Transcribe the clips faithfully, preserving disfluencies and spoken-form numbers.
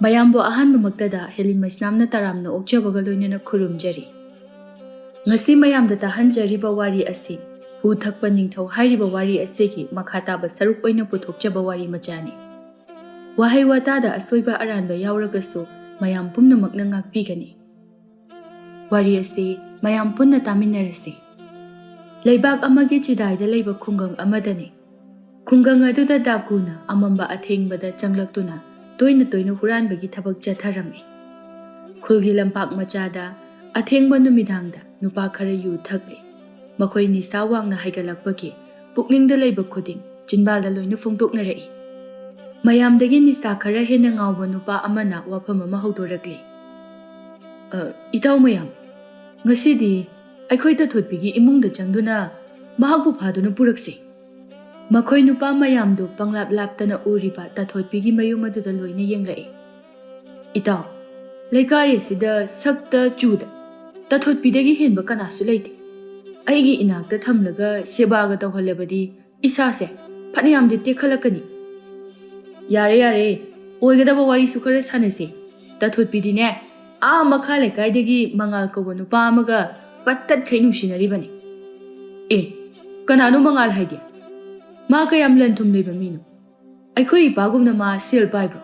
ꯃꯌꯥꯝꯕꯨ ꯑꯍꯥꯟꯕꯃꯛꯇꯗ ꯍꯦꯂꯤꯃꯩꯁꯅꯥꯝꯅ ꯇꯔꯥꯝꯅ ꯑꯣꯛꯆꯕꯒ ꯂꯣꯏꯅꯅ ꯈꯨꯔꯨꯝꯖꯔꯤ꯫ ꯉꯁꯤ ꯃꯌꯥꯝꯗ ꯇꯥꯍꯟꯖꯔꯤꯕ ꯋꯥꯔꯤ ꯑꯁꯤ ꯍꯨ ꯊꯛꯄ ꯅꯤꯡꯊꯧ ꯍꯥꯏꯔꯤꯕ ꯋꯥꯔꯤ ꯑꯁꯤꯒꯤ ꯃꯈꯥ ꯇꯥꯕ ꯁꯔꯨꯛ ꯑꯣꯏꯅ ꯄꯨꯊꯣꯛꯆꯕ ꯋꯥꯔꯤ ꯃꯆꯥꯅꯤ꯫ ꯋꯥꯍꯩ ꯋꯥꯇꯥꯗ ꯑꯁꯣꯏꯕ ꯑꯔꯥꯟꯕ ꯌꯥꯎꯔꯒꯁꯨ ꯃꯌꯥꯝ ꯄꯨꯝꯅꯃꯛꯅ ꯉꯥꯛꯄꯤꯒꯅꯤ꯫ ꯋꯥꯔꯤ ꯑꯁꯤ ꯃꯌꯥꯝ ꯄꯨꯟꯅ ꯇꯥꯃꯤꯟꯅꯔꯁꯤ꯫ ꯂꯩꯕꯥꯛ ꯑꯃꯒꯤ ꯆꯤꯗꯥꯏꯗ ꯂꯩꯕ ꯈꯨꯡꯒꯪ ꯑꯃꯗꯅꯤ꯫ ꯈꯨꯡꯒꯪ ꯑꯗꯨꯗ ꯗꯥꯀꯨꯅ ꯑꯃꯝꯕ ꯑꯊꯦꯡꯕꯗ ꯆꯪꯂꯛꯇꯨꯅ ꯇꯣꯏꯅ ꯇꯣꯏꯅ ꯍꯨꯔꯥꯟꯕꯒꯤ ꯊꯕꯛ ꯆꯠꯊꯔꯝꯃꯤ꯫ ꯈꯨꯜꯒꯤ ꯂꯝꯄꯥꯛ ꯃꯆꯥꯗ ꯑꯊꯦꯡꯕ ꯅꯨꯃꯤꯗꯥꯡꯗ ꯅꯨꯄꯥ ꯈꯔ ꯌꯨ ꯊꯛꯂꯤ꯫ ꯃꯈꯣꯏ ꯅꯤꯁꯥ ꯋꯥꯡꯅ ꯍꯩꯒꯠꯂꯛꯄꯒꯤ ꯄꯨꯛꯅꯤꯡꯗ ꯂꯩꯕ ꯈꯨꯗꯤꯡ ꯆꯤꯟꯕꯥꯜꯗ ꯂꯣꯏꯅ ꯐꯣꯡꯗꯣꯛꯅꯔꯛꯏ꯫ ꯃꯌꯥꯝꯗꯒꯤ ꯅꯤꯁꯥ ꯈꯔ ꯍꯦꯟꯅ ꯉꯥꯎꯕ ꯅꯨꯄꯥ ꯑꯃꯅ ꯋꯥꯐꯝ ꯑꯃ ꯍꯧꯗꯣꯔꯛꯂꯤ꯫ "ꯑ, ꯏꯇꯥꯎ ꯃꯌꯥꯝ, ꯉꯁꯤꯗꯤ ꯑꯩꯈꯣꯏ ꯇꯥꯊꯣꯠꯄꯤꯒꯤ ꯏꯃꯨꯡꯗ ꯆꯪꯗꯨꯅ ꯃꯍꯥꯛꯄꯨ ꯐꯥꯗꯨꯅ ꯄꯨꯔꯛꯁꯤ꯫" ꯃꯈꯣꯏ ꯅꯨꯄꯥ ꯃꯌꯥꯝꯗꯨ ꯄꯪꯂꯥꯞ ꯂꯥꯞꯇꯅ ꯎꯔꯤꯕ ꯇꯥꯊꯣꯠꯄꯤꯒꯤ ꯃꯌꯨꯝ ꯑꯗꯨꯗ ꯂꯣꯏꯅ ꯌꯦꯡꯂꯛꯏ꯫ "ꯏꯇꯥꯎ, ꯂꯩꯀꯥꯏ ꯑꯁꯤꯗ ꯁꯛꯇ ꯆꯨꯗ ꯇꯥꯊꯣꯠꯄꯤꯗꯒꯤ ꯍꯦꯟꯕ ꯀꯅꯥꯁꯨ ꯂꯩꯇꯦ꯫ ꯑꯩꯒꯤ ꯏꯅꯥꯛꯇ ꯊꯝꯂꯒ ꯁꯦꯕꯥꯒ ꯇꯧꯍꯜꯂꯕꯗꯤ ꯏꯁꯥꯁꯦ ꯐꯅꯌꯥꯝꯗꯤ ꯇꯦꯛꯈꯠꯂꯛꯀꯅꯤ꯫" "ꯌꯥꯔꯦ, ꯌꯥꯔꯦ, ꯑꯣꯏꯒꯗꯕ ꯋꯥꯔꯤꯁꯨ ꯈꯔ ꯁꯥꯟꯅꯁꯦ꯫ ꯇꯥꯊꯣꯠꯄꯤꯗꯤꯅꯦ, ꯑꯥ ꯃꯈꯥ ꯂꯩꯀꯥꯏꯗꯒꯤ ꯃꯉꯥꯜ ꯀꯧꯕ ꯅꯨꯄꯥ ꯑꯃꯒ ꯄꯠ ꯇꯠꯈꯩ ꯅꯨꯡꯁꯤꯅꯔꯤꯕꯅꯤ꯫" "ꯑꯦ, ꯀꯅꯥꯅꯣ ꯃꯉꯥꯜ ꯍꯥꯏꯗꯤ? ꯃꯥ ꯀꯌꯥꯝ ꯂꯟ ꯊꯨꯝ ꯂꯩꯕ ꯃꯤꯅꯣ? ꯑꯩꯈꯣꯏ ꯏꯄꯥꯒꯨꯝꯅ ꯃꯥ ꯁꯦꯜ ꯄꯥꯏꯕ꯭ꯔꯣ?"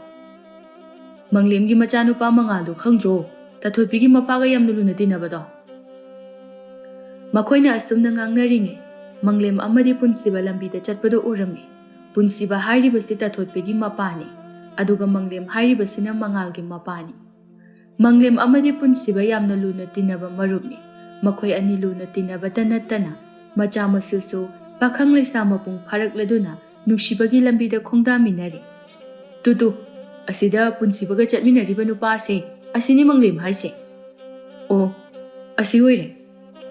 "ꯃꯪꯂꯦꯝꯒꯤ ꯃꯆꯥꯅꯨꯄꯥ ꯃꯉꯥꯜꯗꯣ ꯈꯪꯗ꯭ꯔꯣ? ꯇꯥꯊꯣꯠꯄꯤꯒꯤ ꯃꯄꯥꯒ ꯌꯥꯝꯅ ꯂꯨꯅ ꯇꯤꯟꯅꯕꯗꯣ?" ꯃꯈꯣꯏꯅ ꯑꯁꯨꯝꯅ ꯉꯥꯡꯅꯔꯤꯉꯩ, ꯃꯪꯂꯦꯝ ꯑꯃꯗꯤ ꯄꯨꯟꯁꯤꯕ ꯂꯝꯕꯤꯗ ꯆꯠꯄꯗꯨ ꯎꯔꯝꯃꯤ꯫ ꯄꯨꯟꯁꯤꯕ ꯍꯥꯏꯔꯤꯕꯁꯤ ꯇꯥꯊꯣꯠꯄꯤꯒꯤ ꯃꯄꯥꯅꯤ, ꯑꯗꯨꯒ ꯃꯪꯂꯦꯝ ꯍꯥꯏꯔꯤꯕꯁꯤꯅ ꯃꯉꯥꯜꯒꯤ ꯃꯄꯥꯅꯤ꯫ ꯃꯪꯂꯦꯝ ꯑꯃꯗꯤ ꯄꯨꯟꯁꯤꯕ ꯌꯥꯝꯅ ꯂꯨꯅ ꯇꯤꯟꯅꯕ ꯃꯔꯨꯞꯅꯤ꯫ ꯃꯈꯣꯏ ꯑꯅꯤ ꯂꯨꯅ ꯇꯤꯟꯅꯕꯇ ꯅꯠꯇꯅ ꯃꯆꯥ ꯃꯁꯨꯁꯨ ꯄꯥꯈꯪ ꯂꯩꯁꯥ ꯃꯄꯨꯡ ꯐꯥꯔꯛꯂꯗꯨꯅ ꯅꯨꯡꯁꯤꯕꯒꯤ ꯂꯝꯕꯤꯗ ꯈꯣꯡꯗꯥꯃꯤꯟꯅꯔꯤ꯫ "ꯇꯨ ꯇꯨ, ꯑꯁꯤꯗ ꯄꯨꯟꯁꯤꯕꯒ ꯆꯠꯃꯤꯟꯅꯔꯤꯕ ꯅꯨꯄꯥꯁꯦ, ꯑꯁꯤꯅꯤ ꯃꯪꯂꯦꯝ ꯍꯥꯏꯁꯦ꯫ ꯑꯣ, ꯑꯁꯤ ꯑꯣꯏꯔꯦ꯫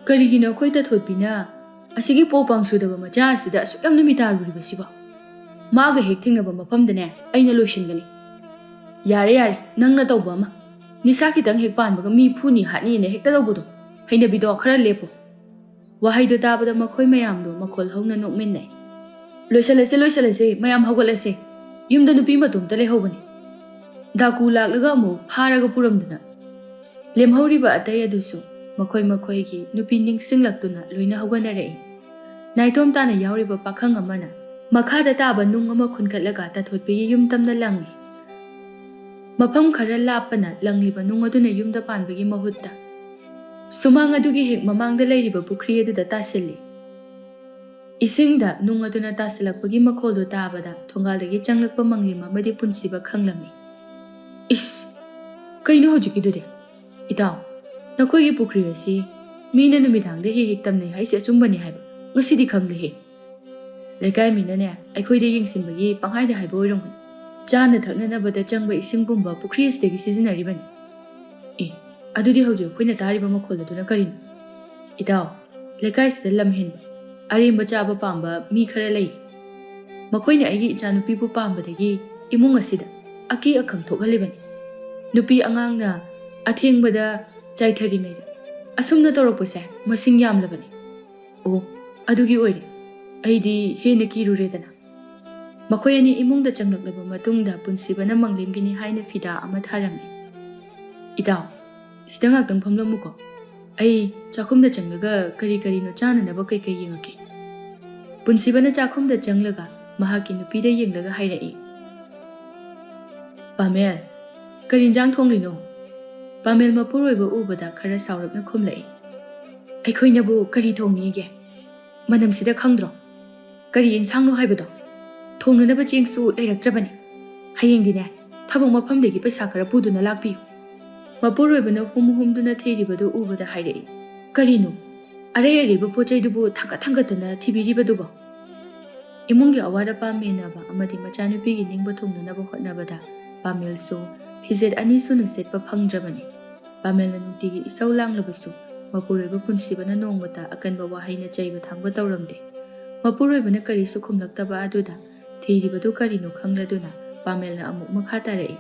ꯀꯔꯤꯒꯤꯅꯣ ꯑꯩꯈꯣꯏ ꯇꯥꯊꯣꯠꯄꯤꯅ ꯑꯁꯤꯒꯤ ꯄꯣꯄꯥꯡ ꯁꯨꯗꯕ ꯃꯆꯥ ꯑꯁꯤꯗ ꯑꯁꯨꯛ ꯌꯥꯝꯅ ꯃꯤꯇꯥꯔꯨꯔꯤꯕꯁꯤꯕꯣ? ꯃꯥꯒ ꯍꯦꯛ ꯊꯦꯡꯅꯕ ꯃꯐꯝꯗꯅꯦ ꯑꯩꯅ ꯂꯣꯏꯁꯤꯟꯒꯅꯤ꯫" "ꯌꯥꯔꯦ, ꯌꯥꯔꯦ, ꯅꯪꯅ ꯇꯧꯕ ꯑꯃ꯫ ꯅꯤꯁꯥ ꯈꯤꯇꯪ ꯍꯦꯛ ꯄꯥꯟꯕꯒ ꯃꯤ ꯐꯨꯅꯤ ꯍꯥꯠꯅꯤꯅ ꯍꯦꯛꯇ ꯇꯧꯕꯗꯣ꯫ ꯍꯩꯅꯕꯤꯗꯣ ꯈꯔ ꯂꯦꯞꯄꯣ꯫" ꯋꯥꯍꯩꯗꯨ ꯇꯥꯕꯗ ꯃꯈꯣꯏ ꯃꯌꯥꯝꯗꯨ ꯃꯈꯣꯜ ꯍꯧꯅ ꯅꯣꯛꯃꯤꯟꯅꯩ꯫ "ꯂꯣꯏꯁꯜꯂꯁꯦ, ꯂꯣꯏꯁꯜꯂꯁꯦ, ꯃꯌꯥꯝ ꯍꯧꯒꯠꯂꯁꯦ꯫ ꯌꯨꯝꯗ ꯅꯨꯄꯤ ꯃꯇꯣꯝꯇ ꯂꯩꯍꯧꯕꯅꯤ꯫" ꯗꯥꯀꯨ ꯂꯥꯛꯂꯒ ꯑꯃꯨꯛ ꯐꯥꯔꯒ ꯄꯨꯔꯝꯗꯅ꯫ ꯂꯦꯝꯍꯧꯔꯤꯕ ꯑꯇꯩ ꯑꯗꯨꯁꯨ ꯃꯈꯣꯏ ꯃꯈꯣꯏꯒꯤ ꯅꯨꯄꯤ ꯅꯤꯡꯁꯤꯡꯂꯛꯇꯨꯅ ꯂꯣꯏꯅ ꯍꯧꯒꯠꯅꯔꯛꯏ꯫ ꯅꯥꯏꯇꯣꯝ ꯇꯥꯅ ꯌꯥꯎꯔꯤꯕ ꯄꯥꯈꯪ ꯑꯃꯅ ꯃꯈꯥꯗ ꯇꯥꯕ ꯅꯨꯡ ꯑꯃ ꯈꯨꯟꯒꯠꯂꯒ ꯇꯥꯊꯣꯠꯄꯤꯒꯤ ꯌꯨꯝ ꯇꯝꯅ ꯂꯪꯏ꯫ ꯃꯐꯝ ꯈꯔ ꯂꯥꯞꯄꯅ ꯂꯪꯂꯤꯕ ꯅꯨꯡ ꯑꯗꯨꯅ ꯌꯨꯝꯗ ꯄꯥꯟꯕꯒꯤ ꯃꯍꯨꯠꯇ, ꯁꯨꯃꯥꯡ ꯑꯗꯨꯒꯤ ꯍꯦꯛ ꯃꯃꯥꯡꯗ ꯂꯩꯔꯤꯕ ꯄꯨꯈ꯭ꯔꯤ ꯑꯗꯨꯗ ꯇꯥꯁꯤꯜꯂꯤ꯫ ꯏꯁꯤꯡꯗ ꯅꯨꯡ ꯑꯗꯨꯅ ꯇꯥꯁꯤꯜꯂꯛꯄꯒꯤ ꯃꯈꯣꯜꯗꯨ ꯇꯥꯕꯗ ꯊꯣꯡꯒꯥꯜꯗꯒꯤ ꯆꯪꯂꯛꯄ ꯃꯪꯂꯦꯝ ꯑꯃꯗꯤ ꯄꯨꯟꯁꯤꯕ ꯈꯪꯂꯝꯃꯤ꯫ "ꯏꯁ! ꯀꯩꯅꯣ ꯍꯧꯖꯤꯛꯀꯤꯗꯨꯗꯤ? ꯏꯇꯥꯎ, ꯅꯈꯣꯏꯒꯤ ꯄꯨꯈ꯭ꯔꯤ ꯑꯁꯤ ꯃꯤꯅ ꯅꯨꯃꯤꯗꯥꯡꯗ ꯍꯦꯛ ꯍꯦꯛ ꯇꯝꯅꯩ ꯍꯥꯏꯁꯦ ꯑꯆꯨꯝꯕꯅꯤ ꯍꯥꯏꯕ ꯉꯁꯤꯗꯤ ꯈꯪꯂꯦꯍꯦ꯫ ꯂꯩꯀꯥꯏ ꯃꯤꯅꯅꯦ, ꯑꯩꯈꯣꯏꯗ ꯌꯦꯡꯁꯤꯟꯕꯒꯤ ꯄꯪꯍꯥꯏꯗ ꯍꯥꯏꯕ ꯑꯣꯏꯔꯝꯒꯅꯤ꯫ ꯆꯥꯅ ꯊꯛꯅꯅꯕꯗ ꯆꯪꯕ ꯏꯁꯤꯡ ꯄꯨꯝꯕ ꯄꯨꯈ꯭ꯔꯤ ꯑꯁꯤꯗꯒꯤ ꯁꯤꯖꯤꯟꯅꯔꯤꯕꯅꯤ꯫ ꯑꯦ, ꯑꯗꯨꯗꯤ ꯍꯧꯖꯤꯛ ꯑꯩꯈꯣꯏꯅ ꯇꯥꯔꯤꯕ ꯃꯈꯣꯜ ꯑꯗꯨꯅ ꯀꯔꯤꯅꯣ?" "ꯏꯇꯥꯎ, ꯂꯩꯀꯥꯏꯁꯤꯗ ꯂꯝ ꯍꯦꯟꯕ, ꯑꯔꯦꯝꯕ ꯆꯥꯕ ꯄꯥꯝꯕ ꯃꯤ ꯈꯔ ꯂꯩ꯫ ꯃꯈꯣꯏꯅ ꯑꯩꯒꯤ ꯏꯆꯥꯅꯨꯄꯤꯕꯨ ꯄꯥꯝꯕꯗꯒꯤ ꯏꯃꯨꯡ ꯑꯁꯤꯗ ꯑꯀꯤ ꯑꯈꯪ ꯊꯣꯛꯍꯜꯂꯤꯕꯅꯤ꯫ ꯅꯨꯄꯤ ꯑꯉꯥꯡꯅ ꯑꯊꯦꯡꯕꯗ ꯆꯥꯏꯊꯔꯤꯉꯩꯗ ꯑꯁꯨꯝꯅ ꯇꯧꯔꯛꯄꯁꯦ ꯃꯁꯤꯡ ꯌꯥꯝꯂꯕꯅꯤ꯫" "ꯑꯣ, ꯑꯗꯨꯒꯤ ꯑꯣꯏꯔꯦ꯫ ꯑꯩꯗꯤ ꯍꯦꯟꯅ ꯀꯤꯔꯨꯔꯦꯗꯅ꯫" ꯃꯈꯣꯏ ꯑꯅꯤ ꯏꯃꯨꯡꯗ ꯆꯪꯂꯛꯂꯕ ꯃꯇꯨꯡꯗ ꯄꯨꯟꯁꯤꯕꯅ ꯃꯪꯂꯦꯝꯒꯤꯅꯤ ꯍꯥꯏꯅ ꯐꯤꯗꯥ ꯑꯃ ꯊꯥꯔꯝꯃꯤ꯫ "ꯏꯇꯥꯎ, ꯁꯤꯗ ꯉꯥꯛꯇꯪ ꯐꯝꯂꯝꯃꯨꯀꯣ꯫ ꯑꯩ ꯆꯥꯛꯈꯨꯝꯗ ꯆꯪꯂꯒ ꯀꯔꯤ ꯀꯔꯤꯅꯣ ꯆꯥꯅꯅꯕ ꯀꯩꯀꯩ ꯌꯦꯡꯉꯛꯀꯦ꯫" ꯄꯨꯟꯁꯤꯕꯅ ꯆꯥꯛꯈꯨꯝꯗ ꯆꯪꯂꯒ ꯃꯍꯥꯛꯀꯤ ꯅꯨꯄꯤꯗ ꯌꯦꯡꯂꯒ ꯍꯥꯏꯔꯛꯏ, "ꯄꯥꯃꯦꯜ, ꯀꯔꯤ ꯏꯟꯖꯥꯡ ꯊꯣꯡꯂꯤꯅꯣ?" ꯄꯥꯃꯦꯜ ꯃꯄꯨꯔꯣꯏꯕ ꯎꯕꯗ ꯈꯔ ꯁꯥꯎꯔꯞꯅ ꯈꯨꯝꯂꯛꯏ, "ꯑꯩꯈꯣꯏꯅꯕꯨ ꯀꯔꯤ ꯊꯣꯡꯅꯤꯒꯦ? ꯃꯅꯝꯁꯤꯗ ꯈꯪꯗ꯭ꯔꯣ? ꯀꯔꯤ ꯏꯟꯁꯥꯡꯅꯣ ꯍꯥꯏꯕꯗꯣ? ꯊꯣꯡꯅꯅꯕ ꯆꯦꯡꯁꯨ ꯂꯩꯔꯛꯇ꯭ꯔꯕꯅꯤ꯫ ꯍꯌꯦꯡꯗꯤꯅꯦ, ꯊꯕꯛ ꯃꯐꯝꯗꯒꯤ ꯄꯩꯁꯥ ꯈꯔ ꯄꯨꯗꯨꯅ ꯂꯥꯛꯄꯤꯌꯨ꯫" ꯃꯄꯨꯔꯣꯏꯕꯅ ꯍꯨꯝ ꯍꯨꯝꯗꯨꯅ ꯊꯤꯔꯤꯕꯗꯨ ꯎꯕꯗ ꯍꯥꯏꯔꯛꯏ, "ꯀꯔꯤꯅꯣ? ꯑꯔꯩ ꯑꯔꯩꯕ ꯄꯣꯠ ꯆꯩꯗꯨꯕꯨ ꯊꯥꯡꯒꯠ ꯊꯥꯡꯒꯠꯇꯅ ꯊꯤꯕꯤꯔꯤꯕꯗꯨꯕꯣ?" ꯏꯃꯨꯡꯒꯤ ꯑꯋꯥꯠ ꯑꯄꯥ ꯃꯦꯟꯅꯕ ꯑꯃꯗꯤ ꯃꯆꯥꯅꯨꯄꯤꯒꯤ ꯅꯤꯡꯕ ꯊꯨꯡꯅꯅꯕ ꯍꯣꯠꯅꯕꯗ ꯄꯥꯃꯦꯜꯁꯨ ꯐꯤꯖꯦꯠ ꯑꯅꯤ ꯁꯨꯅ ꯁꯦꯠꯄ ꯐꯪꯗ꯭ꯔꯕꯅꯤ꯫ ꯄꯥꯃꯦꯜꯅ ꯅꯨꯡꯇꯤꯒꯤ ꯏꯁꯧ ꯂꯥꯡꯂꯕꯁꯨ ꯃꯄꯨꯔꯣꯏꯕ ꯄꯨꯟꯁꯤꯕꯅ ꯅꯣꯡꯃꯇ ꯑꯀꯟꯕ ꯋꯥꯍꯩꯅ ꯆꯩꯕ ꯊꯥꯡꯕ ꯇꯧꯔꯝꯗꯦ꯫ ꯃꯄꯨꯔꯣꯏꯕꯅ ꯀꯔꯤꯁꯨ ꯈꯨꯝꯂꯛꯇꯕ ꯑꯗꯨꯗ ꯊꯤꯔꯤꯕꯗꯨ ꯀꯔꯤꯅꯣ ꯈꯪꯂꯗꯨꯅ ꯄꯥꯃꯦꯜꯅ ꯑꯃꯨꯛ ꯃꯈꯥ ꯇꯥꯔꯛꯏ,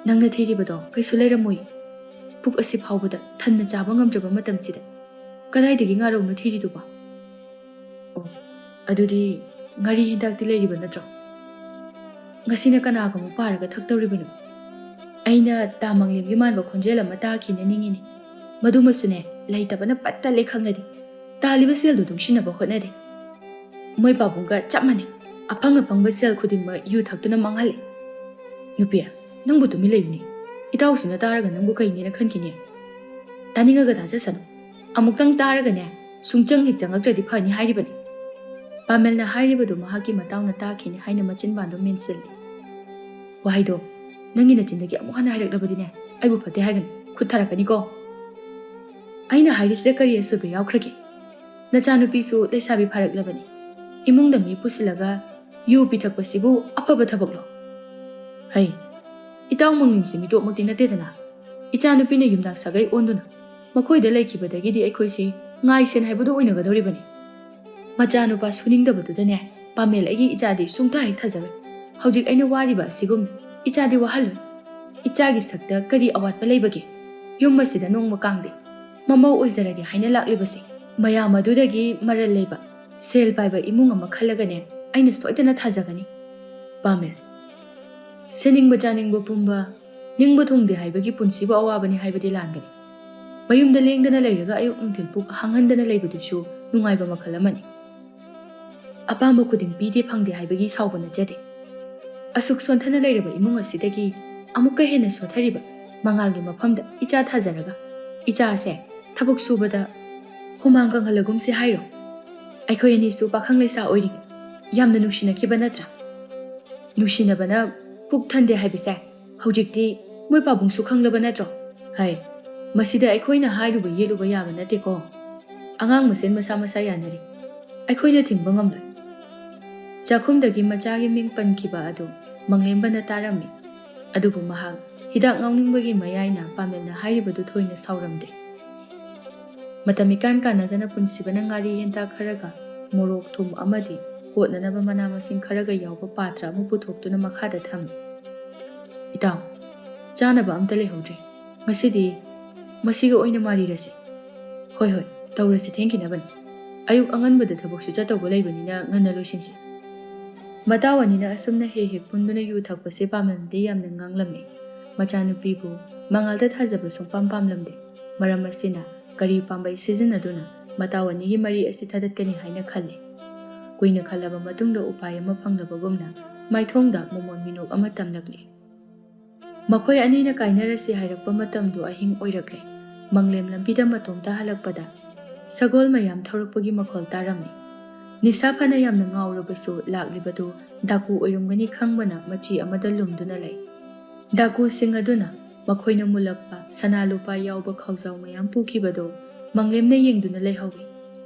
"ꯅꯪꯅ ꯊꯤꯔꯤꯕꯗꯣ ꯀꯩꯁꯨ ꯂꯩꯔꯝꯃꯣꯏ꯫ ꯄꯨꯛ ꯑꯁꯤ ꯐꯥꯎꯕꯗ ꯊꯟꯅ ꯆꯥꯕ ꯉꯝꯗ꯭ꯔꯕ ꯃꯇꯝꯁꯤꯗ ꯀꯗꯥꯏꯗꯒꯤ ꯉꯥꯔꯧꯅꯣ ꯊꯤꯔꯤꯗꯨꯕꯣ? ꯑꯣ, ꯑꯗꯨꯗꯤ ꯉꯥꯔꯤ ꯍꯤꯗꯥꯛꯇꯤ ꯂꯩꯔꯤꯕ ꯅꯠꯇ꯭ꯔꯣ?" ꯉꯁꯤꯅ ꯀꯅꯥꯒ ꯑꯃꯨꯛ ꯄꯥꯔꯒ ꯊꯛꯇꯧꯔꯤꯕꯅꯣ? ꯑꯩꯅ ꯇꯥ ꯃꯪꯂꯦꯝꯒꯤ ꯃꯥꯟꯕ ꯈꯣꯟꯖꯦꯜ ꯑꯃ ꯇꯥꯈꯤꯅ ꯅꯤꯡꯉꯤꯅꯦ꯫ ꯃꯗꯨꯃꯁꯨꯅꯦ, ꯂꯩꯇꯕꯅ ꯄꯠ ꯇꯠꯂꯦ ꯈꯪꯂꯗꯤ꯫ ꯇꯥꯜꯂꯤꯕ ꯁꯦꯜꯗꯨ ꯇꯨꯡꯁꯤꯟꯅꯕ ꯍꯣꯠꯅꯔꯦ꯫ ꯃꯣꯏ ꯄꯥꯕꯨꯡꯒ ꯆꯞ ꯃꯥꯟꯅꯩ꯫ ꯑꯐꯪ ꯑꯐꯪꯕ ꯁꯦꯜ ꯈꯨꯗꯤꯡꯃꯛ ꯌꯨ ꯊꯛꯇꯨꯅ ꯃꯥꯡꯍꯜꯂꯦ꯫ ꯅꯨꯄꯤ, ꯅꯪꯕꯨ ꯇꯨꯃꯤꯟ ꯂꯩꯌꯨꯅꯦ꯫ ꯏꯇꯥꯎꯁꯤꯅ ꯇꯥꯔꯒ ꯅꯪꯕꯨ ꯀꯩꯅꯦꯅ ꯈꯟꯈꯤꯅꯤ? ꯇꯥꯅꯤꯡꯉꯒ ꯇꯥꯖꯁꯅꯨ꯫ ꯑꯃꯨꯛꯇꯪ ꯇꯥꯔꯒꯅꯦ, ꯁꯨꯡꯆꯪ ꯍꯦꯛ ꯆꯪꯉꯛꯇ꯭ꯔꯗꯤ ꯐꯅꯤ ꯍꯥꯏꯔꯤꯕꯅꯤ꯫ ꯄꯥꯃꯦꯜꯅ ꯍꯥꯏꯔꯤꯕꯗꯨ ꯃꯍꯥꯛꯀꯤ ꯃꯇꯥꯎꯅ ꯇꯥꯈꯤꯅꯤ ꯍꯥꯏꯅ ꯃꯆꯤꯟꯕꯥꯟꯗꯨ ꯃꯦꯟꯁꯤꯜꯂꯤ꯫ ꯋꯥꯍꯩꯗꯣ ꯅꯪꯒꯤ ꯅꯆꯤꯟꯗꯒꯤ ꯑꯃꯨꯛ ꯍꯟꯅ ꯍꯥꯏꯔꯛꯂꯕꯗꯤꯅꯦ, ꯑꯩꯕꯨ ꯐꯠꯇꯦ ꯍꯥꯏꯒꯅꯤ, ꯈꯨꯠ ꯊꯥꯔꯛꯀꯅꯤꯀꯣ꯫ ꯑꯩꯅ ꯍꯥꯏꯔꯤꯁꯤꯗ ꯀꯔꯤ ꯑꯁꯣꯏꯕ ꯌꯥꯎꯈ꯭ꯔꯒꯦ? ꯅꯆꯥꯅꯨꯄꯤꯁꯨ ꯂꯩꯁꯥꯕꯤ ꯐꯥꯔꯛꯂꯕꯅꯤ꯫ ꯏꯃꯨꯡꯗ ꯃꯤ ꯄꯨꯁꯤꯜꯂꯒ ꯌꯨ ꯄꯤꯊꯛꯄꯁꯤꯕꯨ ꯑꯐꯕ ꯊꯕꯛꯂꯣ? ꯍꯩ, ꯏꯇꯥꯎ ꯃꯪꯂꯦꯝꯁꯤ ꯃꯤꯇꯣꯞꯃꯛꯇꯤ ꯅꯠꯇꯦꯗꯅ꯫ ꯏꯆꯥꯅꯨꯄꯤꯅ ꯌꯨꯝꯗꯥꯡ ꯁꯥꯒꯩ ꯑꯣꯟꯗꯨꯅ ꯃꯈꯣꯏꯗ ꯂꯩꯈꯤꯕꯗꯒꯤꯗꯤ ꯑꯩꯈꯣꯏꯁꯤ ꯉꯥꯏꯁꯦꯟ ꯍꯥꯏꯕꯗꯨ ꯑꯣꯏꯅꯒꯗꯧꯔꯤꯕꯅꯤ꯫ ꯃꯆꯥꯅꯨꯄꯥ ꯁꯨꯅꯤꯡꯗꯕꯗꯨꯗꯅꯦ, ꯄꯥꯃꯦꯜ ꯑꯩꯒꯤ ꯏꯆꯥꯗꯤ ꯁꯨꯡꯊꯥ ꯍꯦꯛ ꯊꯥꯖꯔꯣꯏ꯫ ꯍꯧꯖꯤꯛ ꯑꯩꯅ ꯋꯥꯔꯤꯕ ꯑꯁꯤꯒꯨꯝꯅ ꯏꯆꯥꯗꯤ ꯋꯥꯍꯜꯂꯣꯏ꯫ ꯏꯆꯥꯒꯤ ꯁꯛꯇ ꯀꯔꯤ ꯑꯋꯥꯠꯄ ꯂꯩꯕꯒꯦ? ꯌꯨꯝ ꯑꯁꯤꯗ ꯅꯣꯡꯃ ꯀꯥꯡꯗꯦ ꯃꯃꯧ ꯑꯣꯏꯖꯔꯒꯦ ꯍꯥꯏꯅ ꯂꯥꯛꯂꯤꯕꯁꯦ, ꯃꯌꯥꯝ ꯑꯗꯨꯗꯒꯤ ꯃꯔꯜ ꯂꯩꯕ, ꯁꯦꯜ ꯄꯥꯏꯕ ꯏꯃꯨꯡ ꯑꯃ ꯈꯜꯂꯒꯅꯦ, ꯑꯩꯅ ꯁꯣꯏꯗꯅ ꯊꯥꯖꯒꯅꯤ꯫ ꯄꯥꯃꯦꯜ, ꯁꯦꯠꯅꯤꯡꯕ ꯆꯥꯅꯤꯡꯕ ꯄꯨꯝꯕ, ꯅꯤꯡꯕ ꯊꯨꯡꯗꯦ ꯍꯥꯏꯕꯒꯤ ꯄꯨꯟꯁꯤꯕꯨ ꯑꯋꯥꯕꯅꯤ ꯍꯥꯏꯕꯗꯤ ꯂꯥꯟꯒꯅꯤ꯫ ꯃꯌꯨꯝꯗ ꯂꯦꯡꯗꯅ ꯂꯩꯔꯒ ꯑꯌꯨꯛ ꯅꯨꯡꯊꯤꯜ ꯄꯨꯛ ꯍꯥꯡꯍꯟꯗꯅ ꯂꯩꯕꯗꯨꯁꯨ ꯅꯨꯡꯉꯥꯏꯕ ꯃꯈꯜ ꯑꯃꯅꯤ꯫ ꯑꯄꯥꯝꯕ ꯈꯨꯗꯤꯡ ꯄꯤꯗꯦ ꯐꯪꯗꯦ ꯍꯥꯏꯕꯒꯤ ꯁꯥꯎꯕ ꯅꯠꯆꯗꯦ꯫ ꯑꯁꯨꯛ ꯁꯣꯟꯊꯅ ꯂꯩꯔꯕ ꯏꯃꯨꯡ ꯑꯁꯤꯗꯒꯤ ꯑꯃꯨꯛꯀ ꯍꯦꯟꯅ ꯁꯣꯊꯔꯤꯕ ꯃꯉꯥꯜꯒꯤ ꯃꯐꯝꯗ ꯏꯆꯥ ꯊꯥꯖꯔꯒ, ꯏꯆꯥꯁꯦ ꯊꯕꯛ ꯁꯨꯕꯗ ꯍꯨꯃꯥꯡ ꯀꯪꯍꯜꯂꯒꯨꯝꯁꯦ ꯍꯥꯏꯔꯣ? ꯑꯩꯈꯣꯏ ꯑꯅꯤꯁꯨ ꯄꯥꯈꯪ ꯂꯩꯁꯥ ꯑꯣꯏꯔꯤꯉꯩ ꯌꯥꯝꯅ ꯅꯨꯡꯁꯤꯅꯈꯤꯕ ꯅꯠꯇ꯭ꯔꯥ? ꯅꯨꯡꯁꯤꯅꯕꯅ ꯄꯨꯛ ꯊꯟꯗꯦ ꯍꯥꯏꯕꯁꯦ ꯍꯧꯖꯤꯛꯇꯤ ꯃꯣꯏ ꯄꯥꯕꯨꯡꯁꯨ ꯈꯪꯂꯕ ꯅꯠꯇ꯭ꯔꯣ? ꯍꯥꯏ, ꯃꯁꯤꯗ ꯑꯩꯈꯣꯏꯅ ꯍꯥꯏꯔꯨꯕ ꯌꯦꯠꯂꯨꯕ ꯌꯥꯕ ꯅꯠꯇꯦꯀꯣ꯫ ꯑꯉꯥꯡ ꯃꯁꯦꯟ ꯃꯁꯥ ꯃꯁꯥ ꯌꯥꯅꯔꯤ꯫ ꯑꯩꯈꯣꯏꯅ ꯊꯤꯡꯕ ꯉꯝꯂꯣꯏ꯫ ꯆꯥꯛꯈꯨꯝꯗꯒꯤ ꯃꯆꯥꯒꯤ ꯃꯤꯡ ꯄꯟꯈꯤꯕ ꯑꯗꯨ ꯃꯪꯂꯦꯝꯕꯅ ꯇꯥꯔꯝꯃꯤ꯫ ꯑꯗꯨꯕꯨ ꯃꯍꯥꯛ ꯍꯤꯗꯥꯛ ꯉꯥꯎꯅꯤꯡꯕꯒꯤ ꯃꯌꯥꯏꯅ ꯄꯥꯃꯦꯜꯅ ꯍꯥꯏꯔꯤꯕꯗꯨ ꯊꯣꯏꯅ ꯁꯥꯎꯔꯝꯗꯦ꯫ ꯃꯇꯝ ꯏꯀꯥꯟ ꯀꯥꯟꯅꯗꯅ ꯄꯨꯟꯁꯤꯕꯅ ꯉꯥꯔꯤ ꯍꯦꯟꯇꯥꯛ ꯈꯔꯒ, ꯃꯣꯔꯣꯛ, ꯊꯨꯝ ꯑꯃꯗꯤ ꯀꯣꯠꯅꯅꯕ ꯃꯅꯥ ꯃꯁꯤꯡ ꯈꯔꯒ ꯌꯥꯎꯕ ꯄꯥꯇ꯭ꯔ ꯑꯃ ꯄꯨꯊꯣꯛꯇꯨꯅ ꯃꯈꯥꯗ ꯊꯝꯃꯤ꯫ "ꯏꯇꯥꯎ, ꯆꯥꯅꯕ ꯑꯝꯇ ꯂꯩꯍꯧꯗ꯭ꯔꯦ꯫ ꯉꯁꯤꯗꯤ ꯃꯁꯤꯒ ꯑꯣꯏꯅ ꯃꯥꯔꯤꯔꯁꯤ꯫" "ꯍꯣꯏ, ꯍꯣꯏ, ꯇꯧꯔꯁꯤ, ꯊꯦꯡꯈꯤꯅꯕꯅꯤ꯫ ꯑꯌꯨꯛ ꯑꯉꯟꯕꯗ ꯊꯕꯛꯁꯨ ꯆꯠꯇꯧꯕ ꯂꯩꯕꯅꯤꯅ ꯉꯟꯅ ꯂꯣꯏꯁꯤꯟꯁꯤ꯫" ꯃꯇꯥꯎ ꯑꯅꯤꯅ ꯑꯁꯨꯝꯅ ꯍꯦꯛ ꯍꯦꯛ ꯄꯨꯟꯗꯨꯅ ꯌꯨ ꯊꯛꯄꯁꯦ ꯄꯥꯝꯂꯝꯗꯦ ꯌꯥꯝꯅ ꯉꯥꯡꯂꯝꯃꯤ꯫ ꯃꯆꯥꯅꯨꯄꯤꯕꯨ ꯃꯉꯥꯜꯗ ꯊꯥꯖꯕ ꯁꯨꯡꯄꯥꯝ ꯄꯥꯝꯂꯝꯗꯦ꯫ ꯃꯔꯝ ꯑꯁꯤꯅ ꯀꯔꯤ ꯄꯥꯝꯕꯩ ꯁꯤꯖꯤꯟꯅꯗꯨꯅ ꯃꯇꯥꯎ ꯑꯅꯤꯒꯤ ꯃꯔꯤ ꯑꯁꯤ ꯊꯥꯗꯠꯀꯅꯤ ꯍꯥꯏꯅ ꯈꯜꯂꯤ꯫ ꯀꯨꯏꯅ ꯈꯜꯂꯕ ꯃꯇꯨꯡꯗ ꯎꯄꯥꯏ ꯑꯃ ꯐꯪꯂꯕꯒꯨꯝꯅ ꯃꯥꯏꯊꯣꯡꯗ ꯃꯣꯃꯣꯟ ꯃꯤꯅꯣꯛ ꯑꯃ ꯇꯝꯂꯛꯂꯤ꯫ ꯃꯈꯣꯏ ꯑꯅꯤꯅ ꯀꯥꯏꯅꯔꯁꯤ ꯍꯥꯏꯔꯛꯄ ꯃꯇꯝꯗꯨ ꯑꯍꯤꯡ ꯑꯣꯏꯔꯛꯂꯦ꯫ ꯃꯪꯂꯦꯝ ꯂꯝꯕꯤꯗ ꯃꯇꯣꯝꯇ ꯍꯜꯂꯛꯄꯗ ꯁꯒꯣꯜ ꯃꯌꯥꯝ ꯊꯧꯔꯛꯄꯒꯤ ꯃꯈꯣꯜ ꯇꯥꯔꯝꯃꯤ꯫ ꯅꯤꯁꯥ ꯐꯅ ꯌꯥꯝꯅ ꯉꯥꯎꯔꯕꯁꯨ ꯂꯥꯛꯂꯤꯕꯗꯨ ꯗꯥꯀꯨ ꯑꯣꯏꯔꯝꯒꯅꯤ ꯈꯪꯕꯅ ꯃꯆꯤ ꯑꯃꯗ ꯂꯨꯝꯗꯨꯅ ꯂꯩ꯫ ꯗꯥꯀꯨꯁꯤꯡ ꯑꯗꯨꯅ ꯃꯈꯣꯏꯅ ꯃꯨꯜꯂꯛꯄ ꯁꯅꯥ ꯂꯨꯄꯥ ꯌꯥꯎꯕ ꯈꯥꯎꯖꯥꯎ ꯃꯌꯥꯝ ꯄꯨꯈꯤꯕꯗꯨ ꯃꯪꯂꯦꯝꯅ ꯌꯦꯡꯗꯨꯅ ꯂꯩꯍꯧꯏ꯫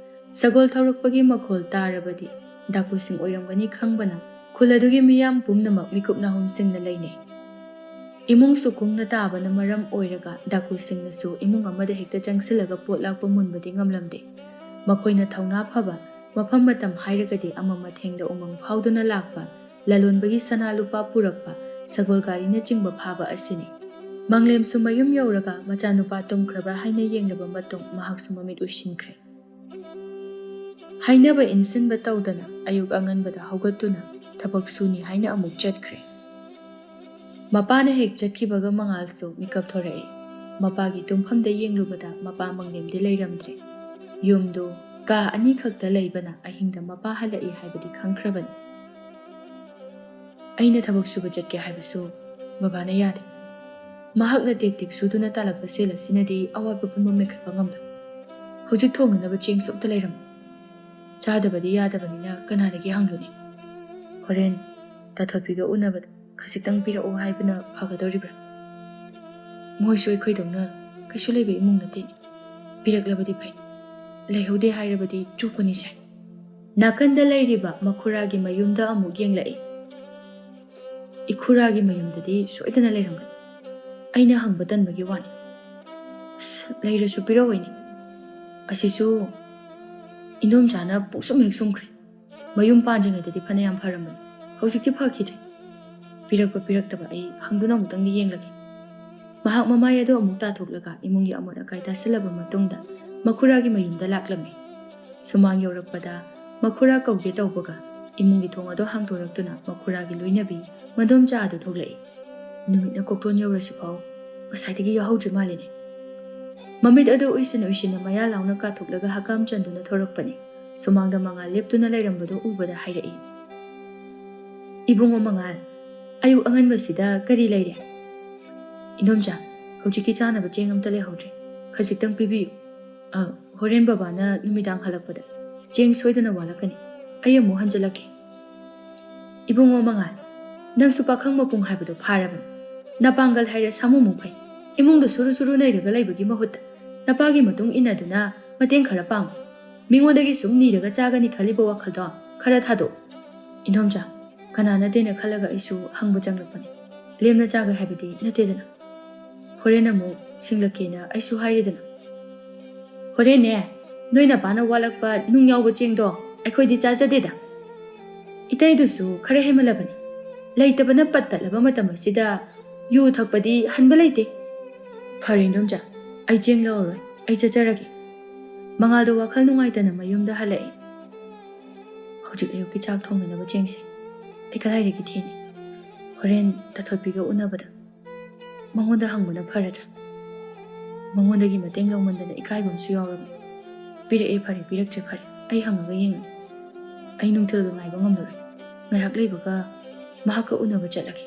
ꯁꯒꯣꯜ ꯊꯧꯔꯛꯄꯒꯤ ꯃꯈꯣꯜ ꯇꯥꯔꯕꯗꯤ ꯗꯥꯀꯨꯁꯤꯡ ꯑꯣꯏꯔꯝꯒꯅꯤ ꯈꯪꯕꯅ ꯈꯨꯜ ꯑꯗꯨꯒꯤ ꯃꯤꯌꯥꯝ ꯄꯨꯝꯅꯃꯛ ꯃꯤꯀꯨꯞ ꯅꯥꯍꯨꯝꯁꯤꯡꯅ ꯂꯩꯅꯩ꯫ ꯏꯃꯨꯡꯁꯨ ꯀꯨꯡꯅ ꯇꯥꯕꯅ ꯃꯔꯝ ꯑꯣꯏꯔꯒ ꯗꯥꯀꯨꯁꯤꯡꯅꯁꯨ ꯏꯃꯨꯡ ꯑꯃꯗ ꯍꯦꯛꯇ ꯆꯪꯁꯤꯜꯂꯒ ꯄꯣꯠ ꯂꯥꯛꯄ ꯃꯨꯟꯕꯗꯤ ꯉꯝꯂꯝꯗꯦ꯫ ꯃꯈꯣꯏꯅ ꯊꯧꯅꯥ ꯐꯕ, ꯃꯐꯝ ꯃꯇꯝ ꯍꯥꯏꯔꯒꯗꯤ ꯑꯃ ꯃꯊꯦꯡꯗ ꯎꯃꯪ ꯐꯥꯎꯗꯨꯅ ꯂꯥꯛꯄ, ꯂꯂꯣꯟꯕꯒꯤ ꯁꯅꯥ ꯂꯨꯄꯥ ꯄꯨꯔꯛꯄ, ꯁꯒꯣꯜ ꯒꯥꯔꯤꯅꯆꯤꯡꯕ ꯐꯥꯕ ꯑꯁꯤꯅꯤ꯫ ꯃꯪꯂꯦꯝꯁꯨ ꯃꯌꯨꯝ ꯌꯧꯔꯒ ꯃꯆꯥꯅꯨꯄꯥ ꯇꯨꯝꯈ꯭ꯔꯕ꯭ꯔꯥ ꯍꯥꯏꯅ ꯌꯦꯡꯂꯕ ꯃꯇꯨꯡ ꯃꯍꯥꯛꯁꯨ ꯃꯃꯤꯠ ꯎꯏꯁꯤꯟꯈ꯭ꯔꯦ꯫ ꯍꯥꯏꯅꯕ ꯏꯟꯁꯤꯟꯕ ꯇꯧꯗꯅ ꯑꯌꯨꯛ ꯑꯉꯟꯕꯗ ꯍꯧꯒꯠꯇꯨꯅ ꯊꯕꯛ ꯁꯨꯅꯤ ꯍꯥꯏꯅ ꯑꯃꯨꯛ ꯆꯠꯈ꯭ꯔꯦ꯫ ꯃꯄꯥꯅ ꯍꯦꯛ ꯆꯠꯈꯤꯕꯒ ꯃꯉꯥꯜꯁꯨ ꯃꯤꯀꯞ ꯊꯣꯔꯛꯏ꯫ ꯃꯄꯥꯒꯤ ꯇꯨꯝꯐꯝꯗ ꯌꯦꯡꯂꯨꯕꯗ ꯃꯄꯥ ꯃꯪꯂꯦꯝꯗꯤ ꯂꯩꯔꯝꯗ꯭ꯔꯦ꯫ ꯌꯨꯝꯗꯨ ꯀꯥ ꯑꯅꯤꯈꯛꯇ ꯂꯩꯕꯅ ꯑꯍꯤꯡꯗ ꯃꯄꯥ ꯍꯜꯂꯛꯏ ꯍꯥꯏꯕꯗꯤ ꯈꯪꯈ꯭ꯔꯕꯅꯤ꯫ ꯑꯩꯅ ꯊꯕꯛ ꯁꯨꯕ ꯆꯠꯀꯦ ꯍꯥꯏꯕꯁꯨ ꯕꯕꯥꯅ ꯌꯥꯗꯦ꯫ ꯃꯍꯥꯛꯅ ꯇꯦꯛ ꯇꯦꯛ ꯁꯨꯗꯨꯅ ꯇꯥꯜꯂꯛꯄ ꯁꯦꯜ ꯑꯁꯤꯅꯗꯤ ꯑꯋꯥꯠꯄ ꯄꯨꯝꯕ ꯃꯦꯟꯈꯠꯄ ꯉꯝꯂꯣꯏ꯫ ꯍꯧꯖꯤꯛ ꯊꯣꯡꯅꯅꯕ ꯆꯦꯡꯁꯨ ꯑꯝꯇ ꯂꯩꯔꯝꯃꯣꯏ꯫ ꯆꯥꯗꯕꯗꯤ ꯌꯥꯗꯕꯅꯤꯅ ꯀꯅꯥꯗꯒꯤ ꯍꯪꯂꯨꯅꯤ? ꯍꯣꯔꯦꯟ ꯇꯥꯊꯣꯠꯄꯤꯒ ꯎꯅꯕꯗ ꯈꯖꯤꯛꯇꯪ ꯄꯤꯔꯛꯎ ꯍꯥꯏꯕꯅ ꯐꯒꯗꯧꯔꯤꯕ꯭ꯔꯥ? ꯃꯣꯏꯁꯨ ꯑꯩꯈꯣꯏꯗꯧꯅ ꯀꯩꯁꯨ ꯂꯩꯕ ꯏꯃꯨꯡ ꯅꯠꯇꯦꯅꯦ꯫ ꯄꯤꯔꯛꯂꯕꯗꯤ ꯐꯩ, ꯂꯩꯍꯧꯗꯦ ꯍꯥꯏꯔꯕꯗꯤ ꯆꯣꯛꯀꯅꯤꯁꯦ꯫ ꯅꯥꯀꯟꯗ ꯂꯩꯔꯤꯕ ꯃꯈꯨꯔꯥꯒꯤ ꯃꯌꯨꯝꯗ ꯑꯃꯨꯛ ꯌꯦꯡꯂꯛꯏ꯫ ꯏꯈꯨꯔꯥꯒꯤ ꯃꯌꯨꯝꯗꯗꯤ ꯁꯣꯏꯗꯅ ꯂꯩꯔꯝꯒꯅꯤ꯫ ꯑꯩꯅ ꯍꯪꯕ ꯇꯟꯕꯒꯤ ꯋꯥꯅꯤ꯫ ꯑꯁ, ꯂꯩꯔꯁꯨ ꯄꯤꯔꯛꯑꯣꯏꯅꯦ꯫ ꯑꯁꯤꯁꯨ ꯏꯟꯗꯣꯝꯆꯥꯅ ꯄꯨꯡꯁꯨꯝ ꯍꯦꯛ ꯁꯨꯝꯈ꯭ꯔꯦ꯫ ꯃꯌꯨꯝ ꯄꯥꯟꯗ꯭ꯔꯤꯉꯩꯗꯗꯤ ꯐꯅꯌꯥꯝ ꯐꯔꯝꯕꯅꯤ, ꯍꯧꯖꯤꯛꯇꯤ ꯐꯈꯤꯗ꯭ꯔꯦ꯫ ꯄꯤꯔꯛꯄ ꯄꯤꯔꯛꯇꯕ ꯑꯩ ꯍꯪꯗꯨꯅ ꯑꯃꯨꯛꯇꯪꯗꯤ ꯌꯦꯡꯂꯒꯦ꯫ ꯃꯍꯥꯛ ꯃꯃꯥꯏ ꯑꯗꯨ ꯑꯃꯨꯛ ꯇꯥꯊꯣꯛꯂꯒ ꯏꯃꯨꯡꯒꯤ ꯑꯃꯣꯠ ꯑꯀꯥꯏ ꯇꯥꯁꯤꯜꯂꯕ ꯃꯇꯨꯡꯗ ꯃꯈꯨꯔꯥꯒꯤ ꯃꯌꯨꯝꯗ ꯂꯥꯛꯂꯝꯃꯤ꯫ ꯁꯨꯃꯥꯡ ꯌꯧꯔꯛꯄꯗ ꯃꯈꯨꯔꯥ ꯀꯧꯒꯦ ꯇꯧꯕꯒ ꯏꯃꯨꯡꯒꯤ ꯊꯣꯡ ꯑꯗꯨ ꯍꯥꯡꯗꯣꯔꯛꯇꯨꯅ ꯃꯈꯨꯔꯥꯒꯤ ꯂꯣꯏꯅꯕꯤ ꯃꯗꯣꯝꯆꯥ ꯑꯗꯨ ꯊꯣꯛꯂꯛꯏ꯫ ꯅꯨꯃꯤꯠꯅ ꯀꯣꯛꯊꯣꯟ ꯌꯧꯔꯁꯤꯐꯥꯎ ꯉꯁꯥꯏꯗꯒꯤ ꯌꯥꯎꯍꯧꯗ꯭ꯔꯤ ꯃꯥꯜꯂꯤꯅꯦ꯫ ꯃꯃꯤꯠ ꯑꯗꯨ ꯎꯏꯁꯤꯟ ꯎꯏꯁꯤꯟꯅ ꯃꯌꯥ ꯂꯥꯎꯅ ꯀꯥꯊꯣꯛꯂꯒ ꯍꯀꯥꯝ ꯆꯟꯗꯨꯅ ꯊꯣꯔꯛꯄꯅꯤ꯫ ꯁꯨꯃꯥꯡꯗ ꯃꯉꯥꯜ ꯂꯦꯞꯇꯨꯅ ꯂꯩꯔꯝꯕꯗꯨ ꯎꯕꯗ ꯍꯥꯏꯔꯛꯏ, "ꯏꯕꯨꯡꯉꯣ ꯃꯉꯥꯜ, ꯑꯌꯨꯛ ꯑꯉꯟꯕꯁꯤꯗ ꯀꯔꯤ ꯂꯩꯔꯦ?" "ꯏꯟꯗꯣꯝꯆꯥ, ꯍꯧꯖꯤꯛꯀꯤ ꯆꯥꯅꯕ ꯆꯦꯡ ꯑꯝꯇ ꯂꯩꯍꯧꯗ꯭ꯔꯦ꯫ ꯈꯖꯤꯛꯇꯪ ꯄꯤꯕꯤꯌꯨ꯫ ꯑ, ꯍꯣꯔꯦꯟ ꯕꯕꯥꯅ ꯅꯨꯃꯤꯗꯥꯡ ꯍꯜꯂꯛꯄꯗ ꯆꯦꯡ ꯁꯣꯏꯗꯅ ꯋꯥꯠꯂꯛꯀꯅꯤ꯫ ꯑꯩ ꯑꯃꯨꯛ ꯍꯟꯖꯤꯜꯂꯛꯀꯦ꯫" "ꯏꯕꯨꯡꯉꯣ ꯃꯉꯥꯜ, ꯅꯪꯁꯨ ꯄꯥꯈꯪ ꯃꯄꯨꯡ ꯍꯥꯏꯕꯗꯣ ꯐꯥꯔꯕꯅꯤ꯫ ꯅꯄꯥꯡꯒꯜ ꯍꯥꯏꯔꯦ ꯁꯥꯃꯨꯃꯨꯛ ꯐꯩ꯫ ꯏꯃꯨꯡꯗ ꯁꯨꯔꯨ ꯁꯨꯔꯨ ꯅꯩꯔꯒ ꯂꯩꯕꯒꯤ ꯃꯍꯨꯠꯇ ꯅꯄꯥꯒꯤ ꯃꯇꯨꯡ ꯏꯟꯅꯗꯨꯅ ꯃꯇꯦꯡ ꯈꯔ ꯄꯥꯡꯉꯨ꯫ ꯃꯤꯉꯣꯟꯗꯒꯤ ꯁꯨꯝ ꯅꯤꯔꯒ ꯆꯥꯒꯅꯤ ꯈꯜꯂꯤꯕ ꯋꯥꯈꯜꯗꯣ ꯈꯔ ꯊꯥꯗꯣꯛꯎ꯫" "ꯏꯟꯗꯣꯝꯆꯥ, ꯀꯅꯥ ꯅꯠꯇꯦꯅ ꯈꯜꯂꯒ ꯑꯩꯁꯨ ꯍꯪꯕ ꯆꯪꯂꯛꯄꯅꯤ꯫ ꯂꯦꯝꯅ ꯆꯥꯒꯦ ꯍꯥꯏꯕꯗꯤ ꯅꯠꯇꯦꯗꯅ꯫ ꯍꯣꯔꯦꯟ ꯑꯃꯨꯛ ꯁꯤꯡꯂꯛꯀꯦꯅ ꯑꯩꯁꯨ ꯍꯥꯏꯔꯦꯗꯅ꯫ ꯍꯣꯔꯦꯟꯅꯦ, ꯅꯣꯏ ꯅꯄꯥꯅ ꯋꯥꯠꯂꯛꯄ ꯅꯨꯡ ꯌꯥꯎꯕ ꯆꯦꯡꯗꯣ ꯑꯩꯈꯣꯏꯗꯤ ꯆꯥꯖꯗꯦꯗ꯫ ꯏꯇꯩꯗꯨꯁꯨ ꯈꯔ ꯍꯦꯟꯃꯜꯂꯕꯅꯤ꯫ ꯂꯩꯇꯕꯅ ꯄꯠ ꯇꯠꯂꯕ ꯃꯇꯝ ꯑꯁꯤꯗ ꯌꯨ ꯊꯛꯄꯗꯤ ꯍꯟꯕ ꯂꯩꯇꯦ꯫" "ꯐꯔꯦ ꯏꯟꯗꯣꯝꯆꯥ, ꯑꯩ ꯆꯦꯡ ꯂꯧꯔꯔꯣꯏ, ꯑꯩ ꯆꯠꯆꯔꯒꯦ꯫" ꯃꯉꯥꯜꯗꯣ ꯋꯥꯈꯜ ꯅꯨꯡꯉꯥꯏꯇꯅ ꯃꯌꯨꯝꯗ ꯍꯜꯂꯛꯏ꯫ "ꯍꯧꯖꯤꯛ ꯑꯌꯨꯛꯀꯤ ꯆꯥꯛ ꯊꯣꯡꯅꯅꯕ ꯆꯦꯡꯁꯦ ꯑꯩ ꯀꯗꯥꯏꯗꯒꯤ ꯊꯤꯅꯤ? ꯍꯣꯔꯦꯟ ꯇꯥꯊꯣꯠꯄꯤꯒ ꯎꯅꯕꯗ ꯃꯉꯣꯟꯗ ꯍꯪꯕꯅ ꯐꯔꯗ꯭ꯔꯥ? ꯃꯉꯣꯟꯗꯒꯤ ꯃꯇꯦꯡ ꯂꯧꯃꯟꯗꯅ ꯏꯀꯥꯏꯕ ꯑꯃꯁꯨ ꯌꯥꯎꯔꯕꯅꯤ꯫ ꯄꯤꯔꯛꯑꯦ ꯐꯔꯦ, ꯄꯤꯔꯛꯇ꯭ꯔꯦ ꯐꯔꯦ, ꯑꯩ ꯍꯪꯉꯒ ꯌꯦꯡꯉꯒꯦ꯫ ꯑꯩ ꯅꯨꯡꯊꯤꯜꯒ ꯉꯥꯏꯕ ꯉꯝꯂꯔꯣꯏ꯫ ꯉꯥꯏꯍꯥꯛ ꯂꯩꯕꯒ ꯃꯍꯥꯛꯀ ꯎꯅꯕ ꯆꯠꯂꯒꯦ꯫"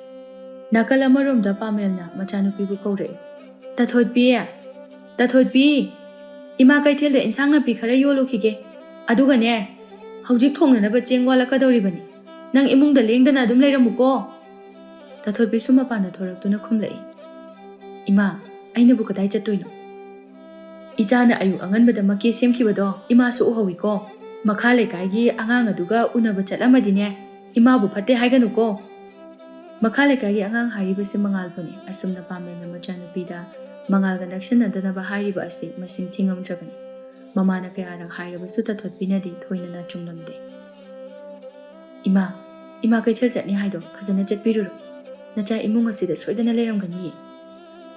ꯅꯥꯀꯜ ꯑꯃꯔꯣꯝꯗ ꯄꯥꯃꯦꯜꯅ ꯃꯆꯥꯅꯨꯄꯤꯕꯨ ꯀꯧꯔꯛꯏ꯫ "ꯇꯥꯊꯣꯠꯄꯤ! ꯇꯥꯊꯣꯠꯄꯤ! ꯏꯃꯥ ꯀꯩꯊꯦꯜꯗ ꯏꯟꯁꯥꯡ ꯅꯥꯄꯤ ꯈꯔ ꯌꯣꯜꯂꯨꯈꯤꯒꯦ꯫ ꯑꯗꯨꯒꯅꯦ, ꯍꯧꯖꯤꯛ ꯊꯣꯡꯅꯅꯕ ꯆꯦꯡ ꯋꯥꯠꯂꯛꯀꯗꯧꯔꯤꯕꯅꯤ꯫ ꯅꯪ ꯏꯃꯨꯡꯗ ꯂꯦꯡꯗꯅ ꯑꯗꯨꯝ ꯂꯩꯔꯝꯃꯨꯀꯣ꯫" ꯇꯥꯊꯣꯠꯄꯤꯁꯨ ꯃꯄꯥꯟꯗ ꯊꯣꯔꯛꯇꯨꯅ ꯈꯨꯝꯂꯛꯏ꯫ "ꯏꯃꯥ, ꯑꯩꯅꯕꯨ ꯀꯗꯥꯏ ꯆꯠꯇꯣꯏꯅꯣ? ꯏꯆꯥꯅ ꯑꯌꯨꯛ ꯑꯉꯟꯕꯗ ꯃꯀꯦ ꯁꯦꯝꯈꯤꯕꯗꯣ ꯏꯃꯥꯁꯨ ꯎꯍꯧꯏꯀꯣ꯫ ꯃꯈꯥ ꯂꯩꯀꯥꯏꯒꯤ ꯑꯉꯥꯡ ꯑꯗꯨꯒ ꯎꯅꯕ ꯆꯠꯂꯝꯃꯗꯤꯅꯦ, ꯏꯃꯥꯕꯨ ꯐꯠꯇꯦ ꯍꯥꯏꯒꯅꯨꯀꯣ꯫" ꯃꯈꯥ ꯂꯩꯀꯥꯏꯒꯤ ꯑꯉꯥꯡ ꯍꯥꯏꯔꯤꯕꯁꯤ ꯃꯉꯥꯜꯕꯨꯅꯤ꯫ ꯑꯁꯨꯝꯅ ꯄꯥꯃꯦꯜꯅ ꯃꯆꯥꯅꯨꯄꯤꯗ ꯃꯉꯥꯜꯒ ꯅꯛꯁꯤꯟꯅꯗꯅꯕ ꯍꯥꯏꯔꯤꯕ ꯑꯁꯤ ꯃꯁꯤꯡ ꯊꯤꯉꯝꯗ꯭ꯔꯕꯅꯤ꯫ ꯃꯃꯥꯅ ꯀꯌꯥꯔꯛ ꯍꯥꯏꯔꯕꯁꯨ ꯇꯥꯊꯣꯠꯄꯤꯅꯗꯤ ꯊꯣꯏꯅ ꯅꯥꯆꯨꯡꯂꯝꯗꯦ꯫ "ꯏꯃꯥ, ꯏꯃꯥ ꯀꯩꯊꯦꯜ ꯆꯠꯅꯤ ꯍꯥꯏꯗꯣ ꯐꯖꯅ ꯆꯠꯄꯤꯔꯨꯔꯣ꯫ ꯅꯆꯥ ꯏꯃꯨꯡ ꯑꯁꯤꯗ ꯁꯣꯏꯗꯅ ꯂꯩꯔꯝꯒꯅꯤꯌꯦ꯫"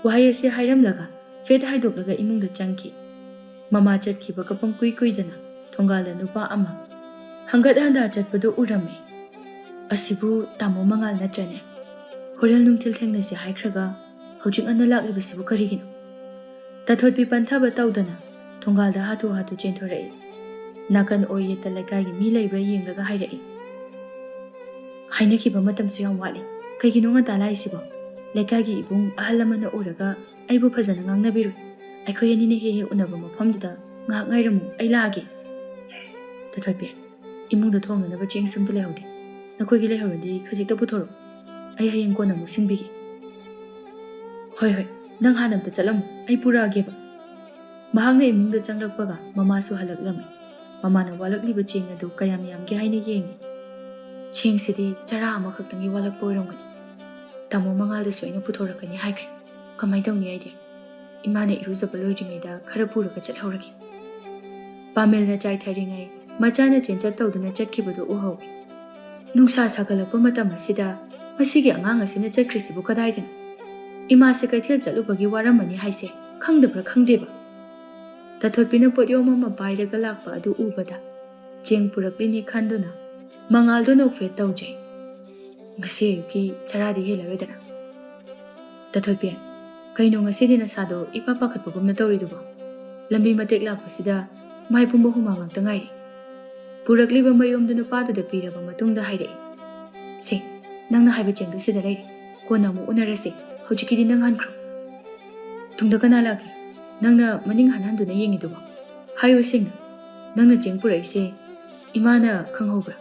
ꯋꯥꯍꯩ ꯑꯁꯤ ꯍꯥꯏꯔꯝꯂꯒ ꯐꯦꯠ ꯍꯥꯏꯗꯣꯛꯂꯒ ꯏꯃꯨꯡꯗ ꯆꯪꯈꯤ꯫ ꯃꯃꯥ ꯆꯠꯈꯤꯕꯒ ꯄꯨꯡꯀꯨꯏ ꯀꯨꯏꯗꯅ ꯊꯣꯡꯒꯥꯜꯗ ꯅꯨꯄꯥ ꯑꯃ ꯍꯪꯒꯠ ꯍꯟꯗ ꯆꯠꯄꯗꯨ ꯎꯔꯝꯃꯤ꯫ "ꯑꯁꯤꯕꯨ ꯇꯥꯃꯣ ꯃꯉꯥꯜ ꯅꯠꯇ꯭ꯔꯅꯦ? ꯍꯣꯔꯦꯟ ꯅꯨꯡꯊꯤꯜ ꯊꯦꯡꯅꯁꯤ ꯍꯥꯏꯈ꯭ꯔꯒ ꯍꯧꯖꯤꯛ ꯉꯟꯅ ꯂꯥꯛꯂꯤꯕꯁꯤꯕꯨ ꯀꯔꯤꯒꯤꯅꯣ?" ꯇꯥꯊꯣꯠꯄꯤ ꯄꯟꯊꯕ ꯇꯧꯗꯅ ꯊꯣꯡꯒꯥꯜꯗ ꯍꯥꯊꯨ ꯍꯥꯊꯨ ꯆꯦꯟꯊꯣꯔꯛꯏ꯫ ꯅꯥꯀꯟ ꯑꯣꯏ ꯌꯦꯠꯇ ꯂꯩꯀꯥꯏꯒꯤ ꯃꯤ ꯂꯩꯕ꯭ꯔꯥ ꯌꯦꯡꯂꯒ ꯍꯥꯏꯔꯛꯏ, "ꯍꯥꯏꯅꯈꯤꯕ ꯃꯇꯝꯁꯨ ꯌꯥꯝ ꯋꯥꯠꯂꯤ꯫ ꯀꯩꯒꯤꯅꯣ ꯉꯟꯇꯥ ꯂꯥꯛꯏꯁꯤꯕꯣ? ꯂꯩꯀꯥꯏꯒꯤ ꯏꯕꯨꯡ ꯑꯍꯜ ꯑꯃꯅ ꯎꯔꯒ ꯑꯩꯕꯨ ꯐꯖꯅ ꯉꯥꯡꯅꯕꯤꯔꯣꯏ꯫ ꯑꯩꯈꯣꯏ ꯑꯅꯤꯅ ꯍꯦꯛ ꯍꯦꯛ ꯎꯅꯕ ꯃꯐꯝꯗꯨꯗ ꯉꯥꯏꯍꯥꯛ ꯉꯥꯏꯔꯝꯃꯨ, ꯑꯩ ꯂꯥꯛꯑꯒꯦ꯫" "ꯇꯥꯊꯣꯠꯄꯤ, ꯏꯃꯨꯡꯗ ꯊꯣꯡꯅꯅꯕ ꯆꯦꯡ ꯁꯨꯝꯇ ꯂꯩꯍꯧꯗꯦ꯫ ꯅꯈꯣꯏꯒꯤ ꯂꯩꯍꯧꯔꯗꯤ ꯈꯖꯤꯛꯇ ꯄꯨꯊꯣꯔꯛꯎ꯫ ꯑꯩ ꯍꯌꯦꯡ ꯀꯣꯟꯅ ꯑꯃꯨꯛ ꯁꯤꯡꯕꯤꯒꯦ꯫" "ꯍꯣꯏ, ꯍꯣꯏ, ꯅꯪ ꯍꯥꯟꯅ ꯑꯝꯇ ꯆꯠꯂꯝꯃꯨ, ꯑꯩ ꯄꯨꯔꯛꯑꯒꯦꯕ꯫" ꯃꯍꯥꯛꯅ ꯏꯃꯨꯡꯗ ꯆꯪꯂꯛꯄꯒ ꯃꯃꯥꯁꯨ ꯍꯜꯂꯛꯂꯝꯃꯤ꯫ ꯃꯃꯥꯅ ꯋꯥꯠꯂꯛꯂꯤꯕ ꯆꯦꯡ ꯑꯗꯨ ꯀꯌꯥꯝ ꯌꯥꯝꯒꯦ ꯍꯥꯏꯅ ꯌꯦꯡꯉꯤ꯫ "ꯆꯦꯡꯁꯤꯗꯤ ꯆꯔꯥ ꯑꯃꯈꯛꯇꯪꯒꯤ ꯋꯥꯠꯂꯛꯄ ꯑꯣꯏꯔꯝꯒꯅꯤ꯫ ꯇꯥꯃꯣ ꯃꯉꯥꯜꯗꯁꯨ ꯑꯩꯅ ꯄꯨꯊꯣꯔꯛꯀꯅꯤ ꯍꯥꯏꯈ꯭ꯔꯦ꯫ ꯀꯃꯥꯏ ꯇꯧꯅꯤ ꯑꯩꯗꯤ? ꯏꯃꯥꯅ ꯏꯔꯨꯖꯕ ꯂꯣꯏꯗ꯭ꯔꯤꯉꯩꯗ ꯈꯔ ꯄꯨꯔꯒ ꯆꯠꯍꯧꯔꯒꯦ꯫" ꯄꯥꯃꯦꯜꯅ ꯆꯥꯏꯊꯔꯤꯉꯩ ꯃꯆꯥꯅ ꯆꯦꯟꯆꯠ ꯇꯧꯗꯨꯅ ꯆꯠꯈꯤꯕꯗꯨ ꯎꯍꯧꯏ꯫ "ꯅꯨꯡꯁꯥ ꯁꯥꯒꯠꯂꯛꯄ ꯃꯇꯝ ꯑꯁꯤꯗ ꯃꯁꯤꯒꯤ ꯑꯉꯥꯡ ꯑꯁꯤꯅ ꯆꯠꯈ꯭ꯔꯤꯁꯤꯕꯨ ꯀꯗꯥꯏꯗꯅꯣ? ꯏꯃꯥꯁꯦ ꯀꯩꯊꯦꯜ ꯆꯠꯂꯨꯕꯒꯤ ꯋꯥꯔꯝꯃꯅꯤ ꯍꯥꯏꯁꯦ ꯈꯪꯗꯕ꯭ꯔꯥ ꯈꯪꯗꯦꯕ?" ꯇꯥꯊꯣꯠꯄꯤꯅ ꯄꯣꯠꯌꯣꯝ ꯑꯃ ꯄꯥꯏꯔꯒ ꯂꯥꯛꯄ ꯑꯗꯨ ꯎꯕꯗ ꯆꯦꯡ ꯄꯨꯔꯛꯂꯤꯅꯤ ꯈꯟꯗꯨꯅ ꯃꯉꯥꯜꯗꯨ ꯅꯣꯛꯐꯦꯠ ꯇꯧꯖꯩ꯫ "ꯉꯁꯤ ꯑꯌꯨꯛꯀꯤ ꯆꯔꯥꯗꯤ ꯍꯦꯜꯂꯔꯣꯏꯗꯅ꯫" "ꯇꯥꯊꯣꯠꯄꯤ, ꯀꯩꯅꯣ ꯉꯁꯤꯗꯤ ꯅꯁꯥꯗꯣ ꯏꯄꯥ ꯄꯥꯈꯠꯄꯒꯨꯝꯅ ꯇꯧꯔꯤꯗꯨꯕꯣ? ꯂꯝꯕꯤ ꯃꯇꯦꯛ ꯂꯥꯛꯄꯁꯤꯗ ꯃꯥꯏ ꯄꯨꯝꯕ ꯍꯨꯃꯥꯡ ꯉꯥꯛꯇ ꯉꯥꯏꯔꯤ꯫" ꯄꯨꯔꯛꯂꯤꯕ ꯃꯌꯣꯝꯗꯨ ꯅꯨꯄꯥꯗꯨꯗ ꯄꯤꯔꯕ ꯃꯇꯨꯡꯗ ꯍꯥꯏꯔꯛꯏ, "ꯁꯦ, ꯅꯪꯅ ꯍꯥꯏꯕ ꯆꯦꯡꯗꯨ ꯁꯤꯗ ꯂꯩꯔꯦ꯫ ꯀꯣꯟꯅ ꯑꯃꯨꯛ ꯎꯅꯔꯁꯦ꯫ ꯍꯧꯖꯤꯛꯀꯤꯗꯤ ꯅꯪ ꯍꯟꯈ꯭ꯔꯣ꯫" "ꯇꯨꯡꯗ ꯀꯅꯥ ꯂꯥꯛꯀꯦ? ꯅꯪꯅ ꯃꯅꯤꯡ ꯍꯟꯍꯟꯗꯨꯅ ꯌꯦꯡꯉꯤꯗꯨꯕꯣ? ꯍꯥꯏꯌꯨ ꯁꯦꯡꯅ, ꯅꯪꯅ ꯆꯦꯡ ꯄꯨꯔꯛꯏꯁꯦ ꯏꯃꯥꯅ ꯈꯪꯍꯧꯕ꯭ꯔꯥ?"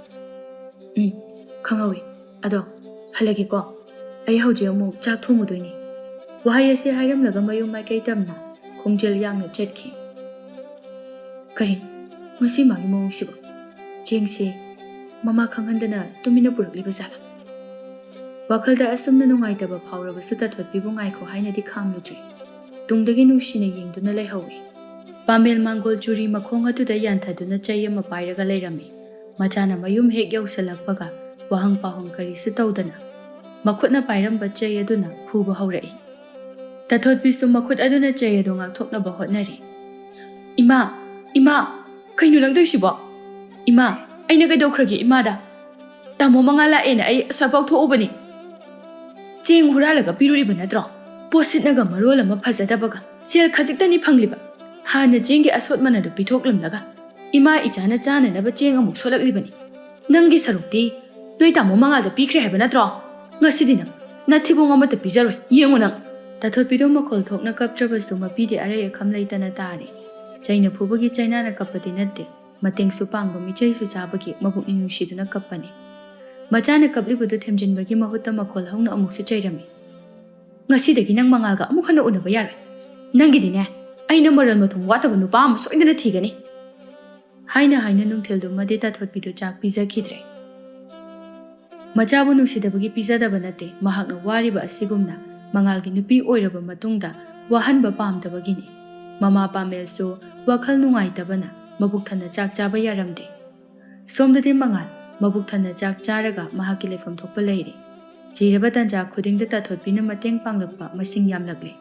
"ꯎꯝ, ꯈꯪꯍꯧꯏ꯫ ꯑꯗꯣ ꯍꯜꯂꯒꯦꯀꯣ꯫ ꯑꯩ ꯍꯧꯖꯤꯛ ꯑꯃꯨꯛ ꯆꯥꯛ ꯊꯣꯡꯉꯨꯗꯣꯏꯅꯤ꯫" ꯋꯥꯍꯩ ꯑꯁꯤ ꯍꯥꯏꯔꯝꯂꯒ ꯃꯌꯨꯝ ꯃꯥꯏꯀꯩ ꯇꯝꯅ ꯈꯣꯡꯖꯦꯜ ꯌꯥꯡꯅ ꯆꯠꯈꯤ꯫ "ꯀꯔꯤꯅꯣ ꯉꯁꯤ ꯃꯥꯒꯤ ꯃꯑꯣꯡꯁꯤꯕꯣ? ꯆꯦꯡꯁꯦ ꯃꯃꯥ ꯈꯪꯍꯟꯗꯅ ꯇꯨꯃꯤꯟꯅ ꯄꯨꯔꯛꯂꯤꯕ ꯖꯥꯠꯂꯥ?" ꯋꯥꯈꯜꯗ ꯑꯁꯨꯝꯅ ꯅꯨꯡꯉꯥꯏꯇꯕ ꯐꯥꯎꯔꯕꯁꯨ ꯇꯥꯊꯣꯠꯄꯤꯕꯨ ꯉꯥꯏꯈꯣ ꯍꯥꯏꯅꯗꯤ ꯈꯥꯝꯂꯨꯗ꯭ꯔꯦ꯫ ꯇꯨꯡꯗꯒꯤ ꯅꯨꯡꯁꯤꯅ ꯌꯦꯡꯗꯨꯅ ꯂꯩꯍꯧꯏ꯫ ꯄꯥꯃꯦꯜ ꯃꯥꯡꯒꯣꯜ ꯆꯨꯔꯤ ꯃꯈꯣꯡ ꯑꯗꯨꯗ ꯌꯥꯟꯊꯗꯨꯅ ꯆꯩ ꯑꯃ ꯄꯥꯏꯔꯒ ꯂꯩꯔꯝꯃꯤ꯫ ꯃꯆꯥꯅ ꯃꯌꯨꯝ ꯍꯦꯛ ꯌꯧꯁꯤꯜꯂꯛꯄꯒ ꯋꯥꯍꯪ ꯄꯥꯎꯍꯪ ꯀꯔꯤꯁꯨ ꯇꯧꯗꯅ ꯃꯈꯨꯠꯅ ꯄꯥꯏꯔꯝꯕ ꯆꯩ ꯑꯗꯨꯅ ꯐꯨꯕ ꯍꯧꯔꯛꯏ꯫ ꯇꯥꯊꯣꯠꯄꯤꯁꯨ ꯃꯈꯨꯠ ꯑꯗꯨꯅ ꯆꯩ ꯑꯗꯨ ꯉꯥꯛꯊꯣꯛꯅꯕ ꯍꯣꯠꯅꯔꯤ꯫ "ꯏꯃꯥ! ꯏꯃꯥ! ꯀꯩꯅꯣ ꯅꯪ ꯇꯧꯏꯁꯤꯕꯣ? ꯏꯃꯥ!" ꯑꯩꯅ ꯀꯩꯗꯧꯈ꯭ꯔꯒꯦ ꯏꯃꯥꯗ? ꯇꯥꯃꯣ ꯃꯉꯥꯜ ꯂꯥꯛꯑꯦꯅ ꯑꯩ ꯑꯁ꯭ꯋꯥꯏꯐꯥꯎ ꯊꯣꯛꯎꯕꯅꯤ꯫ ꯆꯦꯡ ꯍꯨꯔꯥꯜꯂꯒ ꯄꯤꯔꯨꯔꯤꯕ ꯅꯠꯇ꯭ꯔꯣ? ꯄꯣꯠꯁꯤꯠꯅꯒ ꯃꯔꯣꯜ ꯑꯃ ꯐꯖꯗꯕꯒ, ꯁꯦꯜ ꯈꯖꯤꯛꯇꯅꯤ ꯐꯪꯂꯤꯕ꯫ ꯍꯥꯟꯅ ꯆꯦꯡꯒꯤ ꯑꯁꯣꯠ ꯃꯅꯗꯨ ꯄꯤꯊꯣꯛꯂꯝꯂꯒ ꯏꯃꯥ ꯏꯆꯥꯅ ꯆꯥꯅꯅꯕ ꯆꯦꯡ ꯑꯃꯨꯛ ꯁꯣꯠꯂꯛꯂꯤꯕꯅꯤ꯫ ꯅꯪꯒꯤ ꯁꯔꯨꯛꯇꯤ ꯅꯣꯏ ꯇꯥꯃꯣ ꯃꯉꯥꯜꯗ ꯄꯤꯈ꯭ꯔꯦ ꯍꯥꯏꯕ ꯅꯠꯇ꯭ꯔꯣ? ꯉꯁꯤꯗꯤ ꯅꯪ ꯅꯊꯤꯕꯣꯡ ꯑꯃꯠꯇ ꯄꯤꯖꯔꯣꯏ, ꯌꯦꯡꯉꯨ ꯅꯪ꯫ ꯇꯥꯊꯣꯠꯄꯤꯗꯣ ꯃꯈꯣꯜ ꯊꯣꯛꯅ ꯀꯞꯇ꯭ꯔꯕꯁꯨ ꯃꯄꯤꯗꯤ ꯑꯔꯩ ꯑꯈꯝ ꯂꯩꯇꯅ ꯇꯥꯔꯦ꯫ ꯆꯩꯅ ꯐꯨꯕꯒꯤ ꯆꯩꯅꯥꯅ ꯀꯞꯄꯗꯤ ꯅꯠꯇꯦ, ꯃꯇꯦꯡꯁꯨ ꯄꯥꯡꯕ ꯃꯤꯆꯩꯁꯨ ꯆꯥꯕꯒꯤ ꯃꯕꯨꯛꯅꯤꯡ ꯅꯨꯡꯁꯤꯗꯨꯅ ꯀꯞꯄꯅꯤ꯫ ꯃꯆꯥꯅ ꯀꯞꯂꯤꯕꯗꯨ ꯊꯦꯝꯖꯤꯟꯕꯒꯤ ꯃꯍꯨꯠꯇ ꯃꯈꯣꯜ ꯍꯧꯅ ꯑꯃꯨꯛꯁꯨ ꯆꯩꯔꯝꯃꯤ꯫ "ꯉꯁꯤꯗꯒꯤ ꯅꯪ ꯃꯉꯥꯜꯒ ꯑꯃꯨꯛ ꯍꯟꯅ ꯎꯅꯕ ꯌꯥꯔꯣꯏ꯫ ꯅꯪꯒꯤꯗꯤꯅꯦ, ꯑꯩꯅ ꯃꯔꯜ ꯃꯊꯨꯝ ꯋꯥꯠꯇꯕ ꯅꯨꯄꯥ ꯑꯃ ꯁꯣꯏꯗꯅ ꯊꯤꯒꯅꯤ"꯫ ꯍꯥꯏꯅ ꯍꯥꯏꯅ ꯅꯨꯡꯊꯤꯜꯗꯨꯃꯗꯤ ꯇꯥꯊꯣꯠꯄꯤꯗꯨ ꯆꯥꯛ ꯄꯤꯖꯈꯤꯗ꯭ꯔꯦ꯫ ꯃꯆꯥꯕꯨ ꯅꯨꯡꯁꯤꯗꯕꯒꯤ ꯄꯤꯖꯗꯕ ꯅꯠꯇꯦ, ꯃꯍꯥꯛꯅ ꯋꯥꯔꯤꯕ ꯑꯁꯤꯒꯨꯝꯅ ꯃꯉꯥꯜꯒꯤ ꯅꯨꯄꯤ ꯑꯣꯏꯔꯕ ꯃꯇꯨꯡꯗ ꯋꯥꯍꯟꯕ ꯄꯥꯝꯗꯕꯒꯤꯅꯤ꯫ ꯃꯃꯥ ꯄꯥꯃꯦꯜꯁꯨ ꯋꯥꯈꯜ ꯅꯨꯡꯉꯥꯏꯇꯕꯅ ꯃꯕꯨꯛ ꯊꯟꯅ ꯆꯥꯛ ꯆꯥꯕ ꯌꯥꯔꯝꯗꯦ꯫ ꯁꯣꯝꯗꯗꯤ ꯃꯉꯥꯜ ꯃꯕꯨꯛ ꯊꯟꯅ ꯆꯥꯛ ꯆꯥꯔꯒ ꯃꯍꯥꯛꯀꯤ ꯂꯩꯐꯝ ꯊꯣꯛꯄ ꯂꯩꯔꯤ꯫ ꯆꯤꯔꯕ ꯇꯟꯖꯥ ꯈꯨꯗꯤꯡꯗ ꯇꯥꯊꯣꯠꯄꯤꯅ ꯃꯇꯦꯡ ꯄꯥꯡꯂꯛꯄ ꯃꯁꯤꯡ ꯌꯥꯝꯂꯛꯂꯦ꯫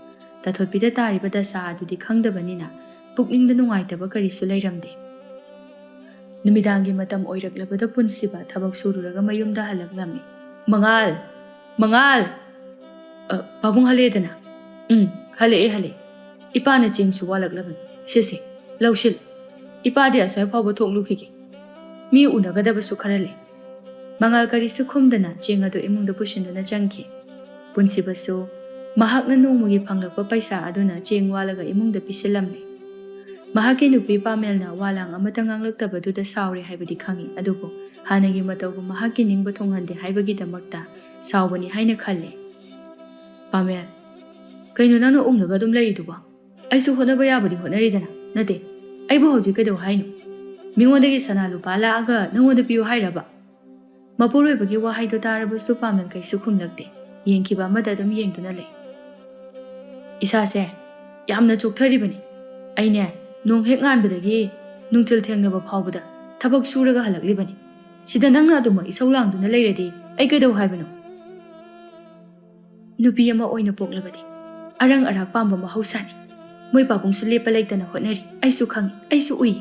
ꯇꯥꯊꯣꯠꯄꯤꯗ ꯇꯥꯔꯤꯕ ꯗꯁꯥ ꯑꯗꯨꯗꯤ ꯈꯪꯗꯕꯅꯤꯅ ꯄꯨꯛꯅꯤꯡꯗ ꯅꯨꯡꯉꯥꯏꯇꯕ ꯀꯔꯤꯁꯨ ꯂꯩꯔꯝꯗꯦ꯫ ꯅꯨꯃꯤꯗꯥꯡꯒꯤ ꯃꯇꯝ ꯑꯣꯏꯔꯛꯂꯕꯗ ꯄꯨꯟꯁꯤꯕ ꯊꯕꯛ ꯁꯨꯔꯨꯔꯒ ꯃꯌꯨꯝꯗ ꯍꯜꯂꯛꯂꯝꯃꯤ꯫ "ꯃꯉꯥꯜ! ꯃꯉꯥꯜ!" "ꯑ, ꯄꯥꯕꯨꯡ ꯍꯜꯂꯛꯑꯦꯗꯅ?" "ꯎꯝ, ꯍꯜꯂꯛꯑꯦ, ꯍꯜꯂꯛꯑꯦ꯫ ꯏꯄꯥꯅ ꯆꯦꯡꯁꯨ ꯋꯥꯠꯂꯛꯂꯕꯅꯤ꯫ ꯁꯦ, ꯁꯦ, ꯂꯧꯁꯤꯜ꯫ ꯏꯄꯥꯗꯤ ꯑꯁ꯭ꯋꯥꯏ ꯐꯥꯎꯕ ꯊꯣꯛꯂꯨꯈꯤꯒꯦ꯫ ꯃꯤ ꯎꯅꯒꯗꯕꯁꯨ ꯈꯔ ꯂꯩ"꯫ ꯃꯉꯥꯜ ꯀꯔꯤꯁꯨ ꯈꯨꯝꯗꯅ ꯆꯦꯡ ꯑꯗꯨ ꯏꯃꯨꯡꯗ ꯄꯨꯁꯤꯟꯗꯨꯅ ꯆꯪꯈꯤ꯫ ꯄꯨꯟꯁꯤꯕꯁꯨ ꯃꯍꯥꯛꯅ ꯅꯣꯡꯃꯒꯤ ꯐꯪꯂꯛꯄ ꯄꯩꯁꯥ ꯑꯗꯨꯅ ꯆꯦꯡ ꯋꯥꯜꯂꯒ ꯏꯃꯨꯡꯗ ꯄꯤꯁꯤꯜꯂꯝꯂꯦ꯫ ꯃꯍꯥꯛꯀꯤ ꯅꯨꯄꯤ ꯄꯥꯃꯦꯜꯅ ꯋꯥ ꯂꯥꯡ ꯑꯃꯠꯇ ꯉꯥꯡꯂꯛꯇꯕꯗꯨꯗ ꯁꯥꯎꯔꯦ ꯍꯥꯏꯕꯗꯤ ꯈꯪꯏ, ꯑꯗꯨꯕꯨ ꯍꯥꯟꯅꯒꯤ ꯃꯇꯧꯒꯨꯝ ꯃꯍꯥꯛꯀꯤ ꯅꯤꯡꯕ ꯊꯨꯡꯍꯟꯗꯦ ꯍꯥꯏꯕꯒꯤꯗꯃꯛꯇ ꯁꯥꯎꯕꯅꯤ ꯍꯥꯏꯅ ꯈꯜꯂꯦ꯫ "ꯄꯥꯃꯦꯜ, ꯀꯩꯅꯣ ꯅꯪꯅ ꯎꯝꯂꯒ ꯑꯗꯨꯝ ꯂꯩꯔꯤꯗꯨꯕꯣ? ꯑꯩꯁꯨ ꯍꯣꯠꯅꯕ ꯌꯥꯕꯗꯤ ꯍꯣꯠꯅꯔꯤꯗꯅ, ꯅꯠꯇꯦ, ꯑꯩꯕꯨ ꯍꯧꯖꯤꯛ ꯀꯩꯗꯧ ꯍꯥꯏꯅꯣ? ꯃꯤꯉꯣꯟꯗꯒꯤ ꯁꯅꯥ ꯂꯨꯄꯥ ꯂꯥꯛꯑꯒ ꯅꯪꯉꯣꯟꯗ ꯄꯤꯌꯨ ꯍꯥꯏꯔꯕ?" ꯃꯄꯨꯔꯣꯏꯕꯒꯤ ꯋꯥꯍꯩꯗꯣ ꯇꯥꯔꯕꯁꯨ ꯄꯥꯃꯦꯜ ꯀꯩꯁꯨ ꯈꯨꯝꯂꯛꯇꯦ꯫ ꯌꯦꯡꯈꯤꯕ ꯑꯃꯗ ꯑꯗꯨꯝ ꯌꯦꯡꯗꯨꯅ ꯂꯩ꯫ "ꯏꯁꯥꯁꯦ ꯌꯥꯝꯅ ꯆꯣꯛꯊꯔꯤꯕꯅꯤ꯫ ꯑꯩꯅꯦ, ꯅꯣꯡ ꯍꯦꯛ ꯉꯥꯟꯕꯗꯒꯤ ꯅꯨꯡꯊꯤꯜ ꯊꯦꯡꯂꯕ ꯐꯥꯎꯕꯗ ꯊꯕꯛ ꯁꯨꯔꯒ ꯍꯜꯂꯛꯂꯤꯕꯅꯤ꯫ ꯁꯤꯗ ꯅꯪꯅ ꯑꯗꯨꯃꯛ ꯏꯁꯧ ꯂꯥꯡꯗꯨꯅ ꯂꯩꯔꯗꯤ ꯑꯩ ꯀꯩꯗꯧ ꯍꯥꯏꯕꯅꯣ?" "ꯅꯨꯄꯤ ꯑꯃ ꯑꯣꯏꯅ ꯄꯣꯛꯂꯕꯗꯤ ꯑꯔꯪ ꯑꯔꯥꯛ ꯄꯥꯝꯕ ꯃꯍꯧꯁꯥꯅꯤ꯫ ꯃꯣꯏ ꯄꯥꯕꯨꯡꯁꯨ ꯂꯦꯞꯄ ꯂꯩꯇꯅ ꯍꯣꯠꯅꯔꯤ꯫ ꯑꯩꯁꯨ ꯈꯪꯏ, ꯑꯩꯁꯨ ꯎꯏ"꯫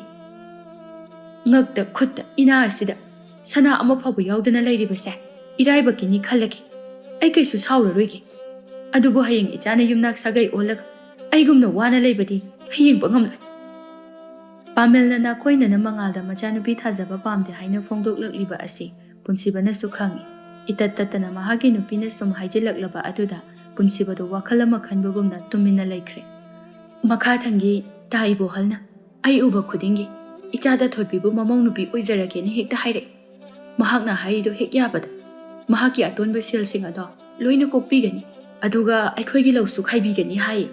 ꯉꯛꯇ ꯈꯨꯠꯇ ꯏꯅꯥ ꯑꯁꯤꯗ ꯁꯅꯥ ꯑꯃ ꯐꯥꯎꯕ ꯌꯥꯎꯗꯅ ꯂꯩꯔꯤꯕꯁꯦ ꯏꯔꯥꯏꯕꯛꯀꯤꯅꯤ ꯈꯜꯂꯒꯦ꯫ ꯑꯩ ꯀꯩꯁꯨ ꯁꯥꯎꯔꯔꯣꯏꯒꯦ꯫ ꯑꯗꯨꯕꯨ ꯍꯌꯦꯡ ꯏꯆꯥꯅ ꯌꯨꯝꯅꯥꯛ ꯁꯥꯒꯩ ꯑꯣꯜꯂꯒ ꯑꯩꯒꯨꯝꯅ ꯋꯥꯅ ꯂꯩꯕꯗꯤ ꯍꯌꯦꯡꯕ ꯉꯝꯂꯣꯏ꯫ ꯄꯥꯃꯦꯜꯅ ꯅꯥꯀꯣꯏꯅꯅ ꯃꯉꯥꯜꯗ ꯃꯆꯥꯅꯨꯄꯤ ꯊꯥꯖꯕ ꯄꯥꯝꯗꯦ ꯍꯥꯏꯅ ꯐꯣꯡꯗꯣꯛꯂꯛꯂꯤꯕ ꯑꯁꯤ ꯄꯨꯟꯁꯤꯕꯅꯁꯨ ꯈꯪꯏ꯫ ꯏꯇꯠ ꯇꯠꯇꯅ ꯃꯍꯥꯛꯀꯤ ꯅꯨꯄꯤꯅ ꯁꯨꯝ ꯍꯥꯏꯖꯤꯜꯂꯛꯂꯕ ꯑꯗꯨꯗ ꯄꯨꯟꯁꯤꯕꯗꯨ ꯋꯥꯈꯜ ꯑꯃ ꯈꯟꯕꯒꯨꯝꯅ ꯇꯨꯃꯤꯟꯅ ꯂꯩꯈ꯭ꯔꯦ꯫ ꯃꯈꯥ ꯊꯪꯒꯤ ꯇꯥ ꯏꯕꯣꯍꯜꯅ ꯑꯩ ꯎꯕ ꯈꯨꯗꯤꯡꯒꯤ ꯏꯆꯥꯗ ꯊꯣꯏꯕꯤꯕꯨ ꯃꯃꯧ ꯅꯨꯄꯤ ꯑꯣꯏꯖꯔꯒꯦꯅ ꯍꯦꯛꯇ ꯍꯥꯏꯔꯛꯏ꯫ ꯃꯍꯥꯛꯅ ꯍꯥꯏꯔꯤꯗꯣ ꯍꯦꯛ ꯌꯥꯕꯗ ꯃꯍꯥꯛꯀꯤ ꯑꯇꯣꯟꯕ ꯁꯦꯜꯁꯤꯡ ꯑꯗꯣ ꯂꯣꯏꯅ ꯀꯣꯛꯄꯤꯒꯅꯤ, ꯑꯗꯨꯒ ꯑꯩꯈꯣꯏꯒꯤ ꯂꯧꯁꯨ ꯈꯥꯏꯕꯤꯒꯅꯤ ꯍꯥꯏꯌꯦ꯫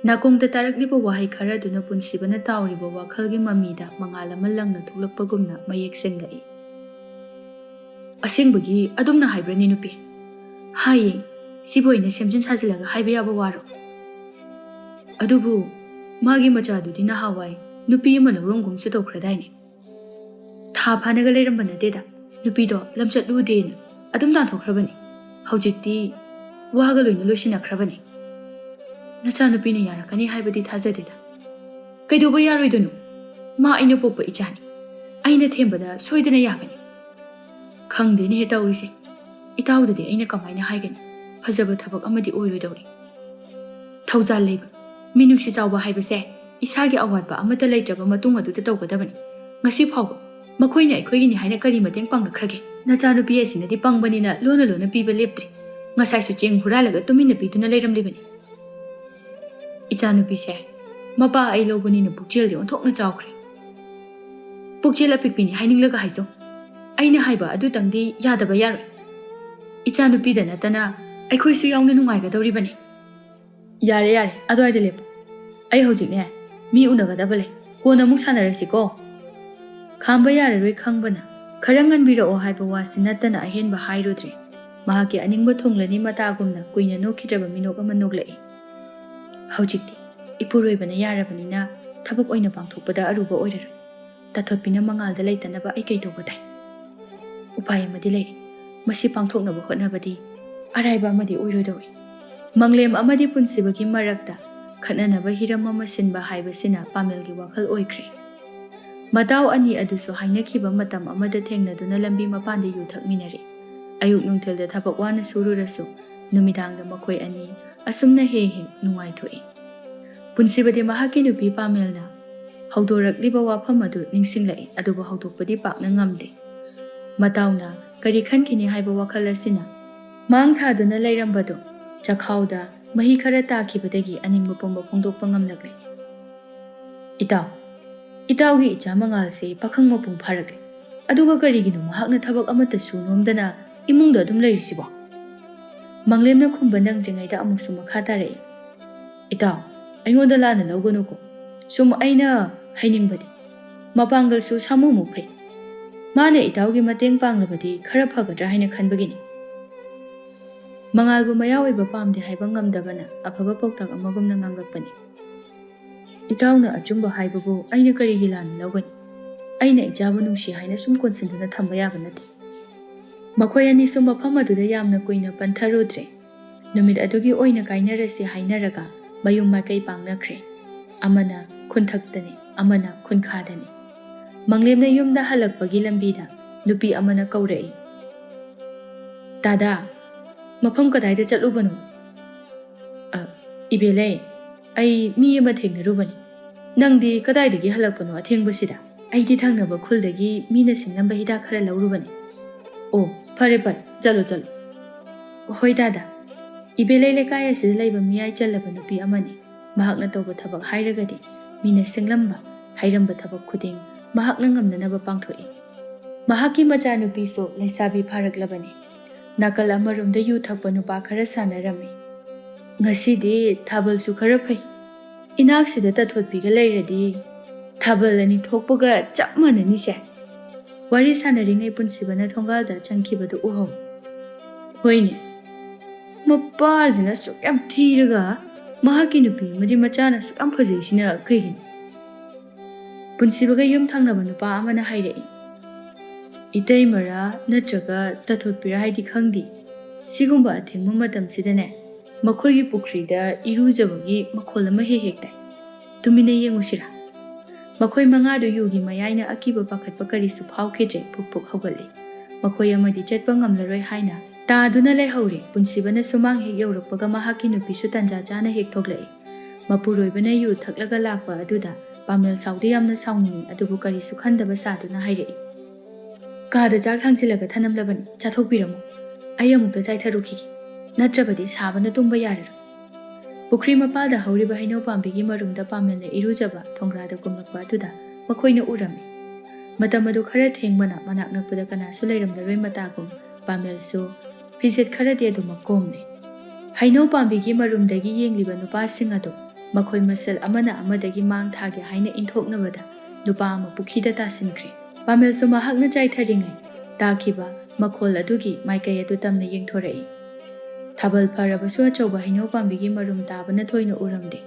ꯅꯥꯀꯣꯡꯗ ꯇꯥꯔꯛꯂꯤꯕ ꯋꯥꯍꯩ ꯈꯔꯗꯨꯅ ꯄꯨꯟꯁꯤꯕꯅ ꯇꯥꯎꯔꯤꯕ ꯋꯥꯈꯜꯒꯤ ꯃꯃꯤꯗ ꯃꯉꯥꯜ ꯑꯃ ꯂꯪꯅ ꯊꯣꯛꯂꯛꯄꯒꯨꯝꯅ ꯃꯌꯦꯛ ꯁꯦꯡꯂꯛꯏ꯫ "ꯑꯁꯦꯡꯕꯒꯤ ꯑꯗꯨꯝꯅ ꯍꯥꯏꯕ꯭ꯔꯅꯦ ꯅꯨꯄꯤ?" "ꯍꯥꯏꯌꯦ꯫ ꯁꯤꯕꯨ ꯑꯩꯅ ꯁꯦꯝꯖꯤꯟ ꯁꯥꯖꯤꯜꯂꯒ ꯍꯥꯏꯕ ꯌꯥꯕ ꯋꯥꯔꯣ? ꯑꯗꯨꯕꯨ ꯃꯥꯒꯤ ꯃꯆꯥꯗꯨꯗꯤ ꯅꯍꯥꯟꯋꯥꯏ ꯅꯨꯄꯤ ꯑꯃ ꯂꯧꯔꯝꯒꯨꯝꯁꯨ ꯇꯧꯈ꯭ꯔꯗꯥꯏꯅꯦ? ꯊꯥ ꯐꯥꯅꯒ ꯂꯩꯔꯝꯕ ꯅꯠꯇꯦꯗ꯫ ꯅꯨꯄꯤꯗꯣ ꯂꯝꯆꯠ ꯂꯨꯗꯦꯅ ꯑꯗꯨꯝ ꯇꯥꯟꯊꯣꯛꯈ꯭ꯔꯕꯅꯤ꯫ ꯍꯧꯖꯤꯛꯇꯤ ꯋꯥꯒ ꯂꯣꯏꯅ ꯂꯣꯏꯁꯤꯟꯅꯈ꯭ꯔꯕꯅꯤ꯫ ꯅꯆꯥꯅꯨꯄꯤꯅ ꯌꯥꯔꯛꯀꯅꯤ ꯍꯥꯏꯕꯗꯤ ꯊꯥꯖꯗꯦꯗ꯫ ꯀꯩꯗꯧꯕ ꯌꯥꯔꯣꯏꯗꯣꯏꯅꯣ? ꯃꯥ ꯑꯩꯅ ꯄꯣꯛꯄ ꯏꯆꯥꯅꯤ꯫ ꯑꯩꯅ ꯊꯦꯝꯕꯗ ꯁꯣꯏꯗꯅ ꯌꯥꯒꯅꯤ꯫ ꯈꯪꯗꯦꯅꯦꯍꯦ ꯇꯧꯔꯤꯁꯦ꯫ ꯏꯇꯥꯎꯗꯗꯤ ꯑꯩꯅ ꯀꯃꯥꯏꯅ ꯍꯥꯏꯒꯅꯤ? ꯐꯖꯕ ꯊꯕꯛ ꯑꯃꯗꯤ ꯑꯣꯏꯔꯣꯏꯗꯧꯔꯤ꯫ ꯊꯧꯖꯥꯜ ꯂꯩꯕ, ꯃꯤꯅꯨꯡꯁꯤ ꯆꯥꯎꯕ ꯍꯥꯏꯕꯁꯦ ꯏꯁꯥꯒꯤ ꯑꯋꯥꯠꯄ ꯑꯃꯠꯇ ꯂꯩꯇ꯭ꯔꯕ ꯃꯇꯨꯡ ꯑꯗꯨꯗ ꯇꯧꯒꯗꯕꯅꯤ꯫ ꯉꯁꯤ ꯐꯥꯎꯕ ꯃꯈꯣꯏꯅ ꯑꯩꯈꯣꯏꯒꯤꯅꯤ ꯍꯥꯏꯅ ꯀꯔꯤ ꯃꯇꯦꯡ ꯄꯥꯡꯂꯛꯈ꯭ꯔꯒꯦ? ꯅꯆꯥꯅꯨꯄꯤ ꯑꯁꯤꯅꯗꯤ ꯄꯪꯕꯅꯤꯅ ꯂꯣꯟꯅ ꯂꯣꯟꯅ ꯄꯤꯕ ꯂꯦꯞꯇ꯭ꯔꯤ꯫ ꯉꯁꯥꯏꯁꯨ ꯆꯦꯡ ꯍꯨꯔꯥꯜꯂꯒ ꯇꯨꯃꯤꯟꯅ ꯄꯤꯗꯨꯅ ꯂꯩꯔꯝꯂꯤꯕꯅꯤ꯫ ꯏꯆꯥꯅꯨꯄꯤꯁꯦ ꯃꯄꯥ ꯑꯩ ꯂꯧꯕꯅꯤꯅ ꯄꯨꯛꯆꯦꯜꯗꯤ ꯑꯣꯟꯊꯣꯛꯅ ꯆꯥꯎꯈ꯭ꯔꯦ꯫ ꯄꯨꯛꯆꯦꯜ ꯑꯄꯤꯛꯄꯤꯅꯤ ꯍꯥꯏꯅꯤꯡꯂꯒ ꯍꯥꯏꯖꯧ꯫ ꯑꯩꯅ ꯍꯥꯏꯕ ꯑꯗꯨꯇꯪꯗꯤ ꯌꯥꯗꯕ ꯌꯥꯔꯣꯏ꯫ ꯏꯆꯥꯅꯨꯄꯤꯗ ꯅꯠꯇꯅ ꯑꯩꯈꯣꯏꯁꯨ ꯌꯥꯎꯅ ꯅꯨꯡꯉꯥꯏꯒꯗꯧꯔꯤꯕꯅꯤ꯫ ꯌꯥꯔꯦ, ꯌꯥꯔꯦ, ꯑꯗꯨꯋꯥꯏꯗ ꯂꯦꯞꯄꯨ꯫ ꯑꯩ ꯍꯧꯖꯤꯛꯅꯦ, ꯃꯤ ꯎꯅꯒꯗꯕ ꯂꯩ꯫ ꯀꯣꯟꯅ ꯑꯃꯨꯛ ꯁꯥꯟꯅꯔꯁꯤꯀꯣ꯫ ꯈꯥꯝꯕ ꯌꯥꯔꯔꯣꯏ ꯈꯪꯕꯅ ꯈꯔ ꯉꯟꯕꯤꯔꯛꯑꯣ ꯍꯥꯏꯕ ꯋꯥꯁꯤ ꯅꯠꯇꯅ ꯑꯍꯦꯟꯕ ꯍꯥꯏꯔꯨꯗ꯭ꯔꯦ꯫ ꯃꯍꯥꯛꯀꯤ ꯑꯅꯤꯡꯕ ꯊꯨꯡꯂꯅꯤ ꯃꯇꯥꯒꯨꯝꯅ ꯀꯨꯏꯅ ꯅꯣꯛꯈꯤꯗ꯭ꯔꯕ ꯃꯤꯅꯣꯛ ꯑꯃ ꯅꯣꯛꯂꯛꯏ꯫ ꯍꯧꯖꯤꯛꯇꯤ ꯏꯄꯨꯔꯣꯏꯕꯅ ꯌꯥꯔꯕꯅꯤꯅ ꯊꯕꯛ ꯑꯣꯏꯅ ꯄꯥꯡꯊꯣꯛꯄꯗ ꯑꯔꯨꯕ ꯑꯣꯏꯔꯔꯣꯏ꯫ ꯇꯥꯊꯣꯠꯄꯤꯅ ꯃꯉꯥꯜꯗ ꯂꯩꯇꯅꯕ ꯑꯩ ꯀꯩꯗꯧꯕ ꯇꯥꯏ? ꯎꯄꯥꯏ ꯑꯃꯗꯤ ꯂꯩꯔꯦ꯫ ꯃꯁꯤ ꯄꯥꯡꯊꯣꯛꯅꯕ ꯍꯣꯠꯅꯕꯗꯤ ꯑꯔꯥꯏꯕ ꯑꯃꯗꯤ ꯑꯣꯏꯔꯣꯏꯗꯧꯔꯤ꯫ ꯃꯪꯂꯦꯝ ꯑꯃꯗꯤ ꯄꯨꯟꯁꯤꯕꯒꯤ ꯃꯔꯛꯇ ꯈꯠꯅꯅꯕ ꯍꯤꯔꯝ ꯑꯃ ꯁꯤꯟꯕ ꯍꯥꯏꯕꯁꯤꯅ ꯄꯥꯃꯦꯜꯒꯤ ꯋꯥꯈꯜ ꯑꯣꯏꯈ꯭ꯔꯦ꯫ ꯃꯇꯥꯎ ꯑꯅꯤ ꯑꯗꯨꯁꯨ ꯍꯥꯏꯅꯈꯤꯕ ꯃꯇꯝ ꯑꯃꯗ ꯊꯦꯡꯅꯗꯨꯅ ꯂꯝꯕꯤ ꯃꯄꯥꯟꯗ ꯌꯨ ꯊꯛꯃꯤꯟꯅꯔꯤ꯫ ꯑꯌꯨꯛ ꯅꯨꯡꯊꯤꯜꯗ ꯊꯕꯛ ꯋꯥꯅ ꯁꯨꯔꯨꯔꯁꯨ ꯅꯨꯃꯤꯗꯥꯡꯗ ꯃꯈꯣꯏ ꯑꯅꯤ ꯑꯁꯨꯝꯅ ꯍꯦꯛ ꯍꯦꯛ ꯅꯨꯡꯉꯥꯏꯊꯣꯛꯏ꯫ ꯄꯨꯟꯁꯤꯕꯗꯤ ꯃꯍꯥꯛꯀꯤ ꯅꯨꯄꯤ ꯄꯥꯃꯦꯜꯅ ꯍꯧꯗꯣꯔꯛꯂꯤꯕ ꯋꯥꯐꯝ ꯑꯗꯨ ꯅꯤꯡꯁꯤꯡꯂꯛꯏ, ꯑꯗꯨꯕꯨ ꯍꯧꯗꯣꯛꯄꯗꯤ ꯄꯥꯛꯅ ꯉꯝꯗꯦ꯫ ꯃꯇꯥꯎꯅ ꯀꯔꯤ ꯈꯟꯈꯤꯅꯤ ꯍꯥꯏꯕ ꯋꯥꯈꯜ ꯑꯁꯤꯅ ꯃꯥꯡ ꯊꯥꯗꯨꯅ ꯂꯩꯔꯝꯕꯗꯨ ꯆꯈꯥꯎꯗ ꯃꯍꯤ ꯈꯔ ꯇꯥꯈꯤꯕꯗꯒꯤ ꯑꯅꯤꯡꯕ ꯄꯨꯝꯕ ꯐꯣꯡꯗꯣꯛꯄ ꯉꯝꯂꯛꯂꯦ꯫ "ꯏꯇꯥꯎ, ꯏꯇꯥꯎꯒꯤ ꯏꯆꯥ ꯃꯉꯥꯜꯁꯦ ꯄꯥꯈꯪ ꯃꯄꯨꯡ ꯐꯥꯔꯛꯂꯦ꯫ ꯑꯗꯨꯒ ꯀꯔꯤꯒꯤꯅꯣ ꯃꯍꯥꯛꯅ ꯊꯕꯛ ꯑꯃꯠꯇ ꯁꯨ ꯅꯣꯝꯗꯅ ꯏꯃꯨꯡꯗ ꯑꯗꯨꯝ ꯂꯩꯔꯤꯁꯤꯕꯣ?" ꯃꯪꯂꯦꯝꯅ ꯈꯨꯝꯕ ꯅꯪꯗ꯭ꯔꯤꯉꯩꯗ ꯑꯃꯨꯛꯁꯨ ꯃꯈꯥ ꯇꯥꯔꯛꯏ꯫ "ꯏꯇꯥꯎ, ꯑꯩꯉꯣꯟꯗ ꯂꯥꯟꯅ ꯂꯧꯒꯅꯨꯀꯣ꯫ ꯁꯨꯝ ꯑꯩꯅ ꯍꯥꯏꯅꯤꯡꯕꯗꯤ, ꯃꯄꯥꯡꯒꯜꯁꯨ ꯁꯥꯃꯨꯃꯨꯛ ꯐꯩ꯫ ꯃꯥꯅ ꯏꯇꯥꯎꯒꯤ ꯃꯇꯦꯡ ꯄꯥꯡꯂꯕꯗꯤ ꯈꯔ ꯐꯒꯗ꯭ꯔꯥ ꯍꯥꯏꯅ ꯈꯟꯕꯒꯤꯅꯤ꯫" ꯃꯉꯥꯜꯕꯨ ꯃꯌꯥ ꯑꯣꯏꯕ ꯄꯥꯝꯗꯦ ꯍꯥꯏꯕ ꯉꯝꯗꯕꯅ ꯑꯐꯕ ꯄꯥꯎꯇꯥꯛ ꯑꯃꯒꯨꯝꯅ ꯉꯥꯡꯂꯛꯄꯅꯤ꯫ "ꯏꯇꯥꯎꯅ ꯑꯆꯨꯝꯕ ꯍꯥꯏꯕꯕꯨ ꯑꯩꯅ ꯀꯔꯤꯒꯤ ꯂꯥꯟꯅ ꯂꯧꯒꯅꯤ? ꯑꯩꯅ ꯏꯆꯥꯕꯨ ꯅꯨꯡꯁꯤ ꯍꯥꯏꯅ ꯁꯨꯝ ꯀꯣꯟꯁꯤꯟꯗꯨꯅ ꯊꯝꯕ ꯌꯥꯕ ꯅꯠꯇꯦ꯫" ꯃꯈꯣꯏ ꯑꯅꯤꯁꯨ ꯃꯐꯝ ꯑꯗꯨꯗ ꯌꯥꯝꯅ ꯀꯨꯏꯅ ꯄꯟꯊꯔꯨꯗ꯭ꯔꯦ꯫ ꯅꯨꯃꯤꯠ ꯑꯗꯨꯒꯤ ꯑꯣꯏꯅ ꯀꯥꯏꯅꯔꯁꯤ ꯍꯥꯏꯅꯔꯒ ꯃꯌꯨꯝ ꯃꯥꯏꯀꯩ ꯄꯥꯡꯅꯈ꯭ꯔꯦ꯫ ꯑꯃꯅ ꯈꯨꯟꯊꯛꯇꯅꯤ, ꯑꯃꯅ ꯈꯨꯟꯈꯥꯗꯅꯤ꯫ ꯃꯪꯂꯦꯝꯅ ꯌꯨꯝꯗ ꯍꯜꯂꯛꯄꯒꯤ ꯂꯝꯕꯤꯗ ꯅꯨꯄꯤ ꯑꯃꯅ ꯀꯧꯔꯛꯏ꯫ "ꯇꯥꯗꯥ, ꯃꯐꯝ ꯀꯗꯥꯏꯗ ꯆꯠꯂꯨꯕꯅꯣ?" "ꯑ, ꯏꯕꯦꯂꯩ, ꯑꯩ ꯃꯤ ꯑꯃ ꯊꯦꯡꯅꯔꯨꯕꯅꯤ꯫ ꯅꯪꯗꯤ ꯀꯗꯥꯏꯗꯒꯤ ꯍꯜꯂꯛꯄꯅꯣ ꯑꯊꯦꯡꯕꯁꯤꯗ?" "ꯑꯩꯗꯤ ꯊꯪꯅꯕ ꯈꯨꯜꯗꯒꯤ ꯃꯤꯅ ꯁꯤꯡꯂꯝꯕ ꯍꯤꯗꯥꯛ ꯈꯔ ꯂꯧꯔꯨꯕꯅꯤ꯫" "ꯑꯣ, ꯐꯔꯦ ꯐꯔꯦ, ꯆꯠꯂꯣ ꯆꯠꯂꯣ꯫" "ꯍꯣꯏ ꯗꯥꯗꯥ꯫" ꯏꯕꯦꯂꯩ ꯂꯩꯀꯥꯏ ꯑꯁꯤꯗ ꯂꯩꯕ ꯃꯤꯌꯥꯏ ꯆꯜꯂꯕ ꯅꯨꯄꯤ ꯑꯃꯅꯤ꯫ ꯃꯍꯥꯛꯅ ꯇꯧꯕ ꯊꯕꯛ ꯍꯥꯏꯔꯒꯗꯤ ꯃꯤꯅ ꯁꯤꯡꯂꯝꯕ, ꯍꯥꯏꯔꯝꯕ ꯊꯕꯛ ꯈꯨꯗꯤꯡ ꯃꯍꯥꯛꯅ ꯉꯝꯅꯅꯕ ꯄꯥꯡꯊꯣꯛꯏ꯫ ꯃꯍꯥꯛꯀꯤ ꯃꯆꯥꯅꯨꯄꯤꯁꯨ ꯂꯩꯁꯥꯕꯤ ꯐꯥꯔꯛꯂꯕꯅꯤ꯫ ꯅꯥꯀꯜ ꯑꯃꯔꯣꯝꯗ ꯌꯨ ꯊꯛꯄ ꯅꯨꯄꯥ ꯈꯔ ꯁꯥꯟꯅꯔꯝꯃꯤ꯫ "ꯉꯁꯤꯗꯤ ꯊꯥꯕꯜꯁꯨ ꯈꯔ ꯐꯩ꯫ ꯏꯅꯥꯛꯁꯤꯗ ꯇꯥꯊꯣꯠꯄꯤꯒ ꯂꯩꯔꯗꯤ ꯊꯥꯕꯜ ꯑꯅꯤ ꯊꯣꯛꯄꯒ ꯆꯞ ꯃꯥꯟꯅꯅꯤꯁꯦ꯫" ꯋꯥꯔꯤ ꯁꯥꯟꯅꯔꯤꯉꯩ ꯄꯨꯟꯁꯤꯕꯅ ꯊꯣꯡꯒꯥꯜꯗ ꯆꯪꯈꯤꯕꯗꯨ ꯎꯍꯧꯏ꯫ "ꯍꯣꯏꯅꯦ, ꯃꯄꯥꯁꯤꯅ ꯑꯁꯨꯛ ꯌꯥꯝ ꯊꯤꯔꯒ ꯃꯍꯥꯛꯀꯤ ꯅꯨꯄꯤ ꯑꯃꯗꯤ ꯃꯆꯥꯅ ꯑꯁꯨꯛ ꯌꯥꯝ ꯐꯖꯩꯁꯤꯅ ꯀꯩꯒꯤꯅꯣ?" ꯄꯨꯟꯁꯤꯕꯒ ꯌꯨꯝ ꯊꯪꯅꯕ ꯅꯨꯄꯥ ꯑꯃꯅ ꯍꯥꯏꯔꯛꯏ꯫ "ꯏꯇꯩꯃꯔꯥ ꯅꯠꯇ꯭ꯔꯒ ꯇꯥꯊꯣꯠꯄꯤꯔꯥ ꯍꯥꯏꯗꯤ ꯈꯪꯗꯦ, ꯁꯤꯒꯨꯝꯕ ꯑꯊꯦꯡꯕ ꯃꯇꯝꯁꯤꯗꯅꯦ, ꯃꯈꯣꯏꯒꯤ ꯄꯨꯈ꯭ꯔꯤꯗ ꯏꯔꯨꯖꯕꯒꯤ ꯃꯈꯣꯜ ꯑꯃ ꯍꯦꯛ ꯍꯦꯛ ꯇꯥꯏ꯫ ꯇꯨꯃꯤꯟꯅ ꯌꯦꯡꯉꯨꯁꯤꯔꯥ?" ꯃꯈꯣꯏ ꯃꯉꯥꯗꯨ ꯌꯨꯒꯤ ꯃꯌꯥꯏꯅ ꯑꯀꯤꯕ ꯄꯥꯈꯠꯄ ꯀꯔꯤꯁꯨ ꯐꯥꯎꯈꯤꯗ꯭ꯔꯦ꯫ ꯄꯨꯛ ꯄꯨꯛ ꯍꯧꯒꯠꯂꯤ꯫ ꯃꯈꯣꯏ ꯑꯃꯗꯤ ꯆꯠꯄ ꯉꯝꯂꯔꯣꯏ ꯍꯥꯏꯅ ꯇꯥꯗꯨꯅ ꯂꯩꯍꯧꯔꯦ꯫ ꯄꯨꯟꯁꯤꯕꯅ ꯁꯨꯃꯥꯡ ꯍꯦꯛ ꯌꯧꯔꯛꯄꯒ ꯃꯍꯥꯛꯀꯤ ꯅꯨꯄꯤꯁꯨ ꯇꯟꯖꯥ ꯆꯥꯅ ꯍꯦꯛ ꯊꯣꯛꯂꯛꯏ꯫ ꯃꯄꯨꯔꯣꯏꯕꯅ ꯌꯨ ꯊꯛꯂꯒ ꯂꯥꯛꯄ ꯑꯗꯨꯗ ꯄꯥꯃꯦꯜ ꯁꯥꯎꯗ ꯌꯥꯝꯅ ꯁꯥꯎꯅꯤꯡꯏ, ꯑꯗꯨꯕꯨ ꯀꯔꯤꯁꯨ ꯈꯟꯗꯕ ꯁꯥꯗꯨꯅ ꯍꯥꯏꯔꯛꯏ, "ꯀꯥꯗ ꯆꯥꯛ ꯊꯥꯡꯖꯤꯜꯂꯒ ꯊꯅꯝꯂꯕꯅꯤ, ꯆꯥꯊꯣꯛꯄꯤꯔꯝꯃꯣ꯫ ꯑꯩ ꯑꯃꯨꯛꯇ ꯆꯥꯏꯊꯔꯨꯈꯤꯒꯦ, ꯅꯠꯇ꯭ꯔꯕꯗꯤ ꯁꯥꯕꯅ ꯇꯨꯝꯕ ꯌꯥꯔꯔꯣꯏ꯫" ꯄꯨꯈ꯭ꯔꯤ ꯃꯄꯥꯜꯗ ꯍꯧꯔꯤꯕ ꯍꯩꯅꯧ ꯄꯥꯝꯕꯤꯒꯤ ꯃꯔꯨꯝꯗ ꯄꯥꯃꯦꯜꯅ ꯏꯔꯨꯖꯕ ꯊꯣꯡꯒ꯭ꯔꯥꯗ ꯀꯨꯝꯂꯛꯄ ꯑꯗꯨꯗ ꯃꯈꯣꯏꯅ ꯎꯔꯝꯃꯤ꯫ ꯃꯇꯝ ꯑꯗꯨ ꯈꯔ ꯊꯦꯡꯕꯅ ꯃꯅꯥꯛ ꯅꯛꯄꯗ ꯀꯅꯥꯁꯨ ꯂꯩꯔꯝꯂꯔꯣꯏ꯫ ꯃꯇꯥꯒꯨꯝ ꯄꯥꯃꯦꯜꯁꯨ ꯐꯤꯖꯦꯠ ꯈꯔꯗꯤ ꯑꯗꯨꯃꯛ ꯀꯣꯝꯂꯤ꯫ ꯍꯩꯅꯧ ꯄꯥꯝꯕꯤꯒꯤ ꯃꯔꯨꯝꯗꯒꯤ ꯌꯦꯡꯂꯤꯕ ꯅꯨꯄꯥꯁꯤꯡ ꯑꯗꯨ ꯃꯈꯣꯏ ꯃꯁꯦꯜ ꯑꯃꯅ ꯑꯃꯗꯒꯤ ꯃꯥꯡ ꯊꯥꯒꯦ ꯍꯥꯏꯅ ꯏꯟꯊꯣꯛꯅꯕꯗ ꯅꯨꯄꯥ ꯑꯃ ꯄꯨꯈ꯭ꯔꯤꯗ ꯇꯥꯁꯤꯟꯈ꯭ꯔꯦ꯫ ꯄꯥꯃꯦꯜꯁꯨ ꯃꯍꯥꯛꯅ ꯆꯥꯏꯊꯔꯤꯉꯩ ꯇꯥꯈꯤꯕ ꯃꯈꯣꯜ ꯑꯗꯨꯒꯤ ꯃꯥꯏꯀꯩ ꯑꯗꯨ ꯇꯝꯅ ꯌꯦꯡꯊꯣꯔꯛꯏ꯫ ꯊꯥꯕꯜ ꯐꯔꯕꯁꯨ ꯑꯆꯧꯕ ꯍꯩꯅꯧ ꯄꯥꯝꯕꯤꯒꯤ ꯃꯔꯨꯝ ꯇꯥꯕꯅ ꯊꯣꯏꯅ ꯎꯔꯝꯗꯦ꯫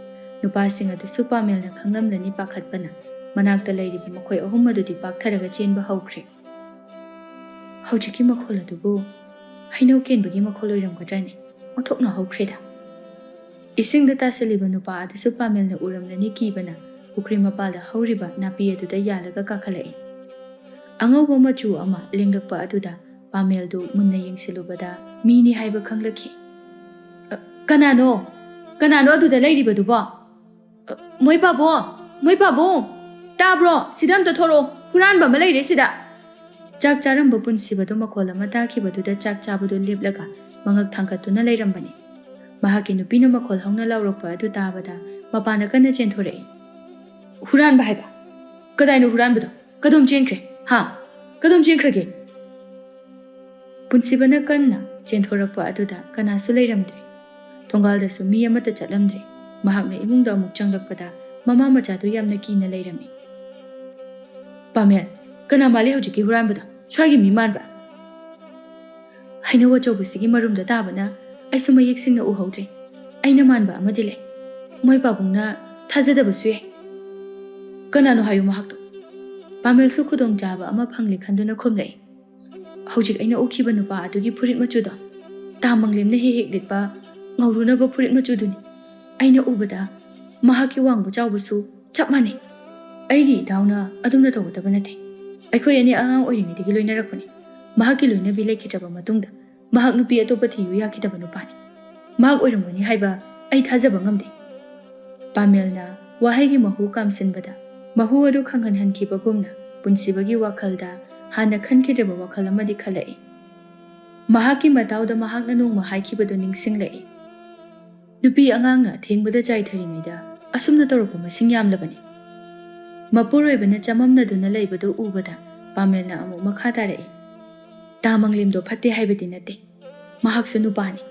ꯅꯨꯄꯥꯁꯤꯡ ꯑꯗꯨꯁꯨ ꯄꯥꯃꯦꯜꯅ ꯈꯪꯂꯝꯂꯅꯤ ꯄꯥꯈꯠꯄꯅ ꯃꯅꯥꯛꯇ ꯂꯩꯔꯤꯕ ꯃꯈꯣꯏ ꯑꯍꯨꯝ ꯑꯗꯨꯗꯤ ꯄꯥꯛꯊꯔꯒ ꯆꯦꯟꯕ ꯍꯧꯈ꯭ꯔꯦ꯫ "ꯍꯧꯖꯤꯛꯀꯤ ꯃꯈꯣꯜ ꯑꯗꯨꯕꯨ ꯍꯩꯅꯧ ꯀꯦꯟꯕꯒꯤ ꯃꯈꯣꯜ ꯑꯣꯏꯔꯝꯒꯗ꯭ꯔꯅꯦ? ꯑꯣꯟꯊꯣꯛꯅ ꯍꯧꯈ꯭ꯔꯦꯗ꯫" ꯏꯁꯤꯡꯗ ꯇꯥꯁꯤꯜꯂꯤꯕ ꯅꯨꯄꯥ ꯑꯗꯨꯁꯨ ꯄꯥꯃꯦꯜꯅ ꯎꯔꯝꯂꯅꯤ ꯀꯤꯕꯅ ꯄꯨꯈ꯭ꯔꯤ ꯃꯄꯥꯜꯗ ꯍꯧꯔꯤꯕ ꯅꯥꯄꯤ ꯑꯗꯨꯗ ꯌꯥꯜꯂꯒ ꯀꯥꯈꯠꯂꯛꯏ꯫ ꯑꯉꯧꯕ ꯃꯆꯨ ꯑꯃ ꯂꯦꯡꯂꯛꯄ ꯑꯗꯨꯗ ꯄꯥꯃꯦꯜꯗꯨ ꯃꯨꯟꯅ ꯌꯦꯡꯁꯤꯜꯂꯨꯕꯗ ꯃꯤꯅꯤ ꯍꯥꯏꯕ ꯈꯪꯂꯛꯈꯤ꯫ "ꯑ, ꯀꯅꯥꯅꯣ? ꯀꯅꯥꯅꯣ ꯑꯗꯨꯗ ꯂꯩꯔꯤꯕꯗꯨꯕꯣ? ꯑ, ꯃꯣꯏ ꯄꯥꯕꯨꯡ! ꯃꯣꯏ ꯄꯥꯕꯨꯡ! ꯇꯥꯕ꯭ꯔꯣ? ꯁꯤꯗ ꯑꯝꯇ ꯊꯣꯔꯛꯑꯣ꯫ ꯍꯨꯔꯥꯟꯕ ꯑꯃ ꯂꯩꯔꯦ ꯁꯤꯗ!" ꯆꯥꯛ ꯆꯥꯔꯝꯕ ꯄꯨꯟꯁꯤꯕꯗꯨ ꯃꯈꯣꯜ ꯑꯃ ꯇꯥꯈꯤꯕꯗꯨꯗ ꯆꯥꯛ ꯆꯥꯕꯗꯨ ꯂꯦꯞꯂꯒ ꯃꯉꯛ ꯊꯥꯡꯒꯠꯇꯨꯅ ꯂꯩꯔꯝꯕꯅꯤ꯫ ꯃꯍꯥꯛꯀꯤ ꯅꯨꯄꯤꯅ ꯃꯈꯣꯜ ꯍꯧꯅ ꯂꯥꯎꯔꯛꯄ ꯑꯗꯨ ꯇꯥꯕꯗ ꯃꯄꯥꯟꯗ ꯀꯟꯅ ꯆꯦꯟꯊꯣꯔꯛꯏ꯫ "ꯍꯨꯔꯥꯟꯕ ꯍꯥꯏꯕ? ꯀꯗꯥꯏꯅꯣ ꯍꯨꯔꯥꯟꯕꯗꯣ? ꯀꯗꯣꯝ ꯆꯦꯟꯈ꯭ꯔꯦ? ꯍꯥ? ꯀꯗꯣꯝ ꯆꯦꯟꯈ꯭ꯔꯒꯦ?" ꯄꯨꯟꯁꯤꯕꯅ ꯀꯟꯅ ꯆꯦꯟꯊꯣꯔꯛꯄ ꯑꯗꯨꯗ ꯀꯅꯥꯁꯨ ꯂꯩꯔꯝꯗ꯭ꯔꯦ꯫ ꯊꯣꯡꯒꯥꯜꯗꯁꯨ ꯃꯤ ꯑꯃꯠꯇ ꯆꯠꯂꯝꯗ꯭ꯔꯦ꯫ ꯃꯍꯥꯛꯅ ꯏꯃꯨꯡꯗ ꯑꯃꯨꯛ ꯆꯪꯂꯛꯄꯗ ꯃꯃꯥ ꯃꯆꯥꯗꯨ ꯌꯥꯝꯅ ꯀꯤꯅ ꯂꯩꯔꯝꯃꯤ꯫ "ꯄꯥꯃꯦꯜ, ꯀꯅꯥ ꯃꯥꯜꯂꯤ ꯍꯧꯖꯤꯛꯀꯤ ꯍꯨꯔꯥꯟꯕꯗꯣ? ꯁ꯭ꯋꯥꯏꯒꯤ ꯃꯤ ꯃꯥꯟꯕ꯭ꯔꯥ?" "ꯍꯩꯅꯧ ꯑꯆꯧꯕꯁꯤꯒꯤ ꯃꯔꯨꯝꯗ ꯇꯥꯕꯅ ꯑꯩꯁꯨ ꯃꯌꯦꯛ ꯁꯦꯡꯅ ꯎꯍꯧꯗ꯭ꯔꯦ꯫ ꯑꯩꯅ ꯃꯥꯟꯕ ꯑꯃꯗꯤ ꯂꯩ꯫ ꯃꯣꯏ ꯄꯥꯕꯨꯡꯅ ꯊꯥꯖꯗꯕꯁꯨ ꯌꯥꯏ꯫ ꯀꯅꯥꯅꯣ ꯍꯥꯏꯌꯨ ꯃꯍꯥꯛꯇꯣ?" ꯄꯥꯃꯦꯜꯁꯨ ꯈꯨꯗꯣꯡꯆꯥꯕ ꯑꯃ ꯐꯪꯂꯦ ꯈꯟꯗꯨꯅ ꯈꯨꯝꯂꯛꯏ꯫ "ꯍꯧꯖꯤꯛ ꯑꯩꯅ ꯎꯈꯤꯕ ꯅꯨꯄꯥ ꯑꯗꯨꯒꯤ ꯐꯨꯔꯤꯠ ꯃꯆꯨꯗꯣ, ꯇꯥ ꯃꯪꯂꯦꯝꯅ ꯍꯦꯛ ꯍꯦꯛ ꯂꯤꯠꯄ ꯉꯧꯔꯨꯅꯕ ꯐꯨꯔꯤꯠ ꯃꯆꯨꯗꯨꯅꯤ꯫ ꯑꯩꯅ ꯎꯕꯗ ꯃꯍꯥꯛꯀꯤ ꯋꯥꯡꯕ ꯆꯥꯎꯕꯁꯨ ꯆꯞ ꯃꯥꯟꯅꯩ꯫" "ꯑꯩꯒꯤ ꯏꯇꯥꯎꯅ ꯑꯗꯨꯝꯅ ꯇꯧꯒꯗꯕ ꯅꯠꯇꯦ꯫ ꯑꯩꯈꯣꯏ ꯑꯅꯤ ꯑꯉꯥꯡ ꯑꯣꯏꯔꯤꯉꯩꯗꯒꯤ ꯂꯣꯏꯅꯔꯛꯄꯅꯤ꯫ ꯃꯍꯥꯛꯀꯤ ꯂꯣꯏꯅꯕꯤ ꯂꯩꯈꯤꯗ꯭ꯔꯕ ꯃꯇꯨꯡꯗ ꯃꯍꯥꯛ ꯅꯨꯄꯤ ꯑꯇꯣꯞꯄ ꯊꯤꯌꯨ ꯌꯥꯈꯤꯗꯕ ꯅꯨꯄꯥꯅꯤ꯫ ꯃꯍꯥꯛ ꯑꯣꯏꯔꯝꯒꯅꯤ ꯍꯥꯏꯕ ꯑꯩ ꯊꯥꯖꯕ ꯉꯝꯗꯦ"꯫ ꯄꯥꯃꯦꯜꯅ ꯋꯥꯍꯩꯒꯤ ꯃꯍꯨ ꯀꯥꯝꯁꯤꯟꯕꯗ ꯃꯍꯨ ꯑꯗꯨ ꯈꯪꯍꯟꯍꯟꯈꯤꯕꯒꯨꯝꯅ ꯄꯨꯟꯁꯤꯕꯒꯤ ꯋꯥꯈꯜꯗ ꯍꯥꯟꯅ ꯈꯟꯈꯤꯗ꯭ꯔꯕ ꯋꯥꯈꯜ ꯑꯃꯗꯤ ꯈꯜꯂꯛꯏ꯫ ꯃꯍꯥꯛꯀꯤ ꯃꯇꯥꯎꯗ ꯃꯍꯥꯛꯅ ꯅꯣꯡꯃ ꯍꯥꯏꯈꯤꯕꯗꯨ ꯅꯤꯡꯁꯤꯡꯂꯛꯏ꯫ "ꯅꯨꯄꯤ ꯑꯉꯥꯡꯅ ꯑꯊꯦꯡꯕꯗ ꯆꯥꯏꯊꯔꯤꯉꯩꯗ ꯑꯁꯨꯝꯅ ꯇꯧꯔꯛꯄ ꯃꯁꯤꯡ ꯌꯥꯝꯂꯕꯅꯤ"꯫ ꯃꯄꯨꯔꯣꯏꯕꯅ ꯆꯃꯝꯅꯗꯨꯅ ꯂꯩꯕꯗꯨ ꯎꯕꯗ ꯄꯥꯃꯦꯜꯅ ꯑꯃꯨꯛ ꯃꯈꯥ ꯇꯥꯔꯛꯏ꯫ "ꯇꯥ ꯃꯪꯂꯦꯝꯗꯣ ꯐꯠꯇꯦ ꯍꯥꯏꯕꯗꯤ ꯅꯠꯇꯦ꯫ ꯃꯍꯥꯛꯁꯨ ꯅꯨꯄꯥꯅꯤ꯫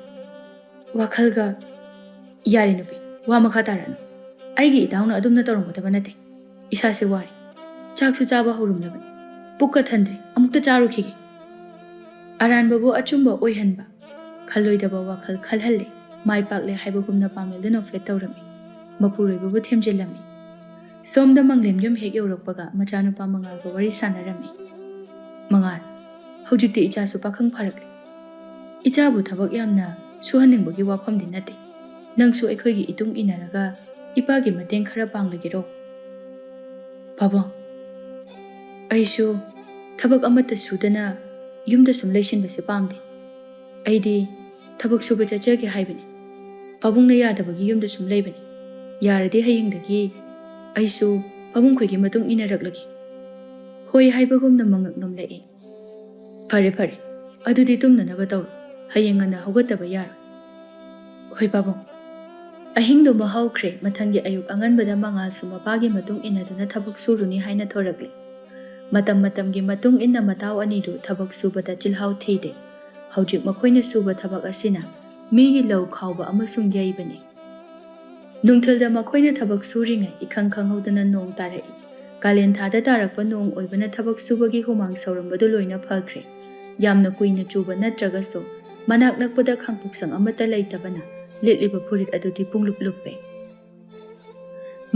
ꯋꯥꯈꯜꯒ"꯫ "ꯌꯥꯔꯦ ꯅꯨꯄꯤ, ꯋꯥ ꯃꯈꯥ ꯇꯥꯔꯛꯑꯅꯨ꯫ ꯑꯩꯒꯤ ꯏꯇꯥꯎꯅ ꯑꯗꯨꯝꯅ ꯇꯧꯔꯝꯒꯗꯕ ꯅꯠꯇꯦ꯫ ꯏꯁꯥꯁꯦ ꯋꯥꯔꯦ꯫ ꯆꯥꯛꯁꯨ ꯆꯥꯕ ꯍꯧꯔꯝꯂꯕꯅꯤ꯫ ꯄꯨꯛꯀ ꯊꯟꯗ꯭ꯔꯤ, ꯑꯃꯨꯛꯇ ꯆꯥꯔꯨꯈꯤꯒꯦ"꯫ ꯑꯔꯥꯟꯕꯕꯨ ꯑꯆꯨꯝꯕ ꯑꯣꯏꯍꯟꯕ, ꯈꯜꯂꯣꯏꯗꯕ ꯋꯥꯈꯜ ꯈꯜꯍꯜꯂꯦ꯫ ꯃꯥꯏ ꯄꯥꯛꯂꯦ ꯍꯥꯏꯕꯒꯨꯝꯅ ꯄꯥꯃꯦꯜꯗꯨ ꯅꯣꯛꯐꯦꯠ ꯇꯧꯔꯝꯃꯤ꯫ ꯃꯄꯨꯔꯣꯏꯕꯕꯨ ꯊꯦꯝꯖꯤꯜꯂꯝꯃꯤ꯫ ꯁꯣꯝꯗ ꯃꯪꯂꯦꯝ ꯌꯨꯝ ꯍꯦꯛ ꯌꯧꯔꯛꯄꯒ ꯃꯆꯥꯅꯨꯄꯥ ꯃꯉꯥꯜꯒ ꯋꯥꯔꯤ ꯁꯥꯟꯅꯔꯝꯃꯤ꯫ "ꯃꯉꯥꯜ, ꯍꯧꯖꯤꯛꯇꯤ ꯏꯆꯥꯁꯨ ꯄꯥꯈꯪ ꯐꯥꯔꯛꯂꯦ꯫ ꯏꯆꯥꯕꯨ ꯊꯕꯛ ꯌꯥꯝꯅ ꯁꯨꯍꯟꯅꯤꯡꯕꯒꯤ ꯋꯥꯐꯝꯗꯤ ꯅꯠꯇꯦ꯫ ꯅꯪꯁꯨ ꯑꯩꯈꯣꯏꯒꯤ ꯏꯇꯨꯡ ꯏꯟꯅꯔꯒ ꯏꯄꯥꯒꯤ ꯃꯇꯦꯡ ꯈꯔ ꯄꯥꯡꯂꯒꯦꯔꯣ?" "ꯄꯥꯕꯨꯡ, ꯑꯩꯁꯨ ꯊꯕꯛ ꯑꯃꯠꯇ ꯁꯨꯗꯅ ꯌꯨꯝꯗ ꯁꯨꯝ ꯂꯩꯁꯤꯟꯕꯁꯦ ꯄꯥꯝꯗꯦ꯫ ꯑꯩꯗꯤ ꯊꯕꯛ ꯁꯨꯕ ꯆꯠꯆꯒꯦ ꯍꯥꯏꯕꯅꯤ꯫ ꯄꯥꯕꯨꯡꯅ ꯌꯥꯗꯕꯒꯤ ꯌꯨꯝꯗ ꯁꯨꯝ ꯂꯩꯕꯅꯤ꯫ ꯌꯥꯔꯗꯤ ꯍꯌꯦꯡꯗꯒꯤ ꯑꯩꯁꯨ ꯄꯥꯕꯨꯡ ꯈꯣꯏꯒꯤ ꯃꯇꯨꯡ ꯏꯟꯅꯔꯛꯂꯒꯦ"꯫ ꯍꯣꯏ ꯍꯥꯏꯕꯒꯨꯝꯅ ꯃꯉꯛ ꯅꯣꯝꯂꯛꯏ꯫ "ꯐꯔꯦ, ꯐꯔꯦ꯫ ꯑꯗꯨꯗꯤ ꯇꯨꯝꯅꯅꯕ ꯇꯧꯔꯣ꯫ ꯍꯌꯦꯡ ꯉꯟꯅ ꯍꯧꯒꯠꯇꯕ ꯌꯥꯔꯣꯏ"꯫ "ꯍꯣꯏ ꯄꯥꯕꯨꯡ"꯫ ꯑꯍꯤꯡꯗꯨꯃ ꯍꯧꯈ꯭ꯔꯦ꯫ ꯃꯊꯪꯒꯤ ꯑꯌꯨꯛ ꯑꯉꯟꯕꯗ ꯃꯉꯥꯜꯁꯨ ꯃꯄꯥꯒꯤ ꯃꯇꯨꯡ ꯏꯟꯅꯗꯨꯅ ꯊꯕꯛ ꯁꯨꯔꯨꯅꯤ ꯍꯥꯏꯅ ꯊꯣꯔꯛꯂꯦ꯫ ꯃꯇꯝ ꯃꯇꯝꯒꯤ ꯃꯇꯨꯡ ꯏꯟꯅ ꯃꯇꯥꯎ ꯑꯅꯤꯗꯨ ꯊꯕꯛ ꯁꯨꯕꯗ ꯆꯤꯜꯍꯥꯎ ꯊꯤꯗꯦ꯫ ꯍꯧꯖꯤꯛ ꯃꯈꯣꯏꯅ ꯁꯨꯕ ꯊꯕꯛ ꯑꯁꯤꯅ ꯃꯤꯒꯤ ꯂꯧ ꯈꯥꯎꯕ ꯑꯃꯁꯨꯡ ꯌꯩꯕꯅꯤ꯫ ꯅꯨꯡꯊꯤꯜꯗ ꯃꯈꯣꯏꯅ ꯊꯕꯛ ꯁꯨꯔꯤꯉꯩ ꯏꯈꯪ ꯈꯪꯍꯧꯗꯅ ꯅꯣꯡ ꯇꯥꯔꯛꯏ꯫ ꯀꯥꯂꯦꯟ ꯊꯥꯗ ꯇꯥꯔꯛꯄ ꯅꯣꯡ ꯑꯣꯏꯕꯅ ꯊꯕꯛ ꯁꯨꯕꯒꯤ ꯍꯨꯃꯥꯡ ꯁꯧꯔꯝꯕꯗꯨ ꯂꯣꯏꯅ ꯐꯈ꯭ꯔꯦ꯫ ꯌꯥꯝꯅ ꯀꯨꯏꯅ ꯆꯨꯕ ꯅꯠꯇ꯭ꯔꯒꯁꯨ ꯃꯅꯥꯛ ꯅꯛꯄꯗ ꯈꯥꯡꯄꯣꯛꯁꯪ ꯑꯃꯠꯇ ꯂꯩꯇꯕꯅ ꯂꯤꯠꯂꯤꯕ ꯐꯨꯔꯤꯠ ꯑꯗꯨꯗꯤ ꯄꯨꯡꯂꯨꯞ ꯂꯨꯞꯄꯦ꯫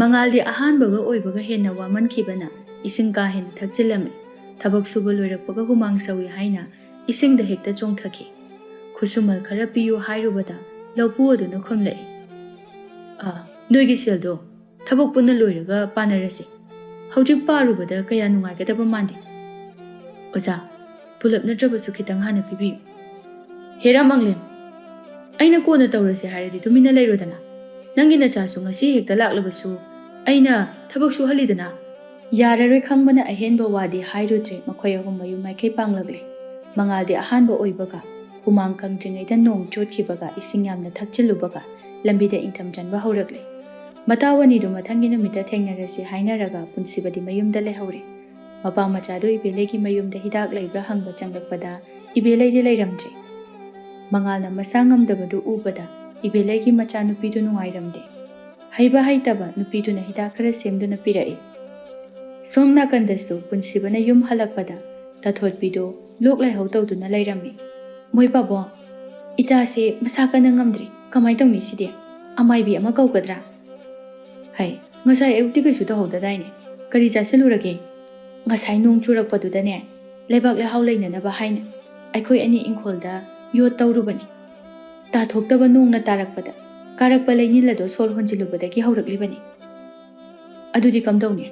ꯃꯉꯥꯜꯗꯤ ꯑꯍꯥꯟꯕꯒ ꯑꯣꯏꯕꯒ ꯍꯦꯟꯅ ꯋꯥꯃꯟꯈꯤꯕꯅ ꯏꯁꯤꯡ ꯀꯥ ꯍꯦꯟꯅ ꯊꯛꯆꯤꯜꯂꯝꯃꯤ꯫ ꯊꯕꯛ ꯁꯨꯕ ꯂꯣꯏꯔꯛꯄꯒ ꯍꯨꯃꯥꯡ ꯁꯧꯏ ꯍꯥꯏꯅ ꯏꯁꯤꯡꯗ ꯍꯦꯛꯇ ꯆꯣꯡꯊꯈꯤ꯫ "ꯈꯨꯠꯁꯨꯃꯜ ꯈꯔ ꯄꯤꯌꯨ" ꯍꯥꯏꯔꯨꯕꯗ ꯂꯧꯄꯨ ꯑꯗꯨꯅ ꯈꯨꯝꯂꯛꯏ꯫ "ꯑꯥ, ꯅꯣꯏꯒꯤ ꯁꯦꯜꯗꯣ ꯊꯕꯛ ꯄꯨꯟꯅ ꯂꯣꯏꯔꯒ ꯄꯥꯅꯔꯁꯤ"꯫ ꯍꯧꯖꯤꯛ ꯄꯥꯔꯨꯕꯗ ꯀꯌꯥ ꯅꯨꯡꯉꯥꯏꯒꯗꯕ ꯃꯥꯟꯗꯦ꯫ ꯑꯣꯖꯥ, ꯄꯨꯂꯞ ꯅꯠꯇ꯭ꯔꯕꯁꯨ ꯈꯤꯇꯪ ꯍꯥꯟꯅ ꯄꯤꯕꯤꯌꯨ꯫ ꯍꯦꯔꯥ ꯃꯪꯂꯦꯝ, ꯑꯩꯅ ꯀꯣꯟꯅ ꯇꯧꯔꯁꯦ ꯍꯥꯏꯔꯗꯤ ꯇꯨꯃꯤꯟꯅ ꯂꯩꯔꯣꯗꯅ꯫ ꯅꯪꯒꯤ ꯅꯆꯥꯁꯨ ꯉꯁꯤ ꯍꯦꯛꯇ ꯂꯥꯛꯂꯕꯁꯨ ꯑꯩꯅ ꯊꯕꯛ ꯁꯨꯍꯜꯂꯤꯗꯅ꯫ ꯌꯥꯔꯔꯣꯏ ꯈꯪꯕꯅ ꯑꯍꯦꯟꯕ ꯋꯥꯗꯤ ꯍꯥꯏꯔꯨꯗ꯭ꯔꯦ꯫ ꯃꯈꯣꯏ ꯑꯍꯨꯝ ꯃꯌꯨꯝ ꯃꯥꯏꯀꯩ ꯄꯥꯡꯂꯛꯂꯦ꯫ ꯃꯉꯥꯜꯗꯤ ꯑꯍꯥꯟꯕ ꯑꯣꯏꯕꯒ, ꯍꯨꯃꯥꯡ ꯀꯪꯗ꯭ꯔꯤꯉꯩꯗ ꯅꯣꯡ ꯆꯣꯠꯈꯤꯕꯒ, ꯏꯁꯤꯡ ꯌꯥꯝꯅ ꯊꯛꯆꯤꯜꯂꯨꯕꯒ, ꯂꯝꯕꯤꯗ ꯏꯪꯊꯝ ꯆꯟꯕ ꯍꯧꯔꯛꯂꯦ꯫ ꯃꯇꯥꯎ ꯑꯅꯤꯗꯨ ꯃꯊꯪꯒꯤ ꯅꯨꯃꯤꯠꯇ ꯊꯦꯡꯅꯔꯁꯤ ꯍꯥꯏꯅꯔꯒ ꯄꯨꯟꯁꯤꯕꯗꯤ ꯃꯌꯨꯝꯗ ꯂꯩꯍꯧꯔꯦ꯫ ꯃꯄꯥ ꯃꯆꯥꯗꯨ ꯏꯕꯦꯂꯩꯒꯤ ꯃꯌꯨꯝꯗ ꯍꯤꯗꯥꯛ ꯂꯩꯕ꯭ꯔꯥ ꯍꯪꯕ ꯆꯪꯂꯛꯄꯗ ꯏꯕꯦꯂꯩꯗꯤ ꯂꯩꯔꯝꯗ꯭ꯔꯦ꯫ ꯃꯉꯥꯜꯅ ꯃꯁꯥ ꯉꯝꯗꯕꯗꯨ ꯎꯕꯗ ꯏꯕꯦꯂꯩꯒꯤ ꯃꯆꯥꯅꯨꯄꯤꯗꯨ ꯅꯨꯡꯉꯥꯏꯔꯝꯗꯦ꯫ ꯍꯩꯕ ꯍꯩꯇꯕ ꯅꯨꯄꯤꯗꯨꯅ ꯍꯤꯗꯥꯛ ꯈꯔ ꯁꯦꯝꯗꯨꯅ ꯄꯤꯔꯛꯏ꯫ ꯁꯣꯝ ꯅꯥꯀꯟꯗꯁꯨ ꯄꯨꯟꯁꯤꯕꯅ ꯌꯨꯝ ꯍꯜꯂꯛꯄꯗ ꯇꯥꯊꯣꯠꯄꯤꯗꯨ ꯂꯣꯛ ꯂꯥꯏꯍꯧ ꯇꯧꯗꯨꯅ ꯂꯩꯔꯝꯃꯤ꯫ "ꯃꯣꯏ ꯄꯥꯕꯣ, ꯏꯆꯥꯁꯦ ꯃꯁꯥ ꯀꯟꯅ ꯉꯝꯗ꯭ꯔꯦ, ꯀꯃꯥꯏ ꯇꯧꯅꯤ ꯁꯤꯗꯤ? ꯑꯃꯥꯏꯕꯤ ꯑꯃ ꯀꯧꯒꯗ꯭ꯔꯥ?" "ꯍꯩ, ꯉꯁꯥꯏ ꯑꯌꯨꯛꯇꯤ ꯀꯩꯁꯨ ꯇꯧꯍꯧꯗꯗꯥꯏꯅꯦ? ꯀꯔꯤ ꯆꯥꯁꯤꯜꯂꯨꯔꯒꯦ?" "ꯉꯁꯥꯏ ꯅꯣꯡ ꯆꯨꯔꯛꯄꯗꯨꯗꯅꯦ, ꯂꯩꯕꯥꯛ ꯂꯩꯍꯥꯎ ꯂꯩꯅꯅꯕ ꯍꯥꯏꯅ ꯑꯩꯈꯣꯏ ꯑꯅꯤ ꯏꯪꯈꯣꯜꯗ ꯌꯣꯠ ꯇꯧꯔꯨꯕꯅꯤ꯫ ꯇꯥꯊꯣꯛꯇꯕ ꯅꯣꯡꯅ ꯇꯥꯔꯛꯄꯗ ꯀꯥꯔꯛꯄ ꯂꯩꯅꯤꯜ ꯑꯗꯣ ꯁꯣꯔ ꯍꯣꯟꯖꯤꯜꯂꯨꯕꯗꯒꯤ ꯍꯧꯔꯛꯂꯤꯕꯅꯤ꯫" "ꯑꯗꯨꯗꯤ ꯀꯝꯗꯧꯅꯤ?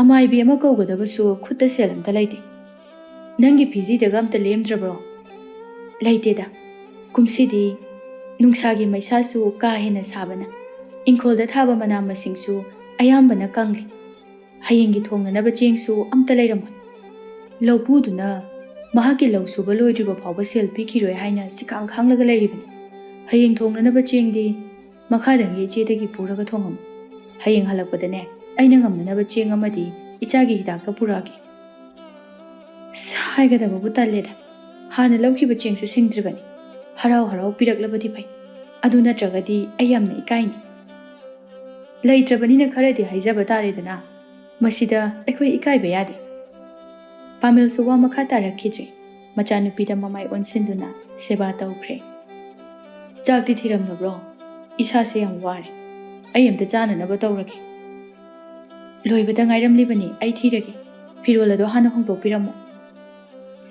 ꯑꯃꯥꯏꯕꯤ ꯑꯃ ꯀꯧꯒꯗꯕꯁꯨ ꯈꯨꯠꯇ ꯁꯦꯜ ꯑꯝꯇ ꯂꯩꯇꯦ꯫ ꯅꯪꯒꯤ ꯐꯤꯖꯤꯗꯒ ꯑꯝꯇ ꯂꯦꯝꯗ꯭ꯔꯕ꯭ꯔꯣ?" "ꯂꯩꯇꯦꯗ꯫ ꯀꯨꯝꯁꯤꯗꯤ ꯅꯨꯡꯁꯥꯒꯤ ꯃꯩꯁꯥꯁꯨ ꯀꯥ ꯍꯦꯟꯅ ꯁꯥꯕꯅ ꯏꯪꯈꯣꯜꯗ ꯊꯥꯕ ꯃꯅꯥ ꯃꯁꯤꯡꯁꯨ ꯑꯌꯥꯝꯕꯅ ꯀꯪꯂꯦ꯫ ꯍꯌꯦꯡꯒꯤ ꯊꯣꯡꯅꯅꯕ ꯆꯦꯡꯁꯨ ꯑꯝꯇ ꯂꯩꯔꯝꯃꯣꯏ꯫ ꯂꯧꯄꯨꯗꯨꯅ ꯃꯍꯥꯛꯀꯤ ꯂꯧ ꯁꯨꯕ ꯂꯣꯏꯗ꯭ꯔꯤꯕ ꯐꯥꯎꯕ ꯁꯦꯜ ꯄꯤꯈꯤꯔꯣꯏ ꯍꯥꯏꯅ ꯁꯤꯀꯥꯡ ꯈꯥꯡꯂꯒ ꯂꯩꯔꯤꯕꯅꯤ꯫ ꯍꯌꯦꯡ ꯊꯣꯡꯅꯅꯕ ꯆꯦꯡꯗꯤ ꯃꯈꯥꯗꯒꯤ ꯏꯆꯦꯗꯒꯤ ꯄꯨꯔꯒ ꯊꯣꯡꯉꯝꯃꯨ꯫ ꯍꯌꯦꯡ ꯍꯜꯂꯛꯄꯗꯅꯦ, ꯑꯩꯅ ꯉꯝꯅꯅꯕ ꯆꯦꯡ ꯑꯃꯗꯤ ꯏꯆꯥꯒꯤ ꯍꯤꯗꯥꯛꯇ ꯄꯨꯔꯛꯑꯒꯦ꯫" ꯑꯁ, ꯍꯥꯏꯒꯗꯕꯕꯨ ꯇꯜꯂꯦꯗ꯫ ꯍꯥꯟꯅ ꯂꯧꯈꯤꯕ ꯆꯦꯡꯁꯨ ꯁꯤꯡꯗ꯭ꯔꯤꯕꯅꯤ꯫ ꯍꯔꯥꯎ ꯍꯔꯥꯎ ꯄꯤꯔꯛꯂꯕꯗꯤ ꯐꯩ꯫ ꯑꯗꯨ ꯅꯠꯇ꯭ꯔꯒꯗꯤ ꯑꯩ ꯌꯥꯝꯅ ꯏꯀꯥꯏꯅꯤ꯫ ꯂꯩꯇ꯭ꯔꯕꯅꯤꯅ ꯈꯔꯗꯤ ꯍꯥꯏꯖꯕ ꯇꯥꯔꯦꯗꯅ꯫ ꯃꯁꯤꯗ ꯑꯩꯈꯣꯏ ꯏꯀꯥꯏꯕ ꯌꯥꯗꯦ꯫ ꯄꯥꯃꯦꯜꯁꯨ ꯋꯥ ꯃꯈꯥ ꯇꯥꯔꯛꯈꯤꯗ꯭ꯔꯦ꯫ ꯃꯆꯥꯅꯨꯄꯤꯗ ꯃꯃꯥꯏ ꯑꯣꯟꯁꯤꯟꯗꯨꯅ ꯁꯦꯕꯥ ꯇꯧꯈ꯭ꯔꯦ꯫ "ꯆꯥꯛꯇꯤ ꯊꯤꯔꯝꯂꯕ꯭ꯔꯣ? ꯏꯁꯥꯁꯦ ꯌꯥꯝ ꯋꯥꯔꯦ꯫ ꯑꯩ ꯑꯝꯇ ꯆꯥꯅꯅꯕ ꯇꯧꯔꯒꯦ꯫" "ꯂꯣꯏꯕꯗ ꯉꯥꯏꯔꯝꯂꯤꯕꯅꯤ, ꯑꯩ ꯊꯤꯔꯒꯦ꯫ ꯐꯤꯔꯣꯜ ꯑꯗꯣ ꯍꯥꯟꯅ ꯍꯣꯡꯗꯣꯛꯄꯤꯔꯝꯃꯣ꯫"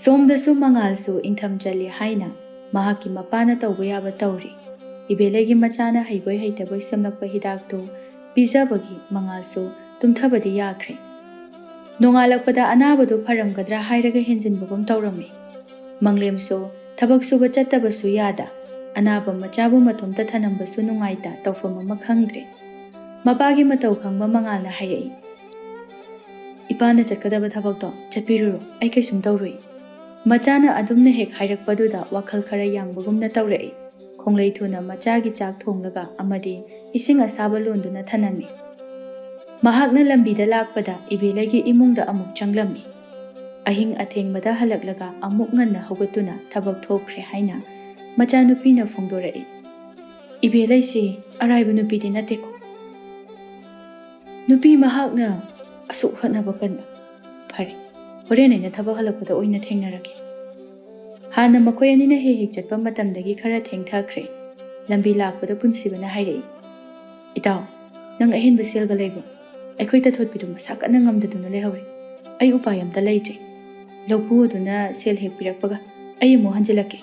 ꯁꯣꯝꯗꯁꯨ ꯃꯉꯥꯜꯁꯨ ꯏꯪꯊꯝ ꯆꯜꯂꯤ ꯍꯥꯏꯅ ꯃꯍꯥꯛꯀꯤ ꯃꯄꯥꯅ ꯇꯧꯕ ꯌꯥꯕ ꯇꯧꯔꯤ꯫ ꯏꯕꯦꯂꯩꯒꯤ ꯃꯆꯥꯅ ꯍꯩꯕꯣꯏ ꯍꯩꯇꯕꯣꯏ ꯁꯦꯝꯂꯛꯄ ꯍꯤꯗꯥꯛꯇꯨ ꯄꯤꯖꯕꯒꯤ ꯃꯉꯥꯜꯁꯨ ꯇꯨꯝꯊꯕꯗꯤ ꯌꯥꯈ꯭ꯔꯦ꯫ ꯅꯣꯡꯉꯥꯜꯂꯛꯄꯗ ꯑꯅꯥꯕꯗꯨ ꯐꯔꯝꯒꯗ꯭ꯔꯥ ꯍꯥꯏꯔꯒ ꯍꯦꯟꯖꯤꯟꯕꯒꯨꯝ ꯇꯧꯔꯝꯃꯤ꯫ ꯃꯪꯂꯦꯝꯁꯨ ꯊꯕꯛ ꯁꯨꯕ ꯆꯠꯇꯕꯁꯨ ꯌꯥꯗ, ꯑꯅꯥꯕ ꯃꯆꯥꯕꯨ ꯃꯇꯣꯝꯇ ꯊꯅꯝꯕꯁꯨ ꯅꯨꯡꯉꯥꯏꯇ ꯇꯧꯐꯝ ꯑꯃ ꯈꯪꯗ꯭ꯔꯦ꯫ ꯃꯄꯥꯒꯤ ꯃꯇꯧ ꯈꯪꯕ ꯃꯉꯥꯜꯅ ꯍꯥꯏꯔꯛꯏ, "ꯏꯄꯥꯅ ꯆꯠꯀꯗꯕ ꯊꯕꯛꯇꯣ ꯆꯠꯄꯤꯔꯨꯔꯣ, ꯑꯩ ꯀꯩꯁꯨꯝ ꯇꯧꯔꯨꯏ꯫" ꯃꯆꯥꯅ ꯑꯗꯨꯝꯅ ꯍꯦꯛ ꯍꯥꯏꯔꯛꯄꯗꯨꯗ ꯋꯥꯈꯜ ꯈꯔ ꯌꯥꯡꯕꯒꯨꯝꯅ ꯇꯧꯔꯛꯏ꯫ ꯈꯣꯡꯂꯩ ꯊꯨꯅ ꯃꯆꯥꯒꯤ ꯆꯥꯛ ꯊꯣꯡꯂꯒ ꯑꯃꯗꯤ ꯏꯁꯤꯡ ꯑꯁꯥꯕ ꯂꯣꯟꯗꯨꯅ ꯊꯅꯝꯃꯤ꯫ ꯃꯍꯥꯛꯅ ꯂꯝꯕꯤꯗ ꯂꯥꯛꯄꯗ ꯏꯕꯦꯂꯩꯒꯤ ꯏꯃꯨꯡꯗ ꯑꯃꯨꯛ ꯆꯪꯂꯝꯃꯤ꯫ ꯑꯍꯤꯡ ꯑꯊꯦꯡꯕꯗ ꯍꯜꯂꯛꯂꯒ ꯑꯃꯨꯛ ꯉꯟꯅ ꯍꯧꯒꯠꯇꯨꯅ ꯊꯕꯛ ꯊꯣꯛꯈ꯭ꯔꯦ ꯍꯥꯏꯅ ꯃꯆꯥꯅꯨꯄꯤꯅ ꯐꯣꯡꯗꯣꯔꯛꯏ꯫ "ꯏꯕꯦꯂꯩꯁꯤ ꯑꯔꯥꯏꯕ ꯅꯨꯄꯤꯗꯤ ꯅꯠꯇꯦꯀꯣ꯫ ꯅꯨꯄꯤ ꯃꯍꯥꯛꯅ ꯑꯁꯨꯛ ꯍꯣꯠꯅꯕ ꯀꯟꯕ꯫ ꯐꯔꯦ, ꯍꯣꯔꯦꯟ ꯑꯩꯅ ꯊꯕꯛ ꯍꯜꯂꯛꯄꯗ ꯑꯣꯏꯅ ꯊꯦꯡꯅꯔꯒꯦ꯫" ꯍꯥꯟꯅ ꯃꯈꯣꯏ ꯑꯅꯤꯅ ꯍꯦꯛ ꯍꯦꯛ ꯆꯠꯄ ꯃꯇꯝꯗꯒꯤ ꯈꯔ ꯊꯦꯡꯊꯈ꯭ꯔꯦ꯫ ꯂꯝꯕꯤ ꯂꯥꯛꯄꯗ ꯄꯨꯟꯁꯤꯕꯅ ꯍꯥꯏꯔꯛꯏ, "ꯏꯇꯥꯎ, ꯅꯪ ꯑꯍꯦꯟꯕ ꯁꯦꯜꯒ ꯂꯩꯕ꯭ꯔꯣ? ꯑꯩꯈꯣꯏ ꯇꯥꯊꯣꯠꯄꯤꯗꯨ ꯃꯁꯥ ꯀꯟꯅ ꯉꯝꯗꯗꯨꯅ ꯂꯩꯍꯧꯔꯦ꯫ ꯑꯩ ꯎꯄꯥꯏ ꯑꯝꯇ ꯂꯩꯇ꯭ꯔꯦ꯫ ꯂꯧꯄꯨ ꯑꯗꯨꯅ ꯁꯦꯜ ꯍꯦꯛ ꯄꯤꯔꯛꯄꯒ ꯑꯩ ꯑꯃꯨꯛ ꯍꯟꯖꯤꯜꯂꯛꯀꯦ꯫"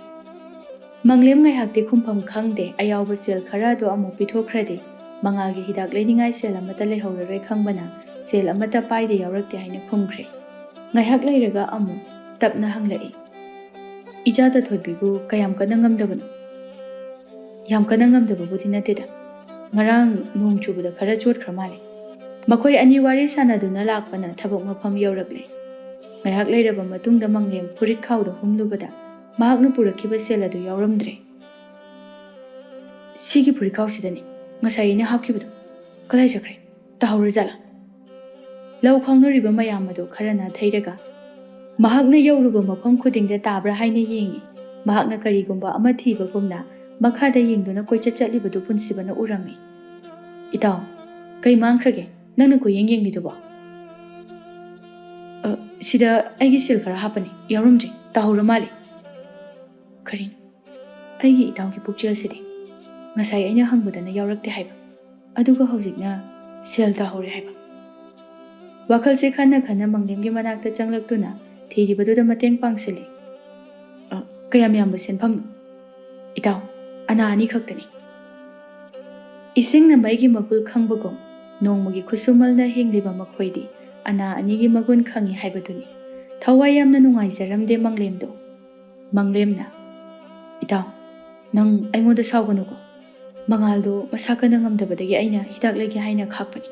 ꯃꯪꯂꯦꯝ ꯉꯥꯏꯍꯥꯛꯇꯤ ꯈꯨꯝꯐꯝ ꯈꯪꯗꯦ꯫ ꯑꯌꯥꯎꯕ ꯁꯦꯜ ꯈꯔ ꯑꯗꯨ ꯑꯃꯨꯛ ꯄꯤꯊꯣꯛꯈ꯭ꯔꯗꯤ ꯃꯉꯥꯜꯒꯤ ꯍꯤꯗꯥꯛ ꯂꯩꯅꯤꯡꯉꯥꯏ ꯁꯦꯜ ꯑꯃꯠꯇ ꯂꯩꯍꯧꯔꯔꯣꯏ ꯈꯪꯕꯅ ꯁꯦꯜ ꯑꯃꯠꯇ ꯄꯥꯏꯗꯦ ꯌꯥꯎꯔꯛꯇꯦ ꯍꯥꯏꯅ ꯈꯨꯝꯈ꯭ꯔꯦ꯫ ꯉꯥꯏꯍꯥꯛ ꯂꯩꯔꯒ ꯑꯃꯨꯛ ꯇꯞꯅ ꯍꯪꯂꯛꯏ, "ꯏꯆꯥ ꯇꯥꯊꯣꯠꯄꯤꯕꯨ ꯀꯌꯥꯝ ꯀꯟꯅ ꯉꯝꯗꯕꯅꯣ?" "ꯌꯥꯝ ꯀꯟꯅ ꯉꯝꯗꯕꯕꯨꯗꯤ ꯅꯠꯇꯦꯗ꯫ ꯉꯔꯥꯡ ꯅꯣꯡ ꯆꯨꯕꯗ ꯈꯔ ꯆꯣꯠꯈ꯭ꯔ ꯃꯥꯜꯂꯦ꯫" ꯃꯈꯣꯏ ꯑꯅꯤ ꯋꯥꯔꯤ ꯁꯥꯟꯅꯗꯨꯅ ꯂꯥꯛꯄꯅ ꯊꯕꯛ ꯃꯐꯝ ꯌꯧꯔꯛꯂꯦ꯫ ꯉꯥꯏꯍꯥꯛ ꯂꯩꯔꯕ ꯃꯇꯨꯡꯗ ꯃꯪꯂꯦꯝ ꯐꯨꯔꯤꯠ ꯈꯥꯎꯗ ꯍꯨꯝꯂꯨꯕꯗ ꯃꯍꯥꯛꯅ ꯄꯨꯔꯛꯈꯤꯕ ꯁꯦꯜ ꯑꯗꯨ ꯌꯥꯎꯔꯝꯗ꯭ꯔꯦ꯫ "ꯁꯤꯒꯤ ꯐꯨꯔꯤꯠ ꯈꯥꯎꯁꯤꯗꯅꯤ ꯉꯁꯥꯏ ꯑꯩꯅ ꯍꯥꯞꯈꯤꯕꯗꯣ꯫ ꯀꯗꯥꯏ ꯆꯠꯈ꯭ꯔꯦ? ꯇꯥꯍꯧꯔꯖꯥꯠꯂꯥ?" ꯂꯧ ꯈꯥꯎꯅꯔꯤꯕ ꯃꯌꯥꯝ ꯑꯗꯨ ꯈꯔ ꯅꯥꯊꯩꯔꯒ ꯃꯍꯥꯛꯅ ꯌꯧꯔꯨꯕ ꯃꯐꯝ ꯈꯨꯗꯤꯡꯗ ꯇꯥꯕ꯭ꯔꯥ ꯍꯥꯏꯅ ꯌꯦꯡꯏ꯫ ꯃꯍꯥꯛꯅ ꯀꯔꯤꯒꯨꯝꯕ ꯑꯃ ꯊꯤꯕꯒꯨꯝꯅ ꯃꯈꯥꯗ ꯌꯦꯡꯗꯨꯅ ꯀꯣꯏꯆꯠ ꯆꯠꯂꯤꯕꯗꯨ ꯄꯨꯟꯁꯤꯕꯅ ꯎꯔꯝꯃꯤ꯫ "ꯏꯇꯥꯎ, ꯀꯩ ꯃꯥꯡꯈ꯭ꯔꯒꯦ? ꯅꯪꯅ ꯀꯣꯏꯌꯦꯡ ꯌꯦꯡꯂꯤꯗꯨꯕꯣ?" "ꯑ, ꯁꯤꯗ ꯑꯩꯒꯤ ꯁꯦꯜ ꯈꯔ ꯍꯥꯞꯄꯅꯤ, ꯌꯥꯎꯔꯝꯗ꯭ꯔꯤ, ꯇꯥꯍꯧꯔ ꯃꯥꯜꯂꯦ꯫" "ꯀꯔꯤꯅꯣ? ꯑꯩꯒꯤ ꯏꯇꯥꯎꯒꯤ ꯄꯨꯛꯆꯦꯜꯁꯤꯗꯤ ꯉꯁꯥꯏ ꯑꯩꯅ ꯍꯪꯕꯗꯅ ꯌꯥꯎꯔꯛꯇꯦ ꯍꯥꯏꯕ, ꯑꯗꯨꯒ ꯍꯧꯖꯤꯛꯅ ꯁꯦꯜ ꯇꯥꯍꯧꯔꯦ ꯍꯥꯏꯕ?" ꯋꯥꯈꯜꯁꯦ ꯈꯟꯅ ꯈꯟꯅ ꯃꯪꯂꯦꯝꯒꯤ ꯃꯅꯥꯛꯇ ꯆꯪꯂꯛꯇꯨꯅ ꯊꯤꯔꯤꯕꯗꯨꯗ ꯃꯇꯦꯡ ꯄꯥꯡꯁꯤꯜꯂꯤ꯫ "ꯑ, ꯀꯌꯥꯝ ꯌꯥꯝꯕ ꯁꯦꯟꯐꯝꯅꯣ?" "ꯏꯇꯥꯎ, ꯑꯅꯥ ꯑꯅꯤ ꯈꯛꯇꯅꯤ꯫" ꯏꯁꯤꯡꯅ ꯃꯩꯒꯤ ꯃꯒꯨꯜ ꯈꯪꯕꯒꯨꯝ ꯅꯣꯡꯃꯒꯤ ꯈꯨꯠꯁꯨꯃꯜꯅ ꯍꯤꯡꯂꯤꯕ ꯃꯈꯣꯏꯗꯤ ꯑꯅꯥ ꯑꯅꯤꯒꯤ ꯃꯒꯨꯟ ꯈꯪꯉꯤ ꯍꯥꯏꯕꯗꯨꯅꯤ꯫ ꯊꯋꯥꯏ ꯌꯥꯝꯅ ꯅꯨꯡꯉꯥꯏꯖꯔꯝꯗꯦ ꯃꯪꯂꯦꯝꯗꯣ꯫ ꯃꯪꯂꯦꯝꯅ, "ꯏꯇꯥꯎ, ꯅꯪ ꯑꯩꯉꯣꯟꯗ ꯁꯥꯎꯒꯅꯨꯀꯣ꯫ ꯃꯉꯥꯜꯗꯣ ꯃꯁꯥ ꯀꯟꯅ ꯉꯝꯗꯕꯗꯒꯤ ꯑꯩꯅ ꯍꯤꯗꯥꯛ ꯂꯩꯒꯦ ꯍꯥꯏꯅ ꯈꯥꯛꯄꯅꯤ꯫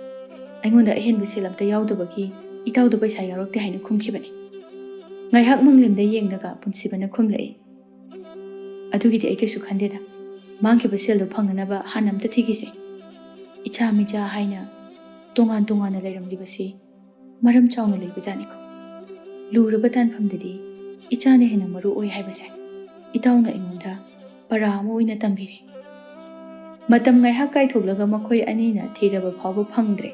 ꯑꯩꯉꯣꯟꯗ ꯑꯍꯦꯟꯕ ꯁꯦꯜ ꯑꯝꯇ ꯌꯥꯎꯗꯕꯒꯤ ꯏꯇꯥꯎꯗ ꯄꯩꯁꯥ ꯌꯥꯎꯔꯛꯇꯦ" ꯍꯥꯏꯅ ꯈꯨꯝꯈꯤꯕꯅꯤ꯫ ꯉꯥꯏꯍꯥꯛ ꯃꯪꯂꯦꯝꯗ ꯌꯦꯡꯂꯒ ꯄꯨꯟꯁꯤꯕꯅ ꯈꯨꯝꯂꯛꯏ, "ꯑꯗꯨꯒꯤꯗꯤ ꯑꯩ ꯀꯩꯁꯨ ꯈꯟꯗꯦꯗ꯫ ꯃꯥꯡꯈꯤꯕ ꯁꯦꯜꯗꯣ ꯐꯪꯅꯅꯕ ꯍꯥꯟꯅ ꯑꯝꯇ ꯊꯤꯈꯤꯁꯦ꯫ ꯏꯆꯥ ꯃꯤꯆꯥ ꯍꯥꯏꯅ ꯇꯣꯉꯥꯟ ꯇꯣꯉꯥꯟꯅ ꯂꯩꯔꯝꯂꯤꯕꯁꯤ ꯃꯔꯝ ꯆꯥꯎꯅ ꯂꯩꯕꯖꯥꯠꯅꯤꯀꯣ꯫ ꯂꯨꯔꯕ ꯇꯥꯟꯐꯝꯗꯗꯤ ꯏꯆꯥꯅ ꯍꯦꯟꯅ ꯃꯔꯨ ꯑꯣꯏ ꯍꯥꯏꯕꯁꯦ ꯏꯇꯥꯎꯅ ꯑꯩꯉꯣꯟꯗ ꯄꯔꯥ ꯑꯃ ꯑꯣꯏꯅ ꯇꯝꯕꯤꯔꯦ꯫ ꯃꯇꯝ ꯉꯥꯏꯍꯥꯛ ꯀꯥꯏꯊꯣꯛꯂꯒ ꯃꯈꯣꯏ ꯑꯅꯤꯅ ꯊꯤꯔꯕ ꯐꯥꯎꯕ ꯐꯪꯗ꯭ꯔꯦ꯫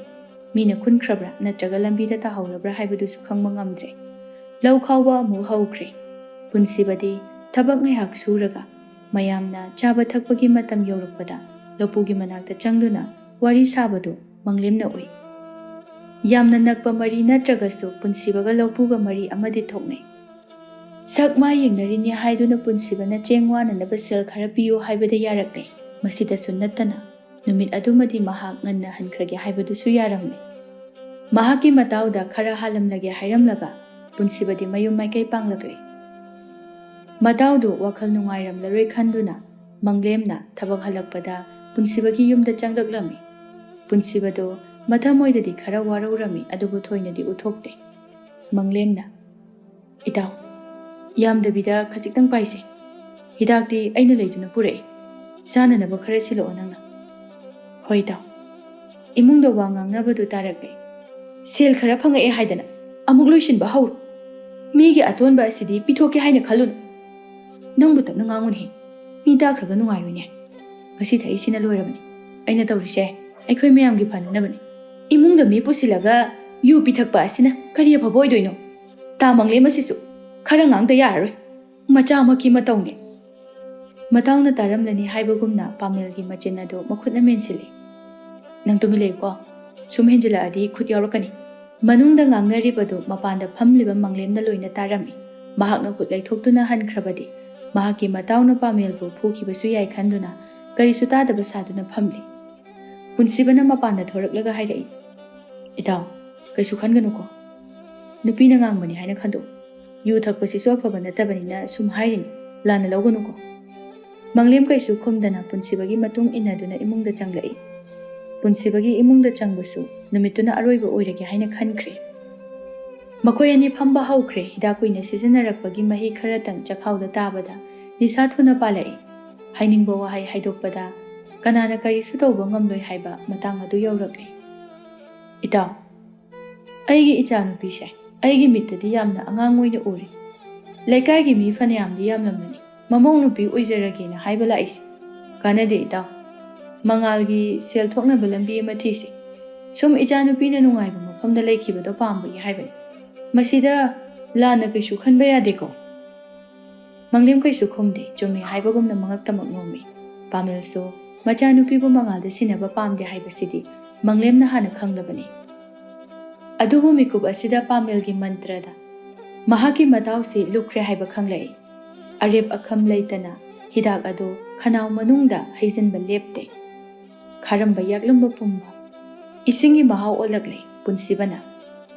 ꯃꯤꯅ ꯈꯨꯟꯈ꯭ꯔꯕ꯭ꯔꯥ ꯅꯠꯇ꯭ꯔꯒ ꯂꯝꯕꯤꯗ ꯇꯥꯍꯧꯔꯕ꯭ꯔꯥ ꯍꯥꯏꯕꯗꯨꯁꯨ ꯈꯪꯕ ꯉꯝꯗ꯭ꯔꯦ꯫ ꯂꯧ ꯈꯥꯎꯕ ꯑꯃꯨꯛ ꯍꯧꯈ꯭ꯔꯦ꯫ ꯄꯨꯟꯁꯤꯕꯗꯤ ꯊꯕꯛ ꯉꯥꯏꯍꯥꯛ ꯁꯨꯔꯒ ꯃꯌꯥꯝꯅ ꯆꯥꯕ ꯊꯛꯄꯒꯤ ꯃꯇꯝ ꯌꯧꯔꯛꯄꯗ ꯂꯧꯄꯨꯒꯤ ꯃꯅꯥꯛꯇ ꯆꯪꯗꯨꯅ ꯋꯥꯔꯤ ꯁꯥꯕꯗꯨ ꯃꯪꯂꯦꯝꯅ ꯎꯏ꯫ ꯌꯥꯝꯅ ꯅꯛꯄ ꯃꯔꯤ ꯅꯠꯇ꯭ꯔꯒꯁꯨ ꯄꯨꯟꯁꯤꯕꯒ ꯂꯧꯄꯨꯒ ꯃꯔꯤ ꯑꯃꯗꯤ ꯊꯣꯛꯅꯩ꯫ ꯁꯛ ꯃꯥꯏ ꯌꯦꯡꯅꯔꯤꯅꯤ ꯍꯥꯏꯗꯨꯅ ꯄꯨꯟꯁꯤꯕꯅ ꯆꯦꯡ ꯋꯥꯅꯅꯕ ꯁꯦꯜ ꯈꯔ ꯄꯤꯌꯨ ꯍꯥꯏꯕꯗ ꯌꯥꯔꯛꯂꯦ꯫ ꯃꯁꯤꯗꯁꯨ ꯅꯠꯇꯅ ꯅꯨꯃꯤꯠ ꯑꯗꯨꯃꯗꯤ ꯃꯍꯥꯛ ꯉꯟꯅ ꯍꯟꯈ꯭ꯔꯒꯦ ꯍꯥꯏꯕꯗꯨꯁꯨ ꯌꯥꯔꯝꯂꯦ꯫ ꯃꯍꯥꯛꯀꯤ ꯃꯇꯥꯎꯗ ꯈꯔ ꯍꯥꯜꯂꯝꯂꯒꯦ ꯍꯥꯏꯔꯝꯂꯒ ꯄꯨꯟꯁꯤꯕꯗꯤ ꯃꯌꯨꯝ ꯃꯥꯏꯀꯩ ꯄꯥꯡꯂꯛꯂꯦ꯫ ꯃꯇꯥꯎꯗꯨ ꯋꯥꯈꯜ ꯅꯨꯡꯉꯥꯏꯔꯝꯂꯔꯣꯏ ꯈꯟꯗꯨꯅ ꯃꯪꯂꯦꯝꯅ ꯊꯕꯛ ꯍꯜꯂꯛꯄꯗ ꯄꯨꯟꯁꯤꯕꯒꯤ ꯌꯨꯝꯗ ꯆꯪꯂꯛꯂꯝꯃꯤ꯫ ꯄꯨꯟꯁꯤꯕꯗꯨ ꯃꯊꯃꯣꯏꯗꯗꯤ ꯈꯔ ꯋꯥꯔꯧꯔꯝꯃꯤ, ꯑꯗꯨꯕꯨ ꯊꯣꯏꯅꯗꯤ ꯎꯠꯊꯣꯛꯇꯦ꯫ ꯃꯪꯂꯦꯝꯅ, "ꯏꯇꯥꯎ, ꯌꯥꯝꯗꯕꯤꯗ ꯈꯖꯤꯛꯇꯪ ꯄꯥꯏꯁꯦ꯫ ꯍꯤꯗꯥꯛꯇꯤ ꯑꯩꯅ ꯂꯩꯗꯨꯅ ꯄꯨꯔꯛꯏ꯫ ꯆꯥꯅꯅꯕ ꯈꯔ ꯁꯤꯜꯂꯛꯑꯣ ꯅꯪꯅ꯫" "ꯍꯣꯏ ꯏꯇꯥꯎ꯫" ꯏꯃꯨꯡꯗ ꯋꯥ ꯉꯥꯡꯅꯕꯗꯨ ꯇꯥꯔꯛꯂꯦ꯫ "ꯁꯦꯜ ꯈꯔ ꯐꯪꯉꯛꯑꯦ ꯍꯥꯏꯗꯅ ꯑꯃꯨꯛ ꯂꯣꯏꯁꯤꯟꯕ ꯍꯧꯔꯣ꯫ ꯃꯤꯒꯤ ꯑꯇꯣꯟꯕ ꯑꯁꯤꯗꯤ ꯄꯤꯊꯣꯛꯀꯦ ꯍꯥꯏꯅ ꯈꯜꯂꯨꯅꯨ꯫ ꯅꯪꯕꯨ ꯇꯞꯅ ꯉꯥꯡꯉꯨꯅꯦ꯫ ꯃꯤ ꯇꯥꯈ꯭ꯔꯒ ꯅꯨꯡꯉꯥꯏꯔꯣꯏꯅꯦ꯫ ꯉꯁꯤ ꯊꯛꯏꯁꯤꯅ ꯂꯣꯏꯔꯕꯅꯤ꯫ ꯑꯩꯅ ꯇꯧꯔꯤꯁꯦ ꯑꯩꯈꯣꯏ ꯃꯌꯥꯝꯒꯤ ꯐꯅꯅꯕꯅꯤ꯫ ꯏꯃꯨꯡꯗ ꯃꯤ ꯄꯨꯁꯤꯜꯂꯒ ꯌꯨ ꯄꯤꯊꯛꯄ ꯑꯁꯤꯅ ꯀꯔꯤ ꯑꯐꯕ ꯑꯣꯏꯗꯣꯏꯅꯣ? ꯇꯥ ꯃꯪꯂꯦꯝ ꯑꯁꯤꯁꯨ ꯈꯔ ꯉꯥꯡꯗ ꯌꯥꯔꯔꯣꯏ꯫ ꯃꯆꯥꯃꯛꯀꯤ ꯃꯇꯧꯅꯦ꯫" ꯃꯇꯥꯎꯅ ꯇꯥꯔꯝꯂꯅꯤ ꯍꯥꯏꯕꯒꯨꯝꯅ ꯄꯥꯃꯦꯜꯒꯤ ꯃꯆꯤꯟ ꯑꯗꯨ ꯃꯈꯨꯠꯅ ꯃꯦꯟꯁꯤꯜꯂꯤ꯫ "ꯅꯪ ꯇꯨꯃꯤꯟ ꯂꯩꯌꯨꯀꯣ꯫ ꯁꯨꯝ ꯍꯦꯟꯖꯤꯜꯂꯛꯑꯗꯤ ꯈꯨꯠ ꯌꯥꯎꯔꯛꯀꯅꯤ꯫" ꯃꯅꯨꯡꯗ ꯉꯥꯡꯅꯔꯤꯕꯗꯨ ꯃꯄꯥꯟꯗ ꯐꯝꯂꯤꯕ ꯃꯪꯂꯦꯝꯅ ꯂꯣꯏꯅ ꯇꯥꯔꯝꯃꯤ꯫ ꯃꯍꯥꯛꯅ ꯈꯨꯠ ꯂꯩꯊꯣꯛꯇꯨꯅ ꯍꯟꯈ꯭ꯔꯕꯗꯤ ꯃꯍꯥꯛꯀꯤ ꯃꯇꯥꯎꯅ ꯄꯥꯃꯦꯜꯕꯨ ꯐꯨꯈꯤꯕꯁꯨ ꯌꯥꯏ ꯈꯟꯗꯨꯅ ꯀꯔꯤꯁꯨ ꯇꯥꯗꯕ ꯁꯥꯗꯨꯅ ꯐꯝꯂꯤ꯫ ꯄꯨꯟꯁꯤꯕꯅ ꯃꯄꯥꯟꯗ ꯊꯣꯔꯛꯂꯒ ꯍꯥꯏꯔꯛꯏ, "ꯏꯇꯥꯎ, "ꯀꯩꯁꯨ ꯈꯟꯒꯅꯨꯀꯣ, ꯅꯨꯄꯤꯅ ꯉꯥꯡꯕꯅꯤ ꯍꯥꯏꯅ ꯈꯟꯗꯣꯛꯎ꯫ ꯌꯨ ꯊꯛꯄꯁꯤꯁꯨ ꯑꯐꯕ ꯅꯠꯇꯕꯅꯤꯅ ꯁꯨꯝ ꯍꯥꯏꯔꯤꯅꯤ, ꯂꯥꯟꯅ ꯂꯧꯒꯅꯨꯀꯣ"꯫ ꯃꯪꯂꯦꯝ ꯀꯩꯁꯨ ꯈꯨꯝꯗꯅ ꯄꯨꯟꯁꯤꯕꯒꯤ ꯃꯇꯨꯡ ꯏꯟꯅꯗꯨꯅ ꯏꯃꯨꯡꯗ ꯆꯪꯂꯛꯏ꯫ ꯄꯨꯟꯁꯤꯕꯒꯤ ꯏꯃꯨꯡꯗ ꯆꯪꯕꯁꯨ ꯅꯨꯃꯤꯠꯇꯨꯅ ꯑꯔꯣꯏꯕ ꯑꯣꯏꯔꯒꯦ ꯍꯥꯏꯅ ꯈꯟꯈ꯭ꯔꯦ꯫ ꯃꯈꯣꯏ ꯑꯅꯤ ꯐꯝꯕ ꯍꯧꯈ꯭ꯔꯦ꯫ ꯍꯤꯗꯥꯛ ꯀꯨꯏꯅ ꯁꯤꯖꯤꯟꯅꯔꯛꯄꯒꯤ ꯃꯍꯤ ꯈꯔꯇꯪ ꯆꯈꯥꯎꯗ ꯇꯥꯕꯗ ꯅꯤꯁꯥ ꯊꯨꯅ ꯄꯥꯜꯂꯛꯏ꯫ ꯍꯥꯏꯅꯤꯡꯕ ꯋꯥꯍꯩ ꯍꯥꯏꯗꯣꯛꯄꯗ ꯀꯅꯥꯅ ꯀꯔꯤꯁꯨ ꯇꯧꯕ ꯉꯝꯂꯣꯏ ꯍꯥꯏꯕ ꯃꯇꯥꯡ ꯑꯗꯨ ꯌꯧꯔꯛꯂꯦ꯫ "ꯏꯇꯥꯎ, ꯑꯩꯒꯤ ꯏꯆꯥꯅꯨꯄꯤꯁꯦ ꯑꯩꯒꯤ ꯃꯤꯠꯇꯗꯤ ꯌꯥꯝꯅ ꯑꯉꯥꯡ ꯑꯣꯏꯅ ꯎꯔꯤ꯫ ꯂꯩꯀꯥꯏꯒꯤ ꯃꯤ ꯐꯅꯌꯥꯝꯗꯤ ꯌꯥꯝꯂꯝꯕꯅꯤ ꯃꯃꯧ ꯅꯨꯄꯤ ꯑꯣꯏꯖꯔꯒꯦꯅ ꯍꯥꯏꯕ ꯂꯥꯛꯏꯁꯦ꯫ ꯀꯥꯟꯅꯗꯦ ꯏꯇꯥꯎ, ꯃꯉꯥꯜꯒꯤ ꯁꯦꯜ ꯊꯣꯛꯅꯕ ꯂꯝꯕꯤ ꯑꯃ ꯊꯤꯁꯤ꯫ ꯁꯨꯝ ꯏꯆꯥꯅꯨꯄꯤꯅ ꯅꯨꯡꯉꯥꯏꯕ ꯃꯐꯝꯗ ꯂꯩꯈꯤꯕꯗꯣ ꯄꯥꯝꯕꯒꯤ ꯍꯥꯏꯕꯅꯤ꯫ ꯃꯁꯤꯗ ꯂꯥꯟꯅ ꯀꯩꯁꯨ ꯈꯟꯕ ꯌꯥꯗꯦꯀꯣ"꯫ ꯃꯪꯂꯦꯝ ꯀꯩꯁꯨ ꯈꯨꯝꯗꯦ, ꯆꯨꯝꯃꯤ ꯍꯥꯏꯕꯒꯨꯝꯅ ꯃꯉꯛꯇꯃꯛ ꯅꯣꯝꯃꯤ꯫ ꯄꯥꯃꯦꯜꯁꯨ ꯃꯆꯥꯅꯨꯄꯤꯕꯨ ꯃꯉꯥꯜꯗ ꯁꯤꯟꯅꯕ ꯄꯥꯝꯗꯦ ꯍꯥꯏꯕꯁꯤꯗꯤ ꯃꯪꯂꯦꯝꯅ ꯍꯥꯟꯅ ꯈꯪꯂꯕꯅꯤ꯫ ꯑꯗꯨꯕꯨ ꯃꯤꯀꯨꯞ ꯑꯁꯤꯗ ꯄꯥꯃꯦꯜꯒꯤ ꯃꯟꯇ꯭ꯔꯗ ꯃꯍꯥꯛꯀꯤ ꯃꯇꯥꯎꯁꯤ ꯂꯨꯞꯈ꯭ꯔꯦ ꯍꯥꯏꯕ ꯈꯪꯂꯛꯏ꯫ ꯑꯔꯦꯞ ꯑꯈꯝ ꯂꯩꯇꯅ ꯍꯤꯗꯥꯛ ꯑꯗꯨ ꯈꯅꯥꯎ ꯃꯅꯨꯡꯗ ꯍꯩꯖꯤꯟꯕ ꯂꯦꯞꯇꯦ꯫ ꯈꯥꯔꯝꯕ ꯌꯥꯛꯂꯝꯕ ꯄꯨꯝꯕ ꯏꯁꯤꯡꯒꯤ ꯃꯍꯥꯎ ꯑꯣꯜꯂꯛꯂꯦ꯫ ꯄꯨꯟꯁꯤꯕꯅ,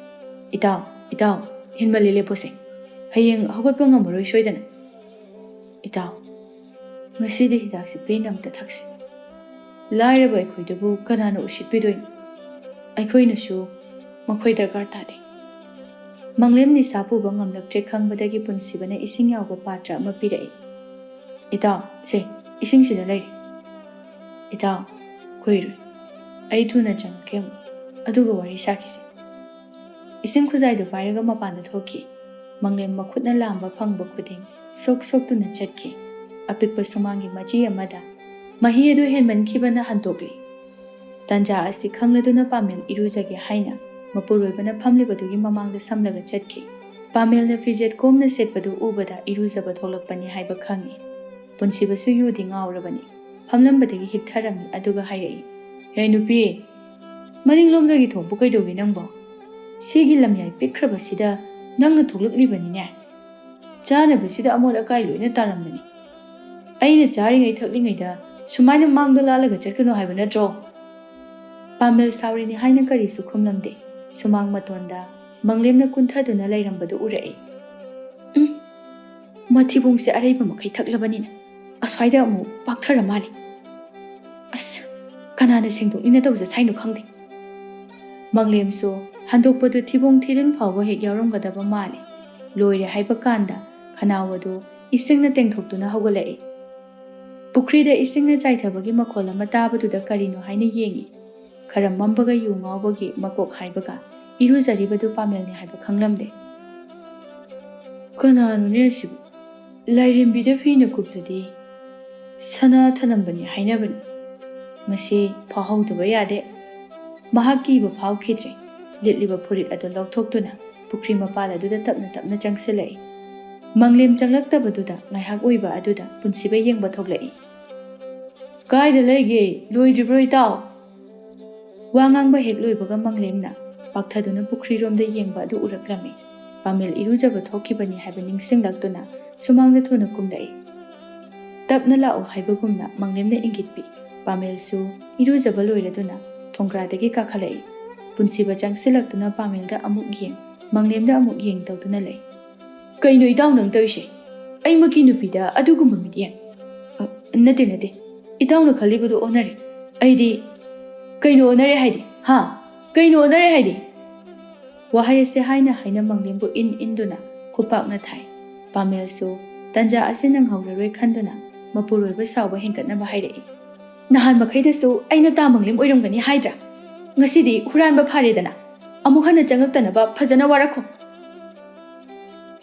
"ꯏꯇꯥꯎ, ꯏꯇꯥꯎ, ꯍꯦꯟꯃꯜꯂꯦ, ꯂꯦꯞꯄꯣꯁꯦ꯫ ꯍꯌꯦꯡ ꯍꯧꯒꯠꯄ ꯉꯝꯃꯔꯣꯏ ꯁꯣꯏꯗꯅ꯫ ꯏꯇꯥꯎ, ꯉꯁꯤꯗꯤ ꯍꯤꯗꯥꯛꯁꯤ ꯄꯦꯟꯅ ꯑꯝꯇ ꯊꯛꯁꯤ꯫ ꯂꯥꯏꯔꯕ ꯑꯩꯈꯣꯏꯗꯕꯨ ꯀꯅꯥꯅ ꯎꯁꯤꯠꯄꯤꯗꯣꯏꯅꯣ? ꯑꯩꯈꯣꯏꯅꯁꯨ ꯃꯈꯣꯏ ꯗꯔꯀꯥꯔ ꯇꯥꯗꯦ"꯫ ꯃꯪꯂꯦꯝ ꯅꯤꯁꯥ ꯄꯨꯕ ꯉꯝꯂꯛꯇ꯭ꯔꯦ ꯈꯪꯕꯗꯒꯤ ꯄꯨꯟꯁꯤꯕꯅ ꯏꯁꯤꯡ ꯌꯥꯎꯕ ꯄꯥꯇ꯭ꯔ ꯑꯃ ꯄꯤꯔꯛꯏ꯫ "ꯏꯇꯥꯎ, ꯁꯦ, ꯏꯁꯤꯡꯁꯤꯗ ꯂꯩꯔꯦ꯫ ꯏꯇꯥꯎ, ꯀꯨꯏꯔꯣꯏ꯫ ꯑꯩ ꯊꯨꯅ ꯆꯪꯉꯛꯀꯦ ꯑꯃꯨꯛ, ꯑꯗꯨꯒ ꯋꯥꯔꯤ ꯁꯥꯈꯤꯁꯤ"꯫ ꯏꯁꯤꯡ ꯈꯨꯖꯥꯏꯗꯨ ꯄꯥꯏꯔꯒ ꯃꯄꯥꯟꯗ ꯊꯣꯛꯈꯤ꯫ ꯃꯪꯂꯦꯝ ꯃꯈꯨꯠꯅ ꯂꯥꯝꯕ ꯐꯪꯕ ꯈꯨꯗꯤꯡ ꯁꯣꯛ ꯁꯣꯛꯇꯨꯅ ꯆꯠꯈꯤ꯫ ꯑꯄꯤꯛꯄ ꯁꯨꯃꯥꯡꯒꯤ ꯃꯆꯤ ꯑꯃꯗ ꯃꯍꯤ ꯑꯗꯨ ꯍꯦꯟꯃꯟꯈꯤꯕꯅ ꯍꯟꯗꯣꯛꯂꯤ꯫ ꯇꯥꯟꯖꯥ ꯑꯁꯤ ꯈꯪꯂꯗꯨꯅ ꯄꯥꯃꯦꯜ ꯏꯔꯨꯖꯒꯦ ꯍꯥꯏꯅ ꯃꯄꯨꯔꯣꯏꯕꯅ ꯐꯝꯂꯤꯕꯗꯨꯒꯤ ꯃꯃꯥꯡꯗ ꯁꯝꯂꯒ ꯆꯠꯈꯤ꯫ ꯄꯥꯃꯦꯜꯅ ꯐꯤꯖꯦꯠ ꯀꯣꯝꯅ ꯁꯦꯠꯄꯗꯨ ꯎꯕꯗ ꯏꯔꯨꯖꯕ ꯊꯣꯛꯂꯛꯄꯅꯤ ꯍꯥꯏꯕ ꯈꯪꯉꯤ꯫ ꯄꯨꯟꯁꯤꯕꯁꯨ ꯌꯨꯗꯤ ꯉꯥꯎꯔꯕꯅꯤ꯫ ꯐꯝꯂꯝꯕꯗꯒꯤ ꯍꯤꯞꯊꯔꯝꯃꯤ, ꯑꯗꯨꯒ ꯍꯥꯏꯔꯛꯏ, "ꯍꯦ ꯅꯨꯄꯤ, ꯃꯅꯤꯡꯂꯣꯝꯗꯒꯤ ꯊꯣꯛꯄ ꯀꯩꯗꯧꯒꯦ ꯅꯪꯕꯣ? ꯁꯤꯒꯤ ꯂꯝꯌꯥꯏ ꯄꯤꯛꯈ꯭ꯔꯕꯁꯤꯗ ꯅꯪꯅ ꯊꯣꯛꯂꯛꯂꯤꯕꯅꯤꯅꯦ꯫ ꯆꯥꯅꯕꯁꯤꯗ ꯑꯃꯣꯠ ꯑꯀꯥꯏ ꯂꯣꯏꯅ ꯇꯥꯔꯝꯕꯅꯤ꯫ ꯑꯩꯅ ꯆꯥꯔꯤꯉꯩ ꯊꯛꯂꯤꯉꯩꯗ ꯁꯨꯃꯥꯏꯅ ꯃꯥꯡꯗ ꯂꯥꯜꯂꯒ ꯆꯠꯀꯅꯨ ꯍꯥꯏꯕ ꯅꯠꯇ꯭ꯔꯣ?" ꯄꯥꯃꯦꯜ ꯁꯥꯎꯔꯤꯅꯤ ꯍꯥꯏꯅ ꯀꯔꯤꯁꯨ ꯈꯨꯝꯂꯝꯗꯦ꯫ ꯁꯨꯃꯥꯡ ꯃꯇꯣꯟꯗ ꯃꯪꯂꯦꯝꯅ ꯀꯨꯟꯊꯗꯨꯅ ꯂꯩꯔꯝꯕꯗꯨ ꯎꯔꯛꯏ꯫ "ꯎꯝ, ꯃꯊꯤꯕꯣꯡꯁꯦ ꯑꯔꯩꯕ ꯃꯈꯩ ꯊꯛꯂꯕꯅꯤꯅ ꯑꯁ꯭ꯋꯥꯏꯗ ꯑꯃꯨꯛ ꯄꯥꯛꯊꯔ ꯃꯥꯜꯂꯤ꯫ ꯑꯁ, ꯀꯅꯥꯅ ꯁꯦꯡꯗꯣꯛꯅꯤꯅ ꯇꯧꯖ ꯁꯥꯏꯅꯣ ꯈꯪꯗꯦ꯫" ꯃꯪꯂꯦꯝꯁꯨ ꯍꯟꯗꯣꯛꯄꯗꯨ ꯊꯤꯕꯣꯡ ꯊꯤꯔꯤꯟ ꯐꯥꯎꯕ ꯍꯦꯛ ꯌꯥꯎꯔꯝꯒꯗꯕ ꯃꯥꯜꯂꯤ꯫ ꯂꯣꯏꯔꯦ ꯍꯥꯏꯕ ꯀꯥꯟꯗ ꯈꯅꯥꯎ ꯑꯗꯨ ꯏꯁꯤꯡꯅ ꯇꯦꯡꯊꯣꯛꯇꯨꯅ ꯍꯧꯒꯠꯂꯛꯏ꯫ ꯄꯨꯈ꯭ꯔꯤꯗ ꯏꯁꯤꯡꯅ ꯆꯥꯏꯊꯕꯒꯤ ꯃꯈꯣꯜ ꯑꯃ ꯇꯥꯕꯗꯨꯗ ꯀꯔꯤꯅꯣ ꯍꯥꯏꯅ ꯌꯦꯡꯏ꯫ ꯈꯔꯝ ꯃꯝꯕꯒ ꯌꯨ ꯉꯥꯎꯕꯒꯤ ꯃꯀꯣꯛ ꯍꯥꯏꯕꯒ ꯏꯔꯨꯖꯔꯤꯕꯗꯨ ꯄꯥꯃꯦꯜꯅꯤ ꯍꯥꯏꯕ ꯈꯪꯂꯝꯗꯦ꯫ "ꯀꯅꯥꯅꯣꯅꯦ ꯑꯁꯤꯕꯨ? ꯂꯥꯏꯔꯦꯝꯕꯤꯗ ꯐꯤꯅ ꯀꯨꯞꯂꯗꯤ ꯁꯅꯥ ꯊꯅꯝꯕꯅꯤ ꯍꯥꯏꯅꯕꯅꯤ꯫ ꯃꯁꯤ ꯐꯥꯎꯍꯧꯗꯕ ꯌꯥꯗꯦ꯫" ꯃꯍꯥꯛ ꯀꯤꯕ ꯐꯥꯎꯈꯤꯗ꯭ꯔꯦ꯫ ꯂꯤꯠꯂꯤꯕ ꯐꯨꯔꯤꯠ ꯑꯗꯨ ꯂꯧꯊꯣꯛꯇꯨꯅ ꯄꯨꯈ꯭ꯔꯤ ꯃꯄꯥꯜ ꯑꯗꯨꯗ ꯇꯞꯅ ꯇꯞꯅ ꯆꯪꯁꯤꯜꯂꯛꯏ꯫ ꯃꯪꯂꯦꯝ ꯆꯪꯂꯛꯇꯕꯗꯨꯗ ꯉꯥꯏꯍꯥꯛ ꯑꯣꯏꯕ ꯑꯗꯨꯗ ꯄꯨꯟꯁꯤꯕ ꯌꯦꯡꯕ ꯊꯣꯛꯂꯛꯏ꯫ "ꯀꯥꯏꯗ ꯂꯩꯒꯦ? ꯂꯣꯏꯗ꯭ꯔꯤꯕ꯭ꯔꯣ, ꯏꯇꯥꯎ?" ꯋꯥ ꯉꯥꯡꯕ ꯍꯦꯛ ꯂꯣꯏꯕꯒ ꯃꯪꯂꯦꯝꯅ ꯄꯥꯛꯊꯗꯨꯅ ꯄꯨꯈ꯭ꯔꯤꯔꯣꯝꯗ ꯌꯦꯡꯕ ꯑꯗꯨ ꯎꯔꯛꯂꯝꯃꯤ꯫ ꯄꯥꯃꯦꯜ ꯏꯔꯨꯖꯕ ꯊꯣꯛꯈꯤꯕꯅꯤ ꯍꯥꯏꯕ ꯅꯤꯡꯁꯤꯡꯂꯛꯇꯨꯅ ꯁꯨꯃꯥꯡꯗ ꯊꯨꯅ ꯀꯨꯝꯂꯛꯏ꯫ "ꯇꯞꯅ ꯂꯥꯛꯎ" ꯍꯥꯏꯕꯒꯨꯝꯅ ꯃꯪꯂꯦꯝꯅ ꯏꯪꯒꯤꯠ ꯄꯤ꯫ ꯄꯥꯃꯦꯜꯁꯨ ꯏꯔꯨꯖꯕ ꯂꯣꯏꯔꯗꯨꯅ ꯊꯣꯡꯒ꯭ꯔꯥꯗꯒꯤ ꯀꯥꯈꯠꯂꯛꯏ꯫ ꯄꯨꯟꯁꯤꯕ ꯆꯪꯁꯤꯜꯂꯛꯇꯨꯅ ꯄꯥꯃꯦꯜꯗ ꯑꯃꯨꯛ ꯌꯦꯡ, ꯃꯪꯂꯦꯝꯗ ꯑꯃꯨꯛ ꯌꯦꯡ ꯇꯧꯗꯨꯅ ꯂꯩ꯫ "ꯀꯩꯅꯣ ꯏꯇꯥꯎ ꯅꯪ ꯇꯧꯔꯤꯁꯦ? ꯑꯩꯃꯛꯀꯤ ꯅꯨꯄꯤꯗ ꯑꯗꯨꯒꯨꯝꯕ ꯃꯤꯠꯌꯦꯡ?" "ꯑ, ꯅꯠꯇꯦ, ꯅꯠꯇꯦ꯫ ꯏꯇꯥꯎꯅ ꯈꯜꯂꯤꯕꯗꯨ ꯑꯣꯟꯅꯔꯦ꯫ ꯑꯩꯗꯤ..." "ꯀꯩꯅꯣ ꯑꯣꯟꯅꯔꯦ ꯍꯥꯏꯗꯤ? ꯍꯥ? ꯀꯩꯅꯣ ꯑꯣꯟꯅꯔꯦ ꯍꯥꯏꯗꯤ?" ꯋꯥꯍꯩ ꯑꯁꯤ ꯍꯥꯏꯅ ꯍꯥꯏꯅ ꯃꯪꯂꯦꯝꯕꯨ ꯏꯟ ꯏꯟꯗꯨꯅ ꯈꯨꯄꯥꯛꯅ ꯊꯥꯏ꯫ ꯄꯥꯃꯦꯜꯁꯨ ꯇꯟꯖꯥ ꯑꯁꯤ ꯅꯪꯍꯧꯔꯔꯣꯏ ꯈꯟꯗꯨꯅ ꯃꯄꯨꯔꯣꯏꯕ ꯁꯥꯎꯕ ꯍꯦꯟꯒꯠꯅꯕ ꯍꯥꯏꯔꯛꯏ꯫ "ꯅꯍꯥꯟ ꯃꯈꯩꯗꯁꯨ ꯑꯩꯅ ꯇꯥ ꯃꯪꯂꯦꯝ ꯑꯣꯏꯔꯝꯒꯅꯤ ꯍꯥꯏꯗ꯭ꯔꯥ? ꯉꯁꯤꯗꯤ ꯍꯨꯔꯥꯟꯕ ꯐꯥꯔꯦꯗꯅ꯫ ꯑꯃꯨꯛ ꯍꯟꯅ ꯆꯪꯉꯛꯇꯅꯕ ꯐꯖꯅ ꯋꯥꯔꯛꯈꯣ꯫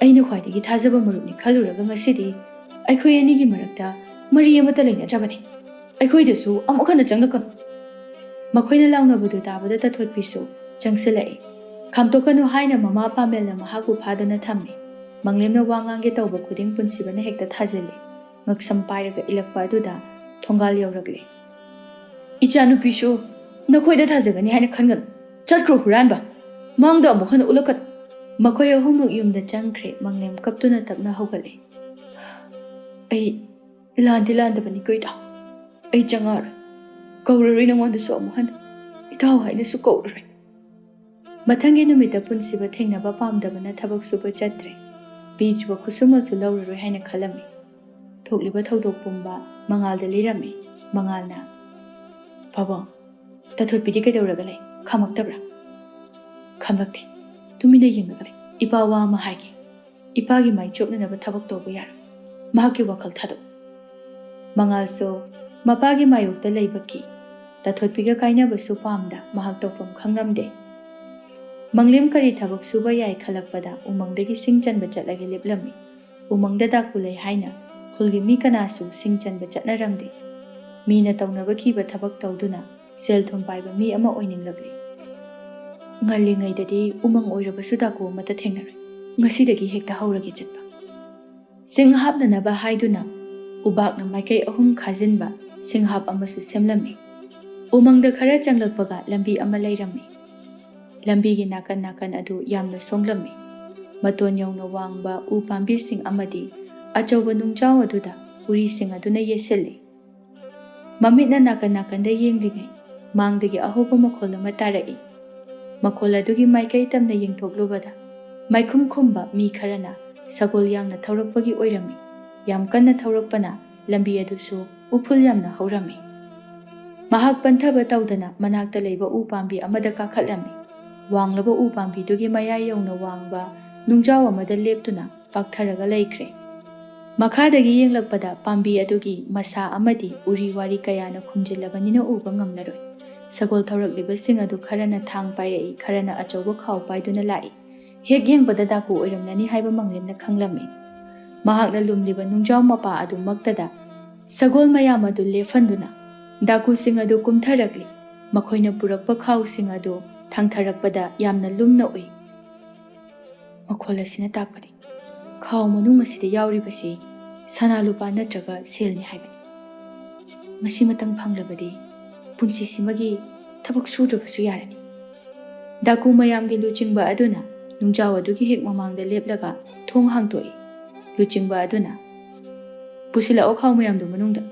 ꯑꯩꯅ ꯈ꯭ꯋꯥꯏꯗꯒꯤ ꯊꯥꯖꯕ ꯃꯔꯨꯞꯅꯤ ꯈꯜꯂꯨꯔꯒ ꯉꯁꯤꯗꯤ ꯑꯩꯈꯣꯏ ꯑꯅꯤꯒꯤ ꯃꯔꯛꯇ ꯃꯔꯤ ꯑꯃꯠꯇ ꯂꯩꯅꯗ꯭ꯔꯕꯅꯤ꯫ ꯑꯩꯈꯣꯏꯗꯁꯨ ꯑꯃꯨꯛ ꯍꯟꯅ ꯆꯪꯂꯛꯀꯅꯨ꯫" ꯃꯈꯣꯏꯅ ꯂꯥꯎꯅꯕꯗꯨ ꯇꯥꯕꯗ ꯇꯥꯊꯣꯠꯄꯤꯁꯨ ꯆꯪꯁꯤꯜꯂꯛꯏ꯫ "ꯈꯥꯝꯇꯣꯛꯀꯅꯨ" ꯍꯥꯏꯅ ꯃꯃꯥ ꯄꯥꯃꯦꯜꯅ ꯃꯍꯥꯛꯄꯨ ꯐꯥꯗꯨꯅ ꯊꯝꯃꯤ꯫ ꯃꯪꯂꯦꯝꯅ ꯋꯥ ꯉꯥꯡꯒꯦ ꯇꯧꯕ ꯈꯨꯗꯤꯡ ꯄꯨꯟꯁꯤꯕꯅ ꯍꯦꯛꯇ ꯊꯥꯖꯤꯜꯂꯤ꯫ ꯉꯛꯁꯝ ꯄꯥꯏꯔꯒ ꯏꯜꯂꯛꯄ ꯑꯗꯨꯗ ꯊꯣꯡꯒꯥꯜ ꯌꯧꯔꯛꯂꯦ꯫ "ꯏꯆꯥꯅꯨꯄꯤꯁꯨ ꯅꯈꯣꯏꯗ ꯊꯥꯖꯒꯅꯤ ꯍꯥꯏꯅ ꯈꯟꯒꯅꯨ꯫ ꯆꯠꯈ꯭ꯔꯣ ꯍꯨꯔꯥꯟꯕ꯫ ꯃꯥꯡꯗ ꯑꯃꯨꯛ ꯍꯟꯅ ꯎꯠꯂꯛꯀꯅꯨ꯫" ꯃꯈꯣꯏ ꯑꯍꯨꯝꯃꯛ ꯌꯨꯝꯗ ꯆꯪꯈ꯭ꯔꯦ꯫ ꯃꯪꯂꯦꯝ ꯀꯞꯇꯨꯅ ꯇꯞꯅ ꯍꯧꯒꯠꯂꯦ꯫ "ꯑꯩ ꯂꯥꯟꯗꯤ ꯂꯥꯟꯗꯕꯅꯤꯀꯣ ꯏꯇꯥꯎ꯫ ꯑꯩ ꯆꯪꯉꯛꯑꯔꯣꯏ꯫ ꯀꯧꯔꯔꯣꯏ ꯅꯉꯣꯟꯗꯁꯨ ꯑꯃꯨꯛ ꯍꯟꯅ꯫ ꯏꯇꯥꯎ ꯍꯥꯏꯅꯁꯨ ꯀꯧꯔꯔꯣꯏ꯫" ꯃꯊꯪꯒꯤ ꯅꯨꯃꯤꯠꯇ ꯄꯨꯟꯁꯤꯕ ꯊꯦꯡꯅꯕ ꯄꯥꯝꯗꯕꯅ ꯊꯕꯛ ꯁꯨꯕ ꯆꯠꯇ꯭ꯔꯦ꯫ ꯄꯤꯗ꯭ꯔꯤꯕ ꯈꯨꯠꯁꯨꯃꯜꯁꯨ ꯂꯧꯔꯔꯣꯏ ꯍꯥꯏꯅ ꯈꯜꯂꯝꯃꯤ꯫ ꯊꯣꯛꯂꯤꯕ ꯊꯧꯗꯣꯛ ꯄꯨꯝꯕ ꯃꯉꯥꯜꯗ ꯂꯤꯔꯝꯃꯤ꯫ ꯃꯉꯥꯜꯅ, "ꯄꯥꯕꯨꯡ, ꯇꯥꯊꯣꯠꯄꯤꯗꯤ ꯀꯩꯗꯧꯔꯒ ꯂꯩ? ꯈꯥꯝꯃꯛꯇꯕ꯭ꯔꯥ?" "ꯈꯥꯝꯂꯛꯇꯦ꯫ ꯇꯨꯃꯤꯟꯅ ꯌꯦꯡꯂꯒ ꯂꯩ꯫ ꯏꯄꯥ ꯋꯥ ꯑꯃ ꯍꯥꯏꯒꯦ꯫ ꯏꯄꯥꯒꯤ ꯃꯥꯏ ꯆꯣꯞꯅꯅꯕ ꯊꯕꯛ ꯇꯧꯕ ꯌꯥꯔꯣꯏ꯫ ꯃꯍꯥꯛꯀꯤ ꯋꯥꯈꯜ ꯊꯥꯗꯣꯛ꯫" ꯃꯉꯥꯜꯁꯨ ꯃꯄꯥꯒꯤ ꯃꯥꯌꯣꯛꯇ ꯂꯩꯕ ꯀꯤ꯫ ꯇꯥꯊꯣꯠꯄꯤꯒ ꯀꯥꯏꯅꯕꯁꯨ ꯄꯥꯝꯗ ꯃꯍꯥꯛ ꯇꯧꯐꯝ ꯈꯪꯂꯝꯗꯦ꯫ ꯃꯪꯂꯦꯝ ꯀꯔꯤ ꯊꯕꯛ ꯁꯨꯕ ꯌꯥꯏ ꯈꯜꯂꯛꯄꯗ ꯎꯃꯪꯗꯒꯤ ꯁꯤꯡ ꯆꯟꯕ ꯆꯠꯂꯒꯦ ꯂꯦꯞꯂꯝꯃꯤ꯫ ꯎꯃꯪꯗ ꯗꯥꯀꯨ ꯂꯩ ꯍꯥꯏꯅ ꯈꯨꯜꯒꯤ ꯃꯤ ꯀꯅꯥꯁꯨ ꯁꯤꯡ ꯆꯟꯕ ꯆꯠꯅꯔꯝꯗꯦ꯫ ꯃꯤꯅ ꯇꯧꯅꯕ ꯀꯤꯕ ꯊꯕꯛ ꯇꯧꯗꯨꯅ ꯁꯦꯜ ꯊꯨꯝ ꯄꯥꯏꯕ ꯃꯤ ꯑꯃ ꯑꯣꯏꯅꯤꯡꯂꯛꯂꯤ꯫ "ꯉꯜꯂꯤꯉꯩꯗꯗꯤ ꯎꯃꯪ ꯑꯣꯏꯔꯕꯁꯨ ꯗꯥꯀꯨ ꯑꯃꯠꯇ ꯊꯦꯡꯅꯔꯣꯏ꯫ ꯉꯁꯤꯗꯒꯤ ꯍꯦꯛꯇ ꯍꯧꯔꯒꯦ ꯆꯠꯄ꯫" ꯁꯤꯡ ꯍꯥꯞꯅꯅꯕ ꯍꯥꯏꯗꯨꯅ ꯎꯕꯥꯛꯅ ꯃꯥꯏꯀꯩ ꯑꯍꯨꯝ ꯈꯥꯖꯤꯟꯕ ꯁꯤꯡꯍꯥꯞ ꯑꯃꯁꯨ ꯁꯦꯝꯂꯝꯃꯤ꯫ ꯎꯃꯪꯗ ꯈꯔ ꯆꯪꯂꯛꯄꯒ ꯂꯝꯕꯤ ꯑꯃ ꯂꯩꯔꯝꯃꯤ꯫ ꯂꯝꯕꯤꯒꯤ ꯅꯥꯀꯟ ꯅꯥꯀꯟ ꯑꯗꯨ ꯌꯥꯝꯅ ꯁꯣꯡꯂꯝꯃꯤ꯫ ꯃꯇꯣꯟ ꯌꯧꯅ ꯋꯥꯡꯕ ꯎ ꯄꯥꯝꯕꯤꯁꯤꯡ ꯑꯃꯗꯤ ꯑꯆꯧꯕ ꯅꯨꯡꯖꯥꯎ ꯑꯗꯨꯗ ꯎꯔꯤꯁꯤꯡ ꯑꯗꯨꯅ ꯌꯦꯠꯁꯤꯜꯂꯤ꯫ ꯃꯃꯤꯠꯅ ꯅꯥꯀꯟ ꯅꯥꯀꯟꯗ ꯌꯦꯡꯂꯤꯉꯩ ꯃꯥꯡꯗꯒꯤ ꯑꯍꯧꯕ ꯃꯈꯣꯜ ꯑꯃ ꯇꯥꯔꯛꯏ꯫ ꯃꯈꯣꯜ ꯑꯗꯨꯒꯤ ꯃꯥꯏꯀꯩ ꯇꯝꯅ ꯌꯦꯡꯊꯣꯛꯂꯨꯕꯗ ꯃꯥꯏꯈꯨꯝ ꯈꯨꯝꯕ ꯃꯤ ꯈꯔꯅ ꯁꯒꯣꯜ ꯌꯥꯡꯅ ꯊꯧꯔꯛꯄꯒꯤ ꯑꯣꯏꯔꯝꯃꯤ꯫ ꯌꯥꯝ ꯀꯟꯅ ꯊꯧꯔꯛꯄꯅ ꯂꯝꯕꯤ ꯑꯗꯨꯁꯨ ꯎꯐꯨꯜ ꯌꯥꯝꯅ ꯍꯧꯔꯝꯃꯤ꯫ ꯃꯍꯥꯛ ꯄꯟꯊꯕ ꯇꯧꯗꯅ ꯃꯅꯥꯛꯇ ꯂꯩꯕ ꯎ ꯄꯥꯝꯕꯤ ꯑꯃꯗ ꯀꯥꯈꯠꯂꯝꯃꯤ꯫ ꯋꯥꯡꯂꯕ ꯎ ꯄꯥꯝꯕꯤꯗꯨꯒꯤ ꯃꯌꯥꯏ ꯌꯧꯅ ꯋꯥꯡꯕ ꯅꯨꯡꯖꯥꯎ ꯑꯃꯗ ꯂꯦꯞꯇꯨꯅ ꯄꯥꯛꯊꯔꯒ ꯂꯩꯈ꯭ꯔꯦ꯫ ꯃꯈꯥꯗꯒꯤ ꯌꯦꯡꯂꯛꯄꯗ ꯄꯥꯝꯕꯤ ꯑꯗꯨꯒꯤ ꯃꯁꯥ ꯑꯃꯗꯤ ꯎꯔꯤ ꯋꯥꯔꯤ ꯀꯌꯥꯅ ꯈꯨꯝꯖꯤꯜꯂꯕꯅꯤꯅ ꯎꯕ ꯉꯝꯂꯔꯣꯏ꯫ ꯁꯒꯣꯜ ꯊꯧꯔꯛꯂꯤꯕꯁꯤꯡ ꯑꯗꯨ ꯈꯔꯅ ꯊꯥꯡ ꯄꯥꯏꯔꯛꯏ, ꯈꯔꯅ ꯑꯆꯧꯕ ꯈꯥꯎ ꯄꯥꯏꯗꯨꯅ ꯂꯥꯛꯏ꯫ ꯍꯦꯛ ꯌꯦꯡꯕꯗ ꯗꯥꯀꯨ ꯑꯣꯏꯔꯝꯂꯅꯤ ꯍꯥꯏꯕ ꯃꯪꯂꯦꯝꯅ ꯈꯪꯂꯝꯃꯤ꯫ ꯃꯍꯥꯛꯅ ꯂꯨꯝꯂꯤꯕ ꯅꯨꯡꯖꯥꯎ ꯃꯄꯥ ꯑꯗꯨꯃꯛꯇꯗ ꯁꯒꯣꯜ ꯃꯌꯥꯝ ꯑꯗꯨ ꯂꯦꯞꯍꯟꯗꯨꯅ ꯗꯥꯀꯨꯁꯤꯡ ꯑꯗꯨ ꯀꯨꯝꯊꯔꯛꯂꯤ꯫ ꯃꯈꯣꯏꯅ ꯄꯨꯔꯛꯄ ꯈꯥꯎꯁꯤꯡ ꯑꯗꯨ ꯊꯥꯡꯊꯔꯛꯄꯗ ꯌꯥꯝꯅ ꯂꯨꯝꯅ ꯎꯏ꯫ ꯃꯈꯣꯜ ꯑꯁꯤꯅ ꯇꯥꯛꯄꯗꯤ ꯈꯥꯎ ꯃꯅꯨꯡ ꯑꯁꯤꯗ ꯌꯥꯎꯔꯤꯕꯁꯤ ꯁꯅꯥ ꯂꯨꯄꯥ ꯅꯠꯇ꯭ꯔꯒ ꯁꯦꯜꯅꯤ ꯍꯥꯏꯕꯅꯤ꯫ ꯃꯁꯤꯃꯇꯪ ꯐꯪꯂꯕꯗꯤ ꯄꯨꯟꯁꯤꯁꯤꯃꯒꯤ ꯊꯕꯛ ꯁꯨꯗ꯭ꯔꯕꯁꯨ ꯌꯥꯔꯅꯤ꯫ ꯗꯥꯀꯨ ꯃꯌꯥꯝꯒꯤ ꯂꯨꯆꯤꯡꯕ ꯑꯗꯨꯅ ꯅꯨꯡꯖꯥꯎ ꯑꯗꯨꯒꯤ ꯍꯦꯛ ꯃꯃꯥꯡꯗ ꯂꯦꯞꯂꯒ ꯊꯣꯡ ꯍꯥꯡꯗꯣꯛꯏ꯫ ꯂꯨꯆꯤꯡꯕ ꯑꯗꯨꯅ, "ꯄꯨꯁꯤꯜꯂꯛꯑꯣ ꯈꯥꯎ ꯃꯌꯥꯝꯗꯨ ꯃꯅꯨꯡꯗ꯫"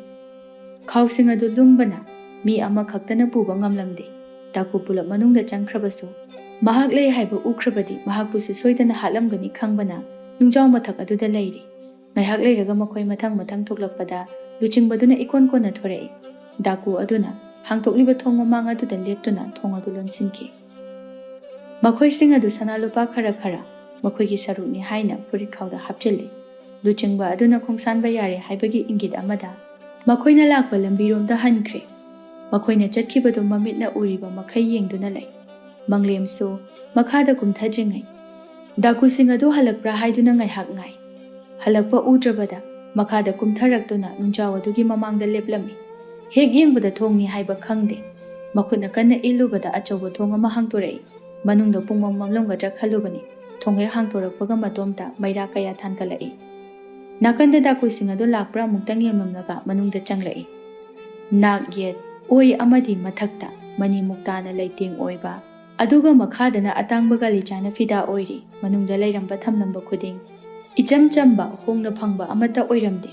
ꯈꯥꯎꯁꯤꯡ ꯑꯗꯨ ꯂꯨꯝꯕꯅ ꯃꯤ ꯑꯃꯈꯛꯇꯅ ꯄꯨꯕ ꯉꯝꯂꯝꯗꯦ꯫ ꯗꯥꯀꯨ ꯄꯨꯂꯞ ꯃꯅꯨꯡꯗ ꯆꯪꯈ꯭ꯔꯕꯁꯨ ꯃꯍꯥꯛ ꯂꯩ ꯍꯥꯏꯕ ꯎꯈ꯭ꯔꯕꯗꯤ ꯃꯍꯥꯛꯄꯨꯁꯨ ꯁꯣꯏꯗꯅ ꯍꯥꯠꯂꯝꯒꯅꯤ ꯈꯪꯕꯅ ꯅꯨꯡꯖꯥꯎ ꯃꯊꯛ ꯑꯗꯨꯗ ꯂꯩꯔꯤ꯫ ꯉꯥꯏꯍꯥꯛ ꯂꯩꯔꯒ ꯃꯈꯣꯏ ꯃꯊꯪ ꯃꯊꯪ ꯊꯣꯛꯂꯛꯄꯗ ꯂꯨꯆꯤꯡꯕꯗꯨꯅ ꯏꯀꯣꯟ ꯀꯣꯟꯅ ꯊꯣꯔꯛꯏ꯫ ꯗꯥꯀꯨ ꯑꯗꯨꯅ ꯍꯥꯡꯗꯣꯛꯂꯤꯕ ꯊꯣꯡ ꯃꯃꯥꯡ ꯑꯗꯨꯗ ꯂꯦꯞꯇꯨꯅ ꯊꯣꯡ ꯑꯗꯨ ꯂꯣꯟꯁꯤꯟꯈꯤ꯫ ꯃꯈꯣꯏꯁꯤꯡ ꯑꯗꯨ ꯁꯅꯥ ꯂꯨꯄꯥ ꯈꯔ ꯈꯔ ꯃꯈꯣꯏꯒꯤ ꯁꯔꯨꯛꯅꯤ ꯍꯥꯏꯅ ꯐꯨꯔꯤꯠꯈꯥꯎꯗ ꯍꯥꯞꯆꯤꯜꯂꯤ꯫ ꯂꯨꯆꯤꯡꯕ ꯑꯗꯨꯅ ꯈꯣꯡꯁꯥꯟꯕ ꯌꯥꯔꯦ ꯍꯥꯏꯕꯒꯤ ꯏꯪꯒꯤꯠ ꯑꯃꯗ ꯃꯈꯣꯏꯅ ꯂꯥꯛꯄ ꯂꯝꯕꯤꯔꯣꯝꯗ ꯍꯟꯈ꯭ꯔꯦ꯫ ꯃꯈꯣꯏꯅ ꯆꯠꯈꯤꯕꯗꯨ ꯃꯃꯤꯠꯅ ꯎꯔꯤꯕ ꯃꯈꯩ ꯌꯦꯡꯗꯨꯅ ꯂꯩ꯫ ꯃꯪꯂꯦꯝꯁꯨ ꯃꯈꯥꯗ ꯀꯨꯝꯊꯗ꯭ꯔꯤꯉꯩ ꯗꯥꯀꯨꯁꯤꯡ ꯑꯗꯨ ꯍꯜꯂꯛꯄ꯭ꯔꯥ ꯍꯥꯏꯗꯨꯅ ꯉꯥꯏꯍꯥꯛ ꯉꯥꯏ꯫ ꯍꯜꯂꯛꯄ ꯎꯗ꯭ꯔꯕꯗ ꯃꯈꯥꯗ ꯀꯨꯝꯊꯔꯛꯇꯨꯅ ꯅꯨꯡꯖꯥꯎ ꯑꯗꯨꯒꯤ ꯃꯃꯥꯡꯗ ꯂꯦꯞꯂꯝꯃꯤ꯫ ꯍꯦꯛ ꯌꯦꯡꯕꯗ ꯊꯣꯡꯅꯤ ꯍꯥꯏꯕ ꯈꯪꯗꯦ꯫ ꯃꯈꯨꯠꯅ ꯀꯟꯅ ꯏꯜꯂꯨꯕꯗ ꯑꯆꯧꯕ ꯊꯣꯡ ꯑꯃ ꯍꯥꯡꯗꯣꯔꯛꯏ꯫ ꯃꯅꯨꯡꯗ ꯄꯨꯡꯃꯝ ꯃꯝꯂꯝꯒꯗ꯭ꯔꯥ ꯈꯜꯂꯨꯕꯅꯤ꯫ ꯊꯣꯡ ꯍꯦꯛ ꯍꯥꯡꯗꯣꯔꯛꯄꯒ ꯃꯇꯣꯝꯇ ꯃꯩꯔꯥ ꯀꯌꯥ ꯊꯥꯟꯒꯠꯂꯛꯏ꯫ ꯅꯥꯀꯟꯗ ꯗꯥꯀꯨꯁꯤꯡ ꯑꯗꯨ ꯂꯥꯛꯄ꯭ꯔꯥ ꯑꯃꯨꯛꯇꯪ ꯌꯦꯡꯂꯝꯂꯒ ꯃꯅꯨꯡꯗ ꯆꯪꯂꯛꯏ꯫ ꯅꯥꯛ ꯌꯦꯠ ꯑꯣꯏ ꯑꯃꯗꯤ ꯃꯊꯛꯇ ꯃꯅꯤ ꯃꯨꯛꯇꯥꯅ ꯂꯩꯇꯦꯡ ꯑꯣꯏꯕ, ꯑꯗꯨꯒ ꯃꯈꯥꯗꯅ ꯑꯇꯥꯡꯕ ꯒꯥꯂꯤꯆꯥꯅ ꯐꯤꯗꯥ ꯑꯣꯏꯔꯤ꯫ ꯃꯅꯨꯡꯗ ꯂꯩꯔꯝꯕ ꯊꯝꯂꯝꯕ ꯈꯨꯗꯤꯡ ꯏꯆꯝ ꯆꯝꯕ, ꯍꯣꯡꯅ ꯐꯪꯕ ꯑꯃꯠꯇ ꯑꯣꯏꯔꯝꯗꯦ꯫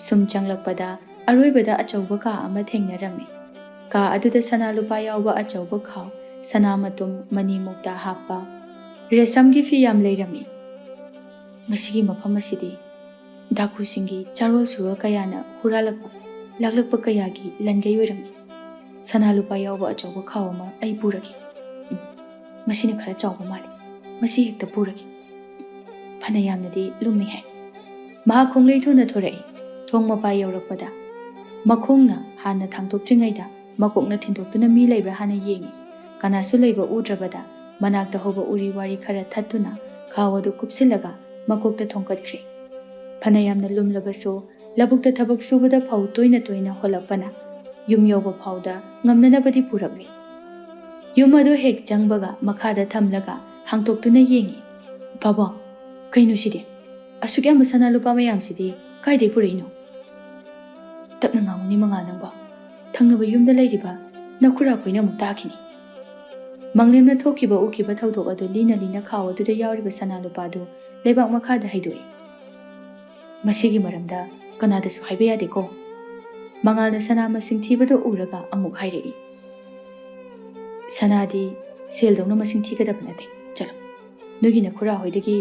ꯁꯨꯝ ꯆꯪꯂꯛꯄꯗ ꯑꯔꯣꯏꯕꯗ ꯑꯆꯧꯕ ꯀꯥ ꯑꯃ ꯊꯦꯡꯅꯔꯝꯃꯤ꯫ ꯀꯥ ꯑꯗꯨꯗ ꯁꯅꯥ ꯂꯨꯄꯥ ꯌꯥꯎꯕ ꯑꯆꯧꯕ ꯈꯥꯎ, ꯁꯅꯥ ꯃꯇꯨꯝ, ꯃꯅꯤ ꯃꯨꯛꯇꯥ ꯍꯥꯞꯄ, ꯔꯦꯁꯝꯒꯤ ꯐꯤ ꯌꯥꯝ ꯂꯩꯔꯝꯃꯤ꯫ ꯃꯁꯤꯒꯤ ꯃꯐꯝ ꯑꯁꯤꯗꯤ ꯗꯥꯀꯨꯁꯤꯡꯒꯤ ꯆꯥꯔꯣꯜ ꯁꯨꯔꯣꯜ ꯀꯌꯥꯅ ꯍꯨꯔꯥꯜꯂꯛꯄ, ꯂꯥꯛꯂꯛꯄ ꯀꯌꯥꯒꯤ ꯂꯟꯒꯩ ꯑꯣꯏꯔꯝꯃꯤ꯫ ꯁꯅꯥ ꯂꯨꯄꯥ ꯌꯥꯎꯕ ꯑꯆꯧꯕ ꯈꯥꯎ ꯑꯃ ꯑꯩ ꯄꯨꯔꯒꯦ꯫ ꯎꯝ, ꯃꯁꯤꯅ ꯈꯔ ꯆꯥꯎꯕ ꯃꯥꯜꯂꯤ꯫ ꯃꯁꯤ ꯍꯦꯛꯇ ꯄꯨꯔꯒꯦ꯫ ꯐꯅ ꯌꯥꯝꯅꯗꯤ ꯂꯨꯝꯃꯤ ꯍꯥꯏ꯫ ꯃꯍꯥꯛ ꯈꯣꯡꯂꯩ ꯊꯨꯅ ꯊꯣꯔꯛꯏ꯫ ꯊꯣꯡ ꯃꯄꯥ ꯌꯧꯔꯛꯄꯗ ꯃꯈꯣꯡꯅ ꯍꯥꯟꯅ ꯊꯥꯡꯗꯣꯛꯇ꯭ꯔꯤꯉꯩꯗ ꯃꯀꯣꯛꯅ ꯊꯤꯟꯗꯣꯛꯇꯨꯅ ꯃꯤ ꯂꯩꯕ꯭ꯔꯥ ꯍꯥꯟꯅ ꯌꯦꯡꯉꯤ꯫ ꯀꯅꯥꯁꯨ ꯂꯩꯕ ꯎꯗ꯭ꯔꯕꯗ ꯃꯅꯥꯛꯇ ꯍꯧꯕ ꯎꯔꯤ ꯋꯥꯔꯤ ꯈꯔ ꯊꯠꯇꯨꯅ ꯈꯥꯎ ꯑꯗꯨ ꯀꯨꯞꯁꯤꯜꯂꯒ ꯃꯀꯣꯛꯇ ꯊꯣꯡꯀꯠꯈ꯭ꯔꯦ꯫ ꯐꯅ ꯌꯥꯝꯅ ꯂꯨꯝꯂꯕꯁꯨ ꯂꯧꯕꯨꯛꯇ ꯊꯕꯛ ꯁꯨꯕꯗ ꯐꯧ ꯇꯣꯏꯅ ꯇꯣꯏꯅ ꯍꯣꯜꯂꯛꯄꯅ ꯌꯨꯝ ꯌꯧꯕ ꯐꯥꯎꯗ ꯉꯝꯅꯅꯕꯗꯤ ꯄꯨꯔꯛꯂꯤ꯫ ꯌꯨꯝ ꯑꯗꯨ ꯍꯦꯛ ꯆꯪꯕꯒ ꯃꯈꯥꯗ ꯊꯝꯂꯒ ꯍꯥꯡꯇꯣꯛꯇꯨꯅ ꯌꯦꯡꯉꯤ꯫ "ꯄꯥꯕꯣ, ꯀꯩꯅꯣ ꯁꯤꯗꯤ? ꯑꯁꯨꯛ ꯌꯥꯝꯕ ꯁꯅꯥ ꯂꯨꯄꯥ ꯃꯌꯥꯝꯁꯤꯗꯤ ꯀꯥꯏꯗꯩ ꯄꯨꯔꯛꯏꯅꯣ?" "ꯇꯞꯅ ꯉꯥꯡꯉꯨꯅꯦ ꯃꯉꯥꯜ ꯅꯪꯕꯣ꯫ ꯊꯪꯅꯕ ꯌꯨꯝꯗ ꯂꯩꯔꯤꯕ ꯅꯈꯨꯔꯥꯈꯣꯏꯅ ꯑꯃꯨꯛ ꯇꯥꯈꯤꯅꯤ꯫" ꯃꯪꯂꯦꯝꯅ ꯊꯣꯛꯈꯤꯕ ꯎꯈꯤꯕ ꯊꯧꯗꯣꯛ ꯑꯗꯨ ꯂꯤꯅ ꯂꯤꯅ ꯈꯥꯎ ꯑꯗꯨꯗ ꯌꯥꯎꯔꯤꯕ ꯁꯅꯥ ꯂꯨꯄꯥꯗꯨ ꯂꯩꯕꯥꯛ ꯃꯈꯥꯗ ꯍꯩꯗꯣꯛꯏ꯫ "ꯃꯁꯤꯒꯤ ꯃꯔꯝꯗ ꯀꯅꯥꯗꯁꯨ ꯍꯥꯏꯕ ꯌꯥꯗꯦꯀꯣ꯫" ꯃꯉꯥꯜꯅ ꯁꯅꯥ ꯃꯁꯤꯡ ꯊꯤꯕꯗꯨ ꯎꯔꯒ ꯑꯃꯨꯛ ꯍꯥꯏꯔꯛꯏ꯫ "ꯁꯅꯥꯗꯤ ꯁꯦꯜꯗꯧꯅ ꯃꯁꯤꯡ ꯊꯤꯒꯗꯕ ꯅꯠꯇꯦ꯫ ꯆꯠꯂꯣ, ꯅꯣꯏꯒꯤ ꯅꯈꯨꯔꯥ ꯍꯣꯏꯗꯒꯤ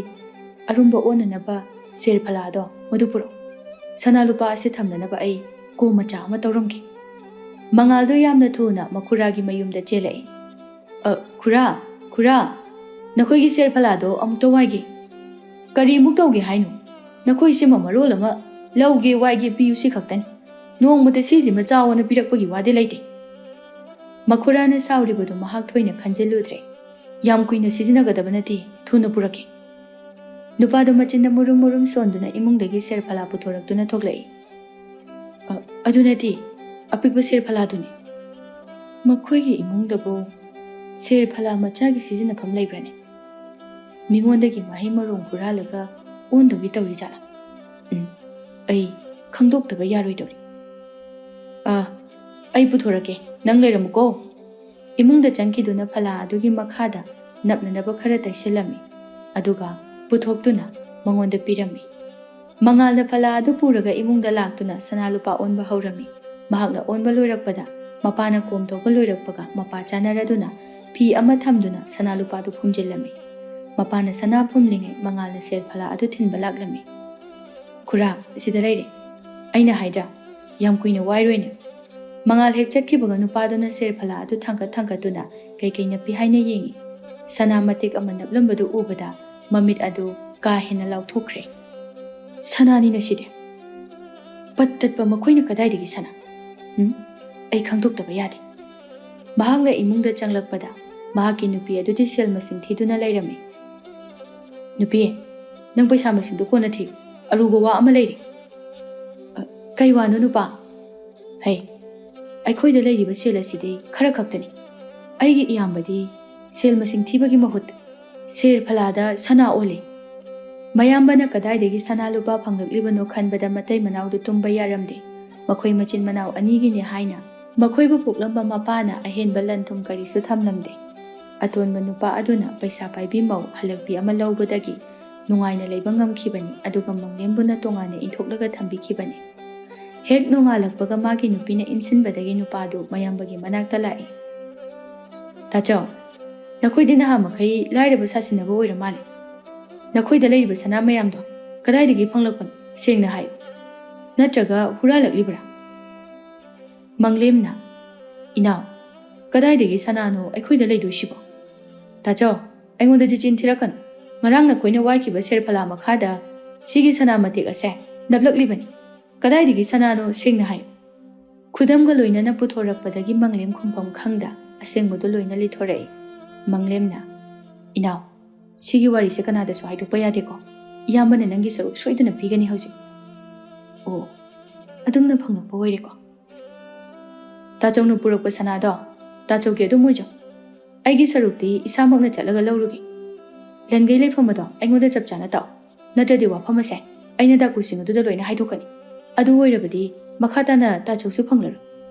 ꯑꯔꯨꯝꯕ ꯑꯣꯟꯅꯅꯕ ꯁꯦꯔ ꯐꯂꯥꯗꯣ ꯃꯗꯨ ꯄꯨꯔꯛꯎ꯫ ꯁꯅꯥ ꯂꯨꯄꯥ ꯑꯁꯤ ꯊꯝꯅꯅꯕ ꯑꯩ ꯀꯣꯝ ꯃꯆꯥ ꯑꯃ ꯇꯧꯔꯝꯒꯦ꯫ ꯃꯉꯥꯜꯗꯣ ꯌꯥꯝꯅ ꯊꯨꯅ ꯃꯈꯨꯔꯥꯒꯤ ꯃꯌꯨꯝꯗ ꯆꯦꯜꯂꯛꯏ꯫ "ꯑ, ꯈꯨꯔꯥ, ꯈꯨꯔꯥ, ꯅꯈꯣꯏꯒꯤ ꯁꯦꯔ ꯐꯂꯥꯗꯣ ꯑꯃꯨꯛꯇ ꯋꯥꯏꯒꯦ꯫" "ꯀꯔꯤꯃꯨꯛ ꯇꯧꯒꯦ ꯍꯥꯏꯅꯣ? ꯅꯈꯣꯏꯁꯤꯃ ꯃꯔꯣꯜ ꯑꯃ, ꯂꯧꯒꯦ ꯋꯥꯏꯒꯦ ꯄꯤꯌꯨ ꯁꯤ ꯈꯛꯇꯅꯤ꯫ ꯅꯣꯡꯃꯇ ꯁꯤꯁꯤꯃ ꯆꯥꯎꯑꯣꯅ ꯄꯤꯔꯛꯄꯒꯤ ꯋꯥꯗꯤ ꯂꯩꯇꯦ꯫" ꯃꯈꯨꯔꯥꯅ ꯁꯥꯎꯔꯤꯕꯗꯨ ꯃꯍꯥꯛ ꯊꯣꯏꯅ ꯈꯟꯖꯤꯜꯂꯨꯗ꯭ꯔꯦ꯫ "ꯌꯥꯝ ꯀꯨꯏꯅ ꯁꯤꯖꯤꯟꯅꯒꯗꯕ ꯅꯠꯇꯦ, ꯊꯨꯅ ꯄꯨꯔꯛꯀꯦ꯫" ꯅꯨꯄꯥꯗꯨ ꯃꯆꯤꯟꯗ ꯃꯨꯔꯨꯝ ꯃꯨꯔꯨꯝ ꯁꯣꯟꯗꯨꯅ ꯏꯃꯨꯡꯗꯒꯤ ꯁꯦꯔ ꯐꯂꯥ ꯄꯨꯊꯣꯔꯛꯇꯨꯅ ꯊꯣꯛꯂꯛꯏ꯫ "ꯑ, ꯑꯗꯨ ꯅꯠꯇꯦ, ꯑꯄꯤꯛꯄ ꯁꯦꯔ ꯐꯂꯥꯗꯨꯅꯤ꯫" "ꯃꯈꯣꯏꯒꯤ ꯏꯃꯨꯡꯗꯕꯨ ꯁꯦꯔ ꯐꯂꯥ ꯃꯆꯥꯒꯤ ꯁꯤꯖꯤꯟꯅꯐꯝ ꯂꯩꯕ꯭ꯔꯅꯦ? ꯃꯤꯉꯣꯟꯗꯒꯤ ꯃꯍꯩ ꯃꯔꯣꯡ ꯍꯨꯔꯥꯜꯂꯒ ꯑꯣꯟꯗꯧꯒꯤ ꯇꯧꯔꯤꯖꯥꯠꯂꯥ? ꯎꯝ, ꯑꯩ ꯈꯪꯗꯣꯛꯇꯕ ꯌꯥꯔꯣꯏꯗꯧꯔꯤ꯫ ꯑꯥ, ꯑꯩ ꯄꯨꯊꯣꯔꯛꯀꯦ, ꯅꯪ ꯂꯩꯔꯝꯃꯨꯀꯣ꯫" ꯏꯃꯨꯡꯗ ꯆꯪꯈꯤꯗꯨꯅ ꯐꯂꯥ ꯑꯗꯨꯒꯤ ꯃꯈꯥꯗ ꯅꯞꯅꯅꯕ ꯈꯔ ꯇꯩꯁꯤꯜꯂꯝꯃꯤ, ꯑꯗꯨꯒ ꯄꯨꯊꯣꯛꯇꯨꯅ ꯃꯉꯣꯟꯗ ꯄꯤꯔꯝꯃꯤ꯫ ꯃꯉꯥꯜꯅ ꯐꯂꯥ ꯑꯗꯨ ꯄꯨꯔꯒ ꯏꯃꯨꯡꯗ ꯂꯥꯛꯇꯨꯅ ꯁꯅꯥ ꯂꯨꯄꯥ ꯑꯣꯟꯕ ꯍꯧꯔꯝꯃꯤ꯫ ꯃꯍꯥꯛꯅ ꯑꯣꯟꯕ ꯂꯣꯏꯔꯛꯄꯗ, ꯃꯄꯥꯅ ꯀꯣꯝ ꯇꯧꯕ ꯂꯣꯏꯔꯛꯄꯒ ꯃꯄꯥ ꯆꯥꯅꯔꯗꯨꯅ ꯐꯤ ꯑꯃ ꯊꯝꯗꯨꯅ ꯁꯅꯥ ꯂꯨꯄꯥꯗꯨ ꯐꯨꯝꯖꯤꯜꯂꯝꯃꯤ꯫ ꯃꯄꯥꯅ ꯁꯅꯥ ꯐꯨꯝꯂꯤꯉꯩ ꯃꯉꯥꯜꯅ ꯁꯦꯔ ꯐꯂꯥ ꯑꯗꯨ ꯊꯤꯟꯕ ꯂꯥꯛꯂꯝꯃꯤ꯫ "ꯈꯨꯔꯥ, ꯑꯁꯤꯗ ꯂꯩꯔꯦ꯫ ꯑꯩꯅ ꯍꯥꯏꯗ꯭ꯔꯥ, ꯌꯥꯝ ꯀꯨꯏꯅ ꯋꯥꯏꯔꯣꯏꯅ꯫" ꯃꯉꯥꯜ ꯍꯦꯛ ꯆꯠꯈꯤꯕꯒ ꯅꯨꯄꯥꯗꯨꯅ ꯁꯦꯔ ꯐꯂꯥ ꯑꯗꯨ ꯊꯥꯡꯀꯠ ꯊꯥꯡꯀꯠꯇꯨꯅ ꯀꯩꯀꯩ ꯅꯞꯄꯤ ꯍꯥꯏꯅ ꯌꯦꯡꯉꯤ꯫ ꯁꯅꯥ ꯃꯇꯦꯛ ꯑꯃ ꯅꯞꯂꯝꯕꯗꯨ ꯎꯕꯗ ꯃꯃꯤꯠ ꯑꯗꯨ ꯀꯥ ꯍꯦꯟꯅ ꯂꯥꯎꯊꯣꯛꯈ꯭ꯔꯦ꯫ "ꯁꯅꯥꯅꯤꯅ ꯁꯤꯗꯤ꯫ ꯄꯠ ꯇꯠꯄ ꯃꯈꯣꯏꯅ ꯀꯗꯥꯏꯗꯒꯤ ꯁꯅꯥ? ꯎꯝ? ꯑꯩ ꯈꯪꯗꯣꯛꯇꯕ ꯌꯥꯗꯦ꯫" ꯃꯍꯥꯛꯅ ꯏꯃꯨꯡꯗ ꯆꯪꯂꯛꯄꯗ ꯃꯍꯥꯛꯀꯤ ꯅꯨꯄꯤ ꯑꯗꯨꯗꯤ ꯁꯦꯜ ꯃꯁꯤꯡ ꯊꯤꯗꯨꯅ ꯂꯩꯔꯝꯃꯤ꯫ "ꯅꯨꯄꯤ, ꯅꯪ ꯄꯩꯁꯥ ꯃꯁꯤꯡꯗꯨ ꯀꯣꯟꯅ ꯊꯤꯌꯨ꯫ ꯑꯔꯨꯕ ꯋꯥ ꯑꯃ ꯂꯩꯔꯤ꯫" "ꯑ, ꯀꯩ ꯋꯥꯅꯣ ꯅꯨꯄꯥ?" "ꯍꯩ, ꯑꯩꯈꯣꯏꯗ ꯂꯩꯔꯤꯕ ꯁꯦꯜ ꯑꯁꯤꯗꯤ ꯈꯔ ꯈꯛꯇꯅꯤ꯫ ꯑꯩꯒꯤ ꯏꯌꯥꯝꯕꯗꯤ ꯁꯦꯜ ꯃꯁꯤꯡ ꯊꯤꯕꯒꯤ ꯃꯍꯨꯠ ꯁꯦꯔ ꯐꯂꯥꯗ ꯁꯅꯥ ꯑꯣꯜꯂꯤ꯫" ꯃꯌꯥꯝꯕꯅ ꯀꯗꯥꯏꯗꯒꯤ ꯁꯅꯥ ꯂꯨꯄꯥ ꯐꯪꯂꯛꯂꯤꯕꯅꯣ ꯈꯟꯕꯗ ꯃꯇꯩ ꯃꯅꯥꯎꯗꯨ ꯇꯨꯝꯕ ꯌꯥꯔꯝꯗꯦ꯫ ꯃꯈꯣꯏ ꯃꯆꯤꯟ ꯃꯅꯥꯎ ꯑꯅꯤꯒꯤꯅꯤ ꯍꯥꯏꯅ ꯃꯈꯣꯏꯕꯨ ꯄꯣꯛꯂꯝꯕ ꯃꯄꯥꯅ ꯑꯍꯦꯟꯕ ꯂꯟ ꯊꯨꯝ ꯀꯔꯤꯁꯨ ꯊꯝꯂꯝꯗꯦ꯫ ꯑꯇꯣꯟꯕ ꯅꯨꯄꯥ ꯑꯗꯨꯅ ꯄꯩꯁꯥ ꯄꯥꯏꯕꯤ ꯃꯧ ꯍꯜꯂꯛꯄꯤ ꯑꯃ ꯂꯧꯕꯗꯒꯤ ꯅꯨꯡꯉꯥꯏꯅ ꯂꯩꯕ ꯉꯝꯈꯤꯕꯅꯤ, ꯑꯗꯨꯒ ꯃꯪꯂꯦꯝꯕꯨꯅ ꯇꯣꯉꯥꯟꯅ ꯏꯟꯊꯣꯛꯂꯒ ꯊꯝꯕꯤꯈꯤꯕꯅꯤ꯫ ꯍꯦꯛ ꯅꯣꯡꯉꯥꯜꯂꯛꯄꯒ ꯃꯥꯒꯤ ꯅꯨꯄꯤꯅ ꯏꯟꯁꯤꯟꯕꯗꯒꯤ ꯅꯨꯄꯥꯗꯨ ꯃꯌꯥꯝꯕꯒꯤ ꯃꯅꯥꯛꯇ ꯂꯥꯛꯏ꯫ "ꯇꯥꯆꯧ, ꯅꯈꯣꯏꯗꯤ ꯅꯍꯥ ꯃꯈꯩ ꯂꯥꯏꯔꯕ ꯁꯥꯁꯤꯟꯅꯕ ꯑꯣꯏꯔ ꯃꯥꯜꯂꯦ꯫ ꯅꯈꯣꯏꯗ ꯂꯩꯔꯤꯕ ꯁꯅꯥ ꯃꯌꯥꯝꯗꯣ ꯀꯗꯥꯏꯗꯒꯤ ꯐꯪꯂꯛꯄꯅꯣ? ꯁꯦꯡꯅ ꯍꯥꯏꯌꯨ꯫ ꯅꯠꯇ꯭ꯔꯒ ꯍꯨꯔꯥꯜꯂꯛꯂꯤꯕ꯭ꯔꯥ? ꯃꯪꯂꯦꯝꯅ, "ꯏꯅꯥꯎ, ꯀꯗꯥꯏꯗꯒꯤ ꯁꯅꯥꯅꯣ ꯑꯩꯈꯣꯏꯗ ꯂꯩꯗꯣꯏꯁꯤꯕꯣ?" "ꯇꯥꯆꯧ, ꯑꯩꯉꯣꯟꯗꯗꯤ ꯆꯤꯟ ꯊꯤꯔꯛꯀꯅꯨ꯫ ꯉꯔꯥꯡ ꯅꯈꯣꯏꯅ ꯋꯥꯏꯈꯤꯕ ꯁꯦꯔꯐꯂꯥ ꯃꯈꯥꯗ ꯁꯤꯒꯤ ꯁꯅꯥ ꯃꯇꯦꯛ ꯑꯁꯦ ꯅꯞꯂꯛꯂꯤꯕꯅꯤ꯫ ꯀꯗꯥꯏꯗꯒꯤ ꯁꯅꯥꯅꯣ ꯁꯦꯡꯅ ꯍꯥꯏꯌꯨ꯫" ꯈꯨꯗꯝꯒ ꯂꯣꯏꯅꯅ ꯄꯨꯊꯣꯔꯛꯄꯗꯒꯤ ꯃꯪꯂꯦꯝ ꯈꯨꯝꯐꯝ ꯈꯪꯗ ꯑꯁꯦꯡꯕꯗꯨ ꯂꯣꯏꯅ ꯂꯤꯊꯣꯔꯛꯏ꯫ ꯃꯪꯂꯦꯝꯅ, "ꯏꯅꯥꯎ, ꯁꯤꯒꯤ ꯋꯥꯔꯤꯁꯦ ꯀꯅꯥꯗꯁꯨ ꯍꯥꯏꯗꯣꯛꯄ ꯌꯥꯗꯦꯀꯣ꯫ ꯏꯌꯥꯝꯕꯅ ꯅꯪꯒꯤ ꯁꯔꯨꯛ ꯁꯣꯏꯗꯅ ꯄꯤꯒꯅꯤ ꯍꯧꯖꯤꯛ꯫" "ꯑꯣ, ꯑꯗꯨꯝꯅ ꯐꯪꯂꯛꯄ ꯑꯣꯏꯔꯦꯀꯣ꯫" "ꯇꯥꯆꯧꯅ ꯄꯨꯔꯛꯄ ꯁꯅꯥꯗꯣ ꯇꯥꯆꯧꯒꯤ ꯑꯗꯨꯝ ꯑꯣꯏꯖꯧ꯫ ꯑꯩꯒꯤ ꯁꯔꯨꯛꯇꯤ ꯏꯁꯥꯃꯛꯅ ꯆꯠꯂꯒ ꯂꯧꯔꯨꯒꯦ꯫ ꯂꯟꯒꯩ ꯂꯩꯐꯝ ꯑꯗꯣ ꯑꯩꯉꯣꯟꯗ ꯆꯞ ꯆꯥꯅ ꯇꯥꯛꯑꯣ꯫ ꯅꯠꯇ꯭ꯔꯗꯤ ꯋꯥꯐꯝ ꯑꯁꯦ ꯑꯩꯅ ꯗꯥꯀꯨꯁꯤꯡ ꯑꯗꯨꯗ ꯂꯣꯏꯅ ꯍꯥꯏꯗꯣꯛꯀꯅꯤ꯫ ꯑꯗꯨ ꯑꯣꯏꯔꯕꯗꯤ ꯃꯈꯥ ꯇꯥꯅ ꯇꯥꯆꯧꯁꯨ ꯐꯪꯂꯔꯣꯏ꯫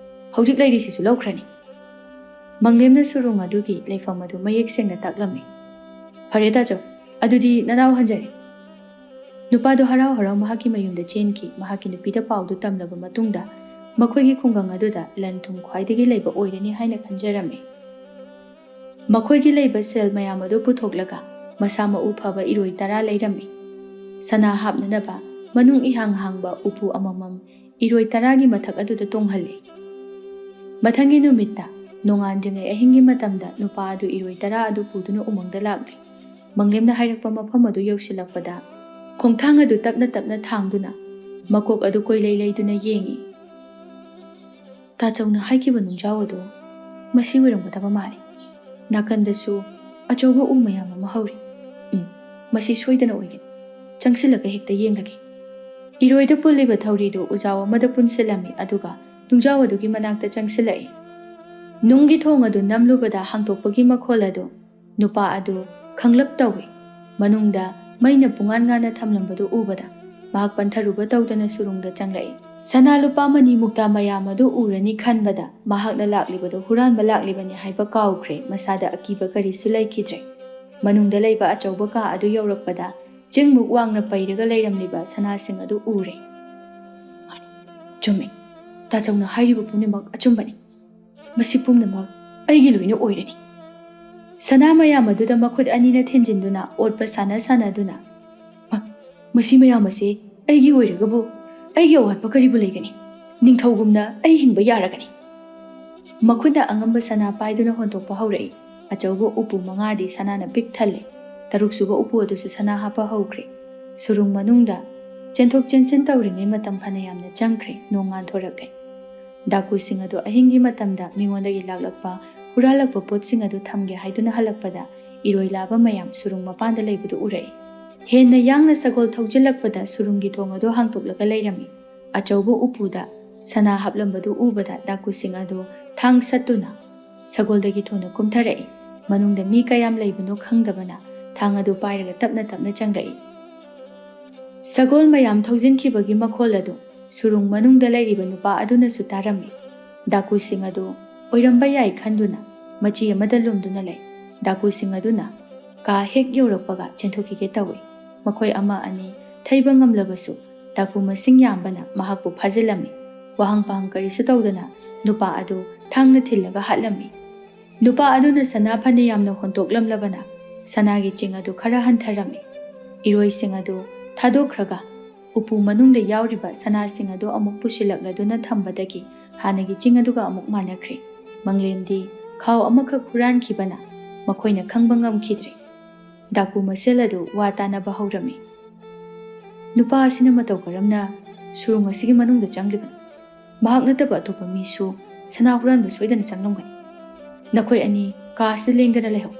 ꯍꯧꯖꯤꯛ ꯂꯩꯔꯤꯁꯤꯁꯨ ꯂꯧꯈ꯭ꯔꯅꯤ꯫" ꯃꯪꯂꯦꯝꯅ ꯁꯨꯔꯨꯡ ꯑꯗꯨꯒꯤ ꯂꯩꯐꯝ ꯑꯗꯨ ꯃꯌꯦꯛ ꯁꯦꯡꯅ ꯇꯥꯛꯂꯝꯃꯤ꯫ "ꯐꯔꯦ ꯇꯥꯆꯧ, ꯑꯗꯨꯗꯤ ꯅꯅꯥꯎ ꯍꯟꯖꯔꯦ꯫" ꯅꯨꯄꯥꯗꯨ ꯍꯔꯥꯎ ꯍꯔꯥꯎ ꯃꯍꯥꯛꯀꯤ ꯃꯌꯨꯝꯗ ꯆꯦꯟꯈꯤ꯫ ꯃꯍꯥꯛꯀꯤ ꯅꯨꯄꯤꯗ ꯄꯥꯎꯗꯨ ꯇꯝꯂꯕ ꯃꯇꯨꯡꯗ ꯃꯈꯣꯏꯒꯤ ꯈꯨꯡꯒꯪ ꯑꯗꯨꯗ ꯂꯟ ꯊꯨꯝ ꯈ꯭ꯋꯥꯏꯗꯒꯤ ꯂꯩꯕ ꯑꯣꯏꯔꯅꯤ ꯍꯥꯏꯅ ꯈꯟꯖꯔꯝꯃꯤ꯫ ꯃꯈꯣꯏꯒꯤ ꯂꯩꯕ ꯁꯦꯜ ꯃꯌꯥꯝ ꯑꯗꯨ ꯄꯨꯊꯣꯛꯂꯒ ꯃꯁꯥ ꯃꯎ ꯐꯕ ꯏꯔꯣꯏ ꯇꯔꯥ ꯂꯩꯔꯝꯃꯤ꯫ ꯁꯅꯥ ꯍꯥꯞꯅꯅꯕ ꯃꯅꯨꯡ ꯏꯍꯥꯡ ꯍꯥꯡꯕ ꯎꯄꯨ ꯑꯃꯃꯝ ꯏꯔꯣꯏ ꯇꯔꯥꯒꯤ ꯃꯊꯛ ꯑꯗꯨꯗ ꯇꯣꯡꯍꯜꯂꯤ꯫ ꯃꯊꯪꯒꯤ ꯅꯨꯃꯤꯠꯇ ꯅꯣꯡꯉꯥꯟꯗ꯭ꯔꯤꯉꯩ ꯑꯍꯤꯡꯒꯤ ꯃꯇꯝꯗ ꯅꯨꯄꯥ ꯑꯗꯨ ꯏꯔꯣꯏ ꯇꯔꯥ ꯑꯗꯨ ꯄꯨꯗꯨꯅ ꯎꯃꯪꯗ ꯂꯥꯛꯂꯤ꯫ ꯃꯪꯂꯦꯝꯅ ꯍꯥꯏꯔꯛꯄ ꯃꯐꯝ ꯑꯗꯨ ꯌꯧꯁꯤꯜꯂꯛꯄꯗ ꯈꯣꯡꯊꯥꯡ ꯑꯗꯨ ꯇꯞꯅ ꯇꯞꯅ ꯊꯥꯡꯗꯨꯅ ꯃꯀꯣꯛ ꯑꯗꯨ ꯀꯣꯏꯂꯩ ꯂꯩꯗꯨꯅ ꯌꯦꯡꯏ꯫ "ꯇꯥꯆꯧꯅ ꯍꯥꯏꯈꯤꯕ ꯅꯨꯡꯖꯥꯎ ꯑꯗꯨ ꯃꯁꯤ ꯑꯣꯏꯔꯝꯒꯗꯕ ꯃꯥꯜꯂꯤ꯫ ꯅꯥꯀꯟꯗꯁꯨ ꯑꯆꯧꯕ ꯎ ꯃꯌꯥꯝ ꯑꯃ ꯍꯧꯔꯤ꯫ ꯎꯝ, ꯃꯁꯤ ꯁꯣꯏꯗꯅ ꯑꯣꯏꯒꯅꯤ꯫ ꯆꯪꯁꯤꯜꯂꯒ ꯍꯦꯛꯇ ꯌꯦꯡꯂꯒꯦ꯫" ꯏꯔꯣꯏꯗ ꯄꯨꯜꯂꯤꯕ ꯊꯧꯔꯤꯗꯨ ꯎꯖꯥꯎ ꯑꯃꯗ ꯄꯨꯟꯁꯤꯜꯂꯝꯃꯤ, ꯑꯗꯨꯒ ꯅꯨꯡꯖꯥꯎ ꯑꯗꯨꯒꯤ ꯃꯅꯥꯛꯇ ꯆꯪꯁꯤꯜꯂꯛꯏ꯫ ꯅꯨꯡꯒꯤ ꯊꯣꯡ ꯑꯗꯨ ꯅꯝꯂꯨꯕꯗ ꯍꯥꯡꯗꯣꯛꯄꯒꯤ ꯃꯈꯣꯜ ꯑꯗꯨ ꯅꯨꯄꯥ ꯑꯗꯨ ꯈꯪꯂꯞ ꯇꯧꯏ꯫ ꯃꯅꯨꯡꯗ ꯃꯩꯅ ꯄꯨꯡꯉꯥꯟ ꯉꯥꯟꯅ ꯊꯝꯂꯝꯕꯗꯨ ꯎꯕꯗ ꯃꯍꯥꯛ ꯄꯟꯊꯔꯨꯕ ꯇꯧꯗꯅ ꯁꯨꯔꯨꯡꯗ ꯆꯪꯂꯛꯏ꯫ ꯁꯅꯥ ꯂꯨꯄꯥ ꯃꯅꯤ ꯃꯨꯛꯇꯥ ꯃꯌꯥꯝ ꯑꯗꯨ ꯎꯔꯅꯤ ꯈꯟꯕꯗ ꯃꯍꯥꯛꯅ ꯂꯥꯛꯂꯤꯕꯗꯨ ꯍꯨꯔꯥꯟꯕ ꯂꯥꯛꯂꯤꯕꯅꯤ ꯍꯥꯏꯕ ꯀꯥꯎꯈ꯭ꯔꯦ꯫ ꯃꯁꯥꯗ ꯑꯀꯤꯕ ꯀꯔꯤꯁꯨ ꯂꯩꯈꯤꯗ꯭ꯔꯦ꯫ ꯃꯅꯨꯡꯗ ꯂꯩꯕ ꯑꯆꯧꯕ ꯀꯥ ꯑꯗꯨ ꯌꯧꯔꯛꯄꯗ ꯆꯤꯡꯃꯨꯛ ꯋꯥꯡꯅ ꯄꯩꯔꯒ ꯂꯩꯔꯝꯂꯤꯕ ꯁꯅꯥꯁꯤꯡ ꯑꯗꯨ ꯎꯔꯦ꯫ "ꯆꯨꯝꯃꯤ, ꯇꯥꯆꯧꯅ ꯍꯥꯏꯔꯤꯕ ꯄꯨꯝꯅꯃꯛ ꯑꯆꯨꯝꯕꯅꯤ꯫ ꯃꯁꯤ ꯄꯨꯝꯅꯃꯛ ꯑꯩꯒꯤ ꯂꯣꯏꯅ ꯑꯣꯏꯔꯅꯤ꯫" ꯁꯅꯥ ꯃꯌꯥꯝ ꯑꯗꯨꯗ ꯃꯈꯨꯠ ꯑꯅꯤꯅ ꯊꯤꯟꯖꯤꯟꯗꯨꯅ ꯑꯣꯠꯄ ꯁꯥꯟꯅ ꯁꯥꯟꯅꯗꯨꯅ, "ꯃ-, ꯃꯁꯤ ꯃꯌꯥꯝ ꯑꯁꯤ ꯑꯩꯒꯤ ꯑꯣꯏꯔꯒꯕꯨ ꯑꯩꯒꯤ ꯑꯋꯥꯠꯄ ꯀꯔꯤꯕꯨ ꯂꯩꯒꯅꯤ? ꯅꯤꯡꯊꯧꯒꯨꯝꯅ ꯑꯩ ꯍꯤꯡꯕ ꯌꯥꯔꯒꯅꯤ!" ꯃꯈꯨꯠꯅ ꯑꯉꯝꯕ ꯁꯅꯥ ꯄꯥꯏꯗꯨꯅ ꯍꯣꯟꯗꯣꯛꯄ ꯍꯧꯔꯛꯏ꯫ ꯑꯆꯧꯕ ꯎꯄꯨ ꯃꯉꯥꯗꯤ ꯁꯅꯥꯅ ꯄꯤꯛ ꯊꯜꯂꯦ꯫ ꯇꯔꯨꯛꯁꯨꯕ ꯎꯄꯨ ꯑꯗꯨꯁꯨ ꯁꯅꯥ ꯍꯥꯞꯄ ꯍꯧꯈ꯭ꯔꯦ꯫ ꯁꯨꯔꯨꯡ ꯃꯅꯨꯡꯗ ꯆꯦꯟꯊꯣꯛ ꯆꯦꯟꯁꯤꯟ ꯇꯧꯔꯤꯉꯩ ꯃꯇꯝ ꯐꯅ ꯌꯥꯝꯅ ꯆꯪꯈ꯭ꯔꯦ꯫ ꯅꯣꯡ ꯉꯥꯟꯊꯣꯔꯛꯂꯦ꯫ ꯗꯥꯀꯨꯁꯤꯡ ꯑꯗꯨ ꯑꯍꯤꯡꯒꯤ ꯃꯇꯝꯗ ꯃꯤꯉꯣꯟꯗꯒꯤ ꯂꯥꯛꯂꯛꯄ ꯍꯨꯔꯥꯜꯂꯛꯄ ꯄꯣꯠꯁꯤꯡ ꯑꯗꯨ ꯊꯝꯒꯦ ꯍꯥꯏꯗꯨꯅ ꯍꯜꯂꯛꯄꯗ, ꯏꯔꯣꯏ ꯂꯥꯕ ꯃꯌꯥꯝ ꯁꯨꯔꯨꯡ ꯃꯄꯥꯟꯗ ꯂꯩꯕꯗꯨ ꯎꯔꯛꯏ꯫ ꯍꯦꯟꯅ ꯌꯥꯡꯅ ꯁꯒꯣꯜ ꯊꯧꯖꯤꯜꯂꯛꯄꯗ ꯁꯨꯔꯨꯡꯒꯤ ꯊꯣꯡ ꯑꯗꯨ ꯍꯥꯡꯗꯣꯛꯂꯒ ꯂꯩꯔꯝꯃꯤ꯫ ꯑꯆꯧꯕ ꯎꯄꯨꯗ ꯁꯅꯥ ꯍꯥꯞꯂꯝꯕꯗꯨ ꯎꯕꯗ ꯗꯥꯀꯨꯁꯤꯡ ꯑꯗꯨ ꯊꯥꯡ ꯁꯠꯇꯨꯅ ꯁꯒꯣꯜꯗꯒꯤ ꯊꯨꯅ ꯀꯨꯝꯊꯔꯛꯏ꯫ ꯃꯅꯨꯡꯗ ꯃꯤ ꯀꯌꯥꯝ ꯂꯩꯕꯅꯣ ꯈꯪꯗꯕꯅ ꯊꯥꯡ ꯑꯗꯨ ꯄꯥꯏꯔꯒ ꯇꯞꯅ ꯇꯞꯅ ꯆꯪꯂꯛꯏ꯫ ꯁꯒꯣꯜ ꯃꯌꯥꯝ ꯊꯧꯖꯤꯟꯈꯤꯕꯒꯤ ꯃꯈꯣꯜ ꯑꯗꯨ ꯁꯨꯔꯨꯡ ꯃꯅꯨꯡꯗ ꯂꯩꯔꯤꯕ ꯅꯨꯄꯥ ꯑꯗꯨꯅꯁꯨ ꯇꯥꯔꯝꯃꯤ꯫ ꯗꯥꯀꯨꯁꯤꯡ ꯑꯗꯨ ꯑꯣꯏꯔꯝꯕ ꯌꯥꯏ ꯈꯟꯗꯨꯅ ꯃꯆꯤ ꯑꯃꯗ ꯂꯨꯝꯗꯨꯅ ꯂꯩ꯫ ꯗꯥꯀꯨꯁꯤꯡ ꯑꯗꯨꯅ ꯀꯥ ꯍꯦꯛ ꯌꯧꯔꯛꯄꯒ ꯆꯦꯟꯊꯣꯛꯈꯤꯒꯦ ꯇꯧꯏ꯫ ꯃꯈꯣꯏ ꯑꯃ ꯑꯅꯤ ꯊꯩꯕ ꯉꯝꯂꯕꯁꯨ ꯗꯥꯀꯨ ꯃꯁꯤꯡ ꯌꯥꯝꯕꯅ ꯃꯍꯥꯛꯄꯨ ꯐꯥꯖꯤꯜꯂꯝꯃꯤ꯫ ꯋꯥꯍꯪ ꯄꯥꯍꯪ ꯀꯔꯤꯁꯨ ꯇꯧꯗꯅ ꯅꯨꯄꯥ ꯑꯗꯨ ꯊꯥꯡꯅ ꯊꯤꯜꯂꯒ ꯍꯥꯠꯂꯝꯃꯤ꯫ ꯅꯨꯄꯥ ꯑꯗꯨꯅ ꯁꯅꯥ ꯐꯅ ꯌꯥꯝꯅ ꯍꯣꯟꯗꯣꯛꯂꯝꯂꯕꯅ ꯁꯅꯥꯒꯤ ꯆꯤꯡ ꯑꯗꯨ ꯈꯔ ꯍꯟꯊꯔꯝꯃꯤ꯫ ꯏꯔꯣꯏꯁꯤꯡ ꯑꯗꯨ ꯊꯥꯗꯣꯛꯈ꯭ꯔꯒ ꯎꯄꯨ ꯃꯅꯨꯡꯗ ꯌꯥꯎꯔꯤꯕ ꯁꯅꯥꯁꯤꯡ ꯑꯗꯨ ꯑꯃꯨꯛ ꯄꯨꯁꯤꯜꯂꯛꯂꯗꯨꯅ ꯊꯝꯕꯗꯒꯤ ꯍꯥꯟꯅꯒꯤ ꯆꯤꯡ ꯑꯗꯨꯒ ꯑꯃꯨꯛ ꯃꯥꯟꯅꯈ꯭ꯔꯦ꯫ ꯃꯪꯂꯦꯝꯗꯤ ꯈꯥꯎ ꯑꯃꯈꯛ ꯍꯨꯔꯥꯟꯈꯤꯕꯅ ꯃꯈꯣꯏꯅ ꯈꯪꯕ ꯉꯝꯈꯤꯗ꯭ꯔꯦ꯫ ꯗꯥꯀꯨ ꯃꯁꯦꯜ ꯑꯗꯨ ꯋꯥ ꯇꯥꯅꯕ ꯍꯧꯔꯝꯃꯤ꯫ "ꯅꯨꯄꯥ ꯑꯁꯤꯅ ꯃꯇꯧ ꯀꯔꯝꯅ ꯁꯨꯔꯨꯡ ꯑꯁꯤꯒꯤ ꯃꯅꯨꯡꯗ ꯆꯪꯂꯤꯕꯅꯣ? ꯃꯍꯥꯛ ꯅꯠꯇꯕ ꯑꯇꯣꯞꯄ ꯃꯤꯁꯨ ꯁꯅꯥ ꯍꯨꯔꯥꯟꯕ ꯁꯣꯏꯗꯅ ꯆꯪꯂꯝꯒꯅꯤ꯫ ꯅꯈꯣꯏ ꯑꯅꯤ ꯀꯥ ꯑꯁꯤꯗ ꯂꯦꯡꯗꯅ ꯂꯩꯍꯧ꯫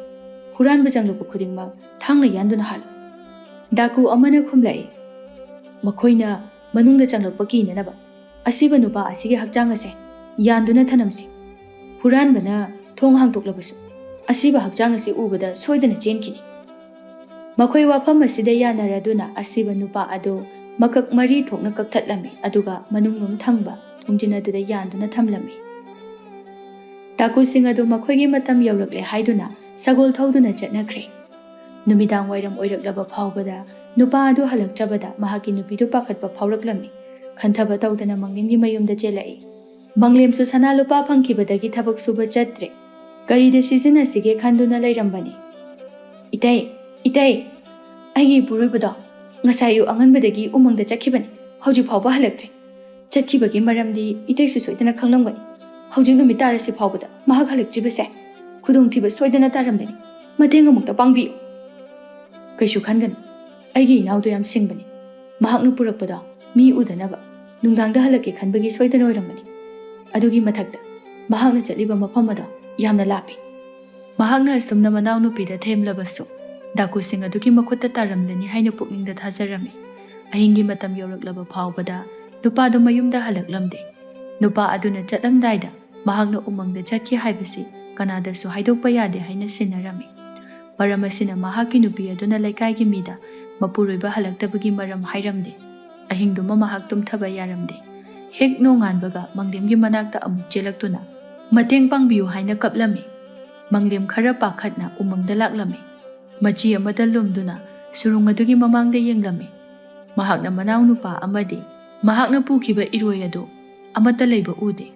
ꯍꯨꯔꯥꯟꯕ ꯆꯪꯂꯛꯄ ꯈꯨꯗꯤꯡꯃꯛ ꯊꯥꯡꯅ ꯌꯥꯟꯗꯨꯅ ꯍꯥꯠꯂꯨ꯫" ꯗꯥꯀꯨ ꯑꯃꯅ ꯈꯨꯝꯂꯛꯏ, "ꯃꯈꯣꯏꯅ ꯃꯅꯨꯡꯗ ꯆꯪꯂꯛꯄ ꯀꯤꯅꯅꯕ ꯑꯁꯤꯕ ꯅꯨꯄꯥ ꯑꯁꯤꯒꯤ ꯍꯛꯆꯥꯡ ꯑꯁꯦ ꯌꯥꯟꯗꯨꯅ ꯊꯅꯝꯁꯤ꯫ ꯍꯨꯔꯥꯟꯕꯅ ꯊꯣꯡ ꯍꯥꯡꯗꯣꯛꯂꯕꯁꯨ ꯑꯁꯤꯕ ꯍꯛꯆꯥꯡ ꯑꯁꯤ ꯎꯕꯗ ꯁꯣꯏꯗꯅ ꯆꯦꯟꯈꯤꯅꯤ꯫" ꯃꯈꯣꯏ ꯋꯥꯐꯝ ꯑꯁꯤꯗ ꯌꯥꯅꯔꯗꯨꯅ ꯑꯁꯤꯕ ꯅꯨꯄꯥ ꯑꯗꯨ ꯃꯀꯛ ꯃꯔꯤ ꯊꯣꯛꯅ ꯀꯛꯊꯠꯂꯝꯃꯤ, ꯑꯗꯨꯒ ꯃꯅꯨꯡꯂꯣꯝ ꯊꯪꯕ ꯊꯣꯡꯖꯤꯟ ꯑꯗꯨꯗ ꯌꯥꯟꯗꯨꯅ ꯊꯝꯂꯝꯃꯤ꯫ ꯗꯥꯀꯨꯁꯤꯡ ꯑꯗꯨ ꯃꯈꯣꯏꯒꯤ ꯃꯇꯝ ꯌꯧꯔꯛꯂꯦ ꯍꯥꯏꯗꯨꯅ ꯁꯒꯣꯜ ꯊꯧꯗꯨꯅ ꯆꯠꯅꯈ꯭ꯔꯦ꯫ ꯅꯨꯃꯤꯗꯥꯡ ꯋꯥꯏꯔꯝ ꯑꯣꯏꯔꯛꯂꯕ ꯐꯥꯎꯕꯗ ꯅꯨꯄꯥ ꯑꯗꯨ ꯍꯜꯂꯛꯇ꯭ꯔꯕꯗ ꯃꯍꯥꯛꯀꯤ ꯅꯨꯄꯤꯗꯨ ꯄꯥꯈꯠꯄ ꯐꯥꯎꯔꯛꯂꯝꯃꯤ꯫ ꯈꯟꯊꯕ ꯇꯧꯗꯅ ꯃꯪꯂꯦꯝꯒꯤ ꯃꯌꯨꯝꯗ ꯆꯦꯜꯂꯛꯏ꯫ ꯃꯪꯂꯦꯝꯁꯨ ꯁꯅꯥ ꯂꯨꯄꯥ ꯐꯪꯈꯤꯕꯗꯒꯤ ꯊꯕꯛ ꯁꯨꯕ ꯆꯠꯇ꯭ꯔꯦ꯫ ꯀꯔꯤꯗ ꯁꯤꯖꯤꯟꯅꯁꯤꯒꯦ ꯈꯟꯗꯨꯅ ꯂꯩꯔꯝꯕꯅꯤ꯫ "ꯏꯇꯩ, ꯏꯇꯩ, ꯑꯩꯒꯤ ꯏꯄꯨꯔꯣꯏꯕꯗꯣ ꯉꯁꯥꯏ ꯑꯌꯨꯛ ꯑꯉꯟꯕꯗꯒꯤ ꯎꯃꯪꯗ ꯆꯠꯈꯤꯕꯅꯤ, ꯍꯧꯖꯤꯛ ꯐꯥꯎꯕ ꯍꯜꯂꯛꯇ꯭ꯔꯤ꯫ ꯆꯠꯈꯤꯕꯒꯤ ꯃꯔꯝꯗꯤ ꯏꯇꯩꯁꯨ ꯁꯣꯏꯗꯅ ꯈꯪꯂꯝꯒꯅꯤ꯫ ꯍꯧꯖꯤꯛ ꯅꯨꯃꯤꯠ ꯇꯥꯔꯁꯤ ꯐꯥꯎꯕꯗ ꯃꯍꯥꯛ ꯍꯜꯂꯛꯇ꯭ꯔꯤꯕꯁꯦ ꯈꯨꯗꯣꯡꯊꯤꯕ ꯁꯣꯏꯗꯅ ꯇꯥꯔꯝꯂꯅꯤ꯫ ꯃꯇꯦꯡ ꯑꯃꯨꯛꯇ ꯄꯥꯡꯕꯤꯌꯨ꯫" "ꯀꯩꯁꯨ ꯈꯟꯒꯅꯨ, ꯑꯩꯒꯤ ꯏꯅꯥꯎꯗꯣ ꯌꯥꯝ ꯁꯤꯡꯕꯅꯤ꯫ ꯃꯍꯥꯛꯅ ꯄꯨꯔꯛꯄꯗꯣ ꯃꯤ ꯎꯗꯅꯕ ꯅꯨꯡꯗꯥꯡꯗ ꯍꯜꯂꯛꯀꯦ ꯈꯟꯕꯒꯤ ꯁꯣꯏꯗꯅ ꯑꯣꯏꯔꯝꯒꯅꯤ꯫ ꯑꯗꯨꯒꯤ ꯃꯊꯛꯇ ꯃꯍꯥꯛꯅ ꯆꯠꯂꯤꯕ ꯃꯐꯝ ꯑꯗꯣ ꯌꯥꯝꯅ ꯂꯥꯞꯄꯤ꯫" ꯃꯍꯥꯛꯅ ꯑꯁꯨꯝꯅ ꯃꯅꯥꯎꯅꯨꯄꯤꯗ ꯊꯦꯝꯂꯕꯁꯨ, ꯗꯥꯀꯨꯁꯤꯡ ꯑꯗꯨꯒꯤ ꯃꯈꯨꯠꯇ ꯇꯥꯔꯝꯂꯅꯤ ꯍꯥꯏꯅ ꯄꯨꯛꯅꯤꯡꯗ ꯊꯥꯖꯔꯝꯃꯤ꯫ ꯑꯍꯤꯡꯒꯤ ꯃꯇꯝ ꯌꯧꯔꯛꯂꯕ ꯐꯥꯎꯕꯗ ꯅꯨꯄꯥꯗꯨ ꯃꯌꯨꯝꯗ ꯍꯜꯂꯛꯂꯝꯗꯦ꯫ ꯅꯨꯄꯥ ꯑꯗꯨꯅ ꯆꯠꯂꯝꯗꯥꯏꯗ ꯃꯍꯥꯛꯅ ꯎꯃꯪꯗ ꯆꯠꯈꯤ ꯍꯥꯏꯕꯁꯤ ꯀꯅꯥꯗꯁꯨ ꯍꯥꯏꯗꯣꯛꯄ ꯌꯥꯗꯦ ꯍꯥꯏꯅ ꯁꯤꯟꯅꯔꯝꯃꯤ꯫ ꯃꯔꯝ ꯑꯁꯤꯅ ꯃꯍꯥꯛꯀꯤ ꯅꯨꯄꯤ ꯑꯗꯨꯅ ꯂꯩꯀꯥꯏꯒꯤ ꯃꯤꯗ ꯃꯄꯨꯔꯣꯏꯕ ꯍꯜꯂꯛꯇꯕꯒꯤ ꯃꯔꯝ ꯍꯥꯏꯔꯝꯗꯦ꯫ ꯑꯍꯤꯡꯗꯨꯃ ꯃꯍꯥꯛ ꯇꯨꯝꯊꯕ ꯌꯥꯔꯝꯗꯦ꯫ ꯍꯦꯛ ꯅꯣꯡꯉꯥꯟꯕꯒ ꯃꯪꯂꯦꯝꯒꯤ ꯃꯅꯥꯛꯇ ꯑꯃꯨꯛ ꯆꯦꯜꯂꯛꯇꯨꯅ ꯃꯇꯦꯡ ꯄꯥꯡꯕꯤꯌꯨ ꯍꯥꯏꯅ ꯀꯞꯂꯝꯃꯤ꯫ ꯃꯪꯂꯦꯝ ꯈꯔ ꯄꯥꯈꯠꯅ ꯎꯃꯪꯗ ꯂꯥꯛꯂꯝꯃꯤ꯫ ꯃꯆꯤ ꯑꯃꯗ ꯂꯨꯝꯗꯨꯅ ꯁꯨꯔꯨꯡ ꯑꯗꯨꯒꯤ ꯃꯃꯥꯡꯗ ꯌꯦꯡꯂꯝꯃꯤ꯫ ꯃꯍꯥꯛꯅ ꯃꯅꯥꯎꯅꯨꯄꯥ ꯑꯃꯗꯤ ꯃꯍꯥꯛꯅ ꯄꯨꯈꯤꯕ ꯏꯔꯣꯏ ꯑꯗꯨ ꯑꯃꯠꯇ ꯂꯩꯕ ꯎꯗꯦ꯫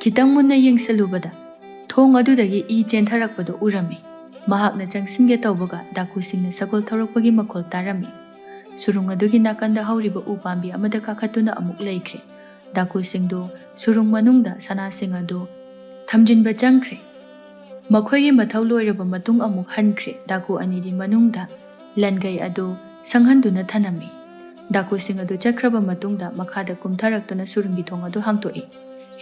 ꯈꯤꯇꯪ ꯃꯨꯟꯅ ꯌꯦꯡꯁꯤꯜꯂꯨꯕꯗ ꯊꯣꯡ ꯑꯗꯨꯗꯒꯤ ꯏ ꯆꯦꯟꯊꯔꯛꯄꯗꯨ ꯎꯔꯝꯃꯤ꯫ ꯃꯍꯥꯛꯅ ꯆꯪꯁꯤꯟꯒꯦ ꯇꯧꯕꯒ ꯗꯥꯀꯨꯁꯤꯡꯅ ꯁꯒꯣꯜ ꯊꯧꯔꯛꯄꯒꯤ ꯃꯈꯣꯜ ꯇꯥꯔꯝꯃꯤ꯫ ꯁꯨꯔꯨꯡ ꯑꯗꯨꯒꯤ ꯅꯥꯀꯟꯗ ꯍꯧꯔꯤꯕ ꯎ ꯄꯥꯝꯕꯤ ꯑꯃꯗ ꯀꯥꯈꯠꯇꯨꯅ ꯑꯃꯨꯛ ꯂꯩꯈ꯭ꯔꯦ꯫ ꯗꯥꯀꯨꯁꯤꯡꯗꯨ ꯁꯨꯔꯨꯡ ꯃꯅꯨꯡꯗ ꯁꯅꯥꯁꯤꯡ ꯑꯗꯨ ꯊꯝꯖꯤꯟꯕ ꯆꯪꯈ꯭ꯔꯦ꯫ ꯃꯈꯣꯏꯒꯤ ꯃꯊꯧ ꯂꯣꯏꯔꯕ ꯃꯇꯨꯡ ꯑꯃꯨꯛ ꯍꯟꯈ꯭ꯔꯦ꯫ ꯗꯥꯀꯨ ꯑꯅꯤꯗꯤ ꯃꯅꯨꯡꯗ ꯂꯟꯒꯩ ꯑꯗꯨ ꯁꯪꯍꯟꯗꯨꯅ ꯊꯅꯝꯃꯤ꯫ ꯗꯥꯀꯨꯁꯤꯡ ꯑꯗꯨ ꯆꯠꯈ꯭ꯔꯕ ꯃꯇꯨꯡꯗ ꯃꯈꯥꯗ ꯀꯨꯝꯊꯔꯛꯇꯨꯅ ꯁꯨꯔꯨꯡꯒꯤ ꯊꯣꯡ ꯑꯗꯨ ꯍꯥꯡꯇꯣꯛꯏ꯫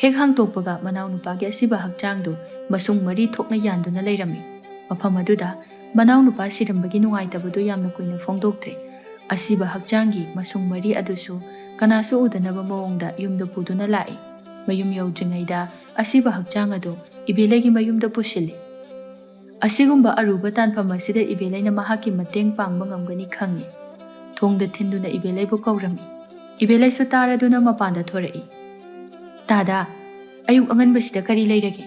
ꯍꯦꯛ ꯍꯥꯡꯇꯣꯛꯄꯒ ꯃꯅꯥꯎꯅꯨꯄꯥꯒꯤ ꯑꯁꯤꯕ ꯍꯛꯆꯥꯡꯗꯨ ꯃꯁꯨꯡ ꯃꯔꯤ ꯊꯣꯛꯅ ꯌꯥꯟꯗꯨꯅ ꯂꯩꯔꯝꯃꯤ꯫ ꯃꯐꯝ ꯑꯗꯨꯗ ꯃꯅꯥꯎꯅꯨꯄꯥ ꯁꯤꯔꯝꯕꯒꯤ ꯅꯨꯡꯉꯥꯏꯇꯕꯗꯨ ꯌꯥꯝꯅ ꯀꯨꯏꯅ ꯐꯣꯡꯗꯣꯛꯇ꯭ꯔꯦ꯫ ꯑꯁꯤꯕ ꯍꯛꯆꯥꯡꯒꯤ ꯃꯁꯨꯡ ꯃꯔꯤ ꯑꯗꯨꯁꯨ ꯀꯅꯥꯁꯨ ꯎꯗꯅꯕ ꯃꯑꯣꯡꯗ ꯌꯨꯝꯗ ꯄꯨꯗꯨꯅ ꯂꯥꯛꯏ꯫ ꯃꯌꯨꯝ ꯌꯧꯗ꯭ꯔꯤꯉꯩꯗ ꯑꯁꯤꯕ ꯍꯛꯆꯥꯡ ꯑꯗꯨ ꯏꯕꯦꯂꯩꯒꯤ ꯃꯌꯨꯝꯗ ꯄꯨꯁꯤꯜꯂꯤ꯫ ꯑꯁꯤꯒꯨꯝꯕ ꯑꯔꯨꯕ ꯇꯥꯟꯐꯝ ꯑꯁꯤꯗ ꯏꯕꯦꯂꯩꯅ ꯃꯍꯥꯛꯀꯤ ꯃꯇꯦꯡ ꯄꯥꯡꯕ ꯉꯝꯒꯅꯤ ꯈꯪꯏ꯫ ꯊꯣꯡꯗ ꯊꯤꯟꯗꯨꯅ ꯏꯕꯦꯂꯩꯕꯨ ꯀꯧꯔꯝꯃꯤ꯫ ꯏꯕꯦꯂꯩꯁꯨ ꯇꯥꯔꯗꯨꯅ ꯃꯄꯥꯟꯗ ꯊꯣꯔꯛꯏ꯫ "ꯇꯥꯗꯥ, ꯑꯌꯨꯛ ꯑꯉꯟꯕꯁꯤꯗ ꯀꯔꯤ ꯂꯩꯔꯒꯦ?"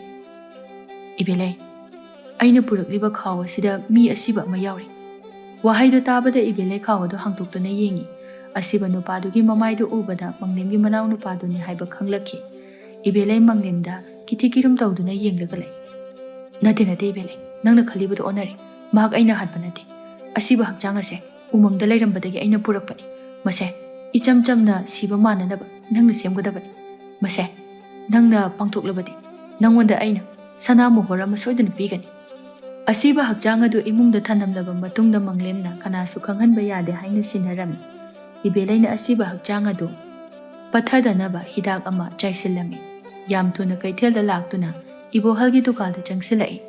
"ꯏꯕꯦꯂꯩ, ꯑꯩꯅ ꯄꯨꯔꯛꯂꯤꯕ ꯈꯥꯎ ꯑꯁꯤꯗ ꯃꯤ ꯑꯁꯤꯕ ꯑꯃ ꯌꯥꯎꯔꯤ꯫" ꯋꯥꯍꯩꯗꯨ ꯇꯥꯕꯗ ꯏꯕꯦꯂꯩ ꯈꯥꯎ ꯑꯗꯨ ꯍꯥꯡꯗꯣꯛꯇꯨꯅ ꯌꯦꯡꯏ꯫ ꯑꯁꯤꯕ ꯅꯨꯄꯥꯗꯨꯒꯤ ꯃꯃꯥꯏꯗꯨ ꯎꯕꯗ ꯃꯪꯂꯦꯝꯒꯤ ꯃꯅꯥꯎ ꯅꯨꯄꯥꯗꯨꯅꯤ ꯍꯥꯏꯕ ꯈꯪꯂꯛꯈꯤ꯫ ꯏꯕꯦꯂꯩ ꯃꯪꯂꯦꯝꯗ ꯀꯤꯊꯤ ꯀꯤꯔꯨꯝ ꯇꯧꯗꯨꯅ ꯌꯦꯡꯂꯒ ꯂꯩ꯫ "ꯅꯠꯇꯦ, ꯅꯠꯇꯦ, ꯏꯕꯦꯂꯩ, ꯅꯪꯅ ꯈꯜꯂꯤꯕꯗꯣ ꯑꯣꯟꯅꯔꯦ꯫ ꯃꯍꯥꯛ ꯑꯩꯅ ꯍꯥꯠꯄ ꯅꯠꯇꯦ꯫ ꯑꯁꯤꯕ ꯍꯛꯆꯥꯡ ꯑꯁꯦ ꯎꯃꯪꯗ ꯂꯩꯔꯝꯕꯗꯒꯤ ꯑꯩꯅ ꯄꯨꯔꯛꯄꯅꯤ꯫ ꯃꯁꯦ ꯏꯆꯝ ꯆꯝꯅ ꯁꯤꯕ ꯃꯥꯟꯅꯅꯕ ꯅꯪꯅ ꯁꯦꯝꯒꯗꯕꯅꯤ꯫ ꯃꯁꯦ ꯅꯪꯅ ꯄꯥꯡꯊꯣꯛꯂꯕꯗꯤ ꯅꯪꯉꯣꯟꯗ ꯑꯩꯅ ꯁꯅꯥ ꯃꯣꯍꯣꯔ ꯑꯃ ꯁꯣꯏꯗꯅ ꯄꯤꯒꯅꯤ꯫" ꯑꯁꯤꯕ ꯍꯛꯆꯥꯡ ꯑꯗꯨ ꯏꯃꯨꯡꯗ ꯊꯅꯝꯂꯕ ꯃꯇꯨꯡꯗ ꯃꯪꯂꯦꯝꯅ ꯀꯅꯥꯁꯨ ꯈꯪꯍꯟꯕ ꯌꯥꯗꯦ ꯍꯥꯏꯅ ꯁꯤꯟꯅꯔꯝꯃꯤ꯫ ꯏꯕꯦꯂꯩꯅ ꯑꯁꯤꯕ ꯍꯛꯆꯥꯡ ꯑꯗꯨ ꯄꯠꯊꯗꯅꯕ ꯍꯤꯗꯥꯛ ꯑꯃ ꯆꯥꯏꯁꯤꯜꯂꯝꯃꯤ꯫ ꯌꯥꯝ ꯊꯨꯅ ꯀꯩꯊꯦꯜꯗ ꯂꯥꯛꯇꯨꯅ ꯏꯕꯣꯍꯜꯒꯤ ꯗꯨꯀꯥꯟꯗ ꯆꯪꯁꯤꯜꯂꯛꯏ꯫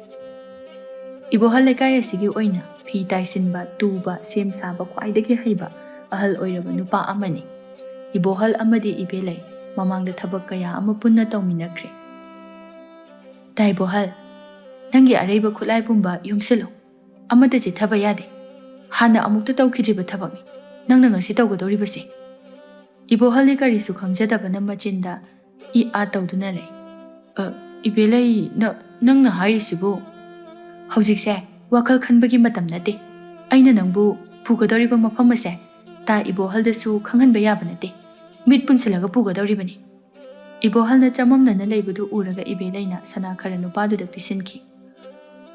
ꯏꯕꯣꯍꯜ ꯂꯩꯀꯥꯏ ꯑꯁꯤꯒꯤ ꯑꯣꯏꯅ ꯐꯤ ꯇꯥꯏꯁꯤꯟꯕ, ꯇꯨꯕ, ꯁꯦꯝ ꯁꯥꯕ ꯈ꯭ꯋꯥꯏꯗꯒꯤ ꯍꯩꯕ ꯑꯍꯜ ꯑꯣꯏꯔꯕ ꯅꯨꯄꯥ ꯑꯃꯅꯤ꯫ ꯏꯕꯣꯍꯜ ꯑꯃꯗꯤ ꯏꯕꯦꯂꯩ ꯃꯃꯥꯡꯗ ꯊꯕꯛ ꯀꯌꯥ ꯑꯃ ꯄꯨꯟꯅ ꯇꯧꯃꯤꯟꯅꯈ꯭ꯔꯦ꯫ "ꯇꯥ ꯏꯕꯣꯍꯜ, ꯅꯪꯒꯤ ꯑꯔꯩꯕ ꯈꯨꯠꯂꯥꯏ ꯄꯨꯝꯕ ꯌꯣꯝꯁꯤꯜꯂꯨ꯫ ꯑꯃꯠꯇ ꯆꯤꯠꯊꯕ ꯌꯥꯗꯦ꯫ ꯍꯥꯟꯅ ꯑꯃꯨꯛꯇ ꯇꯧꯈꯤꯗ꯭ꯔꯤꯕ ꯊꯕꯛꯅꯤ ꯅꯪꯅ ꯉꯁꯤ ꯇꯧꯒꯗꯧꯔꯤꯕꯁꯦ꯫" ꯏꯕꯣꯍꯜꯗꯤ ꯀꯔꯤꯁꯨ ꯈꯪꯖꯗꯕꯅ ꯃꯆꯤꯟꯗ ꯏ ꯑꯥ ꯇꯧꯗꯨꯅ ꯂꯩ꯫ "ꯑ, ꯏꯕꯦꯂꯩ, ꯅ-, ꯅꯪꯅ ꯍꯥꯏꯔꯤꯁꯤꯕꯨ?" "ꯍꯧꯖꯤꯛꯁꯦ ꯋꯥꯈꯜ ꯈꯟꯕꯒꯤ ꯃꯇꯝ ꯅꯠꯇꯦ꯫ ꯑꯩꯅ ꯅꯪꯕꯨ ꯄꯨꯒꯗꯧꯔꯤꯕ ꯃꯐꯝ ꯑꯁꯦ ꯇꯥ ꯏꯕꯣꯍꯜꯗꯁꯨ ꯈꯪꯍꯟꯕ ꯌꯥꯕ ꯅꯠꯇꯦ꯫ ꯃꯤꯠ ꯄꯨꯟꯁꯤꯜꯂꯒ ꯄꯨꯒꯗꯧꯔꯤꯕꯅꯤ꯫" ꯏꯕꯣꯍꯜꯅ ꯆꯃꯝꯅꯅ ꯂꯩꯕꯗꯨ ꯎꯔꯒ ꯏꯕꯦꯂꯩꯅ ꯁꯅꯥ ꯈꯔ ꯅꯨꯄꯥꯗꯨꯗ ꯄꯤꯁꯤꯟꯈꯤ꯫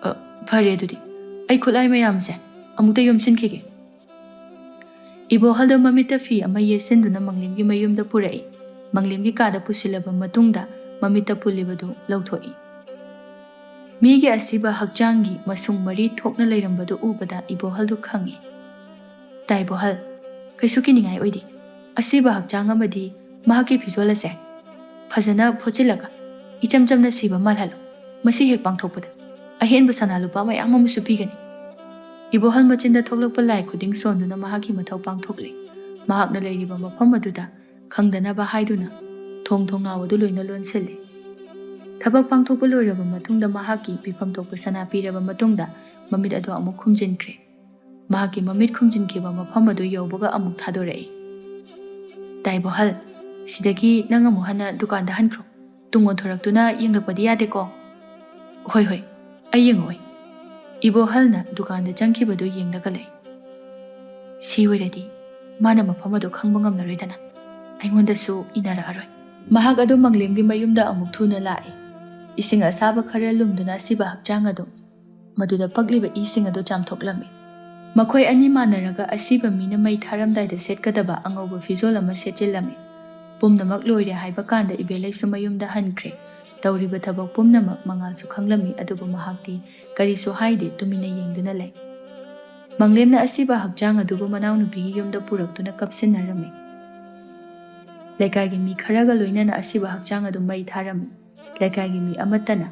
"ꯑ, ꯐꯔꯦ ꯑꯗꯨꯗꯤ, ꯑꯩ ꯈꯨꯠꯂꯥꯏ ꯃꯌꯥꯝꯁꯦ ꯑꯃꯨꯛꯇ ꯌꯣꯝꯁꯤꯟꯈꯤꯒꯦ꯫" ꯏꯕꯣꯍꯜꯗꯣ ꯃꯃꯤꯠꯇ ꯐꯤ ꯑꯃ ꯌꯦꯠꯁꯤꯟꯗꯨꯅ ꯃꯪꯂꯦꯝꯒꯤ ꯃꯌꯨꯝꯗ ꯄꯨꯔꯛꯏ꯫ ꯃꯪꯂꯦꯝꯒꯤ ꯀꯥꯗ ꯄꯨꯁꯤꯜꯂꯕ ꯃꯇꯨꯡꯗ ꯃꯃꯤꯠꯇ ꯄꯨꯜꯂꯤꯕꯗꯨ ꯂꯧꯊꯣꯛꯏ꯫ ꯃꯤꯒꯤ ꯑꯁꯤꯕ ꯍꯛꯆꯥꯡꯒꯤ ꯃꯁꯨꯡ ꯃꯔꯤ ꯊꯣꯛꯅ ꯂꯩꯔꯝꯕꯗꯨ ꯎꯕꯗ ꯏꯕꯣꯍꯜꯗꯨ ꯈꯪꯏ꯫ "ꯇꯥ ꯏꯕꯣꯍꯜ, ꯀꯩꯁꯨ ꯀꯤꯅꯤꯡꯉꯥꯏ ꯑꯣꯏꯗꯦ꯫ ꯑꯁꯤꯕ ꯍꯛꯆꯥꯡ ꯑꯃꯗꯤ ꯃꯍꯥꯛꯀꯤ ꯐꯤꯖꯣꯜ ꯑꯁꯦ ꯐꯖꯅ ꯐꯣꯠꯆꯤꯜꯂꯒ ꯏꯆꯝ ꯆꯝꯅ ꯁꯤꯕ ꯃꯥꯜꯍꯜꯂꯨ꯫ ꯃꯁꯤ ꯍꯦꯛ ꯄꯥꯡꯊꯣꯛꯄꯗ ꯑꯍꯦꯟꯕ ꯁꯅꯥ ꯂꯨꯄꯥ ꯃꯌꯥꯝ ꯑꯃꯁꯨ ꯄꯤꯒꯅꯤ꯫" ꯏꯕꯣꯍꯜ ꯃꯆꯤꯟꯗ ꯊꯣꯛꯂꯛꯄ ꯂꯥꯏ ꯈꯨꯗꯤꯡ ꯁꯣꯟꯗꯨꯅ ꯃꯍꯥꯛꯀꯤ ꯃꯊꯧ ꯄꯥꯡꯊꯣꯛꯂꯤ꯫ ꯃꯍꯥꯛꯅ ꯂꯩꯔꯤꯕ ꯃꯐꯝ ꯑꯗꯨꯗ ꯈꯪꯗꯅꯕ ꯍꯥꯏꯗꯨꯅ ꯊꯣꯡ ꯊꯣꯡꯅꯥꯎ ꯑꯗꯨ ꯂꯣꯏꯅ ꯂꯣꯟꯁꯤꯜꯂꯤ꯫ ꯊꯕꯛ ꯄꯥꯡꯊꯣꯛꯄ ꯂꯣꯏꯔꯕ ꯃꯇꯨꯡꯗ ꯃꯍꯥꯛꯀꯤ ꯄꯤꯐꯝ ꯊꯣꯛꯄ ꯁꯅꯥ ꯄꯤꯔꯕ ꯃꯇꯨꯡꯗ ꯃꯃꯤꯠ ꯑꯗꯨ ꯑꯃꯨꯛ ꯈꯨꯝꯖꯤꯟꯈ꯭ꯔꯦ꯫ ꯃꯍꯥꯛꯀꯤ ꯃꯃꯤꯠ ꯈꯨꯝꯖꯤꯟꯈꯤꯕ ꯃꯐꯝ ꯑꯗꯨ ꯌꯧꯕꯒ ꯑꯃꯨꯛ ꯊꯥꯗꯣꯔꯛꯏ꯫ "ꯇꯥ ꯏꯕꯣꯍꯜ, ꯁꯤꯗꯒꯤ ꯅꯪ ꯑꯃꯨꯛ ꯍꯟꯅ ꯗꯨꯀꯥꯟꯗ ꯍꯟꯈ꯭ꯔꯣ꯫ ꯇꯨꯡ ꯑꯣꯟꯊꯣꯔꯛꯇꯨꯅ ꯌꯦꯡꯂꯛꯄꯗꯤ ꯌꯥꯗꯦꯀꯣ꯫" "ꯍꯣꯏ, ꯍꯣꯏ, ꯑꯩ ꯌꯦꯡꯉꯛꯑꯣꯏ꯫" ꯏꯕꯣꯍꯜꯅ ꯗꯨꯀꯥꯟꯗ ꯆꯪꯈꯤꯕꯗꯨ ꯌꯦꯡꯂꯒ ꯂꯩ꯫ "ꯁꯤ ꯑꯣꯏꯔꯗꯤ ꯃꯥꯅ ꯃꯐꯝ ꯑꯗꯨ ꯈꯪꯕ ꯉꯝꯂꯔꯣꯏꯗꯅ ꯑꯩꯉꯣꯟꯗꯁꯨ ꯏꯟꯅꯔꯛꯑꯔꯣꯏ꯫" ꯃꯍꯥꯛ ꯑꯗꯨ ꯃꯪꯂꯦꯝꯒꯤ ꯃꯌꯨꯝꯗ ꯑꯃꯨꯛ ꯊꯨꯅ ꯂꯥꯛꯏ꯫ ꯏꯁꯤꯡ ꯑꯁꯥꯕ ꯈꯔ ꯂꯨꯝꯗꯨꯅ ꯑꯁꯤꯕ ꯍꯛꯆꯥꯡ ꯑꯗꯨ, ꯃꯗꯨꯗ ꯄꯛꯂꯤꯕ ꯏꯁꯤꯡ ꯑꯗꯨ ꯆꯥꯝꯊꯣꯛꯂꯝꯃꯤ꯫ ꯃꯈꯣꯏ ꯑꯅꯤ ꯃꯥꯟꯅꯔꯒ ꯑꯁꯤꯕ ꯃꯤꯅ ꯃꯩ ꯊꯥꯔꯝꯗꯥꯏꯗ ꯁꯦꯠꯀꯗꯕ ꯑꯉꯧꯕ ꯐꯤꯖꯣꯜ ꯑꯃ ꯁꯦꯠꯆꯤꯜꯂꯝꯃꯤ꯫ ꯄꯨꯝꯅꯃꯛ ꯂꯣꯏꯔꯦ ꯍꯥꯏꯕ ꯀꯥꯟꯗ ꯏꯕꯦꯂꯩꯁꯨ ꯃꯌꯨꯝꯗ ꯍꯟꯈ꯭ꯔꯦ꯫ ꯇꯧꯔꯤꯕ ꯊꯕꯛ ꯄꯨꯝꯅꯃꯛ ꯃꯉꯥꯜꯁꯨ ꯈꯪꯂꯝꯃꯤ, ꯑꯗꯨꯕꯨ ꯃꯍꯥꯛꯇꯤ ꯀꯔꯤꯁꯨ ꯍꯥꯏꯗꯦ, ꯇꯨꯃꯤꯟꯅ ꯌꯦꯡꯗꯨꯅ ꯂꯩ꯫ ꯃꯪꯂꯦꯝꯅ ꯑꯁꯤꯕ ꯍꯛꯆꯥꯡ ꯑꯗꯨꯕꯨ ꯃꯅꯥꯎꯅꯨꯄꯤꯒꯤ ꯌꯨꯝꯗ ꯄꯨꯔꯛꯇꯨꯅ ꯀꯞꯁꯤꯟꯅꯔꯝꯃꯤ꯫ ꯂꯩꯀꯥꯏꯒꯤ ꯃꯤ ꯈꯔꯒ ꯂꯣꯏꯅꯅ ꯑꯁꯤꯕ ꯍꯛꯆꯥꯡ ꯑꯗꯨ ꯃꯩ ꯊꯥꯔꯝꯃꯤ꯫ ꯂꯩꯀꯥꯏꯒꯤ ꯃꯤ ꯑꯃꯠꯇꯅ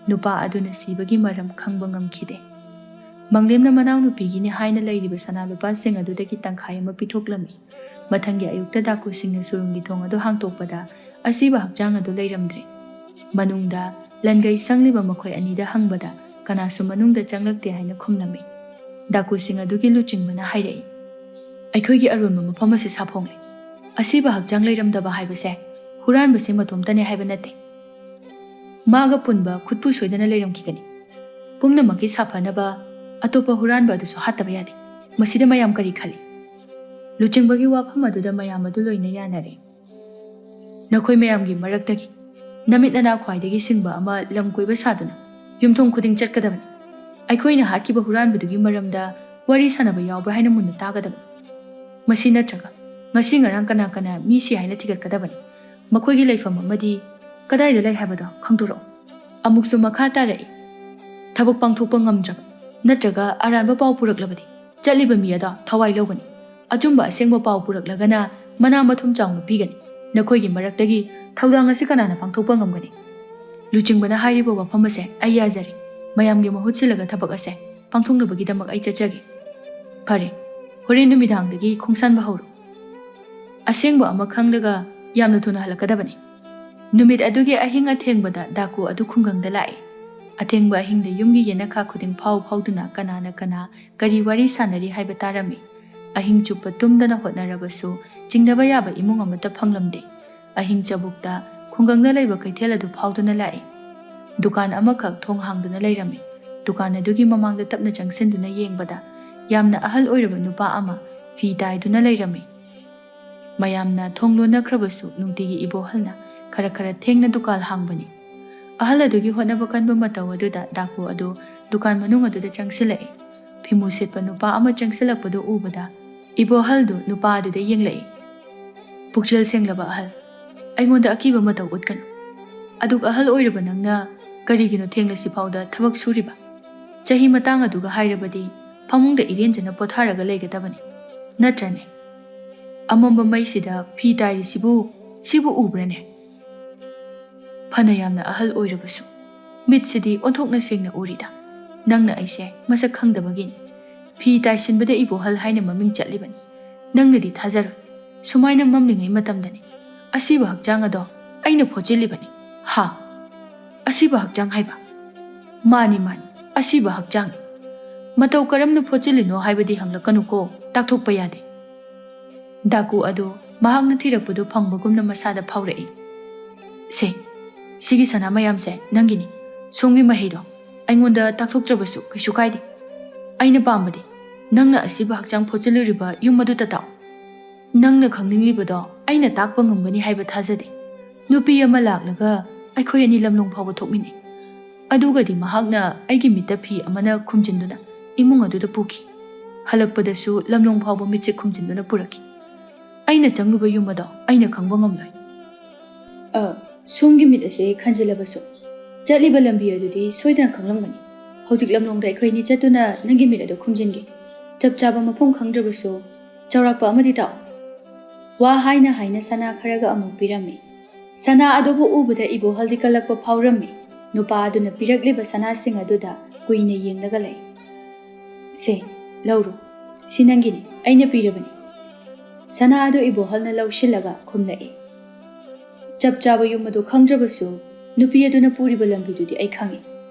ꯅꯨꯄꯥ ꯑꯗꯨꯅ ꯁꯤꯕꯒꯤ ꯃꯔꯝ ꯈꯪꯕ ꯉꯝꯈꯤꯗꯦ꯫ ꯃꯪꯂꯦꯝꯅ ꯃꯅꯥꯎꯅꯨꯄꯤꯒꯤꯅꯤ ꯍꯥꯏꯅ ꯂꯩꯔꯤꯕ ꯁꯅꯥ ꯂꯨꯄꯥꯁꯤꯡ ꯑꯗꯨꯗꯒꯤ ꯇꯪꯈꯥꯏ ꯑꯃ ꯄꯤꯊꯣꯛꯂꯝꯃꯤ꯫ ꯃꯊꯪꯒꯤ ꯑꯌꯨꯛꯇ ꯗꯥꯀꯨꯁꯤꯡꯅ ꯁꯨꯔꯨꯡꯒꯤ ꯊꯣꯡ ꯑꯗꯨ ꯍꯥꯡꯇꯣꯛꯄꯗ ꯑꯁꯤꯕ ꯍꯛꯆꯥꯡ ꯑꯗꯨ ꯂꯩꯔꯝꯗ꯭ꯔꯦ꯫ ꯃꯅꯨꯡꯗ ꯂꯟꯒꯩ ꯁꯪꯂꯤꯕ ꯃꯈꯣꯏ ꯑꯅꯤꯗ ꯍꯪꯕꯗ ꯀꯅꯥꯁꯨ ꯃꯅꯨꯡꯗ ꯆꯪꯂꯛꯇꯦ ꯍꯥꯏꯅ ꯈꯨꯝꯂꯝꯃꯤ꯫ ꯗꯥꯀꯨꯁꯤꯡ ꯑꯗꯨꯒꯤ ꯂꯨꯆꯤꯡꯕꯅ ꯍꯥꯏꯔꯛꯏ, "ꯑꯩꯈꯣꯏꯒꯤ ꯑꯔꯣꯟꯕ ꯃꯐꯝ ꯑꯁꯤ ꯁꯥꯐꯣꯡꯂꯦ꯫ ꯑꯁꯤꯕ ꯍꯛꯆꯥꯡ ꯂꯩꯔꯝꯗꯕ ꯍꯥꯏꯕꯁꯦ ꯍꯨꯔꯥꯟꯕꯁꯤ ꯃꯇꯣꯝꯇꯅꯦ ꯍꯥꯏꯕ ꯅꯠꯇꯦ꯫ ꯃꯥꯒ ꯄꯨꯟꯕ ꯈꯨꯠꯄꯨ ꯁꯣꯏꯗꯅ ꯂꯩꯔꯝꯈꯤꯒꯅꯤ꯫ ꯄꯨꯝꯅꯃꯛꯀꯤ ꯁꯥꯐꯅꯕ ꯑꯇꯣꯞꯄ ꯍꯨꯔꯥꯟꯕ ꯑꯗꯨꯁꯨ ꯍꯥꯠꯇꯕ ꯌꯥꯗꯦ꯫ ꯃꯁꯤꯗ ꯃꯌꯥꯝ ꯀꯔꯤ ꯈꯜꯂꯤ?" ꯂꯨꯆꯤꯡꯕꯒꯤ ꯋꯥꯐꯝ ꯑꯗꯨꯗ ꯃꯌꯥꯝ ꯑꯗꯨ ꯂꯣꯏꯅ ꯌꯥꯅꯔꯦ꯫ "ꯅꯈꯣꯏ ꯃꯌꯥꯝꯒꯤ ꯃꯔꯛꯇꯒꯤ ꯅꯃꯤꯠ ꯅꯅꯥ ꯈ꯭ꯋꯥꯏꯗꯒꯤ ꯁꯤꯡꯕ ꯑꯃ ꯂꯝ ꯀꯣꯏꯕ ꯁꯥꯗꯨꯅ ꯌꯨꯝꯊꯣꯡ ꯈꯨꯗꯤꯡ ꯆꯠꯀꯗꯕꯅꯤ꯫ ꯑꯩꯈꯣꯏꯅ ꯍꯥꯠꯈꯤꯕ ꯍꯨꯔꯥꯟꯕꯗꯨꯒꯤ ꯃꯔꯝꯗ ꯋꯥꯔꯤ ꯁꯥꯟꯅꯕ ꯌꯥꯎꯕ꯭ꯔꯥ ꯍꯥꯏꯅ ꯃꯨꯟꯅ ꯇꯥꯒꯗꯕꯅꯤ꯫ ꯃꯁꯤ ꯅꯠꯇ꯭ꯔꯒ ꯉꯁꯤ ꯉꯔꯥꯡ ꯀꯅꯥ ꯀꯅꯥ ꯃꯤ ꯁꯤ ꯍꯥꯏꯅ ꯊꯤꯒꯠꯀꯗꯕꯅꯤ꯫ ꯃꯈꯣꯏꯒꯤ ꯂꯩꯐꯝ ꯑꯃꯗꯤ ꯀꯗꯥꯏꯗ ꯂꯩ ꯍꯥꯏꯕꯗꯣ ꯈꯪꯗꯣꯔꯛꯎ꯫" ꯑꯃꯨꯛꯁꯨ ꯃꯈꯥ ꯇꯥꯔꯛꯏ, "ꯊꯕꯛ ꯄꯥꯡꯊꯣꯛꯄ ꯉꯝꯗ꯭ꯔꯕ ꯅꯠꯇ꯭ꯔꯒ ꯑꯔꯥꯟꯕ ꯄꯥꯎ ꯄꯨꯔꯛꯂꯕꯗꯤ ꯆꯠꯂꯤꯕ ꯃꯤ ꯑꯗꯣ ꯊꯋꯥꯏ ꯂꯧꯒꯅꯤ꯫ ꯑꯆꯨꯝꯕ ꯑꯁꯦꯡꯕ ꯄꯥꯎ ꯄꯨꯔꯛꯂꯒꯅ ꯃꯅꯥ ꯃꯊꯨꯝ ꯆꯥꯎꯅ ꯄꯤꯒꯅꯤ꯫ ꯅꯈꯣꯏꯒꯤ ꯃꯔꯛꯇꯒꯤ ꯊꯧꯗꯥꯡ ꯑꯁꯤ ꯀꯅꯥꯅ ꯄꯥꯡꯊꯣꯛꯄ ꯉꯝꯒꯅꯤ?" ꯂꯨꯆꯤꯡꯕꯅ ꯍꯥꯏꯔꯤꯕ ꯋꯥꯐꯝ ꯑꯁꯦ ꯑꯩ ꯌꯥꯖꯔꯤ꯫ ꯃꯌꯥꯝꯒꯤ ꯃꯍꯨꯠ ꯁꯤꯜꯂꯒ ꯊꯕꯛ ꯑꯁꯦ ꯄꯥꯡꯊꯣꯛꯅꯕꯒꯤꯗꯃꯛ ꯑꯩ ꯆꯠꯆꯒꯦ꯫ ꯐꯔꯦ, ꯍꯣꯔꯦꯟ ꯅꯨꯃꯤꯗꯥꯡꯗꯒꯤ ꯈꯣꯡꯁꯥꯟꯕ ꯍꯧꯔꯣ꯫ ꯑꯁꯦꯡꯕ ꯑꯃ ꯈꯪꯂꯒ ꯌꯥꯝꯅ ꯊꯨꯅ ꯍꯜꯂꯛꯀꯗꯕꯅꯤ꯫ ꯅꯨꯃꯤꯠ ꯑꯗꯨꯒꯤ ꯑꯍꯤꯡ ꯑꯊꯦꯡꯕꯗ ꯗꯥꯀꯨ ꯑꯗꯨ ꯈꯨꯡꯒꯪꯗ ꯂꯥꯛꯏ꯫ ꯑꯊꯦꯡꯕ ꯑꯍꯤꯡꯗ ꯌꯨꯝꯒꯤ ꯌꯦꯅꯈꯥ ꯈꯨꯗꯤꯡ ꯐꯥꯎ ꯐꯥꯎꯗꯨꯅ ꯀꯅꯥꯅ ꯀꯅꯥ ꯀꯔꯤ ꯋꯥꯔꯤ ꯁꯥꯟꯅꯔꯤ ꯍꯥꯏꯕ ꯇꯥꯔꯝꯃꯤ꯫ ꯑꯍꯤꯡ ꯆꯨꯞꯄ ꯇꯨꯝꯗꯅ ꯍꯣꯠꯅꯔꯕꯁꯨ ꯆꯤꯡꯅꯕ ꯌꯥꯕ ꯏꯃꯨꯡ ꯑꯃꯠꯇ ꯐꯪꯂꯝꯗꯦ꯫ ꯑꯍꯤꯡ ꯆꯕꯨꯛꯇ ꯈꯨꯡꯒꯪꯗ ꯂꯩꯕ ꯀꯩꯊꯦꯜ ꯑꯗꯨ ꯐꯥꯎꯗꯨꯅ ꯂꯥꯛꯏ꯫ ꯗꯨꯀꯥꯟ ꯑꯃꯈꯛ ꯊꯣꯡ ꯍꯥꯡꯗꯨꯅ ꯂꯩꯔꯝꯃꯤ꯫ ꯗꯨꯀꯥꯟ ꯑꯗꯨꯒꯤ ꯃꯃꯥꯡꯗ ꯇꯞꯅ ꯆꯪꯁꯤꯟꯗꯨꯅ ꯌꯦꯡꯕꯗ ꯌꯥꯝꯅ ꯑꯍꯜ ꯑꯣꯏꯔꯕ ꯅꯨꯄꯥ ꯑꯃ ꯐꯤ ꯇꯥꯏꯗꯨꯅ ꯂꯩꯔꯝꯃꯤ꯫ ꯃꯌꯥꯝꯅ ꯊꯣꯡ ꯂꯣꯟꯅꯈ꯭ꯔꯕꯁꯨ ꯅꯨꯡꯇꯤꯒꯤ ꯏꯕꯣꯍꯜꯅ ꯈꯔ ꯈꯔ ꯊꯦꯡꯅ ꯗꯨꯀꯥꯟ ꯍꯥꯡꯕꯅꯤ꯫ ꯑꯍꯜ ꯑꯗꯨꯒꯤ ꯍꯣꯠꯅꯕ ꯀꯟꯕ ꯃꯇꯧ ꯑꯗꯨꯗ ꯗꯥꯀꯨ ꯑꯗꯨ ꯗꯨꯀꯥꯟ ꯃꯅꯨꯡ ꯑꯗꯨꯗ ꯆꯪꯁꯤꯜꯂꯛꯏ꯫ ꯐꯤꯃꯨ ꯁꯦꯠꯄ ꯅꯨꯄꯥ ꯑꯃ ꯆꯪꯁꯤꯜꯂꯛꯄꯗꯨ ꯎꯕꯗ ꯏꯕꯣꯍꯜꯗꯨ ꯅꯨꯄꯥ ꯑꯗꯨꯗ ꯌꯦꯡꯂꯛꯏ꯫ "ꯄꯨꯛꯆꯦꯜ ꯁꯦꯡꯂꯕ ꯑꯍꯜ, ꯑꯩꯉꯣꯟꯗ ꯑꯀꯤꯕ ꯃꯇꯧ ꯎꯠꯀꯅꯨ꯫ ꯑꯗꯨꯒ ꯑꯍꯜ ꯑꯣꯏꯔꯕ ꯅꯪꯅ ꯀꯔꯤꯒꯤꯅꯣ ꯊꯦꯡꯂꯁꯤ ꯐꯥꯎꯗ ꯊꯕꯛ ꯁꯨꯔꯤꯕ? ꯆꯍꯤ ꯃꯇꯥꯡ ꯑꯗꯨꯒ ꯍꯥꯏꯔꯕꯗꯤ ꯐꯃꯨꯡꯗ ꯏꯔꯦꯟꯖꯅ ꯄꯣꯊꯥꯔꯒ ꯂꯩꯒꯗꯕꯅꯤ, ꯅꯠꯇ꯭ꯔꯅꯦ? ꯑꯃꯝꯕ ꯃꯩꯁꯤꯗ ꯐꯤ ꯇꯥꯏꯔꯤꯁꯤꯕꯨ, ꯁꯤꯕꯨ ꯎꯕ꯭ꯔꯅꯦ?" ꯐꯅ ꯌꯥꯝꯅ ꯑꯍꯜ ꯑꯣꯏꯔꯕꯁꯨ ꯃꯤꯠꯁꯤꯗꯤ ꯑꯣꯟꯊꯣꯛꯅ ꯁꯦꯡꯅ ꯎꯔꯤꯗ꯫ ꯅꯪꯅ ꯑꯩꯁꯦ ꯃꯁꯛ ꯈꯪꯗꯕꯒꯤꯅꯤ꯫ ꯐꯤ ꯇꯥꯏꯁꯤꯟꯕꯗ ꯏꯕꯣꯍꯜ ꯍꯥꯏꯅ ꯃꯃꯤꯡ ꯆꯠꯂꯤꯕꯅꯤ꯫ ꯅꯪꯅꯗꯤ ꯊꯥꯖꯔꯣꯏ꯫ ꯁꯨꯃꯥꯏꯅ ꯃꯝꯂꯤꯉꯩ ꯃꯇꯝꯗꯅꯤ ꯑꯁꯤꯕ ꯍꯛꯆꯥꯡ ꯑꯗꯣ ꯑꯩꯅ ꯐꯣꯠꯆꯤꯜꯂꯤꯕꯅꯤ꯫ ꯍꯥ? ꯑꯁꯤꯕ ꯍꯛꯆꯥꯡ ꯍꯥꯏꯕ? ꯃꯥꯅꯤ, ꯃꯥꯅꯤ, ꯑꯁꯤꯕ ꯍꯛꯆꯥꯡꯅꯤ꯫ ꯃꯇꯧ ꯀꯔꯝꯅ ꯐꯣꯠꯆꯤꯜꯂꯤꯅꯣ ꯍꯥꯏꯕꯗꯤ ꯍꯪꯂꯛꯀꯅꯨꯀꯣ, ꯇꯥꯛꯊꯣꯛꯄ ꯌꯥꯗꯦ꯫ ꯗꯥꯀꯨ ꯑꯗꯨ ꯃꯍꯥꯛꯅ ꯊꯤꯔꯛꯄꯗꯨ ꯐꯪꯕꯒꯨꯝꯅ ꯃꯁꯥꯗ ꯐꯥꯎꯔꯛꯏ꯫ "ꯁꯦ, ꯁꯤꯒꯤ ꯁꯅꯥ ꯃꯌꯥꯝꯁꯦ ꯅꯪꯒꯤꯅꯤ꯫ ꯁꯣꯝꯒꯤ ꯃꯍꯩꯗꯣ ꯑꯩꯉꯣꯟꯗ ꯇꯥꯛꯊꯣꯛꯇ꯭ꯔꯕꯁꯨ ꯀꯩꯁꯨ ꯀꯥꯏꯗꯦ꯫ ꯑꯩꯅ ꯄꯥꯝꯕꯗꯤ ꯅꯪꯅ ꯑꯁꯤꯕ ꯍꯛꯆꯥꯡ ꯐꯣꯠꯆꯤꯜꯂꯨꯔꯤꯕ ꯌꯨꯝ ꯑꯗꯨꯗ ꯇꯥꯛꯑꯣ꯫ ꯅꯪꯅ ꯈꯪꯅꯤꯡꯂꯤꯕꯗꯣ ꯑꯩꯅ ꯇꯥꯛꯄ ꯉꯝꯒꯅꯤ ꯍꯥꯏꯕ ꯊꯥꯖꯗꯦ꯫ ꯅꯨꯄꯤ ꯑꯃ ꯂꯥꯛꯂꯒ ꯑꯩꯈꯣꯏ ꯑꯅꯤ ꯂꯝꯂꯣꯡ ꯐꯥꯎꯕ ꯊꯣꯛꯃꯤꯟꯅꯩ꯫ ꯑꯗꯨꯒꯗꯤ ꯃꯍꯥꯛꯅ ꯑꯩꯒꯤ ꯃꯤꯠꯇ ꯐꯤ ꯑꯃꯅ ꯈꯨꯝꯖꯤꯟꯗꯨꯅ ꯏꯃꯨꯡ ꯑꯗꯨꯗ ꯄꯨꯈꯤ꯫ ꯍꯜꯂꯛꯄꯗꯁꯨ ꯂꯝꯂꯣꯡ ꯐꯥꯎꯕ ꯃꯤꯠꯁꯦ ꯈꯨꯝꯖꯤꯟꯗꯨꯅ ꯄꯨꯔꯛꯈꯤ꯫ ꯑꯩꯅ ꯆꯪꯂꯨꯕ ꯌꯨꯝ ꯑꯗꯣ ꯑꯩꯅ ꯈꯪꯕ ꯉꯝꯂꯣꯏ꯫ ꯑ, ꯁꯣꯝꯒꯤ ꯃꯤꯠ ꯑꯁꯤ ꯈꯟꯖꯤꯜꯂꯕꯁꯨ ꯆꯠꯂꯤꯕ ꯂꯝꯕꯤ ꯑꯗꯨꯗꯤ ꯁꯣꯏꯗꯅ ꯈꯪꯂꯝꯒꯅꯤ꯫ ꯍꯧꯖꯤꯛ ꯂꯝꯂꯣꯡꯗ ꯑꯩꯈꯣꯏ ꯑꯅꯤ ꯆꯠꯇꯨꯅ ꯅꯪꯒꯤ ꯃꯤꯠ ꯑꯗꯨ ꯈꯨꯝꯖꯤꯟꯒꯦ꯫ ꯆꯞ ꯆꯥꯕ ꯃꯐꯝ ꯈꯪꯗ꯭ꯔꯕꯁꯨ ꯆꯥꯎꯔꯥꯛꯄ ꯑꯃꯗꯤ ꯇꯥꯛꯑꯣ꯫" ꯋꯥ ꯍꯥꯏꯅ ꯍꯥꯏꯅ ꯁꯅꯥ ꯈꯔꯒ ꯑꯃꯨꯛ ꯄꯤꯔꯝꯃꯤ꯫ ꯁꯅꯥ ꯑꯗꯨꯕꯨ ꯎꯕꯗ ꯏꯕꯣꯍꯜꯗꯤ ꯀꯜꯂꯛꯄ ꯐꯥꯎꯔꯝꯃꯤ꯫ ꯅꯨꯄꯥ ꯑꯗꯨꯅ ꯄꯤꯔꯛꯂꯤꯕ ꯁꯅꯥꯁꯤꯡ ꯑꯗꯨꯗ ꯀꯨꯏꯅ ꯌꯦꯡꯂꯒ ꯂꯩ꯫ "ꯁꯦ, ꯂꯧꯔꯣ꯫ ꯁꯤ ꯅꯪꯒꯤꯅꯤ, ꯑꯩꯅ ꯄꯤꯔꯕꯅꯤ꯫" ꯁꯅꯥ ꯑꯗꯨ ꯏꯕꯣꯍꯜꯅ ꯂꯧꯁꯤꯜꯂꯒ ꯈꯨꯝꯂꯛꯏ꯫ "ꯆꯞ ꯆꯥꯕ ꯌꯨꯝ ꯑꯗꯨ ꯈꯪꯗ꯭ꯔꯕꯁꯨ ꯅꯨꯄꯤ ꯑꯗꯨꯅ ꯄꯨꯔꯤꯕ ꯂꯝꯕꯤꯗꯨꯗꯤ ꯑꯩ ꯈꯪꯏ꯫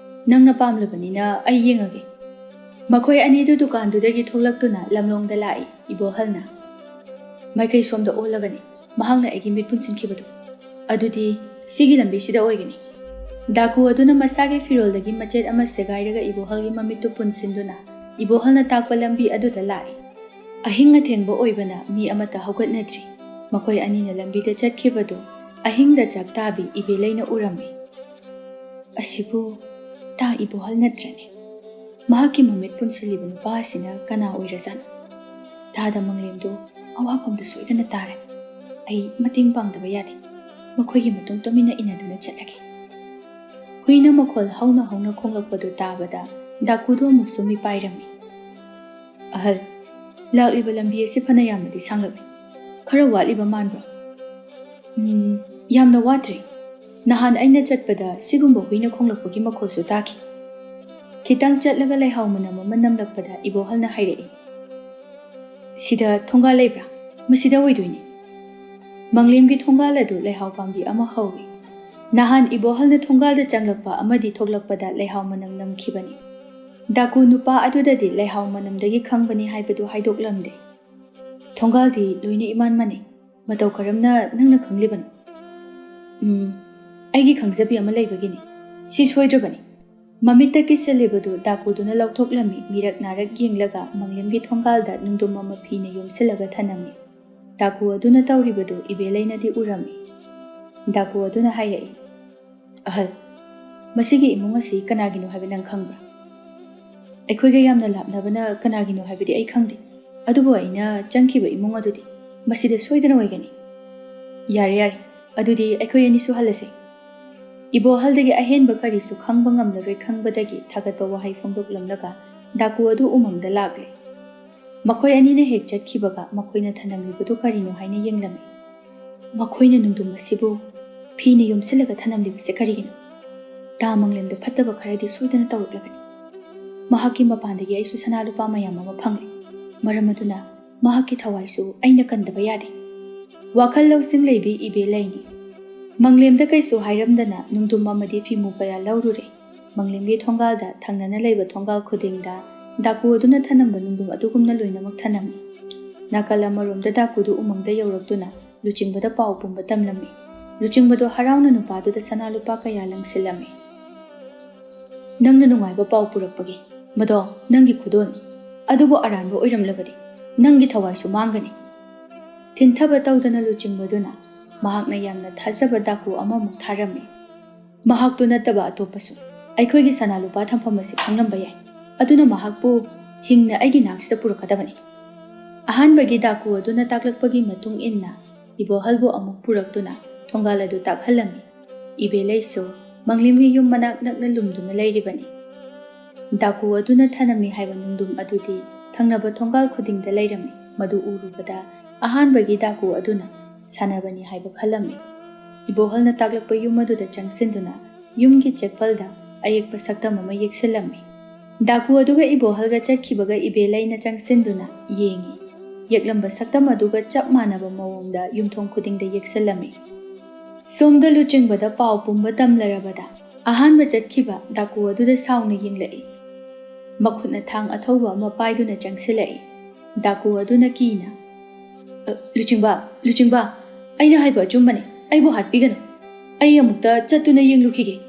ꯅꯪꯅ ꯄꯥꯝꯂꯕꯅꯤꯅ ꯑꯩ ꯌꯦꯡꯉꯒꯦ꯫" ꯃꯈꯣꯏ ꯑꯅꯤꯗꯨ ꯗꯨꯀꯥꯟꯗꯨꯗꯒꯤ ꯊꯣꯛꯂꯛꯇꯨꯅ ꯂꯝꯂꯣꯡꯗ ꯂꯥꯛꯏ꯫ ꯏꯕꯣꯍꯜꯅ ꯃꯥꯏꯀꯩ ꯁꯣꯝꯗ ꯑꯣꯜꯂꯒꯅꯤ ꯃꯍꯥꯛꯅ ꯑꯩꯒꯤ ꯃꯤꯠ ꯄꯨꯟꯁꯤꯟꯈꯤꯕꯗꯨ꯫ "ꯑꯗꯨꯗꯤ ꯁꯤꯒꯤ ꯂꯝꯕꯤꯁꯤꯗ ꯑꯣꯏꯒꯅꯤ꯫" ꯗꯥꯀꯨ ꯑꯗꯨꯅ ꯃꯁꯥꯒꯤ ꯐꯤꯔꯣꯜꯗꯒꯤ ꯃꯆꯦꯠ ꯑꯃ ꯁꯦꯒꯥꯏꯔꯒ ꯏꯕꯣꯍꯜꯒꯤ ꯃꯃꯤꯠꯇꯨ ꯄꯨꯟꯁꯤꯟꯗꯨꯅ ꯏꯕꯣꯍꯜꯅ ꯇꯥꯛꯄ ꯂꯝꯕꯤ ꯑꯗꯨꯗ ꯂꯥꯛꯏ꯫ ꯑꯍꯤꯡ ꯑꯊꯦꯡꯕ ꯑꯣꯏꯕꯅ ꯃꯤ ꯑꯃꯠꯇ ꯍꯧꯒꯠꯅꯗ꯭ꯔꯤ꯫ ꯃꯈꯣꯏ ꯑꯅꯤꯅ ꯂꯝꯕꯤꯗ ꯆꯠꯈꯤꯕꯗꯨ ꯑꯍꯤꯡꯗ ꯆꯥꯛ ꯇꯥꯕꯤ ꯏꯕꯦꯂꯩꯅ ꯎꯔꯝꯃꯤ꯫ "ꯑꯁꯤꯕꯨ ꯇꯥ ꯏꯕꯣꯍꯜ ꯅꯠꯇ꯭ꯔꯅꯦ? ꯃꯍꯥꯛꯀꯤ ꯃꯃꯤꯠ ꯄꯨꯟꯁꯤꯜꯂꯤꯕ ꯅꯨꯄꯥ ꯑꯁꯤꯅ ꯀꯅꯥ ꯑꯣꯏꯔꯖꯥꯠꯅꯣ? ꯇꯥꯗ ꯃꯪꯂꯦꯝꯗꯨ ꯑꯋꯥꯐꯝꯗ ꯁꯣꯏꯗꯅ ꯇꯥꯔꯦ꯫ ꯑꯩ ꯃꯇꯦꯡ ꯄꯥꯡꯗꯕ ꯌꯥꯗꯦ꯫ ꯃꯈꯣꯏꯒꯤ ꯃꯇꯨꯡ ꯇꯨꯃꯤꯟꯅ ꯏꯟꯅꯗꯨꯅ ꯆꯠꯂꯒꯦ꯫" ꯍꯨꯏꯅ ꯃꯈꯣꯜ ꯍꯧꯅ ꯍꯧꯅ ꯈꯣꯡꯂꯛꯄꯗꯨ ꯇꯥꯕꯗ ꯗꯥꯀꯨꯗꯨ ꯑꯃꯨꯛꯁꯨ ꯃꯤꯄꯥꯏꯔꯝꯃꯤ꯫ "ꯑꯍꯜ, ꯂꯥꯛꯂꯤꯕ ꯂꯝꯕꯤ ꯑꯁꯤ ꯐꯅ ꯌꯥꯝꯅꯗꯤ ꯁꯥꯡꯂꯛꯂꯤ꯫ ꯈꯔ ꯋꯥꯠꯂꯤꯕ ꯃꯥꯟꯕ꯭ꯔꯣ?" "ꯎꯝ, ꯌꯥꯝꯅ ꯋꯥꯠꯇ꯭ꯔꯦ꯫ ꯅꯍꯥꯟ ꯑꯩꯅ ꯆꯠꯄꯗ ꯁꯤꯒꯨꯝꯕ ꯍꯨꯏꯅ ꯈꯣꯡꯂꯛꯄꯒꯤ ꯃꯈꯣꯜꯁꯨ ꯇꯥꯈꯤ꯫" ꯈꯤꯇꯪ ꯆꯠꯂꯒ ꯂꯩꯍꯥꯎ ꯃꯅꯝ ꯑꯃ ꯅꯝꯂꯛꯄꯗ ꯏꯕꯣꯍꯜꯅ ꯍꯥꯏꯔꯛꯏ, "ꯁꯤꯗ ꯊꯣꯡꯒꯥꯜ ꯂꯩꯕ꯭ꯔꯥ? ꯃꯁꯤꯗ ꯑꯣꯏꯗꯣꯏꯅꯤ꯫" ꯃꯪꯂꯦꯝꯒꯤ ꯊꯣꯡꯒꯥꯜ ꯑꯗꯨ ꯂꯩꯍꯥꯎ ꯄꯥꯝꯕꯤ ꯑꯃ ꯍꯧꯏ꯫ ꯅꯍꯥꯟ ꯏꯕꯣꯍꯜꯅ ꯊꯣꯡꯒꯥꯜꯗ ꯆꯪꯂꯛꯄ ꯑꯃꯗꯤ ꯊꯣꯛꯂꯛꯄꯗ ꯂꯩꯍꯥꯎ ꯃꯅꯝ ꯅꯝꯈꯤꯕꯅꯤ꯫ ꯗꯥꯀꯨ ꯅꯨꯄꯥ ꯑꯗꯨꯗꯗꯤ ꯂꯩꯍꯥꯎ ꯃꯅꯝꯗꯒꯤ ꯈꯪꯕꯅꯤ ꯍꯥꯏꯕꯗꯨ ꯍꯥꯏꯗꯣꯛꯂꯝꯗꯦ꯫ "ꯊꯣꯡꯒꯥꯜꯗꯤ ꯂꯣꯏꯅ ꯏꯃꯥꯟ ꯃꯥꯟꯅꯩ꯫ ꯃꯇꯧ ꯀꯔꯝꯅ ꯅꯪꯅ ꯈꯪꯂꯤꯕꯅꯣ?" "ꯎꯝ, ꯑꯩꯒꯤ ꯈꯪꯖꯕꯤ ꯑꯃ ꯂꯩꯕꯒꯤꯅꯤ꯫ ꯁꯤ ꯁꯣꯏꯗ꯭ꯔꯕꯅꯤ꯫" ꯃꯃꯤꯠꯇ ꯀꯤꯁꯜꯂꯤꯕꯗꯨ ꯗꯥꯀꯨꯗꯨꯅ ꯂꯧꯊꯣꯛꯂꯝꯃꯤ꯫ ꯃꯤꯔꯛ ꯅꯥꯔꯛ ꯌꯦꯡꯂꯒ ꯃꯪꯂꯦꯝꯒꯤ ꯊꯣꯡꯒꯥꯜꯗ ꯅꯨꯡꯗꯨꯝ ꯑꯃ ꯐꯤꯅ ꯌꯣꯝꯁꯤꯜꯂꯒ ꯊꯅꯝꯃꯤ꯫ ꯗꯥꯀꯨ ꯑꯗꯨꯅ ꯇꯧꯔꯤꯕꯗꯨ ꯏꯕꯦꯂꯩꯅꯗꯤ ꯎꯔꯝꯃꯤ꯫ ꯗꯥꯀꯨ ꯑꯗꯨꯅ ꯍꯥꯏꯔꯛꯏ, "ꯑꯍꯜ, ꯃꯁꯤꯒꯤ ꯏꯃꯨꯡ ꯑꯁꯤ ꯀꯅꯥꯒꯤꯅꯣ ꯍꯥꯏꯕ ꯅꯪ ꯈꯪꯕ꯭ꯔꯥ?" "ꯑꯩꯈꯣꯏꯒ ꯌꯥꯝꯅ ꯂꯥꯞꯅꯕꯅ ꯀꯅꯥꯒꯤꯅꯣ ꯍꯥꯏꯕꯗꯤ ꯑꯩ ꯈꯪꯗꯦ, ꯑꯗꯨꯕꯨ ꯑꯩꯅ ꯆꯪꯈꯤꯕ ꯏꯃꯨꯡ ꯑꯗꯨꯗꯤ ꯃꯁꯤꯗ ꯁꯣꯏꯗꯅ ꯑꯣꯏꯒꯅꯤ꯫" "ꯌꯥꯔꯦ, ꯌꯥꯔꯦ, ꯑꯗꯨꯗꯤ ꯑꯩꯈꯣꯏ ꯑꯅꯤꯁꯨ ꯍꯜꯂꯁꯦ꯫" ꯏꯕꯣꯍꯜꯗꯒꯤ ꯑꯍꯦꯟꯕ ꯀꯔꯤꯁꯨ ꯈꯪꯕ ꯉꯝꯂꯔꯣꯏ ꯈꯪꯕꯗꯒꯤ ꯊꯥꯒꯠꯄ ꯋꯥꯍꯩ ꯐꯣꯡꯗꯣꯛꯂꯝꯂꯒ ꯗꯥꯀꯨ ꯑꯗꯨ ꯎꯃꯪꯗ ꯂꯥꯛꯂꯦ꯫ ꯃꯈꯣꯏ ꯑꯅꯤꯅ ꯍꯦꯛ ꯆꯠꯈꯤꯕꯒ ꯃꯈꯣꯏꯅ ꯊꯅꯝꯂꯤꯕꯗꯨ ꯀꯔꯤꯅꯣ ꯍꯥꯏꯅ ꯌꯦꯡꯂꯝꯃꯤ꯫ "ꯃꯈꯣꯏꯅ ꯅꯨꯡꯗꯨꯝ ꯑꯁꯤꯕꯨ ꯐꯤꯅ ꯌꯣꯝꯁꯤꯜꯂꯒ ꯊꯅꯝꯂꯤꯕꯁꯦ ꯀꯔꯤꯒꯤꯅꯣ? ꯇꯥ ꯃꯪꯂꯦꯝꯗ ꯐꯠꯇꯕ ꯈꯔꯗꯤ ꯁꯣꯏꯗꯅ ꯇꯧꯔꯛꯂꯒꯅꯤ꯫ ꯃꯍꯥꯛꯀꯤ ꯃꯄꯥꯟꯗꯒꯤ ꯑꯩꯁꯨ ꯁꯅꯥ ꯂꯨꯄꯥ ꯃꯌꯥꯝ ꯑꯃ ꯐꯪꯂꯤ꯫ ꯃꯔꯝ ꯑꯗꯨꯅ ꯃꯍꯥꯛꯀꯤ ꯊꯋꯥꯏꯁꯨ ꯑꯩꯅ ꯀꯟꯗꯕ ꯌꯥꯗꯦ꯫" ꯋꯥꯈꯜ ꯂꯧꯁꯤꯡ ꯂꯩꯕꯤ ꯏꯕꯦꯂꯩꯅꯤ꯫ ꯃꯪꯂꯦꯝꯗ ꯀꯩꯁꯨ ꯍꯥꯏꯔꯝꯗꯅ ꯅꯨꯡꯗꯨꯝ ꯑꯃꯗꯤ ꯐꯤꯃꯨ ꯀꯌꯥ ꯂꯧꯔꯨꯔꯦ꯫ ꯃꯪꯂꯦꯝꯒꯤ ꯊꯣꯡꯒꯥꯜꯗ ꯊꯪꯅꯅ ꯂꯩꯕ ꯊꯣꯡꯒꯥꯜ ꯈꯨꯗꯤꯡꯗ ꯗꯥꯀꯨ ꯑꯗꯨꯅ ꯊꯅꯝꯕ ꯅꯨꯡꯗꯨꯝ ꯑꯗꯨꯒꯨꯝꯅ ꯂꯣꯏꯅꯃꯛ ꯊꯅꯝꯃꯤ꯫ ꯅꯥꯀꯜ ꯑꯃꯔꯣꯝꯗ ꯗꯥꯀꯨꯗꯨ ꯎꯃꯪꯗ ꯌꯧꯔꯛꯇꯨꯅ ꯂꯨꯆꯤꯡꯕꯗ ꯄꯥꯎ ꯄꯨꯝꯕ ꯇꯝꯂꯝꯃꯤ꯫ ꯂꯨꯆꯤꯡꯕꯗꯣ ꯍꯔꯥꯎꯅ ꯅꯨꯄꯥꯗꯨꯗ ꯁꯅꯥ ꯂꯨꯄꯥ ꯀꯌꯥ ꯂꯪꯁꯤꯜꯂꯝꯃꯤ꯫ "ꯅꯪꯅ ꯅꯨꯡꯉꯥꯏꯕ ꯄꯥꯎ ꯄꯨꯔꯛꯄꯒꯤ ꯃꯗꯣ ꯅꯪꯒꯤ ꯈꯨꯗꯣꯜꯅꯤ꯫ ꯑꯗꯨꯕꯨ ꯑꯔꯥꯟꯕ ꯑꯣꯏꯔꯝꯂꯕꯗꯤ ꯅꯪꯒꯤ ꯊꯋꯥꯏꯁꯨ ꯃꯥꯡꯒꯅꯤ꯫" ꯊꯤꯟꯊꯕ ꯇꯧꯗꯅ ꯂꯨꯆꯤꯡꯕꯗꯨꯅ ꯃꯍꯥꯛꯅ ꯌꯥꯝꯅ ꯊꯥꯖꯕ ꯗꯥꯀꯨ ꯑꯃꯃꯨꯛ ꯊꯥꯔꯝꯃꯤ꯫ ꯃꯍꯥꯛꯇꯨ ꯅꯠꯇꯕ ꯑꯇꯣꯞꯄꯁꯨ ꯑꯩꯈꯣꯏꯒꯤ ꯁꯅꯥ ꯂꯨꯄꯥ ꯊꯝꯐꯝ ꯑꯁꯤ ꯈꯪꯂꯝꯕ ꯌꯥꯏ꯫ ꯑꯗꯨꯅ ꯃꯍꯥꯛꯄꯨ ꯍꯤꯡꯅ ꯑꯩꯒꯤ ꯅꯥꯛꯁꯤꯗ ꯄꯨꯔꯛꯀꯗꯕꯅꯤ꯫ ꯑꯍꯥꯟꯕꯒꯤ ꯗꯥꯀꯨ ꯑꯗꯨꯅ ꯇꯥꯛꯂꯛꯄꯒꯤ ꯃꯇꯨꯡ ꯏꯟꯅ ꯏꯕꯣꯍꯜꯕꯨ ꯑꯃꯨꯛ ꯄꯨꯔꯛꯇꯨꯅ ꯊꯣꯡꯒꯥꯜ ꯑꯗꯨ ꯇꯥꯛꯍꯜꯂꯝꯃꯤ꯫ ꯏꯕꯦꯂꯩꯁꯨ ꯃꯪꯂꯤꯝꯒꯤ ꯌꯨꯝ ꯃꯅꯥꯛ ꯅꯛꯅ ꯂꯨꯝꯗꯨꯅ ꯂꯩꯔꯤꯕꯅꯤ꯫ ꯗꯥꯀꯨ ꯑꯗꯨꯅ ꯊꯅꯝꯃꯤ ꯍꯥꯏꯕ ꯅꯨꯡꯗꯨꯝ ꯑꯗꯨꯗꯤ ꯊꯪꯅꯕ ꯊꯣꯡꯒꯥꯜ ꯈꯨꯗꯤꯡꯗ ꯂꯩꯔꯝꯃꯤ꯫ ꯃꯗꯨ ꯎꯔꯨꯕꯗ ꯑꯍꯥꯟꯕꯒꯤ ꯗꯥꯀꯨ ꯑꯗꯨꯅ ꯁꯥꯟꯅꯕꯅꯤ ꯍꯥꯏꯕ ꯈꯜꯂꯝꯃꯤ꯫ ꯏꯕꯣꯍꯜꯅ ꯇꯥꯛꯂꯛꯄ ꯌꯨꯝ ꯑꯗꯨꯗ ꯆꯪꯁꯤꯟꯗꯨꯅ ꯌꯨꯝꯒꯤ ꯆꯦꯛꯄꯜꯗ ꯑꯌꯦꯛꯄ ꯁꯛꯇꯝ ꯑꯃ ꯌꯦꯛꯁꯤꯜꯂꯝꯃꯤ꯫ ꯗꯥꯀꯨ ꯑꯗꯨꯒ ꯏꯕꯣꯍꯜꯒ ꯆꯠꯈꯤꯕꯒ ꯏꯕꯦꯂꯩꯅ ꯆꯪꯁꯤꯟꯗꯨꯅ ꯌꯦꯡꯉꯤ꯫ ꯌꯦꯛꯂꯝꯕ ꯁꯛꯇꯝ ꯑꯗꯨꯒ ꯆꯞ ꯃꯥꯟꯅꯕ ꯃꯑꯣꯡꯗ ꯌꯨꯝꯊꯣꯡ ꯈꯨꯗꯤꯡꯗ ꯌꯦꯛꯁꯤꯜꯂꯝꯃꯤ꯫ ꯁꯣꯝꯗ ꯂꯨꯆꯤꯡꯕꯗ ꯄꯥꯎ ꯄꯨꯝꯕ ꯇꯝꯂꯔꯕꯗ ꯑꯍꯥꯟꯕ ꯆꯠꯈꯤꯕ ꯗꯥꯀꯨ ꯑꯗꯨꯗ ꯁꯥꯎꯅ ꯌꯦꯡꯂꯛꯏ꯫ ꯃꯈꯨꯠꯅ ꯊꯥꯡ ꯑꯊꯧꯕ ꯑꯃ ꯄꯥꯏꯗꯨꯅ ꯆꯪꯁꯤꯜꯂꯛꯏ꯫ ꯗꯥꯀꯨ ꯑꯗꯨꯅ ꯀꯤꯅ, "ꯑ, ꯂꯨꯆꯤꯡꯕ, ꯂꯨꯆꯤꯡꯕ, ꯑꯩꯅ ꯍꯥꯏꯕ ꯑꯆꯨꯝꯕꯅꯤ, ꯑꯩꯕꯨ ꯍꯥꯠꯄꯤꯒꯅꯨ꯫ ꯑꯩ ꯑꯃꯨꯛꯇ ꯆꯠꯇꯨꯅ ꯌꯦꯡꯂꯨꯈꯤꯒꯦ"꯫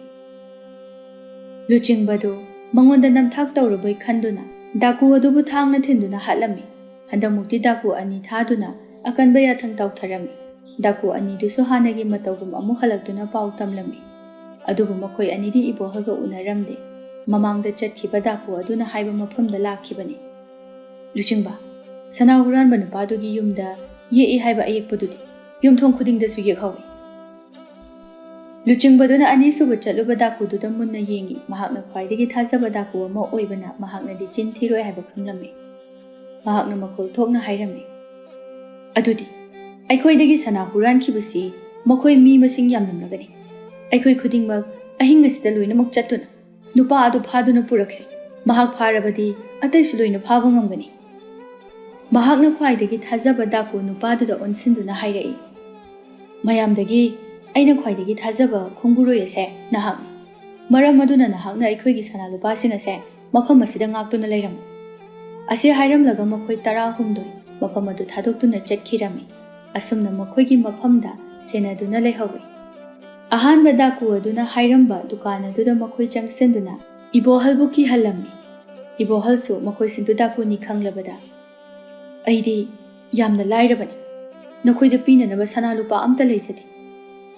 ꯂꯨꯆꯤꯡꯕꯗꯨ ꯃꯉꯣꯟꯗ ꯅꯝꯊꯥꯛ ꯇꯧꯔꯕꯣꯏ ꯈꯟꯗꯨꯅ ꯗꯥꯀꯨ ꯑꯗꯨꯕꯨ ꯊꯥꯡꯅ ꯊꯤꯟꯗꯨꯅ ꯍꯥꯠꯂꯝꯃꯤ꯫ ꯍꯟꯗꯛꯃꯨꯛꯇꯤ ꯗꯥꯀꯨ ꯑꯅꯤ ꯊꯥꯗꯨꯅ ꯑꯀꯟꯕ ꯌꯥꯊꯪ ꯇꯧꯊꯔꯝꯃꯤ꯫ ꯗꯥꯀꯨ ꯑꯅꯤꯗꯨꯁꯨ ꯍꯥꯟꯅꯒꯤ ꯃꯇꯧꯒꯨꯝ ꯑꯃꯨꯛ ꯍꯜꯂꯛꯇꯨꯅ ꯄꯥꯎ ꯇꯝꯂꯝꯃꯤ꯫ ꯑꯗꯨꯕꯨ ꯃꯈꯣꯏ ꯑꯅꯤꯗꯤ ꯏꯕꯣꯍꯜꯒ ꯎꯅꯔꯝꯗꯦ꯫ ꯃꯃꯥꯡꯗ ꯆꯠꯈꯤꯕ ꯗꯥꯀꯨ ꯑꯗꯨꯅ ꯍꯥꯏꯕ ꯃꯐꯝꯗ ꯂꯥꯛꯈꯤꯕꯅꯤ꯫ "ꯂꯨꯆꯤꯡꯕ, ꯁꯅꯥ ꯍꯨꯔꯥꯟꯕ ꯅꯨꯄꯥꯗꯨꯒꯤ ꯌꯨꯝꯗ ꯌꯦꯛꯏ ꯍꯥꯏꯕ ꯑꯌꯦꯛꯄꯗꯨꯗꯤ ꯌꯨꯝꯊꯣꯡ ꯈꯨꯗꯤꯡꯗꯁꯨ ꯌꯦꯛꯍꯧꯏ"꯫ ꯂꯨꯆꯤꯡꯕꯗꯨꯅ ꯑꯅꯤꯁꯨꯕ ꯆꯠꯂꯨꯕ ꯗꯥꯀꯨꯗꯨꯗ ꯃꯨꯟꯅ ꯌꯦꯡꯉꯤ꯫ ꯃꯍꯥꯛꯅ ꯈ꯭ꯋꯥꯏꯗꯒꯤ ꯊꯥꯖꯕ ꯗꯥꯀꯨ ꯑꯃ ꯑꯣꯏꯕꯅ ꯃꯍꯥꯛꯅꯗꯤ ꯆꯤꯟ ꯊꯤꯔꯣꯏ ꯍꯥꯏꯕ ꯈꯪꯂꯝꯃꯤ꯫ ꯃꯍꯥꯛꯅ ꯃꯈꯣꯜ ꯊꯣꯛꯅ ꯍꯥꯏꯔꯝꯃꯤ, "ꯑꯗꯨꯗꯤ ꯑꯩꯈꯣꯏꯗꯒꯤ ꯁꯅꯥ ꯍꯨꯔꯥꯟꯈꯤꯕꯁꯤ ꯃꯈꯣꯏ ꯃꯤ ꯃꯁꯤꯡ ꯌꯥꯝꯂꯝꯂꯒꯅꯤ꯫ ꯑꯩꯈꯣꯏ ꯈꯨꯗꯤꯡꯃꯛ ꯑꯍꯤꯡ ꯑꯁꯤꯗ ꯂꯣꯏꯅꯃꯛ ꯆꯠꯇꯨꯅ ꯅꯨꯄꯥ ꯑꯗꯨ ꯐꯥꯗꯨꯅ ꯄꯨꯔꯛꯁꯤ꯫ ꯃꯍꯥꯛ ꯐꯥꯔꯕꯗꯤ ꯑꯇꯩꯁꯨ ꯂꯣꯏꯅ ꯐꯥꯕ ꯉꯝꯒꯅꯤ"꯫ ꯃꯍꯥꯛꯅ ꯈ꯭ꯋꯥꯏꯗꯒꯤ ꯊꯥꯖꯕ ꯗꯥꯀꯨ ꯅꯨꯄꯥꯗꯨꯗ ꯑꯣꯟꯁꯤꯟꯗꯨꯅ ꯍꯥꯏꯔꯛꯏ, "ꯃꯌꯥꯝꯗꯒꯤ ꯑꯩꯅ ꯈ꯭ꯋꯥꯏꯗꯒꯤ ꯊꯥꯖꯕ ꯈꯣꯡꯕꯨꯔꯣꯏ ꯑꯁꯦ ꯅꯍꯥꯛꯅꯤ꯫ ꯃꯔꯝ ꯑꯗꯨꯅ ꯅꯍꯥꯛꯅ ꯑꯩꯈꯣꯏꯒꯤ ꯁꯅꯥ ꯂꯨꯄꯥꯁꯤꯡ ꯑꯁꯦ ꯃꯐꯝ ꯑꯁꯤꯗ ꯉꯥꯛꯇꯨꯅ ꯂꯩꯔꯝꯃꯨ"꯫ ꯑꯁꯤ ꯍꯥꯏꯔꯝꯂꯒ ꯃꯈꯣꯏ ꯇꯔꯥꯍꯨꯝꯗꯣꯏ ꯃꯐꯝ ꯑꯗꯨ ꯊꯥꯗꯣꯛꯇꯨꯅ ꯆꯠꯈꯤꯔꯝꯃꯤ꯫ ꯑꯁꯨꯝꯅ ꯃꯈꯣꯏꯒꯤ ꯃꯐꯝꯗ ꯁꯦꯟꯅꯗꯨꯅ ꯂꯩꯍꯧꯏ꯫ ꯑꯍꯥꯟꯕ ꯗꯥꯀꯨ ꯑꯗꯨꯅ ꯍꯥꯏꯔꯝꯕ ꯗꯨꯀꯥꯟ ꯑꯗꯨꯗ ꯃꯈꯣꯏ ꯆꯪꯁꯤꯟꯗꯨꯅ ꯏꯕꯣꯍꯜꯕꯨ ꯀꯤꯍꯜꯂꯝꯃꯤ꯫ ꯏꯕꯣꯍꯜꯁꯨ ꯃꯈꯣꯏꯁꯤꯡꯗꯨ ꯗꯥꯀꯨꯅꯤ ꯈꯪꯂꯕꯗ, "ꯑꯩꯗꯤ ꯌꯥꯝꯅ ꯂꯥꯏꯔꯕꯅꯤ꯫ ꯅꯈꯣꯏꯗ ꯄꯤꯅꯅꯕ ꯁꯅꯥ ꯂꯨꯄꯥ ꯑꯝꯇ ꯂꯩꯖꯗꯦ꯫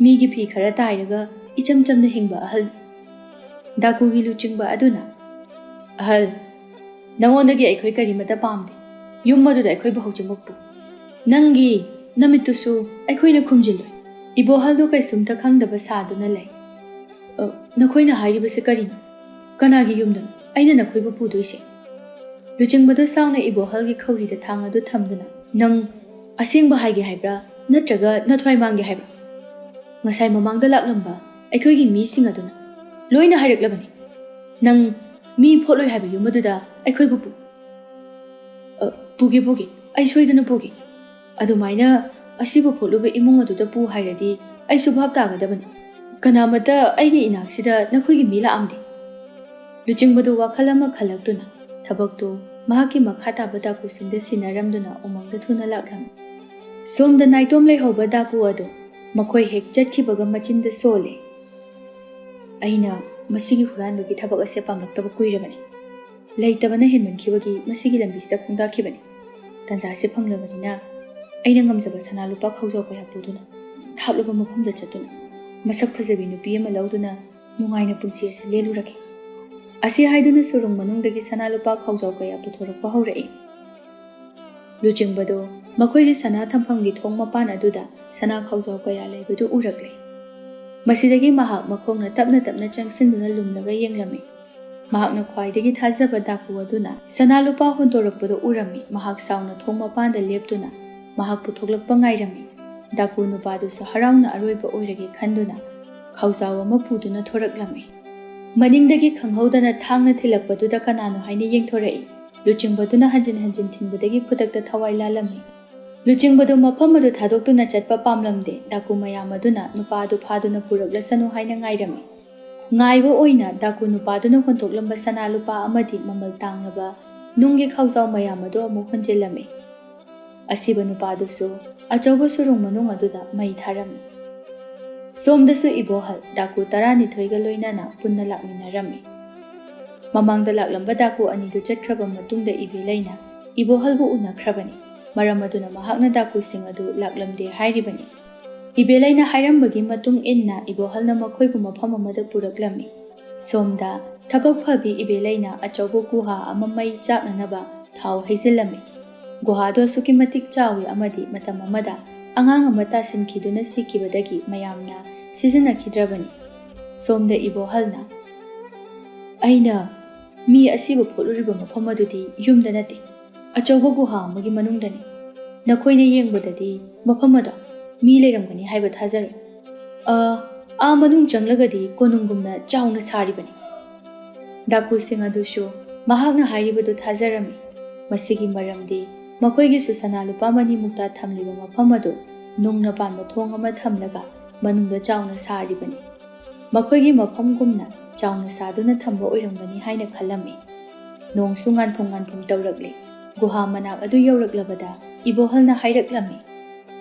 ꯃꯤꯒꯤ ꯐꯤ ꯈꯔ ꯇꯥꯏꯔꯒ ꯏꯆꯝ ꯆꯝꯅ ꯍꯤꯡꯕ ꯑꯍꯜꯅꯤ꯫ ꯗꯥꯀꯨꯒꯤ ꯂꯨꯆꯤꯡꯕ ꯑꯗꯨꯅ, "ꯑꯍꯜ, ꯅꯉꯣꯟꯗꯒꯤ ꯑꯩꯈꯣꯏ ꯀꯔꯤꯃꯠꯇ ꯄꯥꯝꯗꯦ꯫ ꯌꯨꯝ ꯑꯗꯨꯗ ꯑꯩꯈꯣꯏꯕꯨ ꯍꯧꯖꯤꯛꯃꯛ ꯄꯨ꯫ ꯅꯪꯒꯤ ꯅꯃꯤꯠꯇꯨꯁꯨ ꯑꯩꯈꯣꯏꯅ ꯈꯨꯝꯖꯤꯜꯂꯣꯏ꯫" ꯏꯕꯣꯍꯜꯗꯨ ꯀꯩꯁꯨꯝꯇ ꯈꯪꯗꯕ ꯁꯥꯗꯨꯅ ꯂꯩ꯫ "ꯑ, ꯅꯈꯣꯏꯅ ꯍꯥꯏꯔꯤꯕꯁꯤ ꯀꯔꯤꯅꯣ? ꯀꯅꯥꯒꯤ ꯌꯨꯝꯗꯅꯣ ꯑꯩꯅ ꯅꯈꯣꯏꯕꯨ ꯄꯨꯗꯣꯏꯁꯦ?" ꯂꯨꯆꯤꯡꯕꯗꯨ ꯁꯥꯎꯅ ꯏꯕꯣꯍꯜꯒꯤ ꯈꯧꯔꯤꯗ ꯊꯥꯡ ꯑꯗꯨ ꯊꯝꯗꯨꯅ, "ꯅꯪ ꯑꯁꯦꯡꯕ ꯍꯥꯏꯒꯦ ꯍꯥꯏꯕ꯭ꯔꯥ, ꯅꯠꯇ꯭ꯔꯒ ꯅꯊ꯭ꯋꯥꯏ ꯃꯥꯡꯒꯦ ꯍꯥꯏꯕ꯭ꯔꯥ? ꯉꯁꯥꯏ ꯃꯃꯥꯡꯗ ꯂꯥꯛꯂꯝꯕ ꯑꯩꯈꯣꯏꯒꯤ ꯃꯤꯁꯤꯡ ꯑꯗꯨꯅ ꯂꯣꯏꯅ ꯍꯥꯏꯔꯛꯂꯕꯅꯤ꯫ ꯅꯪ ꯃꯤ ꯐꯣꯠꯂꯣꯏ ꯍꯥꯏꯕ ꯌꯨꯝ ꯑꯗꯨꯗ ꯑꯩꯈꯣꯏꯕꯨ ꯄꯨ꯫" "ꯑ, ꯄꯨꯒꯦ, ꯄꯨꯒꯦ, ꯑꯩ ꯁꯣꯏꯗꯅ ꯄꯨꯒꯦ꯫ ꯑꯗꯨꯃꯥꯏꯅ ꯑꯁꯤꯕꯨ ꯐꯣꯠꯂꯨꯕ ꯏꯃꯨꯡ ꯑꯗꯨꯗ ꯄꯨ ꯍꯥꯏꯔꯗꯤ ꯑꯩꯁꯨ ꯚꯥꯞ ꯇꯥꯒꯗꯕꯅꯤ꯫ ꯀꯅꯥꯃꯠꯇ ꯑꯩꯒꯤ ꯏꯅꯥꯛꯁꯤꯗ ꯅꯈꯣꯏꯒꯤ ꯃꯤ ꯂꯥꯛꯑꯝꯗꯦ꯫" ꯂꯨꯆꯤꯡꯕꯗꯨ ꯋꯥꯈꯜ ꯑꯃ ꯈꯜꯂꯛꯇꯨꯅ ꯊꯕꯛꯇꯨ ꯃꯍꯥꯛꯀꯤ ꯃꯈꯥ ꯇꯥꯕ ꯗꯥꯀꯨꯁꯤꯡꯗ ꯁꯤꯟꯅꯔꯝꯗꯨꯅ ꯎꯃꯪꯗ ꯊꯨꯅ ꯂꯥꯛꯂꯝꯃꯤ꯫ ꯁꯣꯝꯗ ꯅꯥꯏꯇꯣꯝ ꯂꯩꯍꯧꯕ ꯗꯥꯀꯨ ꯑꯗꯨ ꯃꯈꯣꯏ ꯍꯦꯛ ꯆꯠꯈꯤꯕꯒ ꯃꯆꯤꯟꯗ ꯁꯣꯜꯂꯦ꯫ "ꯑꯩꯅ ꯃꯁꯤꯒꯤ ꯍꯨꯔꯥꯟꯕꯒꯤ ꯊꯕꯛ ꯑꯁꯦ ꯄꯥꯝꯂꯛꯇꯕ ꯀꯨꯏꯔꯕꯅꯤ꯫ ꯂꯩꯇꯕꯅ ꯍꯦꯟꯃꯟꯈꯤꯕꯒꯤ ꯃꯁꯤꯒꯤ ꯂꯝꯕꯤꯁꯤꯗ ꯈꯣꯡꯗꯥꯈꯤꯕꯅꯤ꯫ ꯇꯥꯟꯖꯥꯁꯦ ꯐꯪꯂꯕꯅꯤꯅ ꯑꯩꯅ ꯉꯝꯖꯕ ꯁꯅꯥ ꯂꯨꯄꯥ ꯈꯥꯎꯖꯥꯎ ꯀꯌꯥ ꯄꯨꯗꯨꯅ ꯊꯥꯞꯂꯕ ꯃꯐꯝꯗ ꯆꯠꯇꯨꯅ ꯃꯁꯛ ꯐꯖꯕꯤ ꯅꯨꯄꯤ ꯑꯃ ꯂꯧꯗꯨꯅ ꯅꯨꯡꯉꯥꯏꯅ ꯄꯨꯟꯁꯤ ꯑꯁꯤ ꯂꯦꯜꯂꯨꯔꯒꯦ꯫" ꯑꯁꯤ ꯍꯥꯏꯗꯨꯅ ꯁꯨꯔꯨꯡ ꯃꯅꯨꯡꯗꯒꯤ ꯁꯅꯥ ꯂꯨꯄꯥ ꯈꯥꯎꯖꯥꯎ ꯀꯌꯥ ꯄꯨꯊꯣꯔꯛꯄ ꯍꯧꯔꯛꯏ꯫ ꯂꯨꯆꯤꯡꯕꯗꯨ ꯃꯈꯣꯏꯒꯤ ꯁꯅꯥ ꯊꯝꯐꯝꯒꯤ ꯊꯣꯡ ꯃꯄꯥꯟ ꯑꯗꯨꯗ ꯁꯅꯥ ꯈꯥꯎꯖꯥꯎ ꯀꯌꯥ ꯂꯩꯕꯗꯨ ꯎꯔꯛꯂꯦ꯫ ꯃꯁꯤꯗꯒꯤ ꯃꯍꯥꯛ ꯃꯈꯣꯡꯅ ꯇꯞꯅ ꯇꯞꯅ ꯆꯪꯁꯤꯟꯗꯨꯅ ꯂꯨꯝꯂꯒ ꯌꯦꯡꯂꯝꯃꯤ꯫ ꯃꯍꯥꯛꯅ ꯈ꯭ꯋꯥꯏꯗꯒꯤ ꯊꯥꯖꯕ ꯗꯥꯀꯨ ꯑꯗꯨꯅ ꯁꯅꯥ ꯂꯨꯄꯥ ꯍꯣꯟꯗꯣꯔꯛꯄꯗꯨ ꯎꯔꯝꯃꯤ꯫ ꯃꯍꯥꯛ ꯁꯥꯎꯅ ꯊꯣꯡ ꯃꯄꯥꯟꯗ ꯂꯦꯞꯇꯨꯅ ꯃꯍꯥꯛꯄꯨ ꯊꯣꯛꯂꯛꯄ ꯉꯥꯏꯔꯝꯃꯤ꯫ ꯗꯥꯀꯨ ꯅꯨꯄꯥꯗꯨꯁꯨ ꯍꯔꯥꯎꯅ ꯑꯔꯣꯏꯕ ꯑꯣꯏꯔꯒꯦ ꯈꯟꯗꯨꯅ ꯈꯥꯎꯖꯥꯎ ꯑꯃ ꯄꯨꯗꯨꯅ ꯊꯣꯔꯛꯂꯝꯃꯤ꯫ ꯃꯅꯤꯡꯗꯒꯤ ꯈꯪꯍꯧꯗꯅ ꯊꯥꯡꯅ ꯊꯤꯜꯂꯛꯄꯗꯨꯗ ꯀꯅꯥꯅꯣ ꯍꯥꯏꯅ ꯌꯦꯡꯊꯣꯔꯛꯏ꯫ ꯂꯨꯆꯤꯡꯕꯗꯨꯅ ꯍꯟꯖꯤꯟ ꯍꯟꯖꯤꯟ ꯊꯤꯟꯕꯗꯒꯤ ꯈꯨꯗꯛꯇ ꯊꯋꯥꯏ ꯂꯥꯜꯂꯝꯃꯤ꯫ ꯂꯨꯆꯤꯡꯕꯗꯨ ꯃꯐꯝ ꯑꯗꯨ ꯊꯥꯗꯣꯛꯇꯨꯅ ꯆꯠꯄ ꯄꯥꯝꯂꯝꯗꯦ꯫ ꯗꯥꯀꯨ ꯃꯌꯥꯝ ꯑꯗꯨꯅ ꯅꯨꯄꯥ ꯑꯗꯨ ꯐꯥꯗꯨꯅ ꯄꯨꯔꯛꯂꯁꯅꯨ ꯍꯥꯏꯅ ꯉꯥꯏꯔꯝꯃꯤ꯫ ꯉꯥꯏꯕ ꯑꯣꯏꯅ ꯗꯥꯀꯨ ꯅꯨꯄꯥꯗꯨꯅ ꯍꯣꯟꯗꯣꯛꯂꯝꯕ ꯁꯅꯥ ꯂꯨꯄꯥ ꯑꯃꯗꯤ ꯃꯃꯜ ꯇꯥꯡꯂꯕ ꯅꯨꯡꯒꯤ ꯈꯥꯎꯖꯥꯎ ꯃꯌꯥꯝ ꯑꯗꯨ ꯑꯃꯨꯛ ꯍꯣꯟꯖꯤꯜꯂꯝꯃꯤ꯫ ꯑꯁꯤꯕ ꯅꯨꯄꯥꯗꯨꯁꯨ ꯑꯆꯧꯕ ꯁꯨꯔꯨꯡ ꯃꯅꯨꯡ ꯑꯗꯨꯗ ꯃꯩ ꯊꯥꯔꯝꯃꯤ꯫ ꯁꯣꯝꯗꯁꯨ ꯏꯕꯣꯍꯜ ꯗꯥꯀꯨ ꯇꯔꯥꯅꯤꯊꯣꯏꯒ ꯂꯣꯏꯅꯅ ꯄꯨꯟꯅ ꯂꯥꯛꯃꯤꯟꯅꯔꯝꯃꯤ꯫ ꯃꯃꯥꯡꯗ ꯂꯥꯛꯂꯝꯕ ꯗꯥꯀꯨ ꯑꯅꯤꯗꯨ ꯆꯠꯈ꯭ꯔꯕ ꯃꯇꯨꯡꯗ ꯏꯕꯦꯂꯩꯅ ꯏꯕꯣꯍꯜꯕꯨ ꯎꯅꯈ꯭ꯔꯕꯅꯤ꯫ ꯃꯔꯝ ꯑꯗꯨꯅ ꯃꯍꯥꯛꯅ ꯗꯥꯀꯨꯁꯤꯡ ꯑꯗꯨ ꯂꯥꯛꯂꯝꯗꯦ ꯍꯥꯏꯔꯤꯕꯅꯤ꯫ ꯏꯕꯦꯂꯩꯅ ꯍꯥꯏꯔꯝꯕꯒꯤ ꯃꯇꯨꯡ ꯏꯟꯅ ꯏꯕꯣꯍꯜꯅ ꯃꯈꯣꯏꯕꯨ ꯃꯐꯝ ꯑꯃꯗ ꯄꯨꯔꯛꯂꯝꯃꯤ꯫ ꯁꯣꯝꯗ ꯊꯕꯛ ꯐꯕꯤ ꯏꯕꯦꯂꯩꯅ ꯑꯆꯧꯕ ꯒꯨꯍꯥ ꯑꯃ ꯃꯩ ꯆꯥꯛꯅꯅꯕ ꯊꯥꯎ ꯍꯩꯖꯤꯜꯂꯝꯃꯤ꯫ ꯒꯨꯍꯥꯗꯣ ꯑꯁꯨꯛꯀꯤ ꯃꯇꯤꯛ ꯆꯥꯎꯏ ꯑꯃꯗꯤ ꯃꯇꯝ ꯑꯃꯗ ꯑꯉꯥꯡ ꯑꯃ ꯇꯥꯁꯤꯟꯈꯤꯗꯨꯅ ꯁꯤꯈꯤꯕꯗꯒꯤ ꯃꯌꯥꯝꯅ ꯁꯤꯖꯤꯟꯅꯈꯤꯗ꯭ꯔꯕꯅꯤ꯫ ꯁꯣꯝꯗ ꯏꯕꯣꯍꯜꯅ, "ꯑꯩꯅ ꯃꯤ ꯑꯁꯤꯕ ꯐꯣꯠꯂꯨꯔꯤꯕ ꯃꯐꯝ ꯑꯗꯨꯗꯤ ꯌꯨꯝꯗ ꯅꯠꯇꯦ, ꯑꯆꯧꯕ ꯒꯨꯍꯥ ꯑꯃꯒꯤ ꯃꯅꯨꯡꯗꯅꯤ꯫ ꯅꯈꯣꯏꯅ ꯌꯦꯡꯕꯗꯗꯤ ꯃꯐꯝ ꯑꯗꯣ ꯃꯤ ꯂꯩꯔꯝꯒꯅꯤ ꯍꯥꯏꯕ ꯊꯥꯖꯔꯣꯏ꯫ ꯑ, ꯑꯥ ꯃꯅꯨꯡ ꯆꯪꯂꯒꯗꯤ ꯀꯣꯅꯨꯡꯒꯨꯝꯅ ꯆꯥꯎꯅ ꯁꯥꯔꯤꯕꯅꯤ꯫" ꯗꯥꯀꯨꯁꯤꯡ ꯑꯗꯨꯁꯨ ꯃꯍꯥꯛꯅ ꯍꯥꯏꯔꯤꯕꯗꯨ ꯊꯥꯖꯔꯝꯃꯤ꯫ ꯃꯁꯤꯒꯤ ꯃꯔꯝꯗꯤ ꯃꯈꯣꯏꯒꯤꯁꯨ ꯁꯅꯥ ꯂꯨꯄꯥ ꯃꯅꯤ ꯃꯨꯛꯇꯥ ꯊꯝꯂꯤꯕ ꯃꯐꯝ ꯑꯗꯨ ꯅꯨꯡꯅ ꯄꯥꯟꯕ ꯊꯣꯡ ꯑꯃ ꯊꯝꯂꯒ ꯃꯅꯨꯡꯗ ꯆꯥꯎꯅ ꯁꯥꯔꯤꯕꯅꯤ꯫ ꯃꯈꯣꯏꯒꯤ ꯃꯐꯝꯒꯨꯝꯅ ꯆꯥꯎꯅ ꯁꯥꯗꯨꯅ ꯊꯝꯕ ꯑꯣꯏꯔꯝꯒꯅꯤ ꯍꯥꯏꯅ ꯈꯜꯂꯝꯃꯤ꯫ ꯅꯣꯡꯁꯨ ꯉꯥꯟꯐꯨꯝ ꯉꯥꯟꯐꯨꯝ ꯇꯧꯔꯛꯂꯤ꯫ ꯒꯨꯍꯥ ꯃꯅꯥꯛ ꯑꯗꯨ ꯌꯧꯔꯛꯂꯕꯗ ꯏꯕꯣꯍꯜꯅ ꯍꯥꯏꯔꯛꯂꯝꯃꯤ,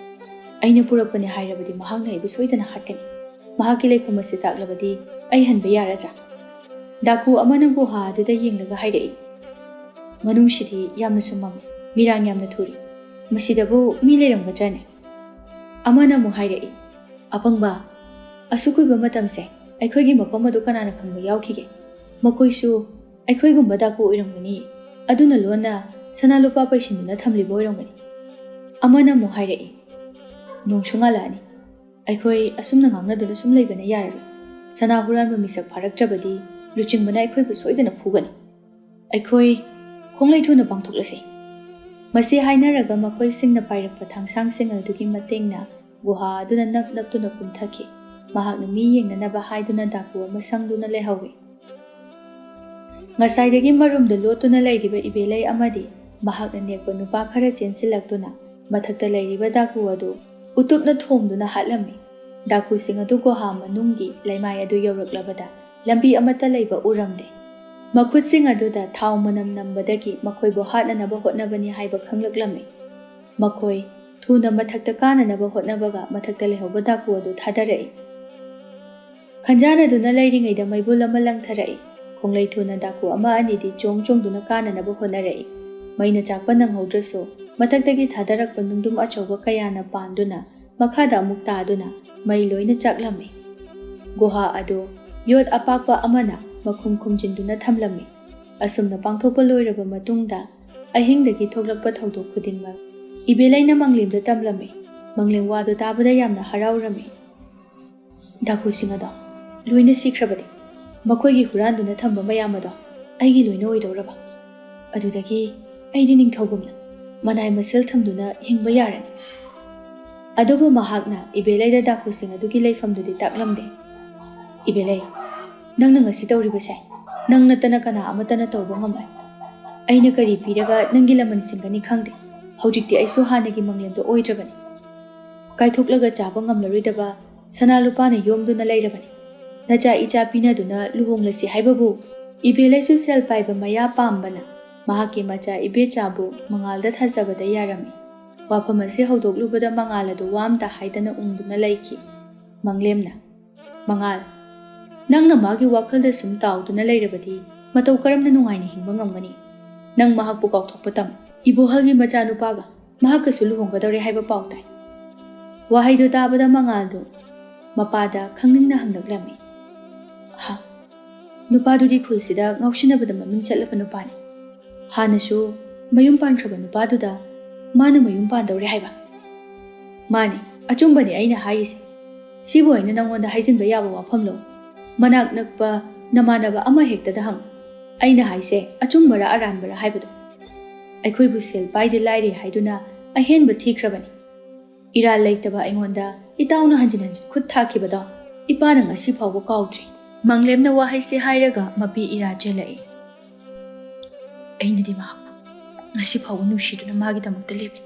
"ꯑꯩꯅ ꯄꯨꯔꯛꯄꯅꯦ ꯍꯥꯏꯔꯕꯗꯤ ꯃꯍꯥꯛꯅ ꯑꯩꯕꯨ ꯁꯣꯏꯗꯅ ꯍꯥꯠꯀꯅꯤ꯫ ꯃꯍꯥꯛꯀꯤ ꯂꯩꯐꯝ ꯑꯁꯤ ꯇꯥꯛꯂꯕꯗꯤ ꯑꯩ ꯍꯟꯕ ꯌꯥꯔꯗ꯭ꯔꯥ?" ꯗꯥꯀꯨ ꯑꯃꯅ ꯒꯨꯍꯥ ꯑꯗꯨꯗ ꯌꯦꯡꯂꯒ ꯍꯥꯏꯔꯛꯏ, "ꯃꯅꯨꯡꯁꯤꯗꯤ ꯌꯥꯝꯅꯁꯨ ꯃꯝꯃꯤ, ꯃꯤꯔꯥꯡ ꯌꯥꯝꯅ ꯊꯨꯔꯤ꯫ ꯃꯁꯤꯗꯕꯨ ꯃꯤ ꯂꯩꯔꯝꯒꯗ꯭ꯔꯅꯦ?" ꯑꯃꯅ ꯑꯃꯨꯛ ꯍꯥꯏꯔꯛꯏ, "ꯑꯄꯪꯕ, ꯑꯁꯨꯛ ꯀꯨꯏꯕ ꯃꯇꯝꯁꯦ ꯑꯩꯈꯣꯏꯒꯤ ꯃꯐꯝ ꯑꯗꯨ ꯀꯅꯥꯅ ꯈꯪꯕ ꯌꯥꯎꯈꯤꯒꯦ? ꯃꯈꯣꯏꯁꯨ ꯑꯩꯈꯣꯏꯒꯨꯝꯕ ꯗꯥꯀꯨ ꯑꯣꯏꯔꯝꯒꯅꯤ, ꯑꯗꯨꯅ ꯂꯣꯟꯅ ꯁꯅꯥ ꯂꯨꯄꯥ ꯄꯩꯁꯤꯟꯗꯨꯅ ꯊꯝꯂꯤꯕ ꯑꯣꯏꯔꯝꯒꯅꯤ꯫" ꯑꯃꯅ ꯑꯃꯨꯛ ꯍꯥꯏꯔꯛꯏ, "ꯅꯣꯡꯁꯨ ꯉꯥꯜꯂꯛꯑꯅꯤ꯫ ꯑꯩꯈꯣꯏ ꯑꯁꯨꯝꯅ ꯉꯥꯡꯅꯗꯨꯅ ꯁꯨꯝ ꯂꯩꯕꯅ ꯌꯥꯔꯔꯣꯏ꯫ ꯁꯅꯥ ꯍꯨꯔꯥꯟꯕ ꯃꯤꯁꯛ ꯐꯥꯔꯛꯇ꯭ꯔꯕꯗꯤ ꯂꯨꯆꯤꯡꯕꯅ ꯑꯩꯈꯣꯏꯕꯨ ꯁꯣꯏꯗꯅ ꯐꯨꯒꯅꯤ꯫ ꯑꯩꯈꯣꯏ ꯈꯣꯡꯂꯩ ꯊꯨꯅ ꯄꯥꯡꯊꯣꯛꯂꯁꯤ꯫" ꯃꯁꯤ ꯍꯥꯏꯅꯔꯒ ꯃꯈꯣꯏꯁꯤꯡꯅ ꯄꯥꯏꯔꯛꯄ ꯊꯥꯡꯁꯥꯡꯁꯤꯡ ꯑꯗꯨꯒꯤ ꯃꯇꯦꯡꯅ ꯒꯨꯍꯥ ꯑꯗꯨꯅ ꯅꯞ ꯅꯞꯇꯨꯅ ꯀꯨꯝꯊꯈꯤ꯫ ꯃꯍꯥꯛꯅ ꯃꯤ ꯌꯦꯡꯅꯅꯕ ꯍꯥꯏꯗꯨꯅ ꯗꯥꯀꯨ ꯑꯃ ꯁꯪꯗꯨꯅ ꯂꯩꯍꯧꯏ꯫ ꯉꯁꯥꯏꯗꯒꯤ ꯃꯔꯨꯝꯗ ꯂꯣꯠꯇꯨꯅ ꯂꯩꯔꯤꯕ ꯏꯕꯦꯂꯩ ꯑꯃꯗꯤ ꯃꯍꯥꯛꯅ ꯅꯦꯛꯄ ꯅꯨꯄꯥ ꯈꯔ ꯆꯦꯟꯁꯤꯜꯂꯛꯇꯨꯅ ꯃꯊꯛꯇ ꯂꯩꯔꯤꯕ ꯗꯥꯀꯨ ꯑꯗꯨ ꯎꯇꯨꯞꯅ ꯊꯣꯝꯗꯨꯅ ꯍꯥꯠꯂꯝꯃꯤ꯫ ꯗꯥꯀꯨꯁꯤꯡ ꯑꯗꯨ ꯒꯨꯍꯥ ꯃꯅꯨꯡꯒꯤ ꯂꯩꯃꯥꯏ ꯑꯗꯨ ꯌꯧꯔꯛꯂꯕꯗ ꯂꯝꯕꯤ ꯑꯃꯠꯇ ꯂꯩꯕ ꯎꯔꯝꯗꯦ꯫ ꯃꯈꯨꯠꯁꯤꯡ ꯑꯗꯨꯗ ꯊꯥꯎ ꯃꯅꯝ ꯅꯝꯕꯗꯒꯤ ꯃꯈꯣꯏꯕꯨ ꯍꯥꯠꯅꯅꯕ ꯍꯣꯠꯅꯕꯅꯤ ꯍꯥꯏꯕ ꯈꯪꯂꯛꯂꯝꯃꯤ꯫ ꯃꯈꯣꯏ ꯊꯨꯅ ꯃꯊꯛꯇ ꯀꯥꯅꯅꯕ ꯍꯣꯠꯅꯕꯒ ꯃꯊꯛꯇ ꯂꯩꯍꯧꯕ ꯗꯥꯀꯨ ꯑꯗꯨ ꯊꯥꯗꯔꯛꯏ꯫ ꯈꯟꯖꯥꯅꯗꯨꯅ ꯂꯩꯔꯤꯉꯩꯗ ꯃꯩꯕꯨꯜ ꯑꯃ ꯂꯪꯊꯔꯛꯏ꯫ ꯈꯣꯡꯂꯩ ꯊꯨꯅ ꯗꯥꯀꯨ ꯑꯃ ꯑꯅꯤꯗꯤ ꯆꯣꯡ ꯆꯣꯡꯗꯨꯅ ꯀꯥꯅꯅꯕ ꯍꯣꯠꯅꯔꯛꯏ꯫ ꯃꯩꯅ ꯆꯥꯛꯄ ꯅꯪꯍꯧꯗ꯭ꯔꯁꯨ ꯃꯊꯛꯇꯒꯤ ꯊꯥꯗꯔꯛꯄ ꯅꯨꯡꯗꯨꯝ ꯑꯆꯧꯕ ꯀꯌꯥꯅ ꯄꯥꯟꯗꯨꯅ ꯃꯈꯥꯗ ꯑꯃꯨꯛ ꯇꯥꯗꯨꯅ ꯃꯩ ꯂꯣꯏꯅ ꯆꯥꯛꯂꯝꯃꯤ꯫ ꯒꯨꯍꯥ ꯑꯗꯨ ꯌꯣꯠ ꯑꯄꯥꯛꯄ ꯑꯃꯅ ꯃꯈꯨꯝ ꯈꯨꯝꯖꯤꯟꯗꯨꯅ ꯊꯝꯂꯝꯃꯤ꯫ ꯑꯁꯨꯝꯅ ꯄꯥꯡꯊꯣꯛꯄ ꯂꯣꯏꯔꯕ ꯃꯇꯨꯡꯗ, ꯑꯍꯤꯡꯗꯒꯤ ꯊꯣꯛꯂꯛꯄ ꯊꯧꯗꯣꯛ ꯈꯨꯗꯤꯡꯃꯛ ꯏꯕꯦꯂꯩꯅ ꯃꯪꯂꯦꯝꯗ ꯇꯝꯂꯝꯃꯤ꯫ ꯃꯪꯂꯦꯝ ꯋꯥꯗꯨ ꯇꯥꯕꯗ ꯌꯥꯝꯅ ꯍꯔꯥꯎꯔꯝꯃꯤ꯫ "ꯗꯥꯀꯨꯁꯤꯡ ꯑꯗꯣ ꯂꯣꯏꯅ ꯁꯤꯈ꯭ꯔꯕꯗꯤ, ꯃꯈꯣꯏꯒꯤ ꯍꯨꯔꯥꯟꯗꯨꯅ ꯊꯝꯕ ꯃꯌꯥꯝ ꯑꯗꯣ ꯑꯩꯒꯤ ꯂꯣꯏꯅ ꯑꯣꯏꯗꯧꯔꯕ꯫ ꯑꯗꯨꯗꯒꯤ ꯑꯩꯗꯤ ꯅꯤꯡꯊꯧꯒꯨꯝꯅ ꯃꯅꯥꯏ ꯃꯁꯤꯜ ꯊꯝꯗꯨꯅ ꯍꯤꯡꯕ ꯌꯥꯔꯅꯤ꯫" ꯑꯗꯨꯕꯨ ꯃꯍꯥꯛꯅ ꯏꯕꯦꯂꯩꯗ ꯗꯥꯀꯨꯁꯤꯡ ꯑꯗꯨꯒꯤ ꯂꯩꯐꯝꯗꯨꯗꯤ ꯇꯥꯛꯂꯝꯗꯦ꯫ "ꯏꯕꯦꯂꯩ, ꯅꯪꯅ ꯉꯁꯤ ꯇꯧꯔꯤꯕꯁꯦ ꯅꯪ ꯅꯠꯇꯅ ꯀꯅꯥ ꯑꯃꯠꯇꯅ ꯇꯧꯕ ꯉꯝꯂꯣꯏ꯫ ꯑꯩꯅ ꯀꯔꯤ ꯄꯤꯔꯒ ꯅꯪꯒꯤ ꯂꯃꯟ ꯁꯤꯡꯒꯅꯤ ꯈꯪꯗꯦ꯫ ꯍꯧꯖꯤꯛꯇꯤ ꯑꯩꯁꯨ ꯍꯥꯟꯅꯒꯤ ꯃꯪꯂꯦꯝꯗꯣ ꯑꯣꯏꯗ꯭ꯔꯕꯅꯤ꯫ ꯀꯥꯏꯊꯣꯛꯂꯒ ꯆꯥꯕ ꯉꯝꯂꯔꯣꯏꯗꯕ ꯁꯅꯥ ꯂꯨꯄꯥꯅ ꯌꯣꯝꯗꯨꯅ ꯂꯩꯔꯕꯅꯤ꯫ ꯅꯆꯥ ꯏꯆꯥ ꯄꯤꯅꯗꯨꯅ ꯂꯨꯍꯣꯡꯂꯁꯤ ꯍꯥꯏꯕꯕꯨ?" ꯏꯕꯦꯂꯩꯁꯨ ꯁꯦꯜ ꯄꯥꯏꯕ ꯃꯌꯥ ꯄꯥꯝꯕꯅ ꯃꯍꯥꯛꯀꯤ ꯃꯆꯥ ꯏꯕꯦꯆꯥꯕꯨ ꯃꯉꯥꯜꯗ ꯊꯥꯖꯕꯗ ꯌꯥꯔꯝꯃꯤ꯫ ꯋꯥꯐꯝ ꯑꯁꯤ ꯍꯧꯗꯣꯛꯂꯨꯕꯗ ꯃꯉꯥꯜ ꯑꯗꯨ ꯋꯥ ꯑꯝꯇ ꯍꯥꯏꯗꯅ ꯎꯪꯗꯨꯅ ꯂꯩꯈꯤ꯫ ꯃꯪꯂꯦꯝꯅ, "ꯃꯉꯥꯜ, ꯅꯪꯅ ꯃꯥꯒꯤ ꯋꯥꯈꯜꯗ ꯁꯨꯝ ꯇꯥꯎꯗꯨꯅ ꯂꯩꯔꯕꯗꯤ ꯃꯇꯧ ꯀꯔꯝꯅ ꯅꯨꯡꯉꯥꯏꯅ ꯍꯤꯡꯕ ꯉꯝꯒꯅꯤ? ꯅꯪ ꯃꯍꯥꯛꯄꯨ ꯀꯥꯎꯊꯣꯛꯄ ꯇꯝꯃꯨ꯫ ꯏꯕꯣꯍꯜꯒꯤ ꯃꯆꯥꯅꯨꯄꯥꯒ ꯃꯍꯥꯛꯀꯁꯨ ꯂꯨꯍꯣꯡꯒꯗꯧꯔꯦ ꯍꯥꯏꯕ ꯄꯥꯎ ꯇꯥꯏ꯫" ꯋꯥꯍꯩꯗꯨ ꯇꯥꯕꯗ ꯃꯉꯥꯜꯗꯨ ꯃꯄꯥꯗ ꯈꯪꯅꯤꯡꯅ ꯍꯪꯂꯛꯂꯝꯃꯤ꯫ "ꯍꯥ? ꯅꯨꯄꯥꯗꯨꯗꯤ ꯈꯨꯜꯁꯤꯗ ꯉꯥꯎꯁꯤꯟꯅꯕꯗ ꯃꯃꯤꯡ ꯆꯠꯂꯕ ꯅꯨꯄꯥꯅꯤ꯫ ꯍꯥꯟꯅꯁꯨ ꯃꯌꯨꯝ ꯄꯥꯟꯈ꯭ꯔꯕ ꯅꯨꯄꯥꯗꯨꯗ ꯃꯥꯅ ꯃꯌꯨꯝ ꯄꯥꯟꯗꯧꯔꯦ ꯍꯥꯏꯕ?" "ꯃꯥꯅꯤ, ꯑꯆꯨꯝꯕꯅꯤ ꯑꯩꯅ ꯍꯥꯏꯔꯤꯁꯦ꯫ ꯁꯤꯕꯨ ꯑꯩꯅ ꯅꯪꯉꯣꯟꯗ ꯍꯥꯏꯖꯤꯟꯕ ꯌꯥꯕ ꯋꯥꯐꯝꯂꯣ? ꯃꯅꯥꯛ ꯅꯛꯄ ꯅꯃꯥꯟꯅꯕ ꯑꯃ ꯍꯦꯛꯇꯗ ꯍꯪꯉꯨ꯫ ꯑꯩꯅ ꯍꯥꯏꯁꯦ ꯑꯆꯨꯝꯕꯔꯥ ꯑꯔꯥꯟꯕꯔꯥ ꯍꯥꯏꯕꯗꯣ꯫ ꯑꯩꯈꯣꯏꯕꯨ ꯁꯦꯜ ꯄꯥꯏꯗꯦ ꯂꯥꯏꯔꯦ ꯍꯥꯏꯗꯨꯅ ꯑꯍꯦꯟꯕ ꯊꯤꯈ꯭ꯔꯕꯅꯤ꯫ ꯏꯔꯥꯜ ꯂꯩꯇꯕ ꯑꯩꯉꯣꯟꯗ ꯏꯇꯥꯎꯅ ꯍꯟꯖꯤꯟ ꯍꯟꯖꯤꯟ ꯈꯨꯠ ꯊꯥꯈꯤꯕꯗꯣ ꯏꯄꯥꯅ ꯉꯁꯤ ꯐꯥꯎꯕ ꯀꯥꯎꯗ꯭ꯔꯤ꯫" ꯃꯪꯂꯦꯝꯅ ꯋꯥꯍꯩꯁꯦ ꯍꯥꯏꯔꯒ ꯃꯄꯤ ꯏꯔꯥ ꯆꯦꯜꯂꯛꯏ꯫ "ꯑꯩꯅꯗꯤ ꯃꯍꯥꯛꯄꯨ ꯉꯁꯤ ꯐꯥꯎꯕ ꯅꯨꯡꯁꯤꯗꯨꯅ ꯃꯥꯒꯤꯗꯃꯛꯇ ꯂꯦꯞꯂꯤ꯫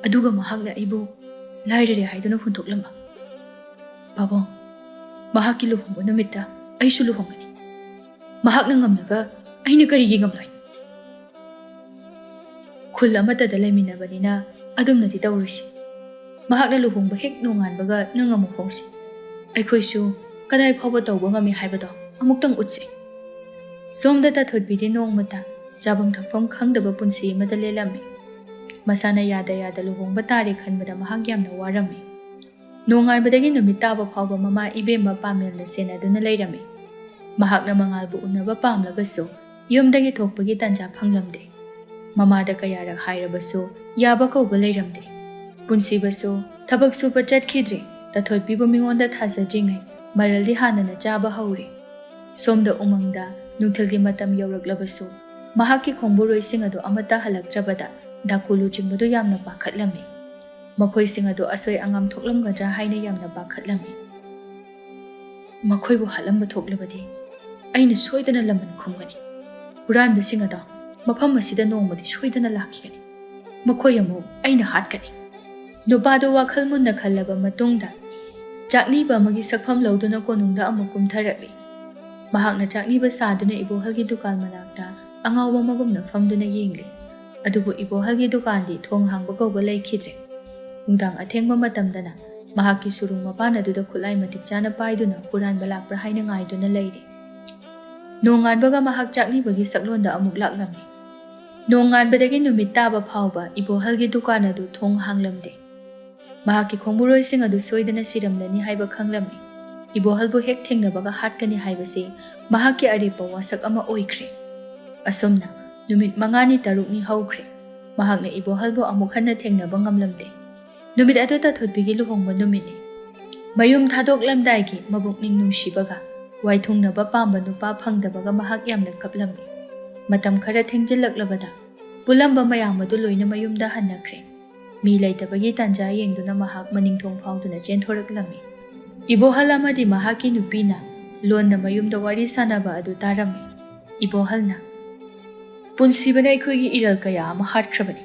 ꯑꯗꯨꯒ ꯃꯍꯥꯛꯅ ꯑꯩꯕꯨ ꯂꯥꯏꯔꯔꯦ ꯍꯥꯏꯗꯨꯅ ꯍꯨꯟꯗꯣꯛꯂꯝꯕ꯫ ꯄꯥꯕꯨꯡ, ꯃꯍꯥꯛꯀꯤ ꯂꯨꯍꯣꯡꯕ ꯅꯨꯃꯤꯠꯇ ꯑꯩꯁꯨ ꯂꯨꯍꯣꯡꯒꯅꯤ꯫ ꯃꯍꯥꯛꯅ ꯉꯝꯂꯒ ꯑꯩꯅ ꯀꯔꯤꯒꯤ ꯉꯝꯂꯣꯏ? ꯈꯨꯜ ꯑꯃꯠꯇꯗ ꯂꯩꯃꯤꯟꯅꯕꯅꯤꯅ ꯑꯗꯨꯝꯅꯗꯤ ꯇꯧꯔꯣꯏꯁꯤ꯫ ꯃꯍꯥꯛꯅ ꯂꯨꯍꯣꯡꯕ ꯍꯦꯛ ꯅꯣꯡꯉꯥꯟꯕꯒ ꯅꯪ ꯑꯃꯨꯛ ꯍꯣꯡꯁꯤ꯫ ꯑꯩꯈꯣꯏꯁꯨ ꯀꯗꯥꯏ ꯐꯥꯎꯕ ꯇꯧꯕ ꯉꯝꯃꯤ ꯍꯥꯏꯕꯗꯣ ꯑꯃꯨꯛꯇꯪ ꯎꯠꯁꯤ꯫" ꯁꯣꯝꯗ ꯇꯥꯊꯣꯠꯄꯤꯗꯤ ꯅꯣꯡꯃꯇ ꯆꯥꯐꯝ ꯊꯛꯐꯝ ꯈꯪꯗꯕ ꯄꯨꯟꯁꯤ ꯑꯃꯗ ꯂꯦꯜꯂꯝꯃꯤ꯫ ꯃꯁꯥꯅ ꯌꯥꯗ ꯌꯥꯗ ꯂꯨꯍꯣꯡꯕ ꯇꯥꯔꯦ ꯈꯟꯕꯗ ꯃꯍꯥꯛ ꯌꯥꯝꯅ ꯋꯥꯔꯝꯃꯤ꯫ ꯅꯣꯡꯉꯥꯟꯕꯗꯒꯤ ꯅꯨꯃꯤꯠ ꯇꯥꯕ ꯐꯥꯎꯕ ꯃꯃꯥ ꯏꯕꯦꯝꯃ ꯄꯥꯃꯦꯜꯅ ꯁꯦꯟꯅꯗꯨꯅ ꯂꯩꯔꯝꯃꯤ꯫ ꯃꯍꯥꯛꯅ ꯃꯉꯥꯜꯕꯨ ꯎꯅꯕ ꯄꯥꯝꯂꯒꯁꯨ ꯌꯨꯝꯗꯒꯤ ꯊꯣꯛꯄꯒꯤ ꯇꯥꯟꯖꯥ ꯐꯪꯂꯝꯗꯦ꯫ ꯃꯃꯥꯗ ꯀꯌꯥꯔꯛ ꯍꯥꯏꯔꯕꯁꯨ ꯌꯥꯕ ꯀꯧꯕ ꯂꯩꯔꯝꯗꯦ꯫ ꯄꯨꯟꯁꯤꯕꯁꯨ ꯊꯕꯛ ꯁꯨꯕ ꯆꯠꯈꯤꯗ꯭ꯔꯦ꯫ ꯇꯥꯊꯣꯠꯄꯤꯕꯨ ꯃꯤꯉꯣꯟꯗ ꯊꯥꯖꯗ꯭ꯔꯤꯉꯩ ꯃꯔꯜꯗꯤ ꯍꯥꯟꯅꯅ ꯆꯥꯕ ꯍꯧꯔꯦ꯫ ꯁꯣꯝꯗ ꯎꯃꯪꯗ ꯅꯨꯡꯊꯤꯜꯒꯤ ꯃꯇꯝ ꯌꯧꯔꯛꯂꯕꯁꯨ ꯃꯍꯥꯛꯀꯤ ꯈꯣꯡꯕꯨꯔꯣꯏꯁꯤꯡ ꯑꯗꯨ ꯑꯃꯠꯇ ꯍꯜꯂꯛꯇ꯭ꯔꯕꯗ ꯗꯥꯀꯨ ꯂꯨꯆꯤꯡꯕꯗꯨ ꯌꯥꯝꯅ ꯄꯥꯈꯠꯂꯝꯃꯤ꯫ ꯃꯈꯣꯏꯁꯤꯡ ꯑꯗꯨ ꯑꯁꯣꯏ ꯑꯉꯥꯝ ꯊꯣꯛꯂꯝꯒꯗ꯭ꯔꯥ ꯍꯥꯏꯅ ꯌꯥꯝꯅ ꯄꯥꯈꯠꯂꯝꯃꯤ꯫ ꯃꯈꯣꯏꯕꯨ ꯍꯥꯠꯂꯝꯕ ꯊꯣꯛꯂꯕꯗꯤ ꯑꯩꯅ ꯁꯣꯏꯗꯅ ꯂꯃꯟ ꯈꯨꯝꯒꯅꯤ꯫ ꯍꯨꯔꯥꯟꯕꯁꯤꯡ ꯑꯗꯣ ꯃꯐꯝ ꯑꯁꯤꯗ ꯅꯣꯡꯃꯗꯤ ꯁꯣꯏꯗꯅ ꯂꯥꯛꯈꯤꯒꯅꯤ꯫ ꯃꯈꯣꯏ ꯑꯃꯨꯛ ꯑꯩꯅ ꯍꯥꯠꯀꯅꯤ꯫ ꯅꯨꯄꯥꯗꯨ ꯋꯥꯈꯜ ꯃꯨꯟꯅ ꯈꯜꯂꯕ ꯃꯇꯨꯡꯗ ꯆꯥꯛꯅꯤꯕ ꯑꯃꯒꯤ ꯁꯛꯐꯝ ꯂꯧꯗꯨꯅ ꯀꯣꯅꯨꯡꯗ ꯑꯃꯨꯛ ꯀꯨꯝꯊꯔꯛꯂꯤ꯫ ꯃꯍꯥꯛꯅ ꯆꯥꯛꯅꯤꯕ ꯁꯥꯗꯨꯅ ꯏꯕꯣꯍꯜꯒꯤ ꯗꯨꯀꯥꯟ ꯃꯅꯥꯛꯇ ꯑꯉꯥꯎꯕ ꯑꯃꯒꯨꯝꯅ ꯐꯝꯗꯨꯅ ꯌꯦꯡꯂꯤ꯫ ꯑꯗꯨꯕꯨ ꯏꯕꯣꯍꯜꯒꯤ ꯗꯨꯀꯥꯟꯗꯤ ꯊꯣꯡ ꯍꯥꯡꯕ ꯀꯧꯕ ꯂꯩꯈꯤꯗ꯭ꯔꯦ꯫ ꯅꯨꯡꯗꯥꯡ ꯑꯊꯦꯡꯕ ꯃꯇꯝꯗꯅ ꯃꯍꯥꯛꯀꯤ ꯁꯨꯔꯨꯡ ꯃꯄꯥꯟ ꯑꯗꯨꯗ ꯈꯨꯠꯂꯥꯏ ꯃꯇꯤꯛ ꯆꯥꯅ ꯄꯥꯏꯗꯨꯅ ꯍꯨꯔꯥꯟꯕ ꯂꯥꯛꯄ꯭ꯔꯥ ꯍꯥꯏꯅ ꯉꯥꯏꯗꯨꯅ ꯂꯩꯔꯤ꯫ ꯅꯣꯡꯉꯥꯟꯕꯒ ꯃꯍꯥꯛ ꯆꯥꯛꯅꯤꯕꯒꯤ ꯁꯛꯂꯣꯟꯗ ꯑꯃꯨꯛ ꯂꯥꯛꯂꯝꯃꯤ꯫ ꯅꯣꯡꯉꯥꯟꯕꯗꯒꯤ ꯅꯨꯃꯤꯠ ꯇꯥꯕ ꯐꯥꯎꯕ ꯏꯕꯣꯍꯜꯒꯤ ꯗꯨꯀꯥꯟ ꯑꯗꯨ ꯊꯣꯡ ꯍꯥꯡꯂꯝꯗꯦ꯫ ꯃꯍꯥꯛꯀꯤ ꯈꯣꯡꯕꯨꯔꯣꯏꯁꯤꯡ ꯑꯗꯨ ꯁꯣꯏꯗꯅ ꯁꯤꯔꯝꯂꯅꯤ ꯍꯥꯏꯕ ꯈꯪꯂꯝꯃꯤ꯫ ꯏꯕꯣꯍꯜꯕꯨ ꯍꯦꯛ ꯊꯦꯡꯅꯕꯒ ꯍꯥꯠꯀꯅꯤ ꯍꯥꯏꯕꯁꯤ ꯃꯍꯥꯛꯀꯤ ꯑꯔꯦꯞꯄ ꯋꯥꯁꯛ ꯑꯃ ꯑꯣꯏꯈ꯭ꯔꯦ꯫ ꯑꯁꯨꯝꯅ ꯅꯨꯃꯤꯠ ꯃꯉꯥꯅꯤ ꯇꯔꯨꯛꯅꯤ ꯍꯧꯈ꯭ꯔꯦ꯫ ꯃꯍꯥꯛꯅ ꯏꯕꯣꯍꯜꯕꯨ ꯑꯃꯨꯛ ꯍꯟꯅ ꯊꯦꯡꯅꯕ ꯉꯝꯂꯝꯗꯦ꯫ ꯅꯨꯃꯤꯠ ꯑꯗꯨ ꯇꯥꯊꯣꯠꯄꯤꯒꯤ ꯂꯨꯍꯣꯡꯕ ꯅꯨꯃꯤꯠꯅꯤ꯫ ꯃꯌꯨꯝ ꯊꯥꯗꯣꯛꯂꯝꯗꯥꯏꯒꯤ ꯃꯕꯨꯛꯅꯤꯡ ꯅꯨꯡꯁꯤꯕꯒ ꯋꯥꯏꯊꯨꯡꯅꯕ ꯄꯥꯝꯕ ꯅꯨꯄꯥ ꯐꯪꯗꯕꯒ ꯃꯍꯥꯛ ꯌꯥꯝꯅ ꯀꯞꯂꯝꯃꯤ꯫ ꯃꯇꯝ ꯈꯔ ꯊꯦꯡꯖꯤꯜꯂꯛꯂꯕꯗ ꯄꯨꯜꯂꯝꯕ ꯃꯌꯥꯝ ꯑꯗꯨ ꯂꯣꯏꯅ ꯃꯌꯨꯝꯗ ꯍꯟꯅꯈ꯭ꯔꯦ꯫ ꯃꯤ ꯂꯩꯇꯕꯒꯤ ꯇꯥꯟꯖꯥ ꯌꯦꯡꯗꯨꯅ ꯃꯍꯥꯛ ꯃꯅꯤꯡꯊꯣꯡ ꯐꯥꯎꯗꯨꯅ ꯆꯦꯟꯊꯣꯔꯛꯂꯝꯃꯤ꯫ ꯏꯕꯣꯍꯜ ꯑꯃꯗꯤ ꯃꯍꯥꯛꯀꯤ ꯅꯨꯄꯤꯅ ꯂꯣꯟꯅ ꯃꯌꯨꯝꯗ ꯋꯥꯔꯤ ꯁꯥꯟꯅꯕ ꯑꯗꯨ ꯇꯥꯔꯝꯃꯤ꯫ ꯏꯕꯣꯍꯜꯅ, "ꯄꯨꯟꯁꯤꯕꯅ ꯑꯩꯈꯣꯏꯒꯤ ꯏꯔꯜ ꯀꯌꯥ ꯑꯃ ꯍꯥꯠꯈ꯭ꯔꯕꯅꯤ꯫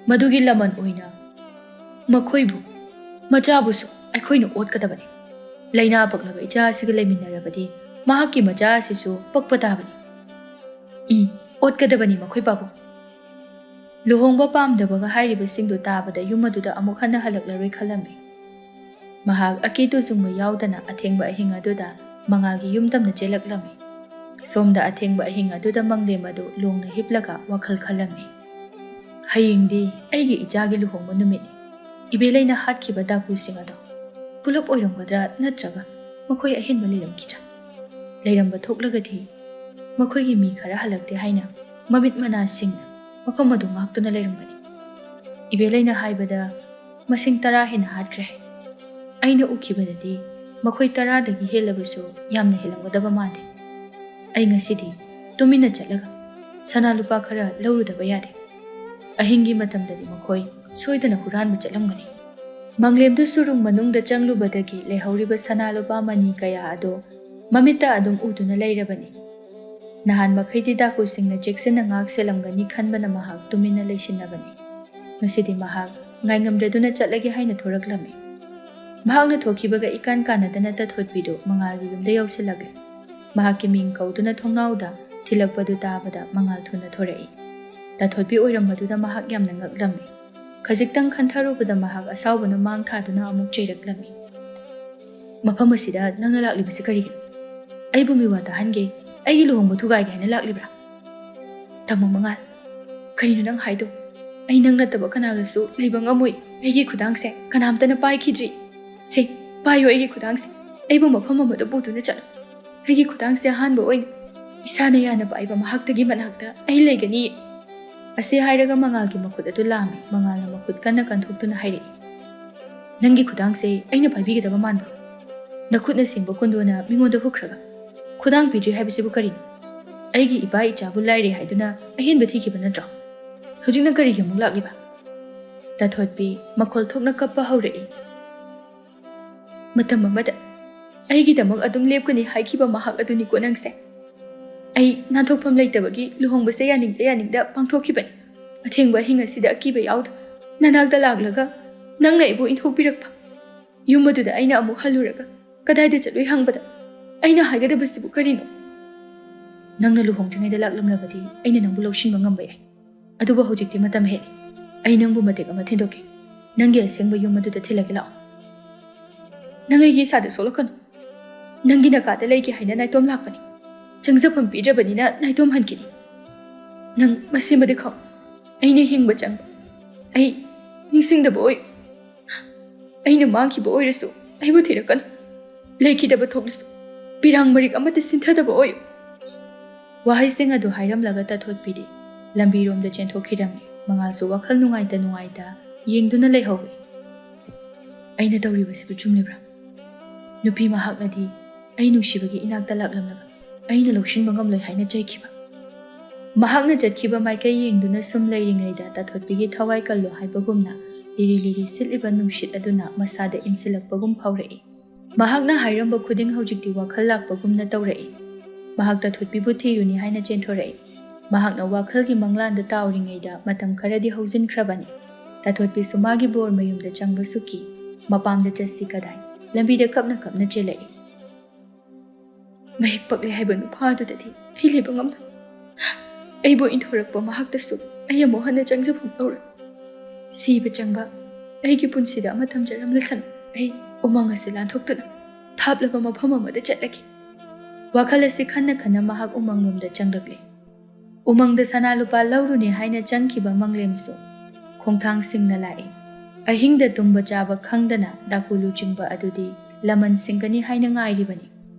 ꯃꯗꯨꯒꯤ ꯂꯃꯟ ꯑꯣꯏꯅ ꯃꯈꯣꯏꯕꯨ, ꯃꯆꯥꯕꯨꯁꯨ ꯑꯩꯈꯣꯏꯅ ꯑꯣꯠꯀꯗꯕꯅꯤ꯫ ꯂꯥꯏꯅꯥ ꯄꯛꯂꯕ ꯏꯆꯥ ꯑꯁꯤꯒ ꯂꯩꯃꯤꯟꯅꯔꯕꯗꯤ ꯃꯍꯥꯛꯀꯤ ꯃꯆꯥ ꯑꯁꯤꯁꯨ ꯄꯛꯄ ꯇꯥꯕꯅꯤ꯫ ꯎꯝ, ꯑꯣꯠꯀꯗꯕꯅꯤ ꯃꯈꯣꯏ ꯄꯥꯕꯨꯡ꯫" ꯂꯨꯍꯣꯡꯕ ꯄꯥꯝꯗꯕꯒ ꯍꯥꯏꯔꯤꯕꯁꯤꯡꯗꯨ ꯇꯥꯕꯗ ꯌꯨꯝ ꯑꯗꯨꯗ ꯑꯃꯨꯛ ꯍꯟꯅ ꯍꯜꯂꯛꯂꯔꯣꯏ ꯈꯜꯂꯝꯃꯤ꯫ ꯃꯍꯥꯛ ꯑꯀꯦ ꯇꯨꯖꯨꯡꯕ ꯌꯥꯎꯗꯅ ꯑꯊꯦꯡꯕ ꯑꯍꯤꯡ ꯑꯗꯨꯗ ꯃꯉꯥꯜꯒꯤ ꯌꯨꯝ ꯇꯝꯅ ꯆꯦꯜꯂꯛꯂꯝꯃꯤ꯫ ꯁꯣꯝꯗ ꯑꯊꯦꯡꯕ ꯑꯍꯤꯡ ꯑꯗꯨꯗ ꯃꯪꯂꯦꯝ ꯑꯗꯨ ꯂꯣꯡꯅ ꯍꯤꯞꯂꯒ ꯋꯥꯈꯜ ꯈꯜꯂꯝꯃꯤ꯫ "ꯍꯌꯦꯡꯗꯤ ꯑꯩꯒꯤ ꯏꯆꯥꯒꯤ ꯂꯨꯍꯣꯡꯕ ꯅꯨꯃꯤꯠꯅꯤ꯫ ꯏꯕꯦꯂꯩꯅ ꯍꯥꯠꯈꯤꯕ ꯗꯥꯀꯨꯁꯤꯡ ꯑꯗꯣ ꯄꯨꯂꯞ ꯑꯣꯏꯔꯝꯒꯗ꯭ꯔꯥ, ꯅꯠꯇ꯭ꯔꯒ ꯃꯈꯣꯏ ꯑꯍꯦꯟꯕ ꯂꯩꯔꯝꯈꯤꯗ꯭ꯔꯥ? ꯂꯩꯔꯝꯕ ꯊꯣꯛꯂꯒꯗꯤ ꯃꯈꯣꯏꯒꯤ ꯃꯤ ꯈꯔ ꯍꯜꯂꯛꯇꯦ ꯍꯥꯏꯅ ꯃꯃꯤꯠ ꯃꯅꯥꯁꯤꯡꯅ ꯃꯐꯝ ꯑꯗꯨ ꯉꯥꯛꯇꯨꯅ ꯂꯩꯔꯝꯒꯅꯤ꯫ ꯏꯕꯦꯂꯩꯅ ꯍꯥꯏꯕꯗ ꯃꯁꯤꯡ ꯇꯔꯥ ꯍꯦꯟꯅ ꯍꯥꯠꯈ꯭ꯔꯦ꯫ ꯑꯩꯅ ꯎꯈꯤꯕꯗꯗꯤ ꯃꯈꯣꯏ ꯇꯔꯥꯗꯒꯤ ꯍꯦꯜꯂꯕꯁꯨ ꯌꯥꯝꯅ ꯍꯦꯜꯂꯝꯒꯗꯕ ꯃꯥꯟꯗꯦ꯫ ꯑꯩ ꯉꯁꯤꯗꯤ ꯇꯨꯃꯤꯟꯅ ꯆꯠꯂꯒ ꯁꯅꯥ ꯂꯨꯄꯥ ꯈꯔ ꯂꯧꯔꯨꯗꯕ ꯌꯥꯗꯦ꯫ ꯑꯍꯤꯡꯒꯤ ꯃꯇꯝꯗꯗꯤ ꯃꯈꯣꯏ ꯁꯣꯏꯗꯅ ꯍꯨꯔꯥꯟꯕ ꯆꯠꯂꯝꯒꯅꯤ"꯫ ꯃꯪꯂꯦꯝꯗꯨ ꯁꯨꯔꯨꯡ ꯃꯅꯨꯡꯗ ꯆꯪꯂꯨꯕꯗꯒꯤ ꯂꯩꯍꯧꯔꯤꯕ ꯁꯅꯥ ꯂꯨꯄꯥ ꯃꯅꯤ ꯀꯌꯥ ꯑꯗꯣ ꯃꯃꯤꯠꯇ ꯑꯗꯨꯝ ꯎꯗꯨꯅ ꯂꯩꯔꯕꯅꯤ꯫ ꯅꯍꯥꯟ ꯃꯈꯩꯗꯤ ꯗꯥꯀꯨꯁꯤꯡꯅ ꯆꯦꯛꯁꯤꯟꯅ ꯉꯥꯛ ꯁꯦꯜꯂꯝꯒꯅꯤ ꯈꯟꯕꯅ ꯃꯍꯥꯛ ꯇꯨꯃꯤꯟꯅ ꯂꯩꯁꯤꯟꯅꯕꯅꯤ꯫ ꯉꯁꯤꯗꯤ ꯃꯍꯥꯛ ꯉꯥꯏꯉꯝꯗ꯭ꯔꯗꯨꯅ ꯆꯠꯂꯒꯦ ꯍꯥꯏꯅ ꯊꯣꯔꯛꯂꯝꯃꯤ꯫ ꯃꯍꯥꯛꯅ ꯊꯣꯛꯈꯤꯕꯒ ꯏꯀꯥꯟ ꯀꯥꯟꯅꯗꯅ ꯇꯥꯊꯣꯠꯄꯤꯗꯨ ꯃꯉꯥꯜꯒꯤ ꯌꯨꯝꯗ ꯌꯧꯁꯤꯜꯂꯛꯂꯦ꯫ ꯃꯍꯥꯛꯀꯤ ꯃꯤꯡ ꯀꯧꯗꯨꯅ ꯊꯣꯡꯅꯥꯎꯗ ꯊꯤꯜꯂꯛꯄꯗꯨ ꯇꯥꯕꯗ ꯃꯉꯥꯜ ꯊꯨꯅ ꯊꯣꯔꯛꯏ꯫ ꯇꯥꯊꯣꯠꯄꯤ ꯑꯣꯏꯔꯝꯕꯗꯨꯗ ꯃꯍꯥꯛ ꯌꯥꯝꯅ ꯉꯛꯂꯝꯃꯤ꯫ ꯈꯖꯤꯛꯇꯪ ꯈꯟꯊꯔꯨꯕꯗ ꯃꯍꯥꯛ ꯑꯁꯥꯎꯕꯅ ꯃꯥꯡ ꯊꯥꯗꯨꯅ ꯑꯃꯨꯛ ꯆꯩꯔꯛꯂꯝꯃꯤ꯫ "ꯃꯐꯝ ꯑꯁꯤꯗ ꯅꯪꯅ ꯂꯥꯛꯂꯤꯕꯁꯤ ꯀꯔꯤꯒꯤꯅꯣ? ꯑꯩꯕꯨ ꯃꯤꯋꯥ ꯇꯥꯍꯟꯒꯦ, ꯑꯩꯒꯤ ꯂꯨꯍꯣꯡꯕ ꯊꯨꯒꯥꯏꯒꯦ ꯍꯥꯏꯅ ꯂꯥꯛꯂꯤꯕ꯭ꯔꯥ?" "ꯇꯥꯃꯣ ꯃꯉꯥꯜ, ꯀꯔꯤꯅꯣ ꯅꯪ ꯍꯥꯏꯗꯣ? ꯑꯩ ꯅꯪ ꯅꯠꯇꯕ ꯀꯅꯥꯒꯁꯨ ꯂꯩꯕ ꯉꯝꯃꯣꯏ꯫ ꯑꯩꯒꯤ ꯈꯨꯗꯥꯡꯁꯦ ꯀꯅꯥꯝꯇꯅ ꯄꯥꯏꯈꯤꯗ꯭ꯔꯤ꯫ ꯁꯦ, ꯄꯥꯏꯌꯣ ꯑꯩꯒꯤ ꯈꯨꯗꯥꯡꯁꯦ꯫ ꯑꯩꯕꯨ ꯃꯐꯝ ꯑꯃꯗ ꯄꯨꯗꯨꯅ ꯆꯠꯂꯣ꯫ ꯑꯩꯒꯤ ꯈꯨꯗꯥꯡꯁꯦ ꯑꯍꯥꯟꯕ ꯑꯣꯏꯅ ꯏꯁꯥꯅ ꯌꯥꯅ ꯄꯥꯏꯕ ꯃꯍꯥꯛꯇꯒꯤ ꯃꯅꯥꯛꯇ ꯑꯩ ꯂꯩꯒꯅꯤ"꯫ ꯑꯁꯤ ꯍꯥꯏꯔꯒ ꯃꯉꯥꯜꯒꯤ ꯃꯈꯨꯠ ꯑꯗꯨ ꯂꯥꯝꯃꯤ꯫ ꯃꯉꯥꯜꯅ ꯃꯈꯨꯠ ꯀꯟꯅ ꯀꯟꯊꯣꯛꯇꯨꯅ ꯍꯥꯏꯔꯛꯏ, "ꯅꯪꯒꯤ ꯈꯨꯗꯥꯡꯁꯦ ꯑꯩꯅ ꯄꯥꯏꯕꯤꯒꯗꯕ ꯃꯥꯟꯕ꯭ꯔꯣ? ꯅꯈꯨꯠꯅ ꯁꯦꯡꯕ ꯀꯨꯟꯗꯣꯅ ꯃꯤꯉꯣꯟꯗ ꯍꯨꯛꯈ꯭ꯔꯒ ꯈꯨꯗꯥꯡ ꯄꯤꯗ꯭ꯔꯤ ꯍꯥꯏꯕꯁꯤꯕꯨ ꯀꯔꯤꯅꯣ? ꯑꯩꯒꯤ ꯏꯄꯥ ꯏꯆꯥꯕꯨ ꯂꯥꯏꯔꯩ ꯍꯥꯏꯗꯨꯅ ꯑꯍꯦꯟꯕ ꯊꯤꯈꯤꯕ ꯅꯠꯇ꯭ꯔꯣ? ꯍꯧꯖꯤꯛꯅ ꯀꯔꯤꯒꯤ ꯑꯃꯨꯛ ꯂꯥꯛꯂꯤꯕ?" ꯇꯥꯊꯣꯠꯄꯤ ꯃꯈꯣꯜ ꯊꯣꯛꯅ ꯀꯞꯄ ꯍꯧꯔꯛꯏ꯫ "ꯃꯇꯝ ꯑꯃꯗ ꯑꯩꯒꯤꯗꯃꯛ ꯑꯗꯨꯝ ꯂꯦꯞꯀꯅꯤ ꯍꯥꯏꯈꯤꯕ ꯃꯍꯥꯛ ꯑꯗꯨꯅꯤꯀꯣ ꯅꯪꯁꯦ꯫ ꯑꯩ ꯅꯥꯟꯊꯣꯛꯐꯝ ꯂꯩꯇꯕꯒꯤ ꯂꯨꯍꯣꯡꯕꯁꯦ ꯌꯥꯅꯤꯡꯗ ꯌꯥꯅꯤꯡꯗ ꯄꯥꯡꯊꯣꯛꯈꯤꯕꯅꯤ꯫ ꯑꯊꯦꯡꯕ ꯑꯍꯤꯡ ꯑꯁꯤꯗ ꯑꯀꯤꯕ ꯌꯥꯎꯗ ꯅꯅꯥꯛꯇ ꯂꯥꯛꯂꯒ ꯅꯪꯅ ꯑꯩꯕꯨ ꯏꯟꯊꯣꯛꯄꯤꯔꯛꯄ꯫ ꯌꯨꯝ ꯑꯗꯨꯗ ꯑꯩꯅ ꯑꯃꯨꯛ ꯍꯜꯂꯨꯔꯒ ꯀꯗꯥꯏꯗ ꯆꯠꯂꯨꯏ ꯍꯪꯕꯗ ꯑꯩꯅ ꯍꯥꯏꯒꯗꯕꯁꯤꯕꯨ ꯀꯔꯤꯅꯣ? ꯅꯪꯅ ꯂꯨꯍꯣꯡꯗ꯭ꯔꯤꯉꯩꯗ ꯂꯥꯛꯂꯝꯂꯕꯗꯤ ꯑꯩꯅ ꯅꯪꯕꯨ ꯂꯧꯁꯤꯟꯕ ꯉꯝꯕ ꯌꯥꯏ꯫ ꯑꯗꯨꯕꯨ ꯍꯧꯖꯤꯛꯇꯤ ꯃꯇꯝ ꯍꯦꯜꯂꯦ꯫ ꯑꯩ ꯅꯪꯕꯨ ꯃꯇꯦꯛ ꯑꯃ ꯊꯤꯟꯗꯣꯛꯀꯦ꯫ ꯅꯪꯒꯤ ꯑꯁꯦꯡꯕ ꯌꯨꯝ ꯑꯗꯨꯗ ꯊꯤꯜꯂꯒꯦ ꯂꯥꯛꯑꯣ꯫ ꯅꯪ ꯑꯩꯒꯤ ꯏꯁꯥꯗ ꯁꯣꯛꯂꯛꯀꯅꯨ꯫ ꯅꯪꯒꯤ ꯅꯀꯥꯗ ꯂꯩꯒꯦ ꯍꯥꯏꯅ ꯅꯥꯏꯇꯣꯝ ꯂꯥꯛꯄꯅꯤ꯫ ꯆꯪꯖꯐꯝ ꯄꯤꯗ꯭ꯔꯕꯅꯤꯅ ꯅꯥꯏꯇꯣꯝ ꯍꯟꯈꯤꯅꯤ꯫ ꯅꯪ ꯃꯁꯤꯃꯗꯤ ꯈꯪꯉꯨ꯫ ꯑꯩꯅ ꯍꯤꯡꯕ ꯆꯪꯕ꯫ ꯑꯩ ꯅꯤꯡꯁꯤꯡꯗꯕ ꯑꯣꯏ꯫ ꯑꯩꯅ ꯃꯥꯡꯈꯤꯕ ꯑꯣꯏꯔꯁꯨ ꯑꯩꯕꯨ ꯊꯤꯔꯛꯀꯅꯨ꯫ ꯂꯩꯈꯤꯗꯕ ꯊꯣꯛꯂꯁꯨ ꯄꯤꯔꯥꯡ ꯃꯔꯤꯛ ꯑꯃꯠꯇ ꯁꯤꯟꯊꯗꯕ ꯑꯣꯏꯌꯨ꯫ ꯋꯥꯍꯩꯁꯤꯡ ꯑꯗꯨ ꯍꯥꯏꯔꯝꯂꯒ ꯇꯥꯊꯣꯠꯄꯤꯗꯤ ꯂꯝꯕꯤꯔꯣꯝꯗ ꯆꯦꯟꯊꯣꯛꯈꯤꯔꯝꯃꯤ꯫ ꯃꯉꯥꯜꯁꯨ ꯋꯥꯈꯜ ꯅꯨꯡꯉꯥꯏꯇ ꯅꯨꯡꯉꯥꯏꯇ ꯌꯦꯡꯗꯨꯅ ꯂꯩꯍꯧꯏ꯫ ꯑꯩꯅ ꯇꯧꯔꯤꯕꯁꯤꯕꯨ ꯆꯨꯝꯂꯤꯕ꯭ꯔꯥ? ꯅꯨꯄꯤ ꯃꯍꯥꯛꯅꯗꯤ ꯑꯩ ꯅꯨꯡꯁꯤꯕꯒꯤ ꯏꯅꯥꯛꯇ ꯂꯥꯛꯂꯝꯂꯒ ꯑꯩꯅ ꯂꯧꯁꯤꯟꯕ ꯉꯝꯂꯣꯏ ꯍꯥꯏꯅ ꯆꯩꯈꯤꯕ꯫ ꯃꯍꯥꯛꯅ ꯆꯠꯈꯤꯕ ꯃꯥꯏꯀꯩ ꯌꯦꯡꯗꯨꯅ ꯁꯨꯝ ꯂꯩꯔꯤꯉꯩꯗ ꯇꯥꯊꯣꯠꯄꯤꯒꯤ ꯊꯋꯥꯏ ꯀꯜꯂꯣ ꯍꯥꯏꯕꯒꯨꯝꯅ ꯂꯤꯔꯤ ꯂꯤꯔꯤ ꯁꯤꯠꯂꯤꯕ ꯅꯨꯡꯁꯤꯠ ꯑꯗꯨꯅ ꯃꯁꯥꯗ ꯏꯟꯁꯤꯜꯂꯛꯄꯒꯨꯝ ꯐꯥꯎꯔꯛꯏ꯫ ꯃꯍꯥꯛꯅ ꯍꯥꯏꯔꯝꯕ ꯈꯨꯗꯤꯡ ꯍꯧꯖꯤꯛꯇꯤ ꯋꯥꯈꯜ ꯂꯥꯛꯄꯒꯨꯝꯅ ꯇꯧꯔꯛꯏ꯫ ꯃꯍꯥꯛ ꯇꯥꯊꯣꯠꯄꯤꯕꯨ ꯊꯤꯔꯨꯅꯤ ꯍꯥꯏꯅ ꯆꯦꯟꯊꯣꯔꯛꯏ꯫ ꯃꯍꯥꯛꯅ ꯋꯥꯈꯜꯒꯤ ꯃꯪꯂꯥꯟꯗ ꯇꯥꯎꯔꯤꯉꯩꯗ ꯃꯇꯝ ꯈꯔꯗꯤ ꯍꯧꯖꯤꯟꯈ꯭ꯔꯕꯅꯤ꯫ ꯇꯥꯊꯣꯠꯄꯤꯁꯨ ꯃꯥꯒꯤ ꯕꯣꯔ ꯃꯌꯨꯝꯗ ꯆꯪꯕꯁꯨ ꯀꯤ꯫ ꯃꯄꯥꯝꯗ ꯆꯠꯁꯤ ꯀꯗꯥꯏ? ꯂꯝꯕꯤꯗ ꯀꯞꯅ ꯀꯞꯅ ꯆꯦꯜꯂꯛꯏ꯫ ꯃꯍꯤꯛ ꯄꯛꯂꯦ ꯍꯥꯏꯕ ꯅꯨꯄꯥ ꯑꯗꯨꯗꯗꯤ ꯑꯩ ꯂꯩꯕ ꯉꯝꯂꯣꯏ꯫ ꯑꯩꯕꯨ ꯏꯟꯊꯣꯔꯛꯄ ꯃꯍꯥꯛꯇꯁꯨ ꯑꯩ ꯑꯃꯨꯛ ꯍꯟꯅ ꯆꯪꯖꯐꯝ ꯂꯧꯔꯣꯏ꯫ ꯁꯤꯕ ꯆꯪꯕ ꯑꯩꯒꯤ ꯄꯨꯟꯁꯤꯗ ꯑꯃ ꯊꯝꯖꯔꯝꯂꯁꯅꯨ꯫ ꯑꯩ ꯎꯃꯪ ꯑꯁꯤ ꯂꯥꯟꯊꯣꯛꯇꯨꯅ ꯊꯥꯞꯂꯕ ꯃꯐꯝ ꯑꯃꯗ ꯆꯠꯂꯒꯦ꯫ ꯋꯥꯈꯜ ꯑꯁꯤ ꯈꯟꯅ ꯈꯟꯅ ꯃꯍꯥꯛ ꯎꯃꯪꯂꯣꯝꯗ ꯆꯪꯂꯛꯂꯦ꯫ ꯎꯃꯪꯗ ꯁꯅꯥ ꯂꯨꯄꯥ ꯂꯧꯔꯨꯅꯤ ꯍꯥꯏꯅ ꯆꯪꯈꯤꯕ ꯃꯪꯂꯦꯝꯁꯨ ꯈꯣꯡꯊꯥꯡꯁꯤꯡꯅ ꯂꯥꯛꯏ꯫ ꯑꯍꯤꯡꯗ ꯇꯨꯝꯕ ꯆꯥꯕ ꯈꯪꯗꯅ ꯗꯥꯀꯨ ꯂꯨꯆꯤꯡꯕ ꯑꯗꯨꯗꯤ ꯂꯃꯟ ꯁꯤꯡꯒꯅꯤ ꯍꯥꯏꯅ ꯉꯥꯏꯔꯤꯕꯅꯤ꯫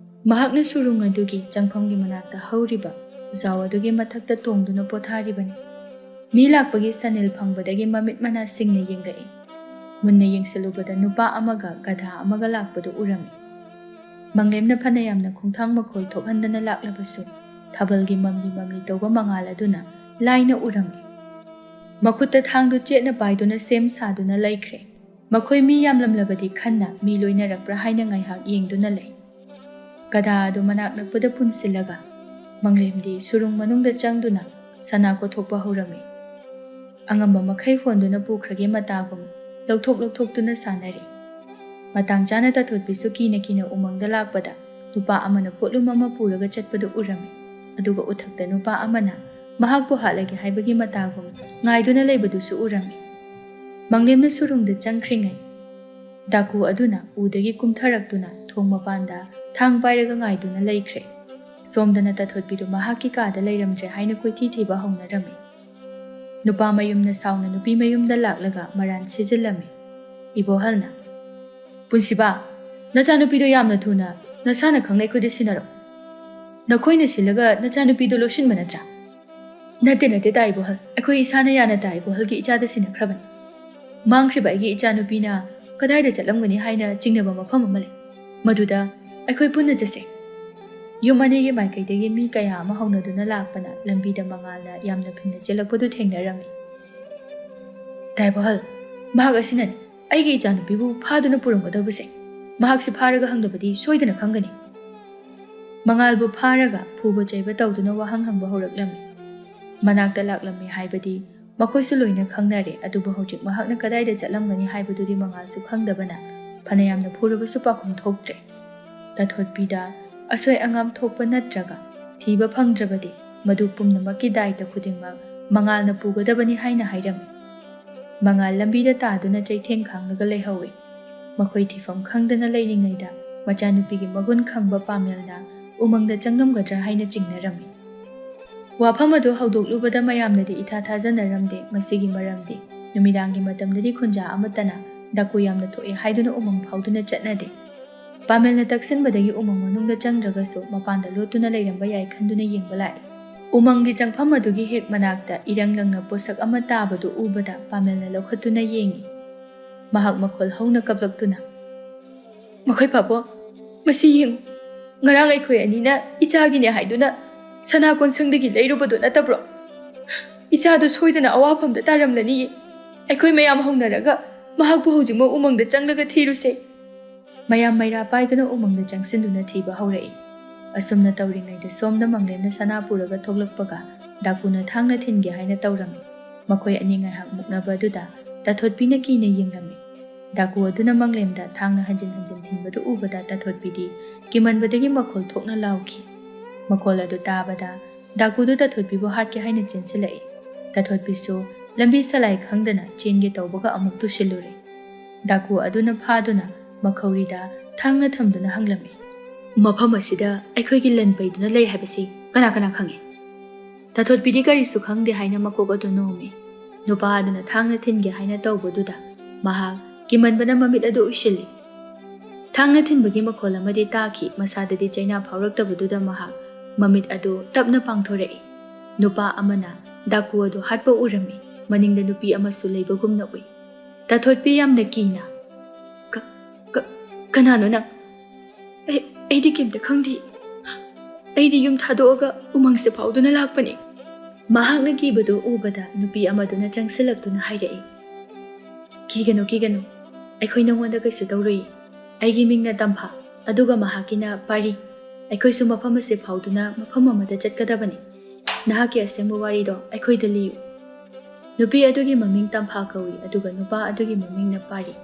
ꯃꯍꯥꯛꯅ ꯁꯨꯔꯨꯡ ꯑꯗꯨꯒꯤ ꯆꯪꯐꯝꯒꯤ ꯃꯅꯥꯛꯇ ꯍꯧꯔꯤꯕ ꯎꯖꯥꯎ ꯑꯗꯨꯒꯤ ꯃꯊꯛꯇ ꯇꯣꯡꯗꯨꯅ ꯄꯣꯊꯥꯔꯤꯕꯅꯤ꯫ ꯃꯤ ꯂꯥꯛꯄꯒꯤ ꯁꯅꯤꯜ ꯐꯪꯕꯗꯒꯤ ꯃꯃꯤꯠ ꯃꯅꯥꯁꯤꯡꯅ ꯌꯦꯡꯂꯛꯏ꯫ ꯃꯨꯟꯅ ꯌꯦꯡꯁꯤꯜꯂꯨꯕꯗ ꯅꯨꯄꯥ ꯑꯃꯒ ꯒꯙꯥ ꯑꯃꯒ ꯂꯥꯛꯄꯗꯨ ꯎꯔꯝꯃꯤ꯫ ꯃꯪꯂꯦꯝꯅ ꯐꯅ ꯌꯥꯝꯅ ꯈꯣꯡꯊꯥꯡ ꯃꯈꯣꯜ ꯊꯣꯛꯍꯟꯗꯅ ꯂꯥꯛꯂꯕꯁꯨ ꯊꯥꯕꯜꯒꯤ ꯃꯝꯂꯤ ꯃꯝꯂꯤ ꯇꯧꯕ ꯃꯉꯥꯜ ꯑꯗꯨꯅ ꯂꯥꯏꯅ ꯎꯔꯝꯃꯤ꯫ ꯃꯈꯨꯠꯇ ꯊꯥꯡꯗꯨ ꯆꯦꯠꯅ ꯄꯥꯏꯗꯨꯅ ꯁꯦꯝ ꯁꯥꯗꯨꯅ ꯂꯩꯈ꯭ꯔꯦ꯫ ꯃꯈꯣꯏ ꯃꯤ ꯌꯥꯝꯂꯝꯂꯕꯗꯤ ꯈꯟꯅ ꯃꯤ ꯂꯣꯏꯅꯔꯛꯄ꯭ꯔꯥ ꯍꯥꯏꯅ ꯉꯥꯏꯍꯥꯛ ꯌꯦꯡꯗꯨꯅ ꯂꯩ꯫ ꯒꯙꯥ ꯑꯗꯨ ꯃꯅꯥꯛ ꯅꯛꯄꯗ ꯄꯨꯟꯁꯤꯜꯂꯒ ꯃꯪꯂꯦꯝꯗꯤ ꯁꯨꯔꯨꯡ ꯃꯅꯨꯡꯗ ꯆꯪꯗꯨꯅ ꯁꯅꯥ ꯀꯣꯊꯣꯛꯄ ꯍꯧꯔꯝꯃꯤ꯫ ꯑꯉꯝꯕ ꯃꯈꯩ ꯍꯣꯟꯗꯨꯅ ꯄꯨꯈ꯭ꯔꯒꯦ ꯃꯇꯥꯒꯨꯝ ꯂꯧꯊꯣꯛ ꯂꯧꯊꯣꯛꯇꯨꯅ ꯁꯥꯟꯅꯔꯤ꯫ ꯃꯇꯥꯡ ꯆꯥꯅ ꯇꯥꯊꯣꯠꯄꯤꯁꯨ ꯀꯤꯅ ꯀꯤꯅ ꯎꯃꯪꯗ ꯂꯥꯛꯄꯗ ꯅꯨꯄꯥ ꯑꯃꯅ ꯄꯣꯠꯂꯨꯝ ꯑꯃ ꯄꯨꯔꯒ ꯆꯠꯄꯗꯨ ꯎꯔꯝꯃꯤ꯫ ꯑꯗꯨꯒ ꯎꯊꯛꯇ ꯅꯨꯄꯥ ꯑꯃꯅ ꯃꯍꯥꯛꯄꯨ ꯍꯥꯠꯂꯒꯦ ꯍꯥꯏꯕꯒꯤ ꯃꯇꯥꯒꯨꯝ ꯉꯥꯏꯗꯨꯅ ꯂꯩꯕꯗꯨꯁꯨ ꯎꯔꯝꯃꯤ꯫ ꯃꯪꯂꯦꯝꯅ ꯁꯨꯔꯨꯡꯗ ꯆꯪꯈ꯭ꯔꯤꯉꯩ ꯗꯥꯀꯨ ꯑꯗꯨꯅ ꯎꯗꯒꯤ ꯀꯨꯝꯊꯔꯛꯇꯨꯅ ꯊꯣꯡ ꯃꯄꯥꯟꯗ ꯊꯥꯡ ꯄꯥꯏꯔꯒ ꯉꯥꯏꯗꯨꯅ ꯂꯩꯈ꯭ꯔꯦ꯫ ꯁꯣꯝꯗꯅ ꯇꯥꯊꯣꯠꯄꯤꯗꯨ ꯃꯍꯥꯛꯀꯤ ꯀꯥꯗ ꯂꯩꯔꯝꯗ꯭ꯔꯦ ꯍꯥꯏꯅ ꯀꯣꯏꯊꯤ ꯊꯤꯕ ꯍꯧꯅꯔꯝꯃꯤ꯫ ꯅꯨꯄꯥ ꯃꯌꯨꯝꯅ ꯁꯥꯎꯅ ꯅꯨꯄꯤ ꯃꯌꯨꯝꯗ ꯂꯥꯛꯂꯒ ꯃꯔꯥꯟ ꯁꯤꯖꯤꯜꯂꯝꯃꯤ꯫ ꯏꯕꯣꯍꯜꯅ, "ꯄꯨꯟꯁꯤꯕ, ꯅꯆꯥꯅꯨꯄꯤꯗꯣ ꯌꯥꯝꯅ ꯊꯨꯅ ꯅꯁꯥꯅ ꯈꯪꯅ ꯑꯩꯈꯣꯏꯗ ꯁꯤꯟꯅꯔꯣ꯫ ꯅꯈꯣꯏꯅ ꯁꯤꯜꯂꯒ ꯅꯆꯥꯅꯨꯄꯤꯗꯣ ꯂꯧꯁꯤꯟꯕ ꯅꯠꯇ꯭ꯔꯥ?" "ꯅꯠꯇꯦ, ꯅꯠꯇꯦ, ꯇꯥ ꯏꯕꯣꯍꯜ, ꯑꯩꯈꯣꯏ ꯏꯁꯥꯅ ꯌꯥꯅ ꯇꯥ ꯏꯕꯣꯍꯜꯒꯤ ꯏꯆꯥꯗ ꯁꯤꯟꯅꯈ꯭ꯔꯕꯅꯤ꯫ ꯃꯥꯡꯈ꯭ꯔꯤꯕ ꯑꯩꯒꯤ ꯏꯆꯥꯅꯨꯄꯤꯅ ꯀꯗꯥꯏꯗ ꯆꯠꯂꯝꯒꯅꯤ ꯍꯥꯏꯅ ꯆꯤꯡꯅꯕ ꯃꯐꯝ ꯑꯃ ꯂꯩ꯫ ꯃꯗꯨꯗ ꯑꯩꯈꯣꯏ ꯄꯨꯟꯅ ꯆꯠꯁꯦ꯫" ꯌꯨꯝ ꯑꯅꯤꯒꯤ ꯃꯥꯏꯀꯩꯗꯒꯤ ꯃꯤ ꯀꯌꯥ ꯑꯃ ꯍꯧꯅꯗꯨꯅ ꯂꯥꯛꯄꯅ ꯂꯝꯕꯤꯗ ꯃꯉꯥꯜꯅ ꯌꯥꯝꯅ ꯐꯤꯡꯅ ꯆꯦꯜꯂꯛꯄꯗꯨ ꯊꯦꯡꯅꯔꯝꯃꯤ꯫ "ꯇꯥ ꯏꯕꯣꯍꯜ, ꯃꯍꯥꯛ ꯑꯁꯤꯅꯅꯤ ꯑꯩꯒꯤ ꯏꯆꯥꯅꯨꯄꯤꯕꯨ ꯐꯥꯗꯨꯅ ꯄꯨꯔꯝꯒꯗꯧꯕꯁꯦ꯫ ꯃꯍꯥꯛꯁꯤ ꯐꯥꯔꯒ ꯍꯪꯂꯕꯗꯤ ꯁꯣꯏꯗꯅ ꯈꯪꯒꯅꯤ꯫" ꯃꯉꯥꯜꯕꯨ ꯐꯥꯔꯒ ꯐꯨꯕ ꯆꯩꯕ ꯇꯧꯗꯨꯅ ꯋꯥꯍꯪ ꯍꯪꯕ ꯍꯧꯔꯛꯂꯝꯃꯤ꯫ ꯃꯅꯥꯛꯇ ꯂꯥꯛꯂꯝꯃꯤ ꯍꯥꯏꯕꯗꯤ ꯃꯈꯣꯏꯁꯨ ꯂꯣꯏꯅ ꯈꯪꯅꯔꯦ, ꯑꯗꯨꯕꯨ ꯍꯧꯖꯤꯛ ꯃꯍꯥꯛꯅ ꯀꯗꯥꯏꯗ ꯆꯠꯂꯝꯒꯅꯤ ꯍꯥꯏꯕꯗꯨꯗꯤ ꯃꯉꯥꯜꯁꯨ ꯈꯪꯗꯕꯅ ꯐꯅꯌꯥꯝꯅ ꯐꯨꯔꯕꯁꯨ ꯄꯥꯎꯈꯨꯝ ꯊꯣꯛꯇ꯭ꯔꯦ꯫ ꯇꯥꯊꯣꯠꯄꯤꯗ ꯑꯁꯣꯏ ꯑꯉꯥꯝ ꯊꯣꯛꯄ ꯅꯠꯇ꯭ꯔꯒ ꯊꯤꯕ ꯐꯪꯗ꯭ꯔꯕꯗꯤ ꯃꯗꯨ ꯄꯨꯝꯅꯃꯛꯀꯤ ꯗꯥꯏꯇ ꯈꯨꯗꯤꯡꯃꯛ ꯃꯉꯥꯜꯅ ꯄꯨꯒꯗꯕꯅꯤ ꯍꯥꯏꯅ ꯍꯥꯏꯔꯝꯃꯤ꯫ ꯃꯉꯥꯜ ꯂꯝꯕꯤꯗ ꯇꯥꯗꯨꯅ ꯆꯩꯊꯦꯡ ꯈꯥꯡꯂꯒ ꯂꯩꯍꯧꯏ꯫ ꯃꯈꯣꯏ ꯊꯤꯐꯝ ꯈꯪꯗꯅ ꯂꯩꯔꯤꯉꯩꯗ ꯃꯆꯥꯅꯨꯄꯤꯒꯤ ꯃꯒꯨꯟ ꯈꯪꯕ ꯄꯥꯃꯦꯜꯅ ꯎꯃꯪꯗ ꯆꯪꯂꯝꯒꯗ꯭ꯔꯥ ꯍꯥꯏꯅ ꯆꯤꯡꯅꯔꯝꯃꯤ꯫ ꯋꯥꯐꯝ ꯑꯗꯨ ꯍꯧꯗꯣꯛꯂꯨꯕꯗ ꯃꯌꯥꯝꯅꯗꯤ ꯏꯊꯥ ꯊꯥꯖꯅꯔꯝꯗꯦ꯫ ꯃꯁꯤꯒꯤ ꯃꯔꯝꯗꯤ ꯅꯨꯃꯤꯗꯥꯡꯒꯤ ꯃꯇꯝꯗꯗꯤ ꯈꯨꯟꯖꯥ ꯑꯃꯠꯇꯅ ꯗꯥꯀꯨ ꯌꯥꯝꯅ ꯊꯣꯛꯑꯦ ꯍꯥꯏꯗꯨꯅ ꯎꯃꯪ ꯐꯥꯎꯗꯨꯅ ꯆꯠꯅꯗꯦ꯫ ꯄꯥꯃꯦꯜꯅ ꯇꯛꯁꯤꯟꯕꯗꯒꯤ ꯎꯃꯪ ꯃꯅꯨꯡꯗ ꯆꯪꯗ꯭ꯔꯒꯁꯨ ꯃꯄꯥꯟꯗ ꯂꯣꯠꯇꯨꯅ ꯂꯩꯔꯝꯕ ꯌꯥꯏ ꯈꯟꯗꯨꯅ ꯌꯦꯡꯕ ꯂꯥꯛꯏ꯫ ꯎꯃꯪꯒꯤ ꯆꯪꯐꯝ ꯑꯗꯨꯒꯤ ꯍꯦꯛ ꯃꯅꯥꯛꯇ ꯏꯔꯪ ꯂꯪꯅ ꯄꯣꯠꯁꯛ ꯑꯃ ꯇꯥꯕꯗꯨ ꯎꯕꯗ ꯄꯥꯃꯦꯜꯅ ꯂꯧꯈꯠꯇꯨꯅ ꯌꯦꯡꯉꯤ꯫ ꯃꯍꯥꯛ ꯃꯈꯣꯜ ꯍꯧꯅ ꯀꯞꯂꯛꯇꯨꯅ, "ꯃꯈꯣꯏ ꯄꯥꯕꯣ, ꯃꯁꯤ ꯌꯦꯡꯉꯨ꯫ ꯉꯔꯥꯡ ꯑꯩꯈꯣꯏ ꯑꯅꯤꯅ ꯏꯆꯥꯒꯤꯅꯦ ꯍꯥꯏꯗꯨꯅ ꯁꯅꯥ ꯀꯣꯟꯁꯪꯗꯒꯤ ꯂꯩꯔꯨꯕꯗꯨ ꯅꯠꯇꯕ꯭ꯔꯣ? ꯏꯆꯥꯗꯨ ꯁꯣꯏꯗꯅ ꯑꯋꯥꯐꯝꯗ ꯇꯥꯔꯝꯂꯅꯤꯌꯦ꯫ ꯑꯩꯈꯣꯏ ꯃꯌꯥꯝ ꯍꯧꯅꯔꯒ ꯃꯍꯥꯛꯄꯨ ꯍꯧꯖꯤꯛꯃꯛ ꯎꯃꯪꯗ ꯆꯪꯂꯒ ꯊꯤꯔꯨꯁꯦ꯫" ꯃꯌꯥꯝ ꯃꯩꯔꯥ ꯄꯥꯏꯗꯨꯅ ꯎꯃꯪꯗ ꯆꯪꯁꯤꯟꯗꯨꯅ ꯊꯤꯕ ꯍꯧꯔꯛꯏ꯫ ꯑꯁꯨꯝꯅ ꯇꯧꯔꯤꯉꯩꯗ ꯁꯣꯝꯗ ꯃꯪꯂꯦꯝꯅ ꯁꯅꯥ ꯄꯨꯔꯒ ꯊꯣꯛꯂꯛꯄꯒ ꯗꯥꯀꯨꯅ ꯊꯥꯡꯅ ꯊꯤꯟꯒꯦ ꯍꯥꯏꯅ ꯇꯧꯔꯝꯃꯤ꯫ ꯃꯈꯣꯏ ꯑꯅꯤ ꯉꯥꯏꯍꯥꯛ ꯃꯨꯛꯅꯕ ꯑꯗꯨꯗ ꯇꯥꯊꯣꯠꯄꯤꯅ ꯀꯤꯅ ꯌꯦꯡꯂꯝꯃꯤ꯫ ꯗꯥꯀꯨ ꯑꯗꯨꯅ ꯃꯪꯂꯦꯝꯗ ꯊꯥꯡꯅ ꯍꯟꯖꯤꯟ ꯍꯟꯖꯤꯟ ꯊꯤꯟꯕꯗꯨ ꯎꯕꯗ ꯇꯥꯊꯣꯠꯄꯤꯗꯤ ꯀꯤꯃꯟꯕꯗꯒꯤ ꯃꯈꯣꯜ ꯊꯣꯛꯅ ꯂꯥꯎꯈꯤ꯫ ꯃꯈꯣꯜ ꯑꯗꯨ ꯇꯥꯕꯗ ꯗꯥꯀꯨꯗꯨ ꯇꯥꯊꯣꯠꯄꯤꯕꯨ ꯍꯥꯠꯀꯦ ꯍꯥꯏꯅ ꯆꯦꯟꯁꯤꯜꯂꯛꯏ꯫ ꯇꯥꯊꯣꯠꯄꯤꯁꯨ ꯂꯝꯕꯤ ꯁꯂꯥꯏ ꯈꯪꯗꯅ ꯆꯦꯟꯒꯦ ꯇꯧꯕꯒ ꯑꯃꯨꯛ ꯇꯨꯁꯤꯜꯂꯨꯔꯦ꯫ ꯗꯥꯀꯨ ꯑꯗꯨꯅ ꯐꯥꯗꯨꯅ ꯃꯈꯧꯔꯤꯗ ꯊꯥꯡꯅ ꯊꯝꯗꯨꯅ ꯍꯪꯂꯝꯃꯤ, "ꯃꯐꯝ ꯑꯁꯤꯗ ꯑꯩꯈꯣꯏꯒꯤ ꯂꯟ ꯄꯩꯗꯨꯅ ꯂꯩ ꯍꯥꯏꯕꯁꯤ ꯀꯅꯥ ꯀꯅꯥ ꯈꯪꯏ?" ꯇꯥꯊꯣꯠꯄꯤꯗꯤ ꯀꯔꯤꯁꯨ ꯈꯪꯗꯦ ꯍꯥꯏꯅ ꯃꯀꯣꯛ ꯑꯗꯨ ꯅꯣꯝꯃꯤ꯫ ꯅꯨꯄꯥ ꯑꯗꯨꯅ ꯊꯥꯡꯅ ꯊꯤꯟꯒꯦ ꯍꯥꯏꯅ ꯇꯧꯕꯗꯨꯗ ꯃꯍꯥꯛ ꯀꯤꯃꯟꯕꯅ ꯃꯃꯤꯠ ꯑꯗꯨ ꯎꯏꯁꯤꯜꯂꯤ꯫ ꯊꯥꯡꯅ ꯊꯤꯟꯕꯒꯤ ꯃꯈꯣꯜ ꯑꯃꯗꯤ ꯇꯥꯈꯤ, ꯃꯁꯥꯗꯗꯤ ꯆꯩꯅꯥ ꯐꯥꯎꯔꯛꯇꯕꯗꯨꯗ ꯃꯍꯥꯛ ꯃꯃꯤꯠ ꯑꯗꯨ ꯇꯞꯅ ꯄꯥꯡꯊꯣꯔꯛꯏ꯫ ꯅꯨꯄꯥ ꯑꯃꯅ ꯗꯥꯀꯨ ꯑꯗꯨ ꯍꯥꯠꯄ ꯎꯔꯝꯃꯤ꯫ ꯃꯅꯤꯡꯗ ꯅꯨꯄꯤ ꯑꯃꯁꯨ ꯂꯩꯕꯒꯨꯝꯅ ꯎꯏ꯫ ꯇꯥꯊꯣꯠꯄꯤ ꯌꯥꯝꯅ ꯀꯤꯅ, "ꯀ-, ꯀ-, ꯀꯅꯥꯅꯣ ꯅꯪ?" "ꯑꯩ, ꯑꯩꯗꯤ ꯀꯩꯝꯇ ꯈꯪꯗꯦ꯫ ꯑꯩꯗꯤ ꯌꯨꯝ ꯊꯥꯗꯣꯛꯑꯒ ꯎꯃꯪꯁꯦ ꯐꯥꯎꯗꯨꯅ ꯂꯥꯛꯄꯅꯤ꯫" ꯃꯍꯥꯛꯅ ꯀꯤꯕꯗꯨ ꯎꯕꯗ ꯅꯨꯄꯤ ꯑꯃꯗꯨꯅ ꯆꯪꯁꯤꯜꯂꯛꯇꯨꯅ ꯍꯥꯏꯔꯛꯏ, "ꯀꯤꯒꯅꯨ, ꯀꯤꯒꯅꯨ꯫ ꯑꯩꯈꯣꯏ ꯅꯉꯣꯟꯗ ꯀꯩꯁꯨ ꯇꯧꯔꯨꯏ꯫ ꯑꯩꯒꯤ ꯃꯤꯡꯅ ꯇꯝꯐꯥ, ꯑꯗꯨꯒ ꯃꯍꯥꯛꯀꯤꯅ ꯄꯥꯔꯤ꯫ ꯑꯩꯈꯣꯏꯁꯨ ꯃꯐꯝ ꯑꯁꯤ ꯐꯥꯎꯗꯨꯅ ꯃꯐꯝ ꯑꯃꯗ ꯆꯠꯀꯗꯕꯅꯤ꯫ ꯅꯍꯥꯛꯀꯤ ꯑꯁꯦꯡꯕ ꯋꯥꯔꯤꯗꯣ ꯑꯩꯈꯣꯏꯗ ꯂꯤꯌꯨ꯫" ꯅꯨꯄꯤ ꯑꯗꯨꯒꯤ ꯃꯃꯤꯡ ꯇꯝꯐꯥ ꯀꯧꯏ, ꯑꯗꯨꯒ ꯅꯨꯄꯥ ꯑꯗꯨꯒꯤ ꯃꯃꯤꯡꯅ ꯄꯥꯔꯤ꯫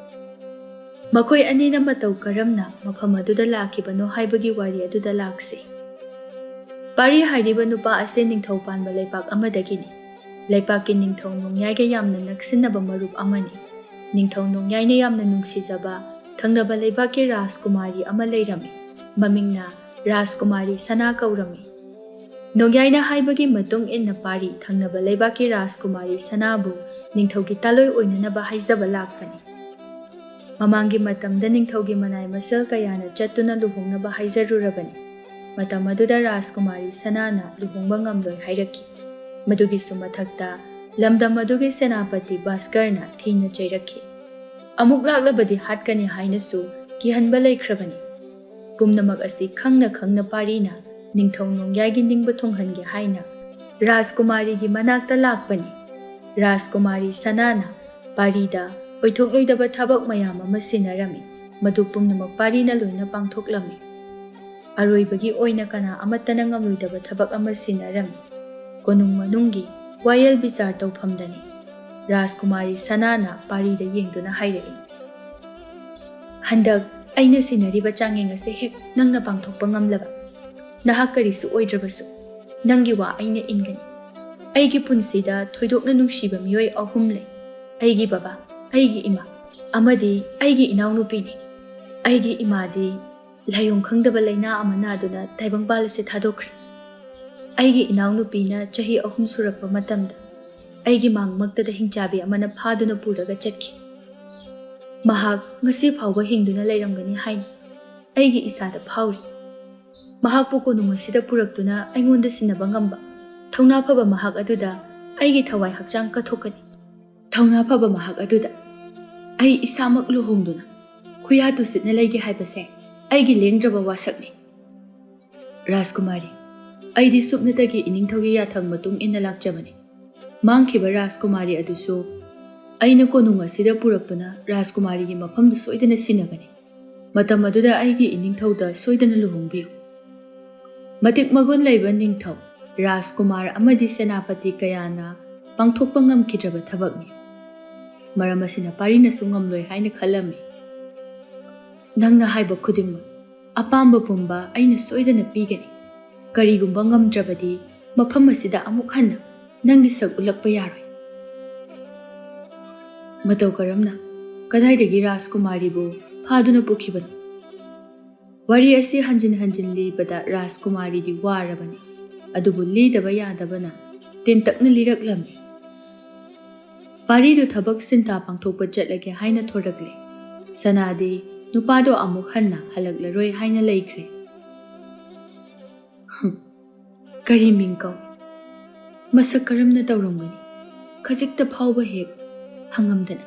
ꯃꯈꯣꯏ ꯑꯅꯤꯅ ꯃꯇꯧ ꯀꯔꯝꯅ ꯃꯐꯝ ꯑꯗꯨꯗ ꯂꯥꯛꯈꯤꯕꯅꯣ ꯍꯥꯏꯕꯒꯤ ꯋꯥꯔꯤ ꯑꯗꯨꯗ ꯂꯥꯛꯁꯤ꯫ ꯄꯥꯔꯤ ꯍꯥꯏꯔꯤꯕ ꯅꯨꯄꯥ ꯑꯁꯦ ꯅꯤꯡꯊꯧ ꯄꯥꯟꯕ ꯂꯩꯕꯥꯛ ꯑꯃꯗꯒꯤꯅꯤ꯫ ꯂꯩꯄꯥꯛꯀꯤ ꯅꯤꯡꯊꯧ ꯅꯣꯡꯌꯥꯏꯒ ꯌꯥꯝꯅ ꯅꯛꯁꯤꯟꯅꯕ ꯃꯔꯨꯞ ꯑꯃꯅꯤ꯫ ꯅꯤꯡꯊꯧ ꯅꯣꯡꯌꯥꯏꯅ ꯌꯥꯝꯅ ꯅꯨꯡꯁꯤꯖꯕ ꯊꯪꯅꯕ ꯂꯩꯕꯥꯛꯀꯤ ꯔꯥꯖꯀꯨꯃꯥꯔꯤ ꯑꯃ ꯂꯩꯔꯝꯃꯤ꯫ ꯃꯃꯤꯡꯅ ꯔꯥꯖꯀꯨꯃꯥꯔꯤ ꯁꯅꯥ ꯀꯧꯔꯝꯃꯤ꯫ ꯅꯣꯡꯌꯥꯏꯅ ꯍꯥꯏꯕꯒꯤ ꯃꯇꯨꯡ ꯏꯟꯅ ꯄꯥꯔꯤ ꯊꯪꯅꯕ ꯂꯩꯕꯥꯛꯀꯤ ꯔꯥꯖꯀꯨꯃꯥꯔꯤ ꯁꯅꯥꯕꯨ ꯅꯤꯡꯊꯧꯒꯤ ꯇꯥꯂꯣꯏ ꯑꯣꯏꯅꯅꯕ ꯍꯥꯏꯖꯕ ꯂꯥꯛꯄꯅꯤ꯫ ꯃꯃꯥꯡꯒꯤ ꯃꯇꯝꯗ ꯅꯤꯡꯊꯧꯒꯤ ꯃꯅꯥꯏ ꯃꯁꯦꯜ ꯀꯌꯥꯅ ꯆꯠꯇꯨꯅ ꯂꯨꯍꯣꯡꯅꯕ ꯍꯥꯏꯖꯔꯨꯔꯕꯅꯤ꯫ ꯃꯇꯝ ꯑꯗꯨꯗ ꯔꯥꯖꯀꯨꯃꯥꯔꯤ ꯁꯅꯥꯅ ꯂꯨꯍꯣꯡꯕ ꯉꯝꯂꯣꯏ ꯍꯥꯏꯔꯛꯈꯤ꯫ ꯃꯗꯨꯒꯤꯁꯨ ꯃꯊꯛꯇ ꯂꯝꯗꯝ ꯑꯗꯨꯒꯤ ꯁꯦꯅꯥꯄꯇꯤ ꯚꯥꯁꯀꯔꯅ ꯊꯤꯅ ꯆꯩꯔꯛꯈꯤ꯫ ꯑꯃꯨꯛ ꯂꯥꯛꯂꯕꯗꯤ ꯍꯥꯠꯀꯅꯤ ꯍꯥꯏꯅꯁꯨ ꯀꯤꯍꯟꯕ ꯂꯩꯈ꯭ꯔꯕꯅꯤ꯫ ꯄꯨꯝꯅꯃꯛ ꯑꯁꯤ ꯈꯪꯅ ꯈꯪꯅ ꯄꯥꯔꯤꯅ ꯅꯤꯡꯊꯧ ꯅꯣꯡꯌꯥꯏꯒꯤ ꯅꯤꯡꯕ ꯊꯨꯡꯍꯟꯒꯦ ꯍꯥꯏꯅ ꯔꯥꯖꯀꯨꯃꯥꯔꯤꯒꯤ ꯃꯅꯥꯛꯇ ꯂꯥꯛꯄꯅꯤ꯫ ꯔꯥꯖꯀꯨꯃꯥꯔꯤ ꯁꯅꯥꯅ ꯄꯥꯔꯤꯗ ꯑꯣꯏꯊꯣꯛꯂꯣꯏꯗꯕ ꯊꯕꯛ ꯃꯌꯥꯝ ꯑꯃ ꯁꯤꯟꯅꯔꯝꯃꯤ꯫ ꯃꯗꯨ ꯄꯨꯝꯅꯃꯛ ꯄꯥꯔꯤꯅ ꯂꯣꯏꯅ ꯄꯥꯡꯊꯣꯛꯂꯝꯃꯤ꯫ ꯑꯔꯣꯏꯕꯒꯤ ꯑꯣꯏꯅ ꯀꯅꯥ ꯑꯃꯠꯇꯅ ꯉꯝꯂꯣꯏꯗꯕ ꯊꯕꯛ ꯑꯃ ꯁꯤꯟꯅꯔꯝꯃꯤ꯫ ꯀꯣꯅꯨꯡ ꯃꯅꯨꯡꯒꯤ ꯋꯥꯌꯦꯜ ꯕꯤꯆꯥꯔ ꯇꯧꯐꯝꯗꯅꯤ꯫ ꯔꯥꯖꯀꯨꯃꯥꯔꯤ ꯁꯅꯥꯅ ꯄꯥꯔꯤꯗ ꯌꯦꯡꯗꯨꯅ ꯍꯥꯏꯔꯛꯏ, "ꯍꯟꯗꯛ ꯑꯩꯅ ꯁꯤꯟꯅꯔꯤꯕ ꯆꯥꯡꯌꯦꯡ ꯑꯁꯦ ꯍꯦꯛ ꯅꯪꯅ ꯄꯥꯡꯊꯣꯛꯄ ꯉꯝꯂꯕ, ꯅꯍꯥꯛ ꯀꯔꯤꯁꯨ ꯑꯣꯏꯗ꯭ꯔꯕꯁꯨ ꯅꯪꯒꯤ ꯋꯥ ꯑꯩꯅ ꯏꯟꯒꯅꯤ꯫ ꯑꯩꯒꯤ ꯄꯨꯟꯁꯤꯗ ꯊꯣꯏꯗꯣꯛꯅ ꯅꯨꯡꯁꯤꯕ ꯃꯤꯑꯣꯏ ꯑꯍꯨꯝ ꯂꯩ, ꯑꯩꯒꯤ ꯕꯕꯥ, ꯑꯩꯒꯤ ꯏꯃꯥ ꯑꯃꯗꯤ ꯑꯩꯒꯤ ꯏꯅꯥꯎꯅꯨꯄꯤꯅꯤ꯫ ꯑꯩꯒꯤ ꯏꯃꯥꯗꯤ ꯂꯥꯏꯑꯣꯡ ꯈꯪꯗꯕ ꯂꯥꯏꯅꯥ ꯑꯃ ꯅꯥꯗꯨꯅ ꯇꯥꯏꯕꯪꯄꯥꯜ ꯑꯁꯤ ꯊꯥꯗꯣꯛꯈ꯭ꯔꯦ꯫ ꯑꯩꯒꯤ ꯏꯅꯥꯎꯅꯨꯄꯤꯅ ꯆꯍꯤ ꯑꯍꯨꯝ ꯁꯨꯔꯛꯄ ꯃꯇꯝꯗ ꯑꯩꯒꯤ ꯃꯥꯡꯃꯛꯇꯗ ꯍꯤꯡꯆꯥꯕꯤ ꯑꯃꯅ ꯐꯥꯗꯨꯅ ꯄꯨꯔꯒ ꯆꯠꯈꯤ꯫ ꯃꯍꯥꯛ ꯉꯁꯤ ꯐꯥꯎꯕ ꯍꯤꯡꯗꯨꯅ ꯂꯩꯔꯝꯒꯅꯤ ꯍꯥꯏꯅ ꯑꯩꯒꯤ ꯏꯁꯥꯗ ꯐꯥꯎꯔꯤ꯫ ꯃꯍꯥꯛꯄꯨ ꯀꯣꯅꯨꯡ ꯑꯁꯤꯗ ꯄꯨꯔꯛꯇꯨꯅ ꯑꯩꯉꯣꯟꯗ ꯁꯤꯟꯅꯕ ꯉꯝꯕ ꯊꯧꯅꯥ ꯐꯕ ꯃꯍꯥꯛ ꯑꯗꯨꯗ ꯑꯩꯒꯤ ꯊꯋꯥꯏ ꯍꯛꯆꯥꯡ ꯀꯠꯊꯣꯛꯀꯅꯤ꯫ ꯊꯧꯅꯥ ꯐꯕ ꯃꯍꯥꯛ ꯑꯗꯨꯗ ꯑꯩ ꯏꯁꯥꯃꯛ ꯂꯨꯍꯣꯡꯗꯨꯅ ꯈꯨꯌꯥ ꯇꯨꯁꯤꯠꯅ ꯂꯩꯒꯦ ꯍꯥꯏꯕꯁꯦ ꯑꯩꯒꯤ ꯂꯦꯡꯗ꯭ꯔꯕ ꯋꯥꯁꯛꯅꯤ꯫ ꯔꯥꯖꯀꯨꯃꯥꯔꯤ, ꯑꯩꯗꯤ ꯁꯨꯞꯅꯇꯒꯤ ꯏꯅꯤꯡꯊꯧꯒꯤ ꯌꯥꯊꯪ ꯃꯇꯨꯡ ꯏꯟꯅ ꯂꯥꯛꯆꯕꯅꯤ꯫ ꯃꯥꯡꯈꯤꯕ ꯔꯥꯖꯀꯨꯃꯥꯔꯤ ꯑꯗꯨꯁꯨ ꯑꯩꯅ ꯀꯣꯅꯨꯡ ꯑꯁꯤꯗ ꯄꯨꯔꯛꯇꯨꯅ ꯔꯥꯖꯀꯨꯃꯥꯔꯤꯒꯤ ꯃꯐꯝꯗ ꯁꯣꯏꯗꯅ ꯁꯤꯟꯅꯒꯅꯤ꯫ ꯃꯇꯝ ꯑꯗꯨꯗ ꯑꯩꯒꯤ ꯏꯅꯤꯡꯊꯧꯗ ꯁꯣꯏꯗꯅ ꯂꯨꯍꯣꯡꯕꯤꯌꯨ꯫ ꯃꯇꯤꯛ ꯃꯒꯨꯟ ꯂꯩꯕ ꯅꯤꯡꯊꯧ, ꯔꯥꯖꯀꯨꯃꯥꯔ ꯑꯃꯗꯤ ꯁꯦꯅꯥꯄꯇꯤ ꯀꯌꯥꯅ ꯄꯥꯡꯊꯣꯛꯄ ꯉꯝꯈꯤꯗ꯭ꯔꯕ ꯊꯕꯛꯅꯤ꯫ ꯃꯔꯝ ꯑꯁꯤꯅ ꯄꯥꯔꯤꯅꯁꯨ ꯉꯝꯂꯣꯏ ꯍꯥꯏꯅ ꯈꯜꯂꯝꯃꯤ꯫ ꯅꯪꯅ ꯍꯥꯏꯕ ꯈꯨꯗꯤꯡꯃꯛ, ꯑꯄꯥꯝꯕ ꯄꯨꯝꯕ ꯑꯩꯅ ꯁꯣꯏꯗꯅ ꯄꯤꯒꯅꯤ꯫ ꯀꯔꯤꯒꯨꯝꯕ ꯉꯝꯗ꯭ꯔꯕꯗꯤ ꯃꯐꯝ ꯑꯁꯤꯗ ꯑꯃꯨꯛ ꯍꯟꯅ ꯅꯪꯒꯤ ꯁꯛ ꯎꯠꯂꯛꯄ ꯌꯥꯔꯣꯏ꯫ ꯃꯇꯧ ꯀꯔꯝꯅ? ꯀꯗꯥꯏꯗꯒꯤ ꯔꯥꯖꯀꯨꯃꯥꯔꯤꯕꯨ ꯐꯥꯗꯨꯅ ꯄꯨꯈꯤꯕꯅꯣ? ꯋꯥꯔꯤ ꯑꯁꯤ ꯍꯟꯖꯤꯟ ꯍꯟꯖꯤꯟ ꯂꯤꯕꯗ ꯔꯥꯖꯀꯨꯃꯥꯔꯤꯗꯤ ꯋꯥꯔꯕꯅꯤ꯫ ꯑꯗꯨꯕꯨ ꯂꯤꯗꯕ ꯌꯥꯗꯕꯅ ꯇꯦꯟꯇꯛꯅ ꯂꯤꯔꯛꯂꯝꯃꯤ꯫ ꯄꯥꯔꯤꯗꯨ ꯊꯕꯛ ꯁꯤꯟꯇꯥ ꯄꯥꯡꯊꯣꯛꯄ ꯆꯠꯂꯒꯦ ꯍꯥꯏꯅ ꯊꯣꯔꯛꯂꯦ꯫ ꯁꯅꯥꯗꯤ ꯅꯨꯄꯥꯗꯣ ꯑꯃꯨꯛ ꯍꯟꯅ ꯍꯜꯂꯛꯂꯔꯣꯏ ꯍꯥꯏꯅ ꯂꯩꯈ꯭ꯔꯦ꯫ ꯍꯨꯝ, ꯀꯔꯤ ꯃꯤꯡ ꯀꯧꯏ? ꯃꯁꯛ ꯀꯔꯝꯅ ꯇꯧꯔꯝꯒꯅꯤ? ꯈꯖꯤꯛꯇ ꯐꯥꯎꯕ ꯍꯦꯛ ꯍꯪꯉꯝꯗꯅ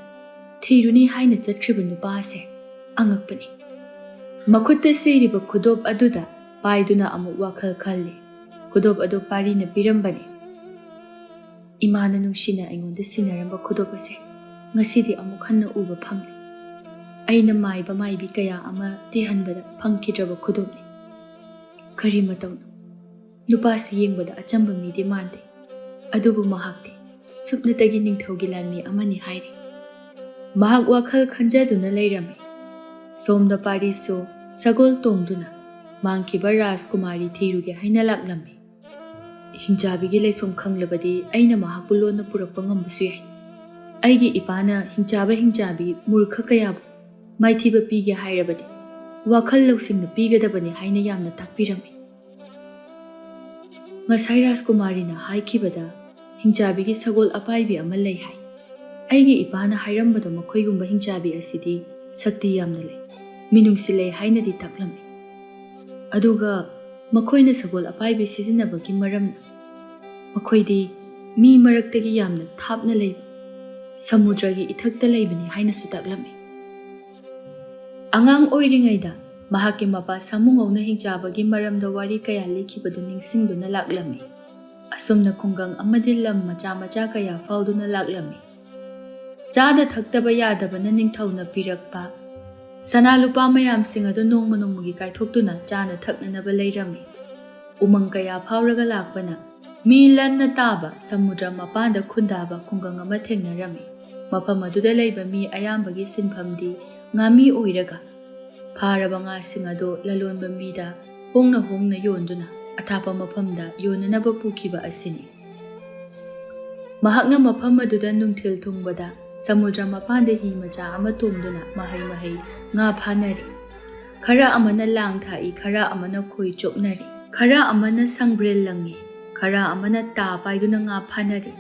ꯊꯤꯔꯨꯅꯤ ꯍꯥꯏꯅ ꯆꯠꯈ꯭ꯔꯤꯕ ꯅꯨꯄꯥ ꯑꯁꯦ ꯑꯉꯛꯄꯅꯤ꯫ ꯃꯈꯨꯠꯇ ꯁꯤꯔꯤꯕ ꯈꯨꯗꯣꯞ ꯑꯗꯨꯗ ꯄꯥꯏꯗꯨꯅ ꯑꯃꯨꯛ ꯋꯥꯈꯜ ꯈꯜꯂꯤ꯫ ꯈꯨꯗꯣꯞ ꯑꯗꯨ ꯄꯥꯔꯤꯅ ꯄꯤꯔꯝꯕꯅꯤ꯫ ꯏꯃꯥꯅ ꯅꯨꯡꯁꯤꯅ ꯑꯩꯉꯣꯟꯗ ꯁꯤꯟꯅꯔꯝꯕ ꯈꯨꯗꯣꯞ ꯑꯁꯦ ꯉꯁꯤꯗꯤ ꯑꯃꯨꯛ ꯍꯟꯅ ꯎꯕ ꯐꯪꯂꯦ꯫ ꯑꯩꯅ ꯃꯥꯏꯕ ꯃꯥꯏꯕꯤ ꯀꯌꯥ ꯑꯃ ꯊꯤꯍꯟꯕꯗ ꯐꯪꯈꯤꯗ꯭ꯔꯕ ꯈꯨꯗꯣꯞꯅꯤ꯫ ꯀꯔꯤ ꯃꯇꯧꯅꯣ? ꯅꯨꯄꯥꯁꯤ ꯌꯦꯡꯕꯗ ꯑꯆꯝꯕ ꯃꯤꯗꯤ ꯃꯥꯟꯗꯦ, ꯑꯗꯨꯕꯨ ꯃꯍꯥꯛꯇꯤ ꯁꯨꯞꯅꯇꯒꯤ ꯅꯤꯡꯊꯧꯒꯤ ꯂꯥꯟꯃꯤ ꯑꯃꯅꯤ ꯍꯥꯏꯔꯤ꯫ ꯃꯍꯥꯛ ꯋꯥꯈꯜ ꯈꯟꯖꯗꯨꯅ ꯂꯩꯔꯝꯃꯤ꯫ ꯁꯣꯝꯗ ꯄꯥꯔꯤꯁꯨ ꯁꯒꯣꯜ ꯇꯣꯡꯗꯨꯅ ꯃꯥꯡꯈꯤꯕ ꯔꯥꯖꯀꯨꯃꯥꯔꯤ ꯊꯤꯔꯨꯒꯦ ꯍꯥꯏꯅ ꯂꯥꯛꯂꯝꯃꯤ꯫ ꯍꯤꯡꯆꯥꯕꯤꯒꯤ ꯂꯩꯐꯝ ꯈꯪꯂꯕꯗꯤ ꯑꯩꯅ ꯃꯍꯥꯛꯄꯨ ꯂꯣꯟꯅ ꯄꯨꯔꯛꯄ ꯉꯝꯕꯁꯨ ꯌꯥꯏ꯫ ꯑꯩꯒꯤ ꯏꯄꯥꯅ ꯍꯤꯡꯆꯥꯕ ꯍꯤꯡꯆꯥꯕꯤ ꯃꯨꯔꯈ ꯀꯌꯥꯕꯨ ꯃꯥꯏꯊꯤꯕ ꯄꯤꯒꯦ ꯍꯥꯏꯔꯕꯗꯤ ꯋꯥꯈꯜ ꯂꯧꯁꯤꯡꯅ ꯄꯤꯒꯗꯕꯅꯤ ꯍꯥꯏꯅ ꯌꯥꯝꯅ ꯇꯥꯛꯄꯤꯔꯝꯃꯤ꯫ "ꯉꯁꯥꯏ ꯔꯥꯖꯀꯨꯃꯥꯔꯤꯅ ꯍꯥꯏꯈꯤꯕꯗ ꯍꯤꯡꯆꯥꯕꯤꯒꯤ ꯁꯒꯣꯜ ꯑꯄꯥꯏꯕꯤ ꯑꯃ ꯂꯩ ꯍꯥꯏ꯫ ꯑꯩꯒꯤ ꯏꯄꯥꯅ ꯍꯥꯏꯔꯝꯕꯗ ꯃꯈꯣꯏꯒꯨꯝꯕ ꯍꯤꯡꯆꯥꯕꯤ ꯑꯁꯤꯗꯤ ꯁꯛꯇꯤ ꯌꯥꯝꯅ ꯂꯩ, ꯃꯤꯅꯨꯡꯁꯤ ꯂꯩ ꯍꯥꯏꯅꯗꯤ ꯇꯥꯛꯂꯝꯃꯤ꯫ ꯑꯗꯨꯒ ꯃꯈꯣꯏꯅ ꯁꯒꯣꯜ ꯑꯄꯥꯏꯕꯤ ꯁꯤꯖꯤꯟꯅꯕꯒꯤ ꯃꯔꯝꯅ ꯃꯈꯣꯏꯗꯤ ꯃꯤ ꯃꯔꯛꯇꯒꯤ ꯌꯥꯝꯅ ꯊꯥꯞꯅ ꯂꯩꯕ, ꯁꯃꯨꯗ꯭ꯔꯒꯤ ꯏꯊꯛꯇ ꯂꯩꯕꯅꯤ ꯍꯥꯏꯅꯁꯨ ꯇꯥꯛꯂꯝꯃꯤ"꯫ ꯑꯉꯥꯡ ꯑꯣꯏꯔꯤꯉꯩꯗ ꯃꯍꯥꯛꯀꯤ ꯃꯄꯥ ꯁꯥꯃꯨꯉꯧꯅ ꯍꯤꯡꯆꯥꯕꯒꯤ ꯃꯔꯝꯗ ꯋꯥꯔꯤ ꯀꯌꯥ ꯂꯤꯈꯤꯕꯗꯨ ꯅꯤꯡꯁꯤꯡꯗꯨꯅ ꯂꯥꯛꯂꯝꯃꯤ꯫ ꯑꯁꯨꯝꯅ ꯈꯨꯡꯒꯪ ꯑꯃꯗꯤ ꯂꯝ ꯃꯆꯥ ꯃꯆꯥ ꯀꯌꯥ ꯐꯥꯎꯗꯨꯅ ꯂꯥꯛꯂꯝꯃꯤ꯫ ꯆꯥꯗ ꯊꯛꯇꯕ ꯌꯥꯗꯕꯅ ꯅꯤꯡꯊꯧꯅ ꯄꯤꯔꯛꯄ ꯁꯅꯥ ꯂꯨꯄꯥ ꯃꯌꯥꯝꯁꯤꯡ ꯑꯗꯨ ꯅꯣꯡꯃ ꯅꯣꯡꯃꯒꯤ ꯀꯥꯏꯊꯣꯛꯇꯨꯅ ꯆꯥꯅ ꯊꯛꯅꯅꯕ ꯂꯩꯔꯝꯃꯤ꯫ ꯎꯃꯪ ꯀꯌꯥ ꯐꯥꯎꯔꯒ ꯂꯥꯛꯄꯅ ꯃꯤ ꯂꯟꯅ ꯇꯥꯕ ꯁꯃꯨꯗ꯭ꯔ ꯃꯄꯥꯟꯗ ꯈꯨꯟꯗꯥꯕ ꯈꯨꯡꯒꯪ ꯑꯃ ꯊꯦꯡꯅꯔꯝꯃꯤ꯫ ꯃꯐꯝ ꯑꯗꯨꯗ ꯂꯩꯕ ꯃꯤ ꯑꯌꯥꯝꯕꯒꯤ ꯁꯤꯟꯐꯝꯗꯤ ꯉꯥꯃꯤ ꯑꯣꯏꯔꯒ, ꯐꯥꯔꯕ ꯉꯥꯁꯤꯡ ꯑꯗꯨ ꯂꯂꯣꯟꯕ ꯃꯤꯗ ꯍꯣꯡꯅ ꯍꯣꯡꯅ ꯌꯣꯟꯗꯨꯅ ꯑꯊꯥꯞꯄ ꯃꯐꯝꯗ ꯌꯣꯟꯅꯅꯕ ꯄꯨꯈꯤꯕ ꯑꯁꯤꯅꯤ꯫ ꯃꯍꯥꯛꯅ ꯃꯐꯝ ꯑꯗꯨꯗ ꯅꯨꯡꯊꯤꯜ ꯊꯨꯡꯕꯗ ꯁꯃꯨꯗ꯭ꯔ ꯃꯄꯥꯟꯗ ꯍꯤ ꯃꯆꯥ ꯑꯃ ꯇꯣꯡꯗꯨꯅ ꯃꯍꯩ ꯃꯍꯩ ꯉꯥ ꯐꯥꯅꯔꯤ꯫ ꯈꯔ ꯑꯃꯅ ꯂꯥꯡ ꯊꯥꯛꯏ, ꯈꯔ ꯑꯃꯅ ꯈꯣꯏ ꯆꯣꯞꯅꯔꯤ, ꯈꯔ ꯑꯃꯅ ꯁꯪꯕ꯭ꯔꯦꯜ ꯂꯪꯉꯤ, ꯈꯔ ꯑꯃꯅ ꯇꯥ ꯄꯥꯏꯗꯨꯅ ꯉꯥ ꯐꯥꯅꯔꯤ꯫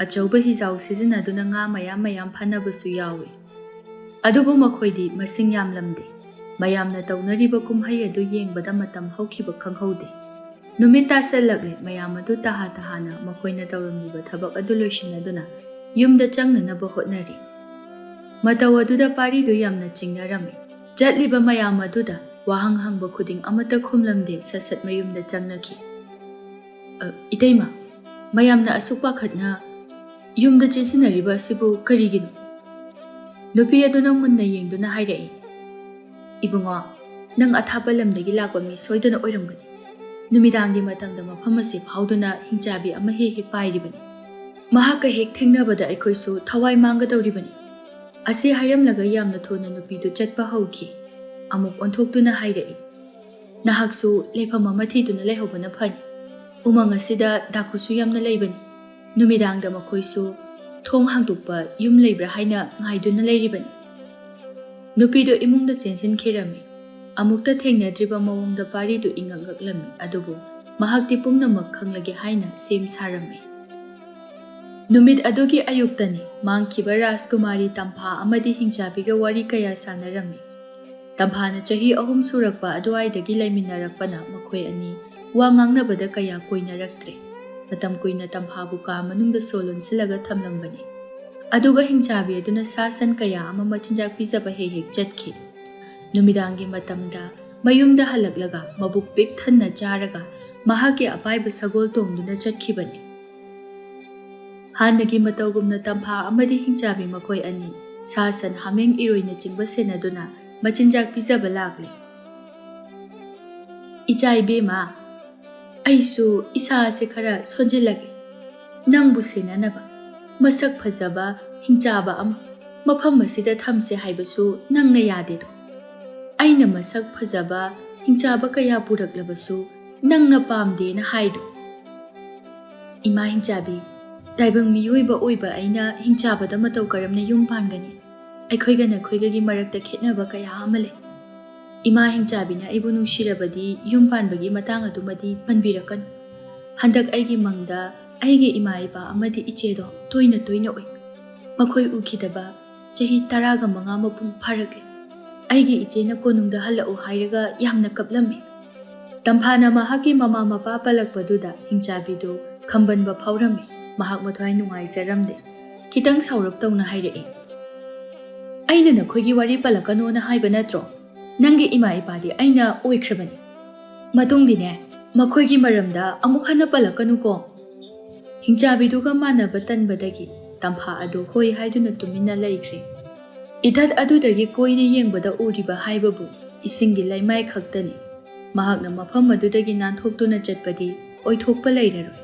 ꯑꯆꯧꯕ ꯍꯤꯖꯥꯎ ꯁꯤꯖꯤꯟꯅꯗꯨꯅ ꯉꯥ ꯃꯌꯥꯝ ꯃꯌꯥꯝ ꯐꯥꯅꯕꯁꯨ ꯌꯥꯎꯏ꯫ ꯑꯗꯨꯕꯨ ꯃꯈꯣꯏꯗꯤ ꯃꯁꯤꯡ ꯌꯥꯝꯂꯝꯗꯦ꯫ ꯃꯌꯥꯝꯅ ꯇꯧꯅꯔꯤꯕ ꯀꯨꯝꯍꯩ ꯑꯗꯨ ꯌꯦꯡꯕꯗ ꯃꯇꯝ ꯍꯧꯈꯤꯕ ꯈꯪꯍꯧꯗꯦ꯫ ꯅꯨꯃꯤꯠ ꯇꯥꯁꯜꯂꯛꯂꯦ꯫ ꯃꯌꯥꯝ ꯑꯗꯨ ꯇꯍꯥ ꯇꯍꯥꯅ ꯃꯈꯣꯏꯅ ꯇꯧꯔꯝꯂꯤꯕ ꯊꯕꯛ ꯑꯗꯨ ꯂꯣꯏꯁꯤꯟꯅꯗꯨꯅ ꯌꯨꯝꯗ ꯆꯪꯅꯅꯕ ꯍꯣꯠꯅꯔꯤ꯫ ꯃꯇꯧ ꯑꯗꯨꯗ ꯄꯥꯔꯤꯗꯨ ꯌꯥꯝꯅ ꯆꯤꯡꯅꯔꯝꯃꯤ꯫ ꯆꯠꯂꯤꯕ ꯃꯌꯥꯝ ꯑꯗꯨꯗ ꯋꯥꯍꯪ ꯍꯪꯕ ꯈꯨꯗꯤꯡ ꯑꯃꯠꯇ ꯈꯨꯝꯂꯝꯗꯦ, ꯁꯠ ꯁꯠ ꯃꯌꯨꯝꯗ ꯆꯪꯅꯈꯤ꯫ "ꯑ, ꯏꯇꯩꯃ, ꯃꯌꯥꯝꯅ ꯑꯁꯨꯛ ꯄꯥꯈꯠꯅ ꯌꯨꯝꯗ ꯆꯦꯟꯁꯤꯟꯅꯔꯤꯕ ꯑꯁꯤꯕꯨ ꯀꯔꯤꯒꯤꯅꯣ?" ꯅꯨꯄꯤ ꯑꯗꯨꯅ ꯃꯨꯟꯅ ꯌꯦꯡꯗꯨꯅ ꯍꯥꯏꯔꯛꯏ, "ꯏꯕꯨꯡꯉꯣ, ꯅꯪ ꯑꯊꯥꯞꯄ ꯂꯝꯗꯒꯤ ꯂꯥꯛꯄ ꯃꯤ ꯁꯣꯏꯗꯅ ꯑꯣꯏꯔꯝꯒꯅꯤ꯫ ꯅꯨꯃꯤꯗꯥꯡꯒꯤ ꯃꯇꯝꯗ ꯃꯐꯝ ꯑꯁꯤ ꯐꯥꯎꯗꯨꯅ ꯍꯤꯡꯆꯥꯕꯤ ꯑꯃ ꯍꯦꯛ ꯍꯦꯛ ꯄꯥꯏꯔꯤꯕꯅꯤ꯫ ꯃꯍꯥꯛꯀ ꯍꯦꯛ ꯊꯦꯡꯅꯕꯗ ꯑꯩꯈꯣꯏꯁꯨ ꯊꯋꯥꯏ ꯃꯥꯡꯒꯗꯧꯔꯤꯕꯅꯤ"꯫ ꯑꯁꯤ ꯍꯥꯏꯔꯝꯂꯒ ꯌꯥꯝꯅ ꯊꯨꯅ ꯅꯨꯄꯤꯗꯨ ꯆꯠꯄ ꯍꯧꯈꯤ꯫ ꯑꯃꯨꯛ ꯑꯣꯟꯊꯣꯛꯇꯨꯅ ꯍꯥꯏꯔꯛꯏ, "ꯅꯍꯥꯛꯁꯨ ꯂꯩꯐꯝ ꯑꯃ ꯊꯤꯗꯨꯅ ꯂꯩꯍꯧꯕꯅ ꯐꯅꯤ꯫ ꯎꯃꯪ ꯑꯁꯤꯗ ꯗꯥꯀꯨꯁꯨ ꯌꯥꯝꯅ ꯂꯩꯕꯅꯤ꯫ ꯅꯨꯃꯤꯗꯥꯡꯗ ꯃꯈꯣꯏꯁꯨ ꯊꯣꯡ ꯍꯥꯡꯗꯣꯛꯄ ꯌꯨꯝ ꯂꯩꯕ꯭ꯔꯥ ꯍꯥꯏꯅ ꯉꯥꯏꯗꯨꯅ ꯂꯩꯔꯤꯕꯅꯤ"꯫ ꯅꯨꯄꯤꯗꯨ ꯏꯃꯨꯡꯗ ꯆꯦꯟꯁꯤꯟꯈꯤꯔꯝꯃꯤ꯫ ꯑꯃꯨꯛꯇ ꯊꯦꯡꯅꯗ꯭ꯔꯤꯕ ꯃꯑꯣꯡꯗ ꯄꯥꯔꯤꯗꯨ ꯏꯉꯛ ꯉꯛꯂꯝꯃꯤ꯫ ꯑꯗꯨꯕꯨ ꯃꯍꯥꯛꯇꯤ ꯄꯨꯝꯅꯃꯛ ꯈꯪꯂꯒꯦ ꯍꯥꯏꯅ ꯁꯦꯝ ꯁꯥꯔꯝꯃꯤ꯫ ꯅꯨꯃꯤꯠ ꯑꯗꯨꯒꯤ ꯑꯌꯨꯛꯇꯅꯤ ꯃꯥꯡꯈꯤꯕ ꯔꯥꯖꯀꯨꯃꯥꯔꯤ ꯇꯝꯐꯥ ꯑꯃꯗꯤ ꯍꯤꯡꯆꯥꯕꯤꯒ ꯋꯥꯔꯤ ꯀꯌꯥ ꯁꯥꯟꯅꯔꯝꯃꯤ꯫ ꯇꯝꯐꯥꯅ ꯆꯍꯤ ꯑꯍꯨꯝ ꯁꯨꯔꯛꯄ ꯑꯗꯨꯋꯥꯏꯗꯒꯤ ꯂꯩꯃꯤꯟꯅꯔꯛꯄꯅ ꯃꯈꯣꯏ ꯑꯅꯤ ꯋꯥ ꯉꯥꯡꯅꯕꯗ ꯀꯌꯥ ꯀꯣꯏꯅꯔꯛꯇ꯭ꯔꯦ꯫ ꯃꯇꯝ ꯀꯨꯏꯅ ꯇꯝꯐꯥꯕꯨ ꯀꯥ ꯃꯅꯨꯡꯗ ꯁꯣ ꯂꯣꯟꯁꯤꯜꯂꯒ ꯊꯝꯂꯝꯕꯅꯤ꯫ ꯑꯗꯨꯒ ꯍꯤꯡꯆꯥꯕꯤ ꯑꯗꯨꯅ ꯁꯥ ꯁꯟ ꯀꯌꯥ ꯑꯃ ꯃꯆꯤꯟꯖꯥꯛ ꯄꯤꯖꯕ ꯍꯦꯛ ꯍꯦꯛ ꯆꯠꯈꯤ꯫ ꯅꯨꯃꯤꯗꯥꯡꯒꯤ ꯃꯇꯝꯗ ꯃꯌꯨꯝꯗ ꯍꯜꯂꯛꯂꯒ ꯃꯕꯨꯛ ꯄꯤꯛ ꯊꯟꯅ ꯆꯥꯔꯒ ꯃꯍꯥꯛꯀꯤ ꯑꯄꯥꯏꯕ ꯁꯒꯣꯜ ꯇꯣꯡꯗꯨꯅ ꯆꯠꯈꯤꯕꯅꯤ꯫ ꯍꯥꯟꯅꯒꯤ ꯃꯇꯧꯒꯨꯝꯅ ꯇꯝꯐꯥ ꯑꯃꯗꯤ ꯍꯤꯡꯆꯥꯕꯤ ꯃꯈꯣꯏ ꯑꯅꯤ ꯁꯥ ꯁꯟ, ꯍꯥꯃꯦꯡ, ꯏꯔꯣꯏꯅꯆꯤꯡꯕ ꯁꯦꯟꯅꯗꯨꯅ ꯃꯆꯤꯟꯖꯥꯛ ꯄꯤꯖꯕ ꯂꯥꯛꯂꯦ꯫ "ꯏꯆꯥ ꯏꯕꯦꯝꯃ, ꯑꯩꯁꯨ ꯏꯁꯥꯁꯦ ꯈꯔ ꯁꯣꯟꯖꯤꯜꯂꯒꯦ꯫ ꯅꯪꯕꯨ ꯁꯦꯟꯅꯅꯕ ꯃꯁꯛ ꯐꯖꯕ ꯍꯤꯡꯆꯥꯕ ꯑꯃ ꯃꯐꯝ ꯑꯁꯤꯗ ꯊꯝꯁꯦ ꯍꯥꯏꯕꯁꯨ ꯅꯪꯅ ꯌꯥꯗꯦꯗꯣ꯫ ꯑꯩꯅ ꯃꯁꯛ ꯐꯖꯕ ꯍꯤꯡꯆꯥꯕ ꯀꯌꯥ ꯄꯨꯔꯛꯂꯕꯁꯨ ꯅꯪꯅ ꯄꯥꯝꯗꯦꯅ ꯍꯥꯏꯗꯣ꯫ ꯏꯃꯥ ꯍꯤꯡꯆꯥꯕꯤ, ꯇꯥꯏꯕꯪ ꯃꯤꯑꯣꯏꯕ ꯑꯣꯏꯕ ꯑꯩꯅ ꯍꯤꯡꯆꯥꯕꯗ ꯃꯇꯧ ꯀꯔꯝꯅ ꯌꯨꯝ ꯄꯥꯟꯒꯅꯤ? ꯑꯩꯈꯣꯏꯒ ꯅꯈꯣꯏꯒꯒꯤ ꯃꯔꯛꯇ ꯈꯦꯠꯅꯕ ꯀꯌꯥ ꯑꯃ ꯂꯩ꯫ ꯏꯃꯥ ꯍꯤꯡꯆꯥꯕꯤꯅ ꯑꯩꯕꯨ ꯅꯨꯡꯁꯤꯔꯕꯗꯤ ꯌꯨꯝ ꯄꯥꯟꯕꯒꯤ ꯃꯇꯥꯡ ꯑꯗꯨꯃꯗꯤ ꯄꯟꯕꯤꯔꯛꯀꯅꯨ꯫ ꯍꯟꯗꯛ ꯑꯩꯒꯤ ꯃꯪꯗ ꯑꯩꯒꯤ ꯏꯃꯥ ꯏꯄꯥ ꯑꯃꯗꯤ ꯏꯆꯦꯗꯣ ꯇꯣꯏꯅ ꯇꯣꯏꯅ ꯎꯏ꯫ ꯃꯈꯣꯏ ꯎꯈꯤꯗꯕ ꯆꯍꯤ ꯇꯔꯥꯒ ꯃꯉꯥ ꯃꯄꯨꯡ ꯐꯥꯔꯛꯂꯦ꯫ ꯑꯩꯒꯤ ꯏꯆꯦꯅ ꯀꯣꯅꯨꯡꯗ ꯍꯜꯂꯛꯎ ꯍꯥꯏꯔꯒ ꯌꯥꯝꯅ ꯀꯞꯂꯝꯃꯤ꯫" ꯇꯝꯐꯥꯅ ꯃꯍꯥꯛꯀꯤ ꯃꯃꯥ ꯃꯄꯥ ꯄꯜꯂꯛꯄꯗꯨꯗ ꯍꯤꯡꯆꯥꯕꯤꯗꯨ ꯈꯝꯕꯟꯕ ꯐꯥꯎꯔꯝꯃꯤ꯫ ꯃꯍꯥꯛ ꯃꯊ꯭ꯋꯥꯏ ꯅꯨꯡꯉꯥꯏꯖꯔꯝꯗꯦ꯫ ꯈꯤꯇꯪ ꯁꯥꯎꯔꯞ ꯇꯧꯅ ꯍꯥꯏꯔꯛꯏ, "ꯑꯩꯅ ꯅꯈꯣꯏꯒꯤ ꯋꯥꯔꯤ ꯄꯜꯂꯛꯀꯅꯣꯅ ꯍꯥꯏꯕ ꯅꯠꯇ꯭ꯔꯣ? ꯅꯪꯒꯤ ꯏꯃꯥ ꯏꯄꯥꯗꯤ ꯑꯩꯅ ꯑꯣꯏꯈ꯭ꯔꯕꯅꯤ꯫ ꯃꯇꯨꯡꯗꯤꯅꯦ, ꯃꯈꯣꯏꯒꯤ ꯃꯔꯝꯗ ꯑꯃꯨꯛ ꯍꯟꯅ ꯄꯜꯂꯛꯀꯅꯨꯀꯣ꯫" ꯍꯤꯡꯆꯥꯕꯤꯗꯨꯒ ꯃꯥꯟꯅꯕ ꯇꯟꯕꯗꯒꯤ ꯇꯝꯐꯥ ꯑꯗꯨ ꯍꯣꯏ ꯍꯥꯏꯗꯨꯅ ꯇꯨꯃꯤꯟꯅ ꯂꯩꯈ꯭ꯔꯦ꯫ ꯏꯊꯠ ꯑꯗꯨꯗꯒꯤ ꯀꯣꯏꯅ ꯌꯦꯡꯕꯗ ꯎꯔꯤꯕ ꯍꯥꯏꯕꯕꯨ ꯏꯁꯤꯡꯒꯤ ꯂꯩꯃꯥꯏ ꯈꯛꯇꯅꯤ꯫ ꯃꯍꯥꯛꯅ ꯃꯐꯝ ꯑꯗꯨꯗꯒꯤ ꯅꯥꯟꯊꯣꯛꯇꯨꯅ ꯆꯠꯄꯗꯤ ꯑꯣꯏꯊꯣꯛꯄ ꯂꯩꯔꯔꯣꯏ꯫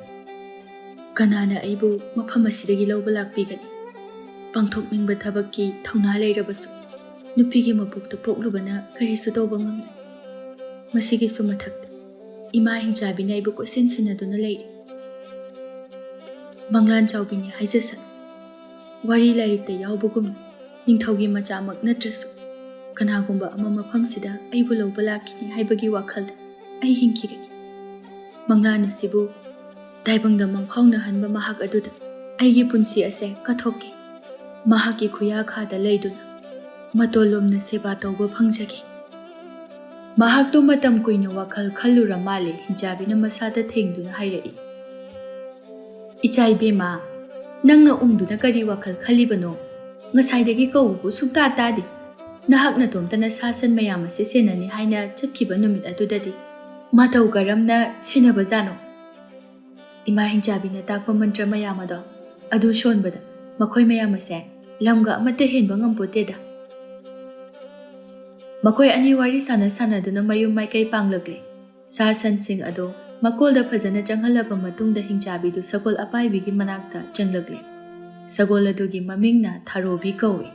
"ꯀꯅꯥꯅ ꯑꯩꯕꯨ ꯃꯐꯝ ꯑꯁꯤꯗꯒꯤ ꯂꯧꯕ ꯂꯥꯛꯄꯤꯒꯅꯤ? ꯄꯥꯡꯊꯣꯛꯅꯤꯡꯕ ꯊꯕꯛꯀꯤ ꯊꯧꯅꯥ ꯂꯩꯔꯕꯁꯨ ꯅꯨꯄꯤꯒꯤ ꯃꯄꯣꯛꯇ ꯄꯣꯛꯂꯨꯕꯅ ꯀꯔꯤꯁꯨ ꯇꯧꯕ ꯉꯝꯂꯣꯏ꯫ ꯃꯁꯤꯒꯤꯁꯨ ꯃꯊꯛꯇ ꯏꯃꯥ ꯍꯤꯡꯆꯥꯕꯤꯅ ꯑꯩꯕꯨ ꯀꯣꯏꯁꯦꯟ ꯁꯦꯟꯅꯗꯨꯅ ꯂꯩꯔꯤ꯫ ꯃꯪꯂꯥꯟ ꯆꯥꯎꯕꯤꯅꯤ ꯍꯥꯏꯖꯁꯅꯨ꯫ ꯋꯥꯔꯤ ꯂꯥꯏꯔꯤꯛꯇ ꯌꯥꯎꯕꯒꯨꯝ ꯅꯤꯡꯊꯧꯒꯤ ꯃꯆꯥꯃꯛ ꯅꯠꯇ꯭ꯔꯁꯨ ꯀꯅꯥꯒꯨꯝꯕ ꯑꯃ ꯃꯐꯝꯁꯤꯗ ꯑꯩꯕꯨ ꯂꯧꯕ ꯂꯥꯛꯈꯤꯅꯤ ꯍꯥꯏꯕꯒꯤ ꯋꯥꯈꯜꯗ ꯑꯩ ꯍꯤꯡꯈꯤꯒꯅꯤ꯫" ꯃꯪꯂꯥꯟ ꯑꯁꯤꯕꯨ ꯇꯥꯏꯕꯪꯗ ꯃꯪꯐꯥꯎꯅꯍꯟꯕ ꯃꯍꯥꯛ ꯑꯗꯨꯗ ꯑꯩꯒꯤ ꯄꯨꯟꯁꯤ ꯑꯁꯦ ꯀꯠꯊꯣꯛꯀꯦ꯫ ꯃꯍꯥꯛꯀꯤ ꯈꯨꯌꯥꯈꯥꯗ ꯂꯩꯗꯨꯅ ꯃꯇꯣꯜꯂꯣꯝꯅ ꯁꯦꯕꯥ ꯇꯧꯕ ꯐꯪꯖꯒꯦ꯫ ꯃꯍꯥꯛꯇꯣ ꯃꯇꯝ ꯀꯨꯏꯅ ꯋꯥꯈꯜ ꯈꯜꯂꯨꯔ ꯃꯥꯜꯂꯦ꯫ ꯍꯤꯡꯆꯥꯕꯤꯅ ꯃꯁꯥꯗ ꯊꯦꯡꯗꯨꯅ ꯍꯥꯏꯔꯛꯏ, "ꯏꯆꯥ ꯏꯕꯦꯝꯃ, ꯅꯪꯅ ꯎꯪꯗꯨꯅ ꯀꯔꯤ ꯋꯥꯈꯜ ꯈꯜꯂꯤꯕꯅꯣ? ꯉꯁꯥꯏꯗꯒꯤ ꯀꯧꯕꯕꯨ ꯁꯨꯛꯇꯥ ꯇꯥꯗꯦ꯫ ꯅꯍꯥꯛ ꯅꯇꯣꯝꯇꯅ ꯁꯥ ꯁꯟ ꯃꯌꯥꯝ ꯑꯁꯤ ꯁꯦꯟꯅꯅꯤ ꯍꯥꯏꯅ ꯆꯠꯈꯤꯕ ꯅꯨꯃꯤꯠ ꯑꯗꯨꯗꯗꯤ ꯃꯇꯧ ꯀꯔꯝꯅ ꯁꯦꯟꯅꯕꯖꯥꯠꯅꯣ?" ꯏꯃꯥ ꯍꯤꯡꯆꯥꯕꯤꯅ ꯇꯥꯛꯄ ꯃꯟꯇ꯭ꯔ ꯃꯌꯥꯝ ꯑꯗꯣ ꯑꯗꯨ ꯁꯣꯟꯕꯗ ꯃꯈꯣꯏ ꯃꯌꯥꯝ ꯑꯁꯦ ꯂꯝꯒ ꯑꯃꯠꯇ ꯍꯦꯟꯕ ꯉꯝꯄꯣꯠꯇꯦꯗ꯫ ꯃꯈꯣꯏ ꯑꯅꯤ ꯋꯥꯔꯤ ꯁꯥꯟꯅ ꯁꯥꯟꯅꯗꯨꯅ ꯃꯌꯨꯝ ꯃꯥꯏꯀꯩ ꯄꯥꯡꯂꯛꯂꯦ꯫ ꯁꯥ ꯁꯟꯁꯤꯡ ꯑꯗꯣ ꯃꯀꯣꯜꯗ ꯐꯖꯅ ꯆꯪꯍꯜꯂꯕ ꯃꯇꯨꯡꯗ ꯍꯤꯡꯆꯥꯕꯤꯗꯨ ꯁꯒꯣꯜ ꯑꯄꯥꯏꯕꯤꯒꯤ ꯃꯅꯥꯛꯇ ꯆꯪꯂꯛꯂꯦ꯫ ꯁꯒꯣꯜ ꯑꯗꯨꯒꯤ ꯃꯃꯤꯡꯅ ꯊꯔꯣꯕꯤ ꯀꯧꯏ꯫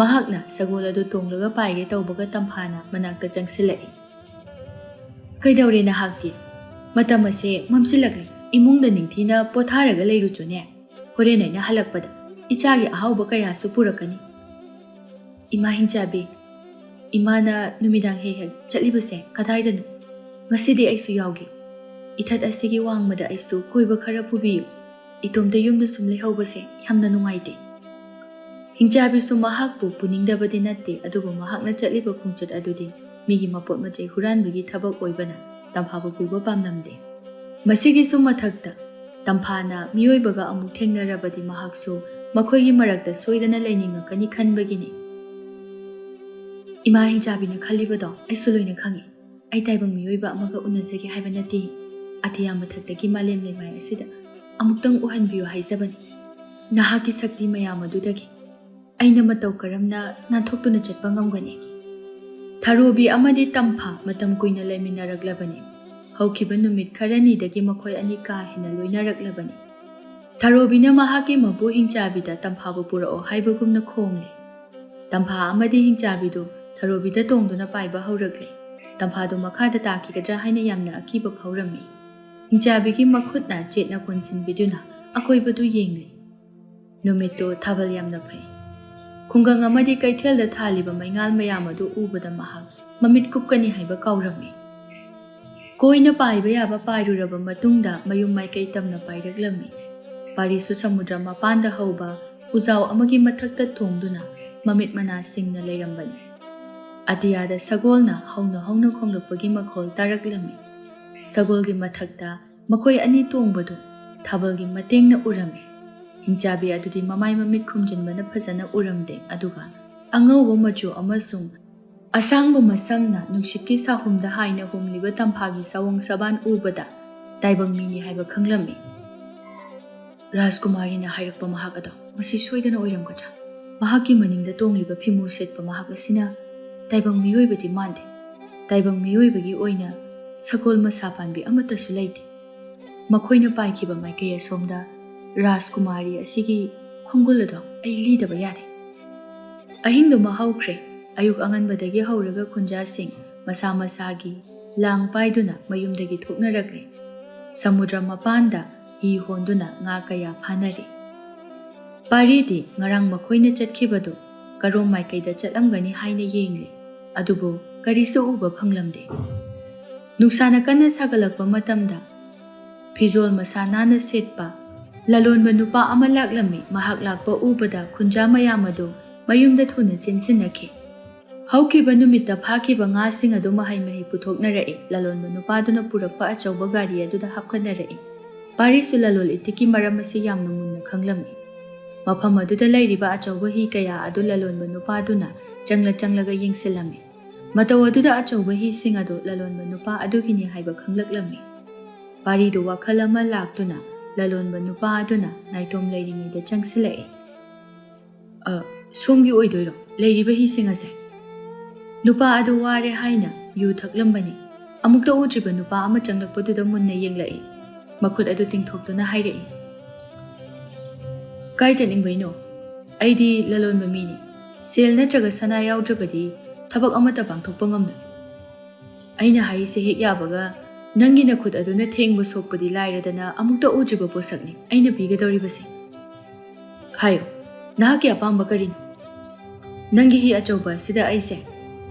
ꯃꯍꯥꯛꯅ ꯁꯒꯣꯜ ꯑꯗꯨ ꯇꯣꯡꯂꯒ ꯄꯥꯏꯒꯦ ꯇꯧꯕꯒ ꯇꯝꯐꯥꯅ ꯃꯅꯥꯛꯇ ꯆꯪꯁꯤꯜꯂꯛꯏ꯫ "ꯀꯩꯗꯧꯔꯦ ꯅꯍꯥꯛꯇꯤ? ꯃꯇꯝ ꯑꯁꯦ ꯃꯝꯁꯤꯜꯂꯛꯂꯦ꯫ ꯏꯃꯨꯡꯗ ꯅꯤꯡꯊꯤꯅ ꯄꯣꯊꯥꯔꯒ ꯂꯩꯔꯨꯆꯣꯅꯦ꯫ ꯍꯣꯔꯦꯟ ꯑꯩꯅ ꯍꯜꯂꯛꯄꯗ ꯏꯆꯥꯒꯤ ꯑꯍꯥꯎꯕ ꯀꯌꯥꯁꯨ ꯄꯨꯔꯛꯀꯅꯤ꯫" "ꯏꯃꯥ ꯍꯤꯡꯆꯥꯕꯤ, ꯏꯃꯥꯅ ꯅꯨꯃꯤꯗꯥꯡ ꯍꯦꯛ ꯍꯦꯛ ꯆꯠꯂꯤꯕꯁꯦ ꯀꯗꯥꯏꯗꯅꯣ? ꯉꯁꯤꯗꯤ ꯑꯩꯁꯨ ꯌꯥꯎꯒꯦ꯫ ꯏꯊꯠ ꯑꯁꯤꯒꯤ ꯋꯥꯡꯃꯗ ꯑꯩꯁꯨ ꯀꯣꯏꯕ ꯈꯔ ꯄꯨꯕꯤꯌꯨ꯫ ꯏꯇꯣꯝꯇ ꯌꯨꯝꯗ ꯁꯨꯝ ꯂꯩꯍꯧꯕꯁꯦ ꯌꯥꯝꯅ ꯅꯨꯡꯉꯥꯏꯇꯦ꯫" ꯍꯤꯡꯆꯥꯕꯤꯁꯨ ꯃꯍꯥꯛꯄꯨ ꯄꯨꯅꯤꯡꯗꯕꯗꯤ ꯅꯠꯇꯦ, ꯑꯗꯨꯕꯨ ꯃꯍꯥꯛꯅ ꯆꯠꯂꯤꯕ ꯈꯣꯡꯆꯠ ꯑꯗꯨꯗꯤ ꯃꯤꯒꯤ ꯃꯄꯣꯠ ꯃꯆꯩ ꯍꯨꯔꯥꯟꯕꯒꯤ ꯊꯕꯛ ꯑꯣꯏꯕꯅ ꯇꯝꯐꯥꯕꯨ ꯄꯨꯕ ꯄꯥꯝꯂꯝꯗꯦ꯫ ꯃꯁꯤꯒꯤꯁꯨ ꯃꯊꯛꯇ ꯇꯝꯐꯥꯅ ꯃꯤꯑꯣꯏꯕꯒ ꯑꯃꯨꯛ ꯊꯦꯡꯅꯔꯕꯗꯤ ꯃꯍꯥꯛꯁꯨ ꯃꯈꯣꯏꯒꯤ ꯃꯔꯛꯇ ꯁꯣꯏꯗꯅ ꯂꯩꯅꯤꯡꯉꯛꯀꯅꯤ ꯈꯟꯕꯒꯤꯅꯤ꯫ "ꯏꯃꯥ ꯍꯤꯡꯆꯥꯕꯤꯅ ꯈꯜꯂꯤꯕꯗꯣ ꯑꯩꯁꯨ ꯂꯣꯏꯅ ꯈꯪꯏ꯫ ꯑꯩ ꯇꯥꯏꯕꯪ ꯃꯤꯑꯣꯏꯕ ꯑꯃꯒ ꯎꯅꯖꯒꯦ ꯍꯥꯏꯕ ꯅꯠꯇꯦ꯫ ꯑꯇꯤꯌꯥ ꯃꯊꯛꯇꯒꯤ ꯃꯥꯂꯦꯝ ꯂꯩꯃꯥꯏ ꯑꯁꯤꯗ ꯑꯃꯨꯛꯇꯪ ꯎꯍꯟꯕꯤꯌꯨ ꯍꯥꯏꯖꯕꯅꯤ꯫ ꯅꯍꯥꯛꯀꯤ ꯁꯛꯇꯤ ꯃꯌꯥꯝ ꯑꯗꯨꯗꯒꯤ ꯑꯩꯅ ꯃꯇꯧ ꯀꯔꯝꯅ ꯅꯥꯟꯊꯣꯛꯇꯨꯅ ꯆꯠꯄ ꯉꯝꯒꯅꯤ?" ꯊꯔꯣꯕꯤ ꯑꯃꯗꯤ ꯇꯝꯐꯥ ꯃꯇꯝ ꯀꯨꯏꯅ ꯂꯩꯃꯤꯟꯅꯔꯛꯂꯕꯅꯤ꯫ ꯍꯧꯈꯤꯕ ꯅꯨꯃꯤꯠ ꯈꯔꯅꯤꯗꯒꯤ ꯃꯈꯣꯏ ꯑꯅꯤ ꯀꯥ ꯍꯦꯟꯅ ꯂꯣꯏꯅꯔꯛꯂꯕꯅꯤ꯫ ꯊꯔꯣꯕꯤꯅ ꯃꯍꯥꯛꯀꯤ ꯃꯄꯨ ꯍꯤꯡꯆꯥꯕꯤꯗ ꯇꯝꯐꯥꯕꯨ ꯄꯨꯔꯛꯑꯣ ꯍꯥꯏꯕꯒꯨꯝꯅ ꯈꯣꯡꯂꯦ꯫ ꯇꯝꯐꯥ ꯑꯃꯗꯤ ꯍꯤꯡꯆꯥꯕꯤꯗꯨ ꯊꯔꯣꯕꯤꯗ ꯇꯣꯡꯗꯨꯅ ꯄꯥꯏꯕ ꯍꯧꯔꯛꯂꯦ꯫ ꯇꯝꯐꯥꯗꯨ ꯃꯈꯥꯗ ꯇꯥꯈꯤꯒꯗ꯭ꯔꯥ ꯍꯥꯏꯅ ꯌꯥꯝꯅ ꯑꯀꯤꯕ ꯐꯥꯎꯔꯝꯃꯤ꯫ ꯍꯤꯡꯆꯥꯕꯤꯒꯤ ꯃꯈꯨꯠꯅ ꯆꯦꯠꯅ ꯀꯣꯟꯁꯤꯟꯕꯤꯗꯨꯅ ꯑꯀꯣꯏꯕꯗꯨ ꯌꯦꯡꯂꯤ꯫ ꯅꯨꯃꯤꯠꯇꯨ ꯊꯥꯕꯜ ꯌꯥꯝꯅ ꯐꯩ꯫ ꯈꯨꯡꯒꯪ ꯑꯃꯗꯤ ꯀꯩꯊꯦꯜꯗ ꯊꯥꯜꯂꯤꯕ ꯃꯩꯉꯥꯜ ꯃꯌꯥꯝ ꯑꯗꯨ ꯎꯕꯗ ꯃꯍꯥꯛ ꯃꯃꯤꯠ ꯀꯨꯞꯀꯅꯤ ꯍꯥꯏꯕ ꯀꯥꯎꯔꯝꯃꯤ꯫ ꯀꯣꯏꯅ ꯄꯥꯏꯕ ꯌꯥꯕ ꯄꯥꯏꯔꯨꯔꯕ ꯃꯇꯨꯡꯗ ꯃꯌꯨꯝ ꯃꯥꯏꯀꯩ ꯇꯝꯅ ꯄꯥꯏꯔꯛꯂꯝꯃꯤ꯫ ꯄꯥꯔꯤꯁꯨ ꯁꯃꯨꯗ꯭ꯔ ꯃꯄꯥꯟꯗ ꯍꯧꯕ ꯎꯖꯥꯎ ꯑꯃꯒꯤ ꯃꯊꯛꯇ ꯊꯣꯡꯗꯨꯅ ꯃꯃꯤꯠ ꯃꯅꯥ ꯁꯤꯡꯅ ꯂꯩꯔꯝꯕꯅꯤ꯫ ꯑꯇꯤꯌꯥꯗ ꯁꯒꯣꯜꯅ ꯍꯧꯅ ꯍꯧꯅ ꯈꯣꯡꯂꯛꯄꯒꯤ ꯃꯈꯣꯜ ꯇꯥꯔꯛꯂꯝꯃꯤ꯫ ꯁꯒꯣꯜꯒꯤ ꯃꯊꯛꯇ ꯃꯈꯣꯏ ꯑꯅꯤ ꯇꯣꯡꯕꯗꯨ ꯊꯥꯕꯜꯒꯤ ꯃꯇꯦꯡꯅ ꯎꯔꯝꯃꯤ꯫ ꯍꯤꯡꯆꯥꯕꯤ ꯑꯗꯨꯗꯤ ꯃꯃꯥꯏ ꯃꯃꯤꯠ ꯈꯨꯝꯖꯤꯟꯕꯅ ꯐꯖꯅ ꯎꯔꯝꯗꯦ, ꯑꯗꯨꯒ ꯑꯉꯧꯕ ꯃꯆꯨ ꯑꯃꯁꯨꯡ ꯑꯁꯥꯡꯕ ꯃꯁꯝꯅ ꯅꯨꯡꯁꯤꯠꯀꯤ ꯁꯥꯍꯨꯝꯗ ꯍꯥꯏꯅ ꯍꯨꯝꯂꯤꯕ ꯇꯝꯐꯥꯒꯤ ꯁꯑꯣꯡ ꯁꯕꯥꯟ ꯎꯕꯗ ꯇꯥꯏꯕꯪ ꯃꯤꯅꯤ ꯍꯥꯏꯕ ꯈꯪꯂꯝꯃꯤ꯫ ꯔꯥꯖꯀꯨꯃꯥꯔꯤꯅ ꯍꯥꯏꯔꯛꯄ ꯃꯍꯥꯛ ꯑꯗꯣ ꯃꯁꯤ ꯁꯣꯏꯗꯅ ꯑꯣꯏꯔꯝꯒꯗ꯭ꯔꯥ? ꯃꯍꯥꯛꯀꯤ ꯃꯅꯤꯡꯗ ꯇꯣꯡꯂꯤꯕ ꯐꯤꯃꯨ ꯁꯦꯠꯄ ꯃꯍꯥꯛ ꯑꯁꯤꯅ ꯇꯥꯏꯕꯪ ꯃꯤꯑꯣꯏꯕꯗꯤ ꯃꯥꯟꯗꯦ꯫ ꯇꯥꯏꯕꯪ ꯃꯤꯑꯣꯏꯕꯒꯤ ꯑꯣꯏꯅ ꯁꯒꯣꯜ ꯃꯁꯥ ꯄꯥꯟꯕꯤ ꯑꯃꯠꯇꯁꯨ ꯂꯩꯇꯦ꯫ ꯃꯈꯣꯏꯅ ꯄꯥꯏꯈꯤꯕ ꯃꯥꯏꯀꯩ ꯑꯁꯣꯝꯗ ꯔꯥꯖꯀꯨꯃꯥꯔꯤ ꯑꯁꯤꯒꯤ ꯈꯣꯡꯒꯨꯜ ꯑꯗꯣ ꯑꯩ ꯂꯤꯗꯕ ꯌꯥꯗꯦ꯫ ꯑꯍꯤꯡꯗꯨꯃ ꯍꯧꯈ꯭ꯔꯦ꯫ ꯑꯌꯨꯛ ꯑꯉꯟꯕꯗꯒꯤ ꯍꯧꯔꯒ ꯈꯨꯟꯖꯥꯁꯤꯡ ꯃꯁꯥ ꯃꯁꯥꯒꯤ ꯂꯥꯡ ꯄꯥꯏꯗꯨꯅ ꯃꯌꯨꯝꯗꯒꯤ ꯊꯣꯛꯅꯔꯛꯂꯦ꯫ ꯁꯃꯨꯗ꯭ꯔ ꯃꯄꯥꯟꯗ ꯍꯤ ꯍꯣꯟꯗꯨꯅ ꯉꯥ ꯀꯌꯥ ꯐꯥꯅꯔꯤ꯫ ꯄꯥꯔꯤꯗꯤ ꯉꯔꯥꯡ ꯃꯈꯣꯏꯅ ꯆꯠꯈꯤꯕꯗꯨ ꯀꯔꯣꯝ ꯃꯥꯏꯀꯩꯗ ꯆꯠꯂꯝꯒꯅꯤ ꯍꯥꯏꯅ ꯌꯦꯡꯂꯦ, ꯑꯗꯨꯕꯨ ꯀꯔꯤꯁꯨ ꯎꯕ ꯐꯪꯂꯝꯗꯦ꯫ ꯅꯨꯡꯁꯥꯅ ꯀꯟꯅ ꯁꯥꯒꯠꯂꯛꯄ ꯃꯇꯝꯗ ꯐꯤꯖꯣꯜ ꯃꯁꯥ ꯅꯥꯟꯅ ꯁꯦꯠꯄ ꯂꯂꯣꯟꯕ ꯅꯨꯄꯥ ꯑꯃ ꯂꯥꯛꯂꯝꯃꯤ꯫ ꯃꯍꯥꯛ ꯂꯥꯛꯄ ꯎꯕꯗ ꯈꯨꯟꯖꯥ ꯃꯌꯥꯝ ꯑꯗꯨ ꯃꯌꯨꯝꯗ ꯊꯨꯅ ꯆꯦꯟꯁꯤꯟꯅꯈꯤ꯫ ꯍꯧꯈꯤꯕ ꯅꯨꯃꯤꯠꯇ ꯐꯥꯈꯤꯕ ꯉꯥꯁꯤꯡ ꯑꯗꯨ ꯃꯍꯩ ꯃꯍꯩ ꯄꯨꯊꯣꯛꯅꯔꯛꯏ꯫ ꯂꯂꯣꯟꯕ ꯅꯨꯄꯥꯗꯨꯅ ꯄꯨꯔꯛꯄ ꯑꯆꯧꯕ ꯒꯥꯔꯤ ꯑꯗꯨꯗ ꯍꯥꯞꯀꯠꯅꯔꯛꯏ꯫ ꯄꯥꯔꯤꯁꯨ ꯂꯂꯣꯟ ꯏꯇꯤꯛꯀꯤ ꯃꯔꯝ ꯑꯁꯤ ꯌꯥꯝꯅ ꯃꯨꯟꯅ ꯈꯪꯂꯝꯃꯤ꯫ ꯃꯐꯝ ꯑꯗꯨꯗ ꯂꯩꯔꯤꯕ ꯑꯆꯧꯕ ꯍꯤ ꯀꯌꯥ ꯑꯗꯨ ꯂꯂꯣꯟꯕ ꯅꯨꯄꯥꯗꯨꯅ ꯆꯪꯂ ꯆꯪꯂꯒ ꯌꯦꯡꯁꯤꯜꯂꯝꯃꯤ꯫ ꯃꯇꯧ ꯑꯗꯨꯗ ꯑꯆꯧꯕ ꯍꯤꯁꯤꯡ ꯑꯗꯨ ꯂꯂꯣꯟꯕ ꯅꯨꯄꯥ ꯑꯗꯨꯒꯤꯅꯤ ꯍꯥꯏꯕ ꯈꯪꯂꯛꯂꯝꯃꯤ꯫ ꯄꯥꯔꯤꯗꯨ ꯋꯥꯈꯜ ꯑꯃ ꯂꯥꯛꯇꯨꯅ ꯂꯂꯣꯟꯕ ꯅꯨꯄꯥ ꯑꯗꯨꯅ ꯅꯥꯏꯇꯣꯝ ꯂꯩꯔꯤꯉꯩꯗ ꯆꯪꯁꯤꯜꯂꯛꯏ꯫ "ꯑ, ꯁꯣꯝꯒꯤ ꯑꯣꯏꯗꯣꯏꯔꯣ ꯂꯩꯔꯤꯕ ꯍꯤꯁꯤꯡ ꯑꯁꯦ?" ꯅꯨꯄꯥ ꯑꯗꯨ ꯋꯥꯔꯦ ꯍꯥꯏꯅ ꯌꯨ ꯊꯛꯂꯝꯕꯅꯤ꯫ ꯑꯃꯨꯛꯇ ꯎꯗ꯭ꯔꯤꯕ ꯅꯨꯄꯥ ꯑꯃ ꯆꯪꯂꯛꯄꯗꯨꯗ ꯃꯨꯟꯅ ꯌꯦꯡꯂꯛꯏ꯫ ꯃꯈꯨꯠ ꯑꯗꯨ ꯇꯤꯡꯊꯣꯛꯇꯨꯅ ꯍꯥꯏꯔꯛꯏ, "ꯀꯥꯏ ꯆꯠꯅꯤꯡꯕꯩꯅꯣ? ꯑꯩꯗꯤ ꯂꯂꯣꯟꯕ ꯃꯤꯅꯤ꯫ ꯁꯦꯜ ꯅꯠꯇ꯭ꯔꯒ ꯁꯅꯥ ꯌꯥꯎꯗ꯭ꯔꯕꯗꯤ ꯊꯕꯛ ꯑꯃꯠꯇ ꯄꯥꯡꯊꯣꯛꯄ ꯉꯝꯂꯣꯏ꯫ ꯑꯩꯅ ꯍꯥꯏꯔꯤꯁꯦ ꯍꯦꯛ ꯌꯥꯕꯒ ꯅꯪꯒꯤ ꯅꯈꯨꯠ ꯑꯗꯨꯅ ꯊꯦꯡꯕ ꯁꯣꯛꯄꯗꯤ ꯂꯥꯏꯔꯗꯅ ꯑꯃꯨꯛꯇ ꯎꯗ꯭ꯔꯤꯕ ꯄꯣꯠꯁꯛꯅꯤ ꯑꯩꯅ ꯄꯤꯒꯗꯧꯔꯤꯕꯁꯦ꯫ ꯍꯥꯏꯌꯨ, ꯅꯍꯥꯛꯀꯤ ꯑꯄꯥꯝꯕ ꯀꯔꯤꯅꯣ?" "ꯅꯪꯒꯤ ꯍꯤ ꯑꯆꯧꯕ ꯑꯁꯤꯗ ꯑꯩꯁꯦ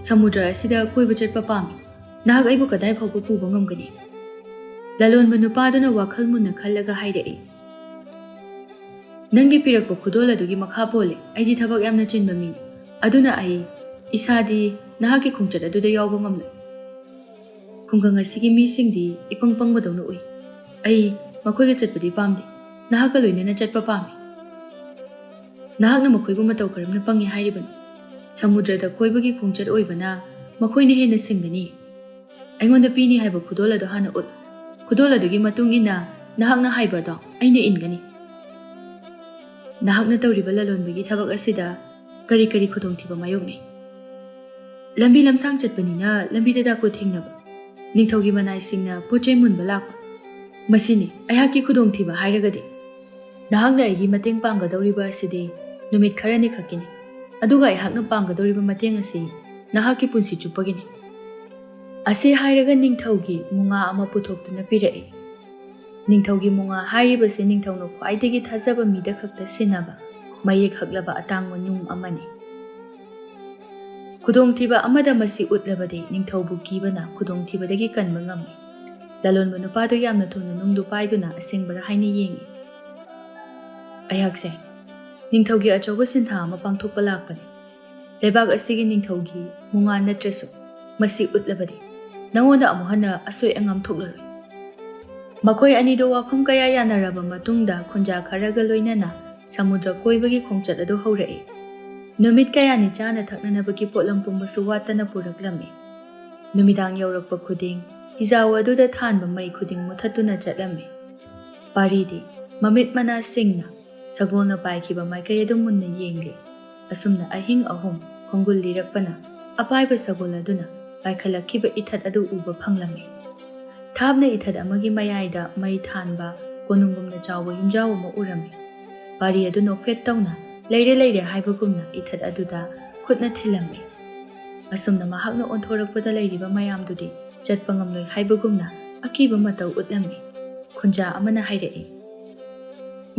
ꯁꯃꯨꯗ꯭ꯔ ꯑꯁꯤꯗ ꯀꯣꯏꯕ ꯆꯠꯄ ꯄꯥꯝꯃꯤ꯫ ꯅꯍꯥꯛ ꯑꯩꯕꯨ ꯀꯗꯥꯏ ꯐꯥꯎꯕ ꯄꯨꯕ ꯉꯝꯒꯅꯤ?" ꯂꯂꯣꯟꯕ ꯅꯨꯄꯥꯗꯨꯅ ꯋꯥꯈꯜ ꯃꯨꯟꯅ ꯈꯜꯂꯒ ꯍꯥꯏꯔꯛꯏ, "ꯅꯪꯒꯤ ꯄꯤꯔꯛꯄ ꯈꯨꯗꯣꯜ ꯑꯗꯨꯒꯤ ꯃꯈꯥ ꯄꯣꯜꯂꯦ꯫ ꯑꯩꯗꯤ ꯊꯕꯛ ꯌꯥꯝꯅ ꯆꯤꯟꯕ ꯃꯤꯅꯤ꯫ ꯑꯗꯨꯅ ꯑꯩ ꯏꯁꯥꯗꯤ ꯅꯍꯥꯛꯀꯤ ꯈꯣꯡꯆꯠ ꯑꯗꯨꯗ ꯌꯥꯎꯕ ꯉꯝꯂꯣꯏ꯫ ꯈꯨꯡꯒꯪ ꯑꯁꯤꯒꯤ ꯃꯤꯁꯤꯡꯗꯤ ꯏꯄꯪ ꯄꯪꯕꯗꯧꯅ ꯎꯏ꯫ ꯑꯩ ꯃꯈꯣꯏꯒ ꯆꯠꯄꯗꯤ ꯄꯥꯝꯗꯦ꯫ ꯅꯍꯥꯛꯀ ꯂꯣꯏꯅꯅ ꯆꯠꯄ ꯄꯥꯝꯃꯤ꯫ ꯅꯍꯥꯛꯅ ꯃꯈꯣꯏꯕꯨ ꯃꯇꯧ ꯀꯔꯝꯅ ꯄꯪꯉꯤ ꯍꯥꯏꯔꯤꯕꯅꯣ? ꯁꯃꯨꯗ꯭ꯔꯗ ꯀꯣꯏꯕꯒꯤ ꯈꯣꯡꯆꯠ ꯑꯣꯏꯕꯅ ꯃꯈꯣꯏꯅ ꯍꯦꯟꯅ ꯁꯤꯡꯒꯅꯤ꯫ ꯑꯩꯉꯣꯟꯗ ꯄꯤꯅꯤ ꯍꯥꯏꯕ ꯈꯨꯗꯣꯜ ꯑꯗꯨ ꯍꯥꯟꯅ ꯎꯠꯂꯨ꯫ ꯈꯨꯗꯣꯜ ꯑꯗꯨꯒꯤ ꯃꯇꯨꯡ ꯏꯟꯅ ꯅꯍꯥꯛꯅ ꯍꯥꯏꯕ ꯑꯗꯣ ꯑꯩꯅ ꯏꯟꯒꯅꯤ꯫ ꯅꯍꯥꯛꯅ ꯇꯧꯔꯤꯕ ꯂꯂꯣꯟꯕꯒꯤ ꯊꯕꯛ ꯑꯁꯤꯗ ꯀꯔꯤ ꯀꯔꯤ ꯈꯨꯗꯣꯡꯊꯤꯕ ꯃꯥꯌꯣꯛꯅꯩ?" "ꯂꯝꯕꯤ ꯂꯝꯁꯥꯡ ꯆꯠꯄꯅꯤꯅ ꯂꯝꯕꯤꯗ ꯗꯥꯀꯨ ꯊꯦꯡꯅꯕ, ꯅꯤꯡꯊꯧꯒꯤ ꯃꯅꯥꯏꯁꯤꯡꯅ ꯄꯣꯠ ꯆꯩ ꯃꯨꯟꯕ ꯂꯥꯛꯄ, ꯃꯁꯤꯅꯤ ꯑꯩꯍꯥꯛꯀꯤ ꯈꯨꯗꯣꯡꯊꯤꯕ ꯍꯥꯏꯔꯒꯗꯤ꯫ ꯅꯍꯥꯛꯅ ꯑꯩꯒꯤ ꯃꯇꯦꯡ ꯄꯥꯡꯒꯗꯧꯔꯤꯕ ꯑꯁꯤꯗꯤ ꯅꯨꯃꯤꯠ ꯈꯔꯅꯤ ꯈꯛꯀꯤꯅꯤ, ꯑꯗꯨꯒ ꯑꯩꯍꯥꯛꯅ ꯄꯥꯡꯒꯗꯧꯔꯤꯕ ꯃꯇꯦꯡ ꯑꯁꯤ ꯅꯍꯥꯛꯀꯤ ꯄꯨꯟꯁꯤ ꯆꯨꯞꯄꯒꯤꯅꯤ꯫ ꯑꯁꯤ ꯍꯥꯏꯔꯒ ꯅꯤꯡꯊꯧꯒꯤ ꯃꯨꯉꯥ ꯑꯃ ꯄꯨꯊꯣꯛꯇꯨꯅ ꯄꯤꯔꯛꯏ꯫ ꯅꯤꯡꯊꯧꯒꯤ ꯃꯨꯉꯥ ꯍꯥꯏꯔꯤꯕꯁꯤ ꯅꯤꯡꯊꯧꯅ ꯈ꯭ꯋꯥꯏꯗꯒꯤ ꯊꯥꯖꯕ ꯃꯤꯗ ꯈꯛꯇ ꯁꯤꯟꯅꯕ ꯃꯌꯦꯛ ꯍꯛꯂꯕ ꯑꯇꯥꯡꯕ ꯅꯨꯡ ꯑꯃꯅꯤ꯫ ꯈꯨꯗꯣꯡꯊꯤꯕ ꯑꯃꯗ ꯃꯁꯤ ꯎꯠꯂꯕꯗꯤ ꯅꯤꯡꯊꯧꯕꯨ ꯀꯤꯕꯅ ꯈꯨꯗꯣꯡꯊꯤꯕꯗꯒꯤ ꯀꯟꯕ ꯉꯝꯃꯤ꯫ ꯂꯂꯣꯟꯕ ꯅꯨꯄꯥꯗꯨ ꯌꯥꯝꯅ ꯊꯨꯅ ꯅꯨꯡꯗꯨ ꯄꯥꯏꯗꯨꯅ ꯑꯁꯦꯡꯕꯔꯥ ꯍꯥꯏꯅ ꯌꯦꯡꯏ꯫ "ꯑꯩꯍꯥꯛꯁꯦ ꯅꯤꯡꯊꯧꯒꯤ ꯑꯆꯧꯕ ꯁꯤꯟꯊꯥ ꯑꯃ ꯄꯥꯡꯊꯣꯛꯄ ꯂꯥꯛꯄꯅꯤ꯫ ꯂꯩꯕꯥꯛ ꯑꯁꯤꯒꯤ ꯅꯤꯡꯊꯧꯒꯤ ꯃꯨꯉꯥ ꯅꯠꯇ꯭ꯔꯁꯨ ꯃꯁꯤ ꯎꯠꯂꯕꯗꯤ ꯅꯉꯣꯟꯗ ꯑꯃꯨꯛ ꯍꯟꯅ ꯑꯁꯣꯏ ꯑꯉꯥꯝ ꯊꯣꯛꯂꯔꯣꯏ꯫" ꯃꯈꯣꯏ ꯑꯅꯤꯗꯣ ꯋꯥꯐꯝ ꯀꯌꯥ ꯌꯥꯅꯔꯕ ꯃꯇꯨꯡꯗ ꯈꯨꯟꯖꯥ ꯈꯔꯒ ꯂꯣꯏꯅꯅ ꯁꯃꯨꯗ꯭ꯔ ꯀꯣꯏꯕꯒꯤ ꯈꯣꯡꯆꯠ ꯑꯗꯨ ꯍꯧꯔꯛꯏ꯫ ꯅꯨꯃꯤꯠ ꯀꯌꯥꯅꯤ ꯆꯥꯅ ꯊꯛꯅꯅꯕꯒꯤ ꯄꯣꯠꯂꯝ ꯄꯨꯝꯕꯁꯨ ꯋꯥꯠꯇꯅ ꯄꯨꯔꯛꯂꯝꯃꯤ꯫ ꯅꯨꯃꯤꯗꯥꯡ ꯌꯧꯔꯛꯄ ꯈꯨꯗꯤꯡ ꯍꯤꯖꯥꯎ ꯑꯗꯨꯗ ꯊꯥꯟꯕ ꯃꯩ ꯈꯨꯗꯤꯡ ꯃꯨꯊꯠꯇꯨꯅ ꯆꯠꯂꯝꯃꯤ꯫ ꯄꯥꯔꯤꯗꯤ ꯃꯃꯤꯠ ꯃꯅꯥ ꯁꯤꯡꯅ ꯁꯒꯣꯜꯅ ꯄꯥꯏꯈꯤꯕ ꯃꯥꯏꯀꯩ ꯑꯗꯨ ꯃꯨꯟꯅ ꯌꯦꯡꯂꯤ꯫ ꯑꯁꯨꯝꯅ ꯑꯍꯤꯡ ꯑꯍꯨꯝ ꯈꯣꯡꯒꯨꯜ ꯂꯤꯔꯛꯄꯅ ꯑꯄꯥꯏꯕ ꯁꯒꯣꯜ ꯑꯗꯨꯅ ꯄꯥꯏꯈꯠꯂꯛꯈꯤꯕ ꯏꯊꯠ ꯑꯗꯨ ꯎꯕ ꯐꯪꯂꯝꯃꯤ꯫ ꯊꯥꯞꯅ ꯏꯊꯠ ꯑꯃꯒꯤ ꯃꯌꯥꯏꯗ ꯃꯩ ꯊꯥꯟꯕ ꯀꯣꯅꯨꯡꯒꯨꯝꯅ ꯆꯥꯎꯕ ꯌꯨꯝꯖꯥꯎ ꯑꯃ ꯎꯔꯝꯃꯤ꯫ ꯄꯥꯔꯤ ꯑꯗꯨ ꯅꯣꯛꯐꯦꯠ ꯇꯧꯅ "ꯂꯩꯔꯦ, ꯂꯩꯔꯦ" ꯍꯥꯏꯕꯒꯨꯝꯅ ꯏꯊꯠ ꯑꯗꯨꯗ ꯈꯨꯠꯅ ꯊꯤꯜꯂꯝꯃꯤ꯫ ꯑꯁꯨꯝꯅ ꯃꯍꯥꯛꯅ ꯑꯣꯟꯊꯣꯔꯛꯄꯗ ꯂꯩꯔꯤꯕ ꯃꯌꯥꯝꯗꯨꯗꯤ ꯆꯠꯄ ꯉꯝꯂꯣꯏ ꯍꯥꯏꯕꯒꯨꯝꯅ ꯑꯀꯤꯕ ꯃꯇꯧ ꯎꯠꯂꯝꯃꯤ꯫ ꯈꯨꯟꯖꯥ ꯑꯃꯅ ꯍꯥꯏꯔꯛꯏ,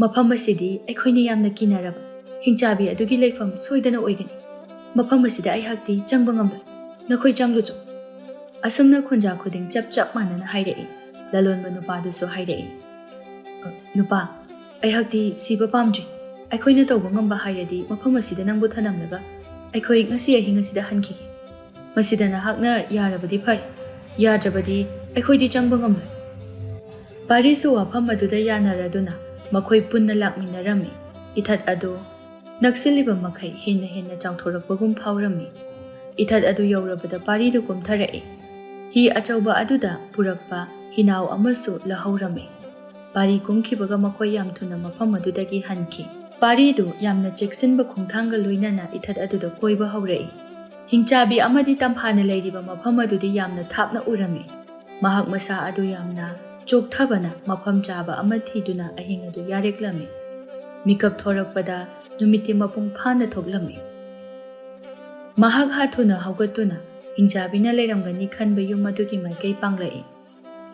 "ꯃꯐꯝ ꯑꯁꯤꯗꯤ ꯑꯩꯈꯣꯏꯅ ꯌꯥꯝꯅ ꯀꯤꯅꯔꯕ ꯍꯤꯡꯆꯥꯕꯤ ꯑꯗꯨꯒꯤ ꯂꯩꯐꯝ ꯁꯣꯏꯗꯅ ꯑꯣꯏꯒꯅꯤ꯫ ꯃꯐꯝ ꯑꯁꯤꯗ ꯑꯩꯍꯥꯛꯇꯤ ꯆꯪꯕ ꯉꯝꯂꯣꯏ꯫ ꯅꯈꯣꯏ ꯆꯪꯂꯨꯆꯣ꯫" ꯑꯁꯨꯝꯅ ꯈꯨꯟꯖꯥ ꯈꯨꯗꯤꯡ ꯆꯞ ꯆꯞ ꯃꯥꯟꯅꯅ ꯍꯥꯏꯔꯛꯏ꯫ ꯂꯂꯣꯟꯕ ꯅꯨꯄꯥꯗꯨꯁꯨ ꯍꯥꯏꯔꯛꯏ, "ꯑ, ꯅꯨꯄꯥ, ꯑꯩꯍꯥꯛꯇꯤ ꯁꯤꯕ ꯄꯥꯝꯗ꯭ꯔꯤ꯫ ꯑꯩꯈꯣꯏꯅ ꯇꯧꯕ ꯉꯝꯕ ꯍꯥꯏꯔꯗꯤ ꯃꯐꯝ ꯑꯁꯤꯗ ꯅꯪꯕꯨ ꯊꯅꯝꯂꯒ ꯑꯩꯈꯣꯏ ꯉꯁꯤ ꯑꯍꯤꯡ ꯑꯁꯤꯗ ꯍꯟꯈꯤꯒꯦ꯫ ꯃꯁꯤꯗ ꯅꯍꯥꯛꯅ ꯌꯥꯔꯕꯗꯤ ꯐꯔꯦ, ꯌꯥꯗ꯭ꯔꯕꯗꯤ ꯑꯩꯈꯣꯏꯗꯤ ꯆꯪꯕ ꯉꯝꯂꯣꯏ꯫" ꯄꯥꯔꯤꯁꯨ ꯋꯥꯐꯝ ꯑꯗꯨꯗ ꯌꯥꯅꯔꯗꯨꯅ ꯃꯈꯣꯏ ꯄꯨꯟꯅ ꯂꯥꯛꯃꯤꯟꯅꯔꯝꯃꯤ꯫ ꯏꯊꯠ ꯑꯗꯨ ꯅꯛꯁꯤꯜꯂꯤꯕ ꯃꯈꯩ ꯍꯦꯟꯅ ꯍꯦꯟꯅ ꯆꯥꯎꯊꯣꯔꯛꯄꯒꯨꯝ ꯐꯥꯎꯔꯝꯃꯤ꯫ ꯏꯊꯠ ꯑꯗꯨ ꯌꯧꯔꯕꯗ ꯄꯥꯔꯤꯗꯨ ꯀꯨꯝꯊꯔꯛꯏ꯫ ꯍꯤ ꯑꯆꯧꯕ ꯑꯗꯨꯗ ꯄꯨꯔꯛꯄ ꯍꯤꯅꯥꯎ ꯑꯃꯁꯨ ꯂꯧꯍꯧꯔꯝꯃꯤ꯫ ꯄꯥꯔꯤ ꯀꯨꯝꯈꯤꯕꯒ ꯃꯈꯣꯏ ꯌꯥꯝ ꯊꯨꯅ ꯃꯐꯝ ꯑꯗꯨꯗꯒꯤ ꯍꯟꯈꯤ꯫ ꯄꯥꯔꯤꯗꯨ ꯌꯥꯝꯅ ꯆꯦꯛꯁꯤꯟꯕ ꯈꯣꯡꯊꯥꯡꯒ ꯂꯣꯏꯅꯅ ꯏꯊꯠ ꯑꯗꯨꯗ ꯀꯣꯏꯕ ꯍꯧꯔꯛꯏ꯫ ꯍꯤꯡꯆꯥꯕꯤ ꯑꯃꯗꯤ ꯇꯝꯐꯥꯅ ꯂꯩꯔꯤꯕ ꯃꯐꯝ ꯑꯗꯨꯗꯤ ꯌꯥꯝꯅ ꯊꯥꯞꯅ ꯎꯔꯝꯃꯤ꯫ ꯃꯍꯥꯛ ꯃꯁꯥ ꯑꯗꯨ ꯌꯥꯝꯅ ꯆꯣꯛꯊꯕꯅ ꯃꯐꯝ ꯆꯥꯕ ꯑꯃ ꯊꯤꯗꯨꯅ ꯑꯍꯤꯡ ꯑꯗꯨ ꯌꯥꯔꯦꯛꯂꯝꯃꯤ꯫ ꯃꯤꯀꯞ ꯊꯣꯔꯛꯄꯗ ꯅꯨꯃꯤꯠꯇꯤ ꯃꯄꯨꯡ ꯐꯥꯅ ꯊꯣꯛꯂꯝꯃꯤ꯫ ꯃꯍꯥꯛ ꯍꯥꯊꯨꯅ ꯍꯧꯒꯠꯇꯨꯅ ꯍꯤꯡꯆꯥꯕꯤꯅ ꯂꯩꯔꯝꯒꯅꯤ ꯈꯟꯕ ꯌꯨꯝ ꯑꯗꯨꯒꯤ ꯃꯥꯏꯀꯩ ꯄꯥꯡꯂꯛꯏ꯫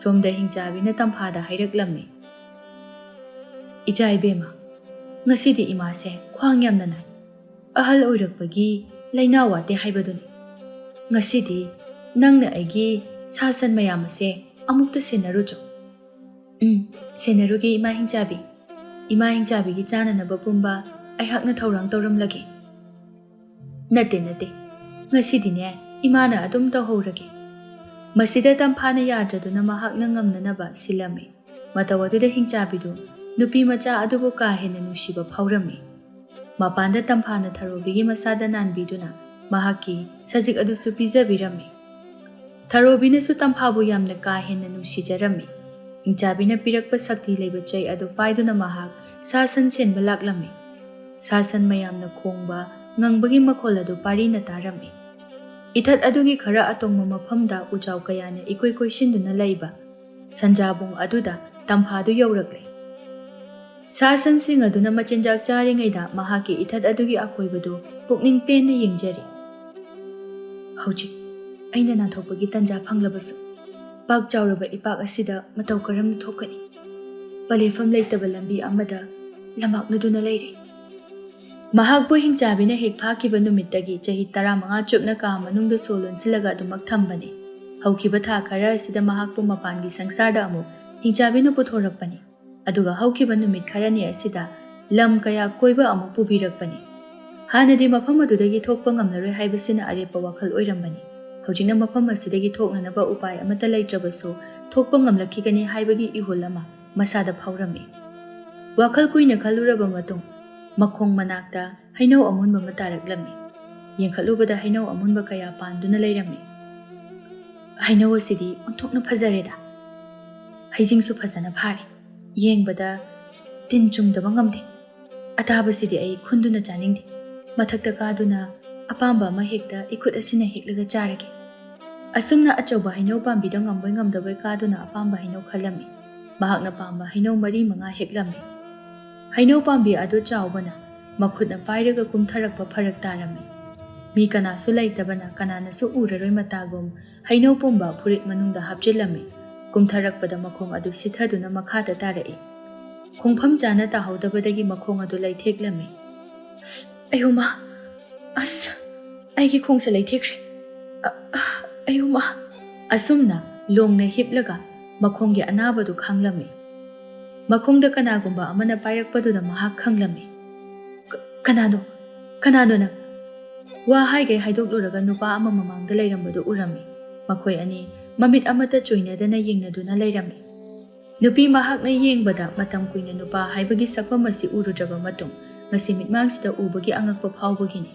ꯁꯣꯝꯗ ꯍꯤꯡꯆꯥꯕꯤꯅ ꯇꯝꯐꯥꯗ ꯍꯥꯏꯔꯛꯂꯝꯃꯤ, "ꯏꯆꯥ ꯏꯕꯦꯝꯃ, ꯉꯁꯤꯗꯤ ꯏꯃꯥꯁꯦ ꯈ꯭ꯋꯥꯡ ꯌꯥꯝꯅ ꯅꯥꯏ꯫ ꯑꯍꯜ ꯑꯣꯏꯔꯛꯄꯒꯤ ꯂꯥꯏꯅꯥ ꯋꯥꯠꯇꯦ ꯍꯥꯏꯕꯗꯨꯅꯤ꯫ ꯉꯁꯤꯗꯤ ꯅꯪꯅ ꯑꯩꯒꯤ ꯁꯥ ꯁꯟ ꯃꯌꯥꯝ ꯑꯁꯦ ꯑꯃꯨꯛꯇ ꯁꯦꯟꯅꯔꯨꯆꯣ꯫" "ꯎꯝ, ꯁꯦꯟꯅꯔꯨꯒꯦ ꯏꯃꯥ ꯍꯤꯡꯆꯥꯕꯤ꯫ ꯏꯃꯥ ꯍꯤꯡꯆꯥꯕꯤꯒꯤ ꯆꯥꯅꯅꯕꯒꯨꯝꯕ ꯑꯩꯍꯥꯛꯅ ꯊꯧꯔꯥꯡ ꯇꯧꯔꯝꯂꯒꯦ꯫" "ꯅꯠꯇꯦ, ꯅꯠꯇꯦ, ꯉꯁꯤꯗꯤꯅꯦ ꯏꯃꯥꯅ ꯑꯗꯨꯝ ꯇꯧꯍꯧꯔꯒꯦ꯫ ꯃꯁꯤꯗ ꯇꯝꯐꯥꯅ ꯌꯥꯗ꯭ꯔꯗꯨꯅ ꯃꯍꯥꯛꯅ ꯉꯝꯅꯅꯕ ꯁꯤꯜꯂꯝꯃꯤ꯫ ꯃꯇꯧ ꯑꯗꯨꯗ ꯍꯤꯡꯆꯥꯕꯤꯗꯨ ꯅꯨꯄꯤ ꯃꯆꯥ ꯑꯗꯨꯕꯨ ꯀꯥ ꯍꯦꯟꯅ ꯅꯨꯡꯁꯤꯕ ꯐꯥꯎꯔꯝꯃꯤ꯫ ꯃꯄꯥꯟꯗ ꯇꯝꯐꯥꯅ ꯊꯔꯣꯕꯤꯒꯤ ꯃꯁꯥꯗ ꯅꯥꯟꯕꯤꯗꯨꯅ ꯃꯍꯥꯛꯀꯤ ꯁꯖꯤꯛ ꯑꯗꯨꯁꯨ ꯄꯤꯖꯕꯤꯔꯝꯃꯤ꯫ ꯊꯔꯣꯕꯤꯅꯁꯨ ꯇꯝꯐꯥꯕꯨ ꯌꯥꯝꯅ ꯀꯥ ꯍꯦꯟꯅ ꯅꯨꯡꯁꯤꯖꯔꯝꯃꯤ꯫ ꯍꯤꯡꯆꯥꯕꯤꯅ ꯄꯤꯔꯛꯄ ꯁꯛꯇꯤ ꯂꯩꯕ ꯆꯩ ꯑꯗꯨ ꯄꯥꯏꯗꯨꯅ ꯃꯍꯥꯛ ꯁꯥ ꯁꯟ ꯁꯦꯟꯕ ꯂꯥꯛꯂꯝꯃꯤ꯫ ꯁꯥ ꯁꯟ ꯃꯌꯥꯝꯅ ꯈꯣꯡꯕ ꯉꯪꯕꯒꯤ ꯃꯈꯣꯜ ꯑꯗꯨ ꯄꯥꯔꯤꯅ ꯇꯥꯔꯝꯃꯤ꯫ ꯏꯊꯠ ꯑꯗꯨꯒꯤ ꯈꯔ ꯑꯇꯣꯡꯕ ꯃꯐꯝꯗ ꯎꯖꯥꯎ ꯀꯌꯥꯅ ꯏꯀꯣꯏ ꯀꯣꯏꯁꯤꯟꯗꯨꯅ ꯂꯩꯕ ꯁꯟꯖꯥꯕꯨꯡ ꯑꯗꯨꯗ ꯇꯝꯐꯥꯗꯨ ꯌꯧꯔꯛꯂꯦ꯫ ꯁꯥ ꯁꯟꯁꯤꯡ ꯑꯗꯨꯅ ꯃꯆꯤꯟꯖꯥꯛ ꯆꯥꯔꯤꯉꯩꯗ ꯃꯍꯥꯛꯀꯤ ꯏꯊꯠ ꯑꯗꯨꯒꯤ ꯑꯀꯣꯏꯕꯗꯨ ꯄꯨꯛꯅꯤꯡ ꯄꯦꯟꯅ ꯌꯦꯡꯖꯔꯤ꯫ "ꯍꯧꯖꯤꯛ ꯑꯩꯅ ꯅꯥꯟꯊꯣꯛꯄꯒꯤ ꯇꯟꯖꯥ ꯐꯪꯂꯕꯁꯨ, ꯄꯥꯛ ꯆꯥꯎꯔꯕ ꯏꯄꯥꯛ ꯑꯁꯤꯗ ꯃꯇꯧ ꯀꯔꯝꯅ ꯊꯣꯛꯀꯅꯤ? ꯄꯂꯦꯐꯝ ꯂꯩꯇꯕ ꯂꯝꯕꯤ ꯑꯃꯗ ꯂꯝꯃꯥꯛꯅꯗꯨꯅ ꯂꯩꯔꯦ꯫" ꯃꯍꯥꯛꯄꯨ ꯍꯤꯡꯆꯥꯕꯤꯅ ꯍꯦꯛ ꯐꯥꯈꯤꯕ ꯅꯨꯃꯤꯠꯇꯒꯤ ꯆꯍꯤ ꯇꯔꯥꯃꯉꯥ ꯆꯨꯞꯅ ꯀꯥ ꯃꯅꯨꯡꯗ ꯁꯣ ꯂꯣꯟꯁꯤꯜꯂꯒ ꯑꯗꯨꯃꯛ ꯊꯝꯕꯅꯤ꯫ ꯍꯧꯈꯤꯕ ꯊꯥ ꯈꯔ ꯑꯁꯤꯗ ꯃꯍꯥꯛꯄꯨ ꯃꯄꯥꯟꯒꯤ ꯁꯪꯁꯥꯔꯗ ꯑꯃꯨꯛ ꯍꯤꯡꯆꯥꯕꯤꯅ ꯄꯨꯊꯣꯔꯛꯄꯅꯤ꯫ ꯑꯗꯨꯒ ꯍꯧꯈꯤꯕ ꯅꯨꯃꯤꯠ ꯈꯔꯅꯤ ꯑꯁꯤꯗ ꯂꯝ ꯀꯌꯥ ꯀꯣꯏꯕ ꯑꯃꯨꯛ ꯄꯨꯕꯤꯔꯛꯄꯅꯤ꯫ ꯍꯥꯟꯅꯗꯤ ꯃꯐꯝ ꯑꯗꯨꯗꯒꯤ ꯊꯣꯛꯄ ꯉꯝꯂꯔꯣꯏ ꯍꯥꯏꯕꯁꯤꯅ ꯑꯔꯦꯞꯄ ꯋꯥꯈꯜ ꯑꯣꯏꯔꯝꯕꯅꯤ꯫ ꯍꯧꯖꯤꯛꯅ ꯃꯐꯝ ꯑꯁꯤꯗꯒꯤ ꯊꯣꯛꯅꯅꯕ ꯎꯄꯥꯏ ꯑꯃꯠꯇ ꯂꯩꯇ꯭ꯔꯕꯁꯨ ꯊꯣꯛꯄ ꯉꯝꯂꯛꯈꯤꯒꯅꯤ ꯍꯥꯏꯕꯒꯤ ꯏꯍꯨꯜ ꯑꯃ ꯃꯁꯥꯗ ꯐꯥꯎꯔꯝꯃꯤ꯫ ꯋꯥꯈꯜ ꯀꯨꯏꯅ ꯈꯜꯂꯨꯔꯕ ꯃꯇꯨꯡ ꯃꯈꯣꯡ ꯃꯅꯥꯛꯇ ꯍꯩꯅꯧ ꯑꯃꯨꯟꯕ ꯑꯃ ꯇꯥꯔꯛꯂꯝꯃꯤ꯫ ꯌꯦꯡꯈꯠꯂꯨꯕꯗ ꯍꯩꯅꯧ ꯑꯃꯨꯟꯕ ꯀꯌꯥ ꯄꯥꯟꯗꯨꯅ ꯂꯩꯔꯝꯃꯤ꯫ "ꯍꯩꯅꯧ ꯑꯁꯤꯗꯤ ꯑꯣꯟꯊꯣꯛꯅ ꯐꯖꯔꯦꯗ꯫ ꯍꯩꯖꯤꯡꯁꯨ ꯐꯖꯅ ꯐꯥꯔꯦ꯫ ꯌꯦꯡꯕꯗ ꯇꯤꯟ ꯆꯨꯝꯗꯕ ꯉꯝꯗꯦ꯫ ꯑꯇꯥꯕꯁꯤꯗꯤ ꯑꯩ ꯈꯨꯟꯗꯨꯅ ꯆꯥꯅꯤꯡꯗꯦ꯫ ꯃꯊꯛꯇ ꯀꯥꯗꯨꯅ ꯑꯄꯥꯝꯕ ꯑꯃ ꯍꯦꯛꯇ ꯏꯈꯨꯠ ꯑꯁꯤꯅ ꯍꯦꯛꯂꯒ ꯆꯥꯔꯒꯦ꯫" ꯑꯁꯨꯝꯅ ꯑꯆꯧꯕ ꯍꯩꯅꯧ ꯄꯥꯝꯕꯤꯗ ꯉꯝꯕꯣꯏ ꯉꯝꯗꯕꯣꯏ ꯀꯥꯗꯨꯅ ꯑꯄꯥꯝꯕ ꯍꯩꯅꯧ ꯈꯜꯂꯝꯃꯤ꯫ ꯃꯍꯥꯛꯅ ꯄꯥꯝꯕ ꯍꯩꯅꯧ ꯃꯔꯤ ꯃꯉꯥ ꯍꯦꯛꯂꯝꯃꯤ꯫ ꯍꯩꯅꯧ ꯄꯥꯝꯕꯤ ꯑꯗꯨ ꯆꯥꯎꯕꯅ ꯃꯈꯨꯠꯅ ꯄꯥꯏꯔꯒ ꯀꯨꯝꯊꯔꯛꯄ ꯐꯔꯛ ꯇꯥꯔꯝꯃꯤ꯫ ꯃꯤ ꯀꯅꯥꯁꯨ ꯂꯩꯇꯕꯅ ꯀꯅꯥꯅꯁꯨ ꯎꯔꯔꯣꯏ ꯃꯇꯥꯒꯨꯝ ꯍꯩꯅꯧ ꯄꯨꯝꯕ ꯐꯨꯔꯤꯠ ꯃꯅꯨꯡꯗ ꯍꯥꯞꯆꯤꯜꯂꯝꯃꯤ꯫ ꯀꯨꯝꯊꯔꯛꯄꯗ ꯃꯈꯣꯡ ꯑꯗꯨ ꯁꯤꯊꯗꯨꯅ ꯃꯈꯥꯗ ꯇꯥꯔꯛꯏ꯫ ꯈꯣꯡꯐꯝ ꯆꯥꯅ ꯇꯥꯍꯧꯗꯕꯗꯒꯤ ꯃꯈꯣꯡ ꯑꯗꯨ ꯂꯩꯊꯦꯛꯂꯝꯃꯤ꯫ "ꯑꯌꯣꯃꯥ! ꯑꯁ! ꯑꯩꯒꯤ ꯈꯣꯡꯁꯦ ꯂꯩꯊꯦꯛꯈ꯭ꯔꯦ꯫ ꯑ-, ꯑ-, ꯑꯌꯣꯃꯥ!" ꯑꯁꯨꯝꯅ ꯂꯣꯡꯅ ꯍꯤꯞꯂꯒ ꯃꯈꯣꯡꯒꯤ ꯑꯅꯥꯕꯗꯨ ꯈꯥꯡꯂꯝꯃꯤ꯫ ꯃꯈꯣꯡꯗ ꯀꯅꯥꯒꯨꯝꯕ ꯑꯃꯅ ꯄꯥꯏꯔꯛꯄꯗꯨꯗ ꯃꯍꯥꯛ ꯈꯪꯂꯝꯃꯤ꯫ "ꯀ-, ꯀꯅꯥꯅꯣ? ꯀꯅꯥꯅꯣ ꯅꯪ?" ꯋꯥ ꯍꯥꯏꯒꯩ ꯍꯥꯏꯗꯣꯛꯂꯨꯔꯒ ꯅꯨꯄꯥ ꯑꯃ ꯃꯃꯥꯡꯗ ꯂꯩꯔꯝꯕꯗꯨ ꯎꯔꯝꯃꯤ꯫ ꯃꯈꯣꯏ ꯑꯅꯤ ꯃꯃꯤꯠ ꯑꯃꯠꯇ ꯆꯣꯏꯅꯗꯅ ꯌꯦꯡꯅꯗꯨꯅ ꯂꯩꯔꯝꯃꯤ꯫ ꯅꯨꯄꯤ ꯃꯍꯥꯛꯅ ꯌꯦꯡꯕꯗ ꯃꯇꯝ ꯀꯨꯏꯅ ꯅꯨꯄꯥ ꯍꯥꯏꯕꯒꯤ ꯁꯛꯐꯝ ꯑꯁꯤ ꯎꯔꯨꯗ꯭ꯔꯕ ꯃꯇꯨꯡ ꯉꯁꯤ ꯃꯤꯠꯃꯥꯡꯁꯤꯗ ꯎꯕꯒꯤ ꯑꯉꯛꯄ ꯐꯥꯎꯕꯒꯤꯅꯤ꯫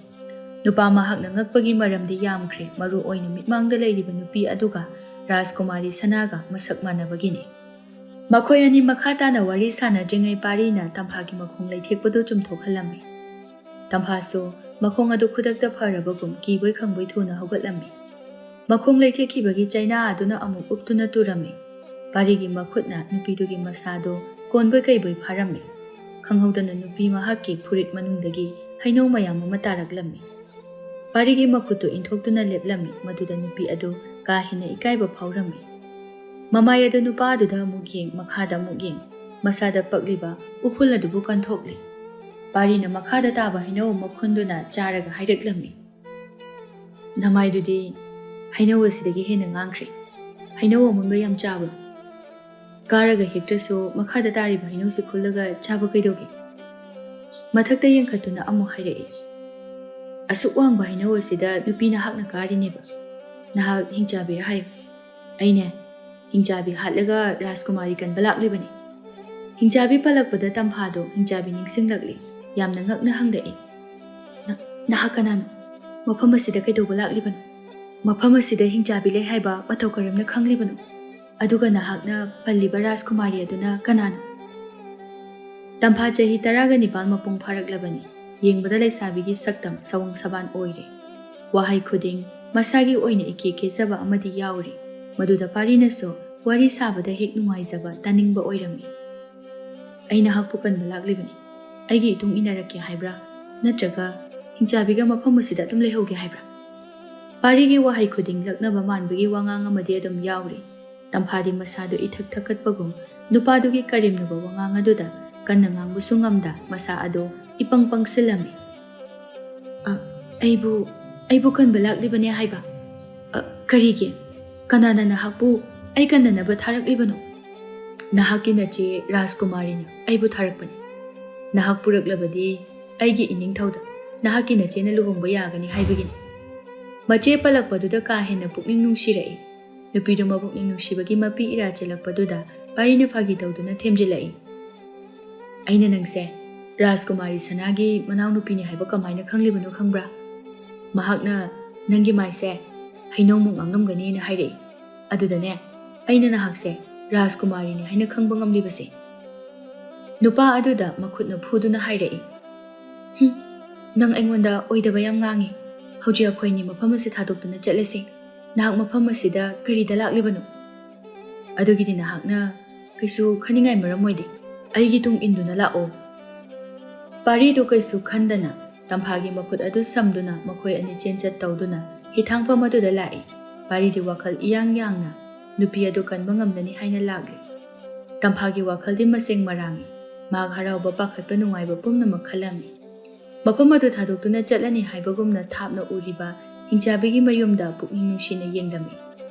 ꯅꯨꯄꯥ ꯃꯍꯥꯛꯅ ꯉꯛꯄꯒꯤ ꯃꯔꯝꯗꯤ ꯌꯥꯝꯈ꯭ꯔꯦ, ꯃꯔꯨ ꯑꯣꯏꯅ ꯃꯤꯠꯃꯥꯡꯗ ꯂꯩꯔꯤꯕ ꯅꯨꯄꯤ ꯑꯗꯨꯒ ꯔꯥꯖꯀꯨꯃꯥꯔꯤ ꯁꯅꯥꯒ ꯃꯁꯛ ꯃꯥꯟꯅꯕꯒꯤꯅꯤ꯫ ꯃꯈꯣꯏ ꯑꯅꯤ ꯃꯈꯥ ꯇꯥꯅ ꯋꯥꯔꯤ ꯁꯥꯟꯅꯗ꯭ꯔꯤꯉꯩ ꯄꯥꯔꯤꯅ ꯇꯝꯐꯥꯒꯤ ꯃꯈꯣꯡ ꯂꯩꯊꯦꯛꯄꯗꯨ ꯆꯨꯝꯊꯣꯛꯍꯜꯂꯝꯃꯤ꯫ ꯇꯝꯐꯥꯁꯨ ꯃꯈꯣꯡ ꯑꯗꯨ ꯈꯨꯗꯛꯇ ꯐꯔꯕꯒꯨꯝ ꯀꯤꯕꯣꯏ ꯈꯪꯕꯣꯏ ꯊꯨꯅ ꯍꯧꯒꯠꯂꯝꯃꯤ꯫ ꯃꯈꯣꯡ ꯂꯩꯊꯦꯛꯈꯤꯕꯒꯤ ꯆꯩꯅꯥ ꯑꯗꯨꯅ ꯑꯃꯨꯛ ꯎꯞꯇꯨꯅ ꯇꯨꯔꯝꯃꯤ꯫ ꯄꯥꯔꯤꯒꯤ ꯃꯈꯨꯠꯅ ꯅꯨꯄꯤꯗꯨꯒꯤ ꯃꯁꯥꯗꯨ ꯀꯣꯟꯕꯣꯏ ꯀꯩꯕꯣꯏ ꯐꯥꯔꯝꯃꯤ꯫ ꯈꯪꯍꯧꯗꯅ ꯅꯨꯄꯤ ꯃꯍꯥꯛꯀꯤ ꯐꯨꯔꯤꯠ ꯃꯅꯨꯡꯗꯒꯤ ꯍꯩꯅꯧ ꯃꯌꯥꯝ ꯑꯃ ꯇꯥꯔꯛꯂꯝꯃꯤ꯫ ꯄꯥꯔꯤꯒꯤ ꯃꯈꯨꯠꯇꯨ ꯏꯟꯊꯣꯛꯇꯨꯅ ꯂꯦꯞꯂꯝꯃꯤ꯫ ꯃꯗꯨꯗ ꯅꯨꯄꯤ ꯑꯗꯨ ꯀꯥ ꯍꯦꯟꯅ ꯏꯀꯥꯏꯕ ꯐꯥꯎꯔꯝꯃꯤ꯫ ꯃꯃꯥꯏ ꯑꯗꯨ ꯅꯨꯄꯥ ꯑꯗꯨꯗ ꯑꯃꯨꯛ ꯌꯦꯡ, ꯃꯈꯥꯗ ꯑꯃꯨꯛ ꯌꯦꯡ, ꯃꯁꯥꯗ ꯄꯛꯂꯤꯕ ꯎꯐꯨꯜ ꯑꯗꯨꯕꯨ ꯀꯟꯊꯣꯛꯂꯤ꯫ ꯄꯥꯔꯤꯅ ꯃꯈꯥꯗ ꯇꯥꯕ ꯍꯩꯅꯧ ꯑꯃ ꯈꯨꯟꯗꯨꯅ ꯆꯥꯔꯒ ꯍꯥꯏꯔꯛꯂꯝꯃꯤ, "ꯅꯃꯥꯏꯗꯨꯗꯤ ꯍꯩꯅꯧ ꯑꯁꯤꯗꯒꯤ ꯍꯦꯟꯅ ꯉꯥꯡꯈ꯭ꯔꯦ꯫ ꯍꯩꯅꯧ ꯑꯃꯨꯟꯕ ꯌꯥꯝ ꯆꯥꯕ꯭ꯔꯣ? ꯀꯥꯔꯒ ꯍꯦꯛꯇ꯭ꯔꯁꯨ ꯃꯈꯥꯗ ꯇꯥꯔꯤꯕ ꯍꯩꯅꯧꯁꯤ ꯈꯨꯜꯂꯒ ꯆꯥꯕ ꯀꯩꯗꯧꯒꯦ? ꯃꯊꯛꯇ ꯌꯦꯡꯈꯠꯇꯨꯅ ꯑꯃꯨꯛ ꯍꯥꯏꯔꯛꯏ, "ꯑꯁꯨꯛ ꯋꯥꯡꯕ ꯍꯩꯅꯧ ꯑꯁꯤꯗ ꯅꯨꯄꯤ ꯅꯍꯥꯛꯅ ꯀꯥꯔꯤꯅꯦꯕ꯫ ꯅꯍꯥꯛ ꯍꯤꯡꯆꯥꯕꯤꯔ ꯍꯥꯏꯌꯨ꯫ ꯑꯩꯅꯦ, ꯍꯤꯡꯆꯥꯕꯤ ꯍꯥꯠꯂꯒ ꯔꯥꯖꯀꯨꯃꯥꯔꯤ ꯀꯟꯕ ꯂꯥꯛꯂꯤꯕꯅꯤ꯫" ꯍꯤꯡꯆꯥꯕꯤ ꯄꯜꯂꯛꯄꯗ ꯇꯝꯐꯥꯗꯣ ꯍꯤꯡꯆꯥꯕꯤ ꯅꯤꯡꯁꯤꯡꯂꯛꯂꯤ꯫ ꯌꯥꯝꯅ ꯉꯛꯅ ꯍꯪꯂꯛꯏ, "ꯅ-, ꯅꯍꯥꯛ ꯀꯅꯥꯅꯣ? ꯃꯐꯝ ꯑꯁꯤꯗ ꯀꯩꯗꯧꯕ ꯂꯥꯛꯂꯤꯕꯅꯣ? ꯃꯐꯝ ꯑꯁꯤꯗ ꯍꯤꯡꯆꯥꯕꯤ ꯂꯩ ꯍꯥꯏꯕ ꯃꯇꯧ ꯀꯔꯝꯅ ꯈꯪꯂꯤꯕꯅꯣ? ꯑꯗꯨꯒ ꯅꯍꯥꯛꯅ ꯄꯜꯂꯤꯕ ꯔꯥꯖꯀꯨꯃꯥꯔꯤ ꯑꯗꯨꯅ ꯀꯅꯥꯅꯣ?" ꯇꯝꯐꯥ ꯆꯍꯤ ꯇꯔꯥꯒ ꯅꯤꯄꯥꯜ ꯃꯄꯨꯡ ꯐꯥꯔꯛꯂꯕꯅꯤ꯫ ꯌꯦꯡꯕꯗ ꯂꯩꯁꯥꯕꯤꯒꯤ ꯁꯛꯇꯝ ꯁꯑꯣꯡ ꯁꯕꯥꯟ ꯑꯣꯏꯔꯦ꯫ ꯋꯥꯍꯩ ꯈꯨꯗꯤꯡ ꯃꯁꯥꯒꯤ ꯑꯣꯏꯅ ꯏꯀꯦ ꯀꯦꯖꯕ ꯑꯃꯗꯤ ꯌꯥꯎꯔꯤ꯫ ꯃꯗꯨꯗ ꯄꯥꯔꯤꯅꯁꯨ ꯋꯥꯔꯤ ꯁꯥꯕꯗ ꯍꯦꯛ ꯅꯨꯡꯉꯥꯏꯖꯕ, ꯇꯥꯅꯤꯡꯕ ꯑꯣꯏꯔꯝꯃꯤ꯫ "ꯑꯩ ꯅꯍꯥꯛꯄꯨ ꯀꯟꯕ ꯂꯥꯛꯂꯤꯕꯅꯤ꯫ ꯑꯩꯒꯤ ꯏꯇꯨꯡ ꯏꯟꯅꯔꯛꯀꯦ ꯍꯥꯏꯕ꯭ꯔꯥ? ꯅꯠꯇ꯭ꯔꯒ ꯍꯤꯡꯆꯥꯕꯤꯒ ꯃꯐꯝ ꯑꯁꯤꯗ ꯑꯗꯨꯝ ꯂꯩꯍꯧꯒꯦ ꯍꯥꯏꯕ꯭ꯔꯥ?" ꯄꯥꯔꯤꯒꯤ ꯋꯥꯍꯩ ꯈꯨꯗꯤꯡ ꯂꯛꯅꯕ ꯃꯥꯟꯕꯒꯤ ꯋꯥꯉꯥꯡ ꯑꯃꯗꯤ ꯑꯗꯨꯝ ꯌꯥꯎꯔꯤ꯫ ꯇꯝꯐꯥꯗꯤ ꯃꯁꯥꯗꯨ ꯏꯊꯛ ꯊꯛꯀꯠꯄꯒꯨꯝ ꯅꯨꯄꯥꯗꯨꯒꯤ ꯀꯔꯦꯝꯅꯕ ꯋꯥꯉꯥꯡ ꯑꯗꯨꯗ ꯀꯟꯅ ꯉꯥꯡꯕꯁꯨ ꯉꯝꯗ ꯃꯁꯥ ꯑꯗꯨ ꯏꯄꯪ ꯄꯪꯁꯤꯜꯂꯝꯃꯤ꯫ "ꯑ, ꯑꯩꯕꯨ, ꯑꯩꯕꯨ ꯀꯟꯕ ꯂꯥꯛꯂꯤꯕꯅꯦ ꯍꯥꯏꯕ? ꯑ, ꯀꯔꯤꯒꯤ? ꯀꯅꯥꯅ ꯅꯍꯥꯛꯄꯨ ꯑꯩ ꯀꯟꯅꯅꯕ ꯊꯥꯔꯛꯂꯤꯕꯅꯣ?" "ꯅꯍꯥꯛꯀꯤ ꯅꯆꯦ ꯔꯥꯖꯀꯨꯃꯥꯔꯤꯅ ꯑꯩꯕꯨ ꯊꯥꯔꯛꯄꯅꯤ꯫ ꯅꯍꯥꯛ ꯄꯨꯔꯛꯂꯕꯗꯤ ꯑꯩꯒꯤ ꯏꯅꯤꯡꯊꯧꯗ ꯅꯍꯥꯛꯀꯤ ꯅꯆꯦꯅ ꯂꯨꯍꯣꯡꯕ ꯌꯥꯒꯅꯤ ꯍꯥꯏꯕꯒꯤꯅꯤ꯫" ꯃꯆꯦ ꯄꯜꯂꯛꯄꯗꯨꯗ ꯀꯥ ꯍꯦꯟꯅ ꯄꯨꯛꯅꯤꯡ ꯅꯨꯡꯁꯤꯔꯛꯏ꯫ ꯅꯨꯄꯤꯗꯨ ꯃꯄꯨꯛꯅꯤꯡ ꯅꯨꯡꯁꯤꯕꯒꯤ ꯃꯄꯤ ꯏꯔꯥ ꯆꯦꯜꯂꯛꯄꯗꯨꯗ ꯄꯥꯔꯤꯅ ꯐꯥꯒꯤ ꯇꯧꯗꯨꯅ ꯊꯦꯝꯖꯤꯜꯂꯛꯏ, "ꯑꯩꯅ ꯅꯪꯁꯦ ꯔꯥꯖꯀꯨꯃꯥꯔꯤ ꯁꯅꯥꯒꯤ ꯃꯅꯥꯎꯅꯨꯄꯤꯅꯤ ꯍꯥꯏꯕ ꯀꯃꯥꯏꯅ ꯈꯪꯂꯤꯕꯅꯣ ꯈꯪꯕ꯭ꯔꯥ? ꯃꯍꯥꯛꯅ ꯅꯪꯒꯤ ꯃꯥꯏꯁꯦ ꯍꯩꯅꯧꯃꯨꯛ ꯉꯥꯡꯂꯝꯒꯅꯤꯅ ꯍꯥꯏꯔꯛꯏ꯫ ꯑꯗꯨꯗꯅꯦ, ꯑꯩꯅ ꯅꯍꯥꯛꯁꯦ ꯔꯥꯖꯀꯨꯃꯥꯔꯤꯅꯤ ꯍꯥꯏꯅ ꯈꯪꯕ ꯉꯝꯂꯤꯕꯁꯦ꯫" ꯅꯨꯄꯥ ꯑꯗꯨꯗ ꯃꯈꯨꯠꯅ ꯐꯨꯗꯨꯅ ꯍꯥꯏꯔꯛꯏ, "ꯍꯨꯝ, ꯅꯪ ꯑꯩꯉꯣꯟꯗ ꯑꯣꯏꯗꯕ ꯌꯥꯝ ꯉꯥꯡꯉꯤ꯫ ꯍꯧꯖꯤꯛ ꯑꯩꯈꯣꯏ ꯑꯅꯤ ꯃꯐꯝ ꯑꯁꯤ ꯊꯥꯗꯣꯛꯇꯨꯅ ꯆꯠꯂꯁꯤ꯫ ꯅꯍꯥꯛ ꯃꯐꯝ ꯑꯁꯤꯗ ꯀꯔꯤꯗ ꯂꯥꯛꯂꯤꯕꯅꯣ? ꯑꯗꯨꯒꯤꯗꯤ ꯅꯍꯥꯛꯅ ꯀꯩꯁꯨ ꯈꯟꯅꯤꯡꯉꯥꯏ ꯃꯔꯝ ꯑꯣꯏꯗꯦ꯫ ꯑꯩꯒꯤ ꯇꯨꯡ ꯏꯟꯗꯨꯅ ꯂꯥꯛꯑꯣ꯫" ꯄꯥꯔꯤꯗꯨ ꯀꯩꯁꯨ ꯈꯟꯗꯅ ꯇꯝꯐꯥꯒꯤ ꯃꯈꯨꯠ ꯑꯗꯨ ꯁꯝꯗꯨꯅ ꯃꯈꯣꯏ ꯑꯅꯤ ꯆꯦꯟꯆꯠ ꯇꯧꯗꯨꯅ ꯍꯤꯊꯥꯡꯐꯝ ꯑꯗꯨꯗ ꯂꯥꯛꯏ꯫ ꯄꯥꯔꯤꯗꯤ ꯋꯥꯈꯜ ꯏꯌꯥꯡ ꯌꯥꯡꯅ ꯅꯨꯄꯤ ꯑꯗꯨ ꯀꯟꯕ ꯉꯝꯂꯅꯤ ꯍꯥꯏꯅ ꯂꯥꯛꯂꯤ꯫ ꯇꯝꯐꯥꯒꯤ ꯋꯥꯈꯜꯗꯤ ꯃꯁꯦꯡ ꯃꯔꯥꯡꯉꯤ꯫ ꯃꯍꯥꯛ ꯍꯔꯥꯎꯕ, ꯄꯥꯈꯠꯄ, ꯅꯨꯡꯉꯥꯏꯕ ꯄꯨꯝꯅꯃꯛ ꯈꯜꯂꯝꯃꯤ꯫ ꯃꯐꯝ ꯑꯗꯨ ꯊꯥꯗꯣꯛꯇꯨꯅ ꯆꯠꯂꯅꯤ ꯍꯥꯏꯕꯒꯨꯝꯅ ꯊꯥꯞꯅ ꯎꯔꯤꯕ ꯍꯤꯡꯆꯥꯕꯤꯒꯤ ꯃꯌꯨꯝꯗ ꯄꯨꯛꯅꯤꯡ ꯅꯨꯡꯁꯤꯅ ꯌꯦꯡꯂꯝꯃꯤ꯫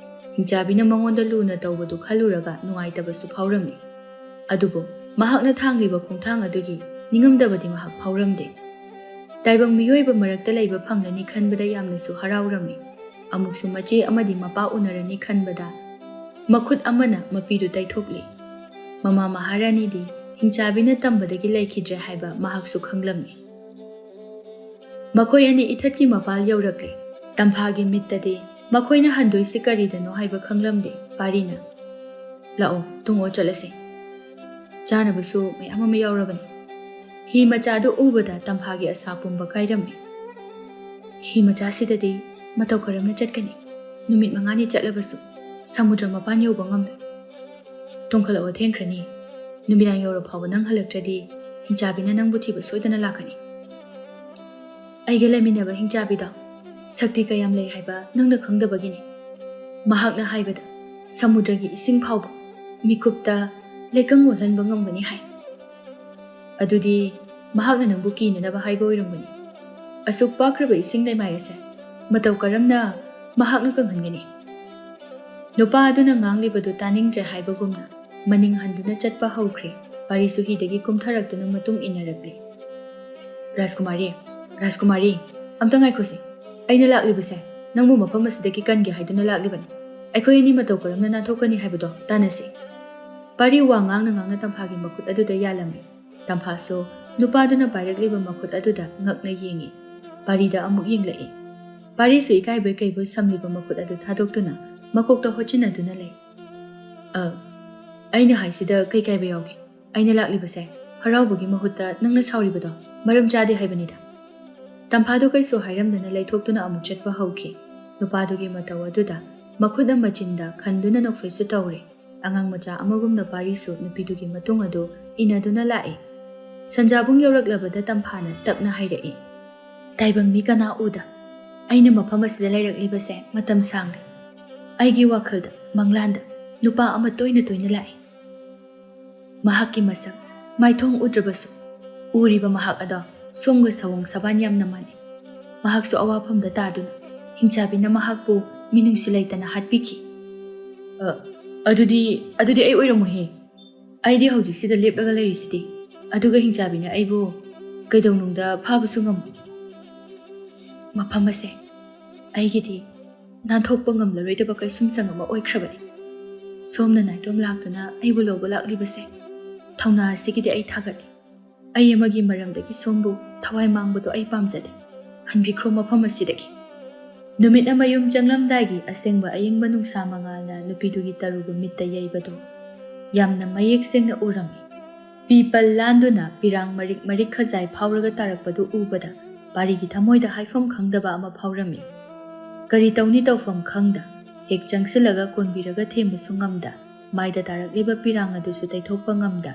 ꯍꯤꯡꯆꯥꯕꯤꯅ ꯃꯉꯣꯟꯗ ꯂꯨꯅ ꯇꯧꯕꯗꯨ ꯈꯜꯂꯨꯔꯒ ꯅꯨꯡꯉꯥꯏꯇꯕꯁꯨ ꯐꯥꯎꯔꯝꯃꯤ꯫ ꯑꯗꯨꯕꯨ ꯃꯍꯥꯛꯅ ꯊꯥꯡꯂꯤꯕ ꯈꯣꯡꯊꯥꯡ ꯑꯗꯨꯒꯤ ꯅꯤꯡꯉꯝꯗꯕꯗꯤ ꯃꯍꯥꯛ ꯐꯥꯎꯔꯝꯗꯦ꯫ ꯇꯥꯏꯕꯪ ꯃꯤꯑꯣꯏꯕ ꯃꯔꯛꯇ ꯂꯩꯕ ꯐꯪꯂꯅꯤ ꯈꯟꯕꯗ ꯌꯥꯝꯅꯁꯨ ꯍꯔꯥꯎꯔꯝꯃꯤ꯫ ꯑꯃꯨꯛꯁꯨ ꯃꯆꯦ ꯑꯃꯗꯤ ꯃꯄꯥ ꯎꯅꯔꯅꯤ ꯈꯟꯕꯗ ꯃꯈꯨꯠ ꯑꯃꯅ ꯃꯄꯤꯗꯨ ꯇꯩꯊꯣꯛꯂꯤ꯫ ꯃꯃꯥ ꯃꯍꯥꯔꯥꯅꯤꯗꯤ ꯍꯤꯡꯆꯥꯕꯤꯅ ꯇꯝꯕꯗꯒꯤ ꯂꯩꯈꯤꯗ꯭ꯔꯦ ꯍꯥꯏꯕ ꯃꯍꯥꯛꯁꯨ ꯈꯪꯂꯝꯃꯤ꯫ ꯃꯈꯣꯏ ꯑꯅꯤ ꯏꯊꯠꯀꯤ ꯃꯄꯥꯜ ꯌꯧꯔꯛꯂꯦ꯫ ꯇꯝꯐꯥꯒꯤ ꯃꯤꯠꯇꯗꯤ ꯃꯈꯣꯏꯅ ꯍꯟꯗꯣꯏꯁꯤ ꯀꯔꯤꯗꯅꯣ ꯍꯥꯏꯕ ꯈꯪꯂꯝꯗꯦ꯫ ꯄꯥꯔꯤꯅ, "ꯂꯥꯛꯑꯣ, ꯇꯨꯡꯑꯣ ꯆꯠꯂꯁꯤ꯫ ꯆꯥꯅꯕꯁꯨ ꯃꯌꯥꯝ ꯑꯃ ꯌꯥꯎꯔꯕꯅꯤ꯫" ꯍꯤ ꯃꯆꯥꯗꯨ ꯎꯕꯗ ꯇꯝꯐꯥꯒꯤ ꯑꯁꯥ ꯄꯨꯝꯕ ꯀꯥꯏꯔꯝꯃꯤ꯫ "ꯍꯤ ꯃꯆꯥꯁꯤꯗꯗꯤ ꯃꯇꯧ ꯀꯔꯝꯅ ꯆꯠꯀꯅꯤ? ꯅꯨꯃꯤꯠ ꯃꯉꯥꯅꯤ ꯆꯠꯂꯕꯁꯨ ꯁꯃꯨꯗ꯭ꯔ ꯃꯄꯥꯟ ꯌꯧꯕ ꯉꯝꯂꯣꯏ꯫ ꯇꯣꯡꯈꯠꯂꯛꯑꯣ, ꯊꯦꯡꯈ꯭ꯔꯅꯤ꯫ ꯅꯨꯃꯤꯗꯥꯡ ꯌꯧꯔ ꯐꯥꯎꯕ ꯅꯪ ꯍꯜꯂꯛꯇ꯭ꯔꯗꯤ ꯍꯤꯡꯆꯥꯕꯤꯅ ꯅꯪꯕꯨ ꯊꯤꯕ ꯁꯣꯏꯗꯅ ꯂꯥꯛꯀꯅꯤ꯫" ꯑꯩꯒ ꯂꯩꯃꯤꯟꯅꯕ ꯍꯤꯡꯆꯥꯕꯤꯗꯣ ꯁꯛꯇꯤ ꯀꯌꯥꯝ ꯂꯩ ꯍꯥꯏꯕ ꯅꯪꯅ ꯈꯪꯗꯕꯒꯤꯅꯤ꯫ ꯃꯍꯥꯛꯅ ꯍꯥꯏꯕꯗ ꯁꯃꯨꯗ꯭ꯔꯒꯤ ꯏꯁꯤꯡ ꯐꯥꯎꯕ ꯃꯤꯀꯨꯞꯇ ꯂꯩꯀꯪ ꯑꯣꯜꯍꯟꯕ ꯉꯝꯒꯅꯤ ꯍꯥꯏ꯫ ꯑꯗꯨꯗꯤ ꯃꯍꯥꯛꯅ ꯅꯪꯕꯨ ꯀꯤꯅꯅꯕ ꯍꯥꯏꯕ ꯑꯣꯏꯔꯝꯒꯅꯤ꯫ ꯑꯁꯨꯛ ꯄꯥꯛꯈ꯭ꯔꯕ ꯏꯁꯤꯡ ꯂꯩꯃꯥꯏ ꯑꯁꯦ ꯃꯇꯧ ꯀꯔꯝꯅ ꯃꯍꯥꯛꯅ ꯀꯪꯍꯟꯒꯅꯤ? ꯅꯨꯄꯥ ꯑꯗꯨꯅ ꯉꯥꯡꯂꯤꯕꯗꯨ ꯇꯥꯅꯤꯡꯗ꯭ꯔꯦ ꯍꯥꯏꯕꯒꯨꯝꯅ ꯃꯅꯤꯡ ꯍꯟꯗꯨꯅ ꯆꯠꯄ ꯍꯧꯈ꯭ꯔꯦ꯫ ꯄꯥꯔꯤꯁꯨ ꯍꯤꯗꯒꯤ ꯀꯨꯝꯊꯔꯛꯇꯨꯅ ꯃꯇꯨꯡ ꯏꯟꯅꯔꯛꯂꯦ꯫ "ꯔꯥꯖꯀꯨꯃꯥꯔꯤ, ꯔꯥꯖꯀꯨꯃꯥꯔꯤ, ꯑꯝꯇ ꯉꯥꯏꯈꯣꯁꯦ꯫ ꯑꯩꯅ ꯂꯥꯛꯂꯤꯕꯁꯦ ꯅꯪꯕꯨ ꯃꯐꯝ ꯑꯁꯤꯗꯒꯤ ꯀꯟꯒꯦ ꯍꯥꯏꯗꯨꯅ ꯂꯥꯛꯂꯤꯕꯅꯤ꯫ ꯑꯩꯈꯣꯏ ꯑꯅꯤ ꯃꯇꯧ ꯀꯔꯝꯅ ꯅꯥꯟꯊꯣꯛꯀꯅꯤ ꯍꯥꯏꯕꯗꯣ ꯇꯥꯟꯅꯁꯤ꯫" ꯄꯥꯔꯤ ꯋꯥ ꯉꯥꯡꯅ ꯉꯥꯡꯅ ꯇꯝꯐꯥꯒꯤ ꯃꯈꯨꯠ ꯑꯗꯨꯗ ꯌꯥꯜꯂꯝꯃꯤ꯫ ꯇꯝꯐꯥꯁꯨ ꯅꯨꯄꯥꯗꯨꯅ ꯄꯥꯏꯔꯛꯂꯤꯕ ꯃꯈꯨꯠ ꯑꯗꯨꯗ ꯉꯛꯅ ꯌꯦꯡꯉꯤ꯫ ꯄꯥꯔꯤꯗ ꯑꯃꯨꯛ ꯌꯦꯡꯂꯛꯏ꯫ ꯄꯥꯔꯤꯁꯨ ꯏꯀꯥꯏꯕꯣꯏ ꯀꯩꯕꯣꯏ ꯁꯝꯂꯤꯕ ꯃꯈꯨꯠ ꯑꯗꯨ ꯊꯥꯗꯣꯛꯇꯨꯅ ꯃꯀꯣꯛꯇ ꯍꯣꯠꯆꯤꯟꯅꯗꯨꯅ ꯂꯩ꯫ "ꯑ, ꯑꯩꯅ ꯍꯥꯏꯁꯤꯗ ꯀꯩ ꯀꯥꯏꯕ ꯌꯥꯎꯒꯦ? ꯑꯩꯅ ꯂꯥꯛꯂꯤꯕꯁꯦ ꯍꯔꯥꯎꯕꯒꯤ ꯃꯍꯨꯠꯇ ꯅꯪꯅ ꯁꯥꯎꯔꯤꯕꯗꯣ ꯃꯔꯝ ꯆꯥꯗꯦ ꯍꯥꯏꯕꯅꯤꯗ꯫" ꯇꯝꯐꯥꯗꯨ ꯀꯩꯁꯨ ꯍꯥꯏꯔꯝꯗꯅ ꯂꯩꯊꯣꯛꯇꯨꯅ ꯑꯃꯨꯛ ꯆꯠꯄ ꯍꯧꯈꯤ꯫ ꯅꯨꯄꯥꯗꯨꯒꯤ ꯃꯇꯧ ꯑꯗꯨꯗ ꯃꯈꯨꯠꯅ ꯃꯆꯤꯟꯗ ꯈꯟꯗꯨꯅ ꯅꯣꯛꯐꯦꯠꯁꯨ ꯇꯧꯔꯦ꯫ ꯑꯉꯥꯡ ꯃꯆꯥ ꯑꯃꯒꯨꯝꯅ ꯄꯥꯔꯤꯁꯨ ꯅꯨꯄꯤꯗꯨꯒꯤ ꯃꯇꯨꯡ ꯑꯗꯨ ꯏꯟꯅꯗꯨꯅ ꯂꯥꯛꯏ꯫ ꯁꯟꯖꯥꯕꯨꯡ ꯌꯧꯔꯛꯂꯕꯗ ꯇꯝꯐꯥꯅ ꯇꯞꯅ ꯍꯥꯏꯔꯛꯏ, "ꯇꯥꯏꯕꯪ ꯃꯤ ꯀꯅꯥ ꯎꯗ ꯑꯩꯅ ꯃꯐꯝ ꯑꯁꯤꯗ ꯂꯩꯔꯛꯂꯤꯕꯁꯦ ꯃꯇꯝ ꯁꯥꯡꯂꯦ꯫ ꯑꯩꯒꯤ ꯋꯥꯈꯜꯗ ꯃꯪꯂꯥꯟꯗ ꯅꯨꯄꯥ ꯑꯃ ꯇꯣꯏꯅ ꯇꯣꯏꯅ ꯂꯥꯛꯏ꯫ ꯃꯍꯥꯛꯀꯤ ꯃꯁꯛ ꯃꯥꯏꯊꯣꯡ ꯎꯗ꯭ꯔꯕꯁꯨ ꯎꯔꯤꯕ ꯃꯍꯥꯛ ꯑꯗꯣ ꯁꯣꯝꯒ ꯁꯑꯣꯡ ꯁꯕꯥꯟ ꯌꯥꯝꯅ ꯃꯥꯟꯅꯩ꯫ ꯃꯍꯥꯛꯁꯨ ꯑꯋꯥꯐꯝꯗ ꯇꯥꯗꯨꯅ ꯍꯤꯡꯆꯥꯕꯤꯅ ꯃꯍꯥꯛꯄꯨ ꯃꯤꯅꯨꯡꯁꯤ ꯂꯩꯇꯅ ꯍꯥꯠꯄꯤꯈꯤ꯫ "ꯑ, ꯑꯗꯨꯗꯤ, ꯑꯗꯨꯗꯤ ꯑꯩ ꯑꯣꯏꯔꯝꯃꯣꯏꯍꯦ꯫ ꯑꯩꯗꯤ ꯍꯧꯖꯤꯛꯁꯤꯗ ꯂꯦꯞꯂꯒ ꯂꯩꯔꯤꯁꯤꯗꯤ꯫ ꯑꯗꯨꯒ ꯍꯤꯡꯆꯥꯕꯤꯅ ꯑꯩꯕꯨ ꯀꯩꯗꯧꯅꯨꯡꯗ ꯐꯥꯕꯁꯨ ꯉꯝꯃꯣꯏ꯫ ꯃꯐꯝ ꯑꯁꯦ ꯑꯩꯒꯤꯗꯤ ꯅꯥꯟꯊꯣꯛꯄ ꯉꯝꯂꯔꯣꯏꯗꯕ ꯀꯩꯁꯨꯝꯁꯪ ꯑꯃ ꯑꯣꯏꯈ꯭ꯔꯕꯅꯤ꯫ ꯁꯣꯝꯅ ꯅꯥꯏꯇꯣꯝ ꯂꯥꯛꯇꯨꯅ ꯑꯩꯕꯨ ꯂꯧꯕ ꯂꯥꯛꯂꯤꯕꯁꯦ, ꯊꯧꯅꯥ ꯑꯁꯤꯒꯤꯗꯤ ꯑꯩ ꯊꯥꯒꯠꯂꯤ꯫ ꯑꯩ ꯑꯃꯒꯤ ꯃꯔꯝꯗꯒꯤ ꯁꯣꯝꯕꯨ ꯊꯋꯥꯏ ꯃꯥꯡꯕꯗꯣ ꯑꯩ ꯄꯥꯝꯖꯗꯦ꯫ ꯍꯟꯕꯤꯈ꯭ꯔꯣ ꯃꯐꯝ ꯑꯁꯤꯗꯒꯤ"꯫ ꯅꯨꯃꯤꯠꯅ ꯃꯌꯨꯝ ꯆꯪꯂꯝꯗꯥꯏꯒꯤ ꯑꯁꯦꯡꯕ ꯑꯏꯪꯕ ꯅꯨꯡꯁꯥ ꯃꯉꯥꯜꯅ ꯅꯨꯄꯤꯗꯨꯒꯤ ꯇꯔꯨꯕ ꯃꯤꯠꯇ ꯌꯩꯕꯗꯨ ꯌꯥꯝꯅ ꯃꯌꯦꯛ ꯁꯦꯡꯅ ꯎꯔꯝꯃꯤ꯫ ꯄꯤꯄꯜ ꯂꯥꯟꯗꯨꯅ ꯄꯤꯔꯥꯡ ꯃꯔꯤꯛ ꯃꯔꯤꯛ ꯈꯖꯥꯏ ꯐꯥꯎꯔꯒ ꯇꯥꯔꯛꯄꯗꯨ ꯎꯕꯗ ꯄꯥꯔꯤꯒꯤ ꯊꯃꯣꯏꯗ ꯍꯥꯏꯐꯝ ꯈꯪꯗꯕ ꯑꯃ ꯐꯥꯎꯔꯝꯃꯤ꯫ ꯀꯔꯤ ꯇꯧꯅꯤ ꯇꯧꯐꯝ ꯈꯪꯗ, ꯍꯦꯛ ꯆꯪꯁꯤꯜꯂꯒ ꯀꯣꯟꯕꯤꯔꯒ ꯊꯦꯝꯕꯁꯨ ꯉꯝꯗ, ꯃꯥꯏꯗ ꯇꯥꯔꯛꯂꯤꯕ ꯄꯤꯔꯥꯡ ꯑꯗꯨꯁꯨ ꯇꯩꯊꯣꯛꯄ ꯉꯝꯗ,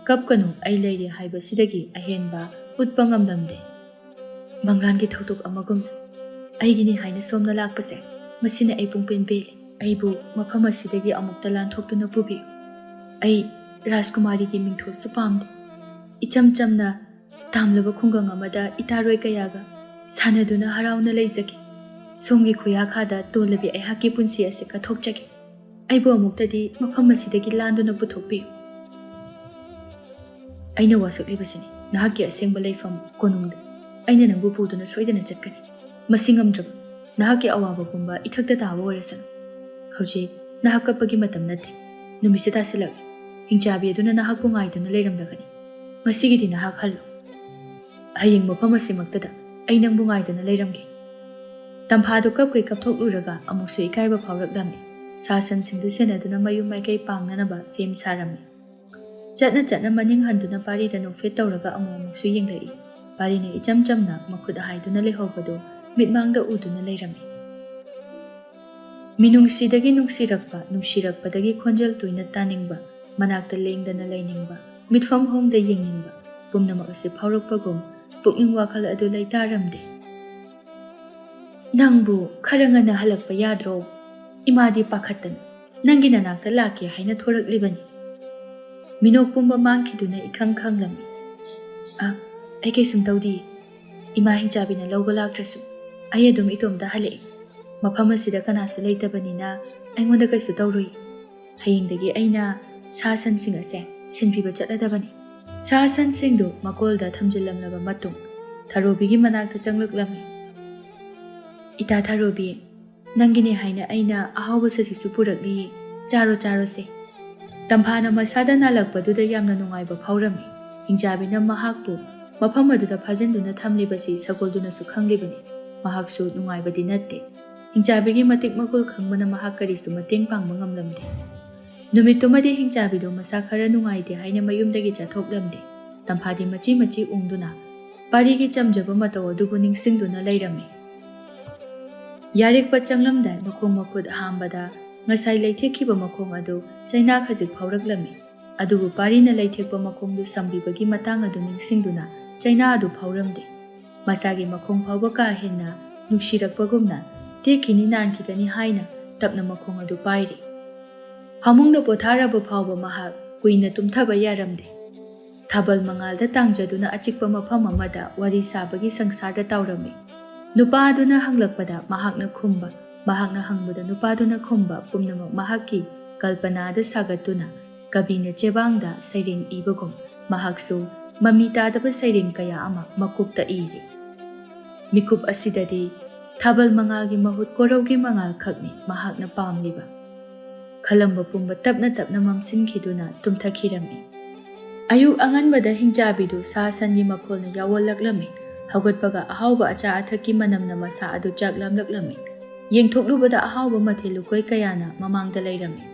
"ꯀꯞꯀꯅꯨ, ꯑꯩ ꯂꯩꯔꯦ" ꯍꯥꯏꯕꯁꯤꯗꯒꯤ ꯑꯍꯦꯟꯕ ꯎꯠꯄ ꯉꯝꯂꯝꯗꯦ꯫ ꯃꯪꯂꯥꯟꯒꯤ ꯊꯧꯗꯣꯛ ꯑꯃꯒꯨꯝꯅ ꯑꯩꯒꯤꯅꯤ ꯍꯥꯏꯅ ꯁꯣꯝꯅ ꯂꯥꯛꯄꯁꯦ, ꯃꯁꯤꯅ ꯑꯩ ꯄꯨꯡꯄꯦꯟ ꯄꯦꯜꯂꯤ꯫ ꯑꯩꯕꯨ ꯃꯐꯝ ꯑꯁꯤꯗꯒꯤ ꯑꯃꯨꯛꯇ ꯂꯥꯟꯊꯣꯛꯇꯨꯅ ꯄꯨꯕꯤꯌꯨ꯫ ꯑꯩ ꯔꯥꯖꯀꯨꯃꯥꯔꯤꯒꯤ ꯃꯤꯡꯊꯣꯜꯁꯨ ꯄꯥꯝꯗꯦ꯫ ꯏꯆꯝ ꯆꯝꯅ ꯇꯥꯝꯂꯕ ꯈꯨꯡꯒꯪ ꯑꯃꯗ ꯏꯇꯥꯔꯣꯏ ꯀꯌꯥꯒ ꯁꯥꯟꯅꯗꯨꯅ ꯍꯔꯥꯎꯅ ꯂꯩꯖꯒꯦ꯫ ꯁꯣꯝꯒꯤ ꯈꯨꯌꯥꯈꯥꯗ ꯇꯣꯜꯂꯕꯤ ꯑꯩꯍꯥꯛꯀꯤ ꯄꯨꯟꯁꯤ ꯑꯁꯤ ꯀꯠꯊꯣꯛꯆꯒꯦ꯫ ꯑꯩꯕꯨ ꯑꯃꯨꯛꯇꯗꯤ ꯃꯐꯝ ꯑꯁꯤꯗꯒꯤ ꯂꯥꯟꯗꯨꯅ ꯄꯨꯊꯣꯛꯄꯤꯌꯨ꯫ ꯑꯩꯅ ꯋꯥꯁꯛꯂꯤꯕꯁꯤꯅꯤ ꯅꯍꯥꯛꯀꯤ ꯑꯁꯦꯡꯕ ꯂꯩꯐꯝ ꯀꯣꯅꯨꯡꯗ꯫ ꯑꯩꯅ ꯅꯪꯕꯨ ꯄꯨꯗꯨꯅ ꯁꯣꯏꯗꯅ ꯆꯠꯀꯅꯤ꯫ ꯃꯁꯤ ꯉꯝꯗ꯭ꯔꯕ ꯅꯍꯥꯛꯀꯤ ꯑꯋꯥꯕ ꯄꯨꯝꯕ ꯏꯊꯛꯇ ꯇꯥꯕ ꯑꯣꯏꯔꯁꯅꯨ꯫ ꯍꯧꯖꯤꯛ ꯅꯍꯥꯛ ꯀꯞꯄꯒꯤ ꯃꯇꯝ ꯅꯠꯇꯦ꯫ ꯅꯨꯃꯤꯠꯁꯦ ꯇꯥꯁꯤꯜꯂꯛꯂꯦ꯫ ꯍꯤꯡꯆꯥꯕꯤ ꯑꯗꯨꯅ ꯅꯍꯥꯛꯄꯨ ꯉꯥꯏꯗꯨꯅ ꯂꯩꯔꯝꯂꯒꯅꯤ꯫ ꯉꯁꯤꯒꯤꯗꯤ ꯅꯍꯥꯛ ꯍꯜꯂꯨ꯫ ꯍꯌꯦꯡ ꯃꯐꯝ ꯑꯁꯤꯃꯛꯇꯗ ꯑꯩ ꯅꯪꯕꯨ ꯉꯥꯏꯗꯨꯅ ꯂꯩꯔꯝꯒꯦ꯫ ꯇꯝꯐꯥꯗꯨ ꯀꯞꯀꯩ ꯀꯞꯊꯣꯛꯂꯨꯔꯒ ꯑꯃꯨꯛꯁꯨ ꯏꯀꯥꯏꯕ ꯐꯥꯎꯔꯛꯂꯝꯃꯤ꯫ ꯁꯥ ꯁꯟꯁꯤꯡꯗꯨ ꯁꯦꯟꯅꯗꯨꯅ ꯃꯌꯨꯝ ꯃꯥꯏꯀꯩ ꯄꯥꯡꯅꯅꯕ ꯁꯦꯝ ꯁꯥꯔꯝꯃꯤ꯫ ꯆꯠꯅ ꯆꯠꯅ ꯃꯅꯤꯡ ꯍꯟꯗꯨꯅ ꯄꯥꯔꯤꯗ ꯅꯣꯛꯐꯦꯠ ꯇꯧꯔꯒ ꯑꯃꯨꯛ ꯑꯃꯨꯛꯁꯨ ꯌꯦꯡꯂꯛꯏ꯫ ꯄꯥꯔꯤꯅ ꯏꯆꯝ ꯆꯝꯅ ꯃꯈꯨꯠ ꯍꯥꯏꯗꯨꯅ ꯂꯩꯍꯧꯕꯗꯨ ꯃꯤꯠꯃꯥꯡꯗ ꯎꯗꯨꯅ ꯂꯩꯔꯝꯃꯤ꯫ ꯃꯤꯅꯨꯡꯁꯤꯗꯒꯤ ꯅꯨꯡꯁꯤꯔꯛꯄ, ꯅꯨꯡꯁꯤꯔꯛꯄꯗꯒꯤ ꯈꯣꯟꯖꯦꯜ ꯇꯣꯏꯅ ꯇꯥꯅꯤꯡꯕ, ꯃꯅꯥꯛꯇ ꯂꯦꯡꯗꯅ ꯂꯩꯅꯤꯡꯕ, ꯃꯤꯠꯐꯝ ꯍꯣꯡꯗ ꯌꯦꯡꯅꯤꯡꯕ, ꯄꯨꯝꯅꯃꯛ ꯑꯁꯤ ꯐꯥꯎꯔꯛꯄꯒꯨꯝ ꯄꯨꯛꯅꯤꯡ ꯋꯥꯈꯜ ꯑꯗꯨ ꯂꯩꯇꯥꯔꯝꯗꯦ꯫ "ꯅꯪꯕꯨ ꯈꯔ ꯉꯟꯅ ꯍꯜꯂꯛꯄ ꯌꯥꯗ꯭ꯔꯣ? ꯏꯃꯥꯗꯤ ꯄꯥꯈꯠꯇꯅ ꯅꯪꯒꯤ ꯅꯅꯥꯛꯇ ꯂꯥꯛꯀꯦ ꯍꯥꯏꯅ ꯊꯣꯔꯛꯂꯤꯕꯅꯤ"꯫ ꯃꯤꯅꯣꯛ ꯄꯨꯝꯕ ꯃꯥꯡꯈꯤꯗꯨꯅ ꯏꯈꯪ ꯈꯪꯂꯝꯃꯤ꯫ "ꯑ, ꯑꯩ ꯀꯩꯁꯨꯝ ꯇꯧꯗꯤꯌꯦ꯫ ꯏꯃꯥ ꯍꯤꯡꯆꯥꯕꯤꯅ ꯂꯧꯕ ꯂꯥꯛꯇ꯭ꯔꯁꯨ ꯑꯩ ꯑꯗꯨꯝ ꯏꯇꯣꯝꯇ ꯍꯜꯂꯛꯏ꯫ ꯃꯐꯝ ꯑꯁꯤꯗ ꯀꯅꯥꯁꯨ ꯂꯩꯇꯕꯅꯤꯅ ꯑꯩꯉꯣꯟꯗ ꯀꯩꯁꯨ ꯇꯧꯔꯨꯏ꯫ ꯍꯌꯦꯡꯗꯒꯤ ꯑꯩꯅ ꯁꯥ ꯁꯟꯁꯤꯡ ꯑꯁꯦ ꯁꯤꯟꯕꯤꯕ ꯆꯠꯂꯗꯕꯅꯤ꯫ ꯁꯥ ꯁꯟꯁꯤꯡꯗꯨ ꯃꯀꯣꯜꯗ ꯊꯝꯖꯤꯜꯂꯝꯂꯕ ꯃꯇꯨꯡ, ꯊꯔꯣꯕꯤꯒꯤ ꯃꯅꯥꯛꯇ ꯆꯪꯂꯛꯂꯝꯃꯤ꯫ "ꯏꯇꯥ ꯊꯔꯣꯕꯤ, ꯅꯪꯒꯤꯅꯦ ꯍꯥꯏꯅ ꯑꯩꯅ ꯑꯍꯥꯎꯕ ꯁꯖꯤꯛꯁꯨ ꯄꯨꯔꯛꯂꯤ, ꯆꯥꯔꯣ, ꯆꯥꯔꯣꯁꯦ꯫" ꯇꯝꯐꯥꯅ ꯃꯁꯥꯗ ꯅꯥꯜꯂꯛꯄꯗꯨꯗ ꯌꯥꯝꯅ ꯅꯨꯡꯉꯥꯏꯕ ꯐꯥꯎꯔꯝꯃꯤ꯫ ꯍꯤꯡꯆꯥꯕꯤꯅ ꯃꯍꯥꯛꯄꯨ ꯃꯐꯝ ꯑꯗꯨꯗ ꯐꯥꯖꯤꯟꯗꯨꯅ ꯊꯝꯂꯤꯕꯁꯤ ꯁꯒꯣꯜꯗꯨꯅꯁꯨ ꯈꯪꯂꯤꯕꯅꯤ꯫ ꯃꯍꯥꯛꯁꯨ ꯅꯨꯡꯉꯥꯏꯕꯗꯤ ꯅꯠꯇꯦ꯫ ꯍꯤꯡꯆꯥꯕꯤꯒꯤ ꯃꯇꯤꯛ ꯃꯒꯨꯜ ꯈꯪꯕꯅ ꯃꯍꯥꯛ ꯀꯔꯤꯁꯨ ꯃꯇꯦꯡ ꯄꯥꯡꯕ ꯉꯝꯂꯝꯗꯦ꯫ ꯅꯨꯃꯤꯠꯇꯨꯃꯗꯤ ꯍꯤꯡꯆꯥꯕꯤꯗꯨ ꯃꯁꯥ ꯈꯔ ꯅꯨꯡꯉꯥꯏꯇꯦ ꯍꯥꯏꯅ ꯃꯌꯨꯝꯗꯒꯤ ꯆꯠꯊꯣꯛꯂꯝꯗꯦ꯫ ꯇꯝꯐꯥꯗꯤ ꯃꯆꯤ ꯃꯆꯤ ꯎꯪꯗꯨꯅ ꯄꯥꯔꯤꯒꯤ ꯆꯝꯖꯕ ꯃꯇꯧ ꯑꯗꯨꯕꯨ ꯅꯤꯡꯁꯤꯡꯗꯨꯅ ꯂꯩꯔꯝꯃꯤ꯫ ꯌꯥꯔꯦꯛꯄ ꯆꯪꯂꯝꯗꯥꯏ ꯃꯈꯣꯡ ꯃꯈꯨꯠ ꯍꯥꯝꯕꯗ ꯉꯁꯥꯏ ꯂꯩꯊꯦꯛꯈꯤꯕ ꯃꯈꯣꯡ ꯑꯗꯨ ꯆꯩꯅꯥ ꯈꯖꯤꯛ ꯐꯥꯎꯔꯛꯂꯝꯃꯤ꯫ ꯑꯗꯨꯕꯨ ꯄꯥꯔꯤꯅ ꯂꯩꯊꯦꯛꯄ ꯃꯈꯣꯡꯗꯨ ꯁꯝꯕꯤꯕꯒꯤ ꯃꯇꯥꯡ ꯑꯗꯨ ꯅꯤꯡꯁꯤꯡꯗꯨꯅ ꯆꯩꯅꯥ ꯑꯗꯨ ꯐꯥꯎꯔꯝꯗꯦ꯫ ꯃꯁꯥꯒꯤ ꯃꯈꯣꯡ ꯐꯥꯎꯕ ꯀꯥ ꯍꯦꯟꯅ ꯅꯨꯡꯁꯤꯔꯛꯄꯒꯨꯝꯅ ꯇꯦꯛꯈꯤꯅꯤ ꯅꯥꯟꯈꯤꯒꯅꯤ ꯍꯥꯏꯅ ꯇꯞꯅ ꯃꯈꯣꯡ ꯑꯗꯨ ꯄꯥꯏꯔꯤ꯫ ꯐꯃꯨꯡꯗ ꯄꯣꯊꯥꯔꯕ ꯐꯥꯎꯕ ꯃꯍꯥꯛ ꯀꯨꯏꯅ ꯇꯨꯝꯊꯕ ꯌꯥꯔꯝꯗꯦ꯫ ꯊꯥꯕꯜ ꯃꯉꯥꯜꯗ ꯇꯥꯡꯖꯗꯨꯅ ꯑꯆꯤꯛꯄ ꯃꯐꯝ ꯑꯃꯗ ꯋꯥꯔꯤ ꯁꯥꯕꯒꯤ ꯁꯪꯁꯥꯔꯗ ꯇꯥꯎꯔꯝꯃꯤ꯫ ꯅꯨꯄꯥ ꯑꯗꯨꯅ ꯍꯪꯂꯛꯄꯗ ꯃꯍꯥꯛꯅ ꯈꯨꯝꯕ, ꯃꯍꯥꯛꯅ ꯍꯪꯕꯗ ꯅꯨꯄꯥꯗꯨꯅ ꯈꯨꯝꯕ ꯄꯨꯝꯅꯃꯛ ꯃꯍꯥꯛꯀꯤ ꯀꯜꯄꯅꯥꯗ ꯁꯥꯒꯠꯇꯨꯅ ꯀꯕꯤꯅ ꯆꯦꯕꯥꯡꯗ ꯁꯩꯔꯦꯡ ꯏꯕꯒꯨꯝ ꯃꯍꯥꯛꯁꯨ ꯃꯃꯤ ꯇꯥꯗꯕ ꯁꯩꯔꯦꯡ ꯀꯌꯥ ꯑꯃ ꯃꯀꯣꯛꯇ ꯏꯔꯤ꯫ ꯃꯤꯀꯨꯞ ꯑꯁꯤꯗꯗꯤ ꯊꯥꯕꯜ ꯃꯉꯥꯜꯒꯤ ꯃꯍꯨꯠ ꯀꯣꯔꯧꯒꯤ ꯃꯉꯥꯜ ꯈꯛꯅꯤ ꯃꯍꯥꯛꯅ ꯄꯥꯝꯂꯤꯕ꯫ ꯈꯜꯂꯝꯕ ꯄꯨꯝꯕ ꯇꯞꯅ ꯇꯞꯅ ꯃꯝꯁꯤꯟꯈꯤꯗꯨꯅ ꯇꯨꯝꯊꯈꯤꯔꯝꯃꯤ꯫ ꯑꯌꯨꯛ ꯑꯉꯟꯕꯗ ꯍꯤꯡꯆꯥꯕꯤꯗꯨ ꯁꯥ ꯁꯟꯒꯤ ꯃꯈꯣꯜꯅ ꯌꯥꯑꯣꯜꯂꯛꯂꯝꯃꯤ꯫ ꯍꯧꯒꯠꯄꯒ ꯑꯍꯥꯎꯕ ꯑꯆꯥ ꯑꯊꯛꯀꯤ ꯃꯅꯝꯅ ꯃꯁꯥ ꯑꯗꯨ ꯆꯥꯛ ꯂꯥꯝꯂꯛꯂꯝꯃꯤ꯫ ꯌꯦꯡꯊꯣꯛꯂꯨꯕꯗ ꯑꯍꯥꯎꯕ ꯃꯊꯦꯜ ꯂꯨꯀꯣꯏ ꯀꯌꯥꯅ ꯃꯃꯥꯡꯗ ꯂꯩꯔꯝꯃꯤ꯫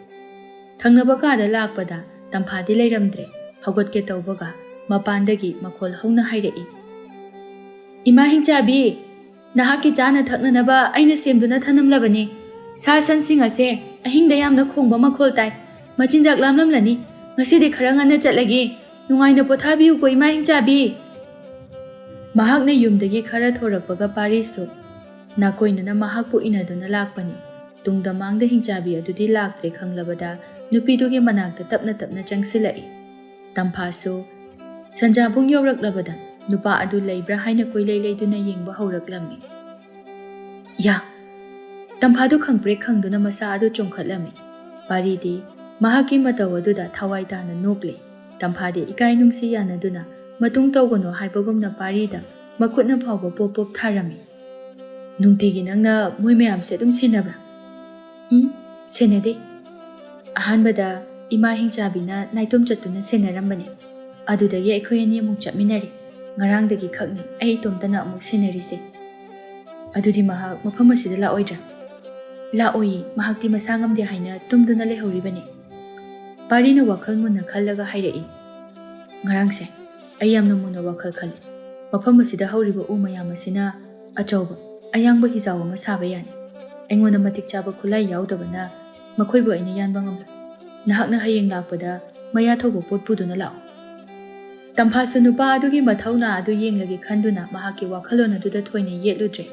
ꯊꯪꯅꯕ ꯀꯥꯗ ꯂꯥꯛꯄꯗ ꯇꯝꯐꯥꯗꯤ ꯂꯩꯔꯝꯗ꯭ꯔꯦ꯫ ꯍꯧꯒꯠꯀꯦ ꯇꯧꯕꯒ ꯃꯄꯥꯟꯗꯒꯤ ꯃꯈꯣꯜ ꯍꯧꯅ ꯍꯥꯏꯔꯛꯏ, "ꯏꯃꯥ ꯍꯤꯡꯆꯥꯕꯤ, ꯅꯍꯥꯛꯀꯤ ꯆꯥꯅ ꯊꯛꯅꯅꯕ ꯑꯩꯅ ꯁꯦꯝꯗꯨꯅ ꯊꯅꯝꯂꯕꯅꯤ꯫ ꯁꯥ ꯁꯟꯁꯤꯡ ꯑꯁꯦ ꯑꯍꯤꯡꯗ ꯌꯥꯝꯅ ꯈꯣꯡꯕ ꯃꯈꯣꯜ ꯇꯥꯏ꯫ ꯃꯆꯤꯟꯖꯥꯛ ꯂꯥꯝꯂꯝꯂꯅꯤ꯫ ꯉꯁꯤꯗꯤ ꯈꯔ ꯉꯟꯅ ꯆꯠꯂꯒꯦ꯫ ꯅꯨꯡꯉꯥꯏꯅ ꯄꯣꯊꯥꯕꯤꯌꯨꯀꯣ ꯏꯃꯥ ꯍꯤꯡꯆꯥꯕꯤ꯫" ꯃꯍꯥꯛꯅ ꯌꯨꯝꯗꯒꯤ ꯈꯔ ꯊꯣꯔꯛꯄꯒ ꯄꯥꯔꯤꯁꯨ ꯅꯥꯀꯣꯏꯅꯅ ꯃꯍꯥꯛꯄꯨ ꯏꯟꯅꯗꯨꯅ ꯂꯥꯛꯄꯅꯤ꯫ ꯇꯨꯡꯗ ꯃꯥꯡꯗ ꯍꯤꯡꯆꯥꯕꯤ ꯑꯗꯨꯗꯤ ꯂꯥꯛꯇ꯭ꯔꯦ ꯈꯪꯂꯕꯗ ꯅꯨꯄꯤꯗꯨꯒꯤ ꯃꯅꯥꯛꯇ ꯇꯞꯅ ꯇꯞꯅ ꯆꯪꯁꯤꯜꯂꯛꯏ꯫ ꯇꯝꯐꯥꯁꯨ ꯁꯟꯖꯥꯕꯨꯡ ꯌꯧꯔꯛꯂꯕꯗ ꯅꯨꯄꯥ ꯑꯗꯨ ꯂꯩꯕ꯭ꯔꯥ ꯍꯥꯏꯅ ꯀꯣꯏꯂꯩ ꯂꯩꯗꯨꯅ ꯌꯦꯡꯕ ꯍꯧꯔꯛꯂꯝꯃꯤ꯫ "ꯌꯥ!" ꯇꯝꯐꯥꯗꯨ ꯈꯪꯄ꯭ꯔꯦꯛ ꯈꯪꯗꯨꯅ ꯃꯁꯥ ꯑꯗꯨ ꯆꯣꯡꯈꯠꯂꯝꯃꯤ꯫ ꯄꯥꯔꯤꯗꯤ ꯃꯍꯥꯛꯀꯤ ꯃꯇꯧ ꯑꯗꯨꯗ ꯊꯋꯥꯏ ꯇꯥꯅ ꯅꯣꯛꯂꯤ꯫ ꯇꯝꯐꯥꯗꯤ ꯏꯀꯥꯏ ꯅꯨꯡꯁꯤ ꯌꯥꯅꯗꯨꯅ ꯃꯇꯨꯡ ꯇꯧꯒꯅꯨ ꯍꯥꯏꯕꯒꯨꯝꯅ ꯄꯥꯔꯤꯗ ꯃꯈꯨꯠꯅ ꯐꯥꯎꯕ ꯄꯣꯞ ꯄꯣꯞ ꯊꯥꯔꯝꯃꯤ꯫ "ꯅꯨꯡꯇꯤꯒꯤ ꯅꯪꯅ ꯃꯣꯏ ꯃꯌꯥꯝꯁꯦ ꯑꯗꯨꯝ ꯁꯦꯟꯅꯕ꯭ꯔꯥ?" "ꯎꯝ, ꯁꯦꯟꯅꯗꯦ꯫ ꯑꯍꯥꯟꯕꯗ ꯏꯃꯥ ꯍꯤꯡꯆꯥꯕꯤꯅ ꯅꯥꯏꯇꯣꯝ ꯆꯠꯇꯨꯅ ꯁꯦꯟꯅꯔꯝꯕꯅꯤ꯫ ꯑꯗꯨꯗꯒꯤ ꯑꯩꯈꯣꯏ ꯑꯅꯤ ꯑꯃꯨꯛ ꯆꯠꯃꯤꯟꯅꯔꯦ꯫ ꯉꯔꯥꯡꯗꯒꯤ ꯈꯛꯅꯤ ꯑꯩ ꯏꯇꯣꯝꯇꯅ ꯑꯃꯨꯛ ꯁꯦꯟꯅꯔꯤꯁꯦ꯫" "ꯑꯗꯨꯗꯤ ꯃꯍꯥꯛ ꯃꯐꯝ ꯑꯁꯤꯗ ꯂꯥꯛꯑꯣꯏꯗ꯭ꯔꯥ?" "ꯂꯥꯛꯑꯣꯏꯌꯦ, ꯃꯍꯥꯛꯇꯤ ꯃꯁꯥ ꯉꯝꯗꯦ ꯍꯥꯏꯅ ꯇꯨꯝꯗꯨꯅ ꯂꯩꯍꯧꯔꯤꯕꯅꯤ꯫" ꯄꯥꯔꯤꯅ ꯋꯥꯈꯜ ꯃꯨꯟꯅ ꯈꯜꯂꯒ ꯍꯥꯏꯔꯛꯏ꯫ "ꯉꯔꯥꯡꯁꯦ ꯑꯩ ꯌꯥꯝꯅ ꯃꯨꯟꯅ ꯋꯥꯈꯜ ꯈꯜꯂꯤ꯫ ꯃꯐꯝ ꯑꯁꯤꯗ ꯍꯧꯔꯤꯕ ꯎ ꯃꯌꯥꯝ ꯑꯁꯤꯅ ꯑꯆꯧꯕ ꯑꯌꯥꯡꯕ ꯍꯤꯖꯥꯎ ꯑꯃ ꯁꯥꯕ ꯌꯥꯅꯤ꯫ ꯑꯩꯉꯣꯟꯗ ꯃꯇꯤꯛ ꯆꯥꯕ ꯈꯨꯠꯂꯥꯏ ꯌꯥꯎꯗꯕꯅ ꯃꯈꯣꯏꯕꯨ ꯑꯩꯅ ꯌꯥꯟꯕ ꯉꯝꯂꯣꯏ꯫ ꯅꯍꯥꯛꯅ ꯍꯌꯦꯡ ꯂꯥꯛꯄꯗ ꯃꯌꯥ ꯊꯧꯕ ꯄꯣꯠ ꯄꯨꯗꯨꯅ ꯂꯥꯛꯑꯣ꯫" ꯇꯝꯐꯥꯁꯨ ꯅꯨꯄꯥ ꯑꯗꯨꯒꯤ ꯃꯊꯧꯅꯥ ꯑꯗꯨ ꯌꯦꯡꯂꯒꯦ ꯈꯟꯗꯨꯅ ꯃꯍꯥꯛꯀꯤ ꯋꯥꯈꯜꯂꯣꯟ ꯑꯗꯨꯗ ꯊꯣꯏꯅ ꯌꯦꯠꯂꯨꯗ꯭ꯔꯦ꯫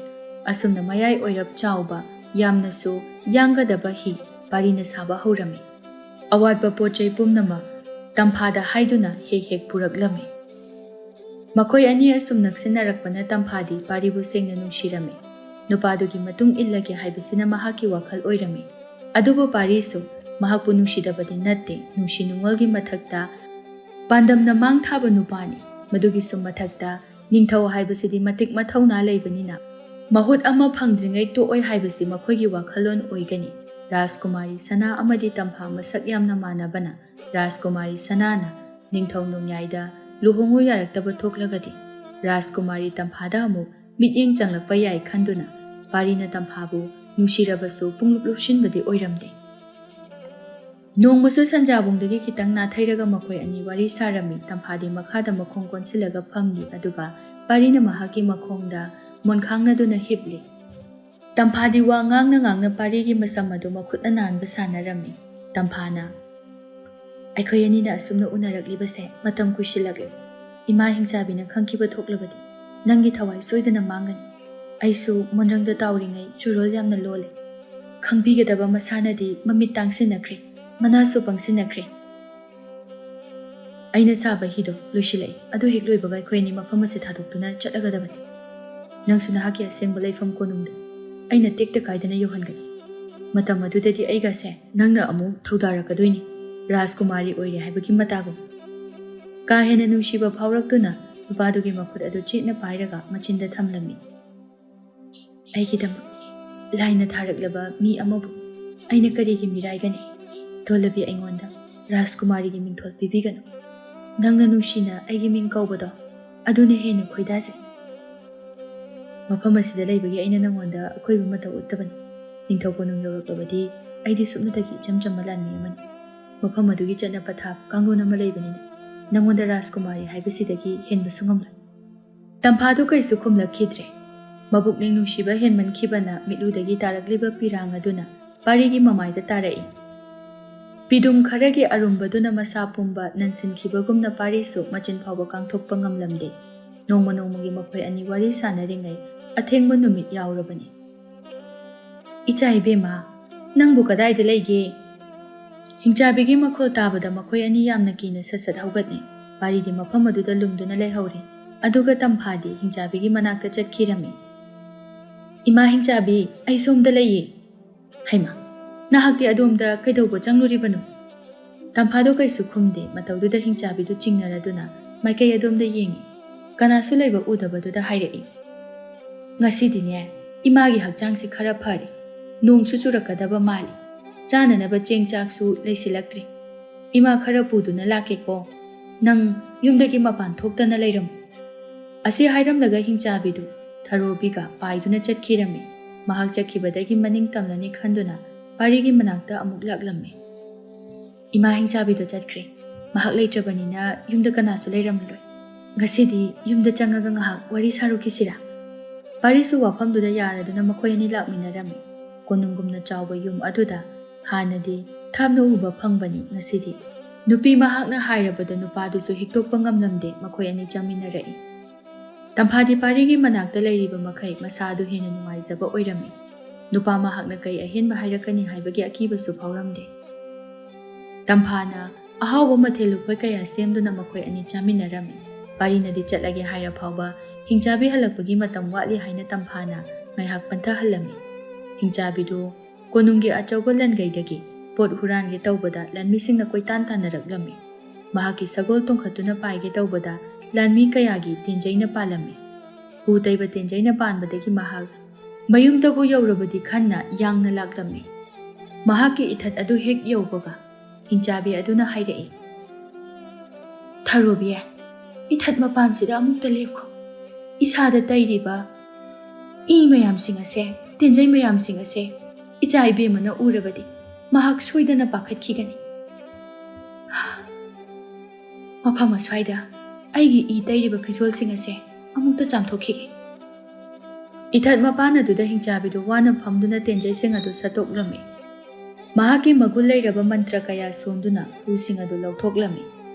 ꯑꯁꯨꯝꯅ ꯃꯌꯥꯏ ꯑꯣꯏꯔꯞ ꯆꯥꯎꯕ, ꯌꯥꯝꯅꯁꯨ ꯌꯥꯡꯒꯗꯕ ꯍꯤ ꯄꯥꯔꯤꯅ ꯁꯥꯕ ꯍꯧꯔꯝꯃꯤ꯫ ꯑꯋꯥꯠꯄ ꯄꯣꯠ ꯆꯩ ꯄꯨꯝꯅꯃꯛ ꯇꯝꯐꯥꯗ ꯍꯥꯏꯗꯨꯅ ꯍꯦꯛ ꯍꯦꯛ ꯄꯨꯔꯛꯂꯝꯃꯤ꯫ ꯃꯈꯣꯏ ꯑꯅꯤ ꯑꯁꯨꯝ ꯅꯛꯁꯤꯟꯅꯔꯛꯄꯅ ꯇꯝꯐꯥꯗꯤ ꯄꯥꯔꯤꯕꯨ ꯁꯦꯡꯅ ꯅꯨꯡꯁꯤꯔꯝꯃꯤ꯫ ꯅꯨꯄꯥꯗꯨꯒꯤ ꯃꯇꯨꯡ ꯏꯜꯂꯒꯦ ꯍꯥꯏꯕꯁꯤꯅ ꯃꯍꯥꯛꯀꯤ ꯋꯥꯈꯜ ꯑꯣꯏꯔꯝꯃꯤ꯫ ꯑꯗꯨꯕꯨ ꯄꯥꯔꯤꯁꯨ ꯃꯍꯥꯛꯄꯨ ꯅꯨꯡꯁꯤꯗꯕꯗꯤ ꯅꯠꯇꯦ, ꯅꯨꯡꯁꯤ ꯅꯨꯡꯉꯣꯜꯒꯤ ꯃꯊꯛꯇ ꯄꯥꯟꯗꯝꯅ ꯃꯥꯡ ꯊꯥꯕ ꯅꯨꯄꯥꯅꯤ꯫ ꯃꯗꯨꯒꯤꯁꯨ ꯃꯊꯛꯇ ꯅꯤꯡꯊꯧ ꯍꯥꯏꯕꯁꯤꯗꯤ ꯃꯇꯤꯛ ꯃꯊꯧꯅꯥ ꯂꯩꯕꯅꯤꯅ ꯃꯍꯨꯠ ꯑꯃ ꯐꯪꯗ꯭ꯔꯤꯉꯩ ꯇꯣꯛꯑꯣꯏ ꯍꯥꯏꯕꯁꯤ ꯃꯈꯣꯏꯒꯤ ꯋꯥꯈꯜꯂꯣꯟ ꯑꯣꯏꯒꯅꯤ꯫ ꯔꯥꯖꯀꯨꯃꯥꯔꯤ ꯁꯅꯥ ꯑꯃꯗꯤ ꯇꯝꯐꯥ ꯃꯁꯛ ꯌꯥꯝꯅ ꯃꯥꯟꯅꯕꯅ ꯔꯥꯖꯀꯨꯃꯥꯔꯤ ꯁꯅꯥꯅ ꯅꯤꯡꯊꯧ ꯅꯣꯡꯌꯥꯏꯗ ꯂꯨꯍꯣꯡꯉꯨ ꯌꯥꯔꯛꯇꯕ ꯊꯣꯛꯂꯒꯗꯤ ꯔꯥꯖꯀꯨꯃꯥꯔꯤ ꯇꯝꯐꯥꯗ ꯑꯃꯨꯛ ꯃꯤꯠꯌꯦꯡ ꯆꯪꯂꯛꯄ ꯌꯥꯏ ꯈꯟꯗꯨꯅ ꯄꯥꯔꯤꯅ ꯇꯝꯐꯥꯕꯨ ꯅꯨꯡꯁꯤꯔꯕꯁꯨ ꯄꯨꯡꯂꯨꯞ ꯂꯨꯞꯁꯤꯟꯕꯗꯤ ꯑꯣꯏꯔꯝꯗꯦ꯫ ꯅꯣꯡꯃꯁꯨ ꯁꯟꯖꯥꯕꯨꯡꯗꯒꯤ ꯈꯤꯇꯪ ꯅꯥꯊꯩꯔꯒ ꯃꯈꯣꯏ ꯑꯅꯤ ꯋꯥꯔꯤ ꯁꯥꯔꯝꯃꯤ꯫ ꯇꯝꯐꯥꯗꯤ ꯃꯈꯥꯗ ꯃꯈꯣꯡ ꯀꯣꯟꯁꯤꯜꯂꯒ ꯐꯝꯂꯤ, ꯑꯗꯨꯒ ꯄꯥꯔꯤꯅ ꯃꯍꯥꯛꯀꯤ ꯃꯈꯣꯡꯗ ꯃꯣꯟꯈꯥꯡꯅꯗꯨꯅ ꯍꯤꯞꯂꯤ꯫ ꯇꯝꯐꯥꯗꯤ ꯋꯥ ꯉꯥꯡꯅ ꯉꯥꯡꯅ ꯄꯥꯔꯤꯒꯤ ꯃꯁꯝ ꯑꯗꯨ ꯃꯈꯨꯠꯅ ꯅꯥꯟꯕ ꯁꯥꯟꯅꯔꯝꯃꯤ꯫ ꯇꯝꯐꯥꯅ, "ꯑꯩꯈꯣꯏ ꯑꯅꯤꯅ ꯑꯁꯨꯝꯅ ꯎꯅꯔꯛꯂꯤꯕꯁꯦ ꯃꯇꯝ ꯀꯨꯏꯁꯤꯜꯂꯛꯂꯦ꯫ ꯏꯃꯥ ꯍꯤꯡꯆꯥꯕꯤꯅ ꯈꯪꯈꯤꯕ ꯊꯣꯛꯂꯕꯗꯤ ꯅꯪꯒꯤ ꯊꯋꯥꯏ ꯁꯣꯏꯗꯅ ꯃꯥꯡꯒꯅꯤ꯫ ꯑꯩꯁꯨ ꯃꯣꯟꯔꯪꯗ ꯇꯥꯎꯔꯤꯉꯩ ꯆꯨꯔꯣꯜ ꯌꯥꯝꯅ ꯂꯣꯜꯂꯦ꯫ ꯈꯪꯕꯤꯒꯗꯕ ꯃꯁꯥꯅꯗꯤ ꯃꯃꯤꯠ ꯇꯥꯡꯁꯤꯟꯅꯈ꯭ꯔꯦ, ꯃꯅꯥꯁꯨ ꯄꯪꯁꯤꯟꯅꯈ꯭ꯔꯦ꯫ ꯑꯩꯅ ꯁꯥꯕ ꯍꯤꯗꯣ ꯂꯣꯏꯁꯤꯜꯂꯛꯏ꯫ ꯑꯗꯨ ꯍꯦꯛ ꯂꯣꯏꯕꯒ ꯑꯩꯈꯣꯏ ꯑꯅꯤ ꯃꯐꯝ ꯑꯁꯤ ꯊꯥꯗꯣꯛꯇꯨꯅ ꯆꯠꯂꯒꯗꯕꯅꯤ꯫ ꯅꯪꯁꯨ ꯅꯍꯥꯛꯀꯤ ꯑꯁꯦꯡꯕ ꯂꯩꯐꯝ ꯀꯣꯅꯨꯡꯗ ꯑꯩꯅ ꯇꯦꯛꯇ ꯀꯥꯏꯗꯅ ꯌꯧꯍꯟꯒꯅꯤ꯫ ꯃꯇꯝ ꯑꯗꯨꯗꯗꯤ ꯑꯩꯒꯁꯦ ꯅꯪꯅ ꯑꯃꯨꯛ ꯊꯧꯗꯥꯔꯛꯀꯗꯣꯏꯅꯤ, ꯔꯥꯖꯀꯨꯃꯥꯔꯤ ꯑꯣꯏꯔꯦ ꯍꯥꯏꯕꯒꯤ ꯃꯇꯥꯒꯨꯝ꯫ ꯀꯥ ꯍꯦꯟꯅ ꯅꯨꯡꯁꯤꯕ ꯐꯥꯎꯔꯛꯇꯨꯅ ꯅꯨꯄꯥꯗꯨꯒꯤ ꯃꯈꯨꯠ ꯑꯗꯨ ꯆꯦꯠꯅ ꯄꯥꯏꯔꯒ ꯃꯆꯤꯟꯗ ꯊꯝꯂꯝꯃꯤ꯫ "ꯑꯩꯒꯤꯗꯃꯛ ꯂꯥꯏꯅ ꯊꯥꯔꯛꯂꯕ ꯃꯤ ꯑꯃꯕꯨ ꯑꯩꯅ ꯀꯔꯤꯒꯤ ꯃꯤꯔꯥꯏꯒꯅꯤ? ꯇꯣꯜꯂꯕꯤ, ꯑꯩꯉꯣꯟꯗ ꯔꯥꯖꯀꯨꯃꯥꯔꯤꯒꯤ ꯃꯤꯡꯊꯣꯜ ꯄꯤꯕꯤꯒꯅꯨ꯫ ꯅꯪꯅ ꯅꯨꯡꯁꯤꯅ ꯑꯩꯒꯤ ꯃꯤꯡ ꯀꯧꯕꯗꯣ, ꯑꯗꯨꯅ ꯍꯦꯟꯅ ꯈꯣꯏꯗꯥꯖꯩ꯫ ꯃꯐꯝ ꯑꯁꯤꯗ ꯂꯩꯕꯒꯤ ꯑꯩꯅ ꯅꯪꯉꯣꯟꯗ ꯑꯀꯣꯏꯕ ꯃꯇꯧ ꯎꯠꯇꯕꯅꯤ꯫ ꯅꯤꯡꯊꯧ ꯀꯣꯅꯨꯡ ꯌꯧꯔꯛꯂꯕꯗꯤ ꯑꯩꯗꯤ ꯁꯨꯞꯅꯇꯒꯤ ꯏꯆꯝ ꯆꯝꯕ ꯂꯥꯟꯃꯤ ꯑꯃꯅꯤ꯫ ꯃꯐꯝ ꯑꯗꯨꯒꯤ ꯆꯠꯅ ꯄꯊꯥꯞ ꯀꯥꯡꯂꯣꯟ ꯑꯃ ꯂꯩꯕꯅꯤꯅ ꯅꯪꯉꯣꯟꯗ ꯔꯥꯖꯀꯨꯃꯥꯔꯤ ꯍꯥꯏꯕꯁꯤꯗꯒꯤ ꯍꯦꯟꯕꯁꯨ ꯉꯝꯂꯣꯏ꯫" ꯇꯝꯐꯥꯗꯨ ꯀꯩꯁꯨ ꯈꯨꯝꯂꯛꯈꯤꯗ꯭ꯔꯦ꯫ ꯃꯕꯨꯛꯅꯤꯡ ꯅꯨꯡꯁꯤꯕ ꯍꯦꯟꯃꯟꯈꯤꯕꯅ ꯃꯤꯠꯂꯨꯗꯒꯤ ꯇꯥꯔꯛꯂꯤꯕ ꯄꯤꯔꯥꯡ ꯑꯗꯨꯅ ꯄꯥꯔꯤꯒꯤ ꯃꯃꯥꯏꯗ ꯇꯥꯔꯛꯏ꯫ ꯄꯤꯗꯨꯝ ꯈꯔꯒꯤ ꯑꯔꯨꯝꯕꯗꯨꯅ ꯃꯁꯥ ꯄꯨꯝꯕ ꯅꯟꯁꯤꯟꯈꯤꯕꯒꯨꯝꯅ ꯄꯥꯔꯤꯁꯨ ꯃꯆꯤꯟ ꯐꯥꯎꯕ ꯀꯥꯡꯊꯣꯛꯄ ꯉꯝꯂꯝꯗꯦ꯫ ꯅꯣꯡꯃ ꯅꯣꯡꯃꯒꯤ ꯃꯈꯣꯏ ꯑꯅꯤ ꯋꯥꯔꯤ ꯁꯥꯟꯅꯔꯤꯉꯩ ꯑꯊꯦꯡꯕ ꯅꯨꯃꯤꯠ ꯌꯥꯎꯔꯕꯅꯤ꯫ "ꯏꯆꯥ ꯏꯕꯦꯝꯃ, ꯅꯪꯕꯨ ꯀꯗꯥꯏꯗ ꯂꯩꯒꯦ?" ꯍꯤꯡꯆꯥꯕꯤꯒꯤ ꯃꯈꯣꯜ ꯇꯥꯕꯗ ꯃꯈꯣꯏ ꯑꯅꯤ ꯌꯥꯝꯅ ꯀꯤꯅ ꯁꯠ ꯁꯠ ꯍꯧꯒꯠꯅꯩ꯫ ꯄꯥꯔꯤꯗꯤ ꯃꯐꯝ ꯑꯗꯨꯗ ꯂꯨꯝꯗꯨꯅ ꯂꯩꯍꯧꯔꯦ꯫ ꯑꯗꯨꯒ ꯇꯝꯐꯥꯗꯤ ꯍꯤꯡꯆꯥꯕꯤꯒꯤ ꯃꯅꯥꯛꯇ ꯆꯠꯈꯤꯔꯝꯃꯤ꯫ "ꯏꯃꯥ ꯍꯤꯡꯆꯥꯕꯤ, ꯑꯩ ꯁꯣꯝꯗ ꯂꯩꯌꯦ꯫" "ꯍꯩꯃꯥ, ꯅꯍꯥꯛꯇꯤ ꯑꯗꯣꯝꯗ ꯀꯩꯗꯧꯕ ꯆꯪꯂꯨꯔꯤꯕꯅꯣ?" ꯇꯝꯐꯥꯗꯨ ꯀꯩꯁꯨ ꯈꯨꯝꯗꯦ꯫ ꯃꯇꯧꯗꯨꯗ ꯍꯤꯡꯆꯥꯕꯤꯗꯨ ꯆꯤꯡꯅꯔꯗꯨꯅ ꯃꯥꯏꯀꯩ ꯑꯗꯣꯝꯗ ꯌꯦꯡꯉꯤ꯫ ꯀꯅꯥꯁꯨ ꯂꯩꯕ ꯎꯗꯕꯗꯨꯗ ꯍꯥꯏꯔꯛꯏ, "ꯉꯁꯤꯗꯤꯅꯦ, ꯏꯃꯥꯒꯤ ꯍꯛꯆꯥꯡꯁꯤ ꯈꯔ ꯐꯔꯦ꯫ ꯅꯣꯡꯁꯨ ꯆꯨꯔꯛꯀꯗꯕ ꯃꯥꯜꯂꯤ꯫ ꯆꯥꯅꯅꯕ ꯆꯦꯡ ꯆꯥꯛꯁꯨ ꯂꯩꯁꯤꯜꯂꯛꯇ꯭ꯔꯦ꯫ ꯏꯃꯥ ꯈꯔ ꯄꯨꯗꯨꯅ ꯂꯥꯛꯀꯦꯀꯣ꯫ ꯅꯪ ꯌꯨꯝꯗꯒꯤ ꯃꯄꯥꯟ ꯊꯣꯛꯇꯅ ꯂꯩꯔꯝꯃꯨ꯫" ꯑꯁꯤ ꯍꯥꯏꯔꯝꯂꯒ ꯍꯤꯡꯆꯥꯕꯤꯗꯨ ꯊꯔꯣꯕꯤꯒ ꯄꯥꯏꯗꯨꯅ ꯆꯠꯈꯤꯔꯝꯃꯤ꯫ ꯃꯍꯥꯛ ꯆꯠꯈꯤꯕꯗꯒꯤ ꯃꯅꯤꯡ ꯇꯝꯂꯅꯤ ꯈꯟꯗꯨꯅ ꯄꯥꯔꯤꯒꯤ ꯃꯅꯥꯛꯇ ꯑꯃꯨꯛ ꯂꯥꯛꯂꯝꯃꯤ꯫ "ꯏꯃꯥ ꯍꯤꯡꯆꯥꯕꯤꯗꯣ ꯆꯠꯈ꯭ꯔꯦ꯫ ꯃꯍꯥꯛ ꯂꯩꯇ꯭ꯔꯕꯅꯤꯅ ꯌꯨꯝꯗ ꯀꯅꯥꯁꯨ ꯂꯩꯔꯝꯂꯔꯣꯏ꯫ ꯉꯁꯤꯗꯤ ꯌꯨꯝꯗ ꯆꯪꯉꯒ ꯉꯥꯏꯍꯥꯛ ꯋꯥꯔꯤ ꯁꯥꯔꯨꯈꯤꯁꯤꯔꯥ?" ꯄꯥꯔꯤꯁꯨ ꯋꯥꯐꯝꯗꯨꯗ ꯌꯥꯔꯗꯨꯅ ꯃꯈꯣꯏ ꯑꯅꯤ ꯂꯥꯛꯃꯤꯟꯅꯔꯝꯃꯤ꯫ ꯀꯣꯅꯨꯡꯒꯨꯝꯅ ꯆꯥꯎꯕ ꯌꯨꯝ ꯑꯗꯨꯗ ꯍꯥꯟꯅꯗꯤ ꯊꯥꯞꯅ ꯎꯕ ꯐꯪꯕꯅꯤ, ꯉꯁꯤꯗꯤ ꯅꯨꯄꯤ ꯃꯍꯥꯛꯅ ꯍꯥꯏꯔꯕꯗ ꯅꯨꯄꯥꯗꯨꯁꯨ ꯍꯤꯛꯇꯣꯛꯄ ꯉꯝꯂꯝꯗꯦ꯫ ꯃꯈꯣꯏ ꯑꯅꯤ ꯆꯪꯃꯤꯟꯅꯔꯛꯏ꯫ ꯇꯝꯐꯥꯗꯤ ꯄꯥꯔꯤꯒꯤ ꯃꯅꯥꯛꯇ ꯂꯩꯔꯤꯕ ꯃꯈꯩ ꯃꯁꯥ ꯑꯗꯨ ꯍꯦꯟꯅ ꯅꯨꯡꯉꯥꯏꯖꯕ ꯑꯣꯏꯔꯝꯃꯤ꯫ ꯅꯨꯄꯥ ꯃꯍꯥꯛꯅ ꯀꯩ ꯑꯍꯦꯟꯕ ꯍꯥꯏꯔꯛꯀꯅꯤ ꯍꯥꯏꯕꯒꯤ ꯑꯀꯤꯕꯁꯨ ꯐꯥꯎꯔꯝꯗꯦ꯫ ꯇꯝꯐꯥꯅ ꯑꯍꯥꯎꯕ ꯃꯊꯦꯜ ꯂꯨꯀꯣꯏ ꯀꯌꯥ ꯁꯦꯝꯗꯨꯅ ꯃꯈꯣꯏ ꯑꯅꯤ ꯆꯥꯃꯤꯟꯅꯔꯝꯃꯤ꯫ ꯄꯥꯔꯤꯅꯗꯤ ꯆꯠꯂꯒꯦ ꯍꯥꯏꯔ ꯐꯥꯎꯕ ꯍꯤꯡꯆꯥꯕꯤ ꯍꯜꯂꯛꯄꯒꯤ ꯃꯇꯝ ꯋꯥꯠꯂꯤ ꯍꯥꯏꯅ ꯇꯝꯐꯥꯅ ꯉꯥꯏꯍꯥꯛ ꯄꯟꯊꯍꯜꯂꯝꯃꯤ꯫ ꯍꯤꯡꯆꯥꯕꯤꯗꯨ ꯀꯣꯅꯨꯡꯒꯤ ꯑꯆꯧꯕ ꯂꯟꯒꯩꯗꯒꯤ ꯄꯣꯠ ꯍꯨꯔꯥꯟꯒꯦ ꯇꯧꯕꯗ ꯂꯥꯟꯃꯤꯁꯤꯡꯅ ꯀꯣꯏꯇꯥꯟ ꯇꯥꯟꯅꯔꯛꯂꯝꯃꯤ꯫ ꯃꯍꯥꯛꯀꯤ ꯁꯒꯣꯜ ꯇꯣꯡꯈꯠꯇꯨꯅ ꯄꯥꯏꯒꯦ ꯇꯧꯕꯗ ꯂꯥꯟꯃꯤ ꯀꯌꯥꯒꯤ ꯇꯦꯟꯖꯩꯅ ꯄꯥꯜꯂꯝꯃꯤ꯫ ꯎ ꯇꯩꯕ ꯇꯦꯟꯖꯩꯅ ꯄꯥꯟꯕꯗꯒꯤ ꯃꯍꯥꯛ ꯃꯌꯨꯝꯗꯕꯨ ꯌꯧꯔꯕꯗꯤ ꯈꯟꯅ ꯌꯥꯡꯅ ꯂꯥꯛꯂꯝꯃꯤ꯫ ꯃꯍꯥꯛꯀꯤ ꯏꯊꯠ ꯑꯗꯨ ꯍꯦꯛ ꯌꯧꯕꯒ ꯍꯤꯡꯆꯥꯕꯤ ꯑꯗꯨꯅ ꯍꯥꯏꯔꯛꯏ, "ꯊꯔꯣꯕꯤ, ꯏꯊꯠ ꯃꯄꯥꯟꯁꯤꯗ ꯑꯃꯨꯛꯇ ꯂꯦꯞꯈꯣ꯫ ꯏꯁꯥꯗ ꯇꯩꯔꯤꯕ ꯏ ꯃꯌꯥꯝꯁꯤꯡ ꯑꯁꯦ, ꯇꯦꯟꯖꯩ ꯃꯌꯥꯝꯁꯤꯡ ꯑꯁꯦ ꯏꯆꯥ ꯏꯕꯦꯝꯃꯅ ꯎꯔꯕꯗꯤ ꯃꯍꯥꯛ ꯁꯣꯏꯗꯅ ꯄꯥꯈꯠꯈꯤꯒꯅꯤ꯫ ꯃꯐꯝ ꯑꯁ꯭ꯋꯥꯏꯗ ꯑꯩꯒꯤ ꯏ ꯇꯩꯔꯤꯕ ꯐꯤꯖꯣꯜꯁꯤꯡ ꯑꯁꯦ ꯑꯃꯨꯛꯇ ꯆꯥꯝꯊꯣꯛꯈꯤꯒꯦ꯫" ꯏꯊꯠ ꯃꯄꯥꯟ ꯑꯗꯨꯗ ꯍꯤꯡꯆꯥꯕꯤꯗꯨ ꯋꯥꯅ ꯐꯝꯗꯨꯅ ꯇꯦꯟꯖꯩꯁꯤꯡ ꯑꯗꯨ ꯁꯠꯇꯣꯛꯂꯝꯃꯤ꯫ ꯃꯍꯥꯛꯀꯤ ꯃꯒꯨꯟ ꯂꯩꯔꯕ ꯃꯟꯇ꯭ꯔ ꯀꯌꯥ ꯁꯣꯟꯗꯨꯅ ꯎꯁꯤꯡ ꯑꯗꯨ ꯂꯧꯊꯣꯛꯂꯝꯃꯤ꯫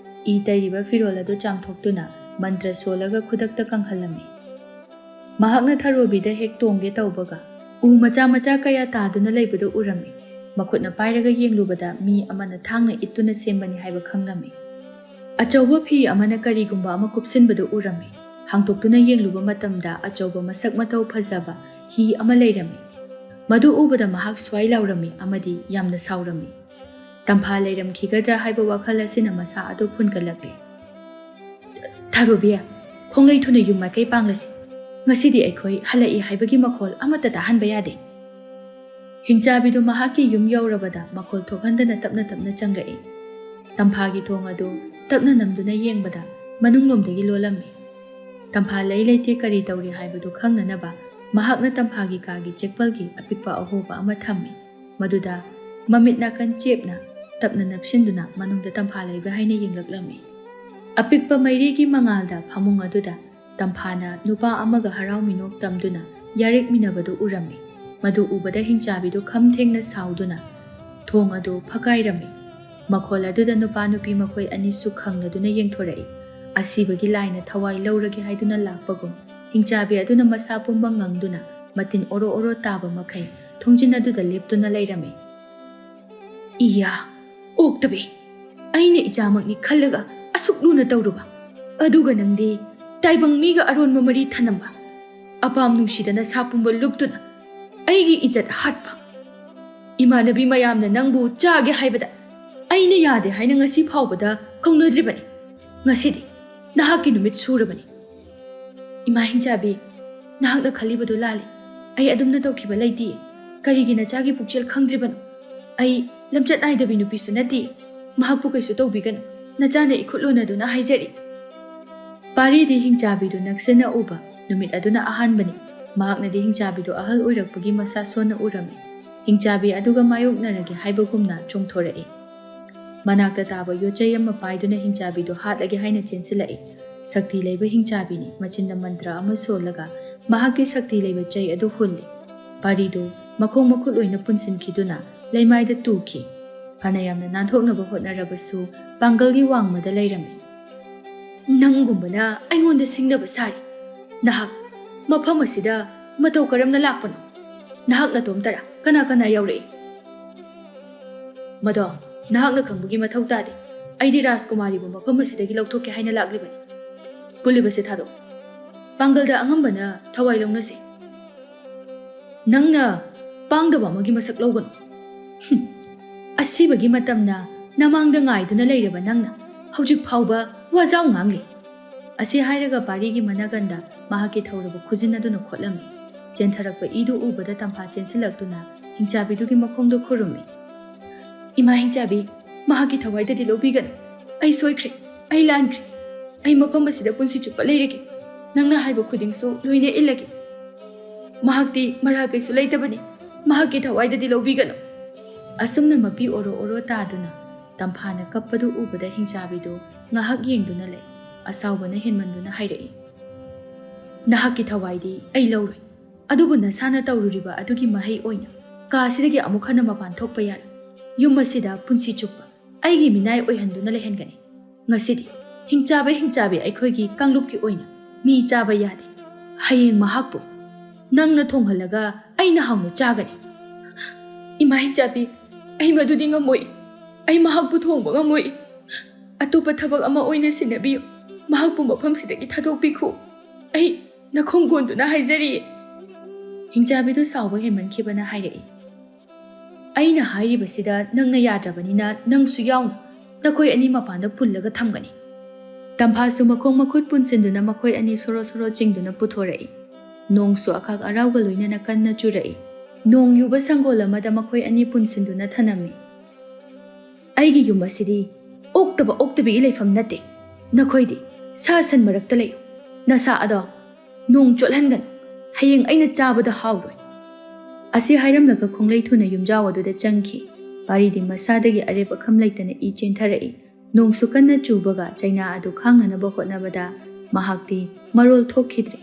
ꯏ ꯇꯩꯔꯤꯕ ꯐꯤꯔꯣꯜ ꯑꯗꯨ ꯆꯥꯝꯊꯣꯛꯇꯨꯅ ꯃꯟꯇ꯭ꯔ ꯁꯣꯜꯂꯒ ꯈꯨꯗꯛꯇ ꯀꯪꯍꯜꯂꯝꯃꯤ꯫ ꯃꯍꯥꯛꯅ ꯊꯔꯣꯕꯤꯗ ꯍꯦꯛ ꯇꯣꯡꯒꯦ ꯇꯧꯕꯒ ꯎ ꯃꯆꯥ ꯃꯆꯥ ꯀꯌꯥ ꯇꯥꯗꯨꯅ ꯂꯩꯕꯗꯨ ꯎꯔꯝꯃꯤ꯫ ꯃꯈꯨꯠꯅ ꯄꯥꯏꯔꯒ ꯌꯦꯡꯂꯨꯕꯗ ꯃꯤ ꯑꯃꯅ ꯊꯥꯡꯅ ꯏꯠꯇꯨꯅ ꯁꯦꯝꯕꯅꯤ ꯍꯥꯏꯕ ꯈꯪꯂꯝꯃꯤ꯫ ꯑꯆꯧꯕ ꯐꯤ ꯑꯃꯅ ꯀꯔꯤꯒꯨꯝꯕ ꯑꯃ ꯀꯨꯞꯁꯤꯟꯕꯗꯨ ꯎꯔꯝꯃꯤ꯫ ꯍꯥꯡꯗꯣꯛꯇꯨꯅ ꯌꯦꯡꯂꯨꯕ ꯃꯇꯝꯗ ꯑꯆꯧꯕ ꯃꯁꯛ ꯃꯇꯧ ꯐꯖꯕ ꯍꯤ ꯑꯃ ꯂꯩꯔꯝꯃꯤ꯫ ꯃꯗꯨ ꯎꯕꯗ ꯃꯍꯥꯛ ꯁ꯭ꯋꯥꯏ ꯂꯥꯎꯔꯝꯃꯤ ꯑꯃꯗꯤ ꯌꯥꯝꯅ ꯁꯥꯎꯔꯝꯃꯤ꯫ ꯇꯝꯐꯥ ꯂꯩꯔꯝꯈꯤꯒꯗ꯭ꯔꯥ ꯍꯥꯏꯕ ꯋꯥꯈꯜ ꯑꯁꯤꯅ ꯃꯁꯥ ꯑꯗꯨ ꯐꯨꯟꯒꯠꯂꯛꯂꯦ꯫ "ꯊꯔꯣꯕꯤ, ꯈꯣꯡꯂꯩ ꯊꯨꯅ ꯌꯨꯝ ꯃꯥꯏꯀꯩ ꯄꯥꯡꯂꯁꯤ꯫ ꯉꯁꯤꯗꯤ ꯑꯩꯈꯣꯏ ꯍꯜꯂꯛꯏ ꯍꯥꯏꯕꯒꯤ ꯃꯈꯣꯜ ꯑꯃꯠꯇ ꯇꯥꯍꯟꯕ ꯌꯥꯗꯦ꯫" ꯍꯤꯡꯆꯥꯕꯤꯗꯨ ꯃꯍꯥꯛꯀꯤ ꯌꯨꯝ ꯌꯧꯔꯕꯗ ꯃꯈꯣꯜ ꯊꯣꯛꯍꯟꯗꯅ ꯇꯞꯅ ꯇꯞꯅ ꯆꯪꯂꯛꯏ꯫ ꯇꯝꯐꯥꯒꯤ ꯊꯣꯡ ꯑꯗꯨ ꯇꯞꯅ ꯅꯝꯗꯨꯅ ꯌꯦꯡꯕꯗ ꯃꯅꯨꯡꯂꯣꯝꯗꯒꯤ ꯂꯣꯜꯂꯝꯃꯤ꯫ ꯇꯝꯐꯥ ꯂꯩ ꯂꯩꯇꯦ ꯀꯔꯤ ꯇꯧꯔꯤ ꯍꯥꯏꯕꯗꯨ ꯈꯪꯅꯅꯕ ꯃꯍꯥꯛꯅ ꯇꯝꯐꯥꯒꯤ ꯀꯥꯒꯤ ꯆꯦꯛꯄꯜꯒꯤ ꯑꯄꯤꯛꯄ ꯑꯍꯣꯕ ꯑꯃ ꯊꯝꯃꯤ꯫ ꯃꯗꯨꯗ ꯃꯃꯤꯠ ꯅꯥꯀꯟ ꯆꯦꯞꯅ ꯇꯞꯅ ꯅꯞꯁꯤꯟꯗꯨꯅ ꯃꯅꯨꯡꯗ ꯇꯝꯐꯥ ꯂꯩꯕ꯭ꯔꯥ ꯍꯥꯏꯅ ꯌꯦꯡꯂꯛꯂꯝꯃꯤ꯫ ꯑꯄꯤꯛꯄ ꯃꯩꯔꯤꯒꯤ ꯃꯉꯥꯜꯗ ꯐꯃꯨꯡ ꯑꯗꯨꯗ ꯇꯝꯐꯥꯅ ꯅꯨꯄꯥ ꯑꯃꯒ ꯍꯔꯥꯎ ꯃꯤꯅꯣꯛ ꯇꯝꯗꯨꯅ ꯌꯥꯔꯦꯛꯃꯤꯟꯅꯕꯗꯨ ꯎꯔꯝꯃꯤ꯫ ꯃꯗꯨ ꯎꯕꯗ ꯍꯤꯡꯆꯥꯕꯤꯗꯨ ꯈꯝ ꯊꯦꯡꯅ ꯁꯥꯎꯗꯨꯅ ꯊꯣꯡ ꯑꯗꯨ ꯐꯛꯀꯥꯏꯔꯝꯃꯤ꯫ ꯃꯈꯣꯜ ꯑꯗꯨꯗ ꯅꯨꯄꯥ ꯅꯨꯄꯤ ꯃꯈꯣꯏ ꯑꯅꯤꯁꯨ ꯈꯪꯂꯗꯨꯅ ꯌꯦꯡꯊꯣꯔꯛꯏ꯫ ꯑꯁꯤꯕꯒꯤ ꯂꯥꯏꯅ ꯊꯋꯥꯏ ꯂꯧꯔꯒꯦ ꯍꯥꯏꯗꯨꯅ ꯂꯥꯛꯄꯒꯨꯝ ꯍꯤꯡꯆꯥꯕꯤ ꯑꯗꯨꯅ ꯃꯁꯥ ꯄꯨꯝꯕ ꯉꯪꯗꯨꯅ ꯃꯇꯤꯟ ꯑꯣꯔꯣ ꯑꯣꯔꯣ ꯇꯥꯕ ꯃꯈꯩ ꯊꯣꯡꯖꯤꯟ ꯑꯗꯨꯗ ꯂꯦꯞꯇꯨꯅ ꯂꯩꯔꯝꯃꯤ꯫ "ꯏꯌꯥ, ꯑꯣꯛꯇꯕꯤ! ꯑꯩꯅ ꯏꯆꯥꯃꯛꯅꯤ ꯈꯜꯂꯒ ꯑꯁꯨꯛ ꯂꯨꯅ ꯇꯧꯔꯨꯕ, ꯑꯗꯨꯒ ꯅꯪꯗꯤ ꯇꯥꯏꯕꯪ ꯃꯤꯒ ꯑꯔꯣꯟꯕ ꯃꯔꯤ ꯊꯅꯝꯕ꯫ ꯑꯄꯥꯝ ꯅꯨꯡꯁꯤꯗꯅ ꯁꯥ ꯄꯨꯝꯕ ꯂꯨꯞꯇꯨꯅ ꯑꯩꯒꯤ ꯏꯖꯠ ꯍꯥꯠꯄ꯫ ꯏꯃꯥꯟꯅꯕꯤ ꯃꯌꯥꯝꯅ ꯅꯪꯕꯨ ꯆꯥꯒꯦ ꯍꯥꯏꯕꯗ ꯑꯩꯅ ꯌꯥꯗꯦ ꯍꯥꯏꯅ ꯉꯁꯤ ꯐꯥꯎꯕꯗ ꯀꯧꯅꯗ꯭ꯔꯤꯕꯅꯤ꯫ ꯉꯁꯤꯗꯤ ꯅꯍꯥꯛꯀꯤ ꯅꯨꯃꯤꯠ ꯁꯨꯔꯕꯅꯤ꯫ ꯏꯃꯥ ꯍꯤꯡꯆꯥꯕꯤ, ꯅꯍꯥꯛꯅ ꯈꯜꯂꯤꯕꯗꯨ ꯂꯥꯜꯂꯤ꯫ ꯑꯩ ꯑꯗꯨꯝꯅ ꯇꯧꯈꯤꯕ ꯂꯩꯇꯦ꯫ ꯀꯔꯤꯒꯤ ꯅꯆꯥꯒꯤ ꯄꯨꯛꯆꯦꯜ ꯈꯪꯗ꯭ꯔꯤꯕꯅꯣ? ꯑꯩ ꯂꯝꯆꯠ ꯅꯥꯏꯗꯕꯤ ꯅꯨꯄꯤꯁꯨ ꯅꯠꯇꯦ꯫ ꯃꯍꯥꯛꯄꯨ ꯀꯩꯁꯨ ꯇꯧꯕꯤꯒꯅꯨ꯫ ꯅꯆꯥꯅ ꯏꯈꯨꯠ ꯂꯣꯟꯅꯗꯨꯅ ꯍꯥꯏꯖꯔꯤ꯫ ꯄꯥꯔꯤꯗꯤ ꯍꯤꯡꯆꯥꯕꯤꯗꯨ ꯅꯛꯁꯤꯟꯅ ꯎꯕ ꯅꯨꯃꯤꯠ ꯑꯗꯨꯅ ꯑꯍꯥꯟꯕꯅꯤ꯫ ꯃꯍꯥꯛꯅꯗꯤ ꯍꯤꯡꯆꯥꯕꯤꯗꯨ ꯑꯍꯜ ꯑꯣꯏꯔꯛꯄꯒꯤ ꯃꯁꯥ ꯁꯣꯟꯅ ꯎꯔꯝꯃꯤ꯫ ꯍꯤꯡꯆꯥꯕꯤ ꯑꯗꯨꯒ ꯃꯥꯌꯣꯛꯅꯔꯒꯦ ꯍꯥꯏꯕꯒꯨꯝꯅ ꯆꯣꯡꯊꯣꯔꯛꯏ꯫ ꯃꯅꯥꯛꯇ ꯇꯥꯕ ꯌꯣꯠꯆꯩ ꯑꯃ ꯄꯥꯏꯗꯨꯅ ꯍꯤꯡꯆꯥꯕꯤꯗꯨ ꯍꯥꯠꯂꯒꯦ ꯍꯥꯏꯅ ꯆꯦꯟꯁꯤꯜꯂꯛꯏ꯫ ꯁꯛꯇꯤ ꯂꯩꯕ ꯍꯤꯡꯆꯥꯕꯤꯅꯤ꯫ ꯃꯆꯤꯟꯗ ꯃꯟꯇ꯭ꯔ ꯑꯃ ꯁꯣꯜꯂꯒ ꯃꯍꯥꯛꯀꯤ ꯁꯛꯇꯤ ꯂꯩꯕ ꯆꯩ ꯑꯗꯨ ꯍꯨꯜꯂꯤ꯫ ꯄꯥꯔꯤꯗꯨ ꯃꯈꯣꯡ ꯃꯈꯨꯠ ꯂꯣꯏꯅ ꯄꯨꯟꯁꯤꯟꯈꯤꯗꯨꯅ ꯂꯩꯃꯥꯏꯗ ꯇꯨꯈꯤ꯫ ꯐꯅ ꯌꯥꯝꯅ ꯅꯥꯟꯊꯣꯛꯅꯕ ꯍꯣꯠꯅꯔꯕꯁꯨ ꯄꯥꯡꯒꯜꯒꯤ ꯋꯥꯡꯃꯗ ꯂꯩꯔꯝꯃꯤ꯫ "ꯅꯪꯒꯨꯝꯕꯅ ꯑꯩꯉꯣꯟꯗ ꯁꯤꯡꯅꯕ ꯁꯥꯔꯤ꯫ ꯅꯍꯥꯛ ꯃꯐꯝ ꯑꯁꯤꯗ ꯃꯇꯧ ꯀꯔꯝꯅ ꯂꯥꯛꯄꯅꯣ? ꯅꯍꯥꯛ ꯅꯇꯣꯝꯇꯔꯥ? ꯀꯅꯥ ꯀꯅꯥ ꯌꯥꯎꯔꯛꯏ?" "ꯃꯗꯣ ꯅꯍꯥꯛꯅ ꯈꯪꯕꯒꯤ ꯃꯊꯧ ꯇꯥꯗꯦ꯫ ꯑꯩꯗꯤ ꯔꯥꯖꯀꯨꯃꯥꯔꯤꯕꯨ ꯃꯐꯝ ꯑꯁꯤꯗꯒꯤ ꯂꯧꯊꯣꯛꯀꯦ ꯍꯥꯏꯅ ꯂꯥꯛꯂꯤꯕꯅꯤ꯫ ꯄꯨꯜꯂꯤꯕꯁꯦ ꯊꯥꯗꯣꯛ꯫ ꯄꯥꯡꯒꯜꯗ ꯑꯉꯝꯕꯅ ꯊꯋꯥꯏ ꯂꯧꯅꯁꯤ꯫ ꯅꯪꯅ ꯄꯥꯡꯗꯕ ꯑꯃꯒꯤ ꯃꯁꯛ ꯂꯧꯒꯅꯨ꯫ ꯍꯨꯝ, ꯑꯁꯤꯕꯒꯤ ꯃꯇꯝꯅ ꯅꯃꯥꯡꯗ ꯉꯥꯏꯗꯨꯅ ꯂꯩꯔꯕ ꯅꯪꯅ ꯍꯧꯖꯤꯛ ꯐꯥꯎꯕ ꯋꯥꯖꯥꯎ ꯉꯥꯡꯂꯤ꯫" ꯑꯁꯤ ꯍꯥꯏꯔꯒ ꯄꯥꯔꯤꯒꯤ ꯃꯅꯥꯒꯟꯗ ꯃꯍꯥꯛꯀꯤ ꯊꯧꯔꯕ ꯈꯨꯖꯤꯟ ꯑꯗꯨꯅ ꯈꯣꯠꯂꯝꯃꯤ꯫ ꯆꯦꯟꯊꯔꯛꯄ ꯏꯗꯨ ꯎꯕꯗ ꯇꯝꯐꯥ ꯆꯦꯟꯁꯤꯜꯂꯛꯇꯨꯅ ꯍꯤꯡꯆꯥꯕꯤꯗꯨꯒꯤ ꯃꯈꯣꯡꯗ ꯈꯨꯔꯨꯝꯃꯤ꯫ "ꯏꯃꯥ ꯍꯤꯡꯆꯥꯕꯤ, ꯃꯍꯥꯛꯀꯤ ꯊꯋꯥꯏꯗꯗꯤ ꯂꯧꯕꯤꯒꯅꯨ꯫ ꯑꯩ ꯁꯣꯏꯈ꯭ꯔꯦ꯫ ꯑꯩ ꯂꯥꯟꯈ꯭ꯔꯦ꯫ ꯑꯩ ꯃꯐꯝ ꯑꯁꯤꯗ ꯄꯨꯟꯁꯤ ꯆꯨꯞꯄ ꯂꯩꯔꯒꯦ꯫ ꯅꯪꯅ ꯍꯥꯏꯕ ꯈꯨꯗꯤꯡꯁꯨ ꯂꯣꯏꯅ ꯏꯜꯂꯒꯦ꯫ ꯃꯍꯥꯛꯇꯤ ꯃꯔꯥ ꯀꯩꯁꯨ ꯂꯩꯇꯕꯅꯤ꯫ ꯃꯍꯥꯛꯀꯤ ꯊꯋꯥꯏꯗꯗꯤ ꯂꯧꯕꯤꯒꯅꯨ꯫" ꯑꯁꯨꯝꯅ ꯃꯄꯤ ꯑꯣꯔꯣ ꯑꯣꯔꯣ ꯇꯥꯗꯨꯅ ꯇꯝꯐꯥꯅ ꯀꯞꯄꯗꯨ ꯎꯕꯗ ꯍꯤꯡꯆꯥꯕꯤꯗꯨ ꯉꯥꯏꯍꯥꯛ ꯌꯦꯡꯗꯨꯅ ꯂꯩ꯫ ꯑꯁꯥꯎꯕꯅ ꯍꯦꯟꯃꯟꯗꯨꯅ ꯍꯥꯏꯔꯛꯏ, "ꯅꯍꯥꯛꯀꯤ ꯊꯋꯥꯏꯗꯤ ꯑꯩ ꯂꯧꯔꯣꯏ꯫ ꯑꯗꯨꯕꯨ ꯅꯁꯥꯅ ꯇꯧꯔꯨꯔꯤꯕ ꯑꯗꯨꯒꯤ ꯃꯍꯩ ꯑꯣꯏꯅ ꯀꯥ ꯑꯁꯤꯗꯒꯤ ꯑꯃꯨꯛ ꯍꯟꯅ ꯃꯄꯥꯟ ꯊꯣꯛꯄ ꯌꯥꯔꯣꯏ꯫ ꯌꯨꯝ ꯑꯁꯤꯗ ꯄꯨꯟꯁꯤ ꯆꯨꯞꯄ ꯑꯩꯒꯤ ꯃꯤꯅꯥꯏ ꯑꯣꯏꯍꯟꯗꯨꯅ ꯂꯩꯍꯟꯒꯅꯤ꯫ ꯉꯁꯤꯗꯤ ꯍꯤꯡꯆꯥꯕ ꯍꯤꯡꯆꯥꯕꯤ ꯑꯩꯈꯣꯏꯒꯤ ꯀꯥꯡꯂꯨꯞꯀꯤ ꯑꯣꯏꯅ ꯃꯤ ꯆꯥꯕ ꯌꯥꯗꯦ꯫ ꯍꯌꯦꯡ ꯃꯍꯥꯛꯄꯨ ꯅꯪꯅ ꯊꯣꯡꯍꯜꯂꯒ ꯑꯩꯅ ꯍꯥꯎꯅ ꯆꯥꯒꯅꯤ꯫" "ꯏꯃꯥ ꯍꯤꯡꯆꯥꯕꯤ, ꯑꯩ ꯃꯗꯨꯗꯤ ꯉꯝꯃꯣꯏ꯫ ꯑꯩ ꯃꯍꯥꯛꯄꯨ ꯊꯣꯡꯕ ꯉꯝꯃꯣꯏ꯫ ꯑꯇꯣꯞꯄ ꯊꯕꯛ ꯑꯃ ꯑꯣꯏꯅ ꯁꯤꯟꯅꯕꯤꯌꯨ꯫ ꯃꯍꯥꯛꯄꯨ ꯃꯐꯝꯁꯤꯗꯒꯤ ꯊꯥꯗꯣꯛꯄꯤꯈꯣ꯫ ꯑꯩ" ꯅꯈꯣꯡꯒꯣꯟꯗꯨꯅ ꯍꯥꯏꯖꯔꯤꯌꯦ꯫ ꯍꯤꯡꯆꯥꯕꯤꯗꯨ ꯁꯥꯎꯕ ꯍꯦꯟꯃꯟꯈꯤꯕꯅ ꯍꯥꯏꯔꯛꯏ, "ꯑꯩꯅ ꯍꯥꯏꯔꯤꯕꯁꯤꯗ ꯅꯪꯅ ꯌꯥꯗ꯭ꯔꯕꯅꯤꯅ ꯅꯪꯁꯨ ꯌꯥꯎꯅ ꯅꯈꯣꯏ ꯑꯅꯤ ꯃꯄꯥꯟꯗ ꯄꯨꯜꯂꯒ ꯊꯝꯒꯅꯤ꯫" ꯇꯝꯐꯥꯁꯨ ꯃꯈꯣꯡ ꯃꯈꯨꯠ ꯄꯨꯟꯁꯤꯟꯗꯨꯅ ꯃꯈꯣꯏ ꯑꯅꯤ ꯁꯣꯔꯣ ꯁꯣꯔꯣ ꯆꯤꯡꯗꯨꯅ ꯄꯨꯊꯣꯔꯛꯏ꯫ ꯅꯣꯡꯁꯨ ꯑꯈꯥꯛ ꯑꯔꯥꯎꯒ ꯂꯣꯏꯅꯅ ꯀꯟꯅ ꯆꯨꯔꯛꯏ꯫ ꯅꯣꯡ ꯌꯨꯕ ꯁꯪꯒꯣꯜ ꯑꯃꯗ ꯃꯈꯣꯏ ꯑꯅꯤ ꯄꯨꯟꯁꯤꯟꯗꯨꯅ ꯊꯅꯝꯃꯤ꯫ "ꯑꯩꯒꯤ ꯌꯨꯝ ꯑꯁꯤꯗꯤ ꯑꯣꯛꯇꯕ ꯑꯣꯛꯇꯕꯤꯒꯤ ꯂꯩꯐꯝ ꯅꯠꯇꯦ꯫ ꯅꯈꯣꯏꯗꯤ ꯁꯥ ꯁꯟ ꯃꯔꯛꯇ ꯂꯩꯌꯨ꯫ ꯅꯁꯥ ꯑꯗꯣ ꯅꯣꯡ ꯆꯣꯠꯍꯟꯒꯅꯨ꯫ ꯍꯌꯦꯡ ꯑꯩꯅ ꯆꯥꯕꯗ ꯍꯥꯎꯔꯣꯏ꯫" ꯑꯁꯤ ꯍꯥꯏꯔꯝꯂꯒ ꯈꯣꯡꯂꯩ ꯊꯨꯅ ꯌꯨꯝꯖꯥꯎ ꯑꯗꯨꯗ ꯆꯪꯈꯤ꯫ ꯄꯥꯔꯤꯗꯤ ꯃꯁꯥꯗꯒꯤ ꯑꯔꯦꯞ ꯑꯈꯝ ꯂꯩꯇꯅ ꯏ ꯆꯦꯟꯊꯔꯛꯏ꯫ ꯅꯣꯡꯁꯨ ꯀꯟꯅ ꯆꯨꯕꯒ ꯆꯩꯅꯥ ꯑꯗꯨ ꯈꯥꯡꯅꯅꯕ ꯍꯣꯠꯅꯕꯗ ꯃꯍꯥꯛꯇꯤ ꯃꯔꯣꯜ ꯊꯣꯛꯈꯤꯗ꯭ꯔꯦ꯫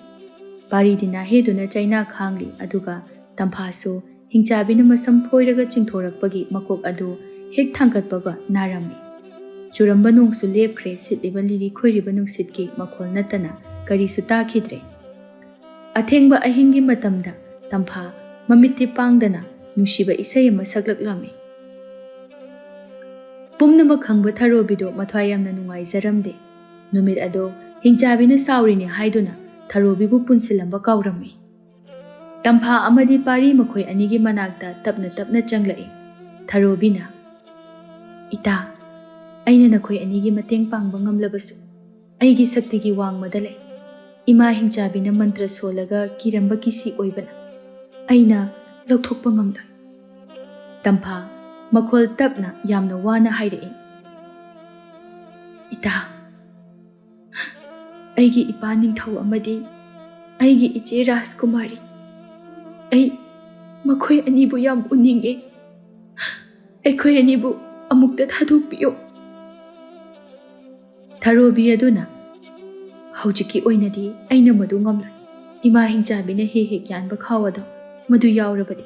ꯄꯥꯔꯤꯗꯤ ꯅꯥꯍꯦꯗꯨꯅ ꯆꯩꯅꯥ ꯈꯥꯡꯂꯤ, ꯑꯗꯨꯒ ꯇꯝꯐꯥꯁꯨ ꯍꯤꯡꯆꯥꯕꯤꯅ ꯃꯁꯝ ꯐꯣꯏꯔꯒ ꯆꯤꯡꯊꯣꯔꯛꯄꯒꯤ ꯃꯀꯣꯛ ꯑꯗꯨ ꯍꯦꯛ ꯊꯥꯡꯒꯠꯄꯒ ꯅꯥꯔꯝꯃꯤ꯫ ꯆꯨꯔꯝꯕ ꯅꯣꯡꯁꯨ ꯂꯦꯞꯈ꯭ꯔꯦ, ꯁꯤꯠꯂꯤꯕ ꯂꯤꯔꯤ ꯈꯣꯏꯔꯤꯕ ꯅꯨꯡꯁꯤꯠꯀꯤ ꯃꯈꯣꯜ ꯅꯠꯇꯅ ꯀꯔꯤꯁꯨ ꯇꯥꯈꯤꯗ꯭ꯔꯦ꯫ ꯑꯊꯦꯡꯕ ꯑꯍꯤꯡꯒꯤ ꯃꯇꯝꯗ ꯇꯝꯐꯥ ꯃꯃꯤꯠꯇꯤ ꯄꯥꯡꯗꯅ ꯅꯨꯡꯁꯤꯕ ꯏꯁꯩ ꯑꯃ ꯁꯛꯂꯛꯂꯝꯃꯤ꯫ ꯄꯨꯝꯅꯃꯛ ꯈꯪꯕ ꯊꯔꯣꯕꯤꯗꯣ ꯃꯊ꯭ꯋꯥꯏ ꯌꯥꯝꯅ ꯅꯨꯡꯉꯥꯏꯖꯔꯝꯗꯦ꯫ ꯅꯨꯃꯤꯠ ꯑꯗꯣ ꯍꯤꯡꯆꯥꯕꯤꯅ ꯁꯥꯎꯔꯤꯅꯦ ꯍꯥꯏꯗꯨꯅ ꯊꯔꯣꯕꯤꯕꯨ ꯄꯨꯟꯁꯤꯜꯂꯝꯕ ꯀꯥꯎꯔꯝꯃꯤ꯫ ꯇꯝꯐꯥ ꯑꯃꯗꯤ ꯄꯥꯔꯤ ꯃꯈꯣꯏ ꯑꯅꯤꯒꯤ ꯃꯅꯥꯛꯇ ꯇꯞꯅ ꯇꯞꯅ ꯆꯪꯂꯛꯏ꯫ ꯊꯔꯣꯕꯤꯅ, "ꯏꯇꯥ, ꯑꯩꯅ ꯅꯈꯣꯏ ꯑꯅꯤꯒꯤ ꯃꯇꯦꯡ ꯄꯥꯡꯕ ꯉꯝꯂꯕꯁꯨ ꯑꯩꯒꯤ ꯁꯛꯇꯤꯒꯤ ꯋꯥꯡꯃꯗ ꯂꯩ꯫ ꯏꯃꯥ ꯍꯤꯡꯆꯥꯕꯤꯅ ꯃꯟꯇ꯭ꯔ ꯁꯣꯜꯂꯒ ꯀꯤꯔꯝꯕ ꯀꯤꯁꯤ ꯑꯣꯏꯕꯅ ꯑꯩꯅ ꯂꯧꯊꯣꯛꯄ ꯉꯝꯂꯣꯏ꯫" ꯇꯝꯐꯥ ꯃꯈꯣꯜ ꯇꯞꯅ ꯌꯥꯝꯅ ꯋꯥꯅ ꯍꯥꯏꯔꯛꯏ, "ꯏꯇꯥ, ꯑꯩꯒꯤ ꯏꯄꯥ ꯅꯤꯡꯊꯧ ꯑꯃꯗꯤ ꯑꯩꯒꯤ ꯏꯆꯦ ꯔꯥꯖꯀꯨꯃꯥꯔꯤ, ꯑꯩ ꯃꯈꯣꯏ ꯑꯅꯤꯕꯨ ꯌꯥꯝ ꯎꯅꯤꯡꯉꯦ꯫ ꯑꯩꯈꯣꯏ ꯑꯅꯤꯕꯨ ꯑꯃꯨꯛꯇ ꯊꯥꯗꯣꯛꯄꯤꯌꯨ꯫" ꯊꯔꯣꯕꯤ ꯑꯗꯨꯅ, "ꯍꯧꯖꯤꯛꯀꯤ ꯑꯣꯏꯅꯗꯤ ꯑꯩꯅ ꯃꯗꯨ ꯉꯝꯂꯣꯏ꯫ ꯏꯃꯥ ꯍꯤꯡꯆꯥꯕꯤꯅ ꯍꯦꯛ ꯍꯦꯛ ꯌꯥꯟꯕ ꯈꯥꯎ ꯑꯗꯣ, ꯃꯗꯨ ꯌꯥꯎꯔꯕꯗꯤ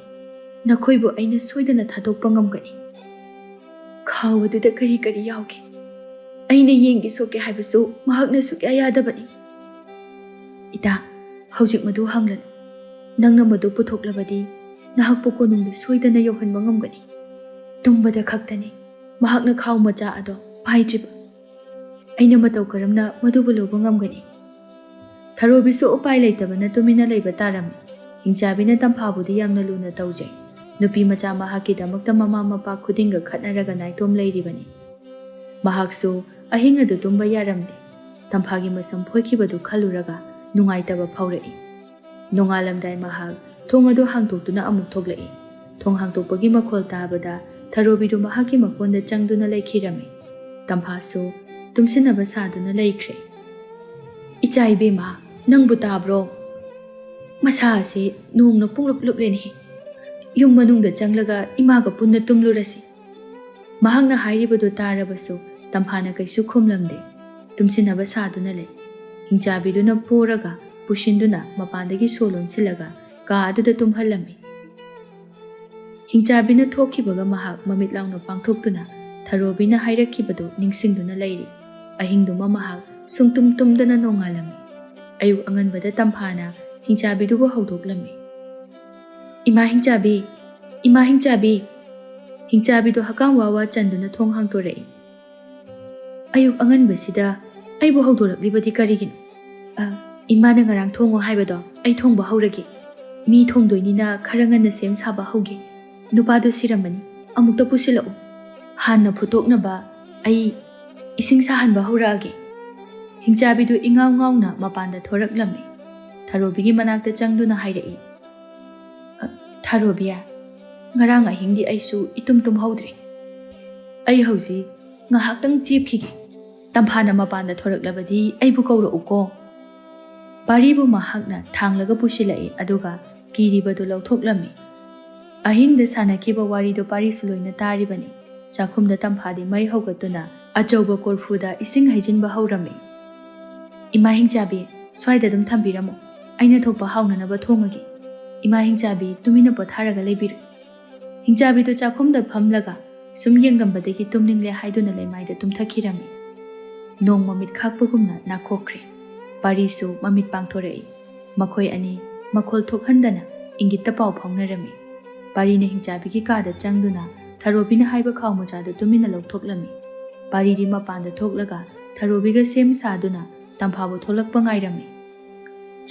ꯅꯈꯣꯏꯕꯨ ꯑꯩꯅ ꯁꯣꯏꯗꯅ ꯊꯥꯗꯣꯛꯄ ꯉꯝꯒꯅꯤ꯫" "ꯈꯥꯎ ꯑꯗꯨꯗ ꯀꯔꯤ ꯀꯔꯤ ꯌꯥꯎꯒꯦ? ꯑꯩꯅ ꯌꯦꯡꯒꯦ ꯁꯣꯛꯀꯦ ꯍꯥꯏꯕꯁꯨ ꯃꯍꯥꯛꯅ ꯁꯨꯛꯌꯥ ꯌꯥꯗꯕꯅꯤ꯫" "ꯏꯇꯥ, ꯍꯧꯖꯤꯛ ꯃꯗꯨ ꯍꯪꯂꯅꯨ꯫ ꯅꯪꯅ ꯃꯗꯨ ꯄꯨꯊꯣꯛꯂꯕꯗꯤ ꯅꯍꯥꯛꯄꯨ ꯀꯣꯅꯨꯡꯗ ꯁꯣꯏꯗꯅ ꯌꯧꯍꯟꯕ ꯉꯝꯒꯅꯤ꯫ ꯇꯨꯝꯕꯗ ꯈꯛꯇꯅꯤ ꯃꯍꯥꯛꯅ ꯈꯥꯎ ꯃꯆꯥ ꯑꯗꯣ ꯄꯥꯏꯗ꯭ꯔꯤꯕ꯫ ꯑꯩꯅ ꯃꯇꯧ ꯀꯔꯝꯅ ꯃꯗꯨꯕꯨ ꯂꯧꯕ ꯉꯝꯒꯅꯤ?" ꯊꯔꯣꯕꯤꯁꯨ ꯎꯄꯥꯏ ꯂꯩꯇꯕꯅ ꯇꯨꯃꯤꯟꯅ ꯂꯩꯕ ꯇꯥꯔꯝꯃꯤ꯫ ꯍꯤꯡꯆꯥꯕꯤꯅ ꯇꯝꯐꯥꯕꯨꯗꯤ ꯌꯥꯝꯅ ꯂꯨꯅ ꯇꯧꯖꯩ꯫ ꯅꯨꯄꯤ ꯃꯆꯥ ꯃꯍꯥꯛꯀꯤꯗꯃꯛꯇ ꯃꯃꯥ ꯃꯄꯥ ꯈꯨꯗꯤꯡꯒ ꯈꯠꯅꯔꯒ ꯅꯥꯏꯇꯣꯝ ꯂꯩꯔꯤꯕꯅꯤ꯫ ꯃꯍꯥꯛꯁꯨ ꯑꯍꯤꯡ ꯑꯗꯨ ꯇꯨꯝꯕ ꯌꯥꯔꯝꯗꯦ꯫ ꯇꯝꯐꯥꯒꯤ ꯃꯁꯝ ꯐꯣꯏꯈꯤꯕꯗꯨ ꯈꯜꯂꯨꯔꯒ ꯅꯨꯡꯉꯥꯏꯇꯕ ꯐꯥꯎꯔꯛꯏ꯫ ꯅꯣꯡꯉꯥꯜꯂꯝꯗꯥꯏ ꯃꯍꯥꯛ ꯊꯣꯡ ꯑꯗꯨ ꯍꯥꯡꯗꯣꯛꯇꯨꯅ ꯑꯃꯨꯛ ꯊꯣꯛꯂꯛꯏ꯫ ꯊꯣꯡ ꯍꯥꯡꯗꯣꯛꯄꯒꯤ ꯃꯈꯣꯜ ꯇꯥꯕꯗ ꯊꯔꯣꯕꯤꯗꯨ ꯃꯍꯥꯛꯀꯤ ꯃꯀꯣꯟꯗ ꯆꯪꯗꯨꯅ ꯂꯩꯈꯤꯔꯝꯃꯤ꯫ ꯇꯝꯐꯥꯁꯨ ꯇꯨꯝꯁꯤꯟꯅꯕ ꯁꯥꯗꯨꯅ ꯂꯩꯈ꯭ꯔꯦ꯫ "ꯏꯆꯥ ꯏꯕꯦꯝꯃ, ꯅꯪꯕꯨ ꯇꯥꯕ꯭ꯔꯣ? ꯃꯁꯥ ꯑꯁꯤ ꯅꯣꯡꯅ ꯄꯨꯡꯂꯨꯞ ꯂꯨꯞꯂꯦꯅꯦ꯫ ꯌꯨꯝ ꯃꯅꯨꯡꯗ ꯆꯪꯂꯒ ꯏꯃꯥꯒ ꯄꯨꯟꯅ ꯇꯨꯝꯂꯨꯔꯁꯤ꯫" ꯃꯍꯥꯛꯅ ꯍꯥꯏꯔꯤꯕꯗꯨ ꯇꯥꯔꯕꯁꯨ ꯇꯝꯐꯥꯅ ꯀꯩꯁꯨ ꯈꯨꯝꯂꯝꯗꯦ꯫ ꯇꯨꯝꯁꯤꯟꯅꯕ ꯁꯥꯗꯨꯅ ꯂꯩ꯫ ꯍꯤꯡꯆꯥꯕꯤꯗꯨꯅ ꯄꯣꯔꯒ ꯄꯨꯁꯤꯟꯗꯨꯅ ꯃꯄꯥꯟꯗꯒꯤ ꯁꯣ ꯂꯣꯟꯁꯤꯜꯂꯒ ꯀꯥ ꯑꯗꯨꯗ ꯇꯨꯝꯍꯜꯂꯝꯃꯤ꯫ ꯍꯤꯡꯆꯥꯕꯤꯅ ꯊꯣꯛꯈꯤꯕꯒ ꯃꯍꯥꯛ ꯃꯃꯤꯠ ꯂꯥꯎꯅ ꯄꯥꯡꯊꯣꯛꯇꯨꯅ ꯊꯔꯣꯕꯤꯅ ꯍꯥꯏꯔꯛꯈꯤꯕꯗꯨ ꯅꯤꯡꯁꯤꯡꯗꯨꯅ ꯂꯩꯔꯤ꯫ ꯑꯍꯤꯡꯗꯨꯃ ꯃꯍꯥꯛ ꯁꯨꯡꯇꯨꯝ ꯇꯨꯝꯗꯅ ꯅꯣꯡꯉꯥꯜꯂꯝꯃꯤ꯫ ꯑꯌꯨꯛ ꯑꯉꯟꯕꯗ ꯇꯝꯐꯥꯅ ꯍꯤꯡꯆꯥꯕꯤꯗꯨꯕꯨ ꯍꯧꯗꯣꯛꯂꯝꯃꯤ꯫ "ꯏꯃꯥ ꯍꯤꯡꯆꯥꯕꯤ! ꯏꯃꯥ ꯍꯤꯡꯆꯥꯕꯤ!" ꯍꯤꯡꯆꯥꯕꯤꯗꯨ ꯍꯀꯥꯝ ꯋꯥ ꯋꯥ ꯆꯟꯗꯨꯅ ꯊꯣꯡ ꯍꯥꯡꯗꯣꯔꯛꯏ꯫ "ꯑꯌꯨꯛ ꯑꯉꯟꯕꯁꯤꯗ ꯑꯩꯕꯨ ꯍꯧꯗꯣꯔꯛꯂꯤꯕꯗꯤ ꯀꯔꯤꯒꯤꯅꯣ?" "ꯑ, ꯏꯃꯥꯅ ꯉꯔꯥꯡ ꯊꯣꯡꯉꯣ ꯍꯥꯏꯕꯗꯣ ꯑꯩ ꯊꯣꯡꯕ ꯍꯧꯔꯒꯦ꯫ ꯃꯤ ꯊꯣꯡꯗꯣꯏꯅꯤꯅ ꯈꯔ ꯉꯟꯅ ꯁꯦꯝ ꯁꯥꯕ ꯍꯧꯒꯦ꯫ ꯅꯨꯄꯥꯗꯣ ꯁꯤꯔꯝꯃꯅꯤ꯫ ꯑꯃꯨꯛꯇ ꯄꯨꯁꯤꯜꯂꯛꯎ꯫ ꯍꯥꯟꯅ ꯐꯨꯠꯇꯣꯛꯅꯕ ꯑꯩ ꯏꯁꯤꯡ ꯁꯥꯍꯟꯕ ꯍꯧꯔꯛꯑꯒꯦ꯫" ꯍꯤꯡꯆꯥꯕꯤꯗꯨ ꯏꯉꯥꯎ ꯉꯥꯎꯅ ꯃꯄꯥꯟꯗ ꯊꯣꯔꯛꯂꯝꯃꯤ꯫ ꯊꯔꯣꯕꯤꯒꯤ ꯃꯅꯥꯛꯇ ꯆꯪꯗꯨꯅ ꯍꯥꯏꯔꯛꯏ, "ꯑ, ꯊꯔꯣꯕꯤ, ꯉꯔꯥꯡ ꯑꯍꯤꯡꯗꯤ ꯑꯩꯁꯨ ꯏꯇꯨꯝ ꯇꯨꯝꯍꯧꯗ꯭ꯔꯦ꯫ ꯑꯩ ꯍꯧꯖꯤꯛ ꯉꯥꯏꯍꯥꯛꯇꯪ ꯆꯦꯞꯈꯤꯒꯦ꯫ ꯇꯝꯐꯥꯅ ꯃꯄꯥꯟꯗ ꯊꯣꯔꯛꯂꯕꯗꯤ ꯑꯩꯕꯨ ꯀꯧꯔꯛꯎꯀꯣ꯫" ꯄꯥꯔꯤꯕꯨ ꯃꯍꯥꯛꯅ ꯊꯥꯡꯂꯒ ꯄꯨꯁꯤꯜꯂꯛꯏ, ꯑꯗꯨꯒ ꯀꯤꯔꯤꯕꯗꯨ ꯂꯧꯊꯣꯛꯂꯝꯃꯤ꯫ ꯑꯍꯤꯡꯗ ꯁꯥꯟꯅꯈꯤꯕ ꯋꯥꯔꯤꯗꯨ ꯄꯥꯔꯤꯁꯨ ꯂꯣꯏꯅ ꯇꯥꯔꯤꯕꯅꯤ꯫ ꯆꯥꯛꯈꯨꯝꯗ ꯇꯝꯐꯥꯗꯤ ꯃꯩ ꯍꯧꯒꯠꯇꯨꯅ ꯑꯆꯧꯕ ꯀꯣꯔꯐꯨꯗ ꯏꯁꯤꯡ ꯍꯩꯖꯤꯟꯕ ꯍꯧꯔꯝꯃꯤ꯫ "ꯏꯃꯥ ꯍꯤꯡꯆꯥꯕꯤ, ꯁ꯭ꯋꯥꯏꯗ ꯑꯗꯨꯝ ꯊꯝꯕꯤꯔꯝꯃꯣ꯫ ꯑꯩꯅ ꯊꯣꯛꯄ ꯍꯥꯎꯅꯅꯕ ꯊꯣꯡꯉꯒꯦ꯫ ꯏꯃꯥ ꯍꯤꯡꯆꯥꯕꯤ, ꯇꯨꯃꯤꯟꯅ ꯄꯣꯊꯥꯔꯒ ꯂꯩꯕꯤꯔꯣ꯫" ꯍꯤꯡꯆꯥꯕꯤꯗꯨ ꯆꯥꯛꯈꯨꯝꯗ ꯐꯝꯂꯒ ꯁꯨꯝ ꯌꯦꯡꯂꯝꯕꯗꯒꯤ ꯇꯨꯝꯅꯤꯡꯂꯦ ꯍꯥꯏꯗꯨꯅ ꯂꯩꯃꯥꯏꯗ ꯇꯨꯝꯊꯈꯤꯔꯝꯃꯤ꯫ ꯅꯣꯡ ꯃꯃꯤꯠ ꯈꯥꯛꯄꯒꯨꯝꯅ ꯅꯥꯈꯣꯛꯈ꯭ꯔꯦ꯫ ꯄꯥꯔꯤꯁꯨ ꯃꯃꯤꯠ ꯄꯥꯡꯊꯣꯔꯛꯏ꯫ ꯃꯈꯣꯏ ꯑꯅꯤ ꯃꯈꯣꯜ ꯊꯣꯛꯍꯟꯗꯅ ꯏꯪꯒꯤꯠꯇ ꯄꯥꯎ ꯐꯥꯎꯅꯔꯝꯃꯤ꯫ ꯄꯥꯔꯤꯅ ꯍꯤꯡꯆꯥꯕꯤꯒꯤ ꯀꯥꯗ ꯆꯪꯗꯨꯅ ꯊꯔꯣꯕꯤꯅ ꯍꯥꯏꯕ ꯈꯥꯎ ꯃꯆꯥꯗꯨ ꯇꯨꯃꯤꯟꯅ ꯂꯧꯊꯣꯛꯂꯝꯃꯤ꯫ ꯄꯥꯔꯤꯗꯤ ꯃꯄꯥꯟꯗ ꯊꯣꯛꯂꯒ ꯊꯔꯣꯕꯤꯒ ꯁꯦꯝ ꯁꯥꯗꯨꯅ ꯇꯝꯐꯥꯕꯨ ꯊꯣꯛꯂꯛꯄ ꯉꯥꯏꯔꯝꯃꯤ꯫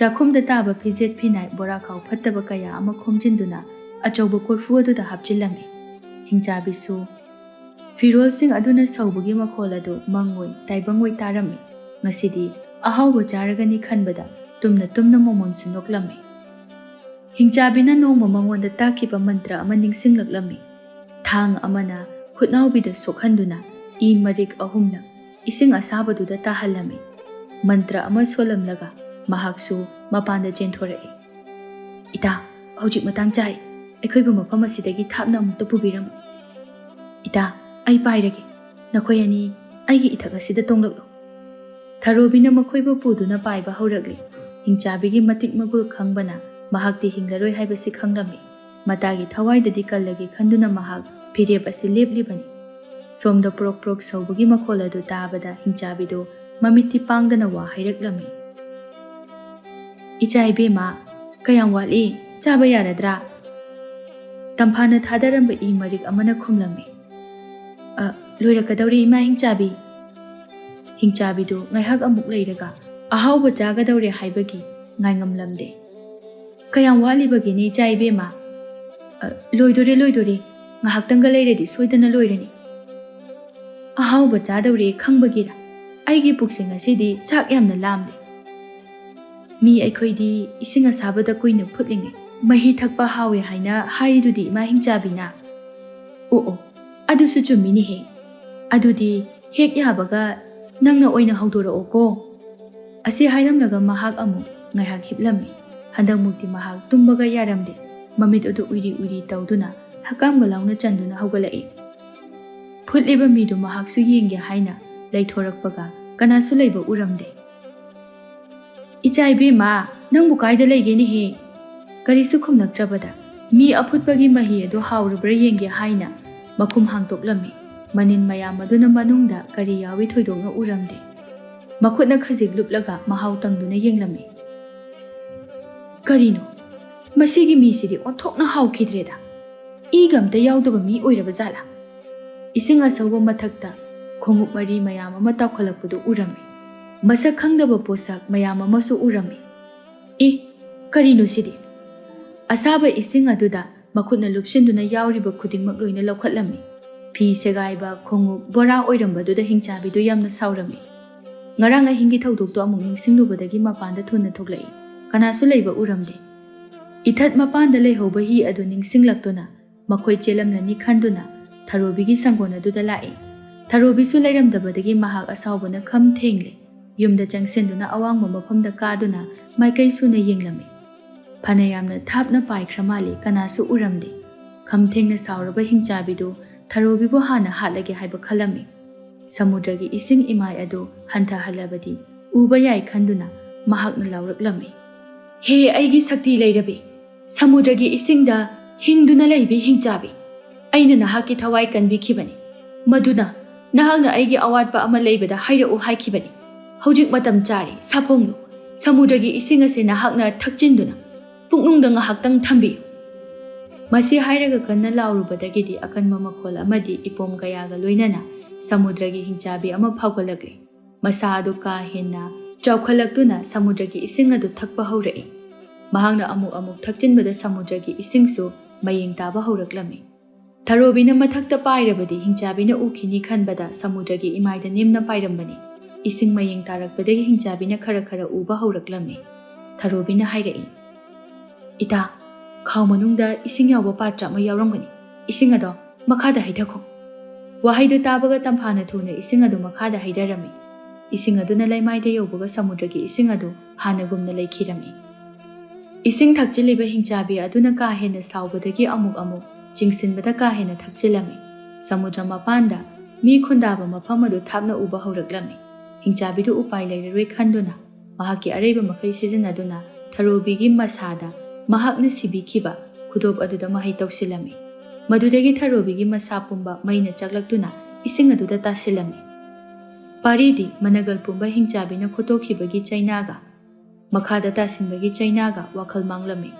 ꯆꯥꯛꯈꯨꯝꯗ ꯇꯥꯕ ꯐꯤꯖꯦꯠ ꯐꯤꯅꯥꯏ ꯕꯣꯔꯥꯈꯥꯎ ꯐꯠꯇꯕ ꯀꯌꯥ ꯑꯃ ꯈꯣꯝꯖꯤꯟꯗꯨꯅ ꯑꯆꯧꯕ ꯀꯣꯔꯐꯨ ꯑꯗꯨꯗ ꯍꯥꯞꯆꯤꯜꯂꯝꯃꯤ꯫ ꯍꯤꯡꯆꯥꯕꯤꯁꯨ ꯐꯤꯔꯣꯜꯁꯤꯡ ꯑꯗꯨꯅ ꯁꯧꯕꯒꯤ ꯃꯈꯣꯜ ꯑꯗꯨ ꯃꯪꯑꯣꯏ ꯇꯥꯏꯕꯪꯑꯣꯏ ꯇꯥꯔꯝꯃꯤ꯫ ꯉꯁꯤꯗꯤ ꯑꯍꯥꯎꯕ ꯆꯥꯔꯒꯅꯤ ꯈꯟꯕꯗ ꯇꯨꯝꯅ ꯇꯨꯝꯅ ꯃꯣꯃꯣꯟꯁꯨ ꯅꯣꯛꯂꯝꯃꯤ꯫ ꯍꯤꯡꯆꯥꯕꯤꯅ ꯅꯣꯡꯃ ꯃꯉꯣꯟꯗ ꯇꯥꯛꯈꯤꯕ ꯃꯟꯇ꯭ꯔ ꯑꯃ ꯅꯤꯡꯁꯤꯡꯂꯛꯂꯝꯃꯤ꯫ ꯊꯥꯡ ꯑꯃꯅ ꯈꯨꯠꯅꯥꯎꯕꯤꯗ ꯁꯣꯛꯍꯟꯗꯨꯅ ꯏ ꯃꯔꯤꯛ ꯑꯍꯨꯝꯂꯛ ꯏꯁꯤꯡ ꯑꯁꯥꯕꯗꯨꯗ ꯇꯥꯍꯜꯂꯝꯃꯤ꯫ ꯃꯟꯇ꯭ꯔ ꯑꯃ ꯁꯣꯜꯂꯝꯂꯒ ꯃꯍꯥꯛꯁꯨ ꯃꯄꯥꯟꯗ ꯆꯦꯟꯊꯣꯔꯛꯏ꯫ "ꯏꯇꯥ, ꯍꯧꯖꯤꯛ ꯃꯇꯥꯡ ꯆꯥꯔꯦ꯫ ꯑꯩꯈꯣꯏꯕꯨ ꯃꯐꯝ ꯑꯁꯤꯗꯒꯤ ꯊꯥꯞꯅ ꯑꯃꯨꯛꯇ ꯄꯨꯕꯤꯔꯝꯃꯨ꯫ ꯏꯇꯥ, ꯑꯩ ꯄꯥꯏꯔꯒꯦ꯫ ꯅꯈꯣꯏ ꯑꯅꯤ ꯑꯩꯒꯤ ꯏꯊꯛ ꯑꯁꯤꯗ ꯇꯣꯡꯂꯛꯂꯨ"꯫ ꯊꯔꯣꯕꯤꯅ ꯃꯈꯣꯏꯕꯨ ꯄꯨꯗꯨꯅ ꯄꯥꯏꯕ ꯍꯧꯔꯛꯂꯤ꯫ ꯍꯤꯡꯆꯥꯕꯤꯒꯤ ꯃꯇꯤꯛ ꯃꯒꯨꯜ ꯈꯪꯕꯅ ꯃꯍꯥꯛꯇꯤ ꯍꯤꯡꯂꯔꯣꯏ ꯍꯥꯏꯕꯁꯤ ꯈꯪꯂꯝꯃꯤ꯫ ꯃꯇꯥꯒꯤ ꯊꯋꯥꯏꯗꯗꯤ ꯀꯜꯂꯒꯦ ꯈꯟꯗꯨꯅ ꯃꯍꯥꯛ ꯐꯤꯔꯦꯞ ꯑꯁꯤ ꯂꯦꯞꯂꯤꯕꯅꯤ꯫ ꯁꯣꯝꯗ ꯄ꯭ꯔꯣꯛ ꯄ꯭ꯔꯣꯛ ꯁꯧꯕꯒꯤ ꯃꯈꯣꯜ ꯑꯗꯨ ꯇꯥꯕꯗ ꯍꯤꯡꯆꯥꯕꯤꯗꯨ ꯃꯃꯤꯠꯇꯤ ꯄꯥꯡꯗꯅ ꯋꯥ ꯍꯥꯏꯔꯛꯂꯝꯃꯤ꯫ "ꯏꯆꯥ ꯏꯕꯦꯝꯃ, ꯀꯌꯥꯝ ꯋꯥꯠꯂꯤ? ꯆꯥꯕ ꯌꯥꯔꯗ꯭ꯔꯥ?" ꯇꯝꯐꯥꯅ ꯊꯥꯗꯔꯝꯕ ꯏ ꯃꯔꯤꯛ ꯑꯃꯅ ꯈꯨꯝꯂꯝꯃꯤ꯫ "ꯑ, ꯂꯣꯏꯔꯛꯀꯗꯧꯔꯦ, ꯏꯃꯥ ꯍꯤꯡꯆꯥꯕꯤ"꯫ ꯍꯤꯡꯆꯥꯕꯤꯗꯨ ꯉꯥꯏꯍꯥꯛ ꯑꯃꯨꯛ ꯂꯩꯔꯒ ꯑꯍꯥꯎꯕ ꯆꯥꯒꯗꯧꯔꯦ ꯍꯥꯏꯕꯒꯤ ꯉꯥꯏꯉꯝꯂꯝꯗꯦ꯫ "ꯀꯌꯥꯝ ꯋꯥꯠꯂꯤꯕꯒꯦꯅꯦ, ꯏꯆꯥ ꯏꯕꯦꯝꯃ?" "ꯑ, ꯂꯣꯏꯗꯣꯔꯦ, ꯂꯣꯏꯗꯣꯔꯦ꯫ ꯉꯥꯏꯍꯥꯛꯇꯪꯒ ꯂꯩꯔꯗꯤ ꯁꯣꯏꯗꯅ ꯂꯣꯏꯔꯅꯤ"꯫ "ꯑꯍꯥꯎꯕ ꯆꯥꯗꯧꯔꯦ ꯈꯪꯕꯒꯤꯔ ꯑꯩꯒꯤ ꯄꯨꯛꯁꯦ ꯉꯁꯤꯗꯤ ꯆꯥꯛ ꯌꯥꯝꯅ ꯂꯥꯝꯂꯦ"꯫ "ꯃꯤ ꯑꯩꯈꯣꯏꯗꯤ ꯏꯁꯤꯡ ꯑꯁꯥꯕꯗ ꯀꯨꯏꯅ ꯐꯨꯠꯂꯤꯉꯩ ꯃꯍꯤ ꯊꯛꯄ ꯍꯥꯎꯋꯦ ꯍꯥꯏꯅ ꯍꯥꯏꯔꯤꯗꯨꯗꯤ, ꯏꯃꯥ ꯍꯤꯡꯆꯥꯕꯤꯅ"꯫ "ꯑꯣ ꯑꯣ, ꯑꯗꯨꯁꯨ ꯆꯨꯝꯃꯤꯅꯦꯍꯦ꯫ ꯑꯗꯨꯗꯤ ꯍꯦꯛ ꯌꯥꯕꯒ ꯅꯪꯅ ꯑꯣꯏꯅ ꯍꯧꯗꯣꯔꯛꯑꯣꯀꯣ"꯫ ꯑꯁꯤ ꯍꯥꯏꯔꯝꯂꯒ ꯃꯍꯥꯛ ꯑꯃꯨꯛ ꯉꯥꯏꯍꯥꯛ ꯍꯤꯞꯂꯝꯃꯤ꯫ ꯍꯟꯗꯛꯃꯨꯛꯇꯤ ꯃꯍꯥꯛ ꯇꯨꯝꯕꯒ ꯌꯥꯔꯝꯗꯦ꯫ ꯃꯃꯤꯠ ꯑꯗꯨ ꯎꯏꯔꯤ ꯎꯏꯔꯤ ꯇꯧꯗꯨꯅ ꯍꯀꯥꯝꯒ ꯂꯥꯎꯅ ꯆꯟꯗꯨꯅ ꯍꯧꯒꯠꯂꯛꯏ꯫ ꯐꯨꯠꯂꯤꯕ ꯃꯤꯗꯨ ꯃꯍꯥꯛꯁꯨ ꯌꯦꯡꯒꯦ ꯍꯥꯏꯅ ꯂꯩꯊꯣꯔꯛꯄꯒ ꯀꯅꯥꯁꯨ ꯂꯩꯕ ꯎꯔꯝꯗꯦ꯫ "ꯏꯆꯥ ꯏꯕꯦꯝꯃ, ꯅꯪꯕꯨ ꯀꯥꯏꯗ ꯂꯩꯒꯦꯅꯦꯍꯦ?" ꯀꯔꯤꯁꯨ ꯈꯨꯝꯂꯛꯇ꯭ꯔꯕꯗ ꯃꯤ ꯑꯐꯨꯠꯄꯒꯤ ꯃꯍꯤ ꯑꯗꯨ ꯍꯥꯎꯔꯕ꯭ꯔꯥ ꯌꯦꯡꯒꯦ ꯍꯥꯏꯅ ꯃꯈꯨꯝ ꯍꯥꯡꯗꯣꯛꯂꯝꯃꯤ꯫ ꯃꯅꯤꯟ ꯃꯌꯥꯝ ꯑꯗꯨꯅ ꯃꯅꯨꯡꯗ ꯀꯔꯤ ꯌꯥꯎꯏ ꯊꯣꯏꯗꯣꯛꯅ ꯎꯔꯝꯗꯦ꯫ ꯃꯈꯨꯠꯅ ꯈꯖꯤꯛ ꯂꯨꯞꯂꯒ ꯃꯍꯥꯎ ꯇꯪꯗꯨꯅ ꯌꯦꯡꯂꯝꯃꯤ꯫ "ꯀꯔꯤꯅꯣ? ꯃꯁꯤꯒꯤ ꯃꯤꯁꯤꯗꯤ ꯑꯣꯟꯊꯣꯛꯅ ꯍꯥꯎꯈꯤꯗ꯭ꯔꯦꯗ꯫ ꯏꯒ ꯑꯝꯇ ꯌꯥꯎꯗꯕ ꯃꯤ ꯑꯣꯏꯔꯕ ꯖꯥꯠꯂꯥ?" ꯏꯁꯤꯡ ꯑꯁꯧꯕ ꯃꯊꯛꯇ ꯈꯣꯡꯎꯞ ꯃꯔꯤ ꯃꯌꯥꯝ ꯑꯃ ꯇꯥꯎꯈꯠꯂꯛꯄꯗꯨ ꯎꯔꯝꯃꯤ꯫ ꯃꯁꯛ ꯈꯪꯗꯕ ꯄꯣꯠꯁꯛ ꯃꯌꯥꯝ ꯑꯃꯁꯨ ꯎꯔꯝꯃꯤ꯫ "ꯑꯦ, ꯀꯔꯤꯅꯣ ꯁꯤꯗꯤ?" ꯑꯁꯥꯕ ꯏꯁꯤꯡ ꯑꯗꯨꯗ ꯃꯈꯨꯠꯅ ꯂꯨꯞꯁꯤꯟꯗꯨꯅ ꯌꯥꯎꯔꯤꯕ ꯈꯨꯗꯤꯡꯃꯛ ꯂꯣꯏꯅ ꯂꯧꯈꯠꯂꯝꯃꯤ꯫ ꯐꯤ ꯁꯦꯒꯥꯏꯕ, ꯈꯣꯡꯎꯞ, ꯕꯣꯔꯥ ꯑꯣꯏꯔꯝꯕꯗꯨꯗ ꯍꯤꯡꯆꯥꯕꯤꯗꯨ ꯌꯥꯝꯅ ꯁꯥꯎꯔꯝꯃꯤ꯫ ꯉꯔꯥꯡ ꯑꯍꯤꯡꯒꯤ ꯊꯧꯗꯣꯛꯇꯣ ꯑꯃꯨꯛ ꯅꯤꯡꯁꯤꯡꯂꯨꯕꯗꯒꯤ ꯃꯄꯥꯟꯗ ꯊꯨꯅ ꯊꯣꯛꯂꯛꯏ꯫ ꯀꯅꯥꯁꯨ ꯂꯩꯕ ꯎꯔꯝꯗꯦ꯫ ꯏꯊꯠ ꯃꯄꯥꯟꯗ ꯂꯩꯍꯧꯕ ꯍꯤ ꯑꯗꯨ ꯅꯤꯡꯁꯤꯡꯂꯛꯇꯨꯅ ꯃꯈꯣꯏ ꯆꯦꯜꯂꯝꯂꯅꯤ ꯈꯟꯗꯨꯅ ꯊꯔꯣꯕꯤꯒꯤ ꯁꯪꯒꯣꯟ ꯑꯗꯨꯗ ꯂꯥꯛꯏ꯫ ꯊꯔꯣꯕꯤꯁꯨ ꯂꯩꯔꯝꯗꯕꯗꯒꯤ ꯃꯍꯥꯛ ꯑꯁꯥꯎꯕꯅ ꯈꯝ ꯊꯦꯡꯂꯦ꯫ ꯌꯨꯝꯗ ꯆꯪꯁꯤꯟꯗꯨꯅ ꯑꯋꯥꯡꯕ ꯃꯐꯝꯗ ꯀꯥꯗꯨꯅ ꯃꯥꯏꯀꯩ ꯁꯨꯅ ꯌꯦꯡꯂꯝꯃꯤ꯫ ꯐꯅꯌꯥꯝꯅ ꯊꯥꯞꯅ ꯄꯥꯏꯈ꯭ꯔ ꯃꯥꯜꯂꯤ, ꯀꯅꯥꯁꯨ ꯎꯔꯝꯗꯦ꯫ ꯈꯝ ꯊꯦꯡꯅ ꯁꯥꯎꯔꯕ ꯍꯤꯡꯆꯥꯕꯤꯗꯨ ꯊꯔꯣꯕꯤꯕꯨ ꯍꯥꯟꯅ ꯍꯥꯠꯂꯒꯦ ꯍꯥꯏꯕ ꯈꯜꯂꯝꯃꯤ꯫ ꯁꯃꯨꯗ꯭ꯔꯒꯤ ꯏꯁꯤꯡ ꯏꯃꯥꯏ ꯑꯗꯨ ꯍꯟꯊꯍꯜꯂꯕꯗꯤ ꯎꯕ ꯌꯥꯏ ꯈꯟꯗꯨꯅ ꯃꯍꯥꯛꯅ ꯂꯥꯎꯔꯛꯂꯝꯃꯤ, "ꯍꯦ ꯑꯩꯒꯤ ꯁꯛꯇꯤ ꯂꯩꯔꯕꯤ, ꯁꯃꯨꯗ꯭ꯔꯒꯤ ꯏꯁꯤꯡꯗ ꯍꯤꯡꯗꯨꯅ ꯂꯩꯕꯤ ꯍꯤꯡꯆꯥꯕꯤ, ꯑꯩꯅ ꯅꯍꯥꯛꯀꯤ ꯊꯋꯥꯏ ꯀꯟꯕꯤꯈꯤꯕꯅꯤ꯫ ꯃꯗꯨꯅ ꯅꯍꯥꯛꯅ ꯑꯩꯒꯤ ꯑꯋꯥꯠꯄ ꯑꯃ ꯂꯩꯕꯗ ꯍꯥꯏꯔꯛꯎ ꯍꯥꯏꯈꯤꯕꯅꯤ꯫ ꯍꯧꯖꯤꯛ ꯃꯇꯝ ꯆꯥꯔꯦ, ꯁꯥꯐꯣꯡꯂꯨ꯫ ꯁꯃꯨꯗ꯭ꯔꯒꯤ ꯏꯁꯤꯡ ꯑꯁꯤ ꯅꯍꯥꯛꯅ ꯊꯛꯆꯤꯟꯗꯨꯅ ꯄꯨꯛꯅꯨꯡꯗ ꯉꯥꯏꯍꯥꯛꯇꯪ ꯊꯝꯕꯤꯌꯨ꯫" ꯃꯁꯤ ꯍꯥꯏꯔꯒ ꯀꯟꯅ ꯂꯥꯎꯔꯨꯕꯗꯒꯤꯗꯤ ꯑꯀꯟꯕ ꯃꯈꯣꯜ ꯑꯃꯗꯤ ꯏꯄꯣꯝ ꯀꯌꯥꯒ ꯂꯣꯏꯅꯅ ꯁꯃꯨꯗ꯭ꯔꯒꯤ ꯍꯤꯡꯆꯥꯕꯤ ꯑꯃ ꯐꯥꯎꯒꯠꯂꯛꯂꯤ꯫ ꯃꯁꯥ ꯑꯗꯨ ꯀꯥ ꯍꯦꯟꯅ ꯆꯥꯎꯈꯠꯂꯛꯇꯨꯅ ꯁꯃꯨꯗ꯭ꯔꯒꯤ ꯏꯁꯤꯡ ꯑꯗꯨ ꯊꯛꯄ ꯍꯧꯔꯛꯏ꯫ ꯃꯍꯥꯛꯅ ꯑꯃꯨꯛ ꯑꯃꯨꯛ ꯊꯛꯆꯤꯟꯕꯗ ꯁꯃꯨꯗ꯭ꯔꯒꯤ ꯏꯁꯤꯡꯁꯨ ꯃꯌꯦꯡ ꯇꯥꯕ ꯍꯧꯔꯛꯂꯝꯃꯤ꯫ ꯊꯔꯣꯕꯤꯅ ꯃꯊꯛꯇ ꯄꯥꯏꯔꯕꯗꯤ ꯍꯤꯡꯆꯥꯕꯤꯅ ꯎꯈꯤꯅꯤ ꯈꯟꯕꯗ ꯁꯃꯨꯗ꯭ꯔꯒꯤ ꯏꯃꯥꯏꯗ ꯅꯦꯝꯅ ꯄꯥꯏꯔꯝꯕꯅꯤ꯫ ꯏꯁꯤꯡ ꯃꯌꯦꯡ ꯇꯥꯔꯛꯄꯗꯒꯤ ꯍꯤꯡꯆꯥꯕꯤꯅ ꯈꯔ ꯈꯔ ꯎꯕ ꯍꯧꯔꯛꯂꯝꯃꯤ꯫ ꯊꯔꯣꯕꯤꯅ ꯍꯥꯏꯔꯛꯏ, "ꯏꯇꯥ, ꯈꯥꯎ ꯃꯅꯨꯡꯗ ꯏꯁꯤꯡ ꯌꯥꯎꯕ ꯄꯥꯇ꯭ꯔ ꯑꯃ ꯌꯥꯎꯔꯝꯒꯅꯤ꯫ ꯏꯁꯤꯡ ꯑꯗꯣ ꯃꯈꯥꯗ ꯍꯩꯊꯈꯣ꯫" ꯋꯥꯍꯩꯗꯨ ꯇꯥꯕꯒ ꯇꯝꯐꯥꯅ ꯊꯨꯅ ꯏꯁꯤꯡ ꯑꯗꯨ ꯃꯈꯥꯗ ꯍꯩꯊꯔꯝꯃꯤ꯫ ꯏꯁꯤꯡ ꯑꯗꯨꯅ ꯂꯩꯃꯥꯏꯗ ꯌꯧꯕꯒ ꯁꯃꯨꯗ꯭ꯔꯒꯤ ꯏꯁꯤꯡ ꯑꯗꯨ ꯍꯥꯟꯅꯒꯨꯝꯅ ꯂꯩꯈꯤꯔꯝꯃꯤ꯫ ꯏꯁꯤꯡ ꯊꯛꯆꯤꯜꯂꯤꯕ ꯍꯤꯡꯆꯥꯕꯤ ꯑꯗꯨꯅ ꯀꯥ ꯍꯦꯟꯅ ꯁꯥꯎꯕꯗꯒꯤ ꯑꯃꯨꯛ ꯑꯃꯨꯛ ꯆꯤꯡꯁꯤꯟꯕꯗ ꯀꯥ ꯍꯦꯟꯅ ꯊꯛꯆꯤꯜꯂꯝꯃꯤ꯫ ꯁꯃꯨꯗ꯭ꯔ ꯃꯄꯥꯟꯗ ꯃꯤ ꯈꯨꯟꯗꯥꯕ ꯃꯐꯝ ꯑꯗꯨ ꯊꯥꯞꯅ ꯎꯕ ꯍꯧꯔꯛꯂꯝꯃꯤ꯫ ꯍꯤꯡꯆꯥꯕꯤꯗꯨ ꯎꯄꯥꯏ ꯂꯩꯔꯔꯣꯏ ꯈꯟꯗꯨꯅ ꯃꯍꯥꯛꯀꯤ ꯑꯔꯩꯕ ꯃꯈꯩ ꯁꯤꯖꯤꯟꯅꯗꯨꯅ ꯊꯔꯣꯕꯤꯒꯤ ꯃꯁꯥꯗ ꯃꯍꯥꯛꯅ ꯁꯤꯕꯤꯈꯤꯕ ꯈꯨꯗꯣꯞ ꯑꯗꯨꯗ ꯃꯍꯩ ꯇꯧꯁꯤꯜꯂꯝꯃꯤ꯫ ꯃꯗꯨꯗꯒꯤ ꯊꯔꯣꯕꯤꯒꯤ ꯃꯁꯥ ꯄꯨꯝꯕ ꯃꯩꯅ ꯆꯥꯛꯂꯛꯇꯨꯅ ꯏꯁꯤꯡ ꯑꯗꯨꯗ ꯇꯥꯁꯤꯜꯂꯝꯃꯤ꯫ ꯄꯥꯔꯤꯗꯤ ꯃꯅꯒꯜ ꯄꯨꯝꯕ ꯍꯤꯡꯆꯥꯕꯤꯅ ꯈꯣꯠꯇꯣꯛꯈꯤꯕꯒꯤ ꯆꯩꯅꯥꯒ ꯃꯈꯥꯗ ꯇꯥꯁꯤꯟꯕꯒꯤ ꯆꯩꯅꯥꯒ ꯋꯥꯈꯜ ꯃꯥꯡꯂꯝꯃꯤ꯫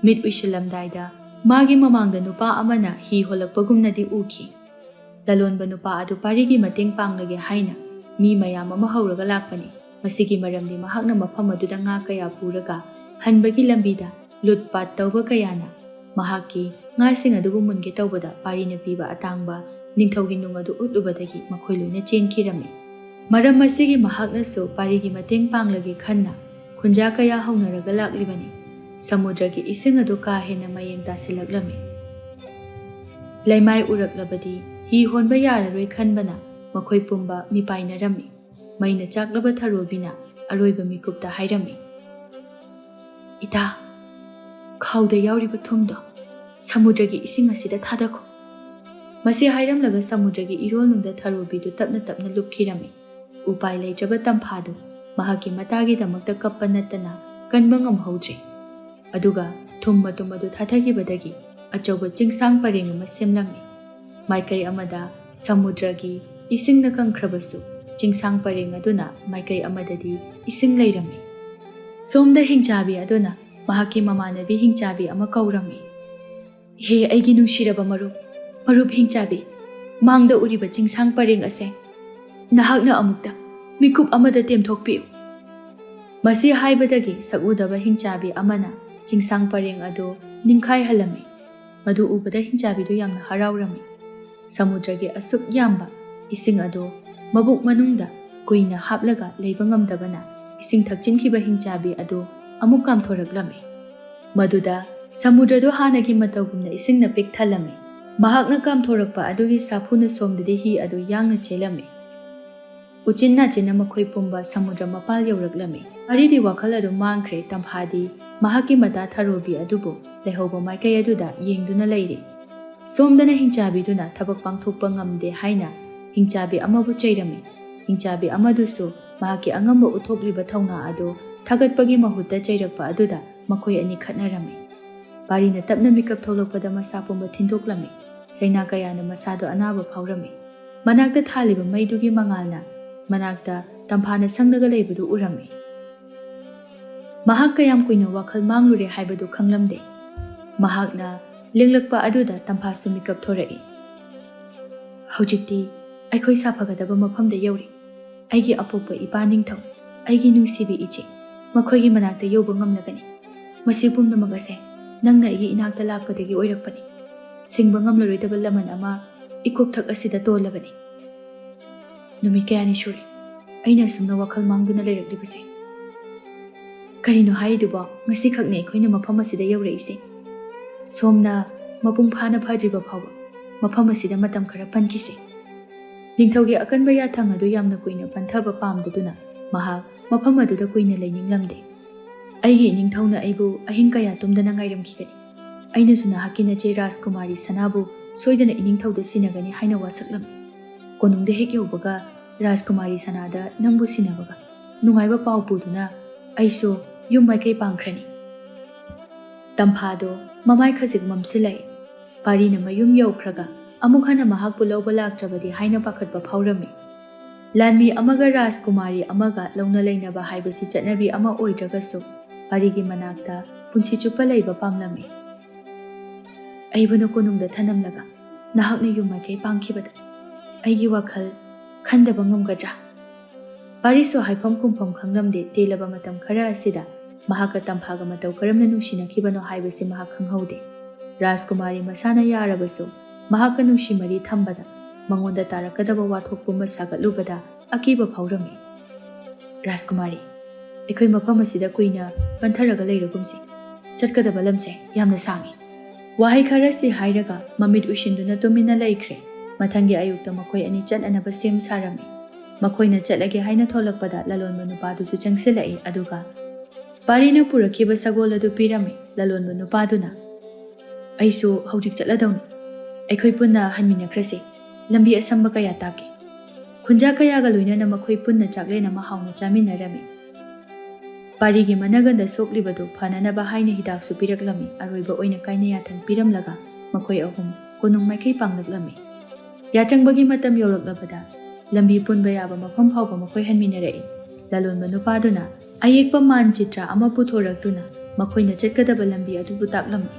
ꯃꯤꯠ ꯎꯏꯁꯤꯜꯂꯝꯗꯥꯏꯗ ꯃꯥꯒꯤ ꯃꯃꯥꯡꯗ ꯅꯨꯄꯥ ꯑꯃꯅ ꯍꯤ ꯍꯣꯜꯂꯛꯄꯒꯨꯝꯅꯗꯤ ꯎꯈꯤ꯫ ꯂꯂꯣꯟꯕ ꯅꯨꯄꯥ ꯑꯗꯨ ꯄꯥꯔꯤꯒꯤ ꯃꯇꯦꯡ ꯄꯥꯡꯂꯒꯦ ꯍꯥꯏꯅ ꯃꯤ ꯃꯌꯥꯝ ꯑꯃ ꯍꯧꯔꯒ ꯂꯥꯛꯄꯅꯤ꯫ ꯃꯁꯤꯒꯤ ꯃꯔꯝꯗꯤ ꯃꯍꯥꯛꯅ ꯃꯐꯝ ꯑꯗꯨꯗ ꯉꯥ ꯀꯌꯥ ꯄꯨꯔꯒ ꯍꯟꯕꯒꯤ ꯂꯝꯕꯤꯗ ꯂꯨꯠꯄꯥꯠ ꯇꯧꯕ ꯀꯌꯥꯅ ꯃꯍꯥꯛꯀꯤ ꯉꯥꯁꯤꯡ ꯑꯗꯨꯕꯨ ꯃꯨꯟꯒꯦ ꯇꯧꯕꯗ ꯄꯥꯔꯤꯅ ꯄꯤꯕ ꯑꯇꯥꯡꯕ ꯅꯤꯡꯊꯧꯒꯤ ꯅꯨꯡ ꯑꯗꯨ ꯎꯠꯂꯨꯕꯗꯒꯤ ꯃꯈꯣꯏ ꯂꯣꯏꯅ ꯆꯦꯟꯈꯤꯔꯝꯃꯤ꯫ ꯃꯔꯝ ꯑꯁꯤꯒꯤ ꯃꯍꯥꯛꯅꯁꯨ ꯄꯥꯔꯤꯒꯤ ꯃꯇꯦꯡ ꯄꯥꯡꯂꯒꯦ ꯈꯟꯅ ꯈꯨꯟꯖꯥ ꯀꯌꯥ ꯍꯧꯅꯔꯒ ꯂꯥꯛꯂꯤꯕꯅꯤ꯫ ꯁꯃꯨꯗ꯭ꯔꯒꯤ ꯏꯁꯤꯡ ꯑꯗꯨ ꯀꯥ ꯍꯦꯟꯅ ꯃꯌꯦꯡ ꯇꯥꯁꯤꯜꯂꯛꯂꯝꯃꯤ꯫ ꯂꯩꯃꯥꯏ ꯎꯔꯛꯂꯕꯗꯤ ꯍꯤ ꯍꯣꯟꯕ ꯌꯥꯔꯔꯣꯏ ꯈꯟꯕꯅ ꯃꯈꯣꯏ ꯄꯨꯝꯕ ꯃꯤꯄꯥꯏꯅꯔꯝꯃꯤ꯫ ꯃꯩꯅ ꯆꯥꯛꯂꯕ ꯊꯔꯣꯕꯤꯅ ꯑꯔꯣꯏꯕ ꯃꯤꯀꯨꯞꯇ ꯍꯥꯏꯔꯝꯃꯤ, "ꯏꯇꯥ, ꯈꯥꯎꯗ ꯌꯥꯎꯔꯤꯕ ꯊꯨꯝꯗꯣ ꯁꯃꯨꯗ꯭ꯔꯒꯤ ꯏꯁꯤꯡ ꯑꯁꯤꯗ ꯊꯥꯗꯈꯣ꯫" ꯃꯁꯤ ꯍꯥꯏꯔꯝꯂꯒ ꯁꯃꯨꯗ꯭ꯔꯒꯤ ꯏꯔꯣꯜꯅꯨꯡꯗ ꯊꯔꯣꯕꯤꯗꯨ ꯇꯞꯅ ꯇꯞꯅ ꯂꯨꯞꯈꯤꯔꯝꯃꯤ꯫ ꯎꯄꯥꯏ ꯂꯩꯇ꯭ꯔꯕ ꯇꯝꯐꯥꯗꯨ ꯃꯍꯥꯛꯀꯤ ꯃꯇꯥꯒꯤꯗꯃꯛꯇ ꯀꯞꯄ ꯅꯠꯇꯅ ꯀꯟꯕ ꯉꯝꯍꯧꯗ꯭ꯔꯦ꯫ ꯑꯗꯨꯒ ꯊꯨꯝ ꯃꯇꯨꯝ ꯑꯗꯨ ꯊꯥꯊꯈꯤꯕꯗꯒꯤ ꯑꯆꯧꯕ ꯆꯤꯡꯁꯥꯡ ꯄꯔꯦꯡ ꯑꯃ ꯁꯦꯝꯂꯝꯃꯤ꯫ ꯃꯥꯏꯀꯩ ꯑꯃꯗ ꯁꯃꯨꯗ꯭ꯔꯒꯤ ꯏꯁꯤꯡꯅ ꯀꯪꯈ꯭ꯔꯕꯁꯨ, ꯆꯤꯡꯁꯥꯡ ꯄꯔꯦꯡ ꯑꯗꯨꯅ ꯃꯥꯏꯀꯩ ꯑꯃꯗꯗꯤ ꯏꯁꯤꯡ ꯂꯩꯔꯝꯃꯤ꯫ ꯁꯣꯝꯗ ꯍꯤꯡꯆꯥꯕꯤ ꯑꯗꯨꯅ ꯃꯍꯥꯛꯀꯤ ꯃꯃꯥꯟꯅꯕꯤ ꯍꯤꯡꯆꯥꯕꯤ ꯑꯃ ꯀꯧꯔꯝꯃꯤ꯫ "ꯍꯦ ꯑꯩꯒꯤ ꯅꯨꯡꯁꯤꯔꯕ ꯃꯔꯨꯞ, ꯃꯔꯨꯞ ꯍꯤꯡꯆꯥꯕꯤ, ꯃꯥꯡꯗ ꯎꯔꯤꯕ ꯆꯤꯡꯁꯥꯡ ꯄꯔꯦꯡ ꯑꯁꯦ ꯅꯍꯥꯛꯅ ꯑꯃꯨꯛꯇ ꯃꯤꯀꯨꯞ ꯑꯃꯗ ꯇꯦꯝꯊꯣꯛꯄꯤꯌꯨ꯫" ꯃꯁꯤ ꯍꯥꯏꯕꯗꯒꯤ ꯁꯛꯎꯗꯕ ꯍꯤꯡꯆꯥꯕꯤ ꯑꯃꯅ ꯆꯤꯡꯁꯥꯡ ꯄꯔꯦꯡ ꯑꯗꯨ ꯅꯤꯡꯈꯥꯏꯍꯜꯂꯝꯃꯤ꯫ ꯃꯗꯨ ꯎꯕꯗ ꯍꯤꯡꯆꯥꯕꯤꯗꯨ ꯌꯥꯝꯅ ꯍꯔꯥꯎꯔꯝꯃꯤ꯫ ꯁꯃꯨꯗ꯭ꯔꯒꯤ ꯑꯁꯨꯛ ꯌꯥꯝꯕ ꯏꯁꯤꯡ ꯑꯗꯨ ꯃꯕꯨꯛ ꯃꯅꯨꯡꯗ ꯀꯨꯏꯅ ꯍꯥꯞꯂꯒ ꯂꯩꯕ ꯉꯝꯗꯕꯅ ꯏꯁꯤꯡ ꯊꯛꯆꯤꯟꯈꯤꯕ ꯍꯤꯡꯆꯥꯕꯤ ꯑꯗꯨ ꯑꯃꯨꯛ ꯀꯥꯝꯊꯣꯔꯛꯂꯝꯃꯤ꯫ ꯃꯗꯨꯗ ꯁꯃꯨꯗ꯭ꯔꯗꯨ ꯍꯥꯟꯅꯒꯤ ꯃꯇꯧꯒꯨꯝꯅ ꯏꯁꯤꯡꯅ ꯄꯤꯛ ꯊꯜꯂꯝꯃꯤ꯫ ꯃꯍꯥꯛꯅ ꯀꯥꯝꯊꯣꯔꯛꯄ ꯑꯗꯨꯒꯤ ꯁꯥꯐꯨꯅ ꯁꯣꯝꯗꯗꯤ ꯍꯤ ꯑꯗꯨ ꯌꯥꯡꯅ ꯆꯦꯜꯂꯝꯃꯤ꯫ ꯎꯆꯤꯟ ꯅꯥꯆꯤꯟꯅ ꯃꯈꯣꯏ ꯄꯨꯝꯕ ꯁꯃꯨꯗ꯭ꯔ ꯃꯄꯥꯜ ꯌꯧꯔꯛꯂꯝꯃꯤ꯫ ꯄꯥꯔꯤꯗꯤ ꯋꯥꯈꯜ ꯑꯗꯨ ꯃꯥꯡꯈ꯭ꯔꯦ꯫ ꯇꯝꯐꯥꯗꯤ ꯃꯍꯥꯛꯀꯤ ꯃꯇꯥ ꯊꯔꯣꯕꯤ ꯑꯗꯨꯕꯨ ꯂꯩꯍꯧꯕ ꯃꯥꯏꯀꯩ ꯑꯗꯨꯗ ꯌꯦꯡꯗꯨꯅ ꯂꯩꯔꯤ꯫ ꯁꯣꯝꯗꯅ ꯍꯤꯡꯆꯥꯕꯤꯗꯨꯅ ꯊꯕꯛ ꯄꯥꯡꯊꯣꯛꯄ ꯉꯝꯗꯦ ꯍꯥꯏꯅ ꯍꯤꯡꯆꯥꯕꯤ ꯑꯃꯕꯨ ꯆꯩꯔꯝꯃꯤ꯫ ꯍꯤꯡꯆꯥꯕꯤ ꯑꯃꯗꯨꯁꯨ ꯃꯍꯥꯛꯀꯤ ꯑꯉꯝꯕ ꯎꯠꯊꯣꯛꯂꯤꯕ ꯊꯧꯅꯥ ꯑꯗꯨ ꯊꯥꯒꯠꯄꯒꯤ ꯃꯍꯨꯠꯇ ꯆꯩꯔꯛꯄ ꯑꯗꯨꯗ ꯃꯈꯣꯏ ꯑꯅꯤ ꯈꯠꯅꯔꯝꯃꯤ꯫ ꯄꯥꯔꯤꯅ ꯇꯞꯅ ꯃꯤꯀꯞ ꯊꯣꯛꯂꯛꯄꯗ ꯃꯁꯥ ꯄꯨꯝꯕ ꯊꯤꯟꯗꯣꯛꯂꯝꯃꯤ꯫ ꯆꯩꯅꯥ ꯀꯌꯥꯅ ꯃꯁꯥꯗꯨ ꯑꯅꯥꯕ ꯐꯥꯎꯔꯝꯃꯤ꯫ ꯃꯅꯥꯛꯇ ꯊꯥꯜꯂꯤꯕ ꯃꯩꯗꯨꯒꯤ ꯃꯉꯥꯜꯅ ꯃꯅꯥꯛꯇ ꯇꯝꯐꯥꯅ ꯁꯪꯂꯒ ꯂꯩꯕꯗꯨ ꯎꯔꯝꯃꯤ꯫ ꯃꯍꯥꯛ ꯀꯌꯥꯝ ꯀꯨꯏꯅ ꯋꯥꯈꯜ ꯃꯥꯡꯂꯨꯔꯦ ꯍꯥꯏꯕꯗꯨ ꯈꯪꯂꯝꯗꯦ꯫ ꯃꯍꯥꯛꯅ ꯂꯦꯡꯂꯛꯄ ꯑꯗꯨꯗ ꯇꯝꯐꯥꯁꯨ ꯃꯤꯀꯞ ꯊꯣꯔꯛꯏ꯫ "ꯍꯧꯖꯤꯛꯇꯤ ꯑꯩꯈꯣꯏ ꯁꯥꯐꯒꯗꯕ ꯃꯐꯝꯗ ꯌꯧꯔꯦ꯫ ꯑꯩꯒꯤ ꯑꯄꯣꯛꯄ ꯏꯄꯥ ꯅꯤꯡꯊꯧ, ꯑꯩꯒꯤ ꯅꯨꯡꯁꯤꯕꯤ ꯏꯆꯦ, ꯃꯈꯣꯏꯒꯤ ꯃꯅꯥꯛꯇ ꯌꯧꯕ ꯉꯝꯂꯒꯅꯤ꯫ ꯃꯁꯤ ꯄꯨꯝꯅꯃꯛ ꯑꯁꯦ ꯅꯪꯅ ꯑꯩꯒꯤ ꯏꯅꯥꯛꯇ ꯂꯥꯛꯄꯗꯒꯤ ꯑꯣꯏꯔꯛꯄꯅꯤ꯫ ꯁꯤꯡꯕ ꯉꯝꯂꯔꯣꯏꯗꯕ ꯂꯃꯟ ꯑꯃ ꯏꯀꯣꯛꯊꯛ ꯑꯁꯤꯗ ꯇꯣꯜꯂꯕꯅꯤ꯫ ꯅꯨꯃꯤꯠ ꯀꯌꯥꯅꯤ ꯁꯨꯔꯦ ꯑꯩꯅ ꯑꯁꯨꯝꯅ ꯋꯥꯈꯜ ꯃꯥꯡꯗꯨꯅ ꯂꯩꯔꯛꯂꯤꯕꯁꯦ꯫ ꯀꯔꯤꯅꯣ ꯍꯥꯏꯔꯤꯗꯨꯕꯣ? ꯉꯁꯤꯈꯛꯅꯦ ꯑꯩꯈꯣꯏꯅ ꯃꯐꯝ ꯑꯁꯤꯗ ꯌꯧꯔꯛꯏꯁꯦ꯫ ꯁꯣꯝꯅ ꯃꯄꯨꯡ ꯐꯥꯅ ꯐꯗ꯭ꯔꯤꯕ ꯐꯥꯎꯕ ꯃꯐꯝ ꯑꯁꯤꯗ ꯃꯇꯝ ꯈꯔ ꯄꯟꯈꯤꯁꯤ꯫ ꯅꯤꯡꯊꯧꯒꯤ ꯑꯀꯟꯕ ꯌꯥꯊꯪ ꯑꯗꯨ ꯌꯥꯝꯅ ꯀꯨꯏꯅ ꯄꯟꯊꯕ ꯄꯥꯝꯗꯗꯨꯅ ꯃꯍꯥꯛ ꯃꯐꯝ ꯑꯗꯨꯗ ꯀꯨꯏꯅ ꯂꯩꯅꯤꯡꯂꯝꯗꯦ꯫ ꯑꯩꯒꯤ ꯏꯅꯤꯡꯊꯧꯅ ꯑꯩꯕꯨ ꯑꯍꯤꯡ ꯀꯌꯥ ꯇꯨꯝꯗꯅ ꯉꯥꯏꯔꯝꯈꯤꯒꯅꯤ꯫ ꯑꯩꯅꯁꯨ ꯅꯍꯥꯛꯀꯤ ꯅꯆꯦ ꯔꯥꯖꯀꯨꯃꯥꯔꯤ ꯁꯅꯥꯕꯨ ꯁꯣꯏꯗꯅ ꯏꯅꯤꯡꯊꯧꯗ ꯁꯤꯟꯅꯒꯅꯤ ꯍꯥꯏꯅ ꯋꯥꯁꯛꯂꯝꯃꯤ꯫ ꯀꯣꯅꯨꯡꯗ ꯍꯦꯛ ꯌꯧꯕꯒ ꯔꯥꯖꯀꯨꯃꯥꯔꯤ ꯁꯅꯥꯗ ꯅꯪꯕꯨ ꯁꯤꯟꯅꯕꯒ ꯅꯨꯡꯉꯥꯏꯕ ꯄꯥꯎ ꯄꯨꯗꯨꯅ ꯑꯩꯁꯨ ꯌꯨꯝ ꯃꯥꯏꯀꯩ ꯄꯥꯡꯈ꯭ꯔꯅꯤ꯫ ꯇꯝꯐꯥꯗꯣ ꯃꯃꯥꯏ ꯈꯖꯤꯛ ꯃꯝꯁꯤꯜꯂꯛꯏ꯫ ꯄꯥꯔꯤꯅ ꯃꯌꯨꯝ ꯌꯧꯈ꯭ꯔꯒ ꯑꯃꯨꯛ ꯍꯟꯅ ꯃꯍꯥꯛꯄꯨ ꯂꯧꯕ ꯂꯥꯛꯇ꯭ꯔꯕꯗꯤ ꯍꯥꯏꯅ ꯄꯥꯈꯠꯄ ꯐꯥꯎꯔꯝꯃꯤ꯫ ꯂꯥꯟꯃꯤ ꯑꯃꯒ ꯔꯥꯖꯀꯨꯃꯥꯔꯤ ꯑꯃꯒ ꯂꯧꯅ ꯂꯩꯅꯕ ꯍꯥꯏꯕꯁꯤ ꯆꯠꯅꯕꯤ ꯑꯃ ꯑꯣꯏꯗ꯭ꯔꯒꯁꯨ ꯄꯥꯔꯤꯒꯤ ꯃꯅꯥꯛꯇ ꯄꯨꯟꯁꯤ ꯆꯨꯞꯄ ꯂꯩꯕ ꯄꯥꯝꯂꯝꯃꯤ꯫ ꯑꯩꯕꯨꯅ ꯀꯣꯅꯨꯡꯗ ꯊꯅꯝꯂꯒ ꯅꯍꯥꯛꯅ ꯌꯨꯝ ꯃꯥꯏꯀꯩ ꯄꯥꯡꯈꯤꯕꯗ ꯑꯩꯒꯤ ꯋꯥꯈꯜ ꯈꯟꯗꯕ ꯉꯝꯒꯗ꯭ꯔꯥ? ꯄꯥꯔꯤꯁꯨ ꯍꯥꯏꯐꯝ ꯈꯨꯝꯐꯝ ꯈꯪꯂꯝꯗꯦ꯫ ꯇꯦꯜꯂꯕ ꯃꯇꯝ ꯈꯔ ꯑꯁꯤꯗ ꯃꯍꯥꯛꯀ ꯇꯝꯐꯥꯒ ꯃꯇꯧ ꯀꯔꯝꯅ ꯅꯨꯡꯁꯤꯅꯈꯤꯕꯅꯣ ꯍꯥꯏꯕꯁꯤ ꯃꯍꯥꯛ ꯈꯪꯍꯧꯗꯦ꯫ ꯔꯥꯖꯀꯨꯃꯥꯔꯤ ꯃꯁꯥꯅ ꯌꯥꯔꯕꯁꯨ ꯃꯍꯥꯛꯀ ꯅꯨꯡꯁꯤ ꯃꯔꯤ ꯊꯝꯕꯗ ꯃꯉꯣꯟꯗ ꯇꯥꯔꯛꯀꯗꯕ ꯋꯥꯊꯣꯛ ꯄꯨꯝꯕ ꯁꯥꯒꯠꯂꯨꯕꯗ ꯑꯀꯤꯕ ꯐꯥꯎꯔꯝꯃꯤ꯫ ꯔꯥꯖꯀꯨꯃꯥꯔꯤ, ꯑꯩꯈꯣꯏ ꯃꯐꯝ ꯑꯁꯤꯗ ꯀꯨꯏꯅ ꯄꯟꯊꯔꯒ ꯂꯩꯔꯒꯨꯝꯁꯤ꯫ ꯆꯠꯀꯗꯕ ꯂꯝꯁꯦ ꯌꯥꯝꯅ ꯁꯥꯡꯉꯤ꯫ ꯋꯥꯍꯩ ꯈꯔꯁꯤ ꯍꯥꯏꯔꯒ ꯃꯃꯤꯠ ꯎꯏꯁꯤꯟꯗꯨꯅ ꯇꯨꯃꯤꯟꯅ ꯂꯩꯈ꯭ꯔꯦ꯫ ꯃꯊꯪꯒꯤ ꯑꯌꯨꯛꯇ ꯃꯈꯣꯏ ꯑꯅꯤ ꯆꯠꯅꯅꯕ ꯁꯦꯝ ꯁꯥꯔꯝꯃꯤ꯫ ꯃꯈꯣꯏꯅ ꯆꯠꯂꯒꯦ ꯍꯥꯏꯅ ꯊꯣꯛꯂꯛꯄꯗ ꯂꯂꯣꯟꯕ ꯅꯨꯄꯥꯗꯨꯁꯨ ꯆꯪꯁꯤꯜꯂꯛꯏ꯫ ꯑꯗꯨꯒ ꯄꯥꯔꯤꯅ ꯄꯨꯔꯛꯈꯤꯕ ꯁꯒꯣꯜ ꯑꯗꯨ ꯄꯤꯔꯝꯃꯤ꯫ ꯂꯂꯣꯟꯕ ꯅꯨꯄꯥꯗꯨꯅ, "ꯑꯩꯁꯨ ꯍꯧꯖꯤꯛ ꯆꯠꯂꯗꯧꯅꯤ꯫ ꯑꯩꯈꯣꯏ ꯄꯨꯟꯅ ꯍꯟꯃꯤꯟꯅꯈ꯭ꯔꯁꯤ꯫ ꯂꯝꯕꯤ ꯑꯁꯝꯕ ꯀꯌꯥ ꯇꯥꯛꯀꯦ꯫" ꯈꯨꯟꯖꯥ ꯀꯌꯥꯒ ꯂꯣꯏꯅꯅ ꯃꯈꯣꯏ ꯄꯨꯟꯅ ꯆꯥꯛꯂꯦꯟ ꯑꯃ ꯍꯥꯎꯅ ꯆꯥꯃꯤꯟꯅꯔꯝꯃꯤ꯫ ꯄꯥꯔꯤꯒꯤ ꯃꯅꯒꯟꯗ ꯁꯣꯛꯂꯤꯕꯗꯨ ꯐꯅꯅꯕ ꯍꯥꯏꯅ ꯍꯤꯗꯥꯛꯁꯨ ꯄꯤꯔꯛꯂꯝꯃꯤ꯫ ꯑꯔꯣꯏꯕ ꯑꯣꯏꯅ ꯀꯥꯏꯅ ꯌꯥꯊꯪ ꯄꯤꯔꯝꯂꯒ ꯃꯈꯣꯏ ꯑꯍꯨꯝ ꯀꯣꯅꯨꯡ ꯃꯥꯏꯀꯩ ꯄꯥꯡꯂꯛꯂꯝꯃꯤ꯫ ꯌꯥꯆꯪꯕꯒꯤ ꯃꯇꯝ ꯌꯧꯔꯛꯂꯕꯗ ꯂꯝꯕꯤ ꯄꯨꯟꯕ ꯌꯥꯕ ꯃꯐꯝ ꯐꯥꯎꯕ ꯃꯈꯣꯏ ꯍꯟꯃꯤꯟꯅꯔꯛꯏ꯫ ꯂꯂꯣꯟꯕ ꯅꯨꯄꯥꯗꯨꯅ ꯑꯌꯦꯛꯄ ꯃꯥꯟꯆꯤꯇ꯭ꯔ ꯑꯃ ꯄꯨꯊꯣꯔꯛꯇꯨꯅ ꯃꯈꯣꯏꯅ ꯆꯠꯀꯗꯕ ꯂꯝꯕꯤ ꯑꯗꯨꯕꯨ ꯇꯥꯛꯂꯝꯃꯤ꯫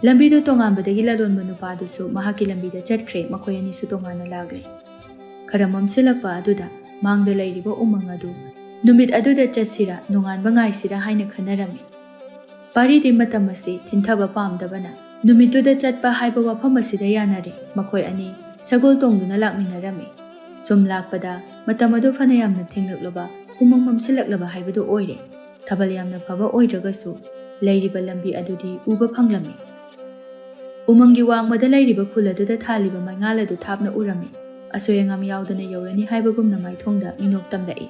ꯂꯝꯕꯤꯗꯨ ꯇꯣꯉꯥꯟꯕꯗꯒꯤ ꯂꯂꯣꯟꯕ ꯅꯨꯄꯥꯗꯨꯁꯨ ꯃꯍꯥꯛꯀꯤ ꯂꯝꯕꯤꯗ ꯆꯠꯈ꯭ꯔꯦ꯫ ꯃꯈꯣꯏ ꯑꯅꯤꯁꯨ ꯇꯣꯉꯥꯟꯅ ꯂꯥꯛꯂꯦ꯫ ꯈꯔ ꯃꯝꯁꯤꯜꯂꯛꯄ ꯑꯗꯨꯗ ꯃꯥꯡꯗ ꯂꯩꯔꯤꯕ ꯎꯃꯪ ꯑꯗꯨ ꯅꯨꯃꯤꯠ ꯑꯗꯨꯗ ꯆꯠꯁꯤꯔꯥ, ꯅꯣꯡꯉꯥꯟꯕ ꯉꯥꯏꯁꯤꯔꯥ ꯍꯥꯏꯅ ꯈꯟꯅꯔꯝꯃꯤ꯫ ꯄꯥꯔꯤꯗꯤ ꯃꯇꯝ ꯑꯁꯤ ꯊꯤꯟꯊꯕ ꯄꯥꯝꯗꯕꯅ ꯅꯨꯃꯤꯠꯇꯨꯗ ꯆꯠꯄ ꯍꯥꯏꯕ ꯋꯥꯐꯝ ꯑꯁꯤꯗ ꯌꯥꯅꯔꯦ꯫ ꯃꯈꯣꯏ ꯑꯅꯤ ꯁꯒꯣꯜ ꯇꯣꯡꯗꯨꯅ ꯂꯥꯛꯃꯤꯟꯅꯔꯝꯃꯤ꯫ ꯁꯨꯝ ꯂꯥꯛꯄꯗ ꯃꯇꯝ ꯑꯗꯨ ꯐꯅ ꯌꯥꯝꯅ ꯊꯦꯡꯂꯛꯂꯕ, ꯎꯃꯪ ꯃꯝꯁꯤꯜꯂꯛꯂꯕ ꯍꯥꯏꯕꯗꯨ ꯑꯣꯏꯔꯦ꯫ ꯊꯥꯕꯜ ꯌꯥꯝꯅ ꯐꯕ ꯑꯣꯏꯗ꯭ꯔꯒꯁꯨ ꯂꯩꯔꯤꯕ ꯂꯝꯕꯤ ꯑꯗꯨꯗꯤ ꯎꯕ ꯐꯪꯂꯝꯃꯤ꯫ ꯎꯃꯪꯒꯤ ꯋꯥꯡꯃꯗ ꯂꯩꯔꯤꯕ ꯈꯨꯜ ꯑꯗꯨꯗ ꯊꯥꯜꯂꯤꯕ ꯃꯩꯉꯥꯜ ꯑꯗꯨ ꯊꯥꯞꯅ ꯎꯔꯝꯃꯤ꯫ ꯑꯁꯣꯏ ꯑꯉꯥꯝ ꯌꯥꯎꯗꯅ ꯌꯧꯔꯅꯤ ꯍꯥꯏꯕꯒꯨꯝꯅ ꯃꯥꯏꯊꯣꯡꯗ ꯃꯤꯅꯣꯛ ꯇꯝꯂꯛꯏ꯫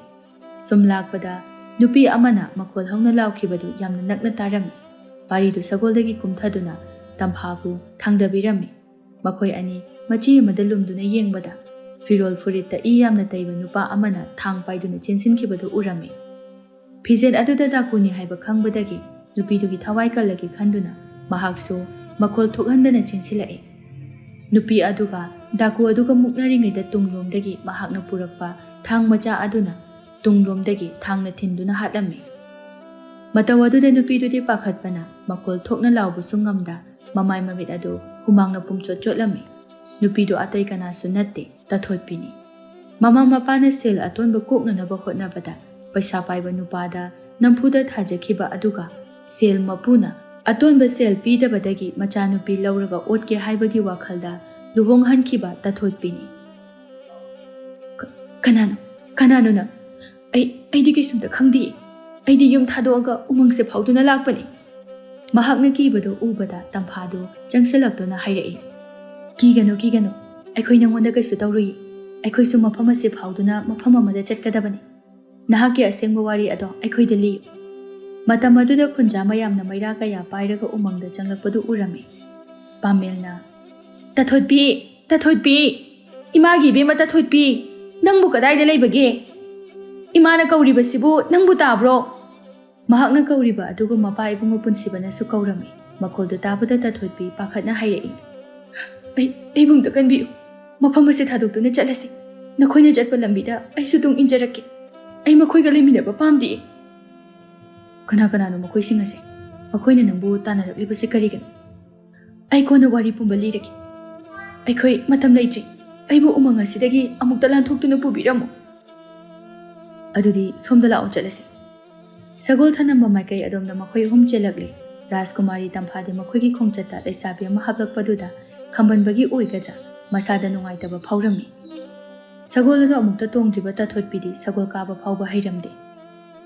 ꯁꯨꯝ ꯂꯥꯛꯄꯗ ꯅꯨꯄꯤ ꯑꯃꯅ ꯃꯈꯣꯜ ꯍꯧꯅ ꯂꯥꯎꯈꯤꯕꯗꯨ ꯌꯥꯝꯅ ꯅꯛꯅ ꯇꯥꯔꯝꯃꯤ꯫ ꯄꯥꯔꯤꯗꯨ ꯁꯒꯣꯜꯗꯒꯤ ꯀꯨꯝꯊꯗꯨꯅ ꯇꯝꯐꯥꯕꯨ ꯊꯥꯡꯗꯕꯤꯔꯝꯃꯤ꯫ ꯃꯈꯣꯏ ꯑꯅꯤ ꯃꯆꯤ ꯑꯃꯗ ꯂꯨꯝꯗꯨꯅ ꯌꯦꯡꯕꯗ, ꯐꯤꯔꯣꯜ ꯐꯨꯔꯤꯠꯇ ꯏ ꯌꯥꯝꯅ ꯇꯩꯕ ꯅꯨꯄꯥ ꯑꯃꯅ ꯊꯥꯡ ꯄꯥꯏꯗꯨꯅ ꯆꯦꯟꯁꯤꯟꯈꯤꯕꯗꯨ ꯎꯔꯝꯃꯤ꯫ ꯐꯤꯖꯦꯠ ꯑꯗꯨꯗ ꯗꯥꯀꯨꯅꯤ ꯍꯥꯏꯕ ꯈꯪꯕꯗꯒꯤ ꯅꯨꯄꯤꯗꯨꯒꯤ ꯊꯋꯥꯏ ꯀꯜꯂꯒꯦ ꯈꯟꯗꯨꯅ ꯃꯍꯥꯛꯁꯨ ꯃꯈꯣꯜ ꯊꯣꯛꯍꯟꯗꯅ ꯆꯦꯟꯁꯤꯜꯂꯛꯏ꯫ ꯅꯨꯄꯤ ꯑꯗꯨꯒ ꯗꯥꯀꯨ ꯑꯗꯨꯒ ꯃꯨꯛꯅꯔꯤꯉꯩꯗ ꯇꯨꯡꯂꯣꯝꯗꯒꯤ ꯃꯍꯥꯛꯅ ꯄꯨꯔꯛꯄ ꯊꯥꯡ ꯃꯆꯥ ꯑꯗꯨꯅ ꯇꯨꯡꯂꯣꯝꯗꯒꯤ ꯊꯥꯡꯅ ꯊꯤꯟꯗꯨꯅ ꯍꯥꯠꯂꯝꯃꯤ꯫ ꯃꯇꯧ ꯑꯗꯨꯗ ꯅꯨꯄꯤꯗꯨꯗꯤ ꯄꯥꯈꯠꯄꯅ ꯃꯈꯣꯜ ꯊꯣꯛꯅ ꯂꯥꯎꯕꯁꯨ ꯉꯝꯗ, ꯃꯃꯥꯏ ꯃꯃꯤꯠ ꯑꯗꯨ ꯍꯨꯃꯥꯡꯅ ꯄꯨꯝꯆꯣꯠ ꯆꯣꯠꯂꯝꯃꯤ꯫ ꯅꯨꯄꯤꯗꯨ ꯑꯇꯩ ꯀꯅꯥꯁꯨ ꯅꯠꯇꯦ, ꯇꯥꯊꯣꯠꯄꯤꯅꯤ꯫ ꯃꯃꯥ ꯃꯄꯥꯅ ꯁꯦꯜ ꯑꯇꯣꯟꯕ ꯀꯣꯛꯅꯅꯕ ꯍꯣꯠꯅꯕꯗ ꯄꯩꯁꯥ ꯄꯥꯏꯕ ꯅꯨꯄꯥꯗ ꯅꯝꯐꯨꯗ ꯊꯥꯖꯈꯤꯕ ꯑꯗꯨꯒ ꯁꯦꯜ ꯃꯄꯨꯅ ꯑꯇꯣꯟꯕ ꯁꯦꯜ ꯄꯤꯗꯕꯗꯒꯤ ꯃꯆꯥꯅꯨꯄꯤ ꯂꯧꯔꯒ ꯑꯣꯠꯀꯦ ꯍꯥꯏꯕꯒꯤ ꯋꯥꯈꯜꯗ ꯂꯨꯍꯣꯡꯍꯟꯈꯤꯕ ꯇꯥꯊꯣꯠꯄꯤꯅꯤ꯫ "ꯀ-, ꯀꯅꯥꯅꯣ? ꯀꯅꯥꯅꯣ ꯅꯪ? ꯑꯩ, ꯑꯩꯗꯤ ꯀꯩꯁꯨꯝꯇ ꯈꯪꯗꯦ꯫ ꯑꯩꯗꯤ ꯌꯨꯝ ꯊꯥꯗꯣꯛꯑꯒ ꯎꯃꯪꯁꯦ ꯐꯥꯎꯗꯨꯅ ꯂꯥꯛꯄꯅꯤ꯫" ꯃꯍꯥꯛꯅ ꯀꯤꯕꯗꯨ ꯎꯕꯗ ꯇꯝꯐꯥꯗꯨ ꯆꯪꯁꯤꯜꯂꯛꯇꯨꯅ ꯍꯥꯏꯔꯛꯏ, "ꯀꯤꯒꯅꯨ, ꯀꯤꯒꯅꯨ꯫ ꯑꯩꯈꯣꯏ ꯅꯉꯣꯟꯗ ꯀꯩꯁꯨ ꯇꯧꯔꯨꯏ꯫ ꯑꯩꯈꯣꯏꯁꯨ ꯃꯐꯝ ꯑꯁꯤ ꯐꯥꯎꯗꯨꯅ ꯃꯐꯝ ꯑꯃꯗ ꯆꯠꯀꯗꯕꯅꯤ꯫ ꯅꯍꯥꯛꯀꯤ ꯑꯁꯦꯡꯕ ꯋꯥꯔꯤ ꯑꯗꯣ ꯑꯩꯈꯣꯏꯗ ꯂꯤꯌꯨ꯫" ꯃꯇꯝ ꯑꯗꯨꯗ ꯈꯨꯟꯖꯥ ꯃꯌꯥꯝꯅ ꯃꯩꯔꯥ ꯀꯌꯥ ꯄꯥꯏꯔꯒ ꯎꯃꯪꯗ ꯆꯪꯂꯛꯄꯗꯨ ꯎꯔꯝꯃꯤ꯫ ꯄꯥꯃꯦꯜꯅ, "ꯇꯥꯊꯣꯠꯄꯤ, ꯇꯥꯊꯣꯠꯄꯤ, ꯏꯃꯥꯒꯤ ꯏꯕꯦꯝꯃ ꯇꯥꯊꯣꯠꯄꯤ, ꯅꯪꯕꯨ ꯀꯗꯥꯏꯗ ꯂꯩꯕꯒꯦ? ꯏꯃꯥꯅ ꯀꯧꯔꯤꯕꯁꯤꯕꯨ ꯅꯪꯕꯨ ꯇꯥꯕ꯭ꯔꯣ?" ꯃꯍꯥꯛꯅ ꯀꯧꯔꯤꯕ ꯑꯗꯨꯒ ꯃꯄꯥ ꯏꯕꯨꯡꯉꯣ ꯄꯨꯟꯁꯤꯕꯅꯁꯨ ꯀꯧꯔꯝꯃꯤ꯫ ꯃꯈꯣꯜꯗꯨ ꯇꯥꯕꯗ ꯇꯥꯊꯣꯠꯄꯤ ꯄꯥꯈꯠꯅ ꯍꯥꯏꯔꯛꯏ, "ꯑꯩ, ꯑꯩꯕꯨ ꯑꯝꯇ ꯀꯟꯕꯤꯌꯨ꯫ ꯃꯐꯝ ꯑꯁꯤ ꯊꯥꯗꯣꯛꯇꯨꯅ ꯆꯠꯂꯁꯤ꯫ ꯅꯈꯣꯏꯅ ꯆꯠꯄ ꯂꯝꯕꯤꯗ ꯑꯩꯁꯨ ꯇꯨꯡ ꯏꯟꯖꯔꯛꯀꯦ꯫ ꯑꯩ ꯃꯈꯣꯏꯒ ꯂꯩꯃꯤꯟꯅꯕ ꯄꯥꯝꯗꯦ꯫" "ꯀꯅꯥ ꯀꯅꯥꯅꯣ ꯃꯈꯣꯏꯁꯤꯡ ꯑꯁꯦ? ꯃꯈꯣꯏꯅ ꯅꯪꯕꯨ ꯇꯥꯟꯅꯔꯛꯂꯤꯕꯁꯤ ꯀꯔꯤꯒꯤꯅꯣ? ꯑꯩ ꯀꯣꯟꯅ ꯋꯥꯔꯤ ꯄꯨꯝꯕ ꯂꯤꯔꯒꯦ꯫ ꯑꯩꯈꯣꯏ ꯃꯇꯝ ꯂꯩꯇ꯭ꯔꯤ꯫ ꯑꯩꯕꯨ ꯎꯃꯪ ꯑꯁꯤꯗꯒꯤ ꯑꯃꯨꯛꯇ ꯂꯥꯟꯊꯣꯛꯇꯨꯅ ꯄꯨꯕꯤꯔꯝꯃꯨ꯫" "ꯑꯗꯨꯗꯤ ꯁꯣꯝꯗ ꯂꯥꯛꯑꯣ, ꯆꯠꯂꯁꯤ꯫" ꯁꯒꯣꯜ ꯊꯅꯝꯕ ꯃꯥꯏꯀꯩ ꯑꯗꯣꯝꯗ ꯃꯈꯣꯏ ꯑꯍꯨꯝ ꯆꯦꯜꯂꯛꯂꯦ꯫ ꯔꯥꯖꯀꯨꯃꯥꯔꯤ ꯇꯝꯐꯥꯗꯤ ꯃꯈꯣꯏꯒꯤ ꯈꯣꯡꯆꯠꯇ ꯂꯩꯁꯥꯕꯤ ꯑꯃ ꯍꯥꯞꯂꯛꯄꯗꯨꯗ ꯈꯝꯕꯟꯕꯒꯤ ꯑꯣꯏꯒꯗ꯭ꯔꯥ, ꯃꯁꯥꯗ ꯅꯨꯡꯉꯥꯏꯇꯕ ꯐꯥꯎꯔꯝꯃꯤ꯫ ꯁꯒꯣꯜ ꯑꯗꯨ ꯑꯃꯨꯛꯇ ꯇꯣꯡꯗ꯭ꯔꯤꯕ ꯇꯥꯊꯣꯠꯄꯤꯗꯤ ꯁꯒꯣꯜ ꯀꯥꯕ ꯐꯥꯎꯕ ꯍꯩꯔꯝꯗꯦ꯫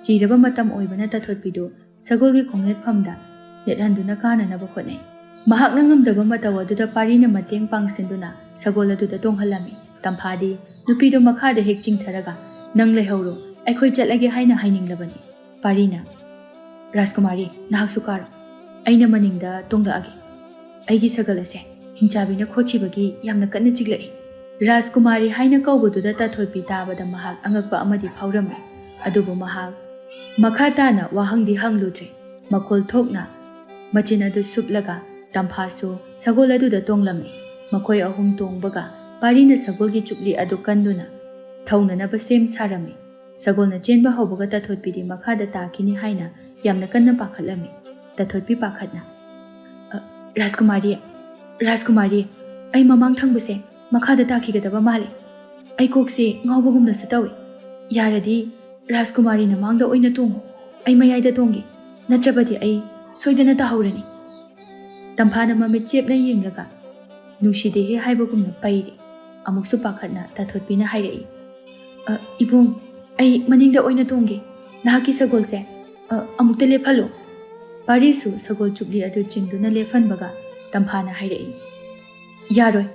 ꯆꯤꯔꯕ ꯃꯇꯝ ꯑꯣꯏꯕꯅ ꯇꯥꯊꯣꯠꯄꯤꯗꯨ ꯁꯒꯣꯜꯒꯤ ꯈꯣꯡꯅꯦꯠꯐꯝꯗ ꯅꯦꯠꯍꯟꯗꯨꯅ ꯀꯥꯅꯅꯕ ꯍꯣꯠꯅꯩ꯫ ꯃꯍꯥꯛꯅ ꯉꯝꯗꯕ ꯃꯇꯧ ꯑꯗꯨꯗ ꯄꯥꯔꯤꯅ ꯃꯇꯦꯡ ꯄꯥꯡꯁꯤꯟꯗꯨꯅ ꯁꯒꯣꯜ ꯑꯗꯨꯗ ꯇꯣꯡꯍꯜꯂꯝꯃꯤ꯫ ꯇꯝꯐꯥꯗꯤ ꯅꯨꯄꯤꯗꯨ ꯃꯈꯥꯗ ꯍꯦꯛ ꯆꯤꯡꯊꯔꯒ, "ꯅꯪ ꯂꯩꯍꯧꯔꯣ, ꯑꯩꯈꯣꯏ ꯆꯠꯂꯒꯦ" ꯍꯥꯏꯅ ꯍꯥꯏꯅꯤꯡꯂꯕꯅꯤ꯫ ꯄꯥꯔꯤꯅ, "ꯔꯥꯖꯀꯨꯃꯥꯔꯤ, ꯅꯍꯥꯛꯁꯨ ꯀꯥꯔꯣ꯫ ꯑꯩꯅ ꯃꯅꯤꯡꯗ ꯇꯣꯡꯂꯛꯑꯒꯦ꯫ ꯑꯩꯒꯤ ꯁꯒꯜ ꯑꯁꯦ ꯍꯤꯡꯆꯥꯕꯤꯅ ꯈꯣꯠꯈꯤꯕꯒꯤ ꯌꯥꯝꯅ ꯀꯟꯅ ꯆꯤꯛꯂꯛꯏ꯫" ꯔꯥꯖꯀꯨꯃꯥꯔꯤ ꯍꯥꯏꯅ ꯀꯧꯕꯗꯨꯗ ꯇꯥꯊꯣꯠꯄꯤ ꯇꯥꯕꯗ ꯃꯍꯥꯛ ꯑꯉꯛꯄ ꯑꯃꯗꯤ ꯐꯥꯎꯔꯝꯃꯤ꯫ ꯑꯗꯨꯕꯨ ꯃꯍꯥꯛ ꯃꯈꯥ ꯇꯥꯅ ꯋꯥꯍꯪꯗꯤ ꯍꯪꯂꯨꯗ꯭ꯔꯦ꯫ ꯃꯈꯣꯜ ꯊꯣꯛꯅ ꯃꯆꯤꯟ ꯑꯗꯨ ꯁꯨꯞꯂꯒ ꯇꯝꯐꯥꯁꯨ ꯁꯒꯣꯜ ꯑꯗꯨꯗ ꯇꯣꯡꯂꯝꯃꯤ꯫ ꯃꯈꯣꯏ ꯑꯍꯨꯝ ꯇꯣꯡꯕꯒ ꯄꯥꯔꯤꯅ ꯁꯒꯣꯜꯒꯤ ꯆꯨꯞꯂꯤ ꯑꯗꯨ ꯀꯟꯗꯨꯅ ꯊꯧꯅꯅꯕ ꯁꯦꯝ ꯁꯥꯔꯝꯃꯤ꯫ ꯁꯒꯣꯜꯅ ꯆꯦꯟꯕ ꯍꯧꯕꯒ ꯇꯥꯊꯣꯠꯄꯤꯗꯤ ꯃꯈꯥꯗ ꯇꯥꯈꯤꯅꯤ ꯍꯥꯏꯅ ꯌꯥꯝꯅ ꯀꯟꯅ ꯄꯥꯈꯠꯂꯝꯃꯤ꯫ ꯇꯥꯊꯣꯠꯄꯤ ꯄꯥꯈꯠꯅ, "ꯑ, ꯔꯥꯖꯀꯨꯃꯥꯔꯤ, ꯔꯥꯖꯀꯨꯃꯥꯔꯤ, ꯑꯩ ꯃꯃꯥꯡ ꯊꯪꯕꯁꯦ ꯃꯈꯥꯗ ꯇꯥꯈꯤꯒꯗꯕ ꯃꯥꯜꯂꯤ꯫ ꯑꯩ ꯀꯣꯛꯁꯦ ꯉꯥꯎꯕꯒꯨꯝꯅꯁꯨ ꯇꯧꯏ꯫ ꯌꯥꯔꯗꯤ ꯔꯥꯖꯀꯨꯃꯥꯔꯤꯅ ꯃꯥꯡꯗ ꯑꯣꯏꯅ ꯇꯣꯡꯉꯨ, ꯑꯩ ꯃꯌꯥꯏꯗ ꯇꯣꯡꯒꯦ, ꯅꯠꯇ꯭ꯔꯕꯗꯤ ꯑꯩ ꯁꯣꯏꯗꯅ ꯇꯥꯍꯧꯔꯅꯤ꯫" ꯇꯝꯐꯥꯅ ꯃꯃꯤꯠ ꯆꯦꯞꯅ ꯌꯦꯡꯂꯒ, "ꯅꯨꯡꯁꯤꯗꯦꯍꯦ" ꯍꯥꯏꯕꯒꯨꯝꯅ ꯄꯩꯔꯦ꯫ ꯑꯃꯨꯛꯁꯨ ꯄꯥꯈꯠꯅ ꯇꯥꯊꯣꯠꯄꯤꯅ ꯍꯥꯏꯔꯛꯏ, "ꯑ, ꯏꯕꯨꯡ, ꯑꯩ ꯃꯅꯤꯡꯗ ꯑꯣꯏꯅ ꯇꯣꯡꯒꯦ꯫ ꯅꯍꯥꯛꯀꯤ ꯁꯒꯣꯜꯁꯦ, ꯑ, ꯑꯃꯨꯛꯇ ꯂꯦꯞꯍꯜꯂꯨ꯫" ꯄꯥꯔꯤꯁꯨ ꯁꯒꯣꯜ ꯆꯨꯞꯂꯤ ꯑꯗꯨ ꯆꯤꯡꯗꯨꯅ ꯂꯦꯞꯍꯟꯕꯒ ꯇꯝꯐꯥꯅ ꯍꯥꯏꯔꯛꯏ, "ꯌꯥꯔꯣꯏ,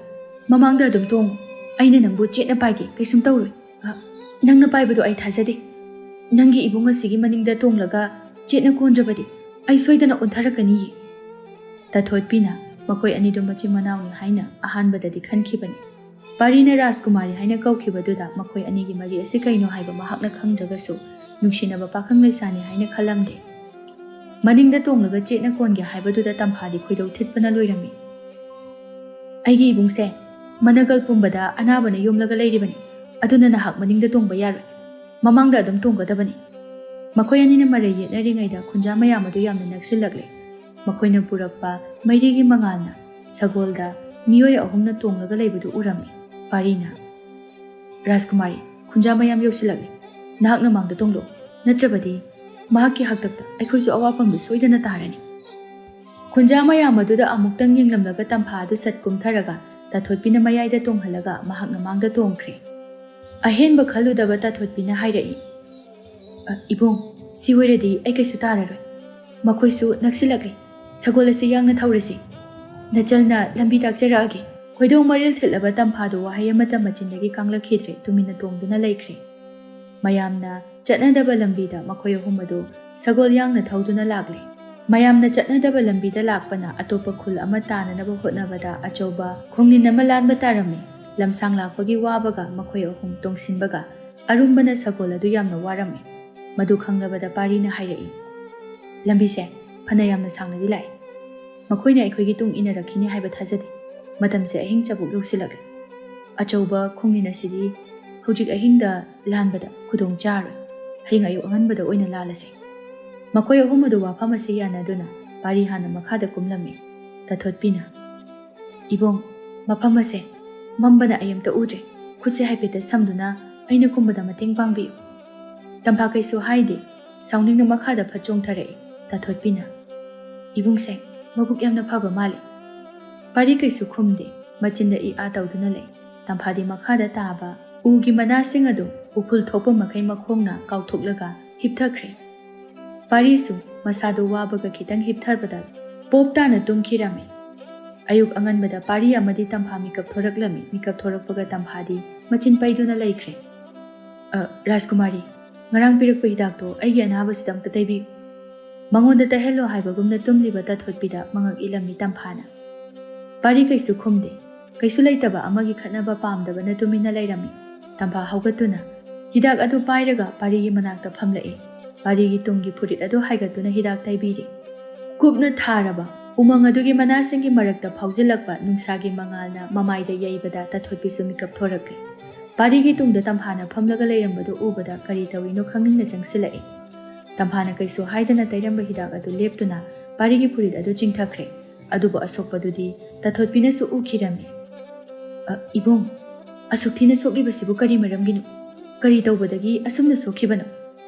ꯃꯃꯥꯡꯗ ꯑꯗꯨꯝ ꯇꯣꯡꯉꯨ꯫ ꯑꯩꯅ ꯅꯪꯕꯨ ꯆꯦꯠꯅ ꯄꯥꯏꯒꯦ, ꯀꯩꯁꯨꯝ ꯇꯧꯔꯣꯏ꯫" "ꯑ, ꯅꯪꯅ ꯄꯥꯏꯕꯗꯣ ꯑꯩ ꯊꯥꯖꯗꯦ꯫ ꯅꯪꯒꯤ ꯏꯕꯨꯡ ꯑꯁꯤꯒꯤ ꯃꯅꯤꯡꯗ ꯇꯣꯡꯂꯒ ꯆꯦꯠꯅ ꯀꯣꯟꯗ꯭ꯔꯕꯗꯤ ꯑꯩ ꯁꯣꯏꯗꯅ ꯑꯣꯟꯊꯔꯛꯀꯅꯤꯌꯦ꯫" ꯇꯥꯊꯣꯠꯄꯤꯅ ꯃꯈꯣꯏ ꯑꯅꯤꯗꯨ ꯃꯆꯤꯟ ꯃꯅꯥꯎꯅꯤ ꯍꯥꯏꯅ ꯑꯍꯥꯟꯕꯗꯗꯤ ꯈꯟꯈꯤꯕꯅꯤ꯫ ꯄꯥꯔꯤꯅ ꯔꯥꯖꯀꯨꯃꯥꯔꯤ ꯍꯥꯏꯅ ꯀꯧꯈꯤꯕꯗꯨꯗ ꯃꯈꯣꯏ ꯑꯅꯤꯒꯤ ꯃꯔꯤ ꯑꯁꯤ ꯀꯩꯅꯣ ꯍꯥꯏꯕ ꯃꯍꯥꯛꯅ ꯈꯪꯗ꯭ꯔꯒꯁꯨ, ꯅꯨꯡꯁꯤꯅꯕ ꯄꯥꯈꯪ ꯂꯩꯁꯥꯅꯤ ꯍꯥꯏꯅ ꯈꯜꯂꯝꯗꯦ꯫ ꯃꯅꯤꯡꯗ ꯇꯣꯡꯂꯒ ꯆꯦꯠꯅ ꯀꯣꯟꯒꯦ ꯍꯥꯏꯕꯗꯨꯗ ꯇꯝꯐꯥꯗꯤ ꯈꯣꯏꯗꯧ ꯊꯤꯠꯄꯅ ꯂꯣꯏꯔꯝꯃꯤ꯫ "ꯑꯩꯒꯤ ꯏꯕꯨꯡꯁꯦ ꯃꯅꯒꯜ ꯄꯨꯝꯕꯗ ꯑꯅꯥꯕꯅ ꯌꯣꯝꯂꯒ ꯂꯩꯔꯤꯕꯅꯤ, ꯑꯗꯨꯅ ꯅꯍꯥꯛ ꯃꯅꯤꯡꯗ ꯇꯣꯡꯕ ꯌꯥꯔꯣꯏ, ꯃꯃꯥꯡꯗ ꯑꯗꯨꯝ ꯇꯣꯡꯒꯗꯕꯅꯤ꯫" ꯃꯈꯣꯏ ꯑꯅꯤꯅ ꯃꯔꯩ ꯌꯦꯠꯅꯔꯤꯉꯩꯗ ꯈꯨꯟꯖꯥ ꯃꯌꯥꯝ ꯑꯗꯨ ꯌꯥꯝꯅ ꯅꯛꯁꯤꯜꯂꯛꯂꯦ꯫ ꯃꯈꯣꯏꯅ ꯄꯨꯔꯛꯄ ꯃꯩꯔꯤꯒꯤ ꯃꯉꯥꯜꯅ ꯁꯒꯣꯜꯗ ꯃꯤꯑꯣꯏ ꯑꯍꯨꯝꯅ ꯇꯣꯡꯂꯒ ꯂꯩꯕꯗꯨ ꯎꯔꯝꯃꯤ꯫ ꯄꯥꯔꯤꯅ, "ꯔꯥꯖꯀꯨꯃꯥꯔꯤ, ꯈꯨꯟꯖꯥ ꯃꯌꯥꯝ ꯌꯧꯁꯤꯜꯂꯛꯂꯦ꯫ ꯅꯍꯥꯛꯅ ꯃꯥꯡꯗ ꯇꯣꯡꯂꯣ, ꯅꯠꯇ꯭ꯔꯕꯗꯤ ꯃꯍꯥꯛꯀꯤ ꯍꯥꯛꯇꯛꯇ ꯑꯩꯈꯣꯏꯁꯨ ꯑꯋꯥꯐꯝꯗꯨ ꯁꯣꯏꯗꯅ ꯇꯥꯔꯅꯤ꯫ ꯈꯨꯟꯖꯥ ꯃꯌꯥꯝ ꯑꯗꯨꯗ ꯑꯃꯨꯛꯇꯪ ꯌꯦꯡꯂꯝꯂꯒ ꯇꯝꯐꯥ ꯑꯗꯨ ꯁꯠ ꯀꯨꯝꯊꯔꯒ ꯇꯥꯊꯣꯠꯄꯤꯅ ꯃꯌꯥꯏꯗ ꯇꯣꯡꯍꯜꯂꯒ ꯃꯍꯥꯛꯅ ꯃꯥꯡꯗ ꯇꯣꯡꯈ꯭ꯔꯦ꯫ ꯑꯍꯦꯟꯕ ꯈꯜꯂꯨꯗꯕ ꯇꯥꯊꯣꯠꯄꯤꯅ ꯍꯥꯏꯔꯛꯏ, "ꯑ, ꯏꯕꯨꯡ, ꯁꯤ ꯑꯣꯏꯔꯗꯤ ꯑꯩ ꯀꯩꯁꯨ ꯇꯥꯔꯔꯣꯏ꯫ ꯃꯈꯣꯏꯁꯨ ꯅꯛꯁꯤꯜꯂꯛꯂꯦ꯫ ꯁꯒꯣꯜ ꯑꯁꯤ ꯌꯥꯡꯅ ꯊꯧꯔꯁꯤ꯫ ꯅꯆꯜꯅ ꯂꯝꯕꯤ ꯇꯥꯛꯆꯔꯛꯑꯒꯦ꯫" ꯈꯣꯏꯗꯧ ꯃꯔꯤꯜ ꯊꯤꯠꯂꯕ ꯇꯝꯐꯥꯗꯨ ꯋꯥꯍꯩ ꯑꯃꯠꯇ ꯃꯆꯤꯟꯗꯒꯤ ꯀꯥꯡꯂꯛꯈꯤꯗ꯭ꯔꯦ, ꯇꯨꯃꯤꯟꯅ ꯇꯣꯡꯗꯨꯅ ꯂꯩꯈ꯭ꯔꯦ꯫ ꯃꯌꯥꯝꯅ ꯆꯠꯅꯗꯕ ꯂꯝꯕꯤꯗ ꯃꯈꯣꯏ ꯑꯍꯨꯝ ꯑꯗꯨ ꯁꯒꯣꯜ ꯌꯥꯡꯅ ꯊꯧꯗꯨꯅ ꯂꯥꯛꯂꯦ꯫ ꯃꯌꯥꯝꯅ ꯆꯠꯅꯗꯕ ꯂꯝꯕꯤꯗ ꯂꯥꯛꯄꯅ ꯑꯇꯣꯞꯄ ꯈꯨꯜ ꯑꯃ ꯇꯥꯅꯅꯕ ꯍꯣꯠꯅꯕꯗ ꯑꯆꯧꯕ ꯈꯣꯡꯅꯤꯟ ꯑꯃ ꯂꯥꯟꯕ ꯇꯥꯔꯝꯃꯤ꯫ ꯂꯝꯁꯥꯡ ꯂꯥꯛꯄꯒꯤ ꯋꯥꯕꯒ ꯃꯈꯣꯏ ꯑꯍꯨꯝ ꯇꯣꯡꯁꯤꯟꯕꯒ ꯑꯔꯨꯝꯕꯅ ꯁꯒꯣꯜ ꯑꯗꯨ ꯌꯥꯝꯅ ꯋꯥꯔꯝꯃꯤ꯫ ꯃꯗꯨ ꯈꯪꯂꯕꯗ ꯄꯥꯔꯤꯅ ꯍꯥꯏꯔꯛꯏ, "ꯂꯝꯕꯤꯁꯦ ꯐꯅ ꯌꯥꯝꯅ ꯁꯥꯡꯅꯗꯤ ꯂꯥꯛꯏ꯫ ꯃꯈꯣꯏꯅ ꯑꯩꯈꯣꯏꯒꯤ ꯇꯨꯡ ꯏꯟꯅꯔꯛꯈꯤꯅꯤ ꯍꯥꯏꯕ ꯊꯥꯖꯗꯦ꯫ ꯃꯇꯝꯁꯦ ꯑꯍꯤꯡ ꯆꯕꯨꯛ ꯌꯧꯁꯤꯜꯂꯛꯂꯦ꯫ ꯑꯆꯧꯕ ꯈꯣꯡꯅꯤꯟ ꯑꯁꯤꯗꯤ ꯍꯧꯖꯤꯛ ꯑꯍꯤꯡꯗ ꯂꯥꯟꯕꯗ ꯈꯨꯗꯣꯡ ꯆꯥꯔꯣꯏ꯫ ꯍꯌꯦꯡ ꯑꯌꯨꯛ ꯑꯉꯟꯕꯗ ꯑꯣꯏꯅ ꯂꯥꯜꯂꯁꯦ꯫" ꯃꯈꯣꯏ ꯑꯍꯨꯝ ꯑꯗꯨ ꯋꯥꯐꯝ ꯑꯁꯤ ꯌꯥꯅꯗꯨꯅ ꯄꯥꯔꯤ ꯍꯥꯟꯅ ꯃꯈꯥꯗ ꯀꯨꯝꯂꯝꯃꯤ꯫ ꯇꯥꯊꯣꯠꯄꯤꯅ, "ꯏꯕꯨꯡ, ꯃꯐꯝ ꯑꯁꯦ ꯃꯝꯕꯅ ꯑꯩ ꯑꯝꯇ ꯎꯗ꯭ꯔꯦ꯫ ꯈꯨꯠꯁꯦ ꯍꯥꯏꯐꯦꯠꯇ ꯁꯝꯗꯨꯅ ꯑꯩꯅ ꯀꯨꯝꯕꯗ ꯃꯇꯦꯡ ꯄꯥꯡꯕꯤꯌꯨ꯫" ꯇꯝꯐꯥ ꯀꯩꯁꯨ ꯍꯥꯏꯗꯦ꯫ ꯁꯥꯎꯅꯤꯡꯅ ꯃꯈꯥꯗ ꯐꯠ ꯆꯣꯡꯊꯔꯛꯏ꯫ ꯇꯥꯊꯣꯠꯄꯤꯅ, "ꯏꯕꯨꯡꯁꯦ ꯃꯕꯨꯛ ꯌꯥꯝꯅ ꯐꯕ ꯃꯥꯜꯂꯤ꯫" ꯄꯥꯔꯤ ꯀꯩꯁꯨ ꯈꯨꯝꯗꯦ꯫ ꯃꯆꯤꯟꯗ ꯏ ꯑꯥ ꯇꯧꯗꯨꯅ ꯂꯩ꯫ ꯇꯝꯐꯥꯗꯤ ꯃꯈꯥꯗ ꯇꯥꯕ ꯎꯒꯤ ꯃꯅꯥꯁꯤꯡ ꯑꯗꯨ ꯎꯐꯨꯜ ꯊꯣꯛꯄ ꯃꯈꯩ ꯃꯈꯣꯡꯅ ꯀꯥꯎꯊꯣꯛꯂꯒ ꯍꯤꯞꯊꯈ꯭ꯔꯦ꯫ ꯄꯥꯔꯤꯁꯨ ꯃꯁꯥꯗꯨ ꯋꯥꯕꯒ ꯈꯤꯇꯪ ꯍꯤꯞꯊꯕꯗ ꯄꯣꯞ ꯇꯥꯅ ꯇꯨꯝꯈꯤꯔꯝꯃꯤ꯫ ꯑꯌꯨꯛ ꯑꯉꯟꯕꯗ ꯄꯥꯔꯤ ꯑꯃꯗꯤ ꯇꯝꯐꯥ ꯃꯤꯀꯞ ꯊꯣꯔꯛꯂꯝꯃꯤ꯫ ꯃꯤꯀꯞ ꯊꯣꯔꯛꯄꯒ ꯇꯝꯐꯥꯗꯤ ꯃꯆꯤꯟ ꯄꯩꯗꯨꯅ ꯂꯩꯈ꯭ꯔꯦ꯫ "ꯑ, ꯔꯥꯖꯀꯨꯃꯥꯔꯤ, ꯉꯔꯥꯡ ꯄꯤꯔꯛꯄ ꯍꯤꯗꯥꯛꯇꯣ ꯑꯩꯒꯤ ꯑꯅꯥꯕꯁꯤꯗ ꯑꯝꯇ ꯇꯩꯕꯤꯌꯨ꯫" ꯃꯉꯣꯟꯗ ꯇꯩꯍꯜꯂꯣ ꯍꯥꯏꯕꯒꯨꯝꯅ ꯇꯨꯝꯂꯤꯕ ꯇꯥꯊꯣꯠꯄꯤꯗ ꯃꯉꯛ ꯏꯜꯂꯝꯃꯤ ꯇꯝꯐꯥꯅ꯫ ꯄꯥꯔꯤ ꯀꯩꯁꯨ ꯈꯨꯝꯗꯦ꯫ ꯀꯩꯁꯨ ꯂꯩꯇꯕ ꯑꯃꯒꯤ ꯈꯠꯅꯕ ꯄꯥꯝꯗꯕꯅ ꯇꯨꯃꯤꯟꯅ ꯂꯩꯔꯝꯃꯤ꯫ ꯇꯝꯐꯥ ꯍꯧꯒꯠꯇꯨꯅ ꯍꯤꯗꯥꯛ ꯑꯗꯨ ꯄꯥꯏꯔꯒ ꯄꯥꯔꯤꯒꯤ ꯃꯅꯥꯛꯇ ꯐꯝꯂꯛꯏ꯫ ꯄꯥꯔꯤꯒꯤ ꯇꯨꯡꯒꯤ ꯐꯨꯔꯤꯠ ꯑꯗꯨ ꯍꯥꯏꯒꯠꯇꯨꯅ ꯍꯤꯗꯥꯛ ꯇꯩꯕꯤꯔꯤ꯫ ꯀꯨꯞꯅ ꯊꯥꯔꯕ ꯎꯃꯪ ꯑꯗꯨꯒꯤ ꯃꯅꯥꯁꯤꯡꯒꯤ ꯃꯔꯛꯇ ꯐꯥꯎꯖꯤꯜꯂꯛꯄ ꯅꯨꯡꯁꯥꯒꯤ ꯃꯉꯥꯜꯅ ꯃꯃꯥꯏꯗ ꯌꯩꯕꯗ ꯇꯥꯊꯣꯠꯄꯤꯁꯨ ꯃꯤꯀꯞ ꯊꯣꯔꯛꯂꯦ꯫ ꯄꯥꯔꯤꯒꯤ ꯇꯨꯡꯗ ꯇꯝꯐꯥꯅ ꯐꯝꯂꯒ ꯂꯩꯔꯝꯕꯗꯨ ꯎꯕꯗ ꯀꯔꯤ ꯇꯧꯔꯤꯅꯣ ꯈꯪꯅꯤꯡꯅ ꯆꯪꯁꯤꯜꯂꯛꯏ꯫ ꯇꯝꯐꯥꯅ ꯀꯩꯁꯨ ꯍꯥꯏꯗꯅ ꯇꯩꯔꯝꯕ ꯍꯤꯗꯥꯛ ꯑꯗꯨ ꯂꯦꯞꯇꯨꯅ ꯄꯥꯔꯤꯒꯤ ꯐꯨꯔꯤꯠ ꯑꯗꯨ ꯆꯤꯡꯊꯈ꯭ꯔꯦ꯫ ꯑꯗꯨꯕꯨ ꯑꯁꯣꯛꯄꯗꯨꯗꯤ ꯇꯥꯊꯣꯠꯄꯤꯅꯁꯨ ꯎꯈꯤꯔꯝꯃꯤ꯫ "ꯑ, ꯏꯕꯨꯡ, ꯑꯁꯨꯛ ꯊꯤꯅ ꯁꯣꯛꯂꯤꯕꯁꯤꯕꯨ ꯀꯔꯤ ꯃꯔꯝꯒꯤꯅꯣ?" "ꯀꯔꯤ ꯇꯧꯕꯗꯒꯤ ꯑꯁꯨꯝꯅ ꯁꯣꯛꯈꯤꯕꯅꯣ?"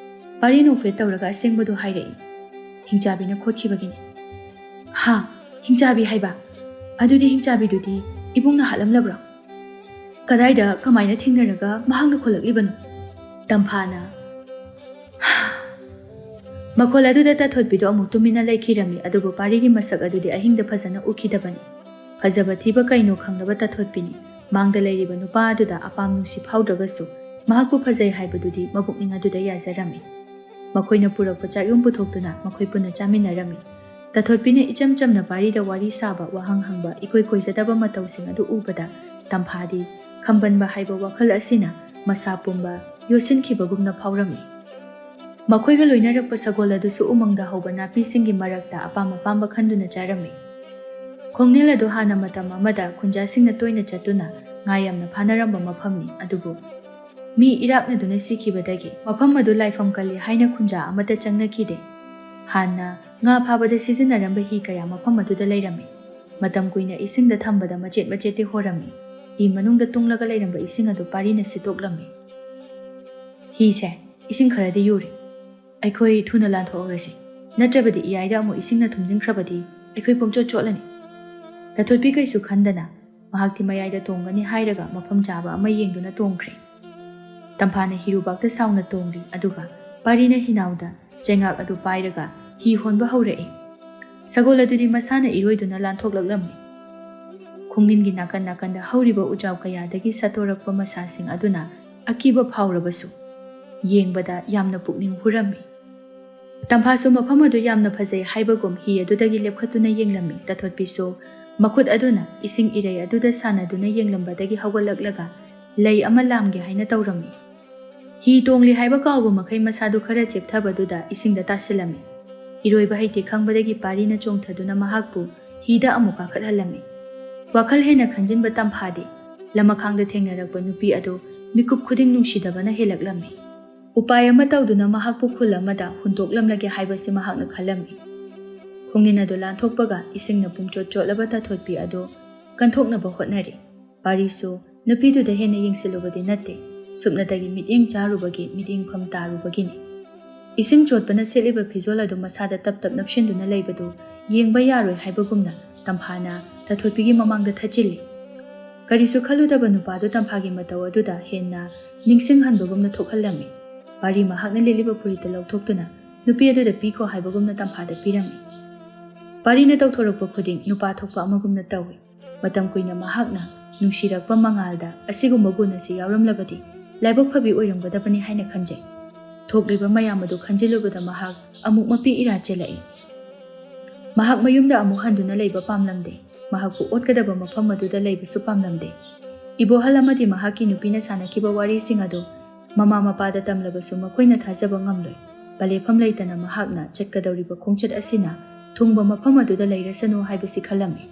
ꯄꯥꯔꯤ ꯅꯣꯛꯐꯦꯠ ꯇꯧꯔꯒ ꯑꯁꯦꯡꯕꯗꯨ ꯍꯥꯏꯔꯛꯏ꯫ "ꯍꯤꯡꯆꯥꯕꯤꯅ ꯈꯣꯠꯈꯤꯕꯒꯤꯅꯤ"꯫ "ꯍꯥ? ꯍꯤꯡꯆꯥꯕꯤ ꯍꯥꯏꯕ? ꯑꯗꯨꯗꯤ ꯍꯤꯡꯆꯥꯕꯤꯗꯨꯗꯤ ꯏꯕꯨꯡꯅ ꯍꯥꯠꯂꯝꯂꯕ꯭ꯔꯣ? ꯀꯗꯥꯏꯗ, ꯀꯃꯥꯏꯅ ꯊꯦꯡꯅꯔꯒ ꯃꯍꯥꯛꯅ ꯈꯣꯠꯂꯛꯂꯤꯕꯅꯣ?" ꯇꯝꯐꯥꯅ ꯃꯈꯣꯜ ꯑꯗꯨꯗ ꯇꯥꯊꯣꯠꯄꯤꯗꯨ ꯑꯃꯨꯛ ꯇꯨꯃꯤꯟꯅ ꯂꯩꯈꯤꯔꯝꯃꯤ, ꯑꯗꯨꯕꯨ ꯄꯥꯔꯤꯒꯤ ꯃꯁꯛ ꯑꯗꯨꯗꯤ ꯑꯍꯤꯡꯗ ꯐꯖꯅ ꯎꯈꯤꯗꯕꯅꯤ꯫ ꯐꯖꯕ ꯊꯤꯕ ꯀꯩꯅꯣ ꯈꯪꯂꯕ ꯇꯥꯊꯣꯠꯄꯤꯅꯤ꯫ ꯃꯥꯡꯗ ꯂꯩꯔꯤꯕ ꯅꯨꯄꯥ ꯑꯗꯨꯗ ꯑꯄꯥꯝ ꯅꯨꯡꯁꯤ ꯐꯥꯎꯗ꯭ꯔꯒꯁꯨ, ꯃꯍꯥꯛꯄꯨ ꯐꯖꯩ ꯍꯥꯏꯕꯗꯨꯗꯤ ꯃꯕꯨꯛꯅꯤꯡ ꯑꯗꯨꯗ ꯌꯥꯖꯔꯝꯃꯤ꯫ ꯃꯈꯣꯏꯅ ꯄꯨꯔꯛꯄ ꯆꯥꯛꯌꯨꯝ ꯄꯨꯊꯣꯛꯇꯨꯅ ꯃꯈꯣꯏ ꯄꯨꯟꯅ ꯆꯥꯃꯤꯟꯅꯔꯝꯃꯤ꯫ ꯇꯥꯊꯣꯠꯄꯤꯅ ꯏꯆꯝ ꯆꯝꯅ ꯄꯥꯔꯤꯗ ꯋꯥꯔꯤ ꯁꯥꯕ, ꯋꯥꯍꯪ ꯍꯪꯕ, ꯏꯀꯣꯏ ꯀꯣꯏꯖꯗꯕ ꯃꯇꯧꯁꯤꯡ ꯑꯗꯨ ꯎꯕꯗ ꯇꯝꯐꯥꯗꯤ ꯈꯝꯕꯟꯕ ꯍꯥꯏꯕ ꯋꯥꯈꯜ ꯑꯁꯤꯅ ꯃꯁꯥ ꯄꯨꯝꯕ ꯌꯣꯠꯁꯤꯟꯈꯤꯕꯒꯨꯝꯅ ꯐꯥꯎꯔꯝꯃꯤ꯫ ꯃꯈꯣꯏꯒ ꯂꯣꯏꯅꯔꯛꯄ ꯁꯒꯣꯜ ꯑꯗꯨꯁꯨ ꯎꯃꯪꯗ ꯍꯧꯕ ꯅꯥꯄꯤꯁꯤꯡꯒꯤ ꯃꯔꯛꯇ ꯑꯄꯥꯝ ꯑꯄꯥꯝꯕ ꯈꯟꯗꯨꯅ ꯆꯥꯔꯝꯃꯤ꯫ ꯈꯣꯡꯅꯦꯜ ꯑꯗꯨ ꯍꯥꯟꯅ ꯃꯇꯝ ꯑꯃꯗ ꯈꯨꯟꯖꯥꯁꯤꯡꯅ ꯇꯣꯏꯅ ꯆꯠꯇꯨꯅ ꯉꯥ ꯌꯥꯝꯅ ꯐꯥꯅꯔꯝꯕ ꯃꯐꯝꯅꯤ, ꯑꯗꯨꯕꯨ ꯃꯤ ꯏꯔꯥꯛꯅꯗꯨꯅ ꯁꯤꯈꯤꯕꯗꯒꯤ ꯃꯐꯝ ꯑꯗꯨ ꯂꯥꯏꯐꯝ ꯀꯜꯂꯤ ꯍꯥꯏꯅ ꯈꯨꯟꯖꯥ ꯑꯃꯠꯇ ꯆꯪꯅꯈꯤꯗꯦ꯫ ꯍꯥꯟꯅ ꯉꯥ ꯐꯥꯕꯗ ꯁꯤꯖꯤꯟꯅꯔꯝꯕ ꯍꯤ ꯀꯌꯥ ꯃꯐꯝ ꯑꯗꯨꯗ ꯂꯩꯔꯝꯃꯤ꯫ ꯃꯇꯝ ꯀꯨꯏꯅ ꯏꯁꯤꯡꯗ ꯊꯝꯕꯗ ꯃꯆꯦꯠ ꯃꯆꯦꯠꯇꯤ ꯍꯣꯔꯝꯃꯤ꯫ ꯍꯤ ꯃꯅꯨꯡꯗ ꯇꯨꯡꯂꯒ ꯂꯩꯔꯝꯕ ꯏꯁꯤꯡ ꯑꯗꯨ ꯄꯥꯔꯤꯅ ꯁꯤꯠꯇꯣꯛꯂꯝꯃꯤ꯫ "ꯍꯤꯁꯦ ꯏꯁꯤꯡ ꯈꯔꯗꯤ ꯌꯨꯔꯤ꯫ ꯑꯩꯈꯣꯏ ꯊꯨꯅ ꯂꯥꯟꯊꯣꯛꯍꯧꯔꯁꯤ, ꯅꯠꯇ꯭ꯔꯕꯗꯤ ꯏꯌꯥꯏꯗ ꯑꯃꯨꯛ ꯏꯁꯤꯡꯅ ꯊꯨꯝꯖꯤꯟꯈ꯭ꯔꯕꯗꯤ ꯑꯩꯈꯣꯏ ꯄꯨꯝꯆꯣꯠ ꯆꯣꯠꯂꯅꯤ"꯫ ꯇꯥꯊꯣꯠꯄꯤ ꯀꯩꯁꯨ ꯈꯟꯗꯅ ꯃꯍꯥꯛꯇꯤ ꯃꯌꯥꯏꯗ ꯇꯣꯡꯒꯅꯤ ꯍꯥꯏꯔꯒ ꯃꯐꯝ ꯆꯥꯕ ꯑꯃ ꯌꯦꯡꯗꯨꯅ ꯇꯣꯡꯈ꯭ꯔꯦ꯫ ꯇꯝꯐꯥꯅ ꯍꯤꯔꯨꯕꯥꯛꯇ ꯁꯥꯎꯅ ꯇꯣꯡꯂꯤ, ꯑꯗꯨꯒ ꯄꯥꯔꯤꯅ ꯍꯤꯅꯥꯎꯗ ꯆꯩꯉꯥꯛ ꯑꯗꯨ ꯄꯥꯏꯔꯒ ꯍꯤ ꯍꯣꯟꯕ ꯍꯧꯔꯛꯏ꯫ ꯁꯒꯣꯜ ꯑꯗꯨꯗꯤ ꯃꯁꯥꯅ ꯏꯔꯣꯏꯗꯨꯅ ꯂꯥꯟꯊꯣꯛꯂꯛꯂꯝꯃꯤ꯫ ꯈꯣꯡꯅꯤꯟꯒꯤ ꯅꯥꯀꯟ ꯅꯥꯀꯟꯗ ꯍꯧꯔꯤꯕ ꯎꯖꯥꯎ ꯀꯌꯥꯗꯒꯤ ꯁꯠꯇꯣꯔꯛꯄ ꯃꯁꯥꯁꯤꯡ ꯑꯗꯨꯅ ꯑꯀꯤꯕ ꯐꯥꯎꯔꯕꯁꯨ ꯌꯦꯡꯕꯗ ꯌꯥꯝꯅ ꯄꯨꯛꯅꯤꯡ ꯍꯨꯔꯝꯃꯤ꯫ ꯇꯝꯐꯥꯁꯨ ꯃꯐꯝ ꯑꯗꯨ ꯌꯥꯝꯅ ꯐꯖꯩ ꯍꯥꯏꯕꯒꯨꯝ ꯍꯤ ꯑꯗꯨꯗꯒꯤ ꯂꯦꯞꯈꯠꯇꯨꯅ ꯌꯦꯡꯂꯝꯃꯤ꯫ ꯇꯥꯊꯣꯠꯄꯤꯁꯨ ꯃꯈꯨꯠ ꯑꯗꯨꯅ ꯏꯁꯤꯡ ꯏꯔꯩ ꯑꯗꯨꯗ ꯁꯥꯟꯅꯗꯨꯅ ꯌꯦꯡꯂꯝꯕꯗꯒꯤ ꯍꯧꯒꯠꯂꯛꯂꯒ ꯂꯩ ꯑꯃ ꯂꯥꯝꯒꯦ ꯍꯥꯏꯅ ꯇꯧꯔꯝꯃꯤ꯫ ꯍꯤ ꯇꯣꯡꯂꯤ ꯍꯥꯏꯕ ꯀꯥꯎꯕ ꯃꯈꯩ ꯃꯁꯥꯗꯨ ꯈꯔ ꯆꯦꯞꯊꯕꯗꯨꯗ ꯏꯁꯤꯡꯗ ꯇꯥꯁꯤꯜꯂꯝꯃꯤ꯫ ꯏꯔꯣꯏꯕ ꯍꯩꯇꯦ ꯈꯪꯕꯗꯒꯤ ꯄꯥꯔꯤꯅ ꯆꯣꯡꯊꯗꯨꯅ ꯃꯍꯥꯛꯄꯨ ꯍꯤꯗ ꯑꯃꯨꯛ ꯀꯥꯈꯠꯍꯜꯂꯝꯃꯤ꯫ ꯋꯥꯈꯜ ꯍꯦꯟꯅ ꯈꯟꯖꯤꯟꯕ ꯇꯝꯐꯥꯗꯤ ꯂꯃꯈꯥꯡꯗ ꯊꯦꯡꯅꯔꯛꯄ ꯅꯨꯄꯤ ꯑꯗꯨ ꯃꯤꯀꯨꯞ ꯈꯨꯗꯤꯡ ꯅꯨꯡꯁꯤꯗꯕꯅ ꯍꯦꯜꯂꯛꯂꯝꯃꯤ꯫ ꯎꯄꯥꯏ ꯑꯃ ꯇꯧꯗꯨꯅ ꯃꯍꯥꯛꯄꯨ ꯈꯨꯜ ꯑꯃꯗ ꯍꯨꯟꯗꯣꯛꯂꯝꯂꯒꯦ ꯍꯥꯏꯕꯁꯤ ꯃꯍꯥꯛꯅ ꯈꯜꯂꯝꯃꯤ꯫ ꯈꯣꯡꯅꯤꯟ ꯑꯗꯨ ꯂꯥꯟꯊꯣꯛꯄꯒ ꯏꯁꯤꯡꯅ ꯄꯨꯝꯆꯣꯠ ꯆꯣꯠꯂꯕ ꯇꯥꯊꯣꯠꯄꯤ ꯑꯗꯨ ꯀꯟꯊꯣꯛꯅꯕ ꯍꯣꯠꯅꯔꯤ꯫ ꯄꯥꯔꯤꯁꯨ ꯅꯨꯄꯤꯗꯨꯗ ꯍꯦꯟꯅ ꯌꯦꯡꯁꯤꯜꯂꯨꯕꯗꯤ ꯅꯠꯇꯦ꯫ ꯁꯨꯞꯅꯇꯒꯤ ꯃꯤꯠꯌꯦꯡ ꯆꯥꯔꯨꯕꯒꯤ ꯃꯤꯠꯌꯦꯡꯐꯝ ꯇꯥꯔꯨꯕꯒꯤꯅꯤ꯫ ꯏꯁꯤꯡ ꯆꯣꯠꯄꯅ ꯁꯦꯠꯂꯤꯕ ꯐꯤꯖꯣꯜ ꯑꯗꯨ ꯃꯁꯥꯗ ꯇꯞ ꯇꯞ ꯅꯞꯁꯤꯟꯗꯨꯅ ꯂꯩꯕꯗꯨ ꯌꯦꯡꯕ ꯌꯥꯔꯣꯏ ꯍꯥꯏꯕꯒꯨꯝꯅ ꯇꯝꯐꯥꯅ ꯇꯥꯊꯣꯠꯄꯤꯒꯤ ꯃꯃꯥꯡꯗ ꯊꯠꯆꯤꯜꯂꯤ꯫ ꯀꯔꯤꯁꯨ ꯈꯜꯂꯨꯗꯕ ꯅꯨꯄꯥꯗꯨ ꯇꯝꯐꯥꯒꯤ ꯃꯇꯧ ꯑꯗꯨꯗ ꯍꯦꯟꯅ ꯅꯤꯡꯁꯤꯡꯍꯟꯕꯒꯨꯝꯅ ꯊꯣꯛꯍꯜꯂꯝꯃꯤ꯫ ꯄꯥꯔꯤ ꯃꯍꯥꯛꯅ ꯂꯤꯠꯂꯤꯕ ꯐꯨꯔꯤꯠꯇꯨ ꯂꯧꯊꯣꯛꯇꯨꯅ ꯅꯨꯄꯤ ꯑꯗꯨꯗ ꯄꯤꯈꯣ ꯍꯥꯏꯕꯒꯨꯝꯅ ꯇꯝꯐꯥꯗ ꯄꯤꯔꯝꯃꯤ꯫ ꯄꯥꯔꯤꯅ ꯇꯧꯊꯣꯔꯛꯄ ꯈꯨꯗꯤꯡ ꯅꯨꯄꯥ ꯊꯣꯛꯄ ꯑꯃꯒꯨꯝꯅ ꯇꯧꯏ꯫ ꯃꯇꯝ ꯀꯨꯏꯅ ꯃꯍꯥꯛꯅ ꯅꯨꯡꯁꯤꯔꯛꯄ ꯃꯉꯥꯜꯗ ꯑꯁꯤꯒꯨꯝꯕ ꯒꯨꯟ ꯑꯁꯤ ꯌꯥꯎꯔꯝꯂꯕꯗꯤ ꯂꯥꯏꯕꯛ ꯐꯕꯤ ꯑꯣꯏꯔꯝꯒꯗꯕꯅꯤ ꯍꯥꯏꯅ ꯈꯟꯖꯩ꯫ ꯊꯣꯛꯂꯤꯕ ꯃꯌꯥꯝ ꯑꯗꯨ ꯈꯟꯖꯤꯜꯂꯨꯕꯗ ꯃꯍꯥꯛ ꯑꯃꯨꯛ ꯃꯄꯤ ꯏꯔꯥ ꯆꯦꯜꯂꯛꯏ꯫ ꯃꯍꯥꯛ ꯃꯌꯨꯝꯗ ꯑꯃꯨꯛ ꯍꯟꯗꯨꯅ ꯂꯩꯕ ꯄꯥꯝꯂꯝꯗꯦ꯫ ꯃꯍꯥꯛꯄꯨ ꯑꯣꯠꯀꯗꯕ ꯃꯐꯝ ꯑꯗꯨꯗ ꯂꯩꯕꯁꯨ ꯄꯥꯝꯂꯝꯗꯦ꯫ ꯏꯕꯣꯍꯜ ꯑꯃꯗꯤ ꯃꯍꯥꯛꯀꯤ ꯅꯨꯄꯤꯅ ꯁꯥꯟꯅꯈꯤꯕ ꯋꯥꯔꯤꯁꯤꯡ ꯑꯗꯨ ꯃꯃꯥ ꯃꯄꯥꯗ ꯇꯝꯂꯕꯁꯨ ꯃꯈꯣꯏꯅ ꯊꯥꯖꯕ ꯉꯝꯂꯣꯏ꯫ ꯄꯂꯦꯐꯝ ꯂꯩꯇꯅ ꯃꯍꯥꯛꯅ ꯆꯠꯀꯗꯧꯔꯤꯕ ꯈꯣꯡꯆꯠ ꯑꯁꯤꯅ ꯊꯨꯡꯕ ꯃꯐꯝ ꯑꯗꯨꯗ ꯂꯩꯔꯁꯅꯨ ꯍꯥꯏꯕꯁꯤ ꯈꯜꯂꯝꯃꯤ꯫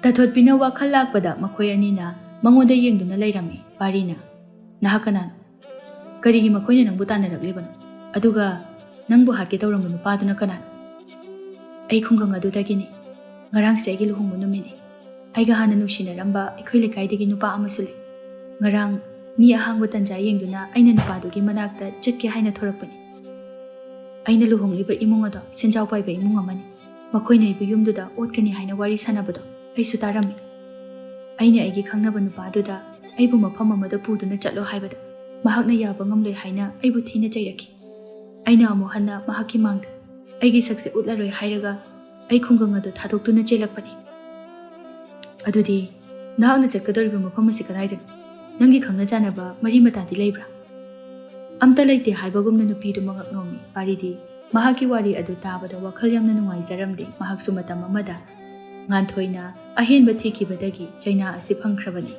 ꯇꯥꯊꯣꯠꯄꯤꯅ ꯋꯥꯈꯜ ꯂꯥꯛꯄꯗ ꯃꯈꯣꯏ ꯑꯅꯤꯅ ꯃꯉꯣꯟꯗ ꯌꯦꯡꯗꯨꯅ ꯂꯩꯔꯝꯃꯤ꯫ ꯄꯥꯔꯤꯅ, "ꯅꯍꯥꯛ ꯀꯅꯥꯅꯣ? ꯀꯔꯤꯒꯤ ꯃꯈꯣꯏꯅ ꯅꯪꯕꯨ ꯇꯥꯟꯅꯔꯛꯂꯤꯕꯅꯣ? ꯑꯗꯨꯒ ꯅꯪꯕꯨ ꯍꯥꯠꯀꯦ ꯇꯧꯔꯝꯕ ꯅꯨꯄꯥꯗꯨꯅ ꯀꯅꯥꯅꯣ?" "ꯑꯩ ꯈꯨꯡꯒꯪ ꯑꯗꯨꯗꯒꯤꯅꯤ꯫ ꯉꯔꯥꯡꯁꯦ ꯑꯩꯒꯤ ꯂꯨꯍꯣꯡꯕ ꯅꯨꯃꯤꯠꯅꯤ꯫ ꯑꯩꯒ ꯍꯥꯟꯅ ꯅꯨꯡꯁꯤꯅꯔꯝꯕ ꯑꯩꯈꯣꯏ ꯂꯩꯀꯥꯏꯗꯒꯤ ꯅꯨꯄꯥ ꯑꯃꯁꯨ ꯂꯩ꯫ ꯉꯔꯥꯡ ꯃꯤ ꯑꯍꯥꯡꯕ ꯇꯟꯖꯥ ꯌꯦꯡꯗꯨꯅ ꯑꯩꯅ ꯅꯨꯄꯥꯗꯨꯒꯤ ꯃꯅꯥꯛꯇ ꯆꯠꯀꯦ ꯍꯥꯏꯅ ꯊꯣꯔꯛꯄꯅꯤ꯫ ꯑꯩꯅ ꯂꯨꯍꯣꯡꯂꯤꯕ ꯏꯃꯨꯡ ꯑꯗꯣ ꯁꯦꯟꯖꯥꯎ ꯄꯥꯏꯕ ꯏꯃꯨꯡ ꯑꯃꯅꯤ꯫ ꯃꯈꯣꯏꯅ ꯑꯩꯕꯨ ꯌꯨꯝꯗꯨꯗ ꯑꯣꯠꯀꯅꯤ ꯍꯥꯏꯅ ꯋꯥꯔꯤ ꯁꯥꯟꯅꯕꯗꯣ ꯑꯩꯁꯨ ꯇꯥꯔꯝꯃꯤ꯫ ꯑꯩꯅ ꯑꯩꯒꯤ ꯈꯪꯅꯕ ꯅꯨꯄꯥꯗꯨꯗ ꯑꯩꯕꯨ ꯃꯐꯝ ꯑꯃꯗ ꯄꯨꯗꯨꯅ ꯆꯠꯂꯣ ꯍꯥꯏꯕꯗ ꯃꯍꯥꯛꯅ ꯌꯥꯕ ꯉꯝꯂꯣꯏ ꯍꯥꯏꯅ ꯑꯩꯕꯨ ꯊꯤꯅ ꯆꯩꯔꯛꯈꯤ꯫ ꯑꯩꯅ ꯑꯃꯨꯛ ꯍꯟꯅ ꯃꯍꯥꯛꯀꯤ ꯃꯥꯡꯗ ꯑꯩꯒꯤ ꯁꯛꯁꯦ ꯎꯠꯂꯔꯣꯏ ꯍꯥꯏꯔꯒ ꯑꯩ ꯈꯨꯡꯒꯪ ꯑꯗꯨ ꯊꯥꯗꯣꯛꯇꯨꯅ ꯆꯦꯜꯂꯛꯄꯅꯤ꯫ ꯑꯗꯨꯗꯤ ꯅꯍꯥꯛꯅ ꯆꯠꯀꯗꯧꯔꯤꯕ ꯃꯐꯝ ꯑꯁꯤ ꯀꯗꯥꯏꯗꯅꯣ? ꯅꯪꯒꯤ ꯈꯪꯅ ꯆꯥꯟꯅꯕ ꯃꯔꯤ ꯃꯇꯥꯗꯤ ꯂꯩꯕ꯭ꯔꯥ?" ꯑꯝꯇ ꯂꯩꯇꯦ ꯍꯥꯏꯕꯒꯨꯝꯅ ꯅꯨꯄꯤꯗꯨ ꯃꯉꯛ ꯅꯣꯝꯃꯤ꯫ ꯄꯥꯔꯤꯗꯤ ꯃꯍꯥꯛꯀꯤ ꯋꯥꯔꯤ ꯑꯗꯨ ꯇꯥꯕꯗ ꯋꯥꯈꯜ ꯌꯥꯝꯅ ꯅꯨꯡꯉꯥꯏꯖꯔꯝꯗꯦ꯫ ꯃꯍꯥꯛꯁꯨ ꯃꯇꯝ ꯑꯃꯗ ꯉꯥꯟꯊꯣꯏꯅ ꯑꯍꯦꯟꯕ ꯊꯤꯈꯤꯕꯗꯒꯤ ꯆꯩꯅꯥ ꯑꯁꯤ ꯐꯪꯈ꯭ꯔꯕꯅꯤ꯫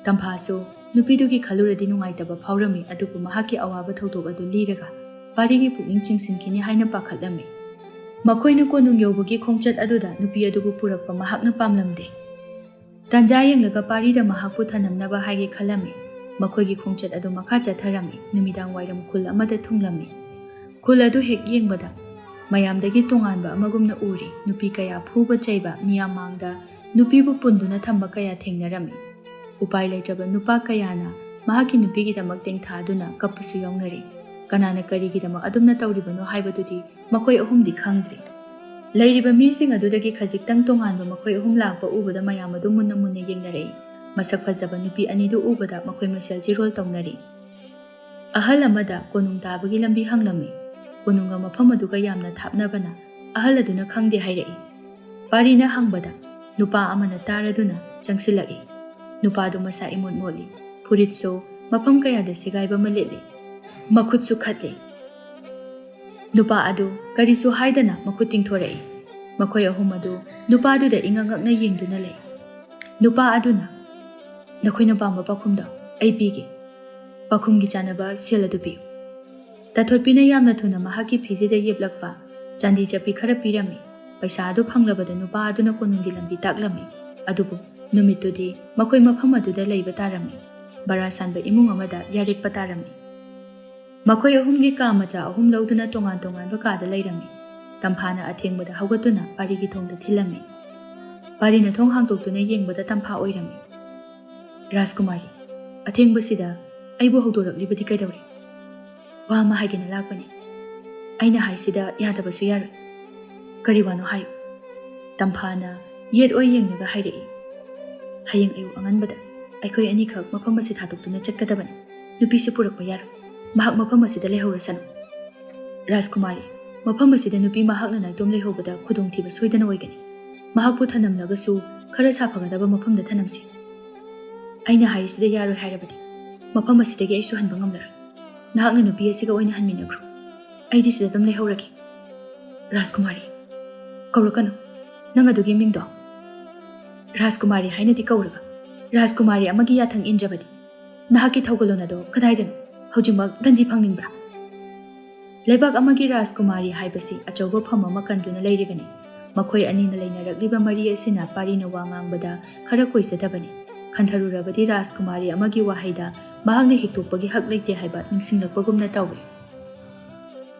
ꯇꯝꯐꯥꯁꯨ ꯅꯨꯄꯤꯗꯨꯒꯤ ꯈꯜꯂꯨꯔꯗꯤ ꯅꯨꯡꯉꯥꯏꯇꯕ ꯐꯥꯎꯔꯝꯃꯤ, ꯑꯗꯨꯕꯨ ꯃꯍꯥꯛꯀꯤ ꯑꯋꯥꯕ ꯊꯧꯗꯣꯛ ꯑꯗꯨ ꯂꯤꯔꯒ ꯄꯥꯔꯤꯒꯤ ꯄꯨꯛꯅꯤꯡ ꯆꯤꯡꯁꯤꯟꯈꯤꯅꯤ ꯍꯥꯏꯅ ꯄꯥꯈꯠꯂꯝꯃꯤ꯫ ꯃꯈꯣꯏꯅ ꯀꯣꯅꯨꯡ ꯌꯧꯕꯒꯤ ꯈꯣꯡꯆꯠ ꯑꯗꯨꯗ ꯅꯨꯄꯤ ꯑꯗꯨꯕꯨ ꯄꯨꯔꯛꯄ ꯃꯍꯥꯛꯅ ꯄꯥꯝꯂꯝꯗꯦ꯫ ꯇꯥꯟꯖꯥ ꯌꯦꯡꯂꯒ ꯄꯥꯔꯤꯗ ꯃꯍꯥꯛꯄꯨ ꯊꯅꯝꯅꯕ ꯍꯥꯏꯒꯦ ꯈꯜꯂꯝꯃꯤ꯫ ꯃꯈꯣꯏꯒꯤ ꯈꯣꯡꯆꯠ ꯑꯗꯨ ꯃꯈꯥ ꯆꯠꯊꯔꯝꯃꯤ꯫ ꯅꯨꯃꯤꯗꯥꯡ ꯋꯥꯏꯔꯝ ꯈꯨꯜ ꯑꯃꯗ ꯊꯨꯡꯂꯝꯃꯤ꯫ ꯈꯨꯜ ꯑꯗꯨ ꯍꯦꯛ ꯌꯦꯡꯕꯗ ꯃꯌꯥꯝꯗꯒꯤ ꯇꯣꯉꯥꯟꯕ ꯑꯃꯒꯨꯝꯅ ꯎꯔꯤ꯫ ꯅꯨꯄꯤ ꯀꯌꯥ ꯐꯨꯕ ꯆꯩꯕ, ꯃꯤꯌꯥꯝ ꯃꯥꯡꯗ ꯅꯨꯄꯤꯕꯨ ꯄꯨꯟꯗꯨꯅ ꯊꯝꯕ ꯀꯌꯥ ꯊꯦꯡꯅꯔꯝꯃꯤ꯫ ꯎꯄꯥꯏ ꯂꯩꯇ꯭ꯔꯕ ꯅꯨꯄꯥ ꯀꯌꯥꯅ ꯃꯍꯥꯛꯀꯤ ꯅꯨꯄꯤꯒꯤꯗꯃꯛ ꯇꯦꯡꯊꯥꯗꯨꯅ ꯀꯞꯄꯁꯨ ꯌꯥꯎꯅꯔꯤ꯫ ꯀꯅꯥꯅ ꯀꯔꯤꯒꯤꯗꯃꯛ ꯑꯗꯨꯝꯅ ꯇꯧꯔꯤꯕꯅꯣ ꯍꯥꯏꯕꯗꯨꯗꯤ ꯃꯈꯣꯏ ꯑꯍꯨꯝꯗꯤ ꯈꯪꯗ꯭ꯔꯤ꯫ ꯂꯩꯔꯤꯕ ꯃꯤꯁꯤꯡ ꯑꯗꯨꯗꯒꯤ ꯈꯖꯤꯛꯇꯪ ꯇꯣꯉꯥꯟꯕ ꯃꯈꯣꯏ ꯑꯍꯨꯝ ꯂꯥꯛꯄ ꯎꯕꯗ ꯃꯌꯥꯝ ꯑꯗꯨ ꯃꯨꯟꯅ ꯃꯨꯟꯅ ꯌꯦꯡꯅꯔꯛꯏ꯫ ꯃꯁꯛ ꯐꯖꯕ ꯅꯨꯄꯤ ꯑꯅꯤꯗꯨ ꯎꯕꯗ ꯃꯈꯣꯏ ꯃꯁꯦꯜ ꯆꯤꯔꯣꯜ ꯇꯧꯅꯔꯤ꯫ ꯑꯍꯜ ꯑꯃꯗ ꯀꯣꯅꯨꯡ ꯇꯥꯕꯒꯤ ꯂꯝꯕꯤ ꯍꯪꯂꯝꯃꯤ꯫ ꯀꯣꯅꯨꯡꯒ ꯃꯐꯝ ꯑꯗꯨꯒ ꯌꯥꯝꯅ ꯊꯥꯞꯅꯕꯅ ꯑꯍꯜ ꯑꯗꯨꯅ ꯈꯪꯗꯦ ꯍꯥꯏꯔꯛꯏ꯫ ꯄꯥꯔꯤꯅ ꯍꯪꯕꯗ ꯅꯨꯄꯥ ꯑꯃꯅ ꯇꯥꯔꯗꯨꯅ ꯆꯪꯁꯤꯜꯂꯛꯏ꯫ ꯅꯨꯄꯥꯗꯨ ꯃꯁꯥ ꯏꯃꯣꯠ ꯃꯣꯠꯂꯤ꯫ ꯐꯨꯔꯤꯠꯁꯨ ꯃꯐꯝ ꯀꯌꯥꯗ ꯁꯦꯒꯥꯏꯕ ꯑꯃ ꯂꯤꯠꯂꯤ꯫ ꯃꯈꯨꯠꯁꯨ ꯈꯠꯂꯤ꯫ ꯅꯨꯄꯥ ꯑꯗꯨ ꯀꯔꯤꯁꯨ ꯍꯥꯏꯗꯅ ꯃꯈꯨꯠ ꯇꯤꯡꯊꯣꯔꯛꯏ꯫ ꯃꯈꯣꯏ ꯑꯍꯨꯝ ꯑꯗꯨ ꯅꯨꯄꯥꯗꯨꯗ ꯏꯉꯛ ꯉꯛꯅ ꯌꯦꯡꯗꯨꯅ ꯂꯩ꯫ ꯅꯨꯄꯥ ꯑꯗꯨꯅ, "ꯅꯈꯣꯏꯅ ꯄꯥꯝꯕ ꯄꯥꯎꯈꯨꯝꯗꯣ ꯑꯩ ꯄꯤꯒꯦ꯫ ꯄꯥꯎꯈꯨꯝꯒꯤ ꯆꯥꯅꯕ ꯁꯦꯜ ꯑꯗꯨ ꯄꯤꯌꯨ"꯫ ꯇꯥꯊꯣꯠꯄꯤꯅ ꯌꯥꯝꯅ ꯊꯨꯅ ꯃꯍꯥꯛꯀꯤ ꯐꯤꯖꯦꯗ ꯌꯦꯞꯂꯛꯄ ꯆꯥꯟꯗꯤ ꯆꯠꯄꯤ ꯈꯔ ꯄꯤꯔꯝꯃꯤ꯫ ꯄꯩꯁꯥ ꯑꯗꯨ ꯐꯪꯂꯕꯗ ꯅꯨꯄꯥ ꯑꯗꯨꯅ ꯀꯣꯅꯨꯡꯒꯤ ꯂꯝꯕꯤ ꯇꯥꯛꯂꯝꯃꯤ꯫ ꯑꯗꯨꯕꯨ ꯅꯨꯃꯤꯠꯇꯨꯗꯤ ꯃꯈꯣꯏ ꯃꯐꯝ ꯑꯗꯨꯗ ꯂꯩꯕ ꯇꯥꯔꯝꯃꯤ꯫ ꯕꯔꯥ ꯁꯥꯟꯕ ꯏꯃꯨꯡ ꯑꯃꯗ ꯌꯥꯔꯦꯛꯄ ꯇꯥꯔꯝꯃꯤ꯫ ꯃꯈꯣꯏ ꯑꯍꯨꯝꯒꯤ ꯀꯥ ꯃꯆꯥ ꯑꯍꯨꯝ ꯂꯧꯗꯨꯅ ꯇꯣꯉꯥꯟ ꯇꯣꯉꯥꯟꯕ ꯀꯥꯗ ꯂꯩꯔꯝꯃꯤ꯫ ꯇꯝꯐꯥꯅ ꯑꯊꯦꯡꯕꯗ ꯍꯧꯒꯠꯇꯨꯅ ꯄꯥꯔꯤꯒꯤ ꯊꯣꯡꯗ ꯊꯤꯜꯂꯝꯃꯤ꯫ ꯄꯥꯔꯤꯅ ꯊꯣꯡ ꯍꯥꯡꯗꯣꯛꯇꯨꯅ ꯌꯦꯡꯕꯗ ꯇꯝꯐꯥ ꯑꯣꯏꯔꯝꯃꯤ꯫ "ꯔꯥꯖꯀꯨꯃꯥꯔꯤ, ꯑꯊꯦꯡꯕꯁꯤꯗ ꯑꯩꯕꯨ ꯍꯧꯗꯣꯔꯛꯂꯤꯕꯗꯤ ꯀꯩꯗꯧꯔꯦ?" "ꯋꯥ ꯑꯃ ꯍꯥꯏꯒꯦꯅ ꯂꯥꯛꯄꯅꯤ꯫" "ꯑꯩꯅ ꯍꯥꯏꯁꯤꯗ ꯌꯥꯗꯕꯁꯨ ꯌꯥꯔꯣꯏ꯫" "ꯀꯔꯤ ꯋꯥꯅꯣ ꯍꯥꯏꯌꯨ꯫" ꯇꯝꯐꯥꯅ ꯌꯦꯠ ꯑꯣꯏ ꯌꯦꯡꯂꯒ ꯍꯥꯏꯔꯛꯏ꯫ "ꯍꯌꯦꯡ ꯑꯌꯨꯛ ꯑꯉꯟꯕꯗ ꯑꯩꯈꯣꯏ ꯑꯅꯤꯈꯛ ꯃꯐꯝ ꯑꯁꯤ ꯊꯥꯗꯣꯛꯇꯨꯅ ꯆꯠꯀꯗꯕꯅꯤ꯫ ꯅꯨꯄꯤꯁꯤ ꯄꯨꯔꯛꯄ ꯌꯥꯔꯣꯏ꯫ ꯃꯍꯥꯛ ꯃꯐꯝ ꯑꯁꯤꯗ ꯂꯩꯍꯧꯔꯁꯅꯨ꯫" "ꯔꯥꯖꯀꯨꯃꯥꯔꯤ, ꯃꯐꯝ ꯑꯁꯤꯗ ꯅꯨꯄꯤ ꯃꯍꯥꯛꯅ ꯅꯥꯏꯇꯣꯝ ꯂꯩꯍꯧꯕꯗ ꯈꯨꯗꯣꯡꯊꯤꯕ ꯁꯣꯏꯗꯅ ꯑꯣꯏꯒꯅꯤ꯫ ꯃꯍꯥꯛꯄꯨ ꯊꯅꯝꯂꯒꯁꯨ ꯈꯔ ꯁꯥꯐꯒꯗꯕ ꯃꯐꯝꯗ ꯊꯅꯝꯁꯤ꯫" "ꯑꯩꯅ ꯍꯥꯏꯔꯤꯁꯤꯗ ꯌꯥꯔꯣꯏ ꯍꯥꯏꯔꯕꯗꯤ ꯃꯐꯝ ꯑꯁꯤꯗꯒꯤ ꯑꯩꯁꯨ ꯍꯟꯕ ꯉꯝꯂꯔꯣꯏ꯫ ꯅꯍꯥꯛꯅ ꯅꯨꯄꯤ ꯑꯁꯤꯒ ꯑꯣꯏꯅ ꯍꯟꯃꯤꯟꯅꯈ꯭ꯔꯣ꯫ ꯑꯩꯗꯤ ꯁꯤꯗ ꯑꯗꯨꯝ ꯂꯩꯍꯧꯔꯒꯦ꯫" "ꯔꯥꯖꯀꯨꯃꯥꯔꯤ, ꯀꯧꯔꯛꯀꯅꯨ꯫ ꯅꯪ ꯑꯗꯨꯒꯤ ꯃꯤꯡꯗꯣ ꯔꯥꯖꯀꯨꯃꯥꯔꯤ ꯍꯥꯏꯅꯗꯤ ꯀꯧꯔꯒ ꯔꯥꯖꯀꯨꯃꯥꯔꯤ ꯑꯃꯒꯤ ꯌꯥꯊꯪ ꯏꯟꯖꯕꯗꯤ ꯅꯍꯥꯛꯀꯤ ꯊꯧꯒꯜꯂꯣꯟ ꯑꯗꯣ ꯀꯗꯥꯏꯗꯅꯣ? ꯍꯧꯖꯤꯛꯃꯛ ꯗꯟꯗꯤ ꯐꯪꯅꯤꯡꯕ꯭ꯔꯥ?" ꯂꯩꯕꯥꯛ ꯑꯃꯒꯤ ꯔꯥꯖꯀꯨꯃꯥꯔꯤ ꯍꯥꯏꯕꯁꯤ ꯑꯆꯧꯕ ꯐꯝ ꯑꯃ ꯀꯟꯗꯨꯅ ꯂꯩꯔꯤꯕꯅꯤ꯫ ꯃꯈꯣꯏ ꯑꯅꯤꯅ ꯂꯩꯅꯔꯛꯂꯤꯕ ꯃꯔꯤ ꯑꯁꯤꯅ ꯄꯥꯔꯤꯅ ꯋꯥ ꯉꯥꯡꯕꯗ ꯈꯔ ꯀꯣꯏꯖꯗꯕꯅꯤ꯫ ꯈꯟꯊꯔꯨꯔꯕꯗꯤ ꯔꯥꯖꯀꯨꯃꯥꯔꯤ ꯑꯃꯒꯤ ꯋꯥꯍꯩꯗ ꯃꯍꯥꯛꯅ ꯍꯤꯛꯇꯣꯛꯄꯒꯤ ꯍꯛ ꯂꯩꯇꯦ ꯍꯥꯏꯕ ꯅꯤꯡꯁꯤꯡꯂꯛꯄꯒꯨꯝꯅ ꯇꯧꯏ꯫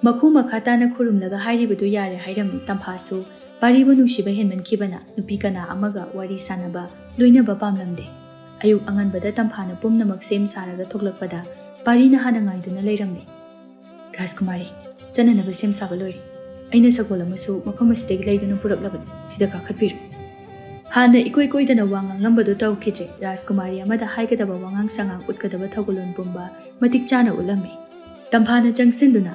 ꯃꯈꯨ ꯃꯈꯥ ꯇꯥꯅ ꯈꯨꯔꯨꯝꯂꯒ ꯍꯥꯏꯔꯤꯕꯗꯨ ꯌꯥꯔꯦ ꯍꯥꯏꯔꯝꯃꯤ꯫ ꯇꯝꯐꯥꯁꯨ ꯄꯥꯔꯤꯕꯨ ꯅꯨꯡꯁꯤꯕ ꯍꯦꯟꯃꯟꯈꯤꯕꯅ ꯅꯨꯄꯤ ꯀꯅꯥ ꯑꯃꯒ ꯋꯥꯔꯤ ꯁꯥꯟꯅꯕ, ꯂꯣꯏꯅꯕ ꯄꯥꯝꯂꯝꯗꯦ꯫ ꯑꯌꯨꯛ ꯑꯉꯟꯕꯗ ꯇꯝꯐꯥꯅ ꯄꯨꯝꯅꯃꯛ ꯁꯦꯝ ꯁꯥꯔꯒ ꯊꯣꯛꯂꯛꯄꯗ ꯄꯥꯔꯤꯅ ꯍꯥꯟꯅ ꯉꯥꯏꯗꯨꯅ ꯂꯩꯔꯝꯂꯦ꯫ "ꯔꯥꯖꯀꯨꯃꯥꯔꯤ, ꯆꯠꯅꯅꯕ ꯁꯦꯝ ꯁꯥꯕ ꯂꯣꯏꯔꯦ꯫ ꯑꯩꯅ ꯁꯒꯣꯜ ꯑꯃꯁꯨ ꯃꯐꯝ ꯑꯁꯤꯗꯒꯤ ꯂꯩꯗꯨꯅ ꯄꯨꯔꯛꯂꯕꯅꯤ꯫ ꯁꯤꯗ ꯀꯥꯈꯠꯄꯤꯔꯣ꯫" ꯍꯥꯟꯅ ꯏꯀꯣꯏ ꯀꯣꯏꯗꯅ ꯋꯥ ꯉꯥꯡꯂꯝꯕꯗꯣ ꯇꯧꯈꯤꯗ꯭ꯔꯦ꯫ ꯔꯥꯖꯀꯨꯃꯥꯔꯤ ꯑꯃꯗ ꯍꯥꯏꯒꯗꯕ ꯋꯥꯉꯥꯡ ꯁꯉꯥꯡ ꯎꯠꯀꯗꯕ ꯊꯧꯒꯜꯂꯣꯟ ꯄꯨꯝꯕ ꯃꯇꯤꯛ ꯆꯥꯅ ꯎꯠꯂꯝꯃꯤ꯫ ꯇꯝꯐꯥꯅ ꯆꯪꯁꯤꯟꯗꯨꯅ,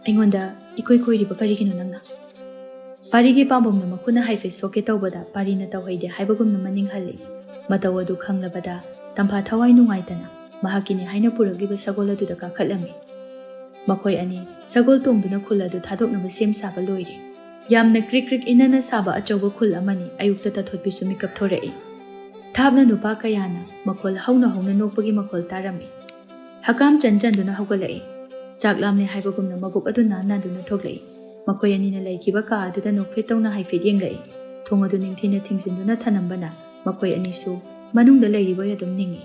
"ꯑꯩꯉꯣꯟꯗ ꯏꯀꯣꯏ ꯀꯣꯏꯔꯤꯕ ꯀꯔꯤꯒꯤꯅꯣ ꯅꯪꯅ?" ꯄꯥꯔꯤꯒꯤ ꯄꯥꯝꯕꯣꯝꯅ ꯃꯈꯨꯠꯅ ꯍꯥꯏꯐꯦꯠ ꯁꯣꯛꯀꯦ ꯇꯧꯕꯗ ꯄꯥꯔꯤꯅ ꯇꯧꯍꯩꯗꯦ ꯍꯥꯏꯕꯒꯨꯝꯅ ꯃꯅꯤꯡ ꯍꯜꯂꯤ꯫ ꯃꯇꯧ ꯑꯗꯨ ꯈꯪꯂꯕꯗ ꯇꯝꯐꯥ ꯊꯋꯥꯏ ꯅꯨꯡꯉꯥꯏꯇꯅ ꯃꯍꯥꯛꯀꯤꯅꯤ ꯍꯥꯏꯅ ꯄꯨꯔꯛꯂꯤꯕ ꯁꯒꯣꯜ ꯑꯗꯨꯗ ꯀꯥꯈꯠꯂꯝꯃꯤ꯫ ꯃꯈꯣꯏ ꯑꯅꯤ ꯁꯒꯣꯜ ꯇꯣꯡꯗꯨꯅ ꯈꯨꯜ ꯑꯗꯨ ꯊꯥꯗꯣꯛꯅꯕ ꯁꯦꯝ ꯁꯥꯕ ꯂꯣꯏꯔꯦ꯫ ꯌꯥꯝꯅ ꯀ꯭ꯔꯤꯛ ꯀ꯭ꯔꯤꯛ ꯏꯅꯅ ꯁꯥꯕ ꯑꯆꯧꯕ ꯈꯨꯜ ꯑꯃꯅꯤ꯫ ꯑꯌꯨꯛꯇ ꯇꯥꯊꯣꯠꯄꯤꯁꯨ ꯃꯤꯀꯞ ꯊꯣꯔꯛꯏ꯫ ꯊꯥꯞꯅ ꯅꯨꯄꯥ ꯀꯌꯥꯅ ꯃꯈꯣꯜ ꯍꯧꯅ ꯍꯧꯅ ꯅꯣꯛꯄꯒꯤ ꯃꯈꯣꯜ ꯇꯥꯔꯝꯃꯤ꯫ ꯍꯀꯥꯝ ꯆꯟ ꯆꯟꯗꯨꯅ ꯍꯧꯒꯠꯂꯛꯏ꯫ ꯆꯥꯛ ꯂꯥꯝꯂꯦ ꯍꯥꯏꯕꯒꯨꯝꯅ ꯃꯕꯨꯛ ꯑꯗꯨ ꯅꯥꯟ ꯅꯥꯟꯗꯨꯅ ꯊꯣꯛꯂꯛꯏ꯫ ꯃꯈꯣꯏ ꯑꯅꯤꯅ ꯂꯩꯈꯤꯕ ꯀꯥ ꯑꯗꯨꯗ ꯅꯣꯛꯐꯦꯠ ꯇꯧꯅ ꯍꯥꯏꯐꯦꯠ ꯌꯦꯡꯂꯛꯏ꯫ ꯊꯣꯡ ꯑꯗꯨ ꯅꯤꯡꯊꯤꯅ ꯊꯤꯡꯖꯤꯟꯗꯨꯅ ꯊꯅꯝꯕꯅ ꯃꯈꯣꯏ ꯑꯅꯤꯁꯨ ꯃꯅꯨꯡꯗ ꯂꯩꯔꯤꯕꯣꯏ ꯑꯗꯨꯝ ꯅꯤꯡꯏ꯫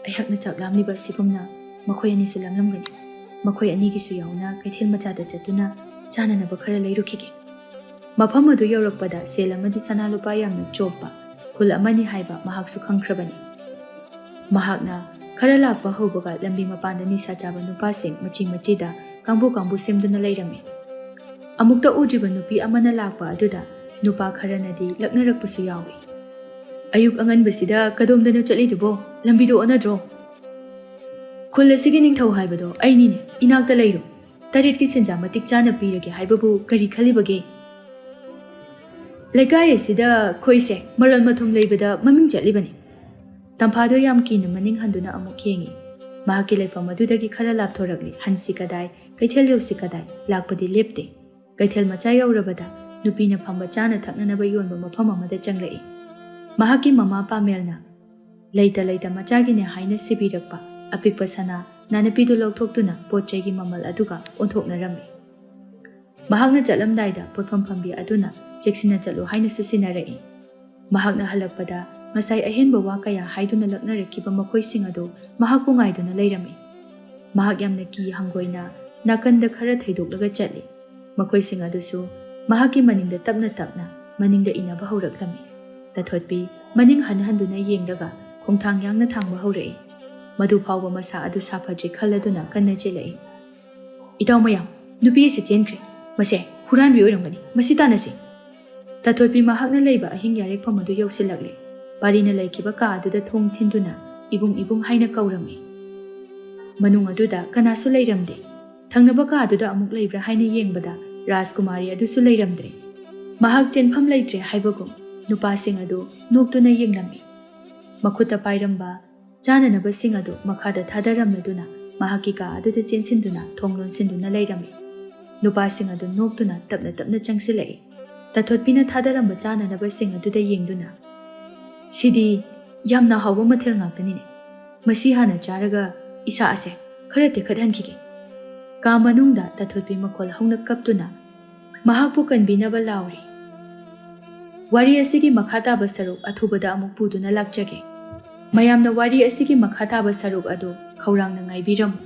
"ꯑꯩꯍꯥꯛꯅ ꯆꯥꯛ ꯂꯥꯝꯂꯤꯕ ꯑꯁꯤꯒꯨꯝꯅ ꯃꯈꯣꯏ ꯑꯅꯤꯁꯨ ꯂꯥꯝꯂꯝꯒꯅꯤ꯫ ꯃꯈꯣꯏ ꯑꯅꯤꯒꯤꯁꯨ ꯌꯥꯎꯅ ꯀꯩꯊꯦꯜ ꯃꯆꯥꯗ ꯆꯠꯇꯨꯅ ꯆꯥꯅꯅꯕ ꯈꯔ ꯂꯩꯔꯨꯈꯤꯒꯦ꯫" ꯃꯐꯝ ꯑꯗꯨ ꯌꯧꯔꯛꯄꯗ ꯁꯦꯜ ꯑꯃꯗꯤ ꯁꯅꯥ ꯂꯨꯄꯥ ꯌꯥꯝꯅ ꯆꯣꯞꯄ ꯈꯨꯜ ꯑꯃꯅꯤ ꯍꯥꯏꯕ ꯃꯍꯥꯛꯁꯨ ꯈꯪꯈ꯭ꯔꯕꯅꯤ꯫ ꯃꯍꯥꯛꯅ ꯈꯔ ꯂꯥꯛꯄ ꯍꯧꯕꯒ ꯂꯝꯕꯤ ꯃꯄꯥꯟꯗ ꯅꯤꯁꯥ ꯆꯥꯕ ꯅꯨꯄꯥꯁꯤꯡ ꯃꯆꯤ ꯃꯆꯤꯗ ꯀꯥꯡꯕꯨ ꯀꯥꯡꯕꯨ ꯁꯦꯝꯗꯨꯅ ꯂꯩꯔꯝꯃꯤ꯫ ꯑꯃꯨꯛꯇ ꯎꯗ꯭ꯔꯤꯕ ꯅꯨꯄꯤ ꯑꯃꯅ ꯂꯥꯛꯄ ꯑꯗꯨꯗ ꯅꯨꯄꯥ ꯈꯔꯅꯗꯤ ꯂꯛꯅꯔꯛꯄꯁꯨ ꯌꯥꯎꯏ꯫ "ꯑꯌꯨꯛ ꯑꯉꯟꯕꯁꯤꯗ ꯀꯗꯣꯝꯗꯅꯣ ꯆꯠꯂꯤꯗꯨꯕꯣ? ꯂꯝꯕꯤꯗꯣ ꯑꯣꯟꯅꯗ꯭ꯔꯣ? ꯈꯨꯜ ꯑꯁꯤꯒꯤ ꯅꯤꯡꯊꯧ ꯍꯥꯏꯕꯗꯣ ꯑꯩꯅꯤꯅꯦ, ꯏꯅꯥꯛꯇ ꯂꯩꯔꯣ꯫ ꯇꯔꯦꯠꯀꯤ ꯁꯦꯟꯖꯥ ꯃꯇꯤꯛ ꯆꯥꯅ ꯄꯤꯔꯒꯦ ꯍꯥꯏꯕꯕꯨ ꯀꯔꯤ ꯈꯜꯂꯤꯕꯒꯦ? ꯂꯩꯀꯥꯏ ꯑꯁꯤꯗ ꯈꯣꯏꯁꯦ ꯃꯔꯜ ꯃꯊꯨꯝ ꯂꯩꯕꯗ ꯃꯃꯤꯡ ꯆꯠꯂꯤꯕꯅꯤ꯫" ꯇꯝꯐꯥꯗꯣ ꯌꯥꯝ ꯀꯤꯅ ꯃꯅꯤꯡ ꯍꯟꯗꯨꯅ ꯑꯃꯨꯛ ꯌꯦꯡꯏ꯫ ꯃꯍꯥꯛꯀꯤ ꯂꯩꯐꯝ ꯑꯗꯨꯗꯒꯤ ꯈꯔ ꯂꯥꯞꯊꯣꯔꯛꯂꯤ꯫ ꯍꯟꯁꯤ ꯀꯗꯥꯏ, ꯀꯩꯊꯦꯜ ꯌꯧꯁꯤ ꯀꯗꯥꯏ, ꯂꯥꯛꯄꯗꯤ ꯂꯦꯞꯇꯦ꯫ ꯀꯩꯊꯦꯜ ꯃꯆꯥ ꯌꯧꯔꯕꯗ ꯅꯨꯄꯤꯅ ꯐꯝꯕ ꯆꯥꯅ ꯊꯛꯅꯅꯕ ꯌꯣꯟꯕ ꯃꯐꯝ ꯑꯃꯗ ꯆꯪꯂꯛꯏ꯫ ꯃꯍꯥꯛꯀꯤ ꯃꯃꯥ ꯄꯥꯃꯦꯜꯅ ꯂꯩꯇ ꯂꯩꯇ ꯃꯆꯥꯒꯤꯅꯦ ꯍꯥꯏꯅ ꯁꯤꯕꯤꯔꯛꯄ ꯑꯄꯤꯛꯄ ꯁꯅꯥ ꯅꯥꯅꯞꯄꯤꯗꯨ ꯂꯧꯊꯣꯛꯇꯨꯅ ꯄꯣꯠ ꯆꯩꯒꯤ ꯃꯃꯜ ꯑꯗꯨꯒ ꯑꯣꯟꯊꯣꯛꯅꯔꯝꯃꯤ꯫ ꯃꯍꯥꯛꯅ ꯆꯠꯂꯝꯗꯥꯏꯗ ꯄꯣꯠꯐꯝ ꯐꯝꯕꯤ ꯑꯗꯨꯅ ꯆꯦꯛꯁꯤꯟꯅ ꯆꯠꯂꯨ ꯍꯥꯏꯅꯁꯨ ꯁꯤꯟꯅꯔꯛꯏ꯫ ꯃꯍꯥꯛꯅ ꯍꯜꯂꯛꯄꯗ ꯉꯁꯥꯏ ꯑꯍꯦꯟꯕ ꯋꯥ ꯀꯌꯥ ꯍꯥꯏꯗꯨꯅ ꯂꯛꯅꯔꯛꯈꯤꯕ ꯃꯈꯣꯏꯁꯤꯡ ꯑꯗꯨ ꯃꯍꯥꯛꯄꯨ ꯉꯥꯏꯗꯨꯅ ꯂꯩꯔꯝꯃꯤ꯫ ꯃꯍꯥꯛ ꯌꯥꯝꯅ ꯀꯤ ꯍꯪꯒꯣꯏꯅ ꯅꯥꯀꯟꯗ ꯈꯔ ꯊꯩꯗꯣꯛꯂꯒ ꯆꯠꯂꯤ꯫ ꯃꯈꯣꯏꯁꯤꯡ ꯑꯗꯨꯁꯨ ꯃꯍꯥꯛꯀꯤ ꯃꯅꯤꯡꯗ ꯇꯞꯅ ꯇꯞꯅ ꯃꯅꯤꯡꯗ ꯏꯟꯅꯕ ꯍꯧꯔꯛꯂꯝꯃꯤ꯫ ꯇꯥꯊꯣꯠꯄꯤ ꯃꯅꯤꯡ ꯍꯟꯍꯟꯗꯨꯅ ꯌꯦꯡꯂꯒ ꯈꯣꯡꯊꯥꯡ ꯌꯥꯡꯅ ꯊꯥꯡꯕ ꯍꯧꯔꯛꯏ꯫ ꯃꯗꯨ ꯐꯥꯎꯕ ꯃꯁꯥ ꯑꯗꯨ ꯁꯥꯐꯗ꯭ꯔꯦ ꯈꯜꯂꯗꯨꯅ ꯀꯟꯅ ꯆꯦꯜꯂꯛꯏ꯫ "ꯏꯇꯥꯎ ꯃꯌꯥꯝ, ꯅꯨꯄꯤ ꯑꯁꯤ ꯆꯦꯟꯈ꯭ꯔꯦ꯫ ꯃꯁꯦ ꯍꯨꯔꯥꯟꯕꯤ ꯑꯣꯏꯔꯝꯒꯅꯤ꯫ ꯃꯁꯤ ꯇꯥꯟꯅꯁꯤ!" ꯇꯥꯊꯣꯠꯄꯤ ꯃꯍꯥꯛꯅ ꯂꯩꯕ ꯑꯍꯤꯡ ꯌꯥꯔꯦꯛꯐꯝ ꯑꯗꯨ ꯌꯧꯁꯤꯜꯂꯛꯂꯦ꯫ ꯄꯥꯔꯤꯅ ꯂꯩꯈꯤꯕ ꯀꯥ ꯑꯗꯨꯗ ꯊꯣꯡ ꯊꯤꯟꯗꯨꯅ ꯏꯕꯨꯡ, ꯏꯕꯨꯡ ꯍꯥꯏꯅ ꯀꯧꯔꯝꯃꯤ꯫ ꯃꯅꯨꯡ ꯑꯗꯨꯗ ꯀꯅꯥꯁꯨ ꯂꯩꯔꯝꯗꯦ꯫ ꯊꯪꯅꯕ ꯀꯥ ꯑꯗꯨꯗ ꯑꯃꯨꯛ ꯂꯩꯕ꯭ꯔꯥ ꯍꯥꯏꯅ ꯌꯦꯡꯕꯗ ꯔꯥꯖꯀꯨꯃꯥꯔꯤ ꯑꯗꯨꯁꯨ ꯂꯩꯔꯝꯗ꯭ꯔꯦ꯫ ꯃꯍꯥꯛ ꯆꯦꯟꯐꯝ ꯂꯩꯇ꯭ꯔꯦ ꯍꯥꯏꯕꯒꯨꯝ ꯅꯨꯄꯥꯁꯤꯡ ꯑꯗꯨ ꯅꯣꯛꯇꯨꯅ ꯌꯦꯡꯂꯝꯃꯤ꯫ ꯃꯈꯨꯠꯇ ꯄꯥꯏꯔꯝꯕ ꯆꯥꯅꯅꯕꯁꯤꯡ ꯑꯗꯨ ꯃꯈꯥꯗ ꯊꯥꯗꯔꯝꯂꯗꯨꯅ ꯃꯍꯥꯛꯀꯤ ꯀꯥ ꯑꯗꯨꯗ ꯆꯦꯟꯁꯤꯟꯗꯨꯅ ꯊꯣꯡ ꯂꯣꯟꯁꯤꯟꯗꯨꯅ ꯂꯩꯔꯝꯃꯤ꯫ ꯅꯨꯄꯥꯁꯤꯡ ꯑꯗꯨ ꯅꯣꯛꯇꯨꯅ ꯇꯞꯅ ꯇꯞꯅ ꯆꯪꯁꯤꯜꯂꯛꯏ꯫ ꯇꯥꯊꯣꯠꯄꯤꯅ ꯊꯥꯗꯔꯝꯕ ꯆꯥꯅꯅꯕꯁꯤꯡ ꯑꯗꯨꯗ ꯌꯦꯡꯗꯨꯅ, "ꯁꯤꯗꯤ ꯌꯥꯝꯅ ꯍꯥꯎꯕ ꯃꯊꯦꯜ ꯉꯥꯛꯇꯅꯤꯅꯦ꯫ ꯃꯁꯤ ꯍꯥꯟꯅ ꯆꯥꯔꯒ ꯏꯁꯥ ꯑꯁꯦ ꯈꯔ ꯇꯦꯛꯈꯠꯍꯟꯈꯤꯒꯦ"꯫ ꯀꯥ ꯃꯅꯨꯡꯗ ꯇꯥꯊꯣꯠꯄꯤ ꯃꯈꯣꯜ ꯍꯧꯅ ꯀꯞꯇꯨꯅ ꯃꯍꯥꯛꯄꯨ ꯀꯟꯕꯤꯅꯕ ꯂꯥꯎꯔꯤ꯫ ꯋꯥꯔꯤ ꯑꯁꯤꯒꯤ ꯃꯈꯥ ꯇꯥꯕ ꯁꯔꯨꯛ ꯑꯊꯨꯕꯗ ꯑꯃꯨꯛ ꯄꯨꯗꯨꯅ ꯂꯥꯛꯆꯒꯦ꯫ ꯃꯌꯥꯝꯅ ꯋꯥꯔꯤ ꯑꯁꯤꯒꯤ ꯃꯈꯥ ꯇꯥꯕ ꯁꯔꯨꯛ ꯑꯗꯨ ꯈꯧꯔꯥꯡꯅ ꯉꯥꯏꯕꯤꯔꯝꯃꯨ꯫